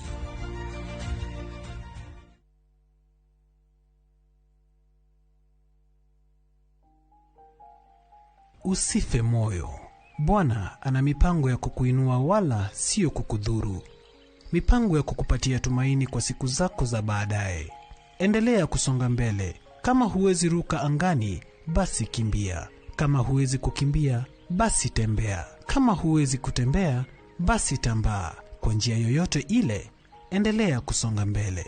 Usife moyo. Bwana ana mipango ya kukuinua wala sio kukudhuru. Mipango ya kukupatia tumaini kwa siku zako za baadaye. Endelea kusonga mbele. Kama huwezi ruka angani, basi kimbia. Kama huwezi kukimbia, basi tembea. Kama huwezi kutembea, basi tambaa. Kwa njia yoyote ile, endelea kusonga mbele.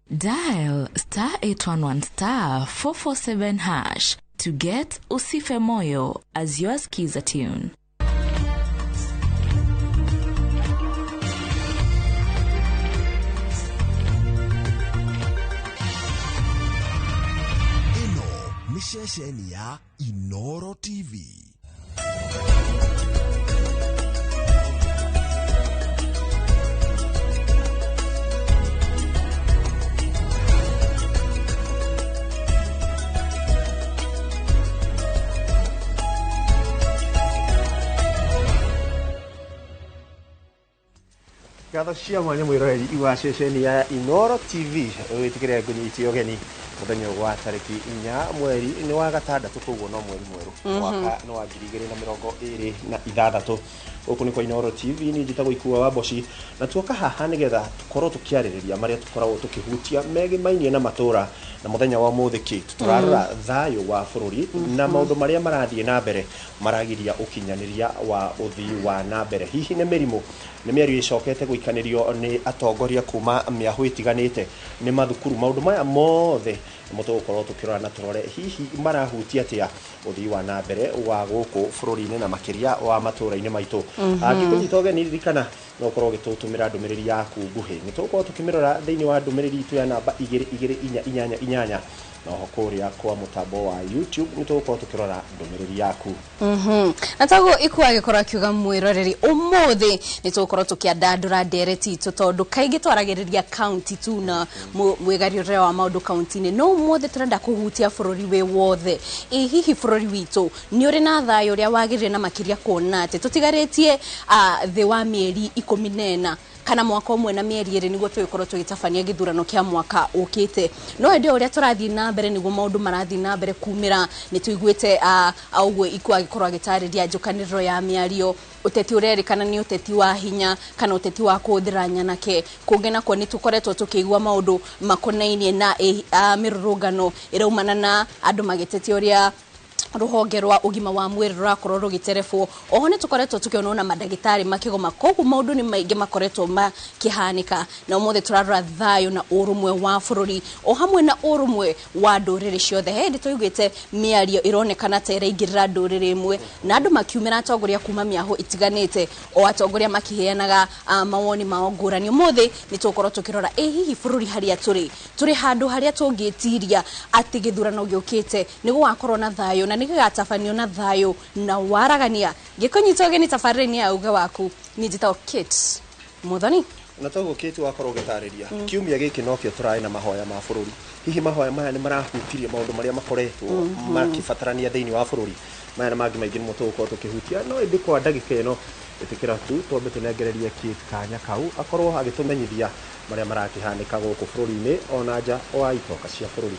Dial star 811 star 447 hash to get Usife Moyo as your skiza tune. Ĩno nĩ ceceni ya Inoro TV. Ngatho cia mwanya mwĩroreri wa ceceni ya Inoro TV wĩtĩkĩre ngũnyite ũgeni mũthenya wa tarĩki 4 mweri nĩ wa gatandatũ, koguo no mweri mwerũ mwaka nĩ wa 2026. Gũkũ nĩ kwa Inoro TV, niĩ njĩtagwo Ikua wa Mboci, na tuoka haha nĩgetha tũkorwo tũkĩarĩrĩria marĩa tũkoragwo tũkĩhutia megĩmainie na matũra. Na mũthenya wa ũmũthĩ kĩ tũrarora thayũ wa bũrũri na maũndũ marĩa marathiĩ na mbere maragiria ũkinyanĩria wa ũthii wa na mbere. Hihi nĩ mĩrimũ, nĩ mĩario ĩcokete gũikanĩrio nĩ atongoria kuma mĩahũ ĩtiganĩte, nĩ mathukuru, maũndũ maya mothe nĩmo tũgũkorwo tũkĩrora na tũrore hihi marahutia atĩa ũthii wa na mbere wa gũkũ bũrũri-inĩ na makĩria wa matũra-inĩ maitũ. Angĩkũnyita ũgeni, ririkana no ũkorwo ũgĩtũtũmĩra ndũmĩrĩri yaku nguhĩ, nĩ tũgũkorwo tũkĩmĩrora thĩinĩ wa ndũmĩrĩri itũ ya namba 22488 na oho kũrĩa kwa mũtambo wa YouTube nĩ tũgũkorwo tũkĩrora ndũmĩrĩri yaku. Na taguo Ikua agĩkorwo akiuga mwĩroreri ũmũthĩ nĩ tũgũkorwo tũkĩandandũra ndereti itũ, tondũ kaingĩ twaragĩrĩria kaunti tu na mwĩgariũrĩre wa maũndũ kaunti-inĩ, no ũmũthĩ tũrenda kũhutia bũrũri wĩ wothe. Ĩ hihi bũrũri witũ nĩ ũrĩ na thayũ ũrĩa wagĩrĩire, na makĩria kuona atĩ tũtigarĩtie thĩ wa mĩeri 14 kana mwaka ũmwe na mĩeri 2 nĩguo tũgĩkorwo tũgĩtabania gĩthurano kĩa mwaka ũkĩte. No hĩndĩ ĩyo ũrĩa tũrathiĩ na mbere nĩguo maũndũ marathiĩ na mbere kumĩra, nĩ tũiguĩte ũguo Ikua agĩkorwo agĩtarĩria njũkanĩrĩro ya mĩario, ũteti ũrerĩkana nĩ ũteti wa hinya kana ũteti wa kũhũthĩra nyanake. Kũngĩ nakuo nĩ tũkoretwo tũkĩigua maũndũ makonainie na mĩrũrũngano ĩraumana na andũ magĩtetia ũrĩa rũhonge rwa ũgima wa mwĩrĩ rũrakorwo rũgĩterebwo. Oho nĩ tũkoretwo tũkĩona ona mandagĩtarĩ makĩgoma, koguo maũndũ nĩ maingĩ makoretwo makĩhanĩka. Na ũmũthĩ tũrarora thayũ na ũrũmwe wa bũrũri o hamwe na ũrũmwe wa ndũrĩrĩ ciothe. He hĩndĩ tũiguĩte mĩario ĩronekana ta ĩraingĩrĩra ndũrĩrĩ ĩmwe, na andũ makiumĩra atongoria kuma mĩahũ ĩtiganĩte, o atongoria makĩheanaga mawoni mao ngũrani. Ũmũthĩ nĩ tũgũkorwo tũkĩrora ĩ hihi bũrũri harĩa tũrĩ handũ harĩa tũngĩtiria atĩ gĩthurano gĩũkĩte nĩ gũgakorwo na thayũ na nĩgĩgatabanio na thayũ na waragania. Ngĩkũnyita ũgeni tabarĩra-inĩ ya Uge Waku, niĩ njĩtagwo Kate Muthoni. Na toguo Kate wakorwo ũgĩtarĩria, kiumia gĩkĩ nokĩo tũrarĩ na mahoya ma bũrũri. Hihi mahoya maya nĩ marahutirie maũndũ marĩa makoretwo makĩbatarania thĩinĩ wa bũrũri? Maya na mangĩ maingĩ nĩmo tũgũkorwo tũkĩhutia, no ĩndĩ kwa ndagĩka ĩno ĩtĩkĩra tu twambe tũnengererie Kate kanya kau akorwo agĩtũmenyithia marĩa marakĩhanĩka gũkũ bũrũri-inĩ ona nja wa itoka cia bũrũri.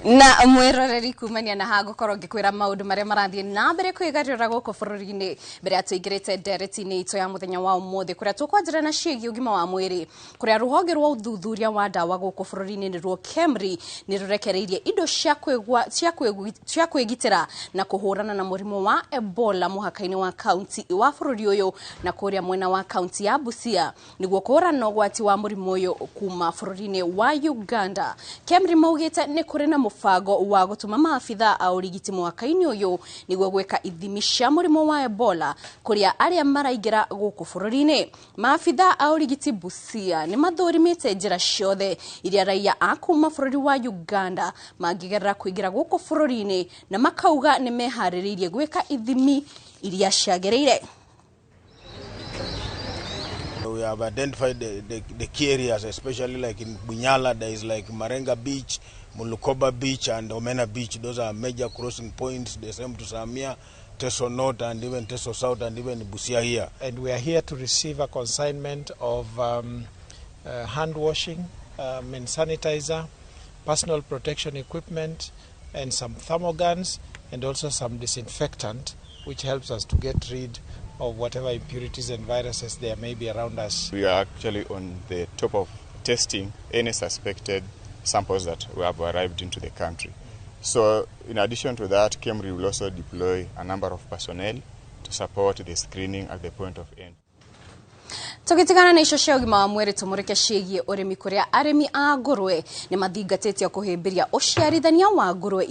Na mwiroreri kumania na ha gukorwo ngikwira maundu maria marathie na mbere kwigarura guku bururi-ini mbere ya tuingirite ndereti-ini itu ya muthenya wa umuthi kuria tukwanjira na ciĩgiĩ ũgima wa mwĩrĩ kuria ruhonge rwa uthuthuria wa ndawa guku bururi-ini nĩruo KEMRI nĩ rurekereirie indo cia kwĩgitĩra na kũhũrana na mũrimũ wa Ebola mũhaka-inĩ wa kaunti wa bũrũri ũyũ na kũrĩa mwena wa kaunti ya Busia nĩguo kũhũrana na ũgwati wa mũrimũ ũyũ kuma bũrũri-inĩ wa Uganda. KEMRI maugĩte nĩ kũrĩ na mũbango wa gũtũma maabitha a ũrigiti mwaka-inĩ ũyũ nĩguo gwĩka ithimi cia mũrimũ wa Ebola kũrĩa arĩa maraingĩra gũkũ bũrũri-inĩ. Maabitha a ũrigiti Busia nĩ mathũrimĩte njĩra ciothe iria raia a kuma bũrũri wa Uganda mangĩgerera kũingĩra gũkũ bũrũri-inĩ na makauga nĩ meharĩrĩirie gwĩka ithimi iria ciagĩrĩire. We have identified the key areas, especially like in Bunyala, there is like Marenga Beach, Mulukoba Beach and Omena Beach. Those are major crossing points, the same to Samia, Teso North and even Teso South and even Busia here. And we are here to receive a consignment of hand washing, and sanitizer, personal protection equipment, and some thermoguns, and also some disinfectant, which helps us to get rid of whatever impurities and viruses there may be around us. We are actually on the top of testing any suspected samples that have arrived into the country. So in addition to that, KEMRI will also deploy a number of personnel to support the screening at the point of entry. Tugitigana na icio cia ũgima wa mwĩrĩ tũmũrĩke ciĩgiĩ ũrĩmi kũrĩa arĩmi a ngũrwe nĩ mathingatĩtio kũhĩmbĩria ũciarithania wa ngũrwe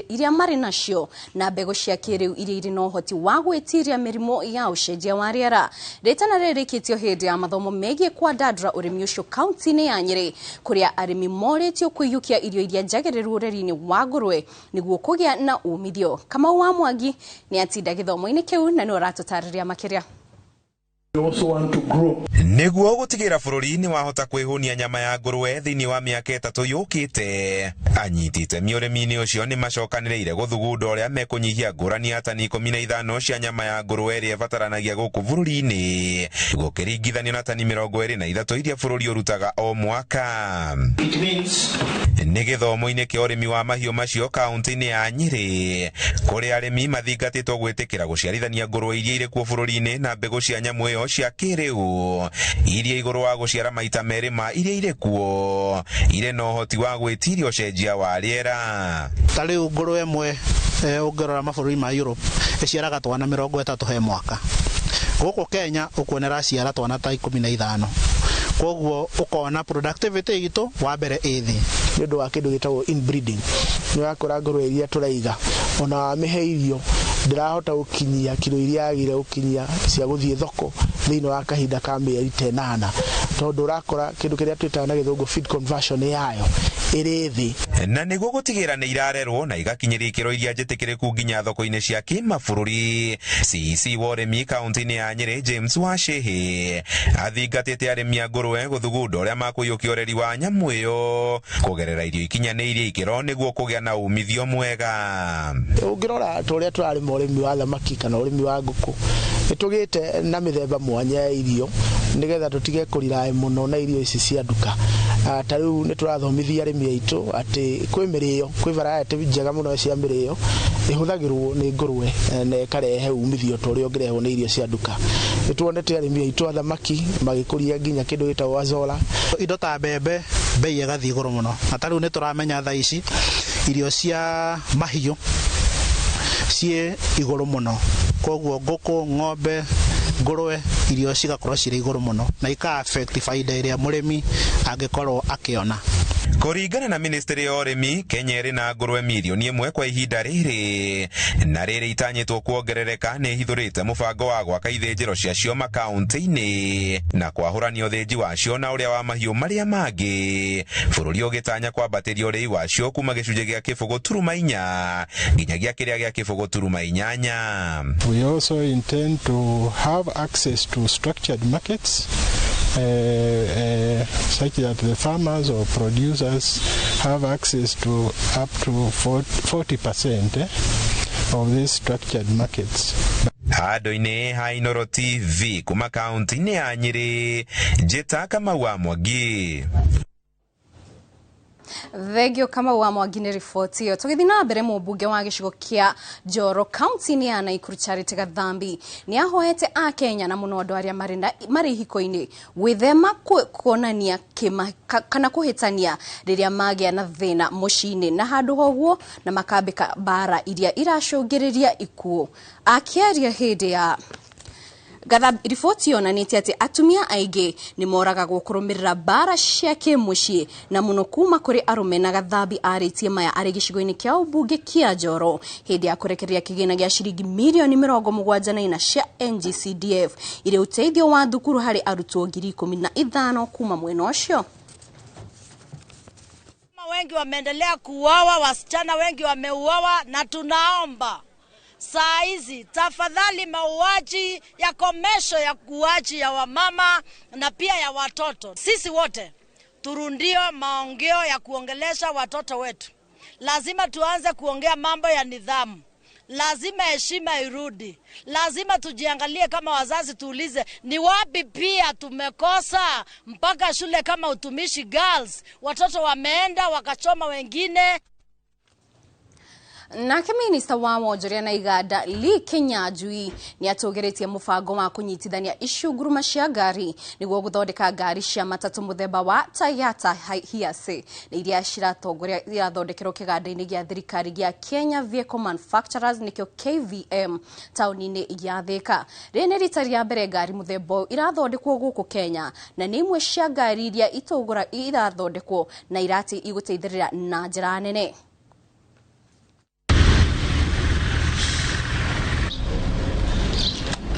iria marĩ nacio na mbegũ cia kĩrĩu iria irĩ na ũhoti wa gwĩtiria mĩrimũ ya ũcenjia wa rĩera. Rĩtana rĩrĩkĩtio hĩndĩ ya mathomo megiĩ kwandandũra ũrĩmi ũcio kaunti-inĩ ya Nyĩrĩ kũrĩa arĩmi morĩtio kũiyũkia irio iria njagĩrĩru ũreri-inĩ wa ngũrwe nĩguo kũgĩa na umithio. Kamau wa Mwangi nĩ atinda gĩthomo-inĩ kĩu na nĩwe ũratũtarĩria makĩria. Nĩguo gũtigĩra bũrũri nĩ wahota kwĩhũnia nyama ya ngũrwe thĩinĩ wa mĩaka 3 yũkĩte. Anyiti itemi ũrĩmi-inĩ ũcio nĩ macokanĩrĩire gũthugunda ũrĩa mekũnyihia ngũrani ya tani 15 cia nyama ya ngũrwe ĩrĩa ĩbataranagia gũkũ bũrũri-inĩ gũkĩringithanio na tani 23 iria bũrũri ũrutaga o mwaka. Nĩ gĩthomo-inĩ kĩa ũrĩmi wa mahiũ macio kaunti-inĩ ya Nyĩrĩ kũrĩa arĩmi mathingatĩtwo gwĩtĩkĩra gũciarithania ngũrwe iria irĩ kuo bũrũri-inĩ na mbegũ cia nyamũ ĩyo cia kĩrĩu iria igũrũ wa gũciara maita merĩ ma iria irĩ kuo irĩ na ũhoti wa gwĩtiria ũcenjia wa rĩera. Ta rĩu ngũrwe ĩmwe ũngĩrora mabũrũri ma Europe ĩciaraga twana 30 he mwaka. Gũkũ Kenya ũkuona ĩraciara twana ta 15. Koguo ũkona productivity itũ wa mbere ĩ thĩ nĩ ũndũ wa kĩndũ gĩtagwo inbreeding. Nĩ ũrakora ngũrwe iria tũraiga ona wamĩhe irio ndĩrahota gũkinyia kiro iria yagĩrĩire gũkinyia cia gũthiĩ thoko thĩinĩ wa kahinda ka mĩeri ta 8 tondũ ũrakora kĩndũ kĩrĩa twĩtaga na gĩthũngũ feed conversion yayo ĩrĩ thĩ. Na nĩguo gũtigĩra nĩ irarerwo na igakinyĩria ikĩro iria njĩtĩkĩrĩku nginya thoko-inĩ cia kĩmabũrũri. CEC wa ũrĩmi kaunti-inĩ ya Nyĩrĩ James Wachĩhĩ athingatĩte arĩmi a ngũrwe gũthugunda ũrĩa makũiyũkia ũreri wa nyamũ ĩyo kũgerera irio ikinyanĩirie ikĩro nĩguo kũgĩa na umithio mwega. Ũngĩrora ta ũrĩa tũrarĩma ũrĩmi wa thamaki kana ũrĩmi wa ngũkũ nĩ tũgĩte na mĩthemba mwanya ya irio nĩgetha tũtige kũriraĩ mũno na irio ici cia nduka. Ta rĩu nĩ tũrathomithia arĩmi aitũ atĩ kwĩ mĩrĩo, kwĩ variety njega mũno cia mĩrĩo ĩhũthagĩrwo nĩ ngũrwe na ĩkarehe umithio ta ũrĩa ũngĩrehwo nĩ irio cia nduka. Nĩ tuonete arĩmi aitũ a thamaki magĩkũria nginya kĩndũ gĩtagwo azola. Indo ta mbembe bei ĩgathiĩ igũrũ mũno, na ta rĩu nĩ tũramenya thaa ici irio cia mahiũ ciĩ igũrũ mũno, koguo ngũkũ, ng'ombe, ngũrwe Irio cigakorwo cirĩ igũrũ mũno na ika affect faida ĩrĩa mũrĩmi angĩkorwo akĩona. Kũringana na ministry ya ũrĩmi, Kenya ĩrĩ na ngũrwe mirioni 1 kwa ihinda rĩrĩ, na rĩrĩ itanyĩtwo kuongerereka. Nĩ ĩhithũrĩte mũbango wa gwaka ithĩnjĩro ciacio makaunti-inĩ na kwahũrania ũthĩnji wacio na ũrĩa wa mahiũ marĩa mangĩ, bũrũri ũgĩtanya kwambatĩria ũrĩi wacio kuma gĩcunjĩ gĩa 0.4 nginyagia kĩrĩa gĩa 0.8. We also intend to have access to structured markets such that the farmers or producers have access to up to 40% of these structured markets. Handũ-inĩ ha Inooro TV kuma kaunti-inĩ ya Nyĩrĩ, njĩta Kamau wa Mwangi. Thengio Kamau wa Mwangi nĩ riboti ĩyo. Tũgĩthiĩ na mbere, mũmbunge wa gĩcigo kĩa Njoro kaunti-inĩ ya Naikuru Charity Gathambi nĩ ahoete akenya na mũno andũ arĩa marĩ ihiko-inĩ gwĩthema kuonania kana kũhĩtania rĩrĩa magĩa na thĩna mũciĩ-inĩ, na handũ ha ũguo na makambĩka mbara iria iracũngĩrĩria ikuũ. Akĩaria hĩndĩ ya riboti yonanĩtie atĩ atumia aingĩ nĩ moragagwo kũrũmĩrĩra mbara cia kĩmũciĩ na mũno kuma kũrĩ arũme. Na Gathambi arĩtie maya arĩ gĩcigo-inĩ kĩa ũmbunge kĩa Njoro hĩndĩ ya kũrekereria kĩgĩna gĩa ciringi mirioni 74 cia NGCDF irĩ ũteithio wa thukuru harĩ arutwo 15,000 kuma mwena ũcio. Wengi wameendelea kuuawa, wasichana wengi wameuawa, na tunaomba saa hizi tafadhali mauaji ya komesho ya kuaji ya wamama na pia ya watoto. Sisi wote turundio maongeo ya kuongelesha watoto wetu. Lazima tuanze kuongea mambo ya nidhamu. Lazima heshima irudi. Lazima tujiangalie kama wazazi, tuulize ni wapi pia tumekosa mpaka shule kama Utumishi Girls watoto wameenda wakachoma wengine. Nake minista wa wonjoria na iganda Lee Kinyanjui nĩ atũgĩrĩtie mũbango wa kũnyitithania icunguruma cia ngari nĩguo gũthondeka ngari cia matatũ mũthemba wa Toyota Hiace, na iria irathondekerwo kĩganda-inĩ gĩa thirikari gĩa Kenya Vehicle Manufacturers, nĩkĩo KVM, taũni-inĩ ya Thika. Rĩrĩ nĩ rita rĩa mbere ngari mũthemba ũyũ irathondekwo gũkũ Kenya, na nĩ imwe cia ngari iria irathondekwo na irati igũteithĩrĩria na njĩra nene.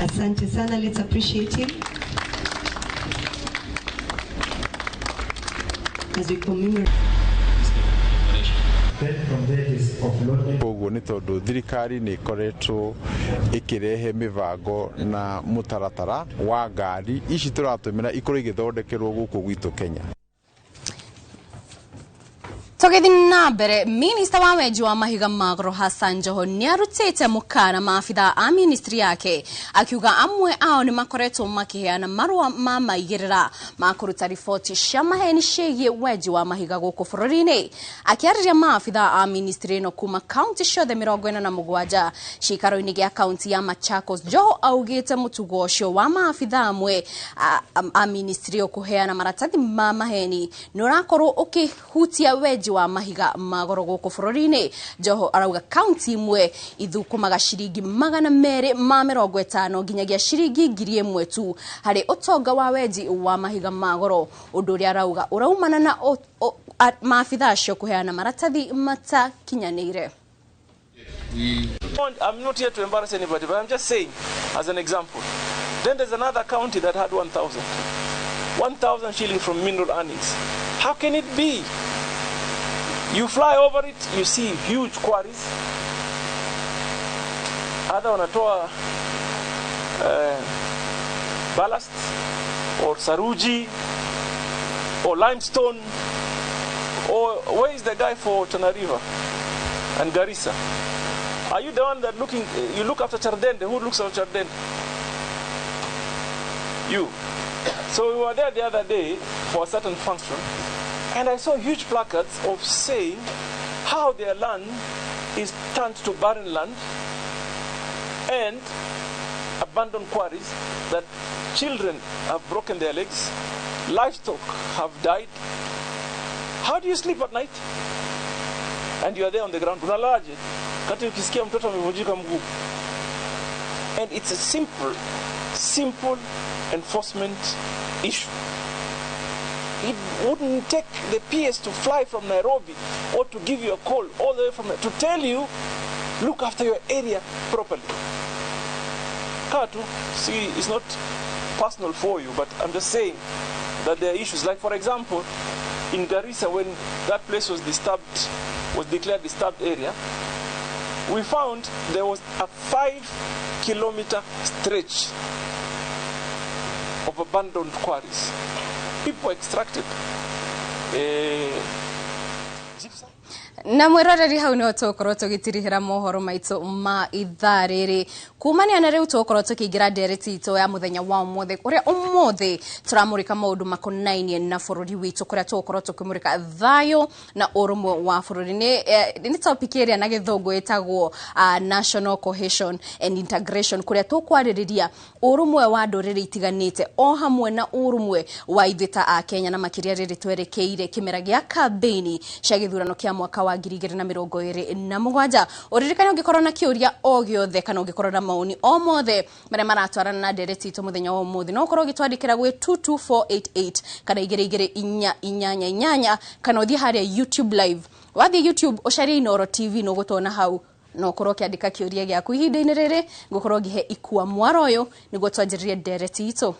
Asante sana, let's appreciate him as we commemorate. Koguo nĩ tondũ thirikari nĩ ĩkoretwo ĩkĩrehe mĩbango na mũtaratara wa ngari ici tũratũmĩra ikorwo igĩthondekerwo gũkũ gwitũ Kenya. Tũgĩthiĩ na mbere, minista wa wenji wa mahiga ma goro Hassan Joho nĩ arutĩte mũkana maabithaa a ministry yake, akiuga amwe ao nĩ makoretwo makĩheana marũa ma maigĩrĩra ma kũruta riboti cia maheni ciĩgiĩ wenji wa mahiga gũkũ bũrũri-inĩ. Akĩarĩria maabithaa a ministry ĩno kuma kaunti ciothe 47 ciikaro-inĩ gĩa kaunti ya Machakos, Joho augĩte mũtugo ũcio wa maabithaa amwe a ministry ĩyo kũheana maratathi ma maheni nĩ ũrakorwo ũkĩhutia wenji wa mahiga ma goro gũkũ bũrũri-inĩ. Joho arauga kaunti imwe ithũkũmaga ciringi 250 nginyagia ciringi 1,000 tu harĩ ũtonga wa wenji wa mahiga ma goro, ũndũ ũrĩa arauga ũraumana na maabithaa acio kũheana maratathi matakinyanĩire. I'm not here to embarrass anybody, but I'm just saying as an example. Then there's another county that had 1,000. 1,000 shillings from mineral earnings. How can it be? You fly over it, you see huge quarries. Either wanatoa ballast or saruji or limestone, or where is the guy for Tana River and Garissa? Are you the one that looking, you look after Chardende? Who looks after Chardende? You. So we were there the other day for a certain function, and I saw huge placards of saying how their land is turned to barren land and abandoned quarries, that children have broken their legs, livestock have died. How do you sleep at night? And you are there on the ground. Unalalaje? Kati ukisikia mtoto amevunjika mguu. And it's a simple, simple enforcement issue. It wouldn't take the PS to fly from Nairobi or to give you a call all the way from to tell you, look after your area properly. Katu, see, it's not personal for you, but I'm just saying that there are issues. Like, for example, in Garissa, when that place was disturbed, was declared disturbed area, we found there was a 5-kilometer stretch of abandoned quarries. People extracted gypsum. Na mwiroreri hau no tukorwo tugitirihira mohoro maitu ma ithaa riri kumania na riu tukorwo tukiingira ndereti itu ya muthenya wa umuthi uria umuthi turamurika maundu makonainie na bururi witu kuria tukorwo tukimurika thayo na urumwe wa bururi ni topic ĩrĩa na githungu ĩtagwo national cohesion and integration kuria tukwarĩrĩria urumwe wa ndũrĩrĩ itiganĩte o hamwe na urumwe wa ithuĩ ta a Kenya na makĩria rĩrĩ twerekeire kĩmera gĩa kambeini cia gĩthurano kĩa mwaka wa 2027. Uririkane ungikorwo na kiuria o giothe kana ungikorwo na maoni o mothe maria maratwarana na ndereti itu muthenya wa umuthi no ukorwo ugitwandikira gwi 22488 kana 22488 kana uthie haria YouTube live. Wathie YouTube ucarie Inooro TV no gutona hau no ukorwo ukiandika kiuria giaku. Ihinda-inĩ rĩrĩ ngukorwo ngihe ikua mwaro ũyũ nĩguo twanjĩrĩrie ndereti itũ.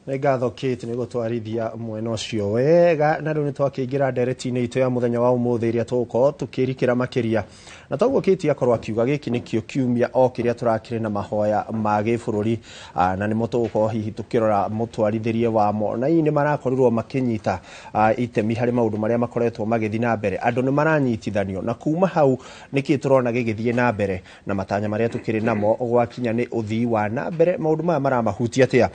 Nĩ ngatho Kate nĩ gũtwarithia mwena ũcio wega na rĩu nĩ twakĩingĩra ndereti-inĩ itũ ya mũthenya wa ũmũthĩ ĩrĩa tũgũkorwo tũkĩrikĩra makĩria na toguo Kate akorwo akiuga gĩkĩ nĩkĩo kiumia o kĩrĩa tũrakĩrĩ na mahoya ma gĩbũrũri na nĩmo tũgũkorwo hihi tũkĩrora mũtwarithĩrie wamo na hihi nĩ marakorirwo makĩnyita itemi harĩ maũndũ marĩa makoretwo magĩthiĩ na mbere. Andũ nĩ maranyitithanio na kuma hau nĩkĩ tũrona gĩgĩthiĩ na mbere na matanya marĩa tũkĩrĩ namo gwakinya nĩ ũthii wa na mbere maũndũ maya maramahutia atĩa.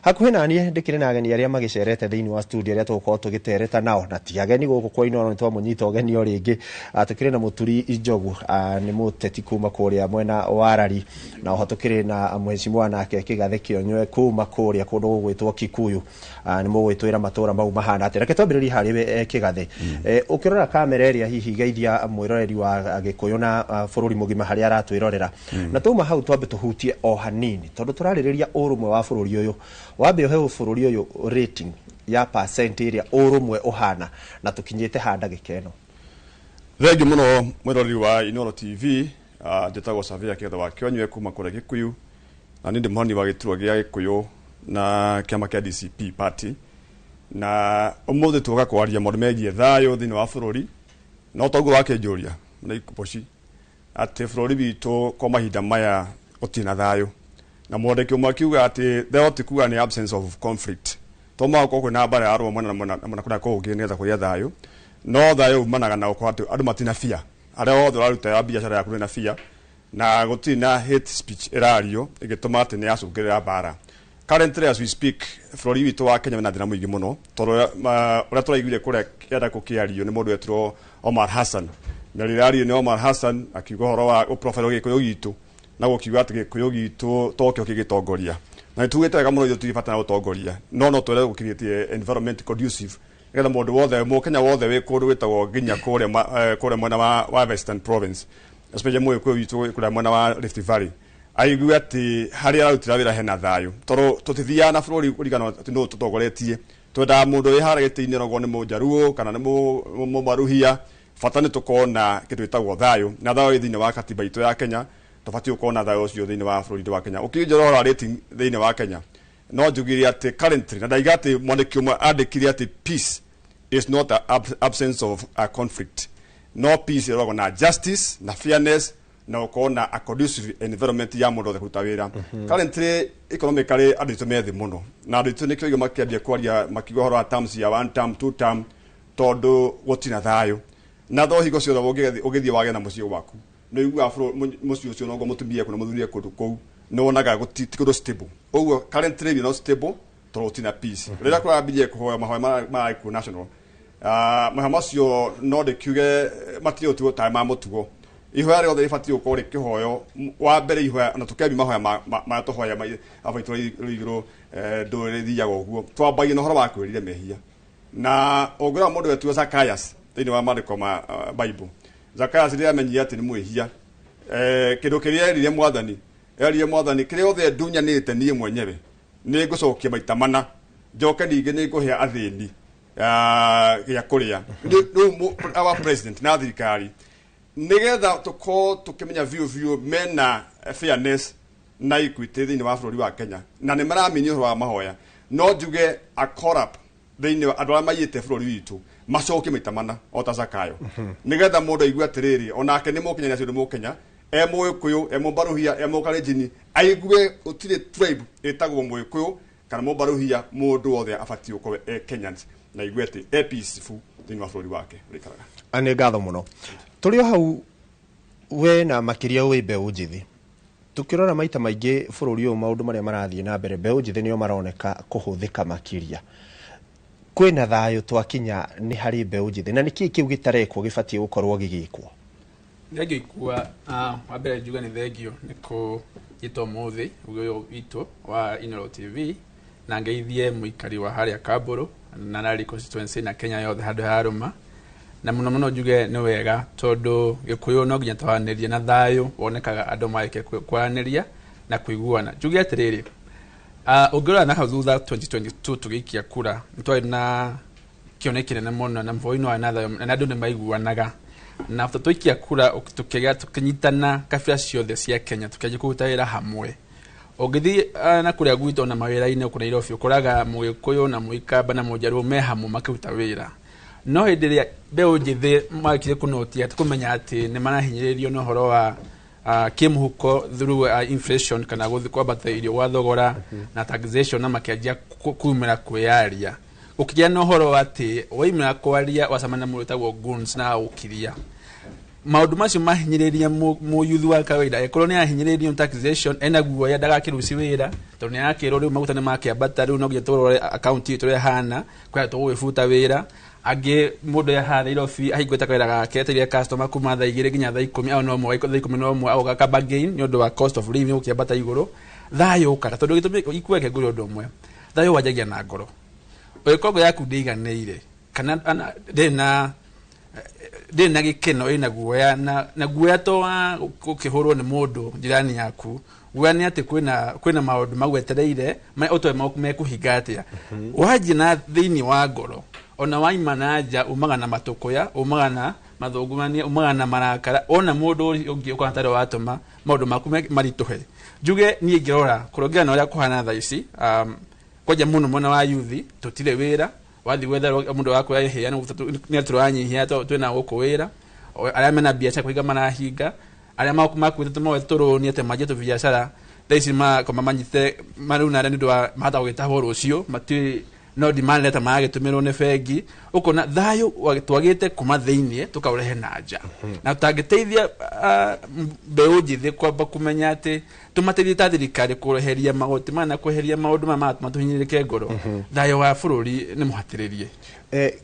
Hakuhĩ naniĩ ndĩkĩrĩ na ageni arĩa magĩcerete thĩinĩ wa studio arĩa tũgũkorwo tũgĩtereta nao na ti ageni gũkũ kwa Inooro nĩ twamũnyita ũgeni o rĩngĩ. Tũkĩrĩ na Mũturi Njogu, nĩ mũteti kuma kũrĩa mwena wa Rari, na oho tũkĩrĩ na mheshimiwa nake Kĩgathe Kĩonywe kuma kũrĩa kũndũ gũgwĩtwo Kikuyu. Nĩ mũgwĩtwĩra matũra mau mahana atĩa. Reke twambĩrĩrie harĩ we Kĩgathe. Ũkĩrora kamera ĩrĩa hihi geithia mwĩroreri wa Gĩkũyũ na bũrũri mũgima harĩa aratwĩrorera, na twauma hau twambe tũhutie o hanini tondũ tũrarĩrĩria ũrũmwe wa bũrũri ũyũ. Wambe ũhe bũrũri ũyũ rating ya percent ĩrĩa ũrũmwe ũhana na tũkinyĩte ha ndagĩka ĩno. Thengiũ mũno mwĩroreri wa Inooro TV. Njĩtagwo Savia Kĩgathe wa Kĩonywe kuma kũrĩa Gĩkũyũ na niĩ ndĩ mũhoni wa gĩturwa gĩa Gĩkũyũ na kĩama kĩa DCP party, na ũmũthĩ tũgoka kwaria maũndũ megiĩ thayũ thĩinĩ wa bũrũri. No toguo wakĩnjũria na ikuboci atĩ bũrũri witũ kwa mahinda maya gũtirĩ na thayũ, na mwandĩki ũmwe akiuga atĩ thayũ ti kuga nĩ absence of conflict to mũhaka gũkorwo kwĩna mbara ya arũme mwena na mwena na kũrĩa kũngĩ nĩgetha kũgĩe thayũ, no thayũ umanaga na gũkorwo atĩ andũ matina bia arĩa othe ũraruta biacara yaku na bia na gũtirĩ na hate speech ĩrario ĩgĩtũma atĩ nĩ yacũngĩrĩra mbara. Currently as we speak bũrũri witũ wa Kenya wĩna thĩna mũingĩ mũno tondũ ũrĩa tũraiguire kũrĩa kĩenda gũkĩario nĩ mũndũ wetwo Omar Hassan, na rĩrĩa ario nĩ Omar Hassan akiuga ũhoro wa ũprofile Gĩkũyũ gitũ na gũkiuga atĩ Gĩkũyũ gitũ tokĩo kĩgĩtongoria, na nĩtugĩte wega mũno ithuĩ tũtibatara gũtongoria no twende gũcreate environment conducive nĩgetha mũndũ wothe mũkenya wothe wĩ kũndũ gwĩtagwo nginya kũrĩa mwena wa Western Province especially mũgĩkũyũ witũ kũrĩa mwena wa Rift Valley aigue atĩ harĩa ararutĩra wĩra hena thayũ tondũ tũtithiaga na bũrũri kũringana atĩ nũ tũtongoretie. Twendaga mũndũ wĩ harĩa gĩtĩ-inĩ onokorwo nĩ mũnjaruo kana nĩ mũmaruhia, bata nĩ tũkorwo na kĩndũ gĩtagwo thayũ, na thayũ wĩ thĩinĩ wa katiba itũ ya Kenya. Tũbatiĩ gũkorwo na thayũ ũcio thĩinĩ wa bũrũri wa Kenya. Ũkĩnjora ũhoro wa rating thĩinĩ wa Kenya no njugire atĩ currently, na ndaiga atĩ mwandĩki ũmwe andĩkire atĩ peace is not a absence of a conflict, no peace ĩroragwo na justice na fairness na gũkorwo na a conducive environment ya mũndũ wothe kũruta wĩra. Currently economically andũ aitũ me thĩ mũno, na andũ aitũ nĩkĩo igua makĩambia kwaria makiuga ũhoro wa terms ya one term, two term, tondũ gũtirĩ na thayũ. Na tho hingo ciothe ũgĩthiĩ wage na mũciĩ waku nĩ ũiguaga mũciĩ ũcio noguo mũtumia eku na mũthuri kũndũ kũu nĩ wonaga ti kũndũ stable. Ũguo currently we not stable tondũ gũtirĩ na peace. Rĩrĩa kũrambirie kũhoya mahoya ma gĩkũyũ national, mahoya macio no ndĩkiuge matirĩ ũtugo tarĩ ma mũtugo. Ihoya rĩothe rĩbatiĩ gũkorwo rĩkĩhoywo wa mbere ihoya na tũkĩambia mahoya marĩa tũhoya aba itũra igũrũ ndũrĩrĩ ithiaga ũguo twambagia na ũhoro wa kwĩrira mehia. Na ũngĩrora mũndũ wetwo Zacchaeus thĩinĩ wa maandĩko ma Bible, Zacchaeus rĩrĩa amenyire atĩ nĩ mwĩhia, kĩndũ kĩrĩa erire mwathani, erire mwathani kĩrĩa othe ndunyanĩte niĩ mwenyewe Nĩ ngũcokia maita mana, njoke ningĩ nĩ ngũhe athĩni gĩa kũrĩa. Rĩu our president na thirikari, nĩgetha tũkorwo tũkĩmenya biũ biũ mena fairness na equity thĩinĩ wa bũrũri wa Kenya, na nĩ maramini ũhoro wa mahoya, no njuge a corrupt thĩinĩ wa andũ arĩa maiyĩte bũrũri witũ macokie maita mana o ta Zakayo, nĩgetha mũndũ aigue atĩrĩrĩ, onake nĩ Mũkenya, na acio nĩ Mũkenya, e Mũgĩkũyũ, e Mũmbaruhia, e Mũkalenjini, aigue gũtirĩ tribe ĩtagwo Mũgĩkũyũ kana Mũmbaruhia. Mũndũ wothe abatiĩ gũkorwo e Kenyans na aigue atĩ e peaceful thĩinĩ wa bũrũri wake ũrĩikaraga. Nĩ ngatho mũno. Tũrĩ o hau, we na makĩria wĩ mbeũ njĩthĩ, tukĩrora maita maingĩ bũrũri ũyũ maũndũ marĩa marathiĩ na mbere, mbeũ njĩthĩ nĩo maroneka kũhũthĩka makĩria. Kwĩna thayũ twakinya nĩ harĩ mbeũ njĩthĩ, na nĩkĩĩ kĩu gĩtarekwo gĩbatiĩ gũkorwo gĩgĩkwo? Thengio ikua. Wa mbere njuge nĩ thengio nĩ kũnyitwo mũthĩ ũyũ witũ wa Inooro TV, na ngeithie mũikari wa harĩa Kamburu na Nandi constituency na Kenya yothe handũ harũma, na mũno mũno njuge nĩ wega tondũ Gĩkũyũ no nginya twaranĩrie, na thayũ wonekaga andũ marĩkia kwaranĩria na kũiguana. Njuge atĩrĩrĩ, ũngĩrora na hau thutha 2022 tũgĩikia kura, nĩ twarĩ na kĩoneki kĩnene mũno na bũrũri warĩ na thayũ na andũ nĩ maiguanaga, na after twaikia kura tukĩgĩa tũkĩnyitana kabira ciothe cia Kenya, tukĩanjia kũruta wĩra hamwe. Ũngĩthiĩ na kũrĩa gwitũ na mawĩra-inĩ kũrĩa Nairobi, ũkoraga Mũgĩkũyũ na Mũikamba na Mũnjaruo me hamwe makĩruta wĩra. No hĩndĩ ĩrĩa mbeũ njĩthĩ marĩkire kũnotia kũmenya atĩ nĩ marahinyĩrĩrio na ũhoro wa kĩmũhuko through inflation kana gũthiĩ kwambata irio gwa thogora na taxation, na makĩanjia kumĩra kwĩyaria, ũkĩgĩa na ũhoro wa atĩ waimĩra kwaria wacemania na mũndũ wĩtagwo goons na agũkiria. Maũndũ macio mahinyĩrĩria mũyuthi wa kawaida. Angĩkorwo nĩ ahinyĩrĩrio nĩ taxation, ena guoya ndagakĩruci wĩra tondũ nĩ arakĩrwo rĩu maguta nĩ makĩambata, rĩu no nginya tũrore akaunti itũ ũrĩa ĩhana, kwĩna tũgũgĩbuta wĩra. Angĩ mũndũ haha Nairobi ahingũrĩte kawĩra gake, etereire customer kuma thaa 2 nginya thaa 10, au no mũhaka thaa 11 agoka akaba gain nĩ ũndũ wa cost of living gũkĩambata igũrũ. Thayũ ũkaga tondũ gĩtũmi ikueke ngũrĩ ũndũ ũmwe, thayũ wanjagia na ngoro. Ũngĩkorwo ngoro yaku ndĩiganĩire kana ndĩrĩ na gĩkeno, ĩna guoya na guoya to wa gũkĩhũrwo nĩ mũndũ jirani yaku, guoya nĩ atĩ kwĩna maũndũ magwetereire marĩa ũtoĩ mekũhinga atĩa. Wanjia na thĩinĩ wa ngoro, ona waima na nja umaga na matũkũya, umaga na mathũngũmania, umaga na marakara, ona mũndũ ũngĩ ũkona tarĩ watũma maũndũ maku maritũhe. Njuge niĩ ngĩrora kũrongera na ũrĩa kũhana thaa ici, kwanja mũno mwena wa yuthi tũtirĩ wĩra. Wathiĩ gwetha mũndũ wa kwĩhĩa nĩ tũranyihia twĩna gũkũ wĩra. Arĩa mena biacara kũhinga marahinga, arĩa makuĩte tũmawe tũrũni atĩ manjie tũbiacara thaa ici makoma manyite maruna nĩ ũndũ wa mahota gũgĩtahwo rũciũ, matiũĩ no demand letter maragĩtũmĩrwo nĩ bengi. Ũkona thayũ twagĩte kuma thĩiniĩ tũkaũrehe na nja, na tũtangĩteithia mbeũ njĩthĩ kwamba kũmenya atĩ tũmateithie ta thirikari kweheria magoti maya na kweheria maũndũ maya maratũma tũhinyĩrĩrĩke ngoro, thayũ wa bũrũri nĩ mũhatĩrĩrie.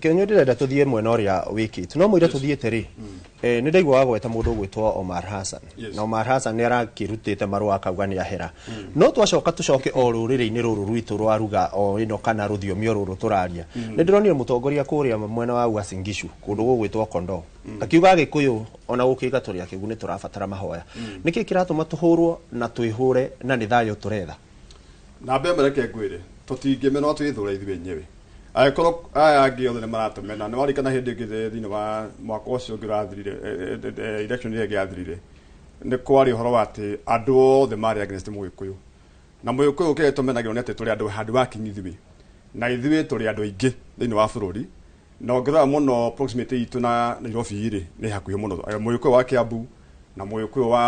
Kĩonyo, ndĩrenda tũthiĩ mwena ũrĩa wĩkĩte no mũira tũthiĩte rĩ, nĩ ndaigua wagweta mũndũ ũgwĩtwo Omar Hassan, na Omar Hassan nĩ arakĩrutĩte marũa akauga nĩ ahera, no twacoka tũcoke o rũrĩrĩ-inĩ rũrũ rwitũ rwa ruga o ĩno kana rũthiomi o rũrũ tũraria, nĩ ndĩronire mũtongoria kũrĩa mwena wa Uasin Gishu kũndũ gũgwĩtwo Kondoo akiuga Gĩkũyũ ona gũkĩga tũrĩ akĩgu nĩ tũrabatara mahoya. Nĩkĩ kĩratũma tũhũrwo na twĩhũre na nĩ thayũ tũretha? Na mbere reke ngwĩre, tũtingĩmenwo twĩthũre ithuĩ enyewe angĩkorwo aya angĩ othe nĩ maratũmena. Nĩ warikana hĩndĩ ĩngĩ thĩinĩ wa mwaka ũcio ũngĩ ũrathirire, election ĩrĩa ĩngĩ yathirire, nĩ kwarĩ ũhoro wa atĩ andũ othe marĩ against Mũgĩkũyũ, na Mũgĩkũyũ kĩrĩa tũmenagĩrwo nĩ atĩ tũrĩ andũ handũ wa kinyi ithuĩ, na ithuĩ tũrĩ andũ aingĩ thĩinĩ wa bũrũri, na ũngĩrora mũno proximity itũ na Nairobi rĩ, nĩ hakuhĩ mũno. Mũgĩkũyũ wa Kiambu na Mũgĩkũyũ wa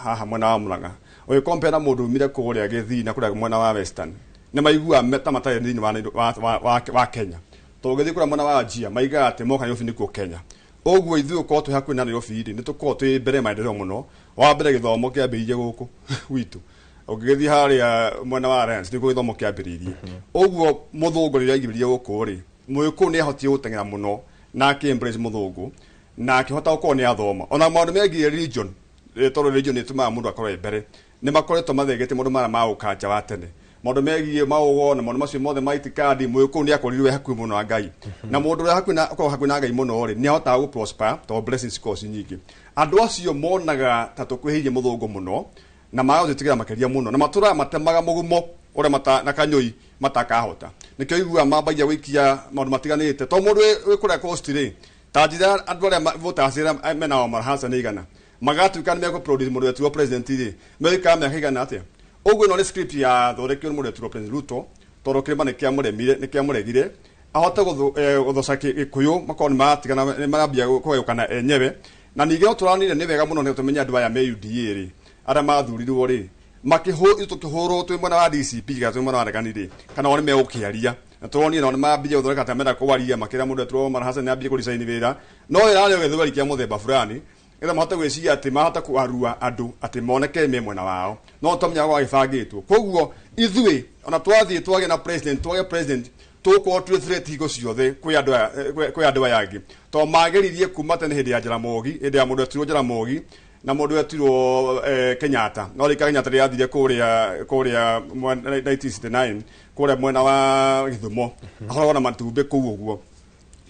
haha mwena wa Murang'a, ũgĩkompare na mũndũ umire kũrĩa Gĩthii na kũrĩa mwena wa Western, nĩ maiguaga ta matarĩ thĩinĩ wa Kenya, tondũ ũgĩthiĩ kũrĩa mwena wa Wajir maigaga atĩ moka Nairobi nĩkuo Kenya. Ũguo ithuĩ gũkorwo twĩ hakuhĩ na Nairobi rĩ, nĩ tũkoragwo twĩ mbere maendeleo mũno. Wa mbere, gĩthomo kĩambĩrĩirie gũkũ gwitũ. Ũngĩgĩthiĩ harĩa mwena wa Alliance, nĩkuo gĩthomo kĩambĩrĩirie. Ũguo mũthũngũ rĩrĩa aingĩrire gũkũ rĩ, Mũgĩkũyũ nĩ ahotire gũteng'era mũno na akĩ embrace mũthũngũ na akĩhota gũkorwo nĩ athoma ona maũndũ megiĩ religion, tondũ religion nĩ ĩtũmaga mũndũ akorwo e mbere. Nĩ makoretwo mathengete maũndũ marĩa ma ũkanja wa tene, maũndũ megiĩ maũgo na maũndũ macio mothe ma itikadi. Mũgĩkũyũ nĩ akorirwo e hakuhĩ mũno na Ngai, na mũndũ ũrĩa hakuhĩ na akorwo hakuhĩ na Ngai mũno rĩ, nĩ ahotaga gũ prosper tondũ blessings cikoragwo ci nyingĩ. Andũ acio monaga ta tũkuhĩrĩirie mũthũngũ mũno na maga gũtwĩtĩkĩra makĩria mũno, na matũraga matemaga mũgumo. Ũrĩa mata na Kanyũi matakahota. Nĩkĩo iguaga mambagia gũikia maũndũ matiganĩte. To mũndũ wĩ kũrĩa coast rĩ, ta njĩra andũ arĩa voters arĩa mena Omar Hassan 100 magatuĩka nĩ mekũ-produce mũndũ wetirwo president rĩ, megũikara mĩaka igana atĩa? Ũguo ĩno nĩ script ya thondekirwo nĩ mũndũ wetirwo President Ruto, tondũ kĩrĩma nĩ kĩamũremire, nĩ kĩamũregire ahote gũthoca Gĩkũyũ, makorwo nĩ maratigana, nĩ marambia kũgayũkana enyewe. Na ningĩ no tũranire nĩ wega mũno nĩ tũmenye andũ aya me UDA rĩ, arĩa mathurirwo rĩ, makĩhũ tũkĩhũrwo twĩ mwena wa DCP kana twĩ mwena wa Regani rĩ, kana o nĩ megũkĩaria. Na tũronire nao nĩ mambia gũthondeka atĩ menda kwaria, makĩra mũndũ wetirwo Omar Hassan nĩ ambie kũresign wĩra. No ĩrarĩ o gĩthweri kĩa mũthemba fulani, nĩgetha mahote gwĩciria atĩ mahota kwarua andũ atĩ moneke me mwena wao. No tũmenyaga gwagĩbangĩtwo. Koguo ithuĩ ona twathiĩ twagĩa na president, twage president, tũgũkorwo twĩ threat hingo ciothe kwĩ andũ aya, kwĩ andũ aya angĩ. Tondũ mageririe kuma tene hĩndĩ ya Jaramogi, hĩndĩ ya mũndũ wetirwo Jaramogi na mũndũ wetirwo Kenyatta. No rĩka Kenyatta rĩrĩa athire kũrĩa 1969 kũrĩa mwena wa Gĩthumo, ahoragwo na matumbĩ kũu ũguo.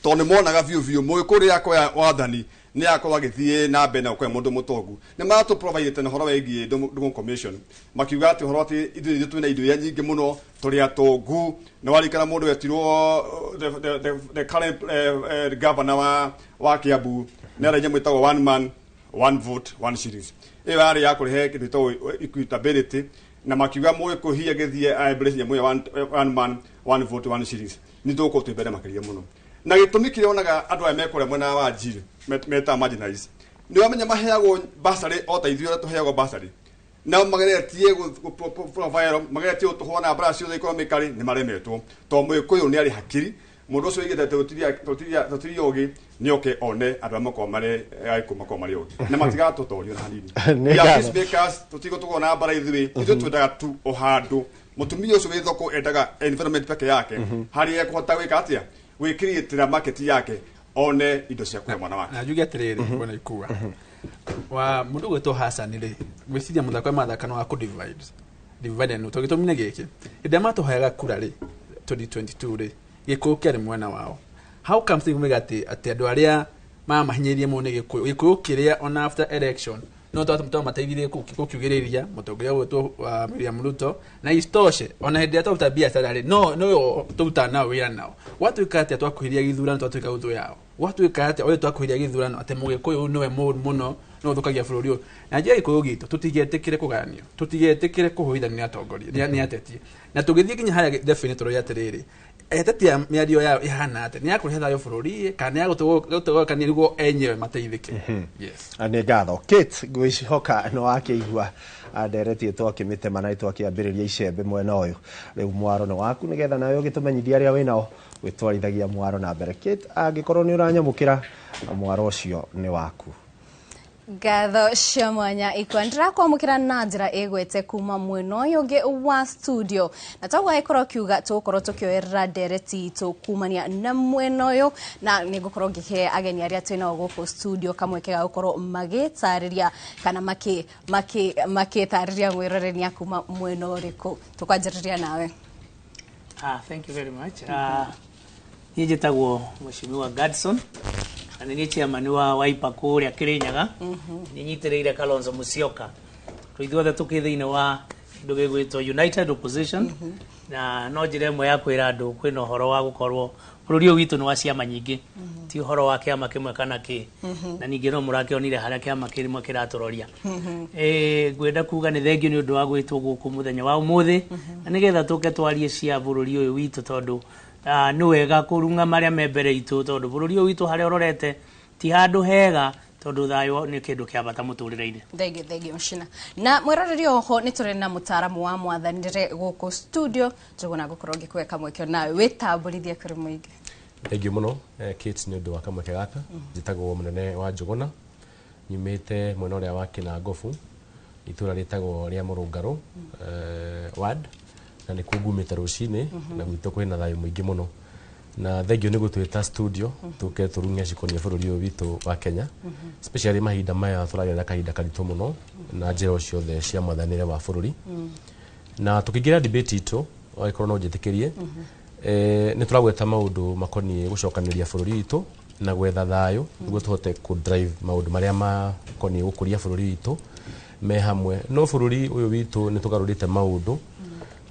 Tondũ nĩ monaga biũ biũ mũgĩkũyũ rĩrĩa akoya wathani nĩ akorwo agĩthiĩ na mbere na gũkorwo mũndũ mũtongu. Nĩ maratũ provide na ũhoro wĩgiĩ Ndung'u Commission, makiuga atĩ ũhoro atĩ ithuĩ ithuĩ twĩna indo iria nyingĩ mũno, tũrĩ atongu. Nĩ warikana mũndũ wetirwo the current governor wa Kiambu, nĩ arĩa nyamũ ĩtagwo one man one vote one shillings. Ĩyo yarĩ ya kũrehe kĩndũ gĩtagwo equitability, na makiuga mũgĩkũyũ hihi agĩthiĩ embrace nyamũ ĩyo one man one vote one shillings, nĩ tũgũkorwo twĩ mbere makĩria mũno. Na gĩtũmi kĩrĩa onaga andũ aya me kũrĩa mwena wa Njiri metaga marginalized, nĩ wamenya maheagwo bursary o ta ithuĩ ũrĩa tũheagwo bursary. Nao mageretie profile, mageretie gũtũhũra na mbara ciothe ikorwo mĩkarĩ, nĩ maremetwo. Tondũ mũgĩkũyũ nĩ arĩ hakiri, mũndũ ũcio oigĩte atĩ tũtiria ũgĩ, nĩ oke one andũ arĩa makoragwo marĩ agĩkũyũ makoragwo marĩ ũgĩ. Na matigatũtoria ona hanini. Nĩ We are ngatho. peacemakers, tũtigũtũgwo na mbara ithuĩ. Ithuĩ twendaga tu o handũ. Mũtumia ũcio wĩ thoko endaga environment peke yake, harĩa ekũhota gwĩka atĩa, gwĩkiriĩtĩra market yake, one indo cia kũhe mwana wake. Na njuge atĩrĩrĩ, bwana Ikua, wa mũndũ ũgwĩtwo Hassan rĩ, ngwĩciria mũthako ũrĩa mathaka nĩ wa kũ divide divide and rule. Tondũ gĩtũmi nĩ gĩkĩ, hĩndĩ ĩrĩa matũheaga kura rĩ 2022 rĩ, Gĩkũyũ kĩarĩ mwena wao. How comes nĩ atĩ andũ arĩa mamahinyĩrĩirie mũno nĩ Gĩkũyũ, Gĩkũyũ kĩrĩa ona after election no twamateithirie gũkiugĩrĩria mũtongoria ũgwĩtwo wa William Ruto, na isitoshe ona hĩndĩ ĩrĩa twaruta biacara rĩ, no tũrutaga nao wĩra nao. Gwatuĩka atĩa twakuhĩrĩria gĩthurano twatuĩka ũthũ yao? Gwatuĩka atĩa ũrĩa twakuhĩrĩria gĩthurano atĩ mũgĩkũyũ nĩwe mũũru mũno, no ũthũkagia bũrũri ũyũ? Na njĩra Gĩkũyũ gitũ tũtigetĩkĩre kũgayanio, tũtigetĩkĩre kũhũithania nĩ atongoria, nĩ ateti. Na tũgĩthiĩ nginya harĩa ndebe-inĩ tũroria atĩrĩrĩ, ateti ya mĩario yao ĩhana atĩa? Nĩ ya kũrehe thayũ bũrũri kana nĩ ya gũtũgayũkania nĩguo enyewe mateithĩke? Yes. Nĩ ngatho. Kate, ngwĩhoka nĩ wakĩigua ndereti twakĩmĩtema na twakĩambĩrĩria icembe mwena ũyũ. Rĩu mwaro nĩ waku nĩgetha nawe ũgĩtũmenyithia arĩa wĩnao gwĩtwarithagia mwaro na mbere. Kate, angĩkorwo nĩ ũranyamũkĩra, mwaro ũcio nĩ waku. Ngatho cia mwanya Ikua, ndĩrakwamũkĩra na njĩra ĩgwete kuma mwena ũyũ ũngĩ wa studio, na toguo agĩkorwo akiuga tũgũkorwo tũkĩoerera ndereti itũ kumania na mwena ũyũ, na nĩngũkorwo ngĩhe ageni arĩa twĩnao gũkũ studio kamweke ga gũkorwo magĩtarĩria kana makĩtarĩria mwĩroreri kuma mwena ũrĩkũ. Tũkwanjĩrĩria nawe. Thank you very much. Niĩ njĩtagwo Mheshimiwa Gadson, na nĩ niĩ chairman wa Wiper kũrĩa Kĩrĩnyaga. Nĩ nyitĩrĩire Kalonzo Musyoka. Tũ ithuothe tũkĩ thĩinĩ wa kĩndũ gĩgwĩtwo United Opposition, na no njĩra ĩmwe ya kwĩra andũ kwĩna ũhoro wa gũkorwo bũrũri ũyũ witũ nĩ wa ciama nyingĩ, ti ũhoro wa kĩama kĩmwe kana kĩ. Na ningĩ no mũrakĩonire harĩa kĩama kĩmwe kĩratũroria. Ngwenda kuga nĩ thengio nĩ ũndũ wa gwĩtwo gũkũ mũthenya wa ũmũthĩ, na nĩgetha tũke twarie cia bũrũri ũyũ witũ, tondũ nĩ wega kũrung'a marĩa me mbere itũ, tondũ bũrũri ũyũ witũ harĩa ũrorete ti handũ hega, tondũ thayũ nĩ kĩndũ kĩa bata mũtũrĩre-inĩ. Thengio, thengio mũcina. Na mwĩroreri oho nĩ tũrĩ na mũtaaramu wa mwathanĩre gũkũ studio, tũguna gũkorwo ngĩkũhe kamweke nawe wĩtambũrithie kũrĩ mũingĩ. Thengio mũno Kate nĩ ũndũ wa kamweke gaka. Njĩtagwo Mũnene wa Njũgũna, nyumĩte mwena ũrĩa wa Kĩnangobu, itũra rĩtagwo rĩa Mũrũngarũ ward, na nĩkuo ngumĩte rũcinĩ, na gwitũ kwĩna thayũ mũingĩ mũno. Na thengio nĩ gũtwĩta studio tũke tũrung'e cikoniĩ bũrũri ũyũ witũ wa Kenya, especially mahinda maya tũragerera kahinda karitũ mũno na njĩra ciothe cia mwathanĩre wa bũrũri. Na tũkĩingĩra debate itũ, angĩkorwo no njĩtĩkĩrie, nĩ tũragweta maũndũ makoniĩ gũcokanĩrĩria bũrũri witũ na gwetha thayũ nĩguo tũhote kũ drive maũndũ marĩa makoniĩ gũkũria bũrũri witũ me hamwe. No bũrũri ũyũ witũ nĩ tũgarũrĩte maũndũ,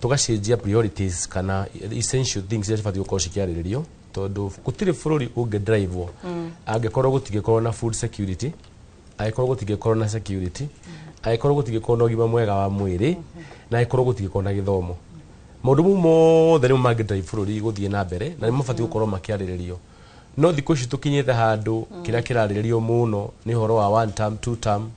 Tũgacenjia priorities kana essential things iria cibatiĩ gũkorwo cikĩarĩrĩrio, tondũ gũtirĩ bũrũri ũngĩ-drive angĩkorwo gũtingĩkorwo na food security, angĩkorwo gũtingĩkorwo na security, angĩkorwo gũtingĩkorwo na ũgima mwega wa mwĩrĩ, na angĩkorwo gũtingĩkorwo na gĩthomo. Maũndũ mau mothe nĩmo mangĩ-drive bũrũri gũthiĩ na mbere na nĩmo mabatiĩ gũkorwo makĩarĩrĩrio. No thikũ ici tũkinyĩte handũ kĩrĩa kĩrarĩrĩrio mũno nĩ ũhoro wa one term, two term,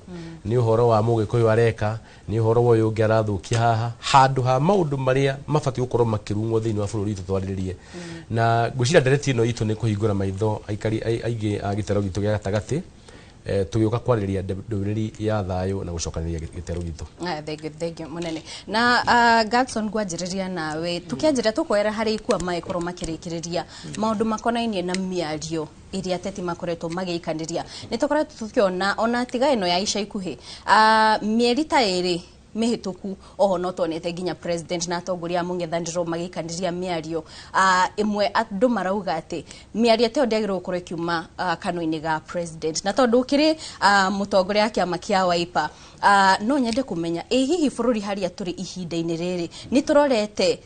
nĩ ũhoro wa Mũgĩkũyũ areka, nĩ ũhoro wa ũyũ ũngĩ arathũkia haha, handũ ha maũndũ marĩa mabatiĩ gũkorwo makĩrung'wo thĩinĩ wa bũrũri witũ twarĩrĩrie. Na ngwĩciria ndereti ĩno itũ nĩ kũhingũra maitho aikari aingĩ a gĩtaro gitũ gĩa gatagatĩ, tũgĩũka kwarĩrĩria ndũmĩrĩri ya thayũ na gũcokanĩrĩria gĩtaro gitũ. Ah, thank you, thank you munene. Na Gadson, ngwanjĩrĩria nawe. Tukĩanjĩrĩria tũkwera harĩ ikua magĩkorwo makĩrĩkĩrĩria maũndũ makonainie na mĩario ĩrĩa ateti makoretwo magĩikanĩria, nĩ tũkoretwo tũkĩona ona tiga ĩno ya ica ikuhĩ, mĩeri ta 2 mĩhĩtũku oho no tuonete nginya president na atongoria a mũng'ethanĩro magĩikanĩria mĩario ĩmwe. Andũ marauga atĩ mĩario ta ĩyo ndĩagĩrĩirwo gũkorwo ĩkiuma kanua-inĩ ga president. Na tondũ ũkĩrĩ mũtongoria wa kĩama kĩa Wiper, no nyende kũmenya ĩ hihi bũrũri harĩa tũrĩ ihinda-inĩ rĩrĩ nĩ tũrorete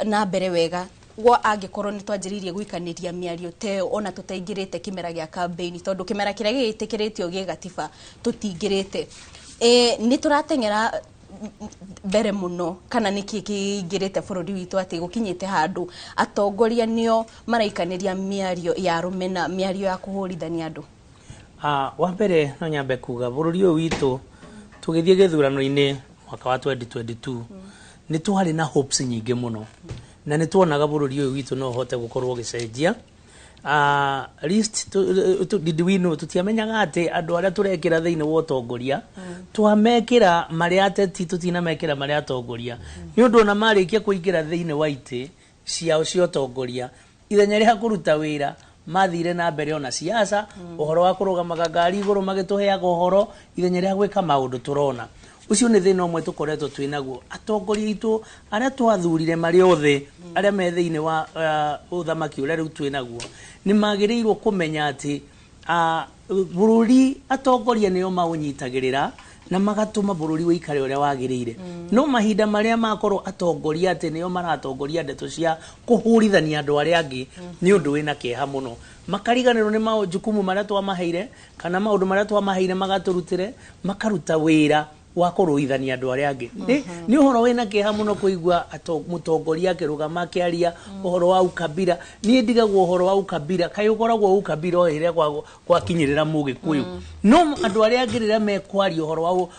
na mbere wega gwa angĩkorwo nĩ twanjĩrĩirie gũikanĩria mĩario ta ĩyo ona tũtaingĩrĩte kĩmera gĩa campaign, tondũ kĩmera kĩrĩa gĩgĩtĩkĩrĩtio gĩ gatiba tũtingĩrĩte, nĩ tũrateng'era mbere mũno kana nĩkĩ kĩingĩrĩte bũrũri witũ atĩ gũkinyĩte handũ atongoria nĩo maraikanĩria mĩario ya rũmena, mĩario ya kũhũrithania andũ? Wa mbere no nyambe kuga bũrũri ũyũ witũ tũgĩthiĩ gĩthurano-inĩ mwaka wa 2022 nĩ twarĩ na hopes nyingĩ mũno na nĩ tuonaga bũrũri ũyũ witũ no ũhote gũkorwo ũgĩcenjia. Least did we know, tũtiamenyaga atĩ andũ arĩa tũrekĩra thĩinĩ wa ũtongoria twamekĩra marĩ ateti, tũtinamekĩra marĩ atongoria, nĩ ũndũ ona marĩkia kũingĩra thĩinĩ wa itĩ ciao cia ũtongoria, ithenya rĩa kũruta wĩra mathire na mbere ona siasa, ũhoro wa kũrũgamaga ngari igũrũ magĩtũheaga ũhoro ithenya rĩa gwĩka maũndũ tũrona. Ũcio nĩ thĩna ũmwe tũkoretwo twĩ naguo. Atongoria aitũ arĩa twathurire marĩ othe arĩa me thĩinĩ wa ũthamaki ũrĩa rĩu twĩ naguo nĩ magĩrĩirwo kũmenya atĩ bũrũri atongoria nĩo maũnyitagĩrĩra na magatũma bũrũri ũikare ũrĩa wagĩrĩire. No mahinda marĩa makorwo atongoria atĩ nĩo maratongoria ndeto cia kũhũrithania andũ arĩa angĩ nĩ ũndũ wĩna kĩeha mũno. Makariganĩrwo nĩ majukumu marĩa twamaheire kana maũndũ marĩa twamaheire magatũrutĩre, makaruta wĩra wa kũrũithania andũ arĩa angĩ. Nĩ ũhoro wĩna kĩeha mũno kũigua mũtongoria akĩrũgama akĩaria ũhoro wa ukabira. Niĩ ndigagwo ũhoro wa ukabira kaĩ ũkoragwo ukabira o ĩrĩa gwakinyĩrĩra Mũgĩkũyũ, no andũ arĩa angĩ rĩrĩa mekwaria ũhoro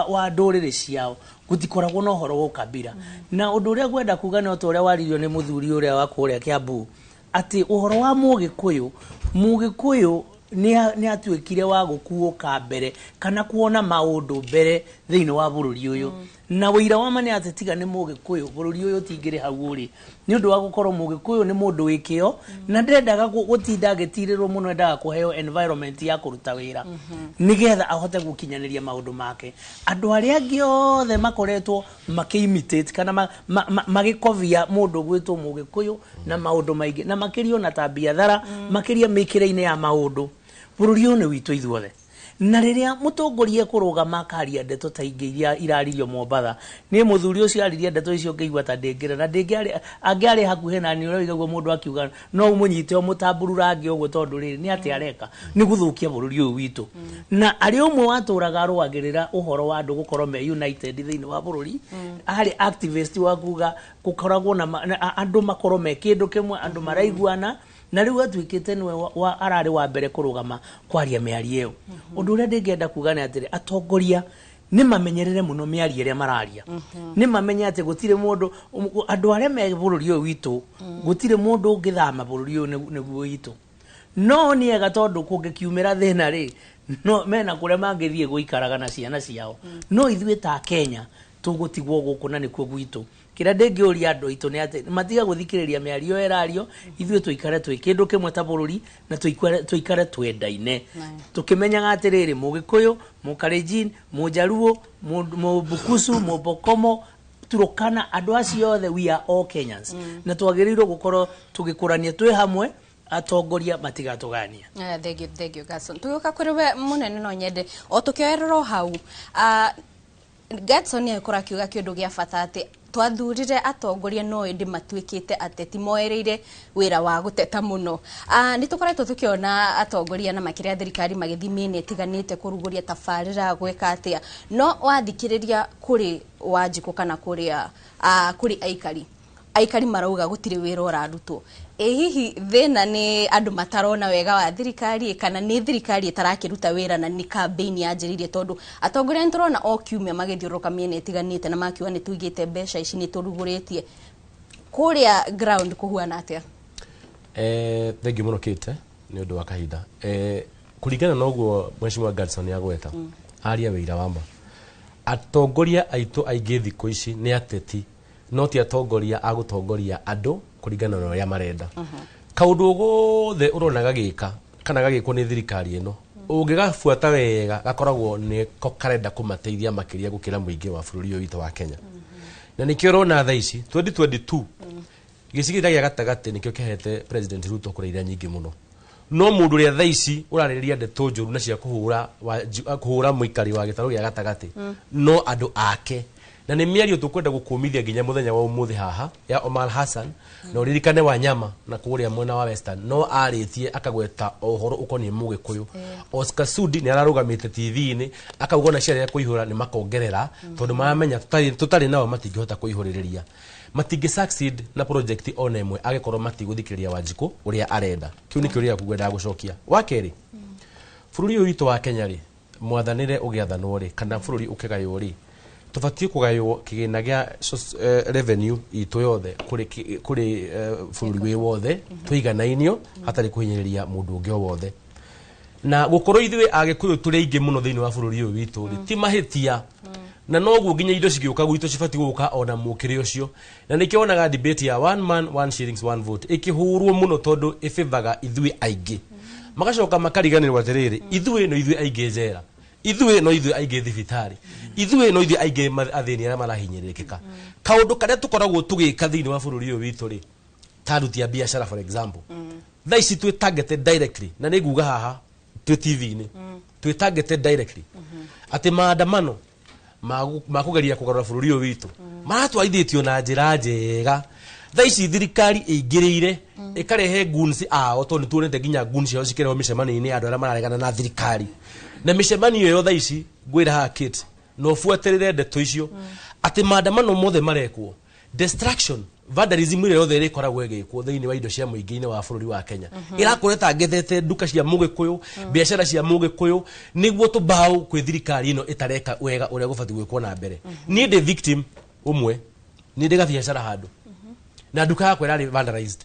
wa ndũrĩrĩ ciao gũtikoragwo na ũhoro wa ukabira. Na ũndũ ũrĩa ngwenda kuga nĩ ta ũrĩa waririo nĩ mũthuri ũrĩa wa kũrĩa Kiambu atĩ ũhoro wa Mũgĩkũyũ, Mũgĩkũyũ nĩ atuĩkire wa gũkuũka mbere kana kuona maũndũ mbere thĩinĩ wa bũrũri ũyũ. Na ũira wa ma nĩ atĩ tiga nĩ Mũgĩkũyũ bũrũri ũyũ ũtingĩrĩ hau ũrĩ, nĩ ũndũ wa gũkorwo Mũgĩkũyũ nĩ mũndũ wĩ kĩo na ndendaga gũtinda agĩtirĩrwo mũno, endaga kũheo environment ya kũruta wĩra nĩgetha ahote gũkinyanĩria maũndũ make. Andũ arĩa angĩ othe makoretwo makĩ-imitate kana magĩkobia mũndũ ũgwĩtwo Mũgĩkũyũ na maũndũ maingĩ, na makĩria ona ta biathara, makĩria mĩkĩre-inĩ ya maũndũ. Bũrũri ũyũ nĩ witũ ithuothe, na rĩrĩa mũtongoria ekũrũgama akaria ndeto ta ingĩ iria iraririo Mombatha, niĩ mũthuri ũcio aririe ndeto icio ngĩigua ta ndĩngĩra na ndĩngĩarĩ angĩarĩ hakuhĩ na niĩ, ũrĩa ũigagua mũndũ akiuga no ũmũnyite ũmũtambururange ũguo, tondũ rĩrĩ nĩ atĩ areka nĩ gũthũkia bũrũri ũyũ witũ. Na arĩ ũmwe watũraga arũagĩrĩra ũhoro wa andũ gũkorwo me united thĩinĩ wa bũrũri, arĩ activist wa kuga gũkoragwo na andũ makorwo me kĩndũ kĩmwe, andũ maraiguana, na rĩu atuĩkĩte nĩwe ararĩ wa mbere kũrũgama kwaria mĩario ĩyo. Ũndũ ũrĩa ndĩngĩenda kuga nĩ atĩrĩ, atongoria nĩ mamenyerere mũno mĩario ĩrĩa mararia, nĩ mamenye atĩ gũtirĩ mũndũ, andũ arĩa me bũrũri ũyũ witũ, gũtirĩ mũndũ ũngĩthama bũrũri ũyũ nĩguo witũ. No nĩ ega tondũ kũngĩkiumĩra thĩna rĩ, no mena kũrĩa mangĩthiĩ gũikaraga na ciana ciao. No ithuĩ ta Kenya tũgũtigwo gũkũ na nĩkuo gwitũ. Kĩrĩa ndĩngĩũria andũ aitũ nĩ atĩ matiga gũthikĩrĩria mĩario ĩyo ĩrario, ithuĩ tũikare twĩ kĩndũ kĩmwe ta bũrũri na tũikare twendaine, tũkĩmenyaga atĩrĩrĩ, Mũgĩkũyũ, Mũkalenjin, Mũjaruo, Mũbukusu, Mũbokomo, Turukana, andũ acio othe we are all Kenyans, na twagĩrĩirwo gũkorwo tũgĩkũrania twĩ hamwe, atongoria matigatũgania. Thank you, thank you Gadson. Tũgĩũka kũrĩ we mũnene, no nyende o tũkĩoerera o hau, Gadson nĩ agĩkorwo akiuga kĩũndũ gĩa bata atĩ Twathurire atongoria no ĩndĩ matuĩkĩte ateti moereire wĩra wa gũteta mũno. Nĩ tũkoretwo tũkĩona atongoria na makĩria thirikari magĩthiĩ mĩena ĩtiganĩte kũrugũria tabarĩra gwĩka atĩa, no wathikĩrĩria kũrĩ Wanjikũ kana kũrĩa kũrĩ aikari marauga gũtirĩ wĩra ũrarutwo. Ĩ hihi thĩna nĩ andũ matarona wega wa thirikari, kana nĩ thirikari ĩtarakĩruta wĩra na nĩ campaign yanjĩrĩirie? Tondũ atongoria nĩ tũrona o kiumia magĩthiũrũrũka mĩena ĩtiganĩte na makiuga nĩ tũigĩte mbeca ici, nĩ tũrugũrĩtie kũrĩa ground, kũhuana atĩa? Thengiũ mũno Kate nĩ ũndũ wa kahinda. Kũringana na ũguo Mheshimiwa Gadson agweta, aria wĩira wa ma. Atongoria aitũ aingĩ thikũ ici nĩ ateti, no ti atongoria a gũtongoria andũ kũringana na ũrĩa marenda. Kaũndũ gothe ũrona gagĩka kana gagĩkwo nĩ thirikari ĩno, ũngĩgabuata wega, gakoragwo nĩko karenda kũmateithia makĩria gũkĩra mũingĩ wa bũrũri ũyũ witũ wa Kenya. Na nĩkĩo ũrona thaa ici 2022 gĩcigĩrĩra gĩa gatagatĩ nĩkĩo kĩhete President Ruto kura iria nyingĩ mũno. No mũndũ ũrĩa thaa ici ũrarĩrĩria ndeto njũru na cia kũhũra mũikari wa gĩtarũ gĩa gatagatĩ no andũ ake, na nĩ mĩario tũkwenda gũkũmithia nginya mũthenya wa ũmũthĩ haha ya Omar Hassan. Na ũririkane Wanyama na kũrĩa mwena wa Western no arĩtie akagweta ũhoro ũkoniĩ Mũgĩkũyũ. Oscar Sudi nĩ ararũgamĩte TV-inĩ akauga ona ciarĩa kũihũra nĩ makongerera, tondũ maramenya tũtarĩ nao matingĩhota kũihũrĩrĩria, matingĩ succeed na project ona ĩmwe angĩkorwo matigũthikĩrĩria Wanjikũ ũrĩa arenda. Kĩu nĩ kĩũria gĩaku ngwendaga gũcokia. Wa kerĩ, bũrũri ũyũ witũ wa Kenya rĩ, mwathanĩre ũgĩathanwo rĩ, kana bũrũri ũkĩgaywo rĩ, tũbatiĩ kũgaywo kĩgĩna gĩa revenue itũ yothe kũrĩ bũrũri wĩ wothe, tũiganainio hatarĩ kũhinyĩrĩria mũndũ ũngĩ o wothe. Na gũkorwo ithuĩ Agĩkũyũ tũrĩ aingĩ mũno thĩinĩ wa bũrũri ũyũ witũ rĩ, ti mahĩtia, na noguo nginya indo cigĩũka gwitũ cibatiĩ gũka ona mũkĩrĩ ũcio. Na nĩkĩo wonaga debate ya one man one shillings one vote ĩkĩhũrwo mũno, tondũ ĩbĩthaga ithuĩ aingĩ. Magacoka makariganĩrwo atĩrĩrĩ, ithuĩ no ithuĩ aingĩ njera, ithuĩ no ithuĩ aingĩ thibitarĩ, ithuĩ no ithuĩ aingĩ athĩni arĩa marahinyĩrĩrĩkĩka. Kaũndũ karĩa tũkoragwo tũgĩka thĩinĩ wa bũrũri ũyũ witũ rĩ, ta aruti a biacara, for example, thaa ici twĩ targeted directly, na nĩ nguga haha twĩ TV-inĩ, twĩ targeted directly atĩ maandamano ma kũgeria kũgarũra bũrũri ũyũ witũ maratwarithĩtio na njĩra njega. Thaa ici thirikari ĩingĩrĩire ĩkarehe goons ao, tondũ nĩ tuonete nginya goons ciao cikĩrehwo mĩcemanio-inĩ ya andũ arĩa mararegana na thirikari. Na mĩcemanio ĩyo thaa ici ngwĩra haha Kate, na ũbuatĩrĩre ndeto icio, atĩ maandamano mothe marekwo, destruction, vandalism ĩrĩa yothe ĩrĩkoragwo ĩgĩkwo thĩinĩ wa indo cia mũingĩ-inĩ wa bũrũri wa Kenya, ĩrakorwo ĩtangĩthete nduka cia Mũgĩkũyũ, biacara cia Mũgĩkũyũ, nĩguo tũmbaũ kwĩ thirikari ĩno ĩtareka wega ũrĩa gũbatiĩ gwĩkwo na mbere. Niĩ ndĩ victim ũmwe, niĩ ndĩ gabiacara handũ na nduka yakwa ĩrarĩ vandalized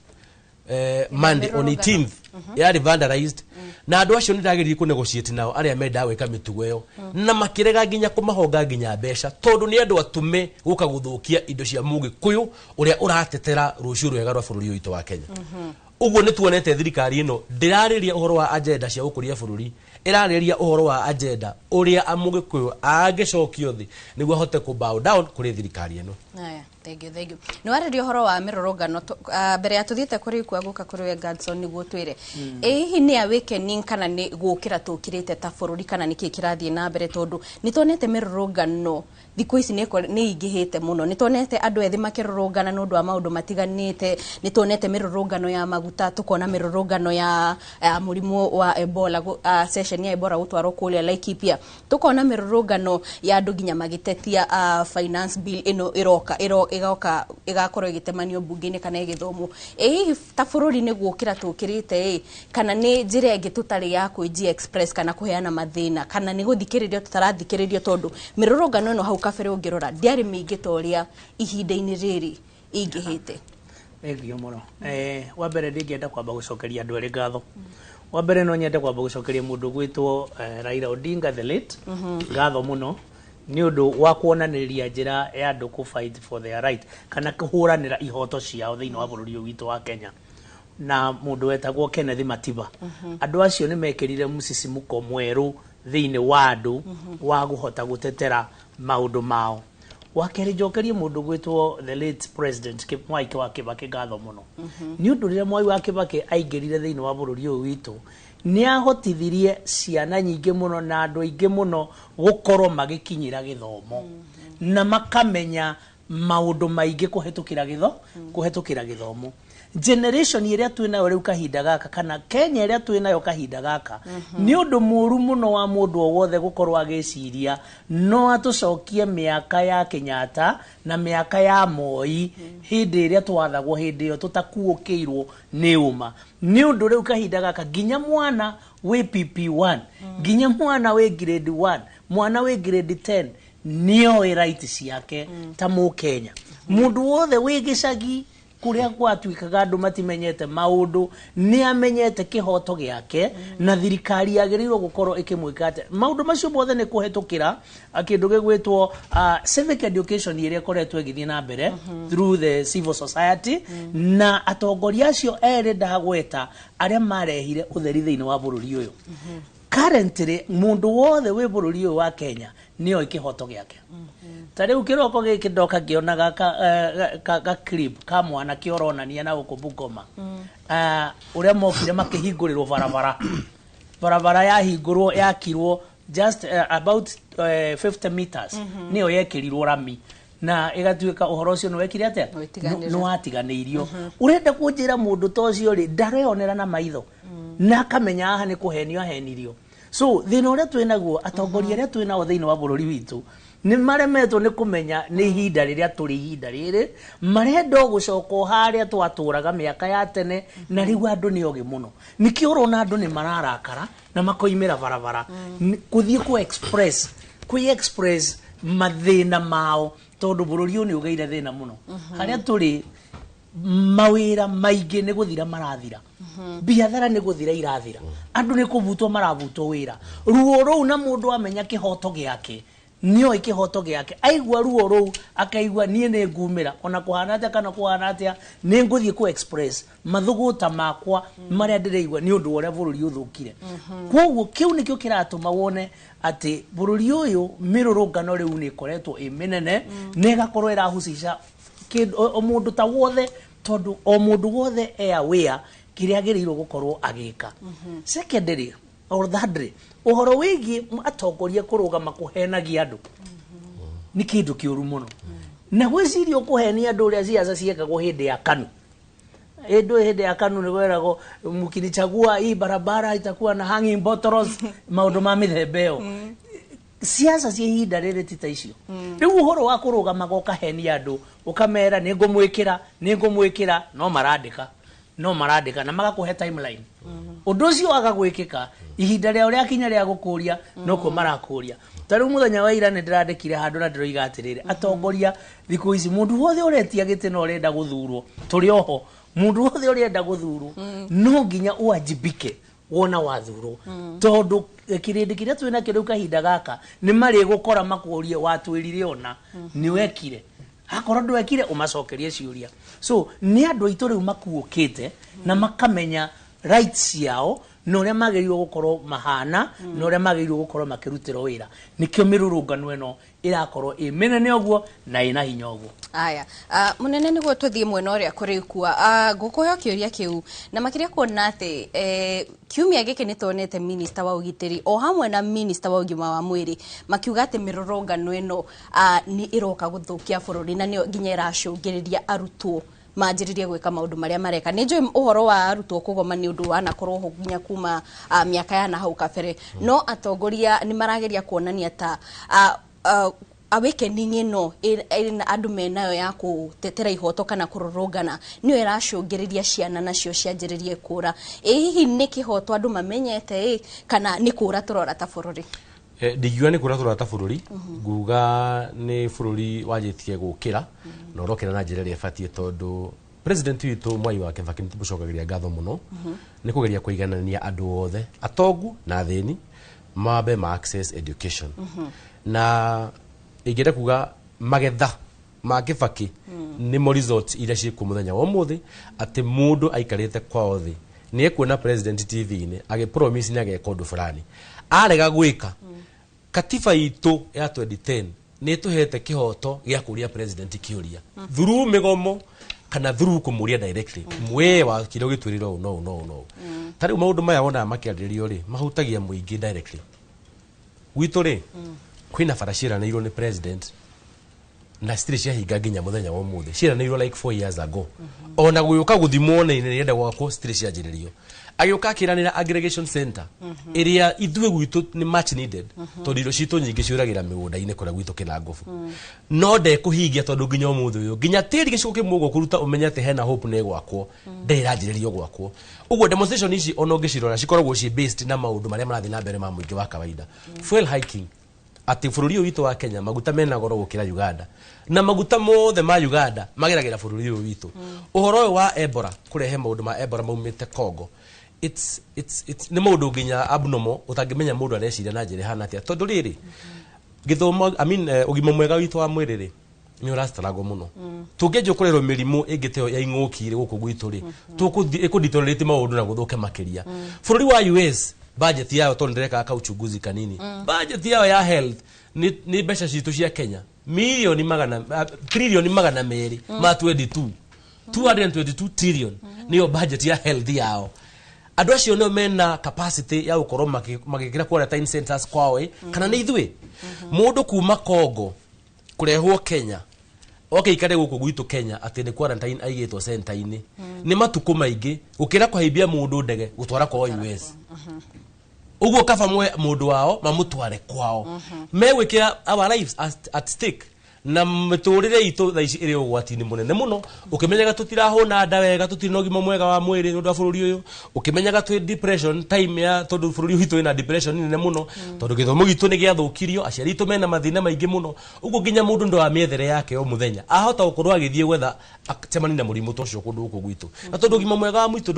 Monday on 18th, yarĩ vandalized, na andũ acio nĩ ndageririe kũ negotiate nao arĩa mendaga gwĩka mĩtugo ĩyo, na makĩrega nginya kũmahonga nginya mbeca, tondũ nĩ andũ atũme gũka gũthũkia indo cia Mũgĩkũyũ ũrĩa ũratetera rũciũ rwega rwa bũrũri ũyũ witũ wa Kenya. Ũguo nĩ tuonete thirikari ĩno ndĩrarĩria ũhoro wa agenda cia gũkũria bũrũri, ĩrarĩria ũhoro wa agenda ũrĩa Mũgĩkũyũ angĩcokio thĩ nĩguo ahote kũ bow down kũrĩ thirikari ĩno. Aya, thank you, thank you. Nĩ warĩria ũhoro wa mĩrũrũngano mbere ya tũthiĩte kũrĩ ikua gũka kũrĩ we Gadson, nĩguo twĩre ĩ hihi nĩ awakening kana nĩ gũkĩra tũkĩrĩte ta bũrũri, kana nĩkĩ kĩrathiĩ na mbere? Tondũ nĩ tuonete mĩrũrũngano thikũ ici nĩ ingĩhĩte mũno, nĩ tuonete andũ ethĩ makĩrũrũngana nĩ ũndũ wa maũndũ matiganĩte, nĩ tuonete mĩrũrũngano ya maguta, tũkona mĩrũrũngano ya mũrimũ wa Ebola, session ya Ebola gũtwarwo kũrĩa Laikipia, tũkona mĩrũrũngano ya andũ nginya magĩtetia finance bill ĩno ĩroka ĩgoka ĩgakorwo ĩgĩtemanio mbunge-inĩ kana ĩgĩthomwo. Ĩ hihi ta bũrũri nĩ gũkĩra tũkĩrĩte ĩ, kana nĩ njĩra ĩngĩ tũtarĩ ya kwĩji express kana kũheana mathĩna, kana nĩ gũthikĩrĩrio tũtarathikĩrĩrio? Tondũ mĩrũrũngano ĩno hau kabere ũngĩrora ndĩarĩ mĩingĩ ta ũrĩa ihinda-inĩ rĩrĩ ingĩhĩte. Thengiũ mũno. Wa mbere ndingĩenda kwamba gũcokeria andũ erĩ ngatho. Wa mbere no nyende kwamba gũcokeria mũndũ gwĩtwo Raila Odinga the late ngatho mũno nĩ ũndũ wa kuonanĩria njĩra ya andũ kũ fight for their right kana kũhũranĩra ihoto ciao thĩinĩ wa bũrũri ũyũ witũ wa Kenya, na mũndũ wetagwo Kenneth Matiba. Andũ acio nĩ mekĩrire mũcicimuko mwerũ thĩinĩ wa andũ wa kũhota gũtetera maũndũ mao. Wa kerĩ, njokerie mũndũ gwĩtwo the late President Mwai wa Kibaki ngatho mũno nĩ ũndũ rĩrĩa Mwai wa Kibaki aingĩrire thĩinĩ wa bũrũri ũyũ witũ, nĩ ahotithirie ciana nyingĩ mũno na andũ aingĩ mũno gũkorwo magĩkinyĩra gĩthomo na makamenya Maũndũ maingĩ kũhetũkĩra gĩtho kũhetũkĩra gĩthomo. Generation ĩrĩa twĩ nayo rĩu kahinda gaka, kana Kenya ĩrĩa twĩ nayo kahinda gaka, nĩ ũndũ mũru mũno wa mũndũ o wothe gũkorwo agĩciria no atũcokie mĩaka ya Kenyatta na mĩaka ya Moi, hĩndĩ ĩrĩa twathagwo, hĩndĩ ĩyo tũtakuũkĩirwo nĩ ũma. Nĩ ũndũ rĩu kahinda gaka nginya mwana wĩ PP1, nginya mwana wĩ grade 1, mwana wĩ grade 10 nĩoĩ right ciake ta Mũkenya. Mũndũ wothe wĩ gĩcagi kũrĩa gwatuĩkaga andũ matimenyete maũndũ nĩ amenyete kĩhoto gĩake na thirikari yagĩrĩirwo gũkorwo ĩkĩmwĩka atĩa. Maũndũ macio mothe nĩ kũhetũkĩra kĩndũ gĩgwĩtwo civic education ĩrĩa ĩkoretwo ĩgĩthiĩ na mbere through the civil society na atongoria acio erĩ ndagweta arĩa marehire ũtheri thĩinĩ wa bũrũri ũyũ. Currently mũndũ wothe wĩ bũrũri ũyũ wa Kenya nĩoĩ kĩhoto gĩake. Ta rĩu kĩroko gĩkĩ ndoka ngĩonaga ka clip ka mwanake ũronania na gũkũ Bungoma, ũrĩa mokire makĩhingũrĩrwo barabara. Barabara yahingũrwo, yakirwo just about 50 meters, nĩyo yekĩrirwo rami na ĩgatuĩka ũhoro ũcio nĩ wekire atĩa? Watiganĩrio. Nĩ watiganĩirio. Ũrenda kũnjĩra mũndũ ta ũcio rĩ ndareyonera na maitho na akamenya haha nĩ kũhenio ahenirio? So thĩna ũrĩa twĩ naguo, atongoria arĩa twĩ nao thĩinĩ wa bũrũri witũ nĩ maremetwo nĩ kũmenya nĩ ihinda rĩrĩa tũrĩ, ihinda rĩrĩ marenda o gũcoka o harĩa twatũraga mĩaka ya tene. Na rĩu andũ nĩ ogĩ mũno, nĩkĩo ũrona andũ nĩ mararakara na makoimĩra barabara kũthiĩ kũ express kwĩ express mathĩna mao, tondũ bũrũri ũyũ nĩ ũgĩire thĩna mũno. Harĩa tũrĩ, mawĩra maingĩ nĩ gũthira marathira, biathara nĩ gũthira irathira, andũ nĩ kũbutwo marabutwo wĩra. Ruo rũu, na mũndũ amenya kĩhoto gĩake, nĩoĩ kĩhoto gĩake, aigua ruo rũu akaigua niĩ nĩ ngumĩra ona kũhana atĩa kana kũhana atĩa, nĩ ngũthiĩ kũ express mathũgũta makwa marĩa ndĩraigua nĩ ũndũ wa ũrĩa bũrũri ũthũkire. Koguo kĩu nĩkĩo kĩratũma wone atĩ bũrũri ũyũ mĩrũrũngano rĩu nĩ ĩkoretwo ĩ mĩnene na ĩgakorwo ĩrahucica kĩndũ o mũndũ ta wothe, tondũ o mũndũ wothe e aware kĩrĩa agĩrĩirwo gũkorwo agĩka. Secondary or thirdly, ũhoro wĩgiĩ atongoria kũrũgama kũhenagia andũ nĩ kĩndũ kĩũru mũno. Na gwĩciria ũkũhenia andũ ũrĩa ciaca ciekagwo hĩndĩ ya KANU. Hĩndĩ ya KANU nĩ kweragwo, "Mkinichagua, hii barabara itakuwa na hanging bottles," maũndũ ma mĩthemba ĩyo. Ciaca cia ihinda rĩrĩ ti ta icio. Rĩu ũhoro wa kũrũgamaga ũkahenia andũ, ũkamera nĩ ngũmwĩkĩra, nĩ ngũmwĩkĩra, no marandĩka, no marandĩka na magakũhe timeline, ũndũ ũcio waga gwĩkĩka, ihinda rĩao rĩakinya rĩa gũkũria nokuo marakũria. Ta rĩu mũthenya wa ira nĩ ndĩrandĩkire handũ na ndĩroiga atĩrĩrĩ, atongoria thikũ ici, mũndũ wothe ũretia gĩtĩ na ũrenda gũthurwo, tũrĩ oho, mũndũ wothe ũrenda gũthurwo no nginya ũwajibike wona wathurwo, tondũ kĩrĩndĩ kĩrĩa twĩ nakĩo rĩu kahinda gaka nĩ marĩgũkora makũrie, "Watwĩrire ona nĩ wekire?" Akorwo ndwekire, ũmacokerie ciũria. So nĩ andũ aitũ rĩu makuũkĩte na makamenya rights ciao na ũrĩa magĩrĩirwo gũkorwo mahana na ũrĩa magĩrĩirwo gũkorwo makĩrutĩrwo wĩra. Nĩkĩo mĩrũrũngano ĩno ĩrakorwo ĩ mĩnene ũguo na ĩna hinya ũguo. Aya, munene, nĩguo tũthiĩ mwena ũrĩa kũrĩkua, ngũkũhe kĩũria kĩu na makĩria kuona atĩ kiumia gĩkĩ nĩ tuonete minista wa ũgitĩri o hamwe na minista wa ũgima wa mwĩrĩ makiuga atĩ mĩrũrũngano ĩno nĩ ĩroka gũthũkia bũrũri na nĩyo nginya ĩracũngĩrĩria arutwo manjĩrĩrie gwĩka maũndũ marĩa mareka. Nĩ njũĩ ũhoro wa arutwo kũgoma nĩ ũndũ wanakorwo ho nginya kuma mĩaka ya na hau kabere, no atongoria nĩ marageria kuonania ta awakening ĩno ĩna andũ menayo ya gũtetera ihoto kana kũrũrũngana nĩyo ĩracũngĩrĩria ciana nacio cianjĩrĩrie kũra. Ĩ hihi nĩ kĩhoto andũ mamenyete ĩ, kana nĩ kũra tũrora ta bũrũri? Ndingiuga nĩ kũra tũrora ta bũrũri. Nguga nĩ bũrũri wanjĩtie gũkĩra na ũrokĩra na njĩra ĩrĩa ĩbatiĩ, tondũ president witũ Mwai wa Kibaki nĩ tũmũcokagĩria ngatho mũno nĩ kũgeria kũiganania andũ othe, atongu na athĩni, mambe ma access education. Na ingĩenda kuga magetha ma Kibaki nĩmo results iria ciĩkuo mũthenya wa ũmũthĩ, atĩ mũndũ aikarĩte kwao thĩ nĩ ekuona president TV-inĩ agĩpromise nĩ ageka ũndũ fulani, arega gwĩka. Katiba itũ ya 2010 nĩ ĩtũhete kĩhoto gĩa kũria president kĩũria through mĩgomo kana through kũmũria directly, "Mwe wakire ũgĩtwĩrĩra ũũ no ũũ no ũũ no ũũ." Ta rĩu maũndũ maya wonaga makĩarĩrĩrio rĩ, mahutagia mũingĩ directly. Gwitũ rĩ, kwĩna bara ciĩranĩirwo nĩ president. Na citirĩ ciahinga nginya mũthenya wa ũmũthĩ. Ciĩranĩirwo like 4 years ago, ona gũgĩũka gũthimwo na irenda gwakwo citirĩ cianjĩrĩrio. Agĩũka akĩranĩra aggregation center ĩrĩa ithuĩ gwitũ nĩ much needed, tondũ irio citũ nyingĩ ciũragĩra mĩgũnda-inĩ kũrĩa gwitũ Kĩnangobu, no ndekũhingia, tondũ nginya ũmũthĩ ũyũ nginya tĩri gĩcigo kĩmwe ũguo kũruta ũmenye atĩ hena hope nĩ gwakwo, ndĩrĩ ĩranjĩrĩrio gwakwo. Ũguo demonstration ici ona ũngĩcirora cikoragwo ci based na maũndũ marĩa marathiĩ na mbere ma mũingĩ wa kawaida. Fuel hiking, atĩ bũrũri ũyũ witũ wa Kenya maguta mena goro gũkĩra Uganda, na maguta mothe ma Uganda mageragĩra bũrũri ũyũ witũ. Ũhoro ũyũ wa Ebola, kũrehe maũndũ ma Ebola maumĩte Congo, it's nĩ maũndũ nginya abnormal ũtangĩmenya mũndũ areciria na njĩra ĩhana atĩa, tondũ rĩrĩ gĩthomo, I mean, ũgima mwega witũ wa mwĩrĩ rĩ nĩ ũrastruggle mũno. Tũngĩanjia kũrerwo mĩrimũ ĩngĩ ta ĩyo ya ing'ũki rĩ gũkũ gwitũ rĩ, tũkũthi ĩkũdeteriorate maũndũ na gũthũke makĩria. Bũrũri wa US budget yao, tondũ ndĩrekaga kauchunguzi kanini, budget yao ya health nĩ mbeca citũ cia Kenya milioni magana trilioni 222, 222 trillion nĩyo budget ya health yao. Andũ acio nĩo mena capacity ya gũkorwo magĩkĩra quarantine centers kwao ĩ, kana nĩ ithuĩ? Mũndũ kuma Congo kũrehwo Kenya oke ikare gũkũ gwitũ Kenya atĩ nĩ quarantine aigĩtwo center-inĩ nĩ matukũ maingĩ gũkĩra kũhaimbia mũndũ ndege gũtwara kwao US. Ũguo kaba mwe mũndũ wao mamũtware kwao, megwĩkĩra our lives at stake na mĩtũrĩre itũ thaa ici ĩrĩ ũgwati-inĩ mũnene mũno, ũkĩmenyaga tũtirahũna nda wega, tũtirĩ na ũgima mwega wa mwĩrĩ nĩ ũndũ wa bũrũri ũyũ, ũkĩmenyaga twĩ depression time ya tondũ bũrũri witũ wĩna depression nene mũno, tondũ gĩthomo gitũ nĩ gĩathũkirio, aciari aitũ mena mathĩna maingĩ mũno. Ũguo nginya mũndũ ndũ wa mĩethere yake o mũthenya ahota gũkorwo agĩthiĩ gwetha acemanie na mũrimũ ta ũcio kũndũ gũkũ gwitũ. Na tondũ ũgima mwega wa mwitũ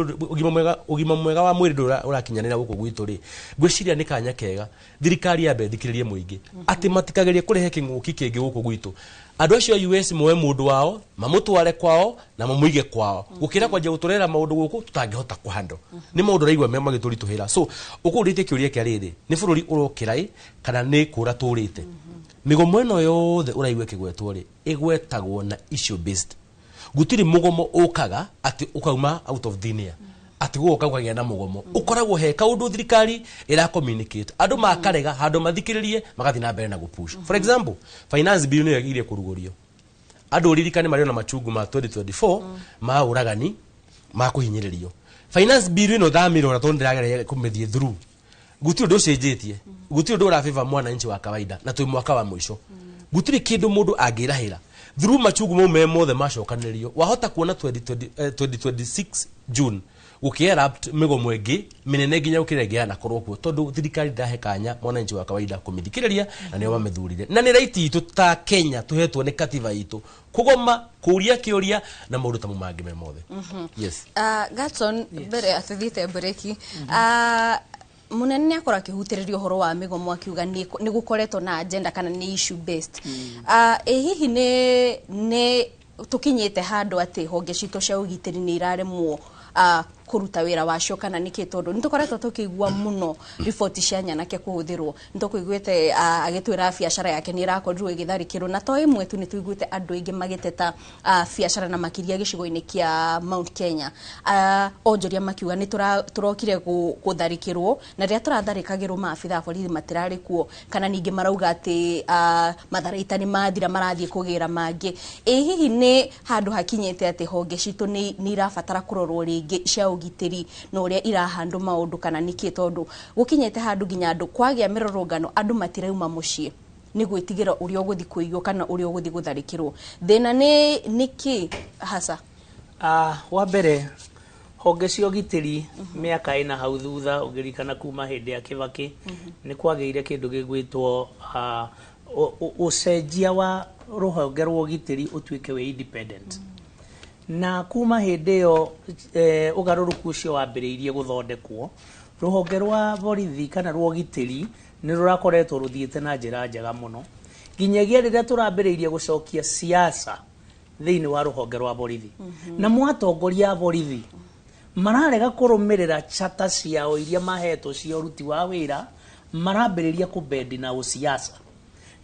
ũgima mwega wa mwĩrĩ ndũra ũrakinyanĩra gũkũ gwitũ rĩ, ngwĩciria nĩ kanya kega thirikari yambe ĩthikĩrĩrie mũingĩ atĩ matikagerie kũrehe kĩng'ũki kĩngĩ gũkũ gwitũ. Andũ acio a US moe mũndũ wao mamũtware kwao na mamũige kwao, gũkĩra kwanjia gũtũrehera maũndũ gũkũ tũtangĩhota kũhandle. Nĩ maũndũ ũraigua me magĩtũritũhĩra. So ũkũrĩtie kĩũria kĩa rĩrĩ, nĩ bũrũri ũrokĩra ĩ kana nĩ kũra tũrĩte? Mĩgomo ĩno yothe ũraigua ĩkĩgwetwo rĩ, ĩgwetagwo na issue based. Gũtirĩ mũgomo ũkaga atĩ ũkauma out of thin air, atĩ gũgoka gũkagĩa na mũgomo. Ũkoragwo he kaũndũ thirikari ĩra communicate, andũ makarega handũ mathikĩrĩrie, magathiĩ na mbere na gũpush. For example, finance bill nĩyo ĩgirie kũrugũrio. Andũ ũririkane marĩ ona machungu ma 2024 ma ũragani ma kũhinyĩrĩrio. Finance bill ĩno thamĩrora, tondũ ndĩrageria kũmĩthiĩ through, gũtirĩ ũndũ ũcenjetie, gũtirĩ ũndũ ũrabĩba mwananchi wa kawaida, na twĩ mwaka wa mũico, gũtirĩ kĩndũ mũndũ angĩrahĩra through machungu mau me mothe macokanĩrĩrio. Wahota kuona 2020, 2026 June gũkĩ-erupt mĩgomo ĩngĩ mĩnene nginya gũkĩra ĩngĩ yanakorwo kuo, tondũ thirikari ndahe kanya mwananchi wa kawaida kũmĩthikĩrĩria, na nĩo mamĩthurire, na nĩ right itũ ta Kenya tũhetwo nĩ katiba itũ kũgoma, kũria kĩũria na maũndũ ta mau mangĩ me mothe. Yes. Gatson, mbere atũthiĩte breki, mũnene nĩ akorwo akĩhutĩrĩria ũhoro wa mĩgomo, akiuga nĩ gũkoretwo na agenda kana nĩ issue based. Ĩ hihi nĩ tũkinyĩte handũ atĩ honge citũ cia ũgitĩri nĩ iraremwo kũruta wĩra wacio, kana nĩkĩ? Tondũ nĩ tũkoretwo tũkĩigua mũno riboti cia nyanake kũhũthĩrwo, nĩ tũkũiguĩte agĩtwĩra biacara yake nĩ ĩrakorirwo ĩgĩtharĩkĩrwo, na to ĩmwe tu, nĩ tũiguĩte andũ aingĩ magĩteta biacara, na makĩria gĩcigo-inĩ kĩa Mount Kenya, onjoria makiuga nĩ tũrokire gũtharĩkĩrwo, na rĩrĩa tũratharĩkagĩrwo maabitha a borithi matirarĩ kuo, kana ningĩ marauga atĩ matharaita nĩ mathira, marathiĩ kũgĩra mangĩ. Ĩ hihi nĩ handũ hakinyĩte atĩ honge citũ nĩ irabatara kũrorwo rĩngĩ cia ũgitĩri na ũrĩa irahandũ maũndũ, kana nĩkĩ? Tondũ gũkinyĩte handũ nginya andũ kwagĩa mĩrũrũngano andũ matirauma mũciĩ nĩ gwĩtigĩra ũrĩa ũgũthiĩ kũiywo kana ũrĩa ũgũthiĩ gũtharĩkĩrwo. Thĩna nĩ nĩkĩ hasa? Wa mbere, honge cia ũgitĩri mĩaka 4 hau thutha, ũngĩririkana kuma hĩndĩ ya Kĩbakĩ, nĩ kwagĩire kĩndũ gĩgwĩtwo ũcenjia wa rũhonge rwa ũgitĩri ũtuĩke wĩ independent. Na kuma hĩndĩ ĩyo ũgarũrũku ũcio wambĩrĩirie gũthondekwo, rũhonge rwa borithi kana rwa ũgitĩri nĩ rũrakoretwo rũthiĩte na njĩra njega mũno, nginyagia rĩrĩa tũrambĩrĩirie gũcokia siasa thĩinĩ wa rũhonge rwa borithi, na mwatongoria a borithi mararega kũrũmĩrĩra charter ciao iria mahetwo cia ũruti wa wĩra, marambĩrĩria kũbendi na ũsiasa.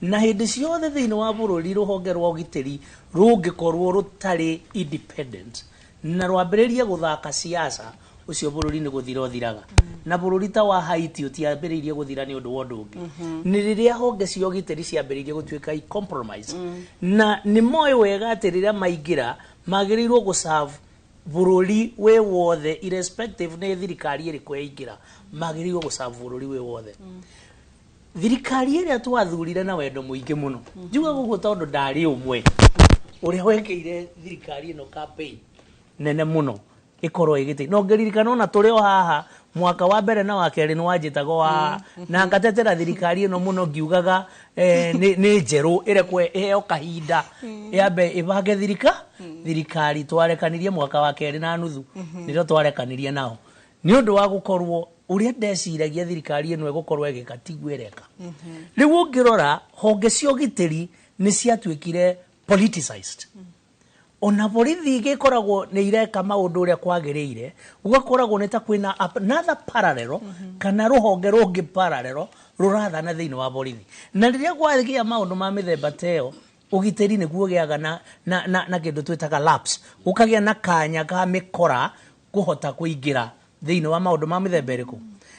Na hĩndĩ ciothe thĩinĩ wa bũrũri rũhonge rwa ũgitĩri rũngĩkorwo rũtarĩ independent na rwambĩrĩrie gũthaka siasa, Ũcio bũrũri nĩ gũthira ũthiraga. Na bũrũri ta wa Haiti ũtiambĩrĩirie gũthira nĩ ũndũ wa ũndũ ũngĩ, nĩ rĩrĩa honge cia ũgitĩri ciambĩrĩirie gũtuĩka i compromise. Na nĩ moĩ wega atĩ rĩrĩa maingĩra magĩrĩirwo gũserve bũrũri wĩ wothe, irrespective nĩ thirikari ĩrĩkũ yaingĩra, magĩrĩirwo gũserve bũrũri wĩ wothe. Thirikari ĩrĩa twathurire na wendo mũingĩ mũno, njugaga ũguo tondũ ndarĩ ũmwe ũrĩa wekĩire thirikari ĩno campaign nene mũno ĩkorwo ĩgĩte no ngĩririkana ona tũrĩ o haha mwaka wa mbere na wa kerĩ nĩ wanjĩtagwo wa na ngatetera thirikari ĩno mũno, ngiugaga nĩ njerũ, ĩrekwo ĩheo kahinda yambe ĩbange thirikari. Twarekanirie mwaka wa kerĩ na nuthu, nĩrĩo twarekanirie nao nĩ ũndũ wa gũkorwo ũrĩa ndeciragia thirikari ĩno ĩgũkorwo ĩgĩka tiguo ĩreka. Rĩu ũngĩrora, honge cia ũgitĩri nĩ ciatuĩkire politicized. Ona borithi igĩkoragwo nĩ ireka maũndũ ũrĩa kwagĩrĩire, gũgakoragwo nĩ ta kwĩna another parallel kana rũhonge rũngĩ parallel rũrathana thĩinĩ wa borithi. Na rĩrĩa kwagĩa maũndũ ma mĩthemba ta ĩyo, ũgitĩri nĩguo ũgĩaga na kĩndũ twĩtaga lapse, gũkagĩa na kanya ka mĩkora kũhota kũingĩra thĩinĩ wa maũndũ ma mĩthemba ĩrĩkũ.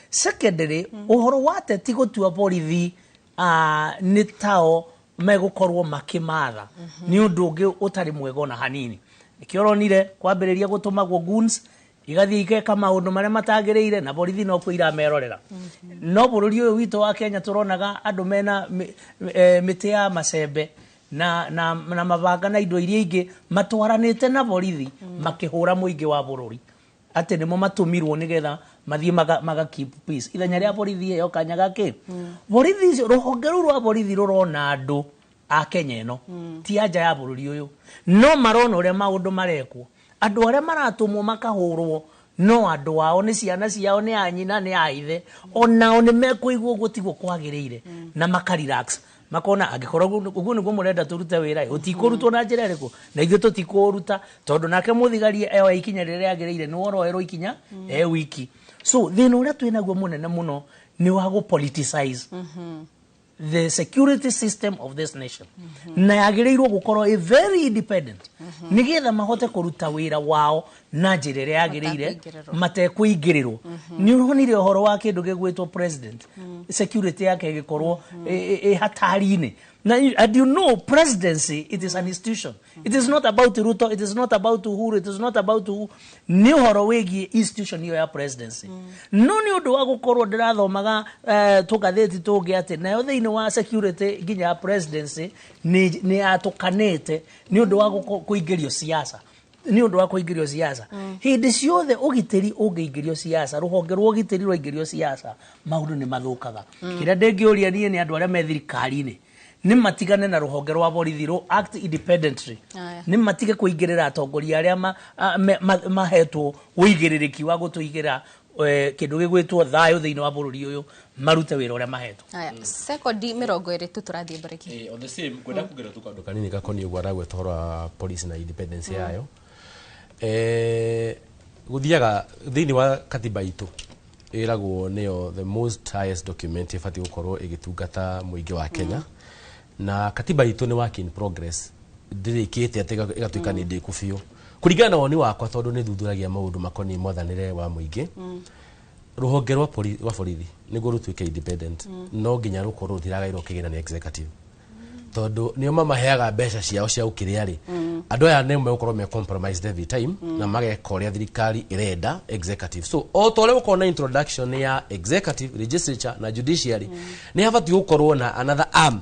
Secondary, ũhoro wa ateti gũtua borithi nĩ tao megũkorwo makĩmatha nĩ ũndũ ũngĩ ũtarĩ mwega ona hanini. Nĩkĩo ũronire kwambĩrĩria gũtũmagwo goons igathiĩ ikeka maũndũ marĩa matagĩrĩire, na borithi no kuo iramerorera. No bũrũri ũyũ witũ wa Kenya tũronaga andũ mena mĩtĩ ya macembe na mabanga na indo iria ingĩ matwaranĩte na borithi makĩhũra mũingĩ wa bũrũri atĩ nĩmo matũmirwo nĩgetha mathiĩ maga keep peace ithenya rĩa borithi ĩyo kanya gakĩ. Borithi icio, rũhonge rũu rwa borithi rũrona andũ a Kenya ĩno, ti anja ya bũrũri ũyũ, no marona ũrĩa maũndũ marekwo. Andũ arĩa maratũmwo makahũrwo no andũ ao, nĩ ciana ciao, nĩ a nyina, nĩ a ithe, onao nĩ mekũigua ũguo tiguo kwagĩrĩire, na maka relax, makona angĩkorwo ũguo nĩguo mũrenda tũrute wĩra ĩ, ũtikũrutwo na njĩra ĩrĩkũ na ithuĩ tũtikũũruta, tondũ nake mũthigari oya ikinya rĩrĩa rĩagĩrĩire, nĩ woroerwo ikinya e wiki. So thĩna ũrĩa twĩnaguo mũnene mũno nĩ wa gũ politicize the security system of this nation, na yagĩrĩirwo gũkorwo ĩ very independent nĩgetha mahote kũruta wĩra wao na njĩra ĩrĩa yagĩrĩire Matekũingĩrĩrwo. Matekũingĩrĩrwo. Nĩ ũronire ũhoro wa kĩndũ gĩgwĩtwo president, security yake ĩgĩkorwo ĩ hatari-inĩ. Na and you know, presidency, it is an institution. It is not about Ruto, it is not about Uhuru, it is not about who. Nĩ ũhoro wĩgiĩ institution ĩyo ya presidency. No nĩ ũndũ wa gũkorwo ndĩrathomaga tũgathĩti tũngĩ atĩ nayo thĩinĩ wa security nginya ya presidency nĩ yatũkanĩte nĩ ũndũ wa kũingĩrio siasa, nĩ ũndũ wa kũingĩrio siasa. Hĩndĩ ciothe ũgitĩri ũngĩingĩrio siasa, rũhonge rwa ũgitĩri rwaingĩrio siasa, maũndũ nĩ mathũkaga. Kĩrĩa ndĩngĩũria niĩ nĩ andũ arĩa me thirikari-inĩ nĩ matigane na rũhonge rwa borithi rũ act independently. Nĩ matige kũingĩrĩra atongoria arĩa mahetwo ũigĩrĩrĩki wa gũtũigĩra kĩndũ gĩgwĩtwo thayũ thĩinĩ wa bũrũri ũyũ, marute wĩra ũrĩa mahetwo. Aya, sekondi 20 tu, tũrathiĩ mbarĩki. On the same, kwenda kuongerera tu kaũndũ kanini gakoniĩ ũguo aragweta ũhoro wa police na independence yayo. Gũthiaga thĩinĩ wa katiba itũ ĩragwo nĩyo the most highest document ĩbatiĩ gũkorwo ĩgĩtungata mũingĩ wa Kenya, na katiba itũ nĩ work in progress, ndĩrĩkĩte atĩ ĩgatuĩka nĩ ndĩku biũ. Kũringana na woni wakwa, tondũ nĩ thuthuragia maũndũ makoniĩ mwathanĩre wa mũingĩ, rũhonge rwa borithi nĩguo rũtuĩke independent, no nginya rũkorwo rũtiragairwo kĩgĩna nĩ executive, tondũ nĩo mamaheaga mbeca ciao cia ũkĩrĩa rĩ. Andũ aya nĩ megũkorwo me compromised every time na mageka ũrĩa thirikari ĩrenda, executive. So o ta ũrĩa gũkorwo na introduction ya executive, legislature na judiciary, nĩ habatiĩ gũkorwo na another arm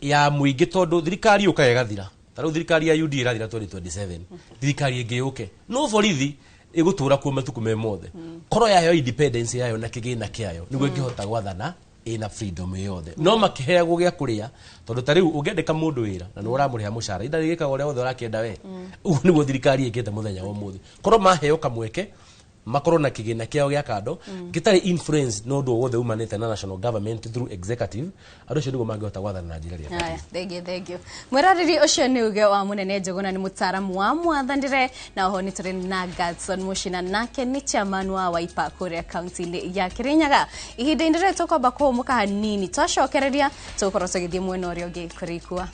ya mũingĩ, tondũ thirikari yũkaga ĩgathira. Ta rĩu thirikari ya UDA ĩrathira 2027, thirikari ĩngĩ yũke, no borithi ĩgũtũra kuo matukũ me mothe. Korwo yaheo independence yayo na kĩgĩna kĩayo, nĩguo ĩngĩhota gwathana ĩna freedom yothe, no makĩheagwo gĩa kũrĩa, tondũ ta rĩu ũngĩandĩka mũndũ wĩra na nĩ ũramũrĩha mũcara, inda rĩgĩkaga ũrĩa wothe ũrakĩenda we. Ũguo nĩguo thirikari ĩkĩte mũthenya wa ũmũthĩ. Korwo maheo kamweke makorwo na kĩgĩna kĩao gĩa kando gĩtarĩ influence no ũndũ o wothe umanĩte na national government through executive, andũ acio nĩguo mangĩhota gwathana na njĩra ĩrĩa. Aya, thengiũ, thengiũ mwĩroreri. Ũcio nĩ uge wa mũnene Njũgũna, nĩ mũtaaramu wa mwathanĩre, na oho nĩ tũrĩ na Gadson Mũcina, nake nĩ chairman wa Wiper kũrĩa kaunti-inĩ ya Kĩrĩnyaga. Ihinda-inĩ rĩrĩ tũkwamba kũhũmũka hanini, twacokereria tũgũkorwo tũgĩthiĩ mwena ũrĩa ũngĩ kũrĩ ikua.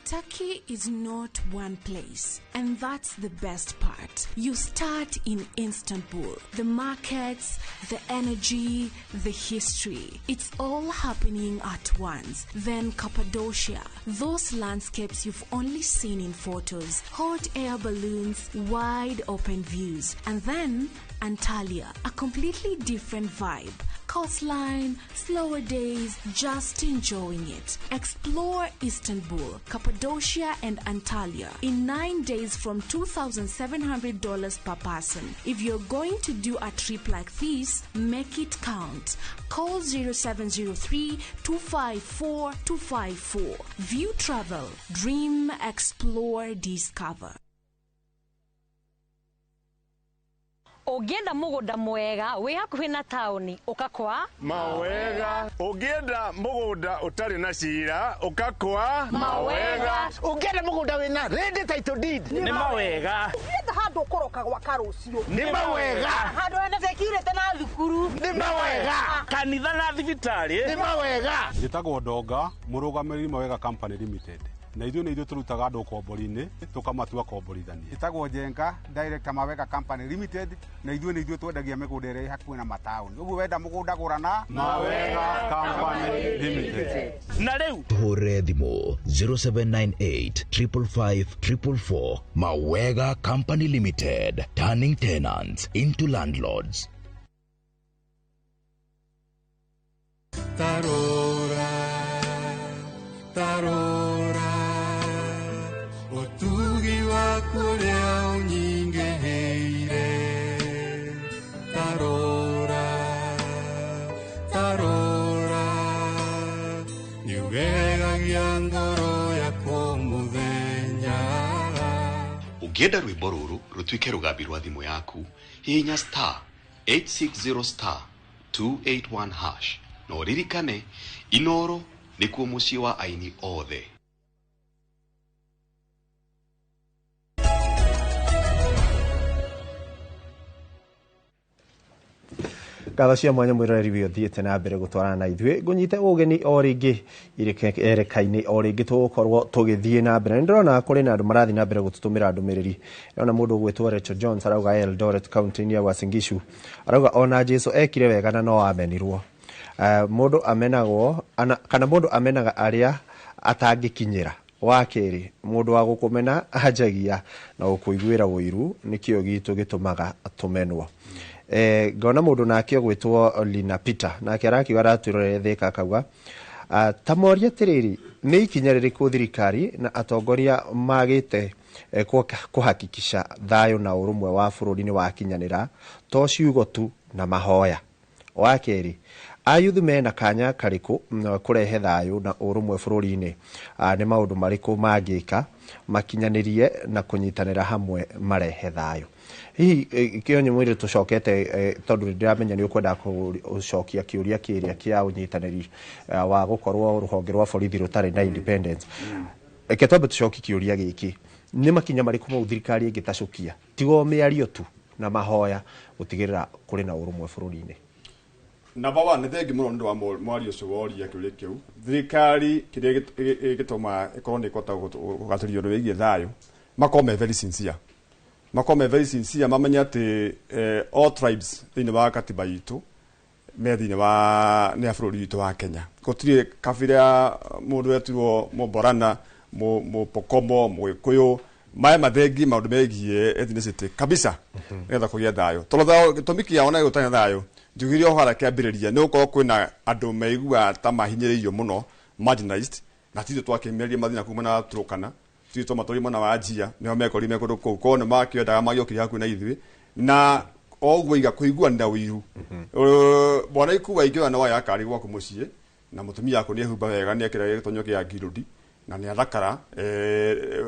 Turkey is not one place, and that's the best part. You start in Istanbul. The markets, the energy, the history. It's all happening at once. Then Cappadocia, those landscapes you've only seen in photos, hot air balloons, wide open views. And then Antalya, a completely different vibe. Coastline, slower days, just enjoying it. Explore Istanbul, Cappadocia and Antalya in 9 days from $2,700 per person. If you're going to do a trip like this, make it count. Call 0703 254 254. View Travel. Dream, explore, discover. Ũngĩenda mũgũnda mwega wĩ hakuhĩ na taũni ũkakwa Mawega. Ũngĩenda mũgũnda ũtarĩ na cira ũkakwa Mawega. Ũngĩenda mũgũnda wĩna ready title deed Nĩ mawega. Ũngĩenda handũ ũkũroka gwaka rũciũ Nĩ mawega. Handũ hena security na thukuru Nĩ mawega. Kanitha na thibitarĩ Nĩ mawega. Njĩtagwo Ndonga, mũrũgamĩrĩri Mawega Company Limited. Na ithuĩ nĩ ithuĩ tũrutaga andũ ũkombori-inĩ tũkamatua komborithania. Njĩtagwo Njenga, director Mawega Company Limited, na ithuĩ nĩ ithuĩ twendagia mĩgũnda ĩrĩa ĩ hakuhĩ na mataũni. Ũguo wenda mũgũnda gũra na Mawega Company Limited. Na rĩu Tũhũrĩre thimũ 0798 555 444. Mawega Company Limited, turning tenants into landlords. Tarora, tarora, ũtugi waku ũrĩa ũnyingĩhĩire. Tarora, tarora, nĩũgegagia ngoro yakwa mũthenya. Ũngĩenda rwĩmbo rũrũ rũtuĩke rũgambi rwa thimũ yaku, hihinya star 860 star 281 hash na ũririkane Inoro nĩkuo mũciĩ wa aini othe. Ngatho cia mwanya mwĩroreri wĩ ũthiĩte na mbere gũtwarana na ithuĩ ngũnyite ũgeni o rĩngĩ ereka-inĩ o rĩngĩ tũgũkorwo tũgĩthiĩ na mbere. Nĩ ndĩrona kũrĩ na andũ marathiĩ na mbere gũtũtũmĩra ndũmĩrĩri. Ndĩrona mũndũ ũgwĩtwo Rachel Jones arauga Eldoret county-inĩ ya Uasin Gishu, arauga ona Jesu ekire wega na no amenirwo. Mũndũ amenagwo kana mũndũ amenaga arĩa atangĩkinyĩra. Wa kerĩ, mũndũ wa gũkũmena anjagia na gũkũiguĩra ũiru, nĩkĩo gitũ gĩtũmaga tũmenwo. Ngona mũndũ nake ũgwĩtwo Lina Peter nake arakiuga aratwĩrorere Thika akauga ta moria atĩrĩrĩ, nĩ ikinya rĩrĩkũ thirikari na atongoria magĩte kũhakikisha thayũ na ũrũmwe wa bũrũri nĩ wakinyanĩra, to ciugo tu na mahoya. Wa kerĩ, ayuthi mena kanya karĩkũ kũrehe thayũ na ũrũmwe bũrũri-inĩ? Nĩ maũndũ marĩkũ mangĩka makinyanĩrie na kũnyitanĩra hamwe marehe thayũ? Hihi Kĩonyi mwĩrĩ tũcokete, tondũ nĩndĩramenya nĩ ũkwenda gũcokia kĩũria kĩrĩa kĩa ũnyitanĩri wa gũkorwo rũhonge rwa borithi rũtarĩ na independence. Reke twambe tũcokie kĩũria gĩkĩ, nĩ makinya marĩkũ mau thirikari ĩngĩtacũkia tigo mĩario tu na mahoya gũtigĩrĩra kũrĩ na ũrũmwe bũrũri-inĩ? Number one, nĩ thengi mũno nĩ ũndũ wa mwario ũcio woria kĩũria kĩu. Thirikari kĩrĩa gĩtũma ĩkorwo nĩ ĩkũhota kũgatĩria ũndũ wĩgiĩ thayũ, makorwo me very sincere. Makorwo me very sincere, mamenye atĩ all tribes thĩinĩ wa katiba itũ me thĩinĩ wa nĩ ya bũrũri witũ wa Kenya. Gũtirĩ kabira mũndũ wetirwo Mũborana, Mũpokomo, Mũgĩkũyũ, maya mathengi maũndũ megiĩ ethnicity kabisa nĩgetha kũgĩe thayũ. Tondũ thayũ gĩtũmi kĩao na gũtarĩ na thayũ njugire o harĩa kĩambĩrĩria nĩ gũkorwo kwĩna andũ meiguaga ta mahinyĩrĩirio mũno, marginalized, na ti ithuĩ twakĩmĩrĩria mathĩna kuma na Turkana, ti ithuĩ twamatwarire mwena wa Njia, nĩo mekorire me kũndũ kũu, korwo nĩ makĩendaga magĩokire hakuhĩ na ithuĩ, na o ũguo iga kũiguanĩra ũiru. Bwana Ikuwa ingĩoya nĩ waya akarĩ gwaku mũciĩ na mũtumia waku nĩ ehumba wega, nĩ ekĩra gĩtonyo kĩa ngirũndi na nĩ athakara,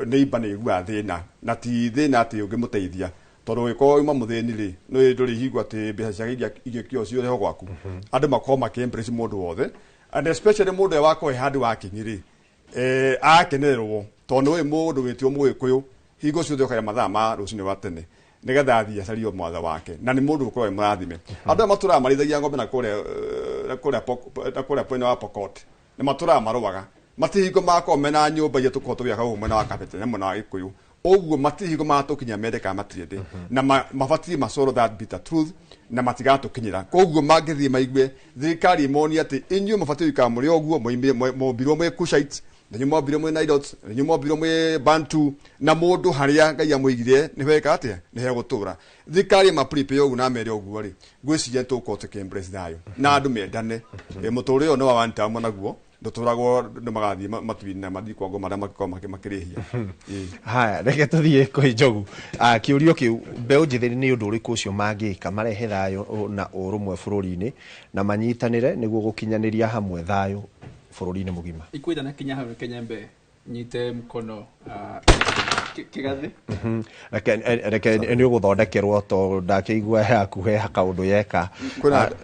nĩ imba nĩ iguaga thĩna, na ti thĩna atĩ ũngĩmũteithia tondũ ũngĩkorwo uma mũthĩni rĩ, nĩ ndũrĩ hingwo atĩ mbeca ciake iria ingĩkio ciũreho gwaku. Andũ makorwo makĩ embrace mũndũ wothe, and especially mũndũ ũrĩa wakorwo he handũ wakinyi rĩ, akenererwo tondũ nĩ ũĩ mũndũ wĩtio Mũgĩkũyũ hingo ciothe okagia mathaa ma rũcinĩ rwa tene nĩgetha athiĩ acarie mwatha wake, na nĩ mũndũ ũkorwo e mũrathime. Andũ aya matũraga marĩithagia ng'ombe na kũrĩa na kũrĩa mwena wa Pokot nĩ matũraga marũaga Matihingo makorwo mena nyũmba iria tũkorwo tũgĩaka gũkũ mwena wa Kabete na mwena wa Gĩkũyũ ũguo matihingo magatũkinya mende kana matiende na mabatiĩ maswallow that bitter truth na matigatũkinyĩra. Koguo mangĩthiĩ maigue thirikari ĩmonie atĩ inyuĩ mabatiĩ gũikara mũrĩ ũguo, mombirwo mwĩ Cushites, na inyuĩ mombirwo mwĩ Nilotes, na inyuĩ mombirwo mwĩ Bantu, na mũndũ harĩa Ngai amũigire nĩho eka atĩa, nĩho egũtũra. Thirikari ĩma-prepare ũguo na mere ũguo rĩ, ngwĩciria nĩtũgũkorwo tũkĩ-embrace thayũ na andũ mendane. Mũtũrĩre ũyũ nĩ wa one term naguo ndũtũragwo andũ magathiĩ matu-inĩ na mathiĩ kwa ngoma arĩa mangĩkorwo makĩrĩhia. Haya, reke tũthiĩ kwĩ Njogu. Kĩũrio kĩu, mbeũ njĩthĩ nĩ ũndũ ũrĩkũ ũcio mangĩka marehe thayũ na ũrũmwe bũrũri-inĩ na manyitanĩre nĩguo gũkinyanĩria hamwe thayũ bũrũri-inĩ mũgima? Ikwenda na kinya hau reke nyambe nyite mkono Kigathi. Reke nĩ ũgũthondekerwo tondũ ndakĩigua yaku he kaũndũ yeka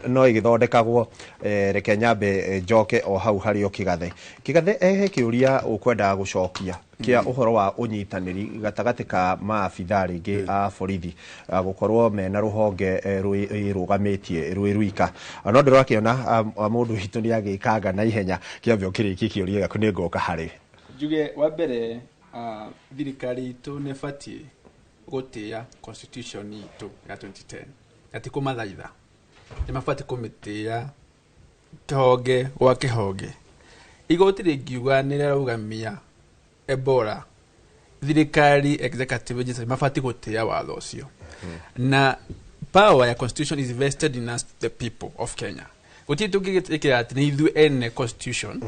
no ĩgĩthondekagwo. Reke nyambe njoke o hau harĩ o Kigathe. Kigathe, he kĩũria ũkwendaga gũcokia kĩa ũhoro wa ũnyitanĩri gatagatĩ ka maabithaa rĩngĩ a borithi gũkorwo mena rũhonge rwĩrũgamĩtie rwĩ rwika, no ndĩrakĩona mũndũ witũ nĩ agĩkanga na ihenya. Kĩambe ũkĩrĩkie kĩũria gĩaku, nĩ ngoka harĩ Njuge wa mbere, thirikari itũ nĩ ĩbatiĩ gũtĩĩa constitution itũ ya 2010 na ti kũmathaitha, nĩ mabatiĩ kũmĩtĩĩa kĩhonge gwa kĩhonge. Igoti rĩngiuga nĩ rĩarũgamia Ebola, thirikari executive agency mabatiĩ gũtĩĩa watho ũcio, na power ya constitution is vested in us, the people of Kenya. Gũtirĩ tũngĩgĩtĩkĩra atĩ nĩ ithuĩ ene constitution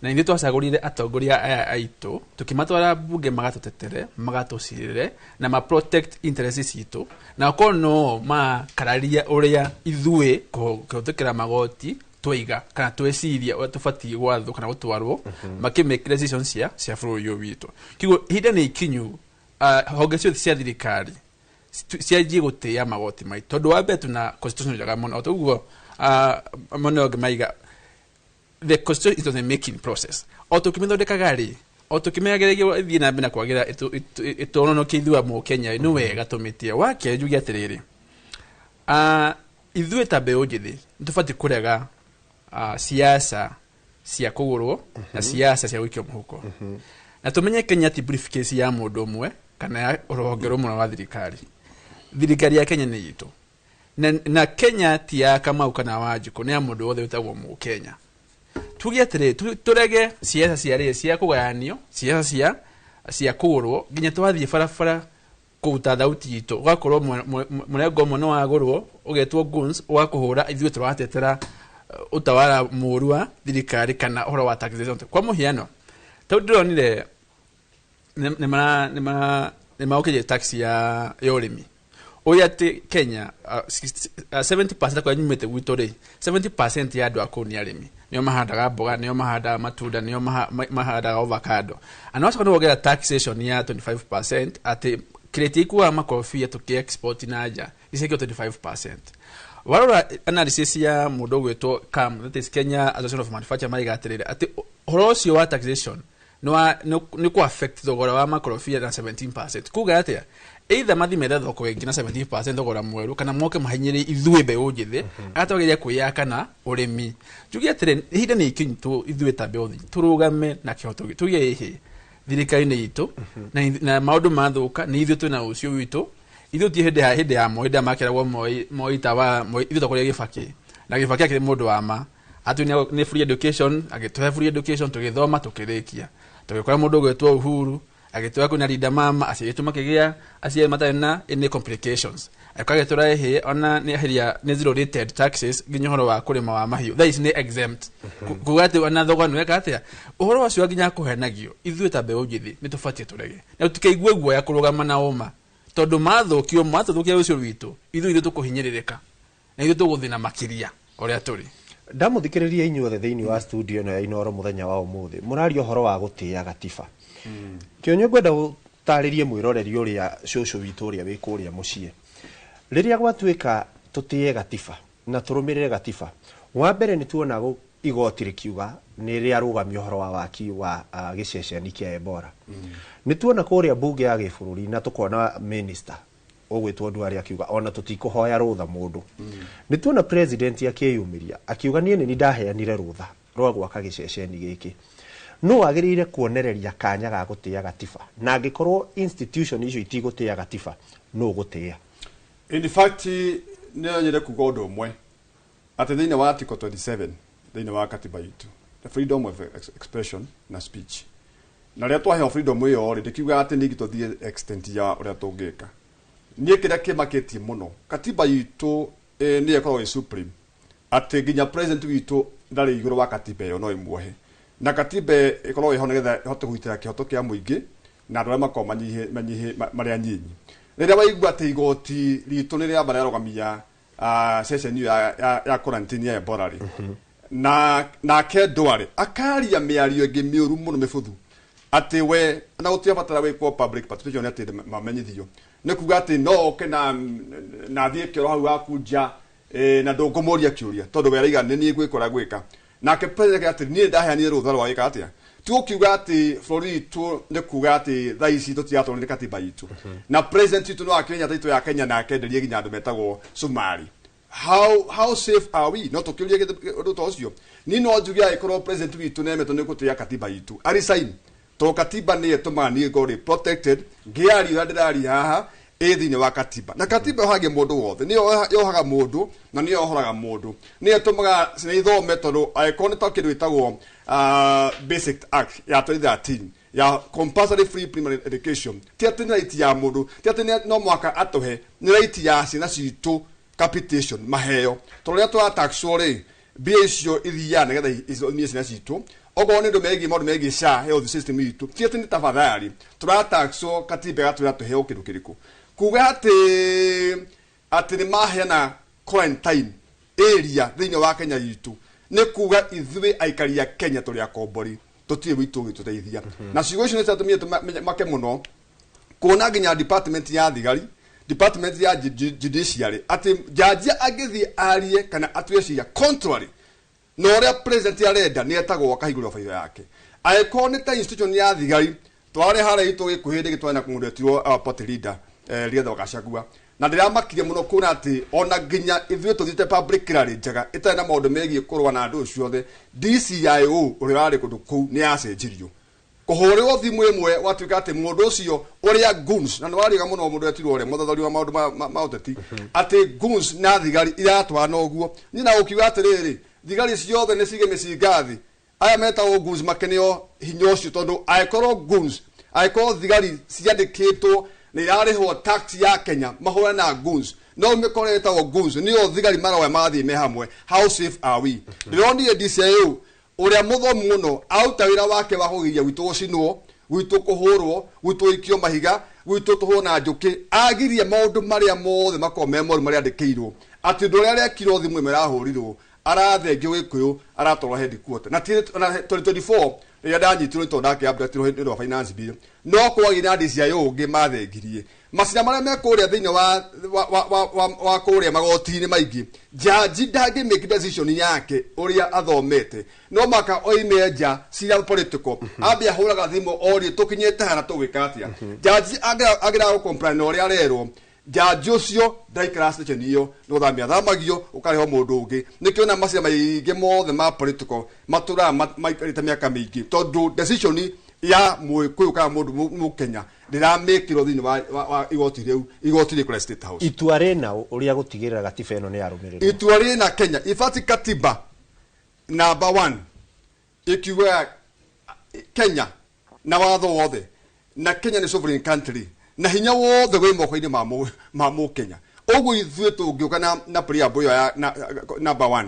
na ithuĩ twacagũrire atongoria aya aitũ tũkĩmatwara bunge magatũtetere, magatũcirĩre na ma protect interests citũ, na okorwo no makararia ũrĩa ithuĩ kũhĩtũkĩra magoti twaiga kana tweciria ũrĩa tũbatiĩ gwathwo kana gũtwarwo makĩmake decisions cia bũrũri ũyũ witũ. Kĩguo ihinda nĩ ikinyu honge ciothe cia thirikari cianjie gũtĩĩa magoti maitũ, tondũ wa mbere tuna constitution njega mũno. Toguo mũno maiga the constitution is on the making process, o tũkĩmĩthondekaga rĩ, o tũkĩmĩagĩrĩria ĩthiĩ na mbere na kwagĩra ĩtũnonokie ithuĩ a Mũkenya, nĩ wega tũmĩtĩe. Wa kerĩ, njuge atĩrĩrĩ, ithuĩ ta mbeũ njĩthĩ nĩ tũbatiĩ kũrega siasa cia kũgũrwo na siasa cia gũikio mũhuko, na tũmenye Kenya ti briefcase ya mũndũ ũmwe kana ya rũhonge rũmwe rwa thirikari. Thirikari ya Kenya nĩ itũ na Kenya ti ya Kamau kana Wanjikũ, nĩ ya mũndũ wothe wĩtagwo Mũkenya. Tuge atĩrĩ, tũrege siasa cia rĩ cia kũgayanio, siasa cia kũgũrwo, nginya twathiĩ barabara kũruta thauti itũ ũgakorwo mũrengo ũmwe nĩ wagũrwo ũgetwo goons ũgakũhũra ithuĩ tũratetera utawala mũũru wa thirikari kana ũhoro wa taxation. Kwa mũhiano, tondũ ndĩronire nĩ maũkĩrie tax ya ũrĩmi ũrĩa atĩ Kenya 70% kũrĩa nyumĩte gwitũ rĩ, 70% ya andũ a kũu nĩ arĩmi, nĩo mahandaga mboga, nĩo mahandaga matunda, nĩo mahandaga avocado, ana wacoka nĩ wongerera taxation ya 25% atĩ crate ikuaga makorobia tũkĩ export na nja icekio 25%. Warora analysis ya mũndũ ũgwĩtwo CAM, that is Kenya Association of Manufacturers, maiga atĩrĩrĩ atĩ ũhoro ũcio wa taxation nĩ kũ affect thogora wa makorobia na 17%. Kuga atĩa, either mathi methe thoko ĩngĩ na 17% thogora mwerũ kana moke mahinyĩrĩrie ithuĩ mbeũ njĩthĩ arĩa twagĩrĩire kwĩyaka na ũrĩmi. Njuge atĩrĩ, ihinda nĩ ikinyu ithuĩ ta mbeũ njĩthĩ tũrũgame na kĩhoto gitũ, tuge ĩhĩ thirikari-inĩ itũ na maũndũ mathũka nĩ ithuĩ twĩna rũciũ witũ. Ithuĩ ti hĩndĩ ya Moi, hĩndĩ ya makeragwo Moi tawala Moi, ithuĩ twakorire Gĩbakĩ na Gĩbakĩ akĩrĩ mũndũ wa ma atĩ nĩ free education, agĩtũhe free education tũgĩthoma tũkĩrĩkia, tũgĩkora mũndũ ũgwĩtwo Uhuru agĩtwĩra kwĩna Linda Mama, aciari aitũ makĩgĩa aciari matarĩ na any complications, agĩũka agĩtwĩra ĩhĩ ona nĩ eheria nĩ zero rated taxes nginya ũhoro wa kũrĩma wa mahiũ thaa ici nĩ exempt. Kuga atĩ ona thogora nĩ weka atĩa ũhoro ũcio nginya kũhenagio. Ithuĩ ta mbeũ njĩthĩ nĩ tũbatiĩ tũrege na tũtikaigue guoya kũrũgama na ũma, tondũ mathũkio matũthũkia rũciũ rwitũ, ithuĩ tũkũhinyĩrĩrĩka na ithuĩ tũgũthĩna makĩria ũrĩa tũrĩ. Ndamũthikĩrĩria inyuothe thĩinĩ wa studio ĩno ya Inooro mũthenya wa ũmũthĩ, mũraria ũhoro wa gũtĩĩa gatiba. Kĩonyo ngwenda gũtarĩrie mwĩroreri ũrĩa cũcũ witũ ũrĩa wĩ kũrĩa mũciĩ, rĩrĩa gwatuĩka tũtĩe gatiba na tũrũmĩrĩre gatiba, wa mbere nĩ tuona igoti rĩkiuga nĩ rĩarũgamia ũhoro wa waki wa gĩceceni kĩa Ebola. Nĩ tuona kũrĩa mbunge ya gĩbũrũri na tũkona minister ũgwĩtwo Duale akiuga ona tũtikũhoya rũtha mũndũ. Nĩ tuona president akĩyumĩria akiuga niĩ nĩ ndaheanire rũtha rwa gwaka gĩceceni gĩkĩ. No wagĩrĩire kuonereria kanya ga gũtĩa gatiba, na angĩkorwo institution icio itigũtĩa gatiba, no gũtĩa. In fact, nĩ nyende kuga ũndũ ũmwe atĩ thĩinĩ wa article 27 thĩinĩ wa katiba itũ, the freedom of expression na speech, na rĩrĩa twaheo freedom ĩyo rĩ, ndĩkiugaga atĩ ningĩ tũthiĩ extent ya ũrĩa tũngĩka. Niĩ kĩrĩa kĩmakĩtie mũno, katiba itũ nĩyo ĩkoragwo ĩ supreme, atĩ nginya president witũ ndarĩ igũrũ wa katiba ĩyo, no ĩmuohe, na katiba ĩkoragwo ĩho nĩgetha ĩhote kũgitĩra kĩhoto kĩa mũingĩ na andũ arĩa makoragwo marĩ anyinyi. Rĩrĩa waigua atĩ igoti ritũ nĩ rĩamba rĩarũgamia ceceni ĩyo ya quarantine ya Ebola rĩ, na nake ndware akaria mĩario ĩngĩ mĩũru mũno mĩbuthu, atĩ we na gũtirabatara gwĩkwo public participation, atĩ mamenyithio, nĩ kuga atĩ no oke na thiĩ kĩoro hau haku nja, na ndũngũmũria kĩũria tondũ we araiga nĩ niĩ ngwĩka ũrĩa ngwĩka. Nake president atĩ niĩ ndaheanire rũtha rwa gwĩka atĩa. Ti gũkiuga atĩ bũrũri witũ nĩ kuga atĩ thaa ici tũtiratwarwo nĩ katiba itũ, na president witũ no akĩmenya taitũ ya Kenya na akenderie nginya andũ metagwo Somali. How safe are we? No tũkĩũrie ũndũ ta ũcio. Niĩ no njuge angĩkorwo president witũ nĩemetwo nĩ gũtĩa katiba itũ, arisign, tondũ katiba nĩyo ĩtũmaga niĩ ngorwo ndĩ protected ngĩaria ũrĩa ndĩraria haha ĩ thĩinĩ wa katiba. Na katiba yohagia mũndũ wothe, nĩyo yohaga mũndũ na nĩyo yohoraga mũndũ, nĩyo ĩtũmaga ciana ithome, tondũ angĩkorwo nĩ ta kĩndũ gĩtagwo Basic Act ya 2013 ya compulsory free primary education, ti atĩ nĩ right ya mũndũ, ti atĩ no mũhaka atũhe, nĩ right ya ciana citũ, capitation maheo, tondũ rĩrĩa tũrataxwo rĩ, mbia icio ithiaga nĩgetha ithomie ciana citũ. Okorwo nĩ ũndũ megiĩ maũndũ megiĩ SHA, health system itũ, ti atĩ nĩ tafadhali tũrataxwo, katiba ĩgatwĩra tũheo kĩndũ kĩrĩkũ. Kuga atĩ nĩ maheana quarantine area thĩinĩ wa Kenya itũ, nĩ kuga ithuĩ aikari a Kenya tũrĩ akombori, tũtirĩ witũ ũgĩtũteithia. Na ciugo icio nĩ ciatũmire tũmake mũno kuona nginya department ya thigari, department ya judiciary, atĩ jaji angĩthiĩ arie kana atue ciira contrary na ũrĩa president arenda, nĩ etagwo akahingũrĩrwo bairo yake. Angĩkorwo nĩ ta institution ya thigari, twarĩ harĩa itũ gĩkuhĩ ndĩgĩtwarĩ na mũndũ etirwo our party leader, Rigathi wa Gachagua, na ndĩramakire mũno kuona atĩ ona nginya ithuĩ tũthiĩte public rally njega ĩtarĩ na maũndũ megiĩ kũrũa na andũ ũcio othe, DCIO ũrĩa warĩ kũndũ kũu nĩ acenjirio, kũhũrĩrwo thimũ ĩmwe gwatuĩka atĩ mũndũ ũcio ũrĩa goons, na nĩ wariga mũno mũndũ etirwo ũrĩa mũthothori wa maũndũ ma ũteti, atĩ goons na thigari iratwarana ũguo. Niĩ na gũkiuga atĩrĩrĩ, thigari ciothe nĩ cige mĩcinga thĩ, aya metagwo goons makeneo hinya ũcio, tondũ angĩkorwo goons, angĩkorwo thigari ciandĩkĩtwo nĩ irarĩhwo tax ya Kenya mahũrane na goons, no mĩkore ĩtagwo goons nĩyo thigari maroya magathiĩ me hamwe. How safe are we? Ndĩronire DCIO ũrĩa mũthomu mũno aruta wĩra wake wa kũgiria gwitũ gũcinwo, gwitũ kũhũrwo, gwitũ gũikio mahiga, gwitũ tũhũrwo na njũkĩ, agirie maũndũ marĩa mothe makoragwo me moru marĩa andĩkĩirwo, atĩ ũndũ ũrĩa arekirwo thimũ ĩmwe ĩrahũrirwo arathengio Gĩkũyũ aratwarwo headquarter. Na 2024 rĩrĩa ndanyitirwo nĩ tondũ ndakĩambatirwo nĩ ũndũ wa finance bill, no kwagĩire na DCIO ũngĩ mathengirie macira marĩa me kũrĩa thĩinĩ wa kũrĩa magoti-inĩ maingĩ. Jaji ndangĩ make decision yake ũrĩa athomete, no maka oime nja cira political ambia ahũraga thimũ orie tũkinyĩte hana tũgwĩka atĩa. Jaji angĩraga gũ-comply na ũrĩa arerwo, jaji ũcio ndaikara station ĩyo, nĩ gũthamia athamagio ũkarĩhwo mũndũ ũngĩ. Nĩkĩo na macira maingĩ mothe ma political matũraga maikarĩte mĩaka mĩingĩ, tondũ decision ya Mũgĩkũyũ kana mũndũ Mũkenya ndĩramĩkĩrwo thĩinĩ wa igoti rĩu, igoti rĩ kũrĩa State House. Itua rĩna ũrĩa gũtigĩrĩra gatiba ĩno nĩ yarũmĩrĩrwo. Itua rĩna Kenya ibati katiba number 1 ikiuga Kenya na watho wothe, na Kenya nĩ sovereign country, na hinya wothe wĩ moko-inĩ ma Mũkenya. Ũguo ithuĩ tũngĩũka na preamble ĩyo ya number 1,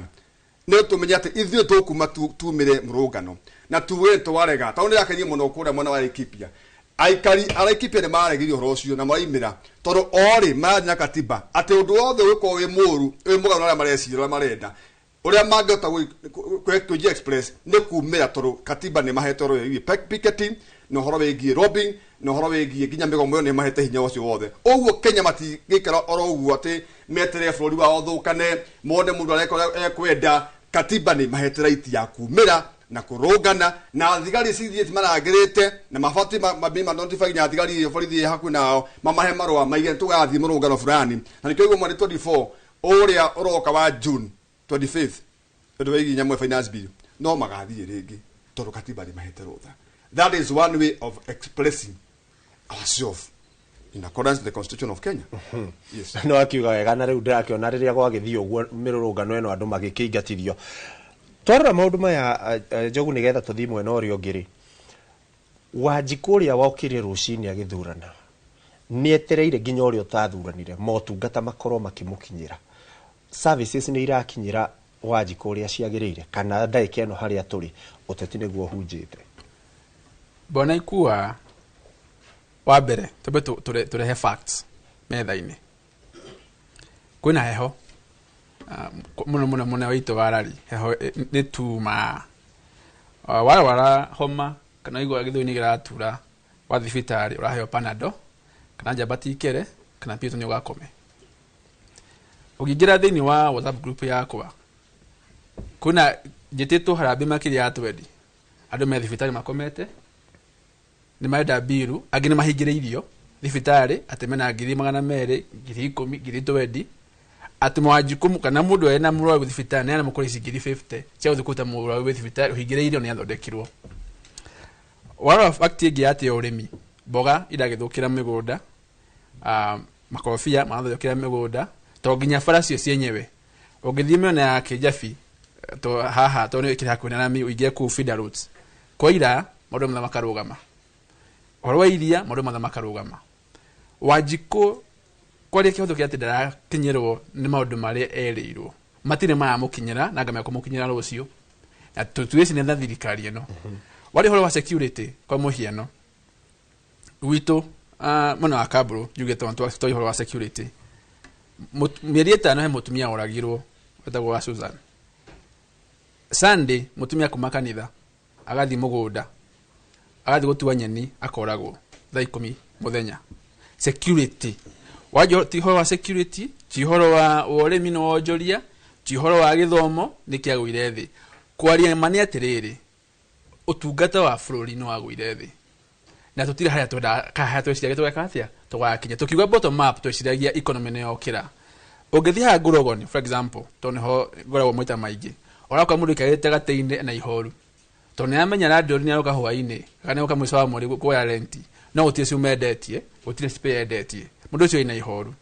nĩ tũmenye atĩ ithuĩ tũkuma tumĩre mũrũngano na tuge twarega, tondũ nĩrakenie mũno kũrĩa mwena wa Laikipia. Aikari a Laikipia nĩ maregire ũhoro ũcio na maraimĩra, tondũ orĩ marathiĩ na katiba atĩ ũndũ wothe ũgĩkorwo wĩ mũũru, wĩ mũganu na ũrĩa mareciria, ũrĩa marenda, ũrĩa mangĩhota kwĩji express nĩ kumĩra, tondũ katiba nĩ mahete ũhoro wĩgiĩ picketing na ũhoro wĩgiĩ lobbying na ũhoro wĩgiĩ nginya mĩgomo ĩyo, nĩ mahete hinya ũcio wothe. Ũguo Kenya matingĩikara oro ũguo atĩ meterere bũrũri wao ũthũkane, mone mũndũ areka ũrĩa ekwenda. Katiba nĩ mahete right ya kumĩra na kũrũngana, na thigari cithiĩte marangĩrĩte na mabatiĩ ma notify nginya thigari iria borithi ĩ hakuhĩ nao, mamahe marũa maige tũgathiĩ mũrũngano fulani. Na nĩkĩo ũguo mweri 24 ũrĩa ũroka wa June 25th, ũndũ wĩgiĩ nyamũ ya finance bill, no magathiĩ rĩngĩ, Tondu katiba ndĩmahete rũtha. That is one way of expressing ourselves in accordance with the Constitution of Kenya. Yes. No akiuga wega na rĩu ndĩrakĩona rĩrĩa gwagĩthiĩ ũguo mĩrũrũngano ĩno andũ magĩkĩingatithio. Twarora maũndũ maya, Njogu, nĩgetha tũthiĩ mwena ũrĩa ũngĩ rĩ, Wanjikũ ũrĩa wokire rũcinĩ agĩthurana nĩ etereire nginya ũrĩa ũtathuranire motungata makorwo makĩmũkinyĩra. Services nĩ irakinyĩra Wanjikũ ũrĩa ciagĩrĩire, kana ndagĩka ĩno harĩa tũrĩ ũteti nĩguo ũhunjĩte? Bwana Ikua, wa mbere twambe tũrehe facts metha-inĩ. Kwĩna heho mũno mũno mũno witũ wa rari, heho nĩ tuma warwara homa kana igua gĩthũri-inĩ kĩratura, wa thibitarĩ ũraheo Panado kana njamba tikere kana Piriton ũgakome. Ũngĩingĩra thĩinĩ wa WhatsApp group yakwa, kwĩna njĩtĩtwo harambĩ makĩria ya 20 andũ me thibitarĩ makomete, nĩ marenda mbiru, angĩ nĩ mahingĩrĩirio thibitarĩ atĩ mena 200,000, 10,000, 20,000, atĩ Mwanjikũ kana mũndũ ena mũrwaru thibitarĩ nĩ aramũkora ici 50,000 cia gũthiĩ kũruta mũrwaru wĩ thibitarĩ ũhingĩrĩirio nĩ athondekirwo. Warora fact ĩngĩ atĩ ũrĩmi, mboga iragĩthũkĩra mĩgũnda, makorobia marathũkĩra mĩgũnda, to nginya bara cio cienyewe. Ũngĩthiĩ mĩena ya Kĩnjabi to haha to nĩ ĩkĩrĩ hakuhĩ na rami, ũingĩre kũu feeder roads, kwaira maũndũ mothe makarũgama. Ũhoro wa iria maũndũ mothe makarũgama. Wanjikũ kwaria kĩhooto kĩa atĩ ndarakinyĩrwo nĩ maũndũ marĩa erĩirwo, matirĩ maramũkinyĩra na anga mekũmũkinyĩra rũciũ, na tũtuĩci na thirikari ĩno. Warĩ ũhoro wa security, kwa mũhiano gwitũ mwena wa Kamburu, njuge tondũ twa ũhoro wa security, mĩeri 5 he mũtumia oragirwo wetagwo wa Susan. Sunday mũtumia kuma kanitha agathiĩ mũgũnda agathiĩ gũtua nyeni akoragwo thaa 10 mũthenya. Security wajo ti ũhoro wa security, ti ũhoro wa ũrĩmi na wonjoria, ti ũhoro wa gĩthomo nĩ kĩagũire thĩ. Kwaria ma nĩ atĩrĩrĩ, ũtungata wa bũrũri nĩ wagũire thĩ na tũtirĩ harĩa twendaga kana harĩa tweciragia tũgeka atĩa tũgakinya. Tũkiuga bottom up tweciragia economy nĩ yokĩra. Ũngĩthiĩ haha Ngũrogoni for example, tondũ nĩho ngoragwo maita maingĩ, ũrakora mũndũ aikarĩte gatĩ-inĩ na ihoru tondũ nĩaramenya landlord nĩaroka hwaĩ-inĩ kana nĩaroka mũico wa mweri kuoya renti, no gũtirĩ cuma endetie, gũtirĩ spare endetie, mũndũ ũcio ena ihoru.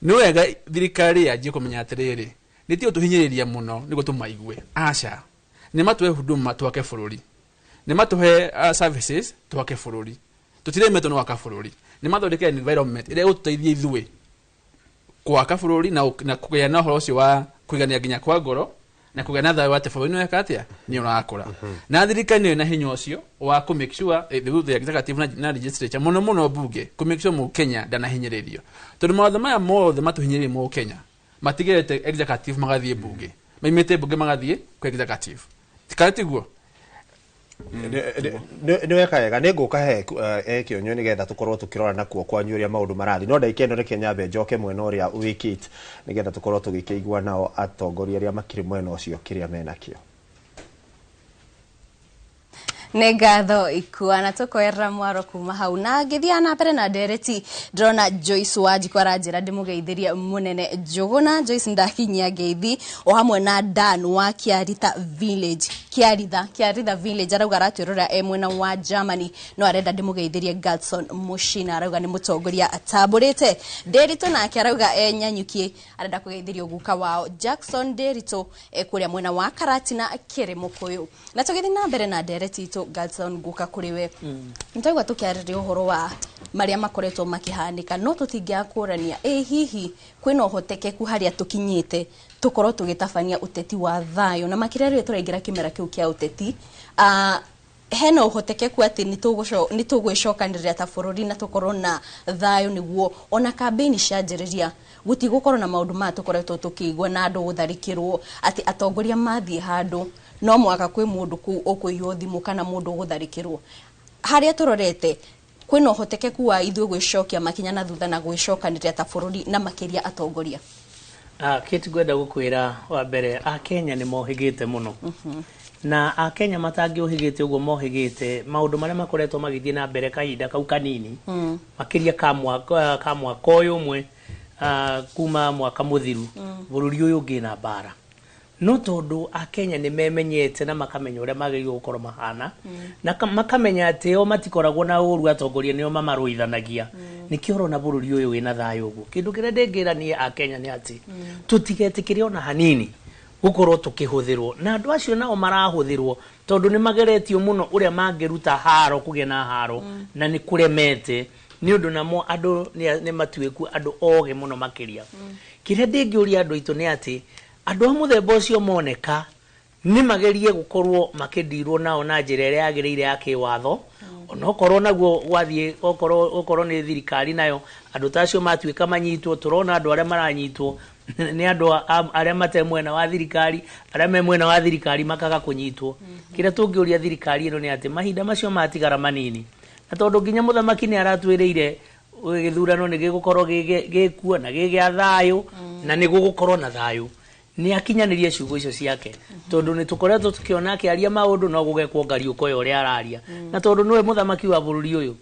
Nĩ wega thirikari yanjie kũmenya atĩrĩrĩ, nĩ tiga tũhinyĩrĩria mũno nĩguo tũmaigue, aca, nĩ matũhe huduma twake bũrũri, nĩ matũhe services twake bũrũri, tũtiremetwo nĩ gwaka bũrũri, nĩ mathondeke environment ĩrĩa ĩgũtũteithia ithuĩ gwaka bũrũri na kũgĩa na ũhoro ũcio wa kũigania nginya kwa ngoro na kũgĩa na thayũ atĩ bũrũri nĩ weka atĩa nĩ ũrakũra. Na thirikari nĩyo ĩna hinya ũcio wa kũ make sure the executive na legislature mũno mũno bunge kũ make sure mũkenya ndanahinyĩrĩrio, tondũ mawatho maya mothe matũhinyĩrĩrie mũkenya matigerete executive magathiĩ bunge, maimĩte bunge magathiĩ kwĩ executive, kana tiguo? Nĩ weka wega, nĩ ngũka he kĩonyo nĩgetha tũkorwo tũkĩrora nakuo kwanyu ũrĩa maũndũ marathiĩ, no ndagĩka ĩno reke nyambe njoke mwena ũrĩa wĩkĩte nĩgetha tũkorwo tũgĩkĩigua nao atongoria arĩa makĩrĩ mwena ũcio kĩrĩa menakĩo. Nĩ ngatho Ikua, na tũkoerera mwaro kuma hau na ngĩthiaga na mbere na ndereti, ndĩrona Joyce Wanjikũ aranjĩra ndĩmũgeithĩrie mũnene Njũgũna. Joyce, ndakinyia ngeithi o hamwe na Dan wa Kĩaritha Village, Kĩaritha Village, arauga aratwĩrorera e mwena wa Germany, no arenda ndĩmũgeithĩrie Galson Mushina, arauga nĩ mũtongoria atambũrĩte. Ndĩritũ nake arauga e Nyanyuki, arenda kũgeithĩrio guka wao Jackson Ndĩritũ e kũrĩa mwena wa Karatina Kĩrĩmũkũyũ. Na tũgĩthiĩ na mbere na ndereti itũ, Galson, guka kũrĩ we, nĩtwaigua tũkĩarĩrĩria ũhoro wa marĩa makoretwo makĩhanĩka, no tũtingĩaga kũrania ĩ hihi kwĩna ũhotekeku harĩa tũkinyĩte tũkorwo tũgĩtabania ũteti wa thayũ, na makĩria rĩrĩa tũraingĩra kĩmera kĩu kĩa ũteti, hena ũhotekeku atĩ nĩ tũgwĩcokanĩrĩra ta bũrũri na tũkorwo na thayũ, nĩguo ona kambĩini cianjĩrĩria gũtigũkorwo na maũndũ maya tũkoretwo tũkĩigua na andũ gũtharĩkĩrwo, atĩ atongoria mathiĩ handũ no mwaka kwĩ mũndũ kũu ũkũiywo thimũ kana mũndũ ũgũtharĩkĩrwo. Harĩa tũrorete kwĩna ũhotekeku wa ithuĩ gwĩcokia makinya na thutha na gwĩcokanĩrĩra ta bũrũri na makĩria atongoria? Kate, ngwenda gũkwĩra wa mbere Akenya nĩ mohĩgĩte mũno, na Akenya matangĩũhĩgĩte ũguo mohĩgĩte maũndũ marĩa makoretwo magĩthiĩ na mbere kahinda kau kanini, makĩria ka mwaka ũyũ ũmwe, kuma mwaka mũthiru, bũrũri ũyũ ũngĩ na mbara. No tondu akenya nĩ memenyete na makamenya ũrĩa magĩrĩirwo gũkorwo mahana, na makamenya atĩ o matikoragwo na ũru, atongoria nĩo mamarũithanagia. Nĩkĩo ũrona bũrũri ũyũ wĩna thayũ ũguo. Kĩndũ kĩrĩa ndĩngĩra niĩ akenya nĩ atĩ tũtigetĩkĩre ona hanini gũkorwo tũkĩhũthĩrwo na andũ acio nao marahũthĩrwo, tondũ nĩ mageretio mũno ũrĩa mangĩruta haro kũgĩa na haro, na nĩ kũremete nĩ ũndũ namo andũ nĩ matuĩku andũ ogĩ mũno makĩria. Kĩrĩa ndĩngĩũria andũ aitũ nĩ atĩ andũ a mũthemba ũcio moneka nĩ magerie gũkorwo makĩndirwo nao na njĩra ĩrĩa yagĩrĩire ya kĩwatho, onokorwo naguo gwathiĩ okorwo nĩ thirikari nayo andũ ta acio matuĩka manyitwo. Tũrona andũ arĩa maranyitwo nĩ andũ arĩa mate mwena wa thirikari, arĩa me mwena wa thirikari makaga kũnyitwo. Kĩrĩa tũngĩũria thirikari ĩno nĩ atĩ mahinda macio matigara manini, na tondũ nginya mũthamaki nĩ aratwĩrĩire gĩthurano nĩ gĩgũkorwo gĩkuo na gĩ gĩa thayũ, na nĩ gũgũkorwo na thayũ, nĩ akinyanĩrie ciugo icio ciake, tondũ nĩ tũkoretwo tũkĩona akĩaria maũndũ no gũgekwo ngariũko ya ũrĩa araria, na tondũ nĩwe mũthamaki wa bũrũri ũyũ,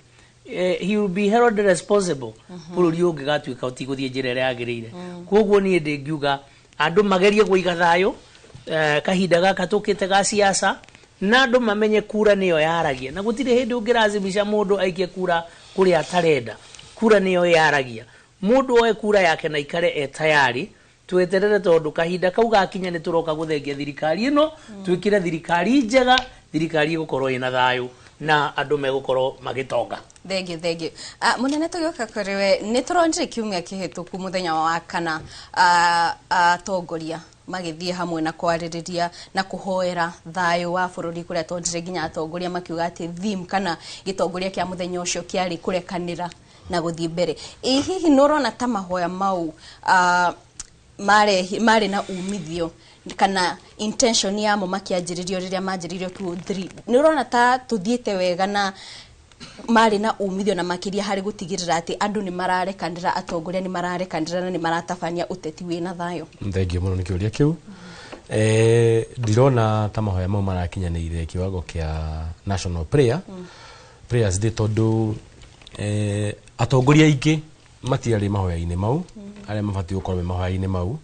he will be held responsible bũrũri ũyũ ũngĩgatuĩka ũtigũthiĩ njĩra ĩrĩa yagĩrĩire. Koguo niĩ ndĩngiuga andũ magerie kũiga thayũ kahinda gaka tũkĩte ga siasa, na andũ mamenye kura nĩyo yaragia, na gũtirĩ hĩndĩ ũngĩrazimisha mũndũ aikie kura kũrĩa atarenda. Kura nĩyo yaragia, mũndũ oe kura yake na ikare e tayari tweterere, tondu kahinda kau gakinya nĩ tũroka gũthengia thirikari ĩno, twĩkĩre thirikari njega, thirikari ĩgũkorwo ĩna thayũ na andũ megũkorwo magĩtonga. Thengiũ, thengiũ. Mũnene, tũgĩũka kũrĩ we, nĩ tũronire kiumia kĩhĩtũku mũthenya wa kana atongoria magĩthiĩ hamwe na kwarĩrĩria na kũhoera thayũ wa bũrũri, kũrĩa tonire nginya atongoria makiuga atĩ theme kana gĩtongoria kĩa mũthenya ũcio kĩarĩ kũrekanĩra na gũthiĩ mbere. Ĩ hihi nĩ ũrona ta mahoya mau marĩ na umithio kana intention yamo makĩanjĩrĩrio rĩrĩa manjĩrĩirio 203, nĩ ũrona ta tũthiĩte wega na marĩ na umithio na makĩria harĩ gũtigĩrĩra atĩ andũ nĩ mararekanĩra, atongoria nĩ mararekanĩra na nĩ maratabania ũteti wĩna thayũ? Thengiũ mũno nĩ kĩũria kĩu. Ndirona ta mahoya mau marakinyanĩire kiwango kĩa national prayers day, tondũ atongoria aingĩ matiarĩ mahoya-inĩ mau arĩa mabatiĩ gũkorwo me mahoya-inĩ mau,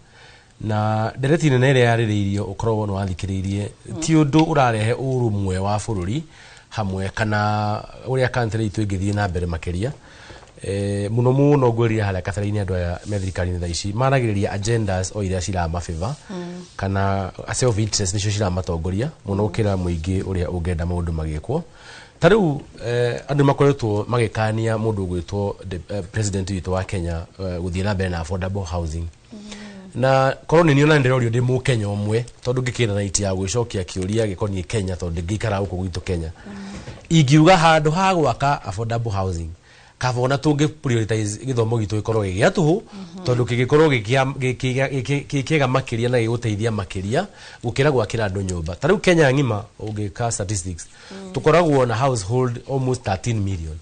na ndereti nene ĩrĩa yarĩrĩirio ũkoragwo nĩ wathikĩrĩirie ti ũndũ ũrarehe ũrũmwe wa bũrũri hamwe kana ũrĩa country itũ ĩngĩthiĩ na mbere makĩria. Mũno mũno ngwĩrire harĩa kabere-inĩ andũ aya me thirikari-inĩ thaa ici maragĩrĩria agendas o iria ciramabĩva kana self interest nĩcio ciramatongoria mũno gũkĩra mũingĩ ũrĩa ũngĩenda maũndũ magĩkwo. Ta rĩu andũ makoretwo magĩkania mũndũ ũgwĩtwo president witũ wa Kenya gũthiĩ na mbere na affordable housing, na korwo nĩ niĩ ona ndĩrorio ndĩ mũkenya ũmwe, tondũ ngĩkĩra right ya gwĩcokia kĩũria gĩkoniĩ Kenya, tondũ ndingĩikara gũkũ gwitũ Kenya, ingiuga handũ ha gwaka affordable housing kaba ona tũngĩ prioritize gĩthomo gitũ gĩkorwo gĩ gĩa tũhũ, tondũ kĩngĩkorwo gĩ kĩega makĩria na gĩgũteithia makĩria gũkĩra gwakĩra andũ nyũmba. Ta rĩu Kenya ng'ima ũngĩka statistics, tũkoragwo na household almost 13 million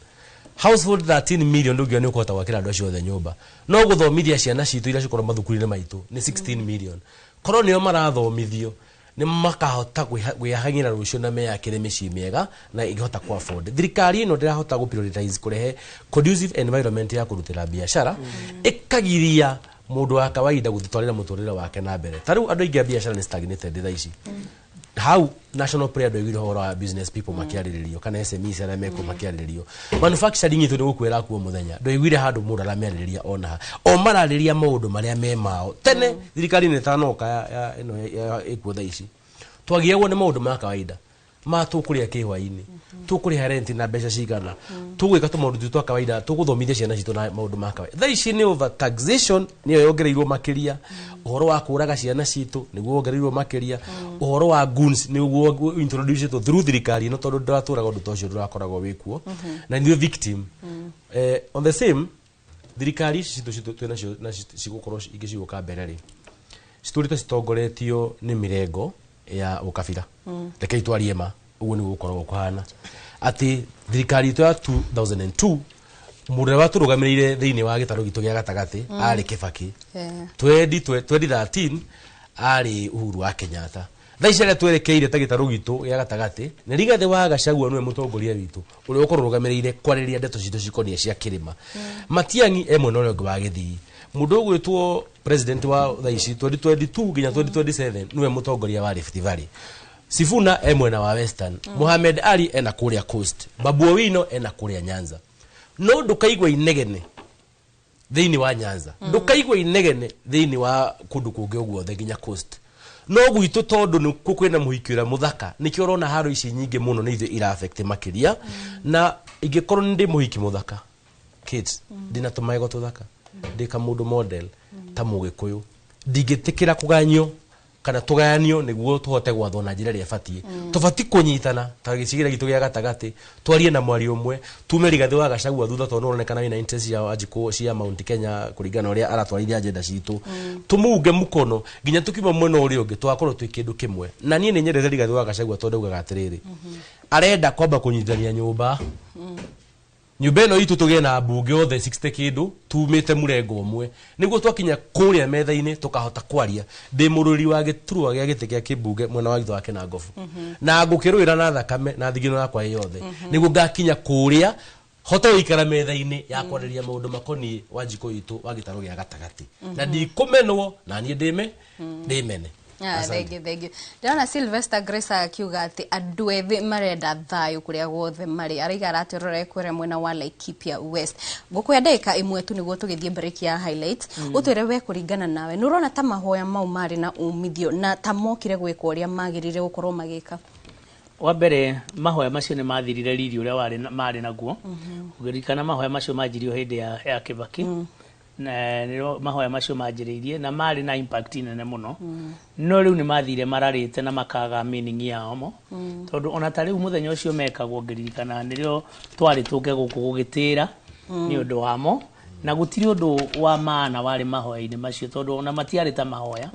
household. 13 million ndũngiona nĩ ũkũhota gwakĩra andũ acio othe nyũmba, no gũthomithia ciana citũ iria cikorwo mathukuru-inĩ maitũ nĩ 16 million, korwo nĩo marathomithio nĩ makahota kwĩhang'ĩra rũciũ na meyakĩre mĩciĩ mĩega na ĩngĩhota ku afford. Thirikari ĩno ndĩrahota gũ prioritize kũrehe conducive environment ya kũrutĩra biacara, ĩkagiria mũndũ wa kawaida gũtwarĩra mũtũrĩre wake na mbere. Ta rĩu andũ aingĩ a biacara nĩ stagnated thaa ici. Hau national prayer ndwaiguire ũhoro wa business people makĩarĩrĩrio kana SMEs arĩa mekuo makĩarĩrĩrio. Manufacturing itũ nĩ gũkwĩra kuo mũthenya ndwaiguire handũ mũndũ aramearĩrĩria ona ha, o mararĩria maũndũ marĩa me mao. Tene thirikari nĩ ĩtanoka ĩno ĩkuo thaa ici, twagiagwo nĩ maũndũ ma kawaida ma tũkũrĩa kĩhwainĩ, tũkũrĩha rent na mbeca cigana, tũgwĩka tũmaũndũ tũtũ twa kawaida, tũgũthomithia ciana citũ na maũndũ ma kawaida. Thaa ici nĩ over taxation nĩyo yongereirwo makĩria, ũhoro wa kũraga ciana citũ nĩguo wongereirwo makĩria, ũhoro wa goons nĩguo introduce through thirikari ĩno, tondũ ndĩratũraga ũndũ ta ũcio ndũrakoragwo wĩkuo na nithuĩ victim. On the same, thirikari ici citũ twĩ nacio na cigũkorwo ingĩ cigũka mbere rĩ, citũrĩte citongoretio nĩ mĩrengo ya ũkabira. Rekei twarie ma, ũguo nĩguo gũkoragwo kũhana, atĩ thirikari itũ ya 2002, mũndũ ũrĩa watũrũgamĩrĩire thĩinĩ wa gĩtarũ gitũ gĩa gatagatĩ arĩ Kibaki. 2013 arĩ Uhuru wa Kenyatta. Thaa ici arĩa twerekeire ta gĩtarũ gitũ gĩa gatagatĩ nĩ Rigathĩ wa Gachagua, nĩwe mũtongoria witũ ũrĩa ũkorwo ũrũgamĩrĩire kwarĩrĩria ndeto citũ cikoniĩ cia kĩrĩma. Matiang'i e mwena ũrĩa ũngĩ wa gĩthii. Mũndũ ũgwĩtwo president wa thaa ici 2022 nginya 2027 nĩwe mũtongoria wa Rift Valley. Sifuna e mwena wa Western, Mohamed Ali ena kũrĩa Coast, Babu Owino ena kũrĩa Nyanza. No ndũkaigua inegene thĩinĩ wa Nyanza, ndũkaigua inegene thĩinĩ wa kũndũ kũngĩ guothe nginya Coast. No gwitũ tondũ nĩkuo kwĩna mũhiki ũrĩa mũthaka, nĩkĩo ũrona haro ici nyingĩ mũno nĩ ithuĩ ira affect makĩria. Na ingĩkorwo nĩ ndĩ mũhiki mũthaka, Kate, ndĩna tũmaego tũthaka, ndĩ kamũndũ model ta mũgĩkũyũ, ndingĩtĩkĩra kũganio kana tũgayanio nĩguo tũhote gwathwo na njĩra ĩrĩa ĩbatiĩ. Tũbatiĩ kũnyitana ta gĩcigĩrĩra gitũ gĩa gatagatĩ, twarie na mwario ũmwe, tume Rigathĩ wa Gachagua thutha tondũ nĩũronekana wĩna interest cia Wanjikũ cia Mount Kenya kũringana na ũrĩa aratwarithia agenda citũ, tũmũunge mũkono nginya tũkiuma mwena ũrĩa ũngĩ tũgakorwo twĩ kĩndũ kĩmwe. Na niĩ nĩ nyendete Rigathĩ wa Gachagua tondũ augaga atĩrĩrĩ, arenda kwamba kũnyitithania nyũmba nyũmba ĩno itũ, tũgĩe na mbunge othe 60 kĩndũ tumĩte mũrengo ũmwe, nĩguo twakinya kũrĩa metha-inĩ tũkahota kwaria. Ndĩ mũrũri wa gĩturwa gĩa gĩtĩ kĩa kĩmbunge mwena wa Githu wa Kĩnangobu, na ngũkĩrũĩra na thakame na thigino yakwa ĩ yothe, nĩguo ngakinya kũrĩa hote gũikara metha-inĩ ya kwarĩria maũndũ makoniĩ Wanjikũ witũ wa gĩtarũ gĩa gatagatĩ, na ndikũmenwo na niĩ ndĩme ndĩmene. Ah, Asante. thank you, thank you. Ndĩrona Sylvester Grace akiuga atĩ andũ ethĩ marenda thayũ kũrĩa guothe marĩ. Araiga aratwĩrora kũrĩa mwena wa Laikipia West. Ngũkũhe ndagĩka ĩmwe tu nĩguo tũgĩthiĩ break ya highlights. Ũtwĩre we kũringana nawe, nĩ ũrona ta mahoya mau marĩ na umithio na ta mokire gwĩka ũrĩa magĩrĩire gũkorwo magĩka? Wa mbere, mahoya macio nĩ mathirire riri ũrĩa warĩ marĩ naguo. Ũngĩririkana, mahoya macio manjirio hĩndĩ ya Kibaki, na nĩrĩo mahoya macio manjĩrĩirie na marĩ na impact nene mũno. No rĩu nĩ mathire mararĩte na makaga meaning yao mo, tondũ ona ta rĩu mũthenya ũcio mekagwo, ngĩririkana, nĩrĩo twarĩ tũke gũkũ gũgĩtĩra nĩ ũndũ wamo, na gũtirĩ ũndũ wa maana warĩ mahoya-inĩ macio, tondũ ona matiarĩ ta mahoya,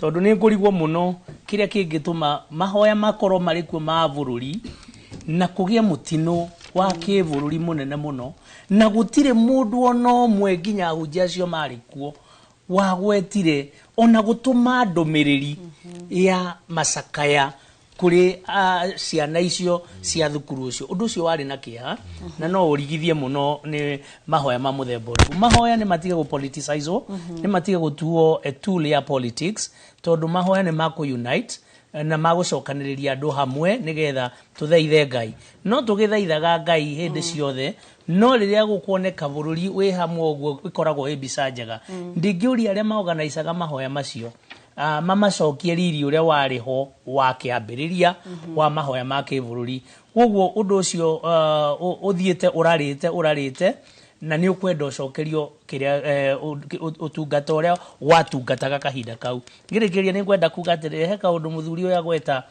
tondũ nĩ ngũrigwo mũno kĩrĩa kĩngĩtũma mahoya makorwo marĩ kuo ma bũrũri na kũgĩe mũtino wa kĩbũrũri mũnene mũno, na gũtirĩ mũndũ ona ũmwe nginya ahunjia acio marĩ kuo wagwetire ona gũtũma ndũmĩrĩri ya macakaya kũrĩ ciana icio cia thukuru ũcio. Ũndũ ũcio warĩ na kĩeha na no ũrigithie mũno nĩ mahoya ma mũthemba ũrĩkũ. Mahoya nĩ matige gũpoliticizwo, nĩ matige gũtuo a tool ya politics, tondũ mahoya nĩ ma kũ-unite na magũcokanĩrĩria andũ hamwe nĩgetha tũthaithe Ngai. No tũgĩthaithaga Ngai hĩndĩ ciothe, no rĩrĩa gũkuoneka bũrũri wĩ hamwe ũguo, ĩkoragwo ĩ mbica njega. Ndingĩũria arĩa maorganizaga mahoya macio mamacokie riri ũrĩa warĩ ho wa kĩambĩrĩria wa mahoya ma kĩbũrũri. Koguo ũndũ ũcio ũthiĩte ũrarĩte ũrarĩte, na nĩ ũkwenda ũcokerio kĩrĩa ũtungata ũrĩa watungataga kahinda kau. Ngĩrĩkĩrĩria, nĩ ngwenda kuga atĩrĩrĩ, he kaũndũ mũthuri ũyũ agweta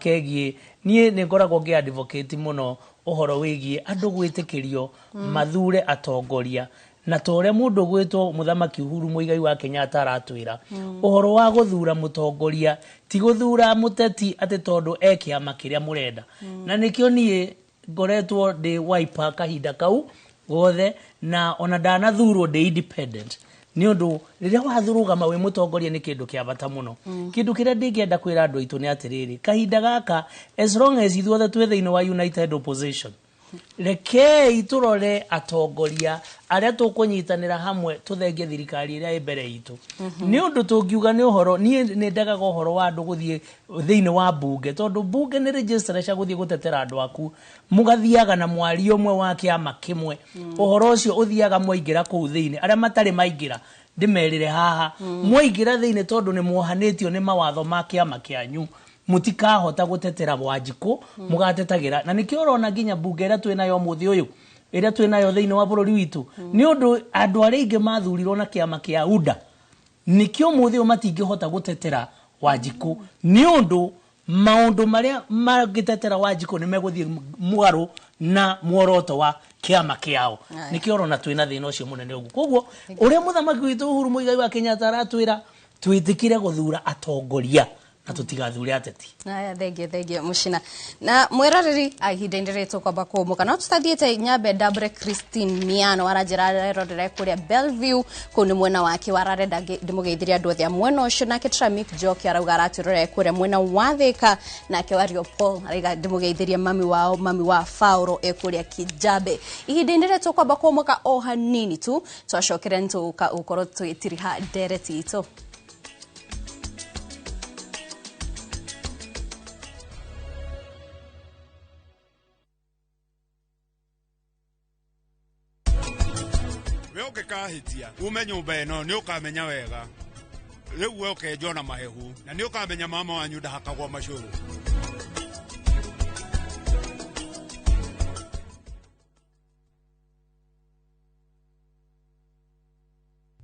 kegiĩ niĩ nĩ ngoragwo ngĩ advocate mũno ũhoro wĩgiĩ andũ gwĩtĩkĩrio mathure atongoria, na ta ũrĩa mũndũ gwĩtwo Mũthamaki Uhuru Mũigai wa Kenyatta aratwĩra, ũhoro wa gũthura mũtongoria ti gũthura mũteti atĩ tondũ e kĩama kĩrĩa mũrenda. Na nĩkĩo niĩ ngoretwo ndĩ Wiper kahinda kau gothe, na ona ndanathurwo ndĩ independent, nĩ ũndũ rĩrĩa wathurũgama wĩ mũtongoria nĩ kĩndũ kĩa bata mũno. Kĩndũ kĩrĩa ndingĩenda kwĩra andũ aitũ nĩ atĩrĩrĩ, kahinda gaka, as long as ithuothe twĩ thĩinĩ wa united opposition, rekei tũrore atongoria arĩa tũkũnyitanĩra hamwe tũthengie thirikari ĩrĩa ĩ mbere itũ. Nĩ ũndũ tũngiuga nĩ ũhoro, niĩ nĩ ndegaga ũhoro wa andũ gũthiĩ thĩinĩ wa mbunge, tondũ mbunge nĩ register cia gũthiĩ gũtetera andũ aku, mũgathiaga na mwario ũmwe wa kĩama kĩmwe. Ũhoro ũcio ũthiaga mwaingĩra kũu thĩinĩ, arĩa matarĩ maingĩra ndĩmerĩre haha, mwaingĩra thĩinĩ, tondũ nĩ muohanĩtio nĩ mawatho ma kĩama kĩanyu, mũtikahota gũtetera Wanjikũ, mũgatetagĩra. Na nĩkĩo ũrona nginya mbunge ĩrĩa twĩ nayo ũmũthĩ ũyũ, ĩrĩa twĩ nayo thĩinĩ wa bũrũri witũ, nĩ ũndũ andũ arĩa aingĩ mathurirwo na kĩama kĩa UDA, nĩkĩo ũmũthĩ ũyũ matingĩhota gũtetera Wanjikũ, nĩ ũndũ maũndũ marĩa mangĩtetera Wanjikũ nĩ megũthiĩ mũgarũ na muoroto wa kĩama kĩao. Nĩkĩo ũrona twĩna thĩna ũcio mũnene ũguo. Koguo ũrĩa mũthamaki witũ Uhuru Muigai wa Kenyatta aratwĩra, twĩtĩkĩre gũthura atongoria. Na tũtigathure ateti. Aya, thengio, thengio mucina na mwiroreri. Ihinda-inĩ rĩrĩ tũkwamba kũmũka no tũtathiĩte nyambe ndambũre. Christine Miano aranjĩra arerorere kũrĩa Bellevue, kũu nĩ mwena wake wararenda ndĩmũgeithirie andũ othe a mwena ũcio. Nake Tramik Joki arauga aratwĩrorere kũrĩa mwena wa Thĩka. Nake Wario Paul arauga ndĩmũgeithirie mami wao, mami wa Fauro, e kũrĩa Kijabe. Ihinda-inĩ rĩrĩ tũkwamba kũmũka o hanini tu, twacokere nĩtũgũka gũkorwo tũgĩtiriha ndereti itũ. We ũngĩkahĩtia ume nyũmba ĩno, nĩ ũkamenya wega rĩu we ũkenjwo na mahehu, na nĩ ũkamenya mama wanyu ndahakagwo macũrũ.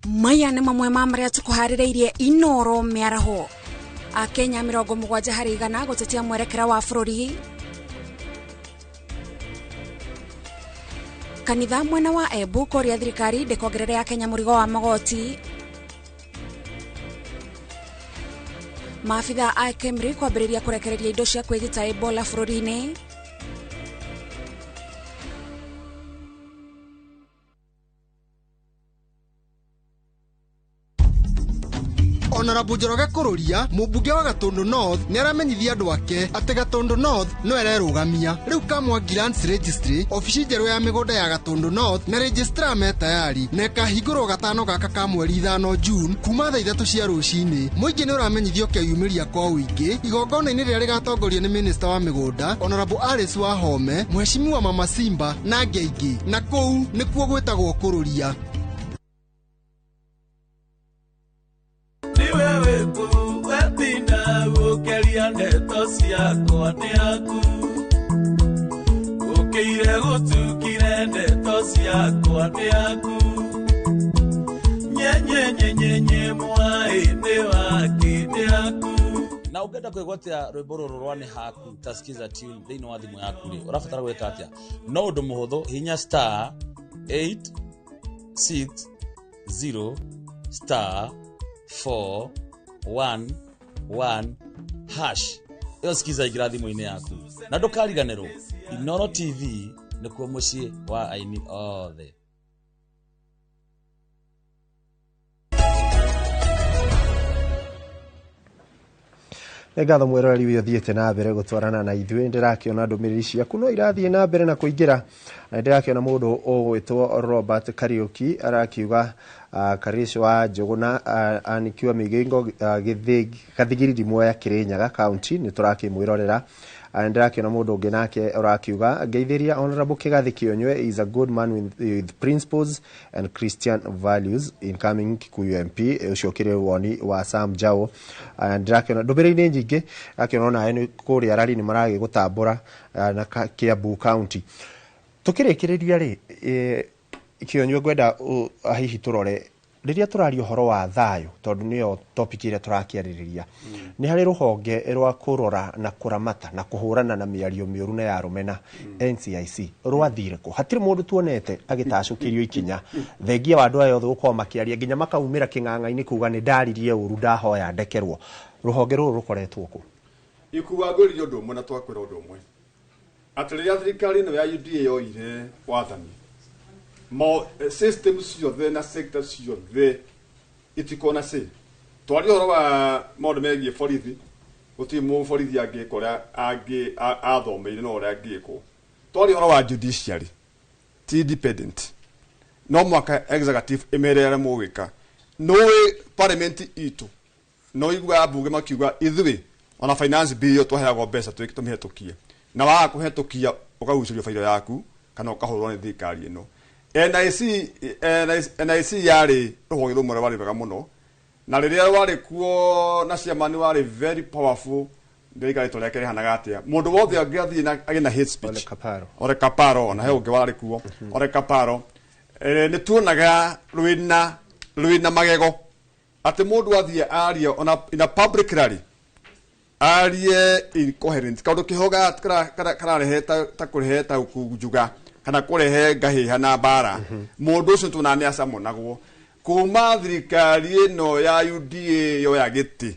Maya nĩ mamwe ma marĩa tũkũharĩrĩirie Inoro mĩaraho. Akenya 70% gũtetia mwerekera wa bũrũri. Kanitha mwena wa Embu kũria thirikari ndĩkongerere Akenya mũrigo wa magoti. Maabitha a KEMRI kwambĩrĩria kũrekereria indo cia kwĩgita Ebola bũrũri-inĩ. Honorable Njoroge Kururia, mũmbunge wa Gatundu North, nĩ aramenyithia andũ ake atĩ Gatundu North no ererũgamia rĩu. Kamwangi Lands Registry, obici njerũ ya mĩgũnda ya Gatundu North na registrar me tayari na ĩkahingũrwo gatano gaka ka mweri 5 June kuma thaa 3 cia rũcinĩ. Mũingĩ nĩ ũramenyithio keyumĩria kwa ũingĩ igongona-inĩ rĩrĩa rĩgatongorio nĩ minista wa mĩgũnda Honorable Alice Wahome, Mheshimiwa Mama Simba na angĩ aingĩ, na kũu nĩkuo gwĩtagwo Kũrũria. Wetinda gũkeria ndeto ciakwa nĩ aku, ũkĩire gũtukire ndeto ciakwa nĩ aku, nyenyenyenyenye mwaĩ wake nĩ aku. Na ũngĩenda kwĩgwatĩra rwĩmbo rũrũ rwa nĩ haku tasikiza tune thĩinĩ wa thimũ yaku rĩ, ũrabatara gwĩka atĩa? No ũndũ mũhũthũ, hinya *860*411# ĩyo sikiza ingĩra thimũ-inĩ yaku. Na ndũkariganĩrwo, Inoro TV nĩkuo mũciĩ wa aini othe. Nĩ ngatho mwĩroreri ũyũ ũthiĩte na mbere gũtwarana na ithuĩ. Ndĩrakĩona ndũmĩrĩri ciaku no irathiĩ na mbere na kũingĩra, na ndĩrakĩona mũndũ ũgwĩtwo Robert Kariuki arakiuga Karish wa Njũgũna anikiwa Migingo Gathigiriri Mwea, Kirinyaga County, nĩ tũrakĩmwĩrorera. Ndĩrakĩona mũndũ ũngĩ nake ũrakiuga, "Ngeithĩria Honorable Kĩgathĩ Kĩonywe, is a good man with principles and Christian values, incoming Kikuyu MP." Ũcio ũkĩrĩ woni wa Sam Jao. Ndĩrakĩona ndũmĩrĩri nyingĩ, ndĩrakĩona onawe nĩ kũrĩa rari nĩ maragĩgũtambũra na Kiambu County. Tũkĩrĩkĩrĩria rĩ, Kĩonywe, ngwenda hihi tũrore rĩrĩa tũraria ũhoro wa thayũ, tondũ nĩyo topic ĩrĩa tũrakĩarĩrĩria. Nĩ harĩ rũhonge rwa kũrora na kũramata na kũhũrana na mĩario mĩũru na ya rũmena, NCIC. Rwathire kũ? Hatirĩ mũndũ tuonete agĩtacũkĩrio ikinya thengia wa andũ aya othe gũkorwo makĩaria nginya makaumĩra kĩng'ang'a-inĩ kuga nĩ ndaririe ũru, ndahoya ndekerwo. Rũhonge rũrũ rũkoretwo kũ? Ikuga ngwĩrire ũndũ ũmwe na twakwĩra ũndũ ũmwe, atĩ rĩrĩa thirikari ĩno ya UDA yoire wathani, mo system ciothe na sector ciothe itikona ci twaria ũhoro wa maũndũ megiĩ borithi, gũtirĩ mũborithi angĩka ũrĩa angĩ athomeire no ũrĩa angĩkwo. Twaria ũhoro wa judiciary, ti independent, no mwaka executive ĩmere ũrĩa mũgwĩka. Nũĩ parliament itũ no iguaga mbunge makiuga ithuĩ ona finance bill twaheagwo mbeca tũmĩhetũkie, na waga kũhetũkia ũkagucĩrio bairo yaku kana ũkahũrwo nĩ thirikari ĩno. NIC, NIC yarĩ rũhonge rũmwe rwarĩ rwega mũno, na rĩrĩa rwarĩ kuo na chairman warĩ very powerful, ndirikana rĩtwa rĩake rĩhanaga atĩa, mũndũ wothe angĩathiĩ na agĩe na hate speech. Ole Kaparo. Ole Kaparo, ona he ũngĩ warĩ kuo, Ole Kaparo. Nĩ tuonaga rwĩna magego atĩ mũndũ athiĩ arie ona in a public rally, arie incoherent, kaũndũ kĩho kararehe ta kũrehe ta kunjuga kana kũrehe ngahĩha na mbara, mũndũ ũcio tuona nĩ acamonagwo. Kuma thirikari ĩno ya UDA yoya gĩtĩ,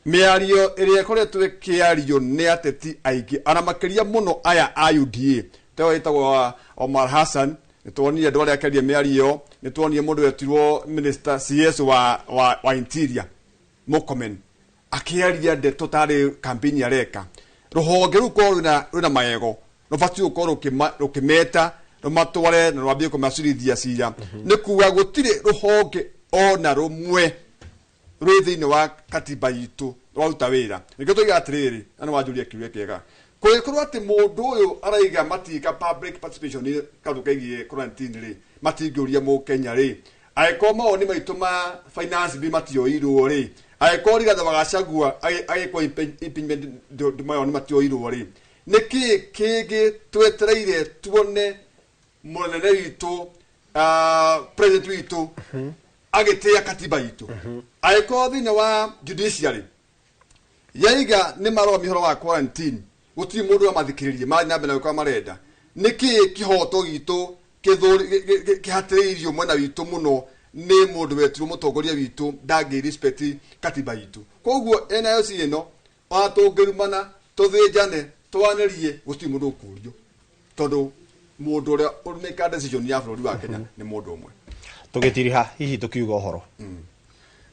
Mĩario ĩrĩa ĩkoretwo ĩkĩario nĩ ateti aingĩ ana makĩria mũno aya a UDA teo ĩtagwo Omar Hassan, nĩtuonire andũ arĩa akĩaria mĩario, nĩtuonire mũndũ wetirwo minister CS wa interior Murkomen akĩaria ndeto tarĩ campaign areka. Rũhonge rũu korwo rwĩna magego rũbatiĩ gũkorwo rũkĩmeta rũmatware na rwambie kũmacirithia cira. Nĩ kuga gũtirĩ rũhonge ona rũmwe rwĩ thĩinĩ wa katiba itũ rwaruta wĩra. Nĩkĩo tũiga atĩrĩrĩ, na nĩwanjũria kĩũria kĩega, kũngĩkorwo atĩ mũndũ ũyũ araiga matika public participation kaũndũ kegiĩ quarantine rĩ, matingĩũria mũkenya rĩ, angĩkorwo mawoni maitũ ma finance bill matioirwo rĩ, angĩkorwo Rigathĩ wa Gachagua agĩkwo impeachment mawoni matioirwo rĩ, nĩkĩĩ kĩngĩ twetereire tuone mũnene witũ president witũ agĩtĩĩa katiba itũ? Angĩkorwo thĩinĩ wa judiciary yaiga nĩ marora mĩhoro wa quarantine, gũtirĩ mũndũ ũramathikĩrĩria, marathiĩ na mbere na gwĩka marenda, nĩkĩĩ kĩhoto gitũ kĩhatĩrĩirio mwena witũ mũno nĩ mũndũ wetirwo mũtongoria witũ ndangĩ respect katiba itũ? Koguo NIOC ĩno ona tũngĩrumana tũthĩnjane twanĩrie gũtirĩ mũndũ ũkũrio, tondũ mũndũ ũrĩa ũmĩka decision ya bũrũri wa Kenya nĩ mũndũ ũmwe. Tũgĩtiriha hihi tũkiuga ũhoro.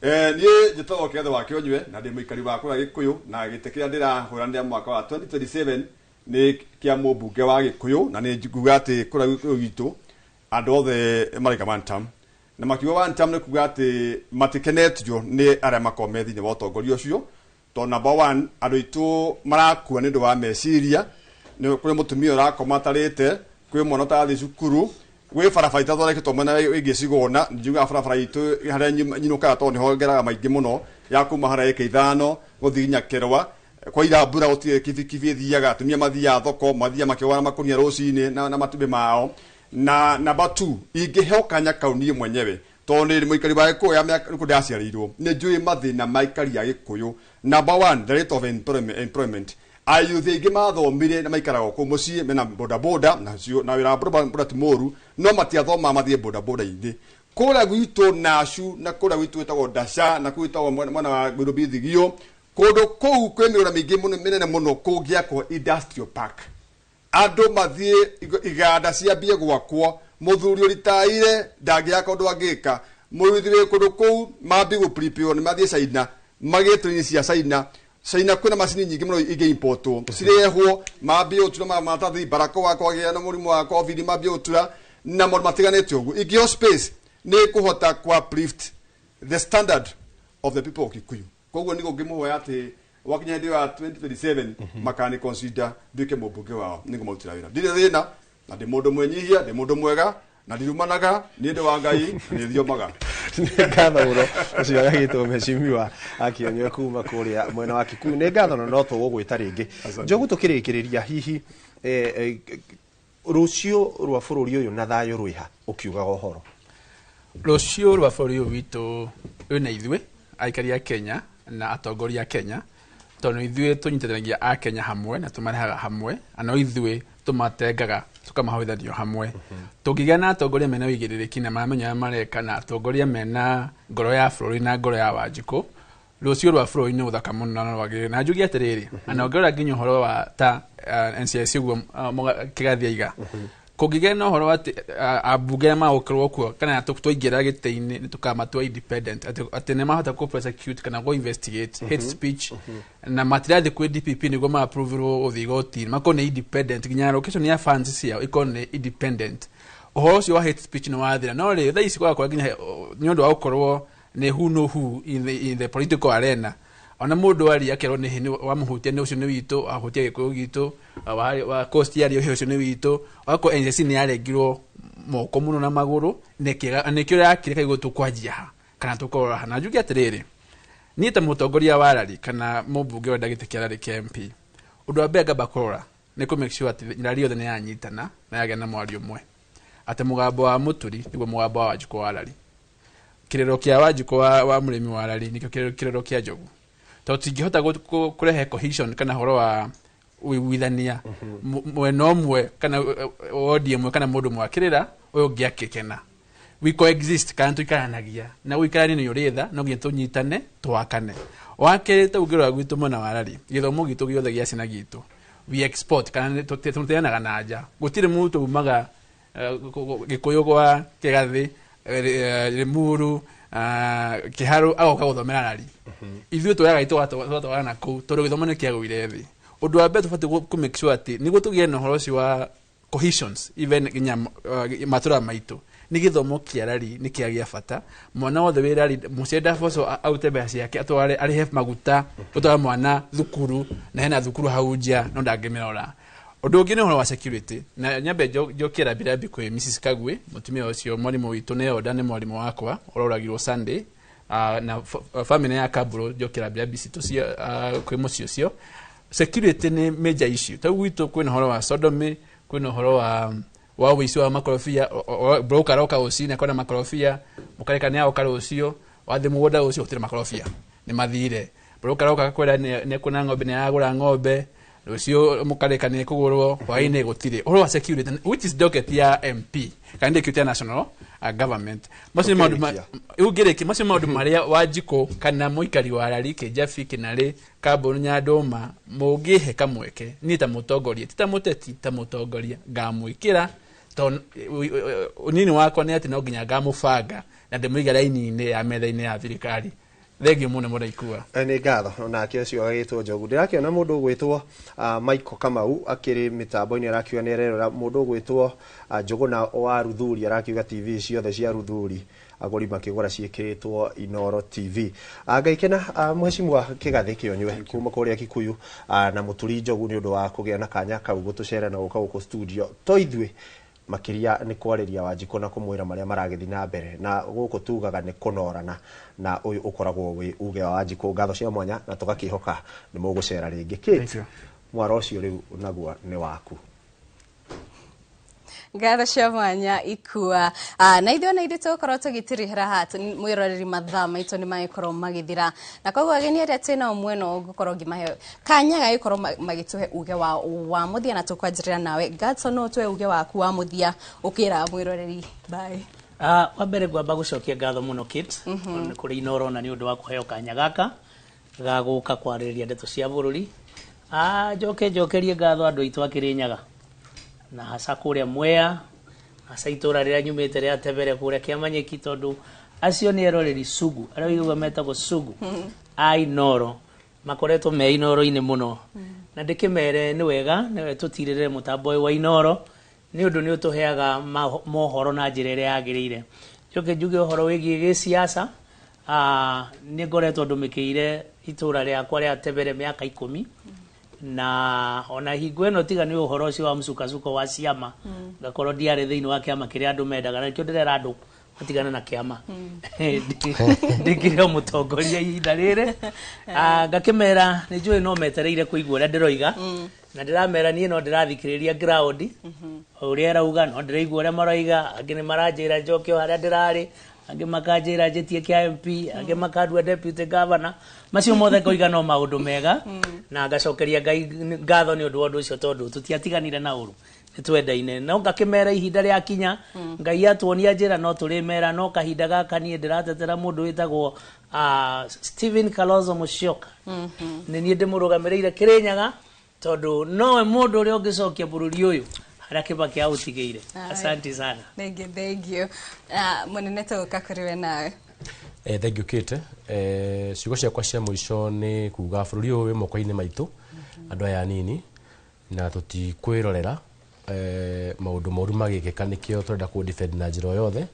Niĩ njĩtagwo Kĩgathe wa Kĩonyue na ndĩ mũikari wa kũrĩa Gĩkũyũ, na gĩtĩ kĩrĩa ndĩrahũranĩra mwaka wa 2027 nĩ kĩa mũmbunge wa Gĩkũyũ, na nĩ nguga atĩ kũrĩa Gĩkũyũ gitũ andũ othe maraiga one term, na makiuga one term nĩ kuga atĩ matikenetio nĩ arĩa makoragwo me thĩinĩ wa ũtongoria ũcio, tondũ number one andũ aitũ marakua nĩ ũndũ wa meciria. Nĩ kũrĩ mũtumia ũrakoma atarĩte, kwĩ mwana ũtarathiĩ cukuru, gwĩ barabara itathondeketwo mwena wĩgiĩ Cigũna. Njugaga barabara itũ harĩa nyinũkaga tondũ nĩho ngeraga maingĩ mũno, ya kuma harĩa ĩka ithano gũthiĩ nginya Kĩrwa, kwaira mbura gũtirĩ kibikibi ĩthiaga, atumia mathiaga thoko, mathiaga makĩgũra makũnia rũcinĩ na matumbĩ mao. Na number 2, ingĩheo kanya kau niĩ mwenyewe tondũ nĩ mũikari wa Gĩkũyũ ya mĩaka nĩkuo ndaciarĩirwo, nĩ njũĩ mathĩna ma aikari a Gĩkũyũ. Number 1, the rate of employment. Ayuthi aingĩ mathomire na maikaraga kũu mũciĩ mena bodaboda na wĩra wa bodaboda ti mũru, no matiathomaga mathiĩ bodaboda-inĩ. Kũrĩa gwitũ Nashu na kũrĩa gwitũ gwĩtagwo Dasha na kũu gwĩtagwo mwena wa Nairobi Thigio, kũndũ kũu kwĩ mĩgũnda mĩingĩ mũno mĩnene mũno kũngĩakwo industrial park, andũ mathiĩ iganda ciambie gwakwo, mũthuri ũritaire ndangĩaka ũndũ angĩka, mũruthi wĩ kũndũ kũu mambie gũ-prepare nĩ mathiĩ China, magĩe training cia China. China kwĩna macini nyingĩ mũno ingĩ importwo cirehwo, mambie gũtura maratathi, barakoa kwagĩa na mũrimũ wa covid, mambie gũtura na maũndũ matiganĩte ũguo. Ingĩheo space nĩ kũhota kwa uplift the standard of the people of Kikuyu. Koguo nĩguo ngĩmũhoya atĩ wakinya hĩndĩ ya 2027 makani consider nduĩke mũmbunge wao, nĩngũmarutĩra wĩra. Ndirĩ thĩna na ndĩ mũndũ mwenyihia, ndĩ mũndũ mwega na ndirumanaga, niĩ ndĩ wa Ngai na nĩ thiomaga. Nĩ ngatho mũno ũcio agagĩtwo mheshimiwa Akĩonyue kuma kũrĩa mwena wa Kikuyu. Nĩ ngatho na no tũgũgwĩta rĩngĩ. Njogu, tũkĩrĩkĩrĩria hihi rũciũ rwa bũrũri ũyũ na thayũ rwĩha ũkiugaga ũhoro? Rũciũ rwa bũrũri ũyũ witũ wĩna ithuĩ aikari a Kenya na atongoria a Kenya, tondũ ithuĩ tũnyitithanagia a Kenya hamwe na tũmarehaga hamwe, na no ithuĩ tũmatengaga tũkamahoithanio hamwe. Tũngĩgĩa na atongoria mena ũigĩrĩrĩki na maramenya ũrĩa mareka, na atongoria mena ngoro ya bũrũri na ngoro ya Wanjikũ, rũciũ rwa bũrũri nĩ ũthaka mũno na rwagĩrĩire. Na njuge atĩrĩrĩ, na ongerera nginya ũhoro wa ta NCIC ũguo Kĩgathi aiga, kũngĩgĩa na ũhoro atĩ ambunge arĩa magũkorwo kuo kana twaingĩra gĩtĩ-inĩ nĩ tũkamatua independent, atĩ nĩ mahota kũ prosecute kana kũ investigate hate speech, na matirathiĩ kwĩ DPP nĩguo ma-approve-rwo gũthiĩ igoti-inĩ, makorwo nĩ independent, nginya allocation ya funds ciao ikorwo nĩ independent. Ũhoro ũcio wa hate speech nĩ wathira. No rĩ, thaa ici kwagakorwo nginya nĩ ũndũ wa gũkorwo nĩ who know who in the political arena, ona mũndũ aria akerwo nĩ wamũhutia nĩ ũcio nĩ witũ, ahutia Gĩkũyũ gitũ, wa coast yaria ũcio nĩ witũ. Ũgakorwo NCIC nĩ yarengirwo moko mũno na magũrũ, nĩkĩo yakire kaigũ tũkwanjia ha kana tũkorora ha. Na njuge atĩrĩrĩ, niĩ ta mũtongoria wa rari kana mũmbunge ũrenda gĩtĩ kĩa rari kĩa MP, ũndũ wa mbere ngamba kũrora nĩ kũ make sure atĩ rari yothe nĩ yanyitana na yagĩa na mwario ũmwe, atĩ mũgambo wa Mũturi nĩguo mũgambo wa Wanjikũ wa rari, kĩrĩro kĩa Wanjikũ wa mũrĩmi wa rari nĩkĩo kĩrĩro kĩa Njogu, tondũ tũtingĩhota kũrehe cohesion kana ũhoro wa ũiguithania mwena ũmwe kana wodi ĩmwe kana mũndũ ũmwe akĩrĩra ũyũ ũngĩ akĩkena. We coexist kana tuikaranagia na gũikarania nĩ ũrĩ tha no nginya tũnyitane twakane. Wa kerĩ, ta ũngĩrora gwitũ mwena wa Rari, gĩthomo gitũ gĩothe gĩa ciana gitũ we export kana tũteanaga na nja. Gũtirĩ mũndũ umaga Gĩkũyũ gwa Kĩgathĩ, Limuru, Kĩharũ agoka gũthomera Rari. Ithuĩ tuoyaga itũ tũgatwara na kũu tondũ gĩthomo nĩ kĩagũire thĩ. Ũndũ wa mbere tũbatiĩ kũ make sure atĩ nĩguo tũgĩe na ũhoro ũcio wa cohesions even nginya matũra maitũ nĩ gĩthomo kĩa Rari nĩ kĩa gĩa bata. Mwana wothe wĩ Rari, mũciari ndaboco aute mbeca ciake atware arĩhe maguta gũtwara mwana thukuru, na hena thukuru hau nja no ndangĩmĩrora. Ũndũ ũngĩ nĩ ũhoro wa security, na nyambe njokie rambirambi kwĩ Mrs Kagwe, mũtumia ũcio mwarimũ witũ nĩ Oda, nĩ mwarimũ wakwa ũroragirwo Sunday, na family ya Kaburo, njokie rambirambi citũ cia kwĩ mũciĩ ũcio. Security nĩ major issue. Ta gwitũ kwĩna ũhoro wa sodomy, kwĩna ũhoro wa ũici wa makorobia. Broker aroka rũcinĩ akona makorobia, mũkareka nĩ agoka rũciũ, wathiĩ mũgũnda rũciũ gũtirĩ makorobia, nĩ mathire. Broker aroka agakwĩra nĩ ekuona ng'ombe, nĩ aragũra ng'ombe, rũciũ mũkareka nĩ ĩkũgũrwo, hwaĩ-inĩ gũtirĩ. Ũhoro wa security, which is docket ya MP kana deputy ya national government, macio nĩ maũndũ ũngĩrĩkia, macio maũndũ marĩa Wanjikũ kana mũikari wa Rari, Kĩnjabi, Kĩnarĩ, Kambũrũ, Nyandũma mũngĩhe kamweke, niĩ ta mũtongoria, ti ta mũteti, ta mũtongoria ngamwĩkĩra, tondũ ũnini wakwa nĩ atĩ no nginya ngamũbanga na ndĩmũige raini-inĩ ya metha-inĩ ya thirikari. Thengio mũno mũraikua. Nĩ ngatho. Nake ũcio agagĩtwo Njogu. Ndĩrakĩona mũndũ ũgwĩtwo Michael Kamau akĩrĩ mĩtambo-inĩ, arakiuga nĩ arerora. Mũndũ ũgwĩtwo Njũgũna wa Ruthuri arakiuga TV ciothe cia Ruthuri agũri makĩgũra ciĩkĩrĩtwo Inooro TV. Ngaikena Mheshimiwa Kĩgathĩ Kĩonywe kuma kũrĩa Kikuyu na Mũturi Njogu nĩ ũndũ wa kũgĩa na kanya kau gũtũcera na gũka gũkũ studio to ithuĩ makĩria nĩ kwarĩria Wanjikũ na kũmwĩra marĩa maragĩthiĩ na mbere, na gũkũ tugaga nĩ kũnorana, na ũyũ ũkoragwo wĩ uge wa Wanjikũ. Ngatho cia mwanya na tũgakĩhoka nĩ mũgũcera rĩngĩ. Kate, mwaro ũcio rĩu naguo nĩ waku. Ngatho cia mwanya ikua, na ithuĩ ona ithuĩ tũgũkorwo tũgĩtirihĩra haha mwĩroreri, mathaa maitũ nĩ magĩkorwo magĩthira, na koguo ageni arĩa twĩnao mwena ũyũ ngũkorwo ngĩmahe kanya gagĩkorwo magĩtũhe uge wao wa mũthia, na tũkwanjĩrĩra nawe Gadson, no ũtũhe uge waku wa mũthia ũkĩra mwĩroreri bye. Wa mbere ngwamba gũcokia ngatho mũno Kate kũrĩ Inooro na nĩ ũndũ wa kũheo kanya gaka ga gũka kwarĩrĩria ndeto cia bũrũri. Njoke njokerie ngatho andũ aitũ a Kĩrĩnyaga na hasa kũrĩa Mwea, hasa itũra rĩrĩa nyumĩte rĩa Tebere kũrĩa Kĩamanyĩki, tondũ acio nĩ eroreri sugu arĩa ũiguaga metagwo sugu a Inooro, makoretwo me Inooro-inĩ mũno, na ndĩkĩmere nĩ wega nĩwe tũtirĩrĩre mũtambo ũyũ wa Inooro nĩ ũndũ nĩ ũtũheaga mohoro na njĩra ĩrĩa yagĩrĩire. Njoke njuge ũhoro wĩgiĩ gĩsiasa, nĩ ngoretwo ndũmĩkĩire itũra rĩakwa rĩa Tebere mĩaka 10, na ona hingo ĩno tiga nĩ ũhoro ũcio wa msukazuko wa ciama, ngakorwo ndiarĩ thĩinĩ wa kĩama kĩrĩa andũ mendaga, na nĩkĩo ndĩrera andũ matigane na kĩama, ndĩkĩrĩ o mũtongoria ihinda rĩrĩ. Ngakĩmera nĩ njũĩ no metereire kũigua ũrĩa ndĩroiga, na ndĩramera niĩ no ndĩrathikĩrĩria ground ũrĩa ĩrauga, no ndĩraigua ũrĩa maroiga. Angĩ nĩ maranjĩra njoke o harĩa ndĩrarĩ, angĩ makanjĩra njĩtie kĩa MP, angĩ makandua deputy governor. Macio mothe ngoiga no maũndũ mega, na ngacokeria Ngai ngatho nĩ ũndũ wa ũndũ ũcio, tondũ tũtiatiganire na ũru, nĩ twendaine. No ngakĩmera ihinda rĩakinya Ngai atuonia njĩra no tũrĩmera, no kahinda gaka niĩ ndĩratetera mũndũ wĩtagwo Stephen Kalonzo Musyoka, nĩ niĩ ndĩmũrũgamĩrĩire Kĩrĩnyaga, tondũ nowe mũndũ ũrĩa ũngĩcokia bũrũri ũyũ harĩa Kibaki aũtigĩire. Asante sana. Thank you, thank you. Mũnene, tũgũka kũrĩ we nawe. Thank you Kate. Ciugo ciakwa cia mũico nĩ kuga bũrũri ũyũ wĩ moko-inĩ maitũ andũ aya anini, na tũtikwĩrorera maũndũ moru magĩkĩka, nĩkĩo tũrenda kũ defend na njĩra o yothe,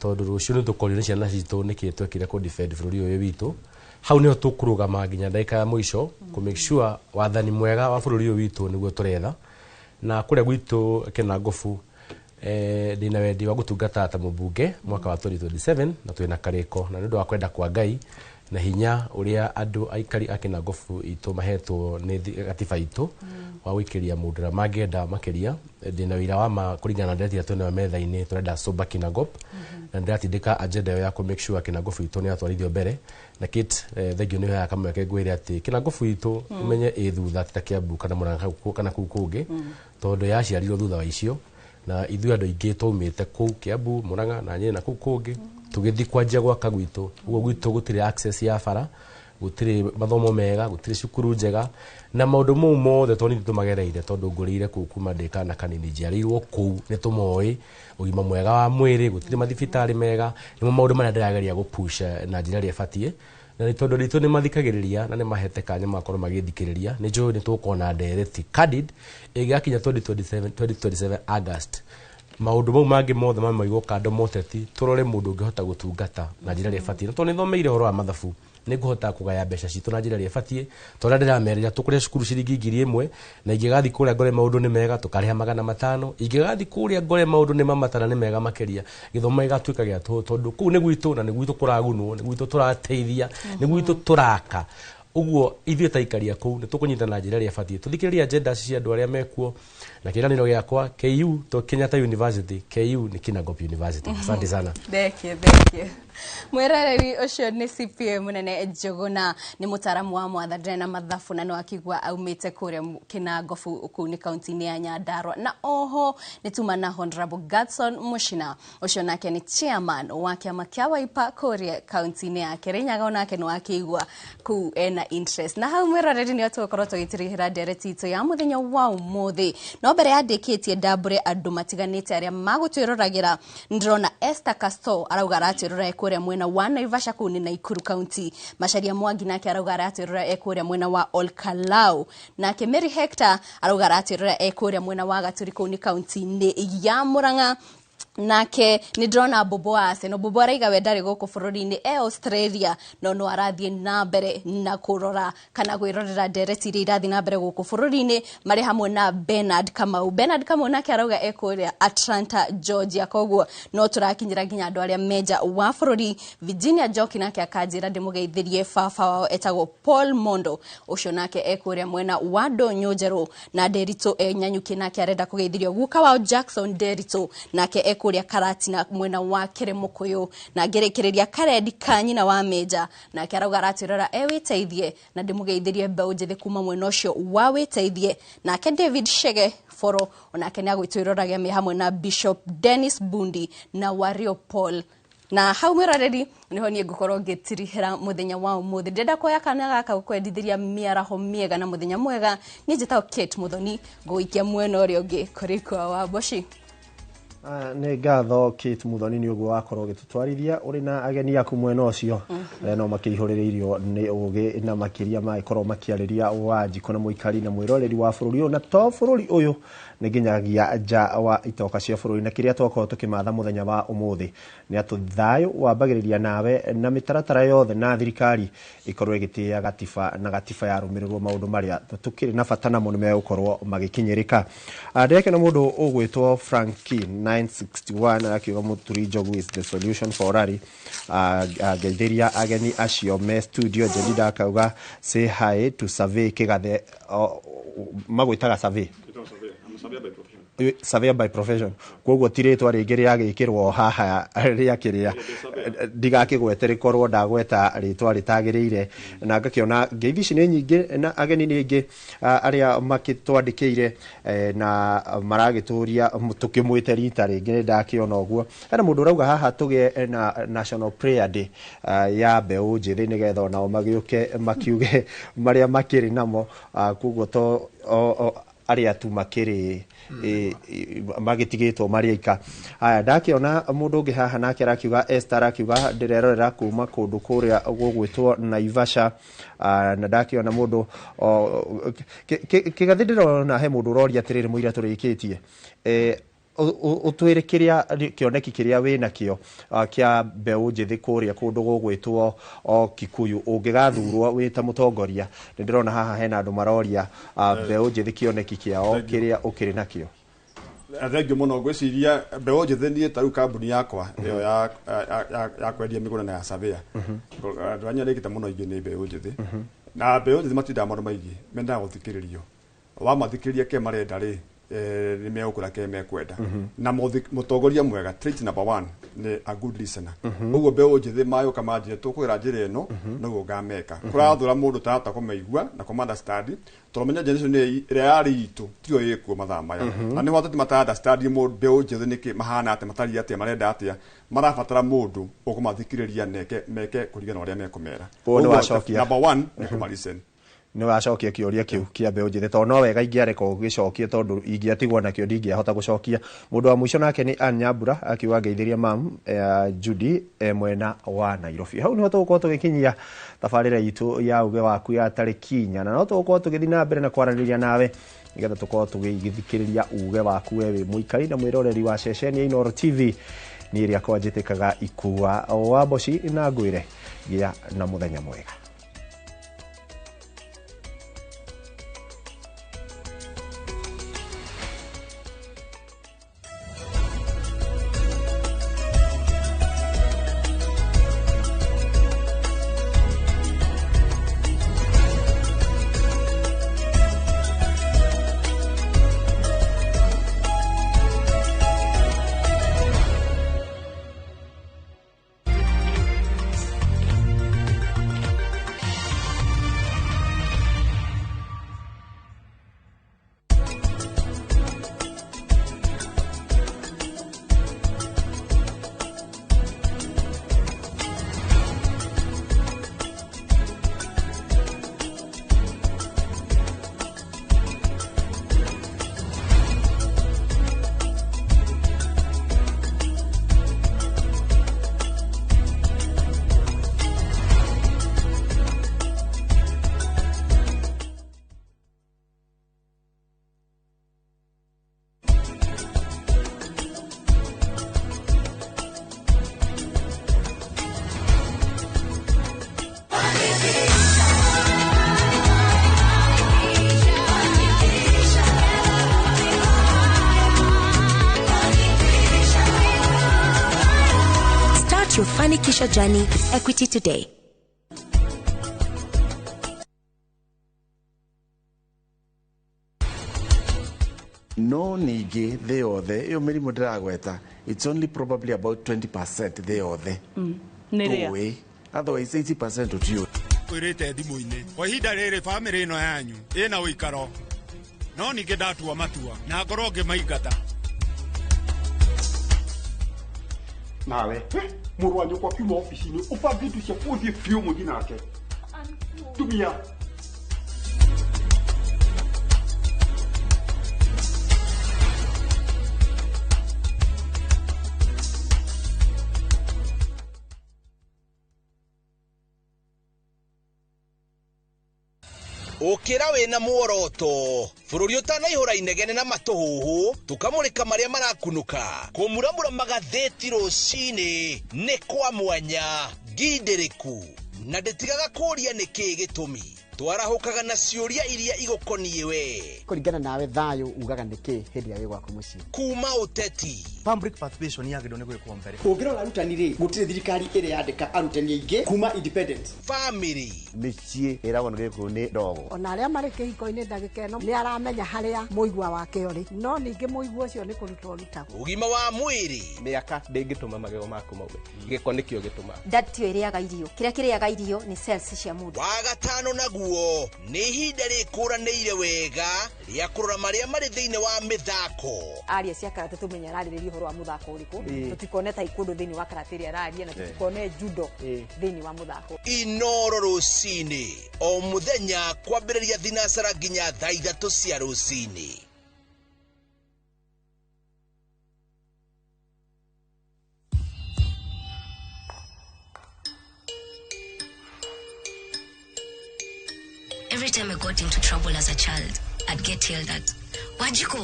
tondũ rũciũ nĩ tũkorio nĩ ciana citũ nĩkĩ twekire kũ defend bũrũri ũyũ witũ. Hau nĩho tũkũrũgama nginya ndagĩka ya mũico kũ make sure wathani mwega wa bũrũri ũyũ witũ nĩguo tũretha. Na kũrĩa gwitũ Kĩnangobu, ndĩna wendi wa gũtungata ta mũmbunge mwaka wa 2027, na twĩna karĩko, na nĩ ũndũ wa kwenda kwa Ngai na hinya ũrĩa andũ aikari a Kĩnangobu itũ mahetwo nĩ gatiba itũ wa gũikĩria mũndũ ũrĩa mangĩenda makĩria, ndĩna wĩira wa ma kũringana na ndeto iria twĩnayo metha-inĩ, tũrenda sober Kinangop, na ndĩratindĩka agenda ĩyo ya kũ make sure Kĩnangobu itũ nĩ yatwarithio mbere. Na Kate, thengio nĩ ũheaga kamweke ngwĩre atĩ Kĩnangobu itũ ũmenye ĩ thutha, ti ta Kiambu kana Murang'a kana kũu kũngĩ, tondũ yaciarirwo thutha wa icio. Na ithuĩ andũ aingĩ twaumĩte kũu Kiambu, Murang'a na Nyĩrĩ na kũu kũngĩ, tũgĩthiĩ kwanjia gwaka gwitũ. Ũguo gwitũ gũtirĩ access ya bara, gũtirĩ mathomo mega, gũtirĩ cukuru njega, na maũndũ mau mothe tondũ nithuĩ tũmagereire, tondũ ngũrĩire kũu kuma ndĩ kana kanini, njiarĩirwo kũu, nĩ tũmoĩ ũgima mwega wa mwĩrĩ, gũtirĩ mathibitarĩ mega. Nĩmo maũndũ marĩa ndĩrageria gũpush na njĩra ĩrĩa ĩbatiĩ, na nĩ tondũ ritũ nĩ mathikagĩrĩria na nĩ mahete kanya magakorwo magĩthikĩrĩria. Nĩ njũĩ nĩ tũgũkorwo na ndereti candid ĩgĩgakinya 2027, 2027 August. Maũndũ mau mangĩ mothe mamaigwo kando, moteti tũrore mũndũ ũngĩhota gũtungata na njĩra ĩrĩa ĩbatiĩ. Na tondũ nĩ thomeire ũhoro wa mathabu, nĩ ngũhota kũgaya mbeca citũ na njĩra ĩrĩa ĩbatiĩ, tondũ ndĩramerĩra tũkũrĩa cukuru ciringi 1,000, na ingĩgathiĩ kũrĩa ngore maũndũ nĩ mega tũkarĩha 500, ingĩgathiĩ kũrĩa ngore maũndũ nĩ mamatana nĩ mega makĩria, gĩthomo gĩgatuĩka gĩa tũhũ, tondũ kũu nĩ gwitũ na nĩ gwitũ kũragunwo, nĩ gwitũ tũrateithia, nĩ gwitũ tũraka. Ũguo ithuĩ ta aikari a kũu nĩ tũkũnyitana na njĩra ĩrĩa ĩbatiĩ, tũthikĩrĩrie agenda cia andũ arĩa mekuo. Na kĩĩranĩro gĩakwa, KU to Kenyatta University, KU nĩ Kinangop University. Asante sana. Thank you, thank you. Mwĩroreri, ũcio nĩ CPA mũnene Njũgũna, nĩ mũtaaramu wa mwathanĩre na mathabu, na no akigua aumĩte kũrĩa Kĩnangobu, kũu nĩ kaunti-inĩ ya Nyandarua. Na oho nĩ tuma na Honorable Gadson Mushina, ũcio nake nĩ chairman wa kĩama kĩa Wiper kũrĩa kaunti-inĩ ya Kĩrĩnyaga, onake nĩ wakĩigua kũu ena interest. Na hau, mwĩroreri, nĩo tũgũkorwo tũgĩtirihĩra ndereti itũ ya mũthenya wa ũmũthĩ. No mbere ya ndĩkĩtie, ndambũre andũ matiganĩte arĩa magũtwĩroragĩra. Ndĩrona Esther Casto arauga aratwĩrora e kũrĩa mwena wa Naivasha, kũu nĩ Nakuru County. Macharia Mwangi nake arauga aratwĩrora e kũrĩa mwena wa Olkalau. Nake Mary Hector arauga aratwĩrora e kũrĩa mwena wa Gaturi, kũu nĩ kaunti-inĩ ya Murang'a. Nake nĩ ndĩrona Bobo wa Arsenal, Bobo araiga we ndarĩ gũkũ bũrũri-inĩ, e Australia, no no arathiĩ na mbere na kũrora kana kwĩrorera ndereti iria irathiĩ na mbere gũkũ bũrũri-inĩ marĩ hamwe na Bernard Kamau. Bernard Kamau nake arauga e kũrĩa Atlanta, Georgia. Koguo no tũrakinyĩra nginya andũ arĩa menja wa bũrũri. Virginia Njoki nake akanjĩra ndĩmũgeithĩrie baba wao etagwo Paul Mondo, ũcio nake e kũrĩa mwena wa Ndũnyũ Njerũ. Na Nderitu e Nyanyuki nake arenda kũgeithĩrio guka wao Jackson Nderitu, nake e kũrĩa Karatina mwena wa Kĩrĩmũkũyũ. Na ngĩrĩkĩrĩria, Karendi ka nyina wa Menja nake arauga aratwĩrora e wĩteithie, na ndĩmũgeithĩrie mbeũ njĩthĩ kuma mwena ũcio wa wĩteithie. Nake David Shege Foro onake nĩ agwĩtwĩroragia me hamwe na Bishop Dennis Bundi na Wario Paul. Na hau, mwĩroreri, niho niĩ ngũkorwo ngĩtirihĩra mũthenya wa ũmũthĩ. Ndĩrenda kuoya kana gaka gũkwendithĩria mĩaraho mĩega na mũthenya mwega. Niĩ njĩtagwo Kate Muthoni, ngũgũikia mwena ũrĩa ũngĩ kũrĩ kwa wa Mboci. Nĩ ngatho, Kate Muthoni, nĩ ũguo wakorwo ũgĩtũtwarithia ũrĩ na ageni aku mwena ũcio, arĩa no makĩihũrĩrĩirio nĩ ũgĩ na makĩria magĩkorwo makĩarĩria Wanjikũ na mũikari na mwĩroreri wa bũrũri ũyũ, na to bũrũri ũyũ, nĩ nginyagia nja wa itoka cia bũrũri. Na kĩrĩa twakorwo tũkĩmatha mũthenya wa ũmũthĩ nĩ atĩ thayũ wambagĩrĩria nawe, na mĩtaratara yothe na thirikari ĩkorwo ĩgĩtĩĩa gatiba, na gatiba yarũmĩrĩrwo, maũndũ marĩa tũkĩrĩ na bata namo nĩ megũkorwo magĩkinyĩrĩka. Ndĩrekena mũndũ ũgwĩtwo Franki 961 arakiuga Mũturi Njogu is the solution for Rari. Ngeithĩria ageni acio me studio. Jedida akauga say hi to Survey Kĩgathe, magwĩtaga Survey, surveyor by profession, koguo ti rĩtwa rĩngĩ rĩagĩkĩrwo haha rĩa kĩrĩa ndigakĩgwete rĩkorwo ndagweta rĩtwa rĩtagĩrĩire. Na ngakĩona ngeithi ici nĩ nyingĩ na ageni nĩ aingĩ, arĩa makĩtwandĩkĩire, na maragĩtũria tũkĩmwĩte rita rĩngĩ. Nĩ ndakĩona ũguo hena mũndũ ũrauga haha tũgĩe na National Prayer Day, ya mbeũ njĩthĩ, nĩgetha onao magĩũke makiuge marĩa makĩrĩ namo. Koguo to arĩa tu makĩrĩ magĩtigĩtwo marĩ aika. Aya, ndakĩona mũndũ ũngĩ haha nake arakiuga, Esther arakiuga ndĩrerorera kuma kũndũ kũrĩa gũgwĩtwo Naivasha. Na ndakĩona mũndũ kĩgathĩ, ndĩrona he mũndũ ũroria atĩrĩrĩ, mũira tũrĩkĩtie, ũtwĩre kĩrĩa kĩoneki kĩrĩa wĩ nakĩo, kĩa mbeũ njĩthĩ kũrĩa kũndũ gũgwĩtwo o Kikuyu ũngĩgathurwo wĩ ta mũtongoria. Nĩ ndĩrona haha hena andũ maroria, mbeũ njĩthĩ kĩoneki kĩao kĩrĩa ũkĩrĩ nakĩo. Thengiũ mũno. Ngwĩciria mbeũ njĩthĩ, niĩ ta rĩu kambuni yakwa ĩyo ya kwendia mĩgũnda na ya surveyor, andũ arĩa nyandĩkĩte mũno aingĩ nĩ mbeũ njĩthĩ, na mbeũ njĩthĩ matindaga maũndũ maingĩ, mendaga gũthikĩrĩrio. Wamathikĩrĩria kĩrĩa marenda rĩ, Nĩ megũkũra kĩrĩa mekwenda. Na mũtongoria mwega, trait number 1 nĩ a good listener. Ũguo mbeũ njĩthĩ mayũka manjĩre tũkũgera njĩra ĩno, noguo ngameka. Kũrathũra mũndũ tarahota kũmaigua na kũma understand, tondũ menya generation ĩrĩa yarĩ itũ tiyo ĩkuo mathaa maya. Na nĩho ateti mata understand mũndũ mbeũ njĩthĩ nĩkĩ mahana atĩa, matariĩ atĩa, marenda atĩa, marabatara mũndũ ũkũmathikĩrĩria neke meke kũringana na ũrĩa mekũmera. Ũguo nĩ wacokia. Number 1 nĩ kũma listen. Nĩ wacokia kĩũria kĩu kĩa mbeũ njĩthĩ, tondũ no wega ingĩareka ũgĩcokie, tondũ ingĩatigwo nakĩo ndingĩahota gũcokia. Mũndũ wa mũico nake nĩ Ann Nyambura akiuga ngeithĩria mam Judy mwena wa Nairobi. Hau nĩho tũgũkorwo tũgĩkinyia tabarĩra itũ ya uge waku ya tarĩki 4, na no tũgũkorwo tũgĩthiĩ na mbere na kwaranĩria nawe nĩgetha tũkorwo tũgĩthikĩrĩria uge waku we wĩ mũikari na mwĩroreri wa ceceni ya Inooro TV. Niĩ rĩakwa njĩtĩkaga Ikua wa Mboci, na ngwĩre gĩa na mũthenya mwega. Your Fanikisha journey with Equity today. No ningĩ thĩ yothe ĩyo mĩrimũ ndĩragweta, it's only probably about 20% thĩ yothe. Tũĩ, otherwise 80% tũtiũĩ. Kwĩrĩte thimũ-inĩ kwa ihinda rĩrĩ bamĩrĩ ĩno yanyu ĩna ũikaro, no ningĩ ndatua matua na ngorwo ngĩmaingata. Nawe mũrũ wa nyũkwa kiuma obici-inĩ ũbange indo ciaku ũthiĩ biũ mũthiĩ nake. Tumia. Ũkĩra wĩna muoroto bũrũri ũtanaihũra inegene na matũhũhũ, tũkamũrĩka marĩa marakunũka, kũmuramura magathĩti rũcinĩ nĩ kwa mwanya ngindĩrĩku, na ndĩtigaga kũũria nĩkĩĩ gĩtũmi. Twarahũkaga na ciũria iria igũkoniĩ we. Kũringana nawe thayũ ugaga nĩkĩ hĩndĩ ĩrĩa wĩ gwaku mũciĩ? Kuma ũteti, public participation yagĩrĩirwo nĩ gwĩkwo mbere. Ũngĩrora arutani rĩ, gũtirĩ thirikari ĩrĩ yandĩka arutani aingĩ kuma independent. Family, mĩciĩ ĩragwo nĩ gĩkũyũ nĩ ndogo. Ona arĩa marĩ kĩhiko-inĩ ndagĩka ĩno nĩ aramenya harĩa mũigua wake ũrĩ, no ningĩ mũigua ũcio nĩ kũrutwo ũrutagwo. Ũgima wa mwĩrĩ, mĩaka ndĩngĩtũma magego maku maume, gĩko nĩkĩo gĩtũmaga. Nda tiyo ĩrĩaga irio, kĩrĩa kĩrĩaga irio nĩ cells cia mũndũ. Wa gatano naguo nĩ ihinda rĩkũranĩire wega rĩa kũrora marĩa marĩ thĩinĩ wa mĩthako. Aria cia karate tũmenye ararĩrĩria ũhoro wa mũthako ũrĩkũ, tũtikone taekwondo thĩinĩ wa karate ĩrĩa araria, na tũtikone judo thĩinĩ wa mũthako. Inooro rũcinĩ o mũthenya kwambĩrĩria thinacara nginya thaa 3 cia rũcinĩ. Every time I got into trouble as a child, I'd get yelled at. Wajiko,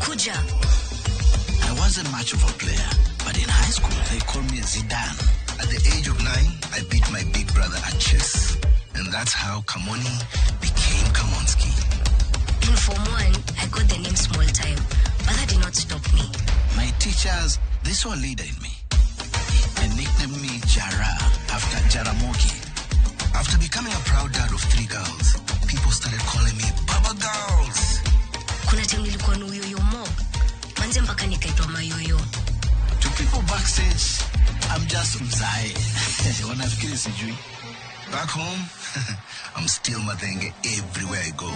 kuja. I wasn't much of a player, but in high school they called me Zidane. At the age of 9, I beat my big brother at chess. And that's how Kamoni became Kamonski. In Form 1, I got the name Small Time, but that did not stop me. My teachers, they saw a leader in me. They nicknamed me Jara after Jaramogi. After becoming a proud dad of 3 girls, people started calling me Baba Girls. Kuna time nilikuwa na uyoyo Backstage, I'm just mzae. Wanafikiri sijui. Back home, I'm still Mathenge everywhere I go.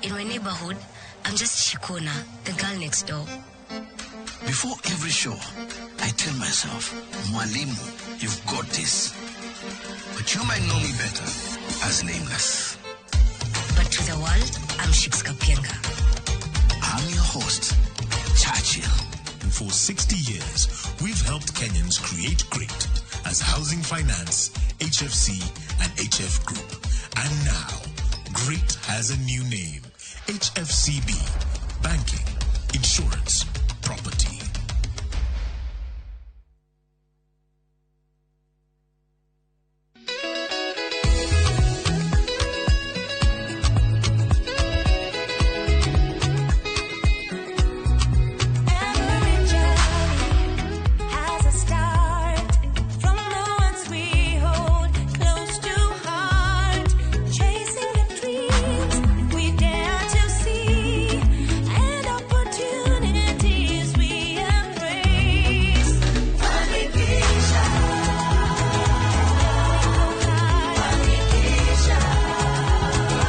In my neighborhood, I'm just Shikona, the girl next door. Before every show, I tell myself, Mwalimu, you've got this. But you might know me better as Nameless. But to the world, I'm Shiks Kapienga. I'm your host, Churchill. And for 60 years, we've helped Kenyans create great as Housing Finance, HFC, and HF Group. And now, Great has a new name, HFCB, Banking, Insurance, Property.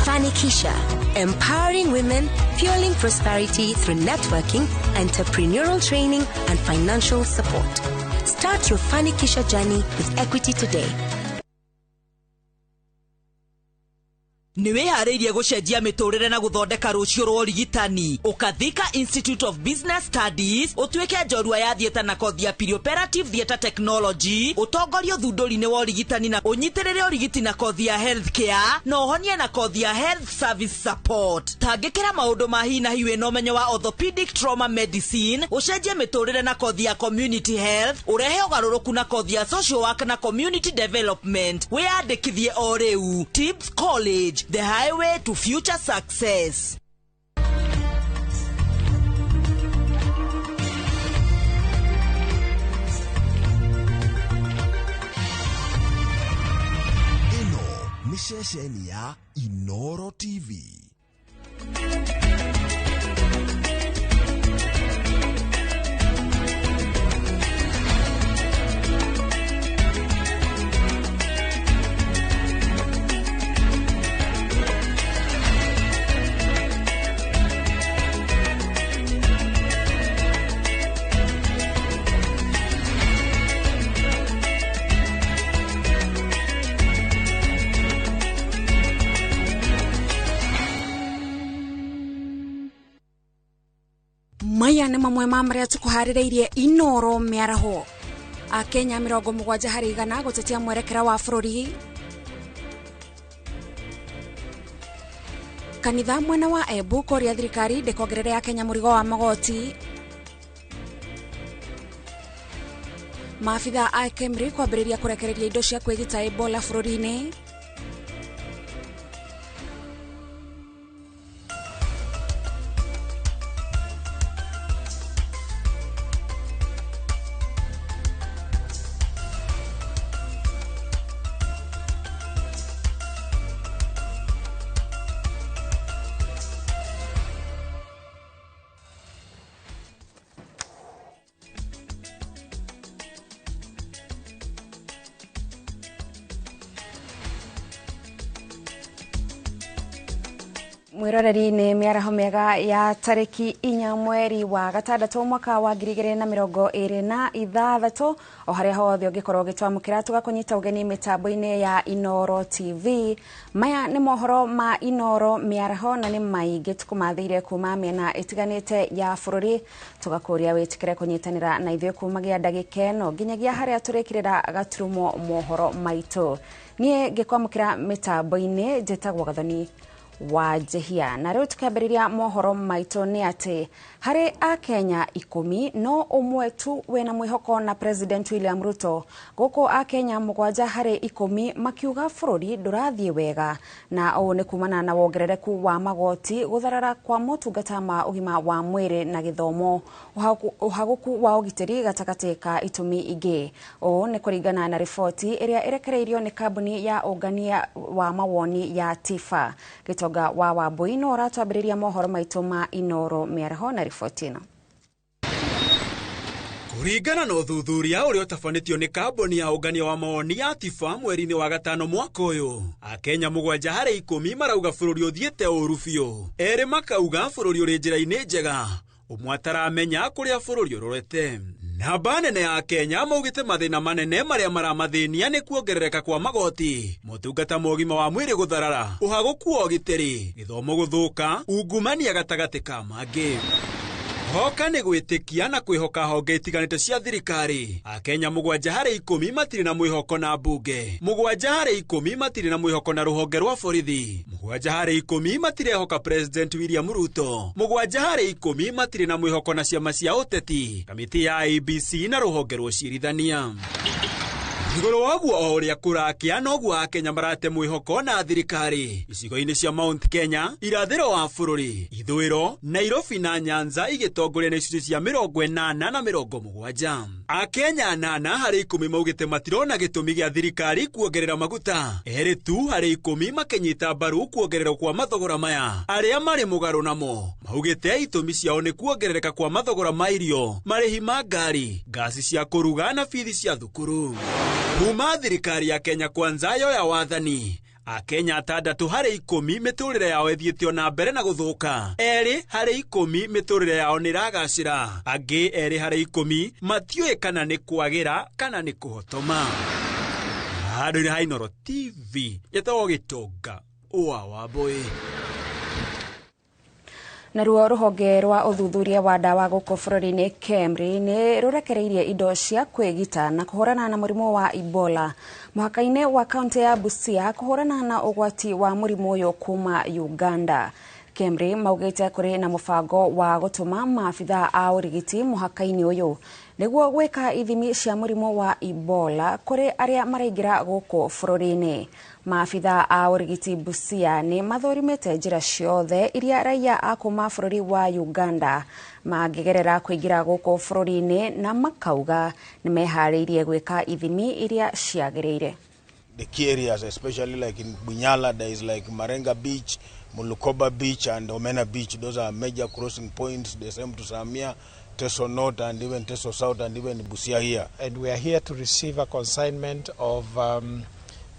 Fanikisha, empowering women, fueling prosperity through networking, entrepreneurial training, and financial support. Start your Fanikisha journey with Equity today. Nĩ wĩharĩirie gũcenjia mĩtũrĩre na gũthondeka rũciũ rwa ũrigitani. Ũkathika Institute of Business Studies ũtuĩke njorua ya theatre na kothi ya perioperative theatre technology, ũtongorie ũthundũri-inĩ wa ũrigitani na ũnyitĩrĩre ũrigiti na kothi ya healthcare na ũhonie na kothi ya health service support. Tangĩkĩra maũndũ ma hi na hi wĩna ũmenyo wa orthopedic trauma medicine, ũcenjie mĩtũrĩre na kothi ya community health, ũrehe ũgarũrũku na kothi ya social work na community development. Wĩyandĩkithie o rĩu. Tibbs College, the highway to future success. Ĩno nĩ ceceni ya Inooro TV. Maya nĩ mamwe ma marĩa tũkũharĩrĩirie Inooro mĩaraho. Akenya 70% gũtetia mwerekera wa bũrũri. Kanitha mwena wa Embu kũria thirikari ndĩkongerere Akenya mũrigo wa magoti. Maabitha a KEMRI kwambĩrĩria kũrekereria indo cia kwĩgita Ebola bũrũri-inĩ. Mwiroreri-inĩ mĩaraho mĩega ya tarĩki 4 mweri wa gatandatũ mwaka wa 2026 o harĩa hothe ũngĩkorwo ũgĩtwamũkĩra tũgakũnyita ũgeni mĩtambo-inĩ ya Inooro TV. Maya nĩ mohoro ma Inooro mĩaraho na nĩ maingĩ tũkũmathĩire kuma mĩena ĩtiganĩte ya bũrũri. Tũgakũria wĩtĩkĩre kũnyitanĩra na ithuĩ kumagia ndagĩka ĩno nginyagia harĩa tũrĩkĩrĩra gaturumo mohoro maitũ. Niĩ ngĩkwamũkĩra mĩtambo-inĩ njĩtagwo Gathoni wa Njehia. Na rĩu tukĩambĩrĩria mohoro maitũ nĩ atĩ harĩ Akenya 10 no ũmwe tu wĩna mwĩhoko na President William Ruto, gũkũ Akenya 7 harĩ 10 makiuga bũrũri ndũrathiĩ wega, na ũũ nĩ kumana na wongerereku wa magoti, gũtharara kwa motungata ma ũgima wa mwĩrĩ na gĩthomo, ũhagũku wa ũgitĩri gatagatĩ ka itũmi ingĩ. Ũũ nĩ kũringana na riboti ĩrĩa ĩrekereirio nĩ kambuni ya ũngania wa mawoni ya TIFA. Gĩtonga wa Wambui no ũratwambĩrĩria mohoro maitũ ma Inooro mĩaraho na riboti ĩno. Kũringana na ũthuthuria ũrĩa ũtabanĩtio nĩ kambuni ya ũngania wa mawoni ya Tifa mweri-inĩ wa gatano mwaka ũyũ, Akenya 7 harĩ 10 marauga bũrũri ũthiĩte ũru biũ, 2 makauga bũrũri ũrĩ njĩra-inĩ njega, ũmwe ataramenya kũrĩa bũrũri ũrorete. Namba nene ya Kenya maugĩte mathĩna manene marĩa maramathĩnia nĩ kuongerereka kwa magoti, motungata ma ũgima wa mwĩrĩ gũtharara, ũhagũku wa ũgitĩri, gĩthomo gũthũka, ungumania gatagatĩ ka mangĩ. Hoka nĩ gwĩtĩkia na kwĩhoka honge itiganĩte cia thirikari. Akenya 7 harĩ 10 matirĩ na mwĩhoko na mbunge, 7 harĩ 10 matirĩ na mwĩhoko na rũhonge rwa borithi, 7 harĩ 10 matirehoka President William Ruto, 7 harĩ 10 matirĩ na mwĩhoko na ciama cia ũteti, kamĩtĩ ya IEBC na rũhonge rwa ũcirithania. Igũrũ wa ũguo o ũrĩa kũrakĩa noguo Akenya marate mwĩhoko na thirikari. Icigo-inĩ cia Mount Kenya, irathĩro wa bũrũri, ithũĩro, Nairobi na Nyanza igĩtongoria na icunjĩ cia 80 na 70. Akenya 8 harĩ 10 maugĩte matirona gĩtũmi gĩa thirikari kuongerera maguta, 2 tu harĩ 10 makĩnyita mbaru kuongererwo kwa mathogora maya. Arĩa marĩ mũgarũ namo maugĩte itũmi ciao nĩ kuongerereka kwa mathogora ma irio, marĩhi ma ngari, ngasi cia kũruga na bithi cia thukuru. Kuma thirikari ya Kenya Kwanza yoya wathani, Akenya 6 harĩ 10 mĩtũrĩre yao ĩthiĩte na mbere na gũthũka, 2 harĩ 10 mĩtũrĩre yao nĩ ĩragacĩra, angĩ 2 harĩ 10 matiũĩ kana nĩ kwagĩra kana nĩ kũhotoma. Handũ-inĩ ha Inooro TV, njĩtagwo Gĩtonga wa Wambũi. Naruo rũhonge rwa ũthuthuria wa ndawa gũkũ bũrũri-inĩ KEMRI nĩ rũrekereirie indo cia kwĩgita na kũhũrana na mũrimũ wa Ebola mũhaka-inĩ wa kaunti ya Busia kũhũrana na ũgwati wa mũrimũ ũyũ kuma Uganda. KEMRI maugĩte kũrĩ na mũbango wa gũtũma maabithaa a ũrigiti mũhaka-inĩ ũyũ nĩguo gwĩka ithimi cia mũrimũ wa Ebola kũrĩ arĩa maraingĩra gũkũ bũrũri-inĩ. Maabithaa a ũrigiti Busia nĩ mathũrimĩte njĩra ciothe iria raia a kuma bũrũri wa Uganda mangĩgerera kũingĩra gũkũ bũrũri-inĩ na makauga nĩ meharĩirie gwĩka ithimi iria ciagĩrĩire. The key areas, especially like in Bunyala, there is like Marenga Beach, Mulukoba Beach and Omena Beach. Those are major crossing points. The same to Samia, Teso North and even Teso South and even Busia here. And we are here to receive a consignment of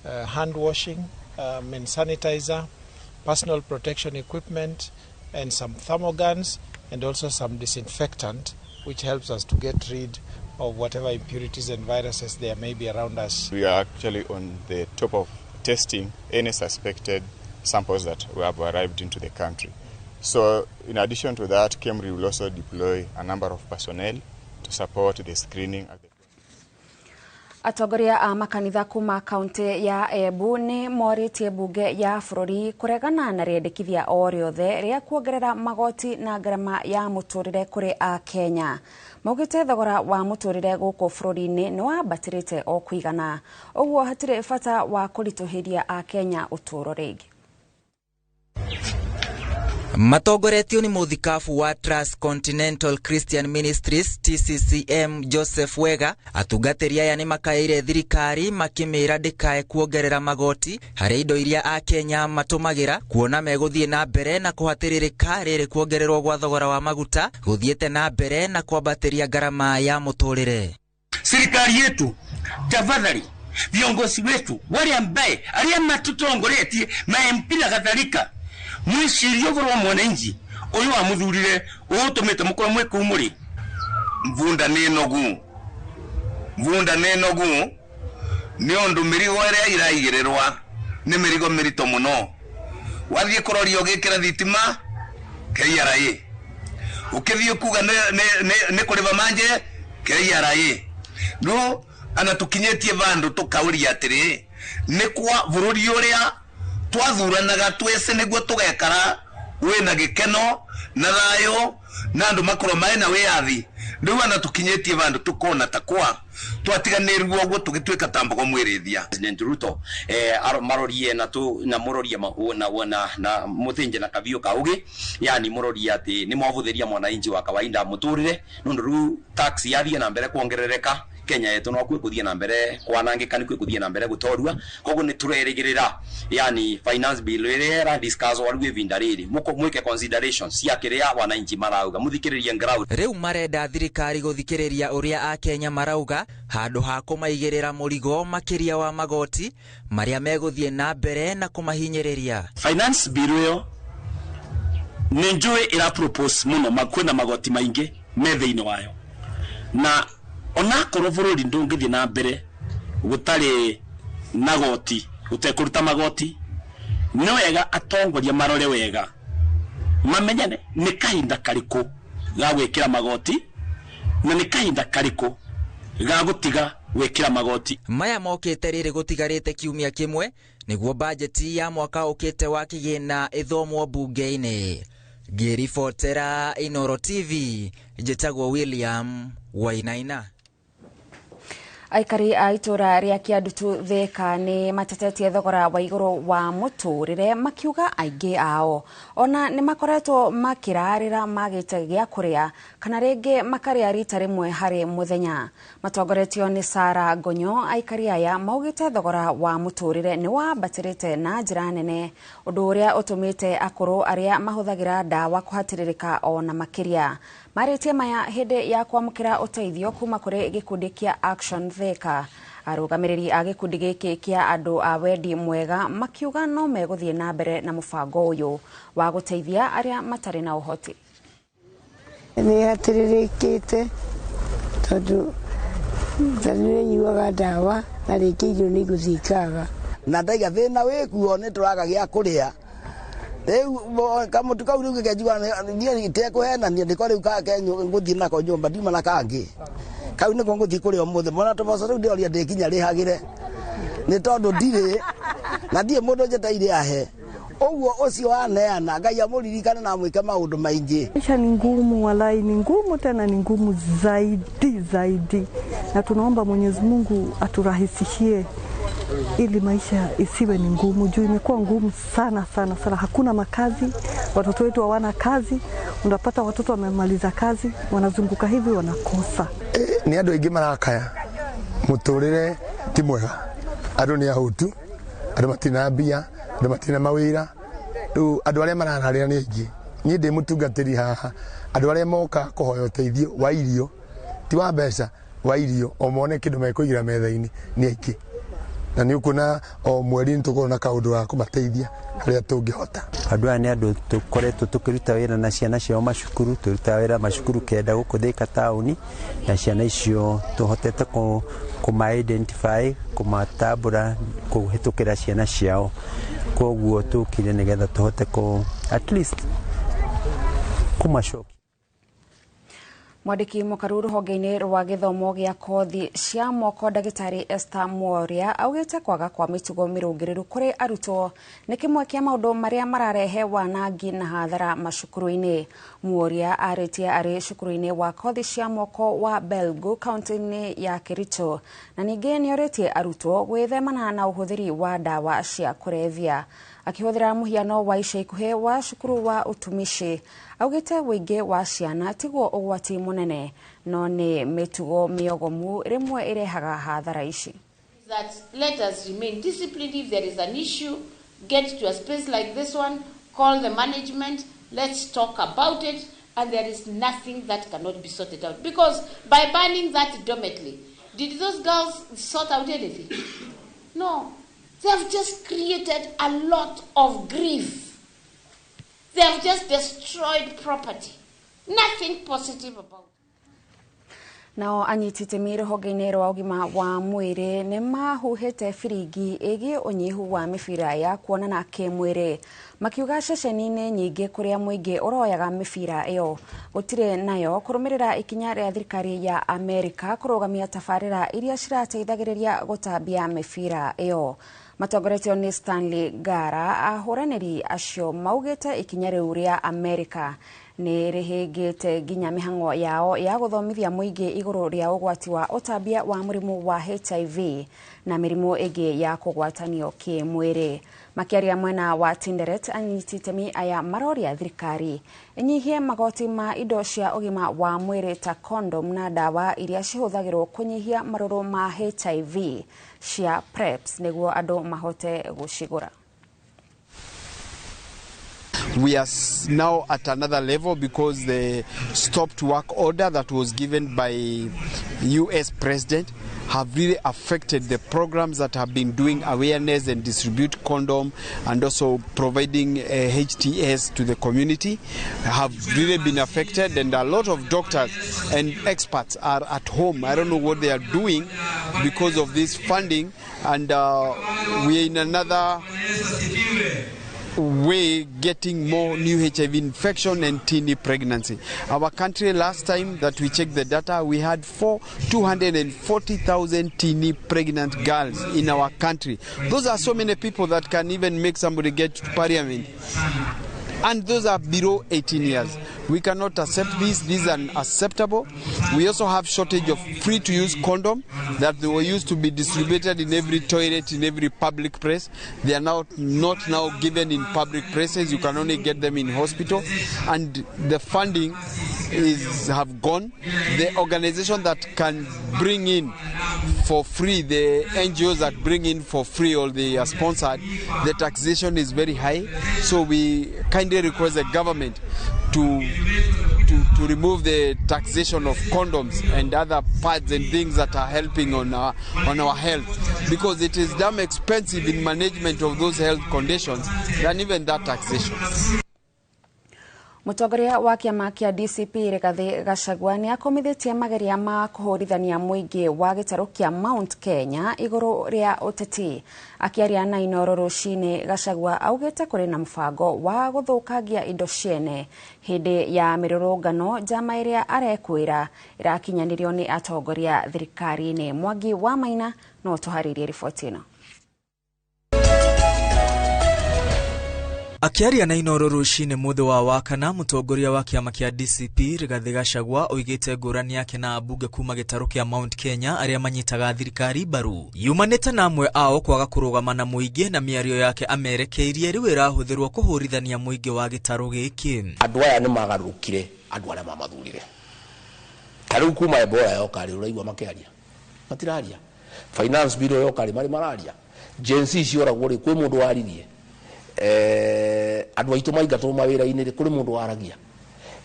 hand washing, and sanitizer, personal protection equipment, and some thermoguns, and also some disinfectant, which helps us to get rid of whatever impurities and viruses there may be around us. We are actually on the top of testing any suspected samples that have arrived into the country. So in addition to that, KEMRI will also deploy a number of personnel to support the screening. Atongoria a makanitha kuma kaunti ya Embu nĩ morĩtie bunge ya bũrũri kũregana na rĩendekithia o rĩothe rĩa kuongerera magoti na ngarama ya mũtũrĩre kũrĩ Akenya. Maugĩte thogora wa mũtũrĩre gũkũ bũrũri-inĩ nĩ wambatĩrĩte o kũigana, ũguo hatirĩ bata wa kũritũhĩria Akenya ũtũũro rĩngĩ. Matongoretio ni muthikabu wa Transcontinental Christian Ministries TCCM Joseph Wega, atungatĩri aya nĩ makaĩire thirikari makĩmĩra ndĩkae kuongerera magoti harĩ indo iria Akenya matũmagĩra, kuona megũthiĩ na mbere na kũhatĩrĩrĩka rĩrĩ kuongererwo gwa thogora wa maguta gũthiĩte na mbere na kwambatĩria ngarama ya mũtũrĩre. Serikali yetu tafadhali, viongozi wetu wale ambaye aria matutongoretie ma MP na kadhalika, mwicirie ũhoro wa mwananchi ũyũ wamuthurire ũtũmĩte mũkorwo mwĩ kũu mũrĩ. Mvunda nĩ nogu, mvunda nĩ nogu nĩ ũndũ mĩrigo ĩrĩa ĩraigĩrĩrwa nĩ mĩrigo mĩritũ mũno. Wathiĩ kũroria ũgĩkĩra thitima KRA, ũkĩthiĩ kuga nĩ kũrĩba manje KRA. No anatũkinyĩtie vandũ tũkaũria atĩrĩ, nĩ kwa bũrũri ũrĩa twathuranaga twese nĩguo tũgekara wĩna gĩkeno na thayũ na andũ makorwo marĩ na wĩyathi. Rĩu anatũkinyĩtie vandũ tũkona ta kwa twatiganĩrwo ũguo tũgĩtuĩka ta mbogo mwĩrĩthia. President Ruto marorie na tu na murorie na na muthinje na kabiũ kaugi, yani murorie ati ni mwavuthiria mwananchi wa kawaida muturire nundu riu tax yathie na mbere kuongerereka Kenya yetu no kwi kuthie na mbere kwanangika ni kwi kuthie na mbere gutorua koguo ni turerigirira yani finance bill iria ira discuss waru ivinda riri muko mwike consideration cia kiria wananchi marauga muthikiririe ground. Riu marenda thirikari guthikiriria uria akenya marauga handu ha kumaigirira murigo makiria wa magoti maria meguthie na mbere na kumahinyiriria. Finance bill iyo ni njui ira propose muno makwina magoti maingi me thiini wayo na onakorwo bururi ndungithie na mbere gutari na goti gutekuruta magoti ni wega atongoria marore wega mamenyane ni kahinda kariku ga gwikira magoti na ni kahinda kariku ga gutiga gwikira magoti. Maya mokite riri gutigarite kiumia kimwe niguo bajeti ya mwaka ukite wa kigina ithomwo bunge-ini. Ngiribotera Inooro TV njitagwo William Wainaina. Aikari a itura ria Kiandutu Thika ni matetetie thogora wa iguru wa muturire makiuga aingi ao ona ni makoretwo makirarira magite gia kuria kana ringi makaria rita rimwe hari muthenya. Matongoretio ni Sara Ngonyo. Aikari aya maugite thogora wa muturire ni wambatirite na njira nene undu uria utumite akuru aria mahuthagira ndawa kuhatiririka ona makiria. Maritie maya hindi ya kwamukira uteithio kuma kuri gikundi kia Action Thika. Arugamiriri a gikundi giki kia andu a wendi mwega makiuga no meguthie na mbere na mubango uyu wa guteithia aria matari na uhoti. Ni hatiririkite tondu nĩ ndawa na rĩngĩ irio nĩ igũthikaga na ndaiga thĩna wĩkuo nĩ tũraga gĩa kũrĩa rĩu kamũtu kau rĩu gĩkenjigua niĩ itekũhenania ndĩko rĩu ngũthiĩ nako nyũmba ndiuma na kangĩ kau nĩko ngũthiĩ kũrĩa ũmũthĩ mona tũboco rĩu ndĩroria ndĩkinya rĩhagĩre nĩ tondũ ndirĩ na ndirĩ mũndũ njeteire ahe ũguo ũcio waneana Ngai amũririkane na amwĩke maũndũ maingĩ. Maisha ni ngumu, walai ni ngumu, tena ni ngumu zaidi zaidi, na tunaomba Mwenyezi Mungu aturahisishie ili maisha isiwe ni ngumu, juu imekuwa ngumu sana sana sana. Hakuna makazi, watoto wetu hawana kazi, unapata watoto wamemaliza kazi wanazunguka hivi wanakosa. Ni andu aingi marakaya muturire ti mwega, andu ni ahutu, andu matina mbia, andu matina mawira, riu andu aria marararira ni aingi. Ni ndi mutungatiri haha, andu aria moka kuhoya uteithio wa irio ti wa mbeca, wa irio o mone kindu mekuigira metha-ini ni aingi, na ni ukuona o mweri ni tukorwo na kaundu ga kumateithia haria tungihota. Andu aya ni andu tukoretwo tukiruta wira na ciana ciao macukuru, turutaga wira macukuru kenda guku Thika tauni, na ciana icio tuhotete kuma identify, kumatambura kuhitukira ciana ciao, koguo tukire nigetha tuhote ku at least kumacokia. Mwandiki mukaru ruhonge-inĩ rwa gĩthomo gĩa kothi cia moko ndagĩtarĩ Esther Mworia augĩte kwaga kwa mĩtugo mĩrũngĩrĩru kũrĩ arutwo nĩ kĩmwe kĩa maũndũ marĩa mararehe wanangi na hathara macukuru-inĩ. Mworia arĩtie arĩ cukuru-inĩ wa kothi cia moko wa Belgu kaunti-inĩ ya Kericho, na ningĩ nĩorĩtie arutwo gwĩthemana na ũhũthĩri wa ndawa cia kũrebia. Akĩhũthĩra mũhiano wa ica ikuhĩ wa cukuru wa utumishi augĩte wĩingĩ wa ciana tiguo ũgwati mũnene no nĩ mĩtugo mĩogomu rĩmwe ĩrehaga hathara ici. That let us remain disciplined. If there is an issue, get to a space like this one, call the management, let's talk about it, and there is nothing that cannot be sorted out. Because by banning that dormitory, did those girls sort out anything? No. They have just created a lot of grief. They have just destroyed property. Nothing positive about it. Nao anyiti itemi rũhonge-inĩ rwa ũgima wa mwĩrĩ nĩ mahuhĩte biringi ĩgiĩ ũnyihu wa mĩbira ya kuonana kĩmwĩrĩ, makiuga ceceni-inĩ nyingĩ kũrĩa mũingĩ ũroyaga mĩbira ĩyo gũtirĩ nayo kũrũmĩrĩra ikinya rĩa thirikari ya Amerika kũrũgamia tabarĩra iria cirateithagĩrĩria gũtambia mĩbira ĩyo. Matongoretio nĩ Stanley Ngara, ahũranĩri acio maugĩte ikinya rĩu rĩa Amerika nĩ rĩhĩngĩte nginya mĩhang'o yao ya gũthomithia mũingĩ igũrũ rĩa ũgwati wa ũtambia wa mũrimũ wa HIV na mĩrimũ ĩngĩ ya kũgwatanio kĩmwĩrĩ. Makiaria mwena wa Tinderet, anyiti itemi aya maroria thirikari ĩnyihie magoti ma indo cia ũgima wa mwĩrĩ ta condom na ndawa iria cihũthagĩrwo kũnyihia marũrũ ma HIV cia PrEPs nĩguo andũ mahote gũcigũra. We are now at another level because the stopped work order that was given by US president have really affected the programs that have been doing awareness and distribute condom and also providing HTS to the community have really been affected, and a lot of doctors and experts are at home. I don't know what they are doing because of this funding, and we are in another way getting more new HIV infection and teeny pregnancy. Our country, last time that we checked the data, we had 240,000 teeny pregnant girls in our country. Those are so many people that can even make somebody get to parliament. And those are below 18 years. We cannot accept this. This is unacceptable. We also have shortage of free-to-use condom that they were used to be distributed in every toilet, in every public place. They are now not now given in public places. You can only get them in hospital. And the funding is have gone. The organization that can bring in for free, the NGOs that bring in for free or they are sponsored, the taxation is very high. So we kindly request the government to remove the taxation of condoms and other pads and things that are helping on our health, because it is damn expensive in management of those health conditions than even that taxation. Mũtongoria wa kĩama kĩa DCP Rigathĩ Gachagua nĩ akomithitie mageria ma kũhũrithania mũingĩ wa gĩtarũ kĩa Mount Kenya igũrũ rĩa ũteti. Akĩaria na Inooro rũcinĩ, Gachagua augĩte kũrĩ na mũbango wa gũthũkangia indo ciene hĩndĩ ya mĩrũrũngano njama ĩrĩa arekwĩra ĩrakinyanĩrio nĩ atongoria thirikari-inĩ. Mwangi wa Maina no tũharĩrie riboti ĩno. Akiaria na Inooro rũcinĩ mũthĩ wa Wakana, mũtongoria wa kĩama kĩa DCP Rigathĩ Gachagua oigĩte ngũrani yake na ambunge kuma gĩtarũ kĩa Mount Kenya arĩa manyitaga thirikari mbaru yumanĩte na amwe ao kwaga kũrũgama na mũingĩ, na mĩario yake amerekeirie rĩu ĩrahũthĩrwo kũhũrithania mũingĩ wa gĩtarũ gĩkĩ. Andũ aya nĩ magarũrũkire andũ arĩa mamathurire. Ta rĩu kuma Ebola yoka rĩ, ũraigua makĩaria matiraria. Finance bill yoka rĩ, marĩ mararia. Gen Z cioragwo rĩ, kwĩ mũndũ waririe. Andũ aitũ maingatwo mawĩra-inĩ rĩ, kũrĩ mũndũ waragia.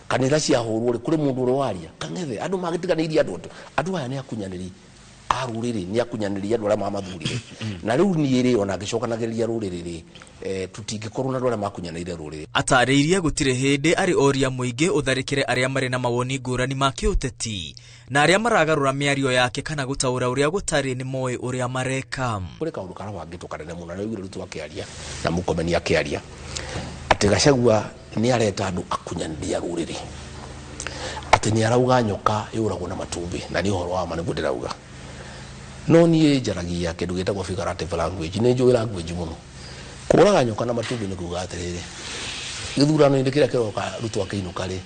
Kanitha ciahũrwo rĩ, kũrĩ mũndũ ũrĩ waria. Kang'ethe andũ magĩtiganĩirie andũ aya nĩ akunyanĩri a rũrĩrĩ, nĩ akunyanĩri andũ arĩa mamathurire. Na rĩu niĩ rĩ, ona ngĩcokanagĩrĩria rũrĩrĩ rĩ, tũtingĩkorwo na andũ arĩa makunyanĩire rũrĩrĩ. Atarĩirie gũtirĩ hĩndĩ arĩ oria mũingĩ ũtharĩkĩre arĩa marĩ na mawoni ngũrani ma kĩũteti na arĩa maragarũra mĩario yake kana gũtaũra ũrĩa gũtarĩ nĩ moĩ ũrĩa mareka. Kũrĩ kaũndũ karabangĩtwo kanene mũno, na rĩu Ruto akĩaria na Murkomen akĩaria atĩ Gachagua nĩ areta andũ akunyanĩria rũrĩrĩ, atĩ nĩ arauga nyoka yũragwo na matumbĩ, na nĩ ũhoro wa ma nĩguo ndĩrauga. No niĩ njaragia kĩndũ gĩtagwo figurative language, nĩ njũĩ language mũno. Kũraga nyoka na matumbĩ nĩ kuuga atĩrĩrĩ, gĩthurano-inĩ kĩrĩa kĩroka Ruto akĩinũka rĩ,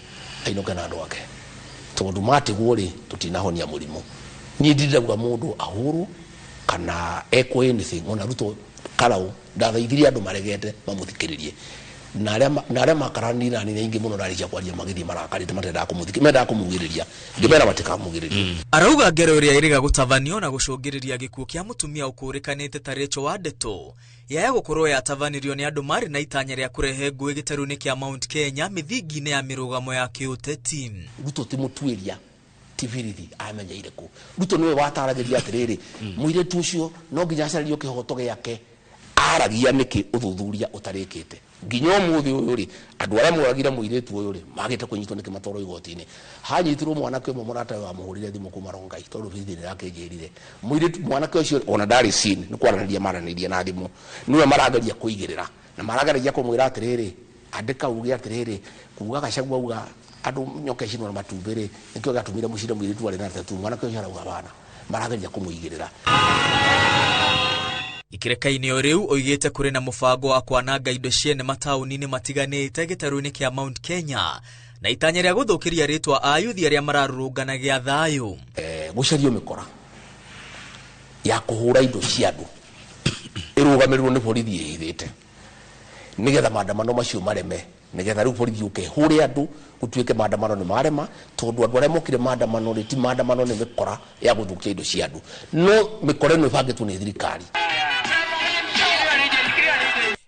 ainũke na andũ ake, tondũ matigwo rĩ, tũtinahonia mũrimũ. Niĩ ndirauga mũndũ ahũrwo kana ekwo anything, ona Ruto Karau ndathaithirie andũ maregete mamũthikĩrĩrie, na arĩa makaranire na nĩ aingĩ mũno ndarĩkia kwaria magĩthiĩ marakarĩte matendaga kũmũthikĩrĩria, mendaga kũmugĩrĩria, ngĩmera matikamugĩrĩrie. Arauga ngero ĩrĩa ĩrĩga gũtabanio na gũcũngĩrĩria gĩkuũ kĩa mũtumia ũkũrĩkanĩte ta Rachel Wandeto yaya gũkorwo yatavanirio nĩ andũ marĩ na itanya rĩa kũrehe ngũĩ gĩtarũ-inĩ kĩa Mount Kenya mĩthingi-inĩ ya mĩrũgamo ya kĩũteti. Ruto ti mũtuĩria ti birithi amenyeire kũ. Ruto nĩwe wataragĩria atĩrĩrĩ, mũirĩtu ũcio no nginya acarĩrio kĩhoto gĩake, aragia nĩkĩ ũthuthuria ũtarĩkĩte. Nginya ũmũthĩ ũyũ rĩ, andũ arĩa moragire mũirĩtu ũyũ rĩ, magĩte kũnyitwo nĩkĩ matwarwo igoti-inĩ. Hanyitirwo mwanake ũmwe mũrata we wamũhũrire thimũ kuma Rongai tondũ birithi nĩrakĩnjĩrire. Mũirĩtu mwanake ũcio ona ndarĩ scene, nĩ kwaranĩria maranĩria na thimũ. Nĩwe marageria kũigĩrĩra na marageragia kũmwĩra atĩrĩrĩ, andĩka uge atĩrĩrĩ, kuga Gachagua auga andũ nyoka icinwo na matumbĩ rĩ, nĩkĩo gĩatũmire mũcire mũirĩtu arĩ na tatu. Mwanake ũcio arauga bana, marageria kũmũigĩrĩra. Ikireka-inĩ o rĩu oigĩte kũrĩ na mũbango wa kwananga indo ciene mataũni-inĩ matiganĩte gĩtarũ-inĩ kĩa Mount Kenya na itanya rĩa gũthũkĩria rĩtwa ayuthi arĩa mararũrũngana gĩa thayũ. Gũcario mĩkora ya kũhũra indo cia andũ ĩrũgamĩrĩrwo nĩ borithi ĩhithĩte. Nigetha maandamano macio mareme, nigetha riu borithi uke hure andu gutuike maandamano ni marema, tondu andu aria mokire maandamano ri ti maandamano ni mikora ya guthukia indo cia andu, no mikora ino ibangitwo ni thirikari.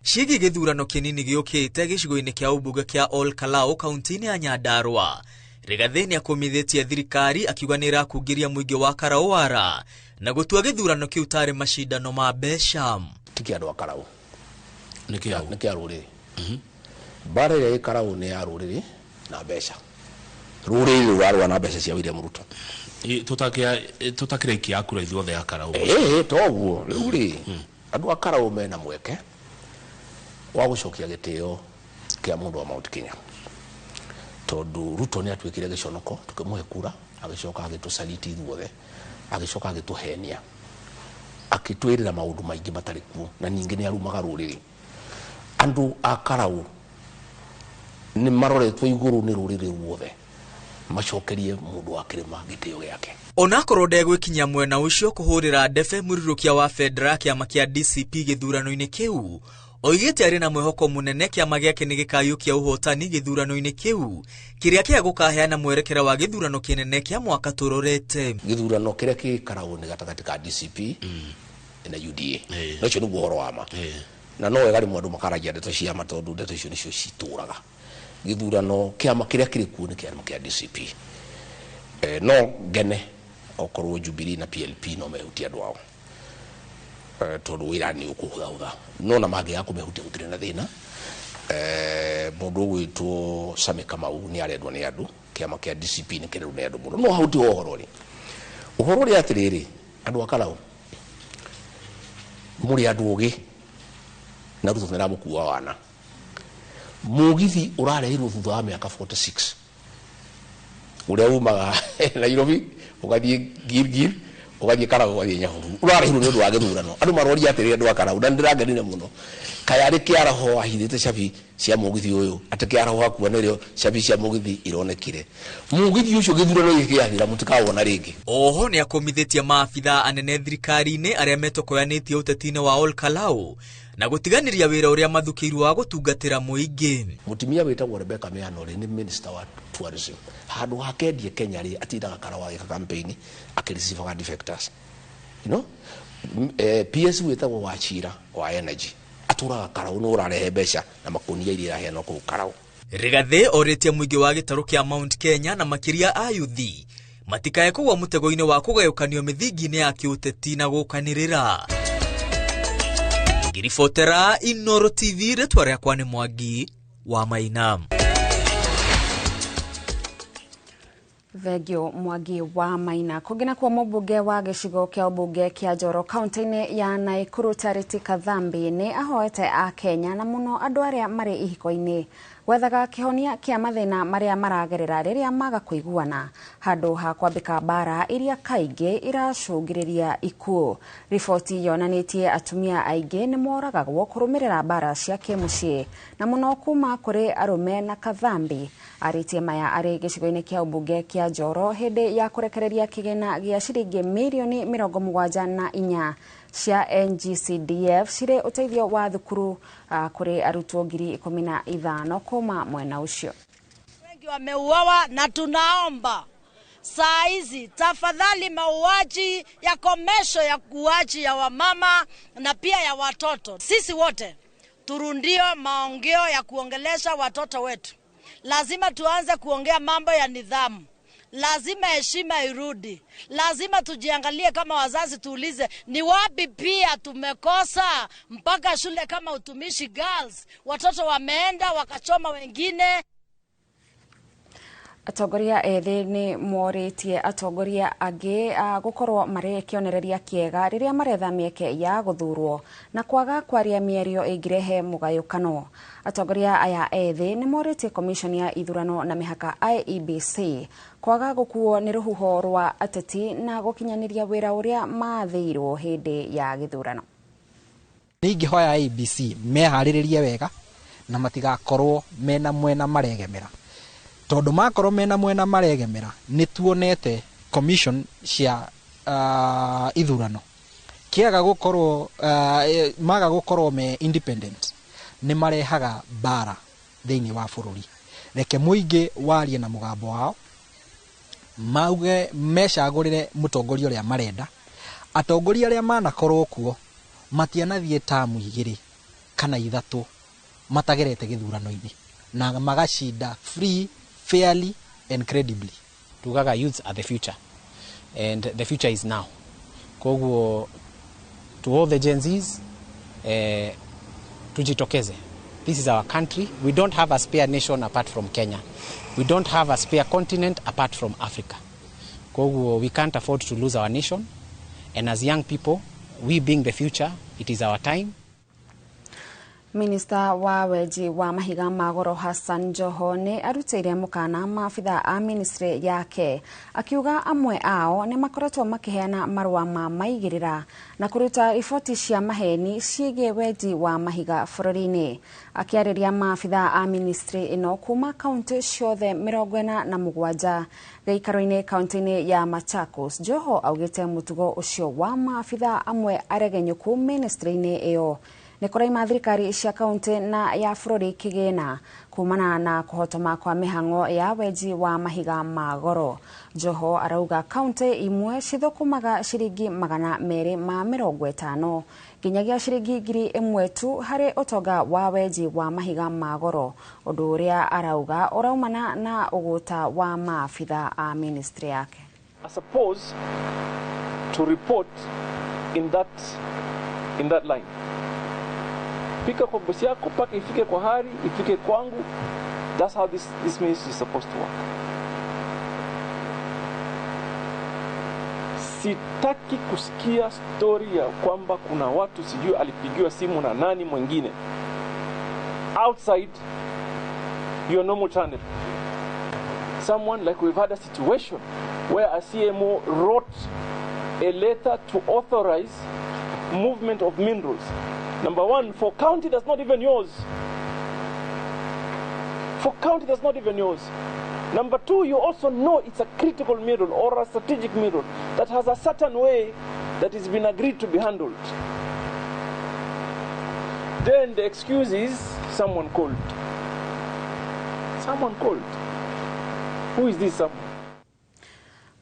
Ciĩgiĩ gĩthurano kĩnini gĩũkĩte gĩcigo-inĩ kĩa ũmbunge kĩa Ol Kalou kaunti-inĩ ya Nyandarua, Rigathĩ nĩakũmithĩtie thirikari akiuga nĩĩrakungĩria mũingĩ wa Karaũ na gũtua gĩthurano kĩu tarĩ macindano ma mbeca. Ti kĩa andũ a Karaũ, nĩ kĩa rũrĩrĩ. Mbara ĩrĩa ĩ Karaũ nĩ ya rũrĩrĩ na mbeca. Rũrĩrĩ rũrarũa na mbeca cia William Ruto. Tũtakĩraikia kura ithuothe a Karaũ. Ĩĩ toguo rĩu rĩ, andũ a Karaũ mena mweke wa gũcokia gĩtĩo kĩa mũndũ wa Mount Kenya, tondu Ruto nĩ atuĩkire gĩconoko, tũkĩmũhe kura, agĩcoka agĩtũsaliti ithuothe, agĩcoka agĩtũhenia, akĩtwĩrĩra maũndũ maingĩ matarĩ kuo, na ningĩ nĩ arumaga rũrĩrĩ. Andũ a Karaũ nĩ maroretwo igũrũ nĩ rũrĩrĩ ruothe, macokerie mũndũ wa kĩrĩma gĩtĩo gĩake. Onakorwo ndegwĩkinyia mwena ũcio kũhũrĩra ndebe mũrirũkia wa bendera kĩama kĩa DCP gĩthurano-inĩ kĩu, oigĩte arĩ na mwĩhoko mũnene kĩama gĩake nĩ gĩkayũkia ũhotani gĩthurano-inĩ kĩu kĩrĩa kĩa gũkaheana mwerekera wa gĩthurano kĩnene kĩa mwaka tũrorete. Gĩthurano kĩrĩa kĩ Karaũ nĩ gatagatĩ ka DCP na UDA, na ũcio nĩguo ũhoro wa ma, na no wega rĩmwe andũ makaragia ndeto cia ma, tondũ ndeto icio nĩcio citũraga. Gĩthurano kĩama kĩrĩa kĩrĩ kuo nĩ kĩama kĩa DCP. No ngene okorwo Jubilee na PLP no mehutie andũ ao, tondu wira ni ukuhutha no na mangĩaga kũmehutia gũtirĩ na thĩna. Mũndũ ũgwĩtwo Sami Kamau nĩ arendwo nĩ andũ, kĩama kĩa DCP nĩ kĩrendwo nĩ andũ mũno. No hau ti ũhoro rĩ, ũhoro ũrĩa atĩrĩrĩ, andũ a Karaũ mũrĩ andũ ũgĩ na Ruto nĩaramũkua wana. Mũgithi ũrarehirwo thutha wa mĩaka 46 ũrĩa umaga Nairobi ũgathiĩ Gilgil ũgathiĩ Karaũ ũgathiĩ Nyahururu, ũrarehirwo nĩ ũndũ wa gĩthurano. Andũ maroria atĩrĩrĩ, andũ a Karaũ, na nĩndĩragenire mũno, kaĩ arĩ kĩaraho wahithĩte cabi cia mũgithi ũyũ, atĩ kĩaraho akua nĩrĩo cabi cia mũgithi ironekire. Mũgithi ũcio gĩthurano gĩkĩ gĩathira mũtikawona rĩngĩ. Oho nĩakũmithĩtie maabithaa anene thirikari-inĩ arĩa metokoyanĩtie ũteti-inĩ wa Ol Kalou na gũtiganĩria wĩra ũrĩa mathukĩirwo wa gũtungatĩra mũingĩ. Mũtumia wĩtagwo Rebecca Miano rĩ, nĩ minister wa tourism. Handũ hake endie Kenya rĩ, atindaga Karaũ agĩka campaign akĩrecivaga defectors. You know? PS wĩtagwo Wachira wa energy atũraga Karaũ, nĩ ũrarehe mbeca na makũnia iria iraheanwo kũu Karaũ. Rigathĩ orĩtie mũingĩ wa gĩtarũ kĩa Mount Kenya na makĩria ayuthi matikae kũgwa mũtego-inĩ wa kũgayũkanio mĩthingi-inĩ ya kĩũteti na gũkanĩrĩra. Ngiribotera Inooro TV, rĩtwa rĩakwa nĩ Mwangi wa Maina. Thengio Mwangi wa Maina. Kũngĩ nakuo mũmbunge wa gĩcigo kĩa ũmbunge kĩa Njoro kaunti-inĩ ya Nakuru Charity Kathambi nĩ ahoete a Kenya na mũno andũ arĩa marĩ ihiko-inĩ gwethaga kĩhonia kĩa mathĩna marĩa maragerera rĩrĩa maga kũiguana handũ ha kwambĩka mbara iria kaingĩ iracũngĩrĩria ikuũ. Riboti yonanĩtie atumia aingĩ nĩ moragagwo kũrũmĩrĩra mbara cia kĩmũciĩ na mũno kuma kũrĩ arũme. Na Kathambi arĩtie maya arĩ gĩcigo-inĩ kĩa ũmbunge kĩa Njoro hĩndĩ ya kũrekereria kĩgĩna gĩa ciringi mirioni 74 cia NGCDF cirĩ ũteithio wa thukuru kũrĩ arutwo 15,000 kuma mwena ũcio. Wengi wameuawa na tunaomba saa hizi tafadhali mauaji ya komesho ya kuaji ya wamama na pia ya watoto. Sisi wote turundio maongeo ya kuongelesha watoto wetu. Lazima tuanze kuongea mambo ya nidhamu. Lazima heshima irudi. Lazima tujiangalie kama wazazi, tuulize ni wapi pia tumekosa mpaka shule kama Utumishi Girls watoto wameenda wakachoma wengine. Atongoria ethĩ nĩ morĩtie atongoria angĩ gũkorwo marĩ kĩonereria kĩega rĩrĩa maretha mĩeke ya gũthurwo na kwaga kwaria mĩario ĩngĩrehe mũgayũkano. Atongoria aya ethĩ nĩ morĩtie commission ya ithurano na mĩhaka IEBC kwaga gũkuo nĩ rũhuho rwa ateti na gũkinyanĩria wĩra ũrĩa maathĩirwo hĩndĩ ya gĩthurano. Nĩ ingĩhoya IEBC meharĩrĩrie wega na matigakorwo mena mwena maregemera, tondu makorwo mena mwena maregemera nĩ tuonete commission cia ithurano kiaga gukorwo maga gukorwo me independent Nĩ marehaga mbara thĩinĩ wa bũrũri. Reke mũingĩ warie na mũgambo wao, mauge mecagũrĩre mũtongoria ũrĩa marenda. Atongoria arĩa manakorwo kuo matianathiĩ tamu 2 kana 3 matagerete gĩthurano-inĩ na magacinda free, fairly and credibly. Tugaga youths are the future and the future is now. Koguo to all the Gen Zs, tujitokeze. This is our country. We don't have a spare nation apart from Kenya. We don't have a spare continent apart from Africa. Koguo we can't afford to lose our nation, and as young people, we being the future, it is our time. Minista wa wenji wa mahiga ma goro Hassan Joho nĩ arutĩire mũkana maabitha a ministry yake akiuga amwe ao nĩ makoretwo makĩheana marũa ma maigĩrĩra na kũruta riboti cia maheni ciĩgiĩ wenji wa mahiga bũrũri-inĩ. Akĩarĩria maabitha a ministry ĩno kuma kaunti ciothe 47 gĩikaro-inĩ kaunti-inĩ ya Machakos, Joho augĩte mũtugo ũcio wa maabitha amwe aregenyũku ministry-inĩ ĩyo nĩ kũraima thirikari cia kaunti na ya bũrũri kĩgĩna kumana na kũhotoma kwa mĩhang'o ya wenji wa mahiga ma goro. Joho arauga kaunti imwe cithũkũmaga ciringi 250 nginyagia ciringi 1,000 tu harĩ ũtonga wa wenji wa mahiga ma goro, ũndũ ũrĩa arauga ũraumana na ũgũta wa maabitha a ministry yake. Are supposed to report in that line. Pika kwa bosi yako mpaka ifike kwa hari, ifike kwangu. That's how this ministry is supposed to work. Sitaki kusikia story ya kwamba kuna watu sijui alipigiwa simu na nani mwingine outside your normal channel. Someone like we've had a situation where a CMO wrote a letter to authorize movement of minerals. Number one, for county that's not even yours. For county that's not even yours. Number two, you also know it's a critical mineral or a strategic mineral that has a certain way that has been agreed to be handled. Then the excuse is someone called. Someone called. Who is this someone?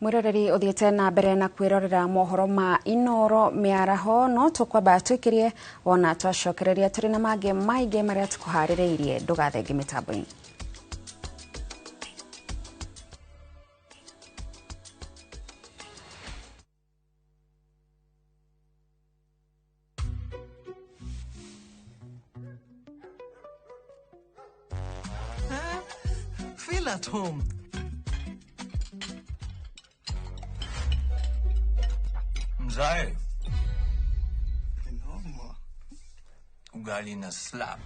Mwiroreri uthiete na mbere na kwirorera mohoro ma Inoro mĩaraho no tũkwamba twĩkĩrie wona twacokereria tũrĩ na mangĩ maingĩ marĩa tũkũharĩrĩirie. Ndũgathenge mĩtambo-inĩ. Feel at home. Mzae. Ugali na slap.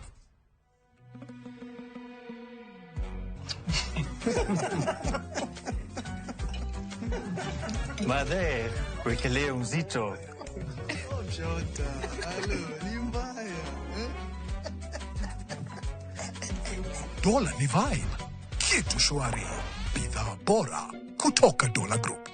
Madhe, wekelee uzito. Jota, alo, ni mbaya. Dola ni vibe. Kitu shwari. Bidhaa bora kutoka Dola Group.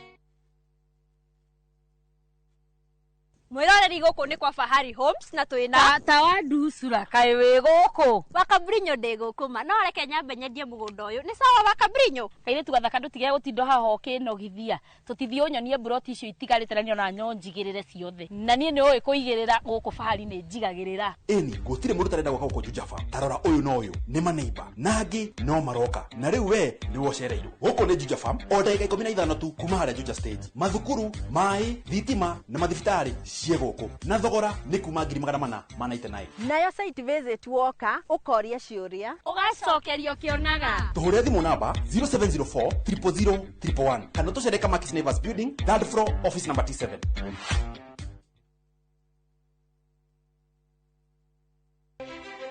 Mwiroreri guku ni kwa Fahari Homes na twina tata wa nducura kaĩ wĩ gũkũ Wakabrinyo ndĩ gũkũ ma no reke nyambe nyendie mũgũnda ũyũ nĩ sawa Wakabrinyo. Kairĩtu gathaka ndũtige gũtinda haha ũkĩnogithia tũtithiĩ ũnyonie mburoti icio itigarĩte na niona nyo njigĩrĩre ciothe na niĩ nĩ ũĩ kũigĩrĩra gũkũ Fahari nĩ njigagĩrĩra. Ĩni gũtirĩ mũndũ ũtarenda gwaka gũkũ Juja Farm. Ta rora ũyũ na ũyũ nĩ maneiba na angĩ no maroka na rĩu we nĩwe ũcereirwo. Gũkũ nĩ Juja Farm o ndagĩka 15 tu kuma harĩa Juja stage. Mathukuru, maĩ, thitima na mathibitarĩ ciĩ gũkũ na thogora nĩ kuma 499. Nayo site visit woka ũkoria ciũria ũgacokerio kĩonaga. Tũhũrĩre thimũ namba 0704 000 111 kana tũcere Kamakis Neighbors Building, third floor, office number T7.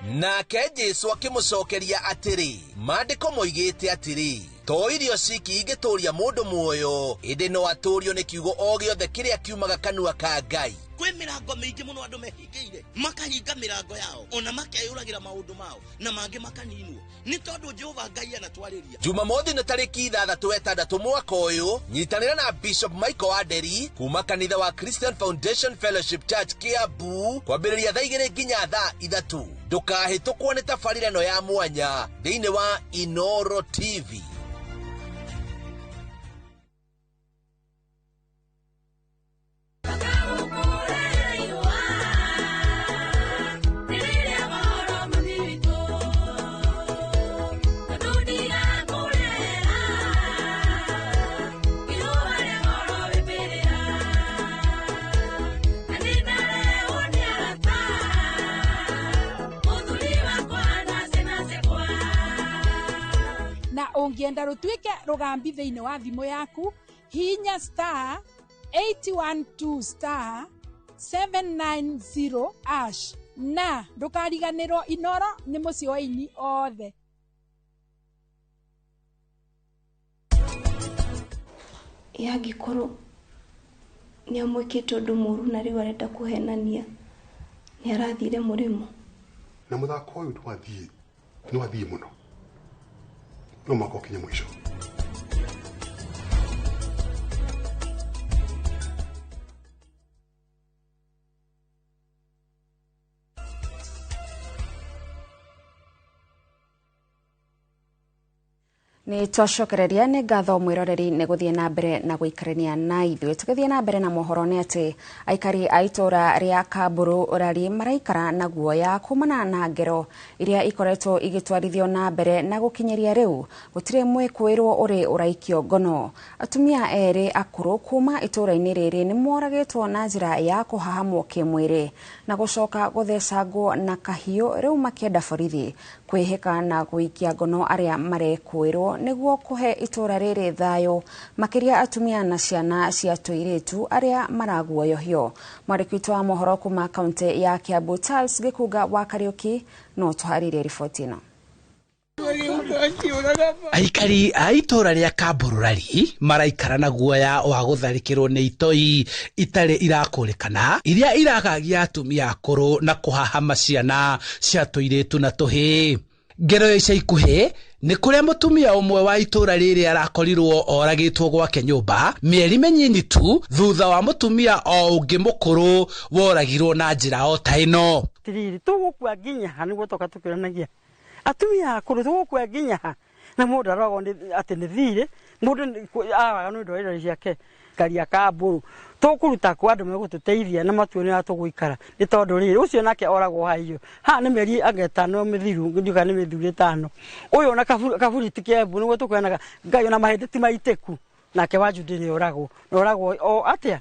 Nake Jesu akĩmũcokeria atĩrĩ, maandĩko moigĩte atĩrĩ, to irio ciki ingĩtũũria mũndũ muoyo, ĩndĩ no atũũrio nĩ kiugo o gĩothe kĩrĩa kiumaga kanua ka Ngai. Kwĩ mĩrango mĩingĩ mũno andũ mehingĩire, makahinga mĩrango yao ona makeyũragĩra maũndũ mao na mangĩ makaninwo nĩ tondũ Jehova Ngai anatwarĩria. Jumamothi nĩ tarĩki 6 6 mwaka ũyũ, nyitanĩra na Bishop Michael Wanderi kuma kanitha wa Christian Foundation Fellowship Church Kiambu kwambĩrĩria thaa 2 nginya thaa 3. Ndũkahĩtũkwo nĩ tabarĩra ĩno ya mwanya thĩinĩ wa Inooro TV. Na ungienda rutuike rugambi thiini wa thimu yaku, hinya star 812 star 790 ash na ndukariganirwo Inooro ni mucii wa ini othe. Angĩkorwo nĩ amwĩkĩte ũndũ mũru na rĩu arenda kũhenania, nĩ arathire mũrĩmo. Na mũthako ũyũ nĩ wathiĩ mũno, no mwaka ũkinye mũico. Nĩ twacokereria nĩ ngatho mwĩroreri nĩ gũthiĩ na mbere na gũikarania na ithuĩ. Tũgĩthiĩ na mbere na mohoro nĩ atĩ aikari a itũra rĩa Kamburu Rari maraikara na guoya kumana na ngero iria ikoretwo igĩtwarithio na mbere na gũkinyĩria rĩu gũtirĩ mwĩkũĩrwo ũrĩ ũraikio ngono. Atumia erĩ akũrũ kuma itũra-inĩ rĩrĩ nĩ moragĩtwo na njĩra ya kũhahamwo kĩmwĩrĩ na gũcoka gũthecangwo na kahiũ, rĩu makĩenda borithi kwĩhĩka na gũikia ngono arĩa marekũĩrwo nĩguo kũhe itũra rĩrĩ thayũ, makĩria atumia na ciana cia tũirĩtu arĩa maraguoyohio. Mwandĩki witũ wa mohoro kuma kaunti ya Kiambu Charles Gĩkunga wa Kariũki no tũharĩrie riboti ĩno. Aikari a itũra rĩa Kamburu Rari maraikara na guoya wa gũtharĩkĩrwo nĩ itoi itarĩ irakũrĩkana iria iragagia atumia akũrũ na kũhahama ciana cia tũirĩtu na tũhĩĩ. Ngero ya ica ikuhĩ nĩ kũrĩa mũtumia ũmwe wa itũra rĩrĩ arakorirwo oragĩtwo gwake nyũmba mĩeri mĩnyinyi tu thutha wa mũtumia o ũngĩ mũkũrũ woragirwo na njĩra o ta ĩno. Tiriri tũgũkua nginya ha nĩguo toka tũkĩranagia atumia akũrũ tũgũkua nginya ha na mũndũ arogwo atĩ nĩ thirĩ mũndũ araga nĩ ũndũ wa irio ciake karia Kamburu tũkũruta kwa andũ megũtũteithia na matuone ũrĩa tũgũikara nĩ tondũ rĩrĩ ũcio nake oragwo haiyo haha nĩ mĩeri anga ĩtano mĩthiru ndiuga nĩ mĩthiru ĩtano ũyũ ona kaburiti kembu nĩguo tũkwenaga Ngai ona mahĩndĩ ti maitĩku nake wa Judy nĩ oragwo na oragwo o atĩa.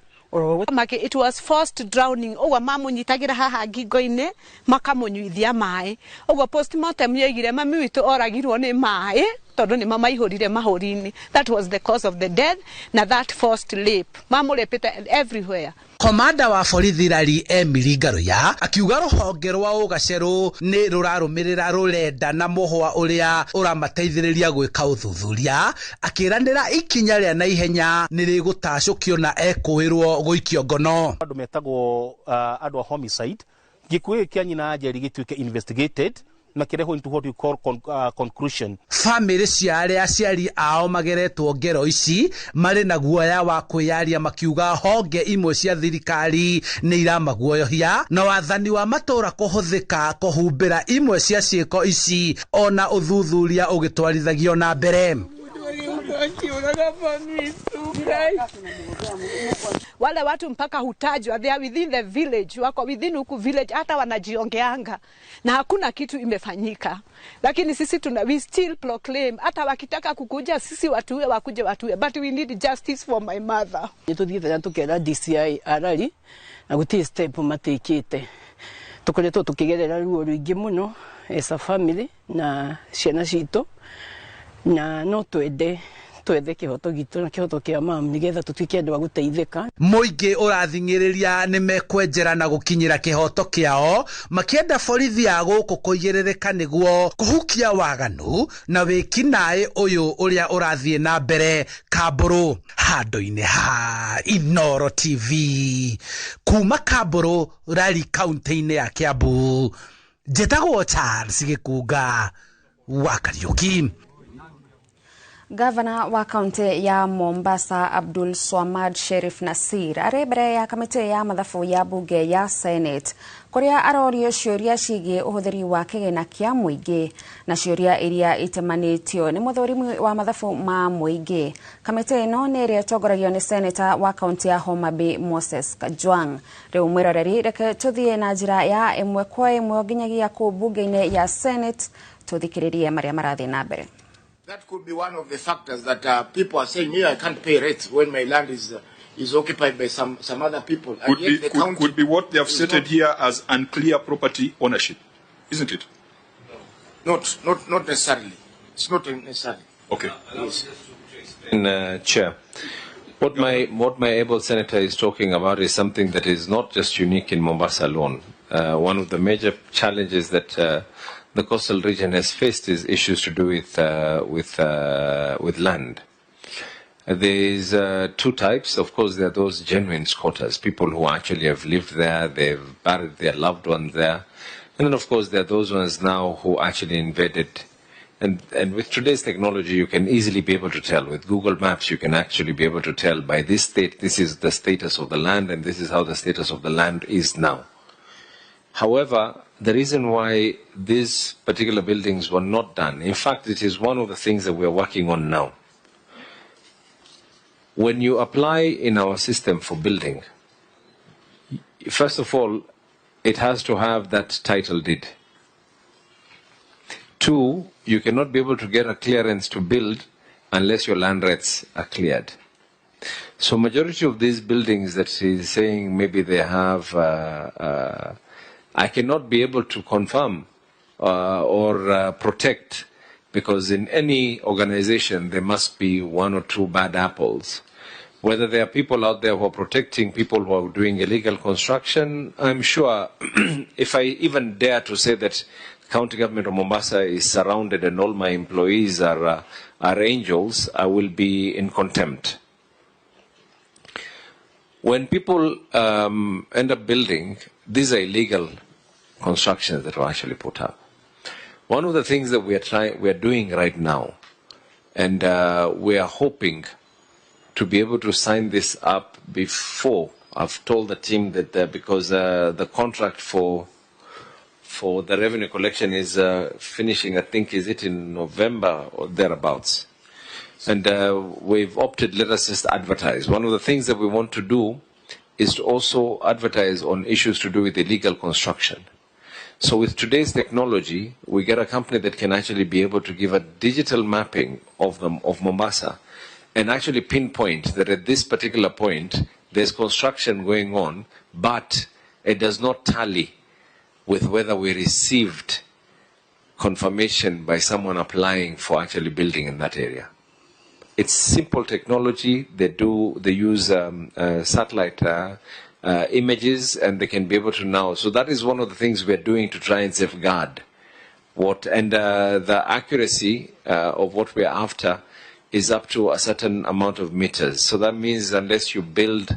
Make it was forced drowning ũguo mamũnyitagĩra haha ngingo-inĩ makamũnyuithia maĩ ũguo postmortem yoigire mami witũ oragirwo nĩ maĩ tondũ nĩ mamaihũrire mahũri-inĩ. That was the cause of the death na that forced rape mamũrepete everywhere. Komanda wa borithi Rari Emily Ngaruya akiuga rũhonge rwa ũgacerũ nĩ rũrarũmĩrĩra rũrenda na mũhwa ũrĩa ũramateithĩrĩria gwĩka ũthuthuria, akĩranĩra ikinya rĩa naihenya nĩ rĩgũtacũkio na ekũĩrwo gũikio ngono. Andũ metagwo andũ a homicide gĩkuũ gĩkĩ kĩa nyina Njeri gĩtuĩke investigated na kĩrehwo into what we call conclusion. Famĩlĩ cia arĩa aciari ao mageretwo ngero ici marĩ na guoya wa kwĩyaria makiuga honge imwe cia thirikari nĩ iramaguoyohia na wathani wa matũra kũhũthĩka kũhumbĩra imwe cia ciĩko ici ona ũthuthuria ũgĩtwarithagio na mbere. Wale watu mpaka hutajwa, they are within the village, wako within huku village, hata wanajiongeanga na hakuna kitu imefanyika. Lakini sisi we still proclaim, hata wakitaka kukuja sisi watuwe, wakuje watuwe, but we need justice for my mother. Nituthiite na tukera DCI arari na guti step matikite tukoretwo tukigerera ruo ruingi muno as a family na ciana citu na no twende twethe kihoto gitu na kihoto kia mam nigetha tutuike andu a guteithika. Muingi urathingiriria ni mekwenjera na gukinyira kihoto kiao makienda borithi ya guku kuigiririca niguo kuhukia waganu na wikinaĩ uyu uria urathie na mbere Kamburu handu-ini ha Inooro TV kuma Kamburu Rari kaunti-ini ya Kiambu. Njĩtagwo Charles Gĩkunga wa Kariũki. Gavana wa kaunti ya Mombasa Abdul Swamad Sherif Nasir arĩ mbere ya kamĩtĩ ya mathabu ya bunge ya Senate kũrĩa arorio ciũria ciĩgiĩ ũhũthĩri wa kĩgĩna kĩa mũingĩ na ciũria iria itemanĩtio nĩ mũthũrimi wa mathabu ma mũingĩ. Kamĩtĩ ĩno nĩ ĩrĩa ĩtongoragio nĩ seneta wa kaunti ya Homa Bay Moses Kajwang'. Rĩu mwĩroreri, reke tũthiĩ na njĩra ya ĩmwe kwa ĩmwe nginyagia kũu bunge-inĩ ya Senate tũthikĩrĩrie marĩa marathiĩ na mbere. That could be one of the factors that people are saying, me, I can't pay rates when my land is occupied by some other people. And Could yet be, the could, county could be what they have is stated not- here as unclear property ownership, isn't it? Not necessarily. It's not necessarily. Okay. Yes. Chair, what my able senator is talking about is something that is not just unique in Mombasa alone. One of the major challenges that the coastal region has faced is issues to do with land. There's two types. Of course, there are those genuine squatters, people who actually have lived there, they've buried their loved ones there. And then, of course, there are those ones now who actually invaded. And with today's technology, you can easily be able to tell. With Google Maps, you can actually be able to tell by this state, this is the status of the land, and this is how the status of the land is now. However, the reason why these particular buildings were not done, in fact, it is one of the things that we are working on now. When you apply in our system for building, first of all, it has to have that title deed. Two, you cannot be able to get a clearance to build unless your land rights are cleared. So majority of these buildings that he's saying maybe they have, I cannot be able to confirm or protect, because in any organization there must be one or two bad apples. Whether there are people out there who are protecting people who are doing illegal construction, I'm sure if I even dare to say that county government of Mombasa is surrounded and all my employees are angels, I will be in contempt. When people end up building, these are illegal constructions that were actually put up. One of the things that we are doing right now, and we are hoping to be able to sign this up before. I've told the team that because the contract for the revenue collection is finishing, I think, is it in November or thereabouts? And we've opted, let us just advertise. One of the things that we want to do is to also advertise on issues to do with illegal construction. So with today's technology, we get a company that can actually be able to give a digital mapping of Mombasa and actually pinpoint that at this particular point, there's construction going on, but it does not tally with whether we received confirmation by someone applying for actually building in that area. It's simple technology. They use satellite images, and they can be able to now. So that is one of the things we are doing to try and safeguard what, and the accuracy of what we are after is up to a certain amount of meters. So that means unless you build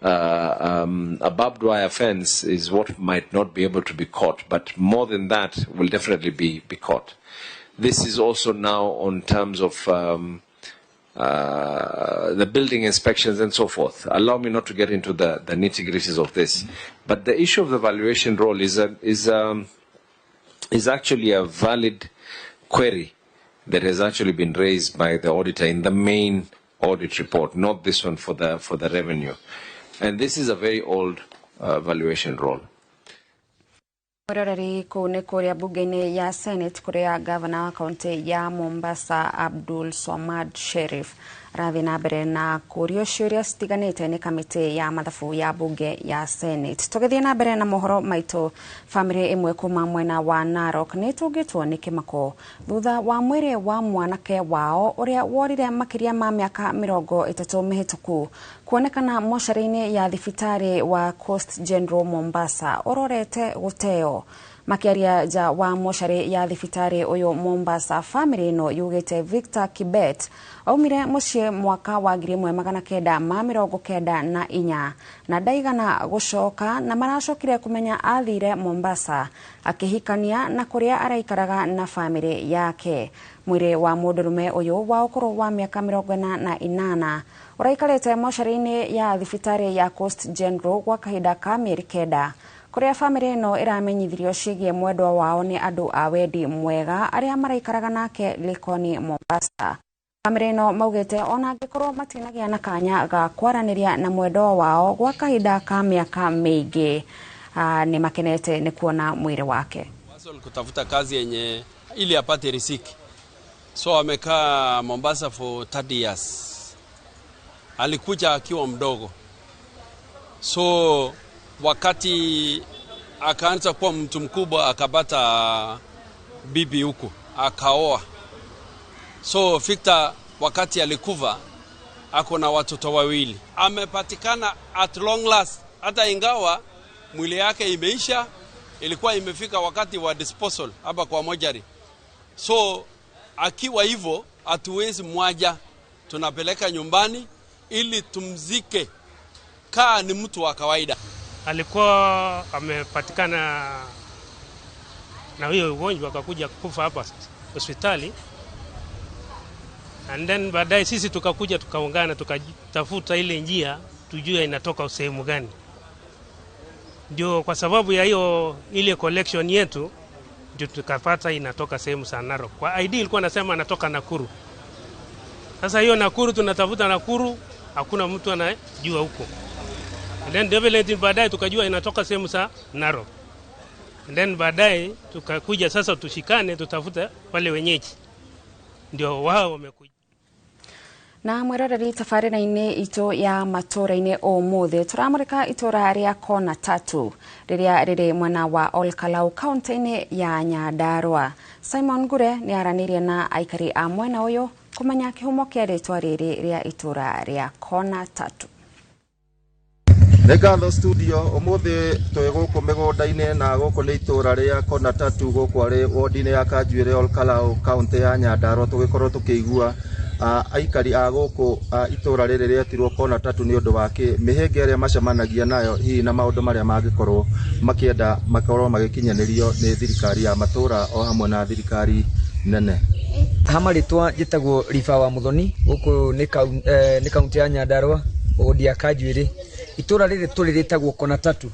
a barbed wire fence is what might not be able to be caught, but more than that will definitely be caught. This is also now on terms of the building inspections and so forth. Allow me not to get into the nitty-gritties of this, but the issue of the valuation roll is actually a valid query that has actually been raised by the auditor in the main audit report, not this one for the revenue. And this is a very old valuation roll. Mwĩroreri, kũu nĩ kũrĩa bunge-inĩ ya Senate kũrĩa gavana wa kaunti ya Mombasa Abdul Swamad Sherif arathiĩ na mbere na kũrio ciũria citiganĩte nĩ kamĩtĩ ya mathabu ya bunge ya Senate. Tũgĩthiĩ na mbere na mohoro maitũ, bamĩrĩ ĩmwe kuma mwena wa Narok nĩ ĩtũngĩtwo nĩ kĩmako thutha wa mwĩrĩ wa mwanake wao ũrĩa worire makĩria ma mĩaka 30 mĩhĩtũku kuonekana mocarĩ-inĩ ya thibitarĩ wa Coast General Mombasa ũrorete gũteo. Makiaria nja wa mocarĩ ya thibitarĩ ũyũ Mombasa, famĩlĩ ĩno yugĩte Victor Kibet aumire mũciĩ mwaka wa 1994 na ndaigana gũcoka, na maracokire kũmenya athire Mombasa akĩhikania na kũrĩa araikaraga na famĩlĩ yake. Mwĩrĩ wa mũndũrũme ũyũ wa ũkũrũ wa mĩaka 48 ũraikarĩte mocarĩ-inĩ ya thibitarĩ ya Coast General gwa kahinda ka mĩeri 9, kũrĩa famĩlĩ ĩno ĩramenyithirio ciĩgiĩ mwendwa wao nĩ andũ a wendi mwega arĩa maraikaraga nake Likoni, Mombasa. Famĩlĩ ĩno maugĩte ona angĩkorwo matinagĩa na kanya ga kwaranĩria na mwendwa wao gwa kahinda ka mĩaka mĩingĩ, nĩ makenete nĩ kuona mwĩrĩ wake. Kutafuta kazi yenye ili apate riziki. So amekaa Mombasa for 30 years. Alikuja akiwa mdogo. So wakati akaanza kuwa mtu mkubwa akapata bibi huku, akaoa. So Victor wakati alikufa ako na watoto wawili. Amepatikana at long last, hata ingawa mwili yake imeisha, ilikuwa imefika wakati wa disposal hapa kwa mojari. So akiwa hivyo hatuwezi mwaja, tunapeleka nyumbani ili tumzike kaa ni mtu wa kawaida. Alikuwa amepatikana na huyo ugonjwa akakuja kufa hapa hospitali, and then baadaye sisi tukakuja tukaungana tukatafuta ile njia tujue inatoka sehemu gani. Ndio kwa sababu ya hiyo ile collection yetu ndio tukapata inatoka sehemu za Narok. Kwa ID ilikuwa nasema anatoka Nakuru. Sasa hiyo Nakuru tunatafuta Nakuru, hakuna mtu anajua huko. And then development baadaye tukajua inatoka sehemu za Narok. And then baadaye tukakuja sasa tushikane tutafute wale wenyeji. Ndio wao wamekuja. Na mwiroreri tabarĩra-inĩ itũ ya matũra-inĩ ũmũthĩ tũramũrĩka itũra rĩa Kona Tatu rĩrĩa rĩrĩ mwena wa Olkalau kaunti-inĩ ya Nyandarua. Simon Ngure nĩ aranĩirie na aikari a mwena ũyũ kũmenya kĩhumo kĩa rĩtwa rĩrĩ rĩa itũra rĩa Kona Tatu. Nĩ ngatho studio, ũmũthĩ twĩ gũkũ mĩgũnda-inĩ na gũkũ nĩ itũra rĩa Kona Tatu gũkũ arĩ wodi-inĩ ya Kanjuĩrĩ Olkalau kaunti ya Nyandarua, tũgĩkorwo tũkĩigua aikari a gũkũ itũra rĩrĩ rĩetirwo Kona Tatu nĩ ũndũ wa kĩ mĩhĩnga ĩrĩa macemanagia nayo hihi na maũndũ marĩa mangĩkorwo makĩenda makorwo magĩkinyanĩrio nĩ thirikari ya matũra o hamwe na thirikari nene. Ha marĩtwa njĩtagwo Riba wa Muthoni, gũkũ nĩ kaunti ya Nyandarua, wodi ya Kanjuĩrĩ. Itũra rĩrĩ tũrĩ rĩtagwo Kona Tatu,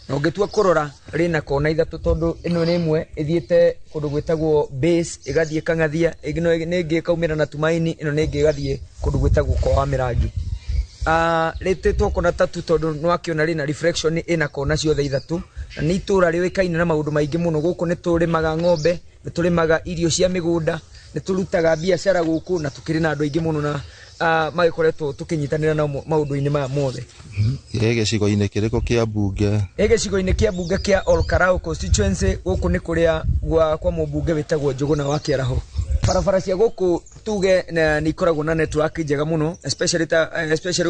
na ũngĩtua kũrora rĩna kona ithatũ tondũ ĩno nĩ ĩmwe ĩthiĩte kũndũ gwĩtagwo Base ĩgathiĩ Kang'athia, ĩno nĩ ĩngĩ ĩkaumĩra na Tumaini, ĩno nĩ ĩngĩ ĩgathiĩ kũndũ gwĩtagwo kwa wa Mĩrangi. Rĩtĩtwo Kona Tatu tondũ nĩwakĩona rĩna reflection ĩna kona ciothe ithatũ, na nĩ itũra rĩũĩkaine na maũndũ maingĩ mũno. Gũkũ nĩ tũrĩmaga ng'ombe, nĩ tũrĩmaga irio cia mĩgũnda, nĩ tũrutaga biacara gũkũ, na tũkĩrĩ na andũ aingĩ mũno na magĩkoretwo tũkĩnyitanĩra nao maũndũ-inĩ maya mothe. Ĩ gĩcigo-inĩ kĩrĩkũ kĩa mbunge? Ĩ gĩcigo-inĩ kĩa mbunge kĩa Olkalau constituency, gũkũ nĩ kũrĩa kwa mũmbunge wĩtagwo Njũgũna wa Kĩaraho. Barabara cia gũkũ tuge nĩ ikoragwo na network njega mũno, especially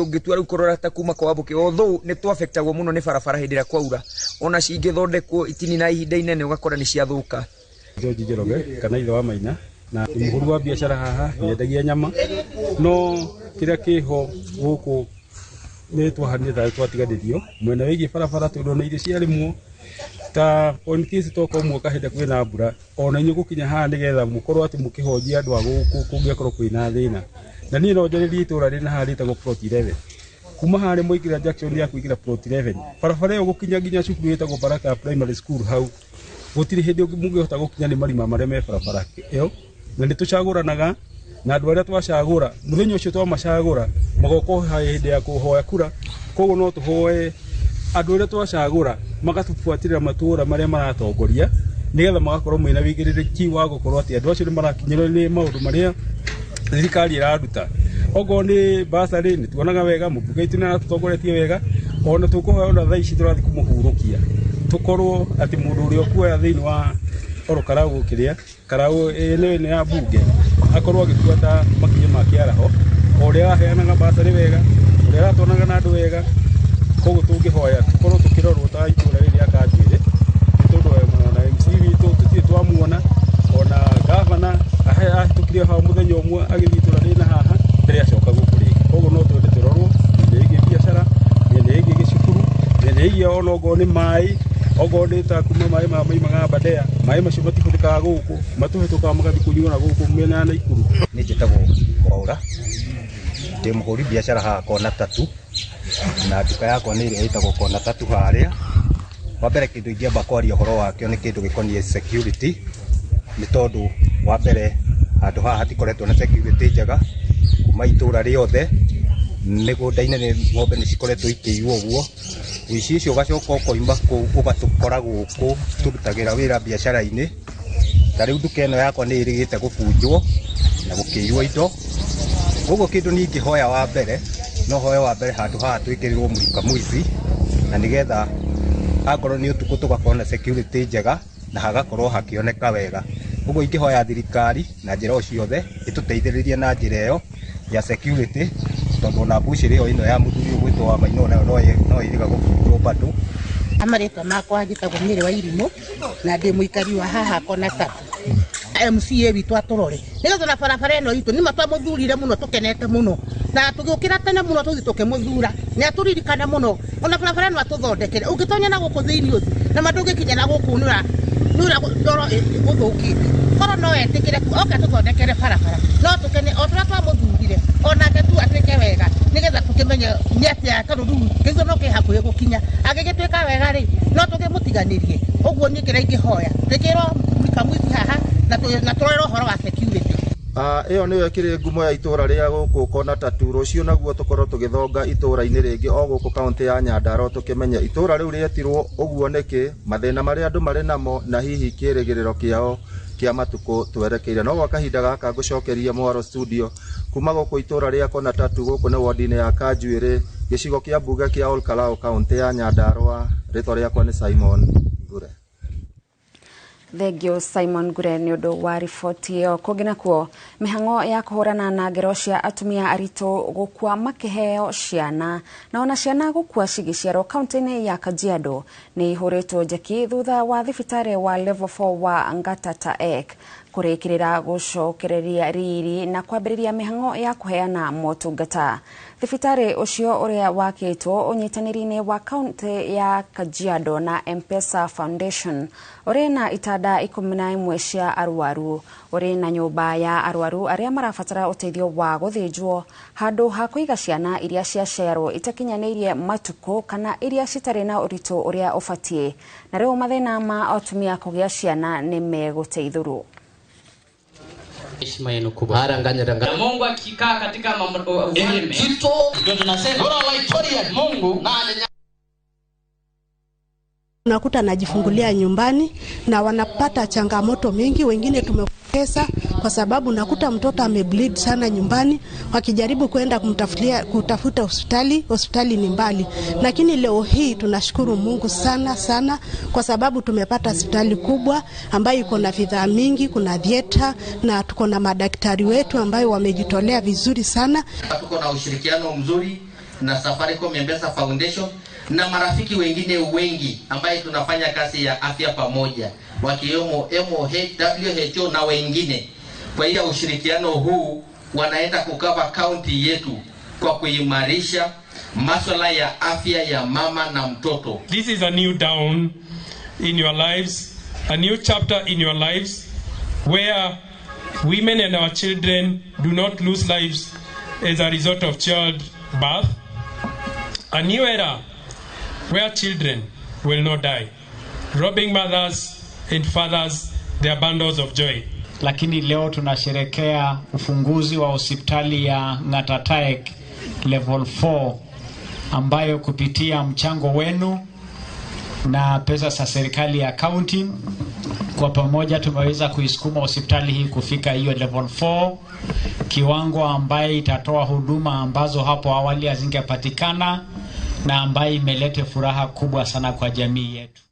ũngĩtua rĩu kũrora ta kuma kwa Wambũkĩ, although nĩ twaffectagwo mũno nĩ barabara hĩndĩ ĩrĩa kwaura, ona cingĩthondekwo itinina ihinda inene ũgakora nĩ ciathũka. George Njoroge kana ithe wa Maina, na nĩ mũhũri wa biacara haha, nyendagia nyama, no kĩrĩa kĩho gũkũ nĩ twahanire thayũ twatiganĩrio mwena wĩgiĩ barabara tondũ na irio ciarĩmwo ta on case toka ũmwe kahinda kwĩna mbura ona inyuĩ gũkinya haha nĩgetha mũkorwo atĩ mũkĩhonjia andũ a gũkũ kũngĩakorwo kwĩna thĩna. Na niĩ no njarĩrie itũra rĩna haha rĩtagwo Plot 11, kuma harĩa mũingĩra junction ya kũingĩra Plot 11 barabara ĩyo gũkinya nginya cukuru ĩtagwo Baraka Primary School hau gũtirĩ hĩndĩ mũngĩhota gũkinya nĩ marima marĩa me barabara ĩyo. Na nĩ tũcagũranaga na andũ arĩa twacagũra mũthenya ũcio twamacagũra magoka hĩndĩ ya kũhoya kura, koguo no tũhoe andũ arĩa twacagũra magatũbuatĩrĩra matũra marĩa maratongoria nĩgetha magakorwo mena wĩigĩrĩrĩki wa gũkorwo atĩ andũ acio nĩ marakinyĩrwo nĩ maũndũ marĩa thirikari ĩraruta. Okorwo nĩ basarĩ nĩ tuonaga wega mũmbunge witũ nĩ aratũtongoretie wega, ona tũkũhoya ona thaa ici tũrathiĩ kũmũhurũkia tũkorwo atĩ mũndũ ũrĩa ũkuoya thĩinĩ wa Olkalau kĩrĩa Karau ĩno ya mbunge akorwo agĩbuata makinya ma kĩaraho, o ũrĩa araheanaga basarĩ wega, ũrĩa aratonaga na andũ wega. Koguo tũngĩhoya tũkorwo tũkĩrorwo ta itũra rĩrĩ rĩa Kanjuĩrĩ nĩ tondũ ona MC Tũtirĩ twamuona ona gavana ahĩtũkire hau mũthenya ũmwe agĩthiĩ itũra rĩna haha mbere acoka gũkũ rĩngĩ. Koguo no twende tũrorwo mĩena ĩgiĩ biacara, mĩena ĩgiĩ gĩcukuru, mĩena ĩgiĩ ona okorwo nĩ maĩ, okorwo nĩ ta kuma maĩ maya maimaga Aberdare, maĩ macio matihũthĩkaga gũkũ, matũhĩtũkaga magathiĩ kũnyuo na gũkũ mĩena ya Naikuru. Niĩ njĩtagwo Mwaũra, ndĩ mũhũri biacara haha Kona Tatu, na nduka yakwa nĩ ĩrĩa ĩtagwo Kona Tatu harĩa. Wa mbere kĩndũ ingĩamba kwaria ũhoro wakĩo nĩ kĩndũ gĩkoniĩ security, nĩ tondũ wa mbere handũ haha hatikoretwo na security njega kuma itũra rĩothe, mĩgũnda-inĩ nĩ ng'ombe nĩ cikoretwo ikĩiywo ũguo, ũici ũcio ũgacoka ũkoima kũu ũgatũkora gũkũ tũrutagĩra wĩra biacara-inĩ. Ta rĩu nduka ĩno yakwa nĩ ĩrĩgĩte gũbunjwo na gũkĩiywo indo. Koguo kĩndũ niĩ ingĩhoya wa mbere, no hoye wa mbere handũ haha twĩkĩrĩrwo mũrika mũici, na nĩgetha akorwo nĩ ũtukũ tũgakorwo na security njega na hagakorwo hakĩoneka wega. Ũguo ingĩhoya thirikari na njĩra o ciothe ĩtũteithĩrĩrie na njĩra ĩyo ya security, tondũ ona mbucĩrĩ ĩyo ĩno ya mũthuri ũyũ ũgwĩtwo wa Maina onayo no ĩrĩga gũbunjwo bado. Marĩtwa makwa njĩtagwo Mary wa Irimũ na ndĩ mũikari wa haha Kona Tatu. MCA witũ atũrore nĩgetha na barabara ĩno itũ nĩma twamũthurire mũno tũkenete mũno na tũgĩũkĩra tene mũno tũthiĩ tũkĩmũthura nĩ atũririkana mũno ona barabara ĩno atũthondekere. Ũngĩtonya na gũkũ thĩinĩ ũthi na ma ndũngĩkinya na gũkũ nĩ ũrĩa ndoro gũthũkĩte. Korwo no etĩkĩre tu oke atũthondekere barabara no tũkene o tũrĩa twamũthurire onake tu atuĩke wega nĩgetha tũkĩmenye nĩ atĩa tondũ rĩu gĩthurano kĩ hakuhĩ gũkinya. Angĩgĩtuĩka wega rĩ no tũkĩmũtiganĩrie. Ũguo niĩ kĩrĩa ingĩhoya twĩkĩrwo mũrika mũici haha na tũrorerwo ũhoro wa security. Ĩyo nĩyo ĩkĩrĩ ngumo ya itũra rĩa gũkũ Kona Tatu. Rũciũ naguo tũkorwo tũgĩthonga itũra-inĩ rĩngĩ o gũkũ kaũntĩ ya Nyandarua, tũkĩmenye itũra rĩu rĩetirwo ũguo nĩkĩ, mathĩna marĩa andũ marĩ namo na hihi kĩrĩgĩrĩro kĩao kĩa matukũ twerekeire. No gwa kahinda gaka ngũcokeria mwaro studio kuma gũkũ itũra rĩa Kona Tatu, gũkũ nĩ wodi-inĩ ya Kanjuĩrĩ, gĩcigo kĩa mbunge kĩa Ol Kalou, kaũntĩ ya Nyandarua. Rĩtwa rĩakwa nĩ Simon Ngure. Thengio Simon Ngure nĩ ũndũ wa riboti ĩyo. Kũngĩ nakuo, mĩhang'o ya kũhũrana na ngero cia atumia aritũ gũkua makĩheo ciana na ona ciana gũkua cigĩciarwo kaũntĩ-inĩ ya Kajiado nĩ ihũrĩtwo njeki thutha wa thibitarĩ wa level 4 wa Ngatata Ek kũrĩkĩrĩra gũcokereria riri na kwambĩrĩria mĩhang'o ya kũheana motungata. Thibitarĩ ũcio ũrĩa wakĩtwo ũnyitanĩri-inĩ wa kaũntĩ ya Kajiado na M-Pesa Foundation ũrĩ na itanda 11 cia arwaru, ũrĩ na nyũmba ya arwaru arĩa marabatara ũteithio wa gũthĩnjwo, handũ ha kũiga ciana iria ciaciarwo itakinyanĩirie matukũ kana iria citarĩ na ũritũ ũrĩa ũbatiĩ. Na rĩu mathĩna ma atumia kũgĩa ciana nĩ megũteithũrwo. Heshima yenu kubwa. Na Mungu akikaa katika ufalme, ndio tunasema Mungu unakuta anajifungulia nyumbani na wanapata changamoto mingi. Wengine tumepoteza kwa sababu nakuta mtoto amebleed sana nyumbani, wakijaribu kwenda kutafuta hospitali, hospitali ni mbali. Lakini leo hii tunashukuru Mungu sana sana kwa sababu tumepata hospitali kubwa ambayo iko na vifaa mingi, kuna theater na tuko na madaktari wetu ambayo wamejitolea vizuri sana. Tuko na ushirikiano mzuri na Safaricom M-Pesa Foundation na marafiki wengine wengi ambaye tunafanya kazi ya afya pamoja, wakiwemo MOH, WHO na wengine. Kwa hiyo ushirikiano huu wanaenda kukava county yetu kwa kuimarisha masuala ya afya ya mama na mtoto. This is a new dawn in your lives, a new chapter in your lives where women and our children do not lose lives as a result of childbirth. A new era where children will not die, robbing mothers and fathers their bundles of joy. Lakini leo tunasherekea ufunguzi wa hospitali ya Ngatataek level 4 ambayo kupitia mchango wenu na pesa za serikali ya county kwa pamoja tumeweza kuisukuma hospitali hii kufika hiyo level 4, kiwango ambaye itatoa huduma ambazo hapo awali hazingepatikana na ambaye imeleta furaha kubwa sana kwa jamii yetu.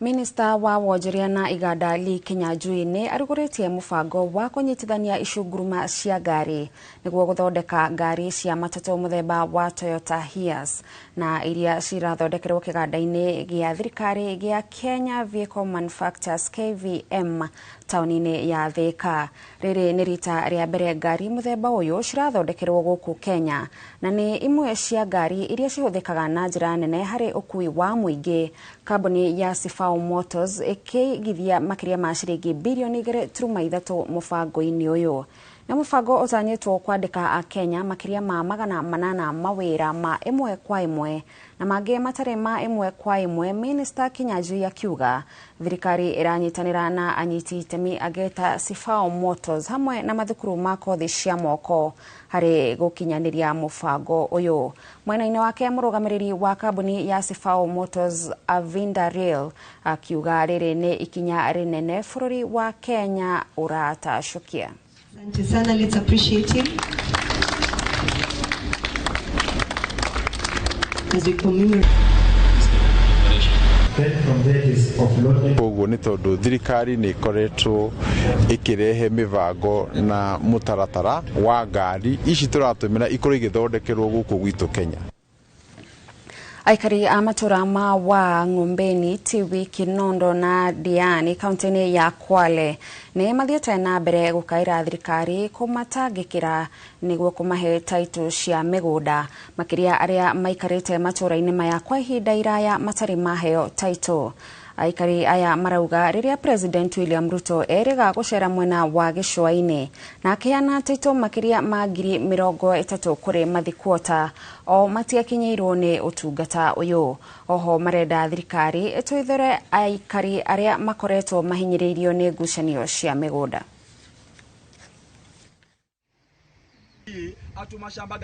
Minista wa wonjoria na iganda Lee Kinyanjui nĩ arugũrĩtie mũbango wa kũnyitithania icunguruma cia ngari nĩguo gũthondeka ngari cia matatũ mũthemba wa Toyota Hiace. Na iria cirathondekerwo kĩganda-inĩ gĩa thirikari gĩa Kenya Vehicle Manufacturers KVM taũni-inĩ ya Thika. Rĩrĩ nĩ rita rĩa mbere ngari mũthemba ũyũ cirathondekerwo gũkũ Kenya, na nĩ imwe cia ngari iria cihũthĩkaga na njĩra nene harĩ ũkui wa mũingĩ. Kambuni ya Sifao Motors ĩkĩigithia makĩria ma ciringi birioni 2.3 mũbango-inĩ ũyũ. Na mũbango ũtanyĩtwo kwandĩka Akenya makĩria ma 800 mawĩra ma ĩmwe kwa ĩmwe na mangĩ matarĩ ma ĩmwe kwa ĩmwe. Minista Kinyanjui akiuga thirikari ĩranyitanĩra na anyiti itemi angĩ ta Sifao Motors hamwe na mathukuru ma kothi cia moko harĩ gũkinyanĩria mũbango ũyũ. Mwena-inĩ wake mũrũgamĩrĩri wa kambuni ya Sifao Motors Avinda Rail akiuga rĩrĩ nĩ ikinya rĩnene bũrũri wa Kenya ũratacũkia. Asante sana, let's appreciate him as we commemorate. Koguo nĩ tondũ thirikari nĩ ĩkoretwo ĩkĩrehe mĩbango na mũtaratara wa ngari ici tũratũmĩra ikorwo igĩthondekerwo gũkũ gwitũ Kenya. Aikari a matũra ma wa Ng'ombeni, Tiwi, Kinondo na Diani kaunti-inĩ ya Kwale nĩ mathiĩte na mbere gũkaĩra thirikari kũmatangĩkĩra nĩguo kũmahe taitũ cia mĩgũnda, makĩria arĩa maikarĩte matũra-inĩ maya kwa ihinda iraya matarĩ maheo taitũ. Aikari aya marauga rĩrĩa President William Ruto erĩga gũcera mwena wa gĩcũa-inĩ na akĩheana taitũ makĩria ma 30,000 kũrĩ mathikuota o matiakinyĩirwo nĩ ũtungata ũyũ. Oho marenda thirikari ĩtũithere aikari arĩa makoretwo mahinyĩrĩirio nĩ ngucanio cia mĩgũnda.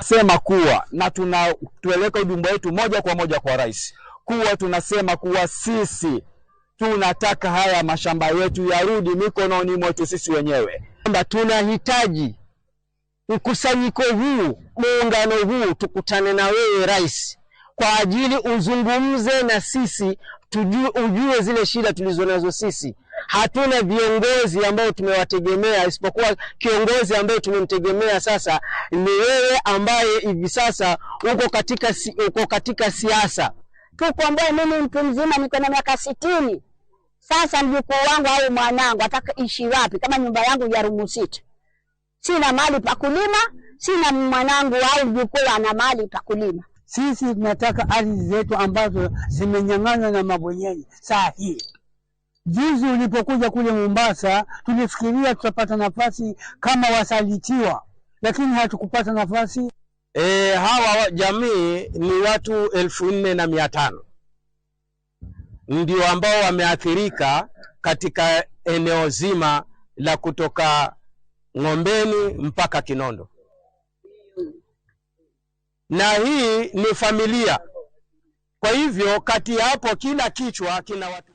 Sema kuwa na tunatueleka ujumbe wetu moja kwa moja kwa rais kuwa tunasema kuwa sisi tunataka haya mashamba yetu yarudi mikononi mwetu sisi wenyewe. Kwamba tunahitaji mkusanyiko huu, muungano huu, tukutane na wewe rais kwa ajili uzungumze na sisi, tujue, ujue zile shida tulizonazo sisi. Hatuna viongozi ambao tumewategemea, isipokuwa kiongozi ambaye tumemtegemea sasa ni wewe ambaye hivi sasa uko katika siasa. Tukomboe. Mimi mtu mzima niko na miaka 60. Sasa mjukuu wangu au mwanangu ataishi wapi kama nyumba yangu ya rumu 6? Sina mali pa kulima, sina mwanangu au mjukuu ana mali pa kulima. Sisi tunataka ardhi zetu ambazo zimenyang'anywa na mabwenyenye saa hii. Juzi ulipokuja kule Mombasa tulifikiria tutapata nafasi kama wasalitiwa, lakini hatukupata nafasi. Hawa jamii ni watu 4,500 ndio ambao wameathirika katika eneo zima la kutoka Ng'ombeni mpaka Kinondo, na hii ni familia. Kwa hivyo kati hapo kila kichwa kina watu.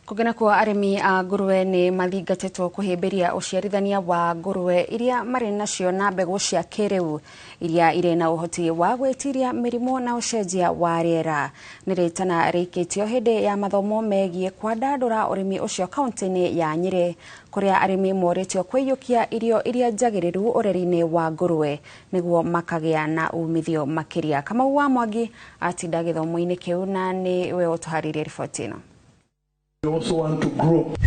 Kũngĩ nakuo arĩmi a ngũrwe nĩ mathingatĩtwo kũhĩmbĩria ũciarithania wa ngũrwe iria marĩ nacio na mbegũ cia kĩrĩu iria irĩ na ũhoti wa gwĩtiria mĩrimũ na ũcenjia wa rĩera. Nĩ rĩtana rĩikĩtio hĩndĩ ya mathomo megiĩ kwandandũra ũrĩmi ũcio kaunti-inĩ ya Nyĩrĩ, kũrĩa arĩmi morĩtio kwĩiyũkia irio iria njagĩrĩru ũreri-inĩ wa ngũrwe nĩguo makagĩa na umithio makĩria. Kamau wa Mwangi atinda gĩthomo-inĩ kĩu na nĩwe ũtũharĩirie riboti ĩno.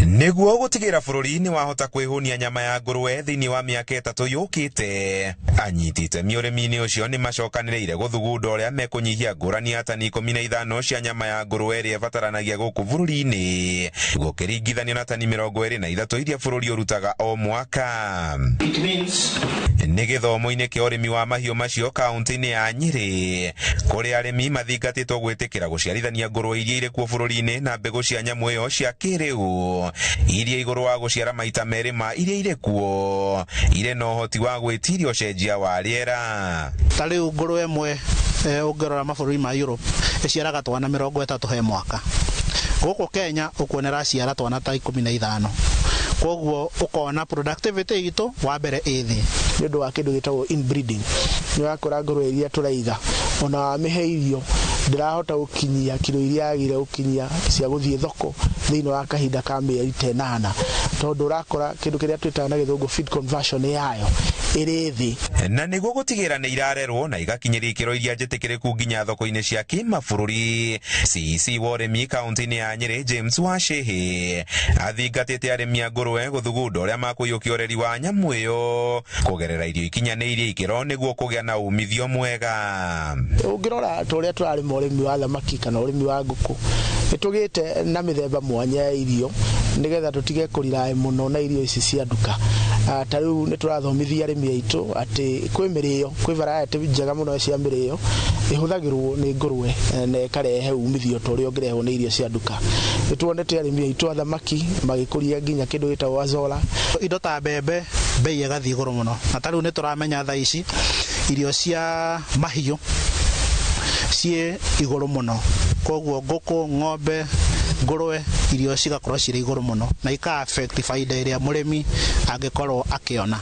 Nĩguo gũtigĩra bũrũri nĩ wahota kwĩhũnia nyama ya ngũrwe thĩinĩ wa mĩaka 3 yũkĩte. Anyiti itemi ũrĩmi-inĩ ũcio nĩ macokanĩrĩire gũthugunda ũrĩa mekũnyihia ngũrani ya tani 15 cia nyama ya ngũrwe ĩrĩa ĩbataranagia gũkũ bũrũri-inĩ, gũkĩringithanio na tani 23 iria bũrũri ũrutaga o mwaka. Nĩ gĩthomo-inĩ kĩa ũrĩmi wa mahiũ macio kaunti-inĩ ya Nyĩrĩ, kũrĩa arĩmi mathingatĩtwo gwĩtĩkĩra gũciarithania ngũrwe iria irĩ kuo bũrũri-inĩ na mbegũ cia nyamũ ĩyo cia kĩrĩu iria igũrũ wa gũciara maita merĩ ma iria irĩ kuo irĩ na ũhoti wa gwĩtiria ũcenjia wa rĩera. Ta rĩu ngũrwe ĩmwe ũngĩrora mabũrũri ma Europe ĩciaraga twana 30 he mwaka. Gũkũ Kenya ũkuona ĩraciara twana ta 15. Koguo ũkona productivity itũ wa mbere ĩ thĩ. Nĩ ũndũ wa kĩndũ gĩtagwo inbreeding. Nĩ ũrakora ngũrwe iria tũraiga ona wamĩhe irio ndĩrahota gũkinyia kiro iria yagĩrĩire gũkinyia cia gũthiĩ thoko thĩinĩ wa kahinda ka mĩeri ta 8, tondũ ũrakora kĩndũ kĩrĩa twĩtaga na gĩthũngũ feed conversion yayo ĩrĩ thĩ. Na nĩguo gũtigĩrĩra nĩ irarerwo na igakinyĩria ikĩro iria njĩtĩkĩrĩku nginya thoko-inĩ cia kĩmabũrũri. CEC wa ũrĩmi kaunti-inĩ ya Nyĩrĩ James Wachĩhĩ athingatĩte arĩmi a ngũrwe gũthugunda ũrĩa makũiyũkia ũreri wa nyamũ ĩyo kũgerera irio ikinyanĩirie ikĩro nĩguo kũgĩa na umithio mwega. Ũngĩrora ta ũrĩa tũrarĩma ũrĩmi wa thamaki kana ũrĩmi wa ngũkũ, nĩ tũgĩte na mĩthemba mwanya ya irio nĩgetha tũtige kũriraĩ mũno na irio ici cia nduka. Ta rĩu nĩ tũrathomithia arĩmi aitũ atĩ kwĩ mĩrĩo, kwĩ variety njega mũno cia mĩrĩo ĩhũthagĩrwo nĩ ngũrwe na ĩkarehe umithio ta ũrĩa ũngĩrehwo nĩ irio cia nduka. Nĩ tuonete arĩmi aitũ a thamaki magĩkũria nginya kĩndũ gĩtagwo azolla. Indo ta mbembe bei ĩgathiĩ igũrũ mũno, na ta rĩu nĩ tũramenya thaa ici irio cia mahiũ ciĩ igũrũ mũno, koguo ngũkũ, ng'ombe, ngũrwe irio cigakorwo cirĩ igũrũ mũno na ika affect baida ĩrĩa mũrĩmi angĩkorwo akĩona.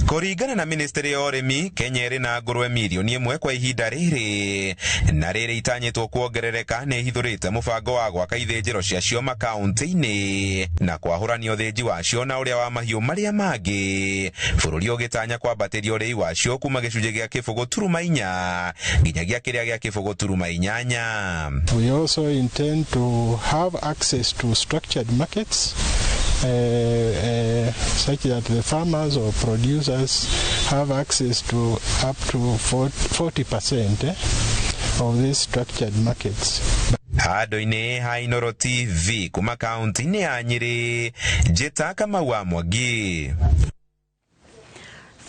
Kũringana na ministry ya ũrĩmi, Kenya ĩrĩ na ngũrwe mirioni 1 kwa ihinda rĩrĩ, na rĩrĩ itanyĩtwo kuongerereka nĩ ĩhithũrĩte mũbango wa gwaka ithĩnjĩro ciacio makaunti-inĩ na kwahũrania ũthĩnji wacio na ũrĩa wa mahiũ marĩa mangĩ, bũrũri ũgĩtanya kwambatĩria ũrĩi wacio kuma gĩcunjĩ gĩa 0.4 nginyagia kĩrĩa gĩa 0.8. We also intend to have access to structured markets such that the farmers or producers have access to up to 40% of these structured markets. Handũ-inĩ ha Inooro TV kuma kaunti-inĩ ya Nyĩrĩ, Njĩta Kamau wa Mwangi.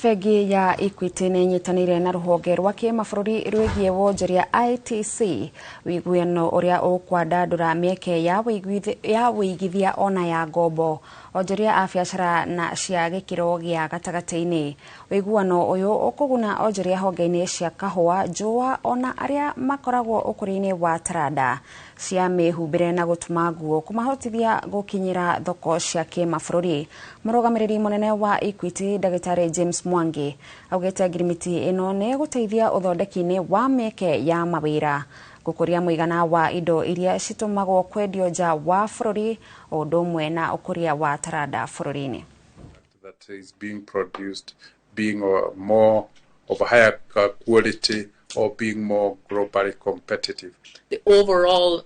Bengi ya Equity nĩ ĩnyitanĩire na rũhonge rwa kĩmabũrũri rwĩgiĩ wonjoria ITC wĩiguano ũrĩa ũkwandandũra mĩeke ya wĩigithia ona ya ngombo onjoria a biacara na cia gĩkĩro gĩa gatagatĩ-inĩ. Wĩiguano ũyũ ũkũguna onjoria honge-inĩ cia kahũa, njũa ona arĩa makoragwo ũkũria-inĩ wa taranda cia mĩhumbĩre na gũtuma nguo kũmahotithia gũkinyĩra thoko cia kĩmabũrũri. Mũrũgamĩrĩri mũnene wa Equity Ndagĩtarĩ James Mwangi augĩte ngirimiti ĩno nĩ ĩgũteithia ũthondeki-inĩ wa mĩeke ya mawĩra, gũkũria mũigana wa indo iria citũmagwo kwendio nja wa bũrũri o ũndũ ũmwe na ũkũria wa taranda bũrũri-inĩ. That is being produced being more of a higher quality or being more globally competitive. The overall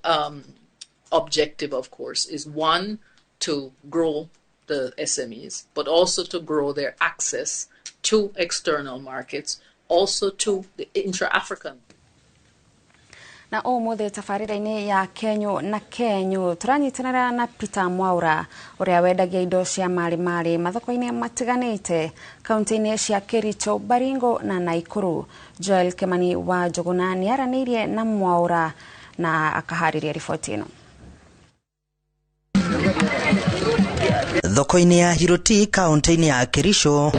objective, of course, is one, to grow the SMEs, but also to grow their access to external markets, also to the intra-African. Na ũmũthĩ tabarĩra-inĩ ya Kenyũ na Kenyũ tũranyitanĩra na Peter Mwaura ũrĩa wendagia indo cia marĩ marĩ mathoko-inĩ matiganĩte kaunti-inĩ cia Kericho, Baringo na Nakuru. Joel Kimani wa Njũgũna nĩaranĩirie na Mwaura na akaharĩria riboti ĩno. Thoko-inĩ ya Hiroti kaunti-inĩ ya Kericho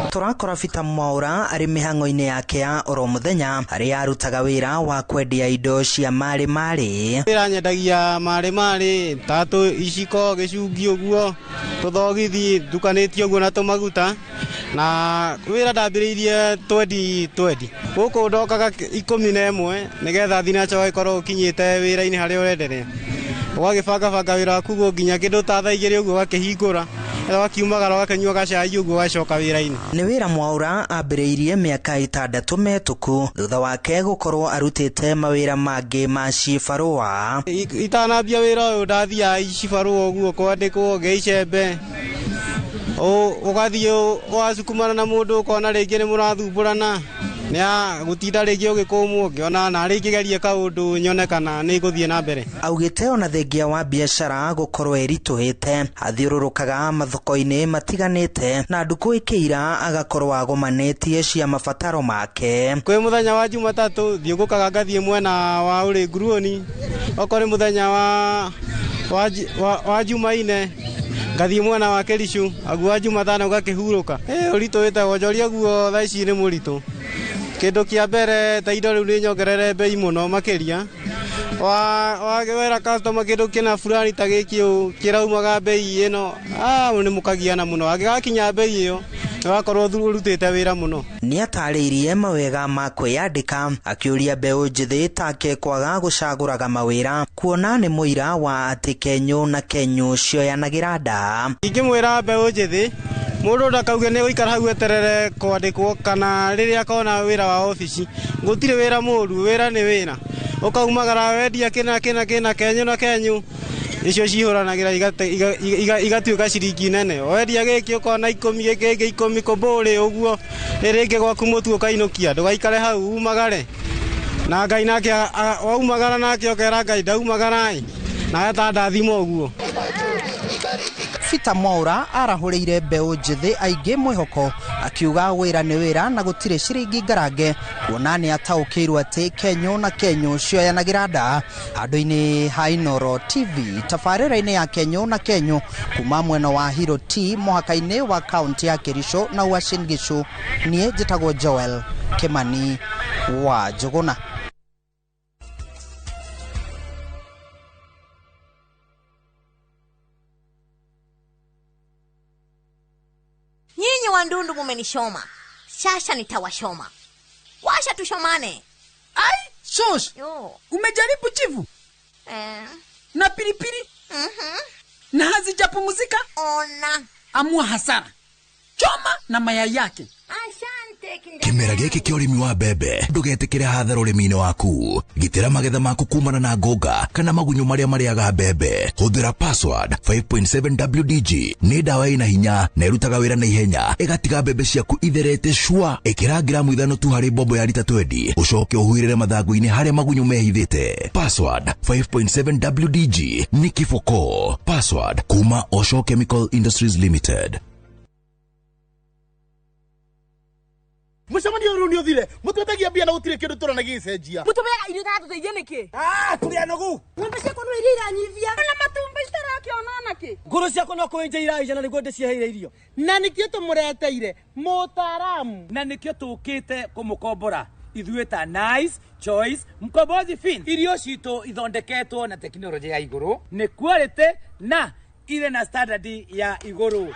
tũrakora Peter Mwaura arĩ mĩhang'o-inĩ yake ya oro mũthenya harĩa arutaga wĩra wa kwendia indo cia marĩ marĩ. Wĩra nyendagia marĩ marĩ tatũ, iciko, gĩcungi ũguo, tũthogithi ndukanĩtie ũguo na tũmaguta, na wĩra ndambĩrĩirie 2020. Gũkũ ndokaga 11 nĩgetha thinacha ũgagĩkorwo ũkinyĩte wĩra-inĩ harĩa ũrenderea. Ũgagĩbangabanga wĩra waku ũguo nginya kĩndũ ta thaa 2 ũguo ũgakĩhingũra, ũgakiumagara ũgakĩnyua gacai ũguo ũgacoka wĩra-inĩ. Nĩ wĩra Mwaura ambĩrĩirie mĩaka 6 mĩhĩtũku thutha wake gũkorwo arutĩte mawĩra mangĩ ma cibarũa. Itanambia wĩra ũyũ ndathiaga cibarũa ũguo kwandĩkwo ngĩicembe, ũgathiĩ ũgacukumana na mũndũ ũkona rĩngĩ nĩ mũrathumbũrana, nĩ gũtinda rĩngĩ ũgĩkũmwo, ngĩona narĩ ngĩgerie kaũndũ nyone kana nĩ ngũthiĩ na mbere. Augĩte ona thengia wa biacara gũkorwo ĩritũhĩte, athiũrũrũkaga mathoko-inĩ matiganĩte na ndukũ ĩkĩira agakorwo agomanĩtie cia mabataro make. Kwĩ mũthenya wa Jumatatũ thiũngũkaga ngathiĩ mwena wa ũrĩ nguruoni, okorwo nĩ mũthenya wa Jumaine ngathiĩ mwena wa Kericho, aguo wa Jumatano ũgakĩhurũka. Ũritũ wĩtagwo njoria guo thaa ici nĩ mũritũ. Kĩndũ kĩa mbere ta indo rĩu nĩ nyongerere bei mũno makĩria, wera customer kĩndũ kĩna fulani ta gĩkĩ ũũ kĩraumaga bei ĩno, nĩ mũkagiana mũno, angĩgakinya bei ĩyo nĩwakorwo ũrutĩte wĩra mũno. Nĩatarĩirie mawega ma kwĩyandĩka akĩũria mbeũ njĩthĩ take kwaga gũcagũraga mawĩra kuona nĩ mũira wa atĩ Kenyũ na Kenyũ cioyanagĩra nda. Ingĩmwĩra mbeũ njĩthĩ Mũndũ ndakauge nĩ gũikara hau eterere kwandĩkwo kana rĩrĩa akona wĩra wa obici. Gũtirĩ wĩra mũru, wĩra nĩ wĩra. Ũkaumagara wendia kĩna kĩna kĩna kenyũ na kenyũ. Icio cihũranagĩra igatuĩka ciringi nene. Wendia gĩkĩ ũkona 10, gĩkĩ gĩngĩ 10 kũmbũrĩ ũguo. Rĩrĩ gwaku mũtu ũkainũkia, ndũgaikare hau umagare. Na Ngai nake waumagara nake ũkera Ngai ndaumagara ĩ. Na atandathima ũguo. Peter Mwaura arahũrĩire mbeũ njĩthĩ aingĩ mwĩhoko akiuga wĩra nĩ wĩra na gũtirĩ ciringi ngarange kuona nĩ ataũkĩirwo atĩ kenyũ na kenyũ cioyanagĩra nda. Handũ-inĩ ha Inooro TV tabarĩra-inĩ ya kenyũ na kenyũ kuma mwena wa Hiro T mũhaka-inĩ wa kaunti ya Kericho na Uasin Gishu, niĩ njĩtagwo Joel Kimani wa Njũgũna. Nyinyi wandundu mumenishoma, sasa nitawashoma. Washa tushomane. Ai, shosh. Umejaribu chivu? Na pilipili? Na hazijapumzika? Ona. Amua hasara. Choma na mayai yake. Kĩmera gĩkĩ kĩa ũrĩmi wa mbembe ndũgetĩkĩre hathara ũrĩmi-inĩ waku. Gitĩra magetha maku kumana na ngũnga kana magunyũ marĩa marĩaga mbembe. Hũthĩra Password 5.7 WDG nĩ ndawa ĩna hinya na ĩrutaga wĩra na ihenya, ĩgatiga mbembe ciaku itherete cua. Ĩkĩra gramu 5 tu harĩ mbombo ya lita 20, ũcoke ũhuhĩrĩre mathangũ-inĩ harĩa magunyũ mehithĩte. Password 5.7 WDG nĩ kiboko. Password kuma Osho Chemical Industries Limited. Mucemanio rĩu nĩ ũthire mũtwetagia mbia na gũtirĩ kĩndũ tũrona gĩgĩcenjia. Mũtũmeaga irio itaratũteithia nĩkĩ? Tũrĩ anogu. Ng'ombe ciakwa no iria iranyivia na matumbĩ itarakĩona nakĩ. Ngũrũ ciakwa no kũenja iraija na nĩguo ndĩciheire irio. Na nĩkĩo tũmũreteire mũtaaramu. Na nĩkĩo tũkĩte kũmũkombora ithuĩ ta Nice Choice Mkombozi Fin. Irio citũ ithondeketwo na tekinoronjĩ ya igũrũ, nĩ quality na irĩ na standard ya igũrũ.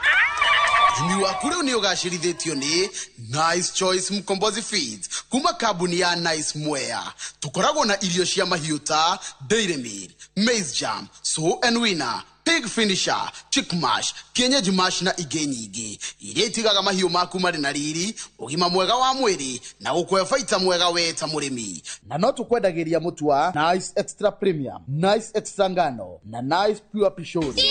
Ũrĩmi waku rĩu nĩ ũgacĩrithĩtio nĩ Nice Choice Mkombozi Feeds kuma kambuni ya Nice Mwea. Tũkoragwo na irio cia mahiũ ta Dairy Meal, Maize Jam, Sow and Winner, Pig Finisher, Chick Mash, Kienyeji Mash na ingĩ nyingĩ iria itigaga mahiũ maku marĩ na riri, ũgima mwega wa mwĩrĩ na gũkũhe baita mwega we ta mũrĩmi. Na no tũkwendagĩria mũtu wa Nice Extra Premium, Nice Extra Ngano na Nice Pure Pishori.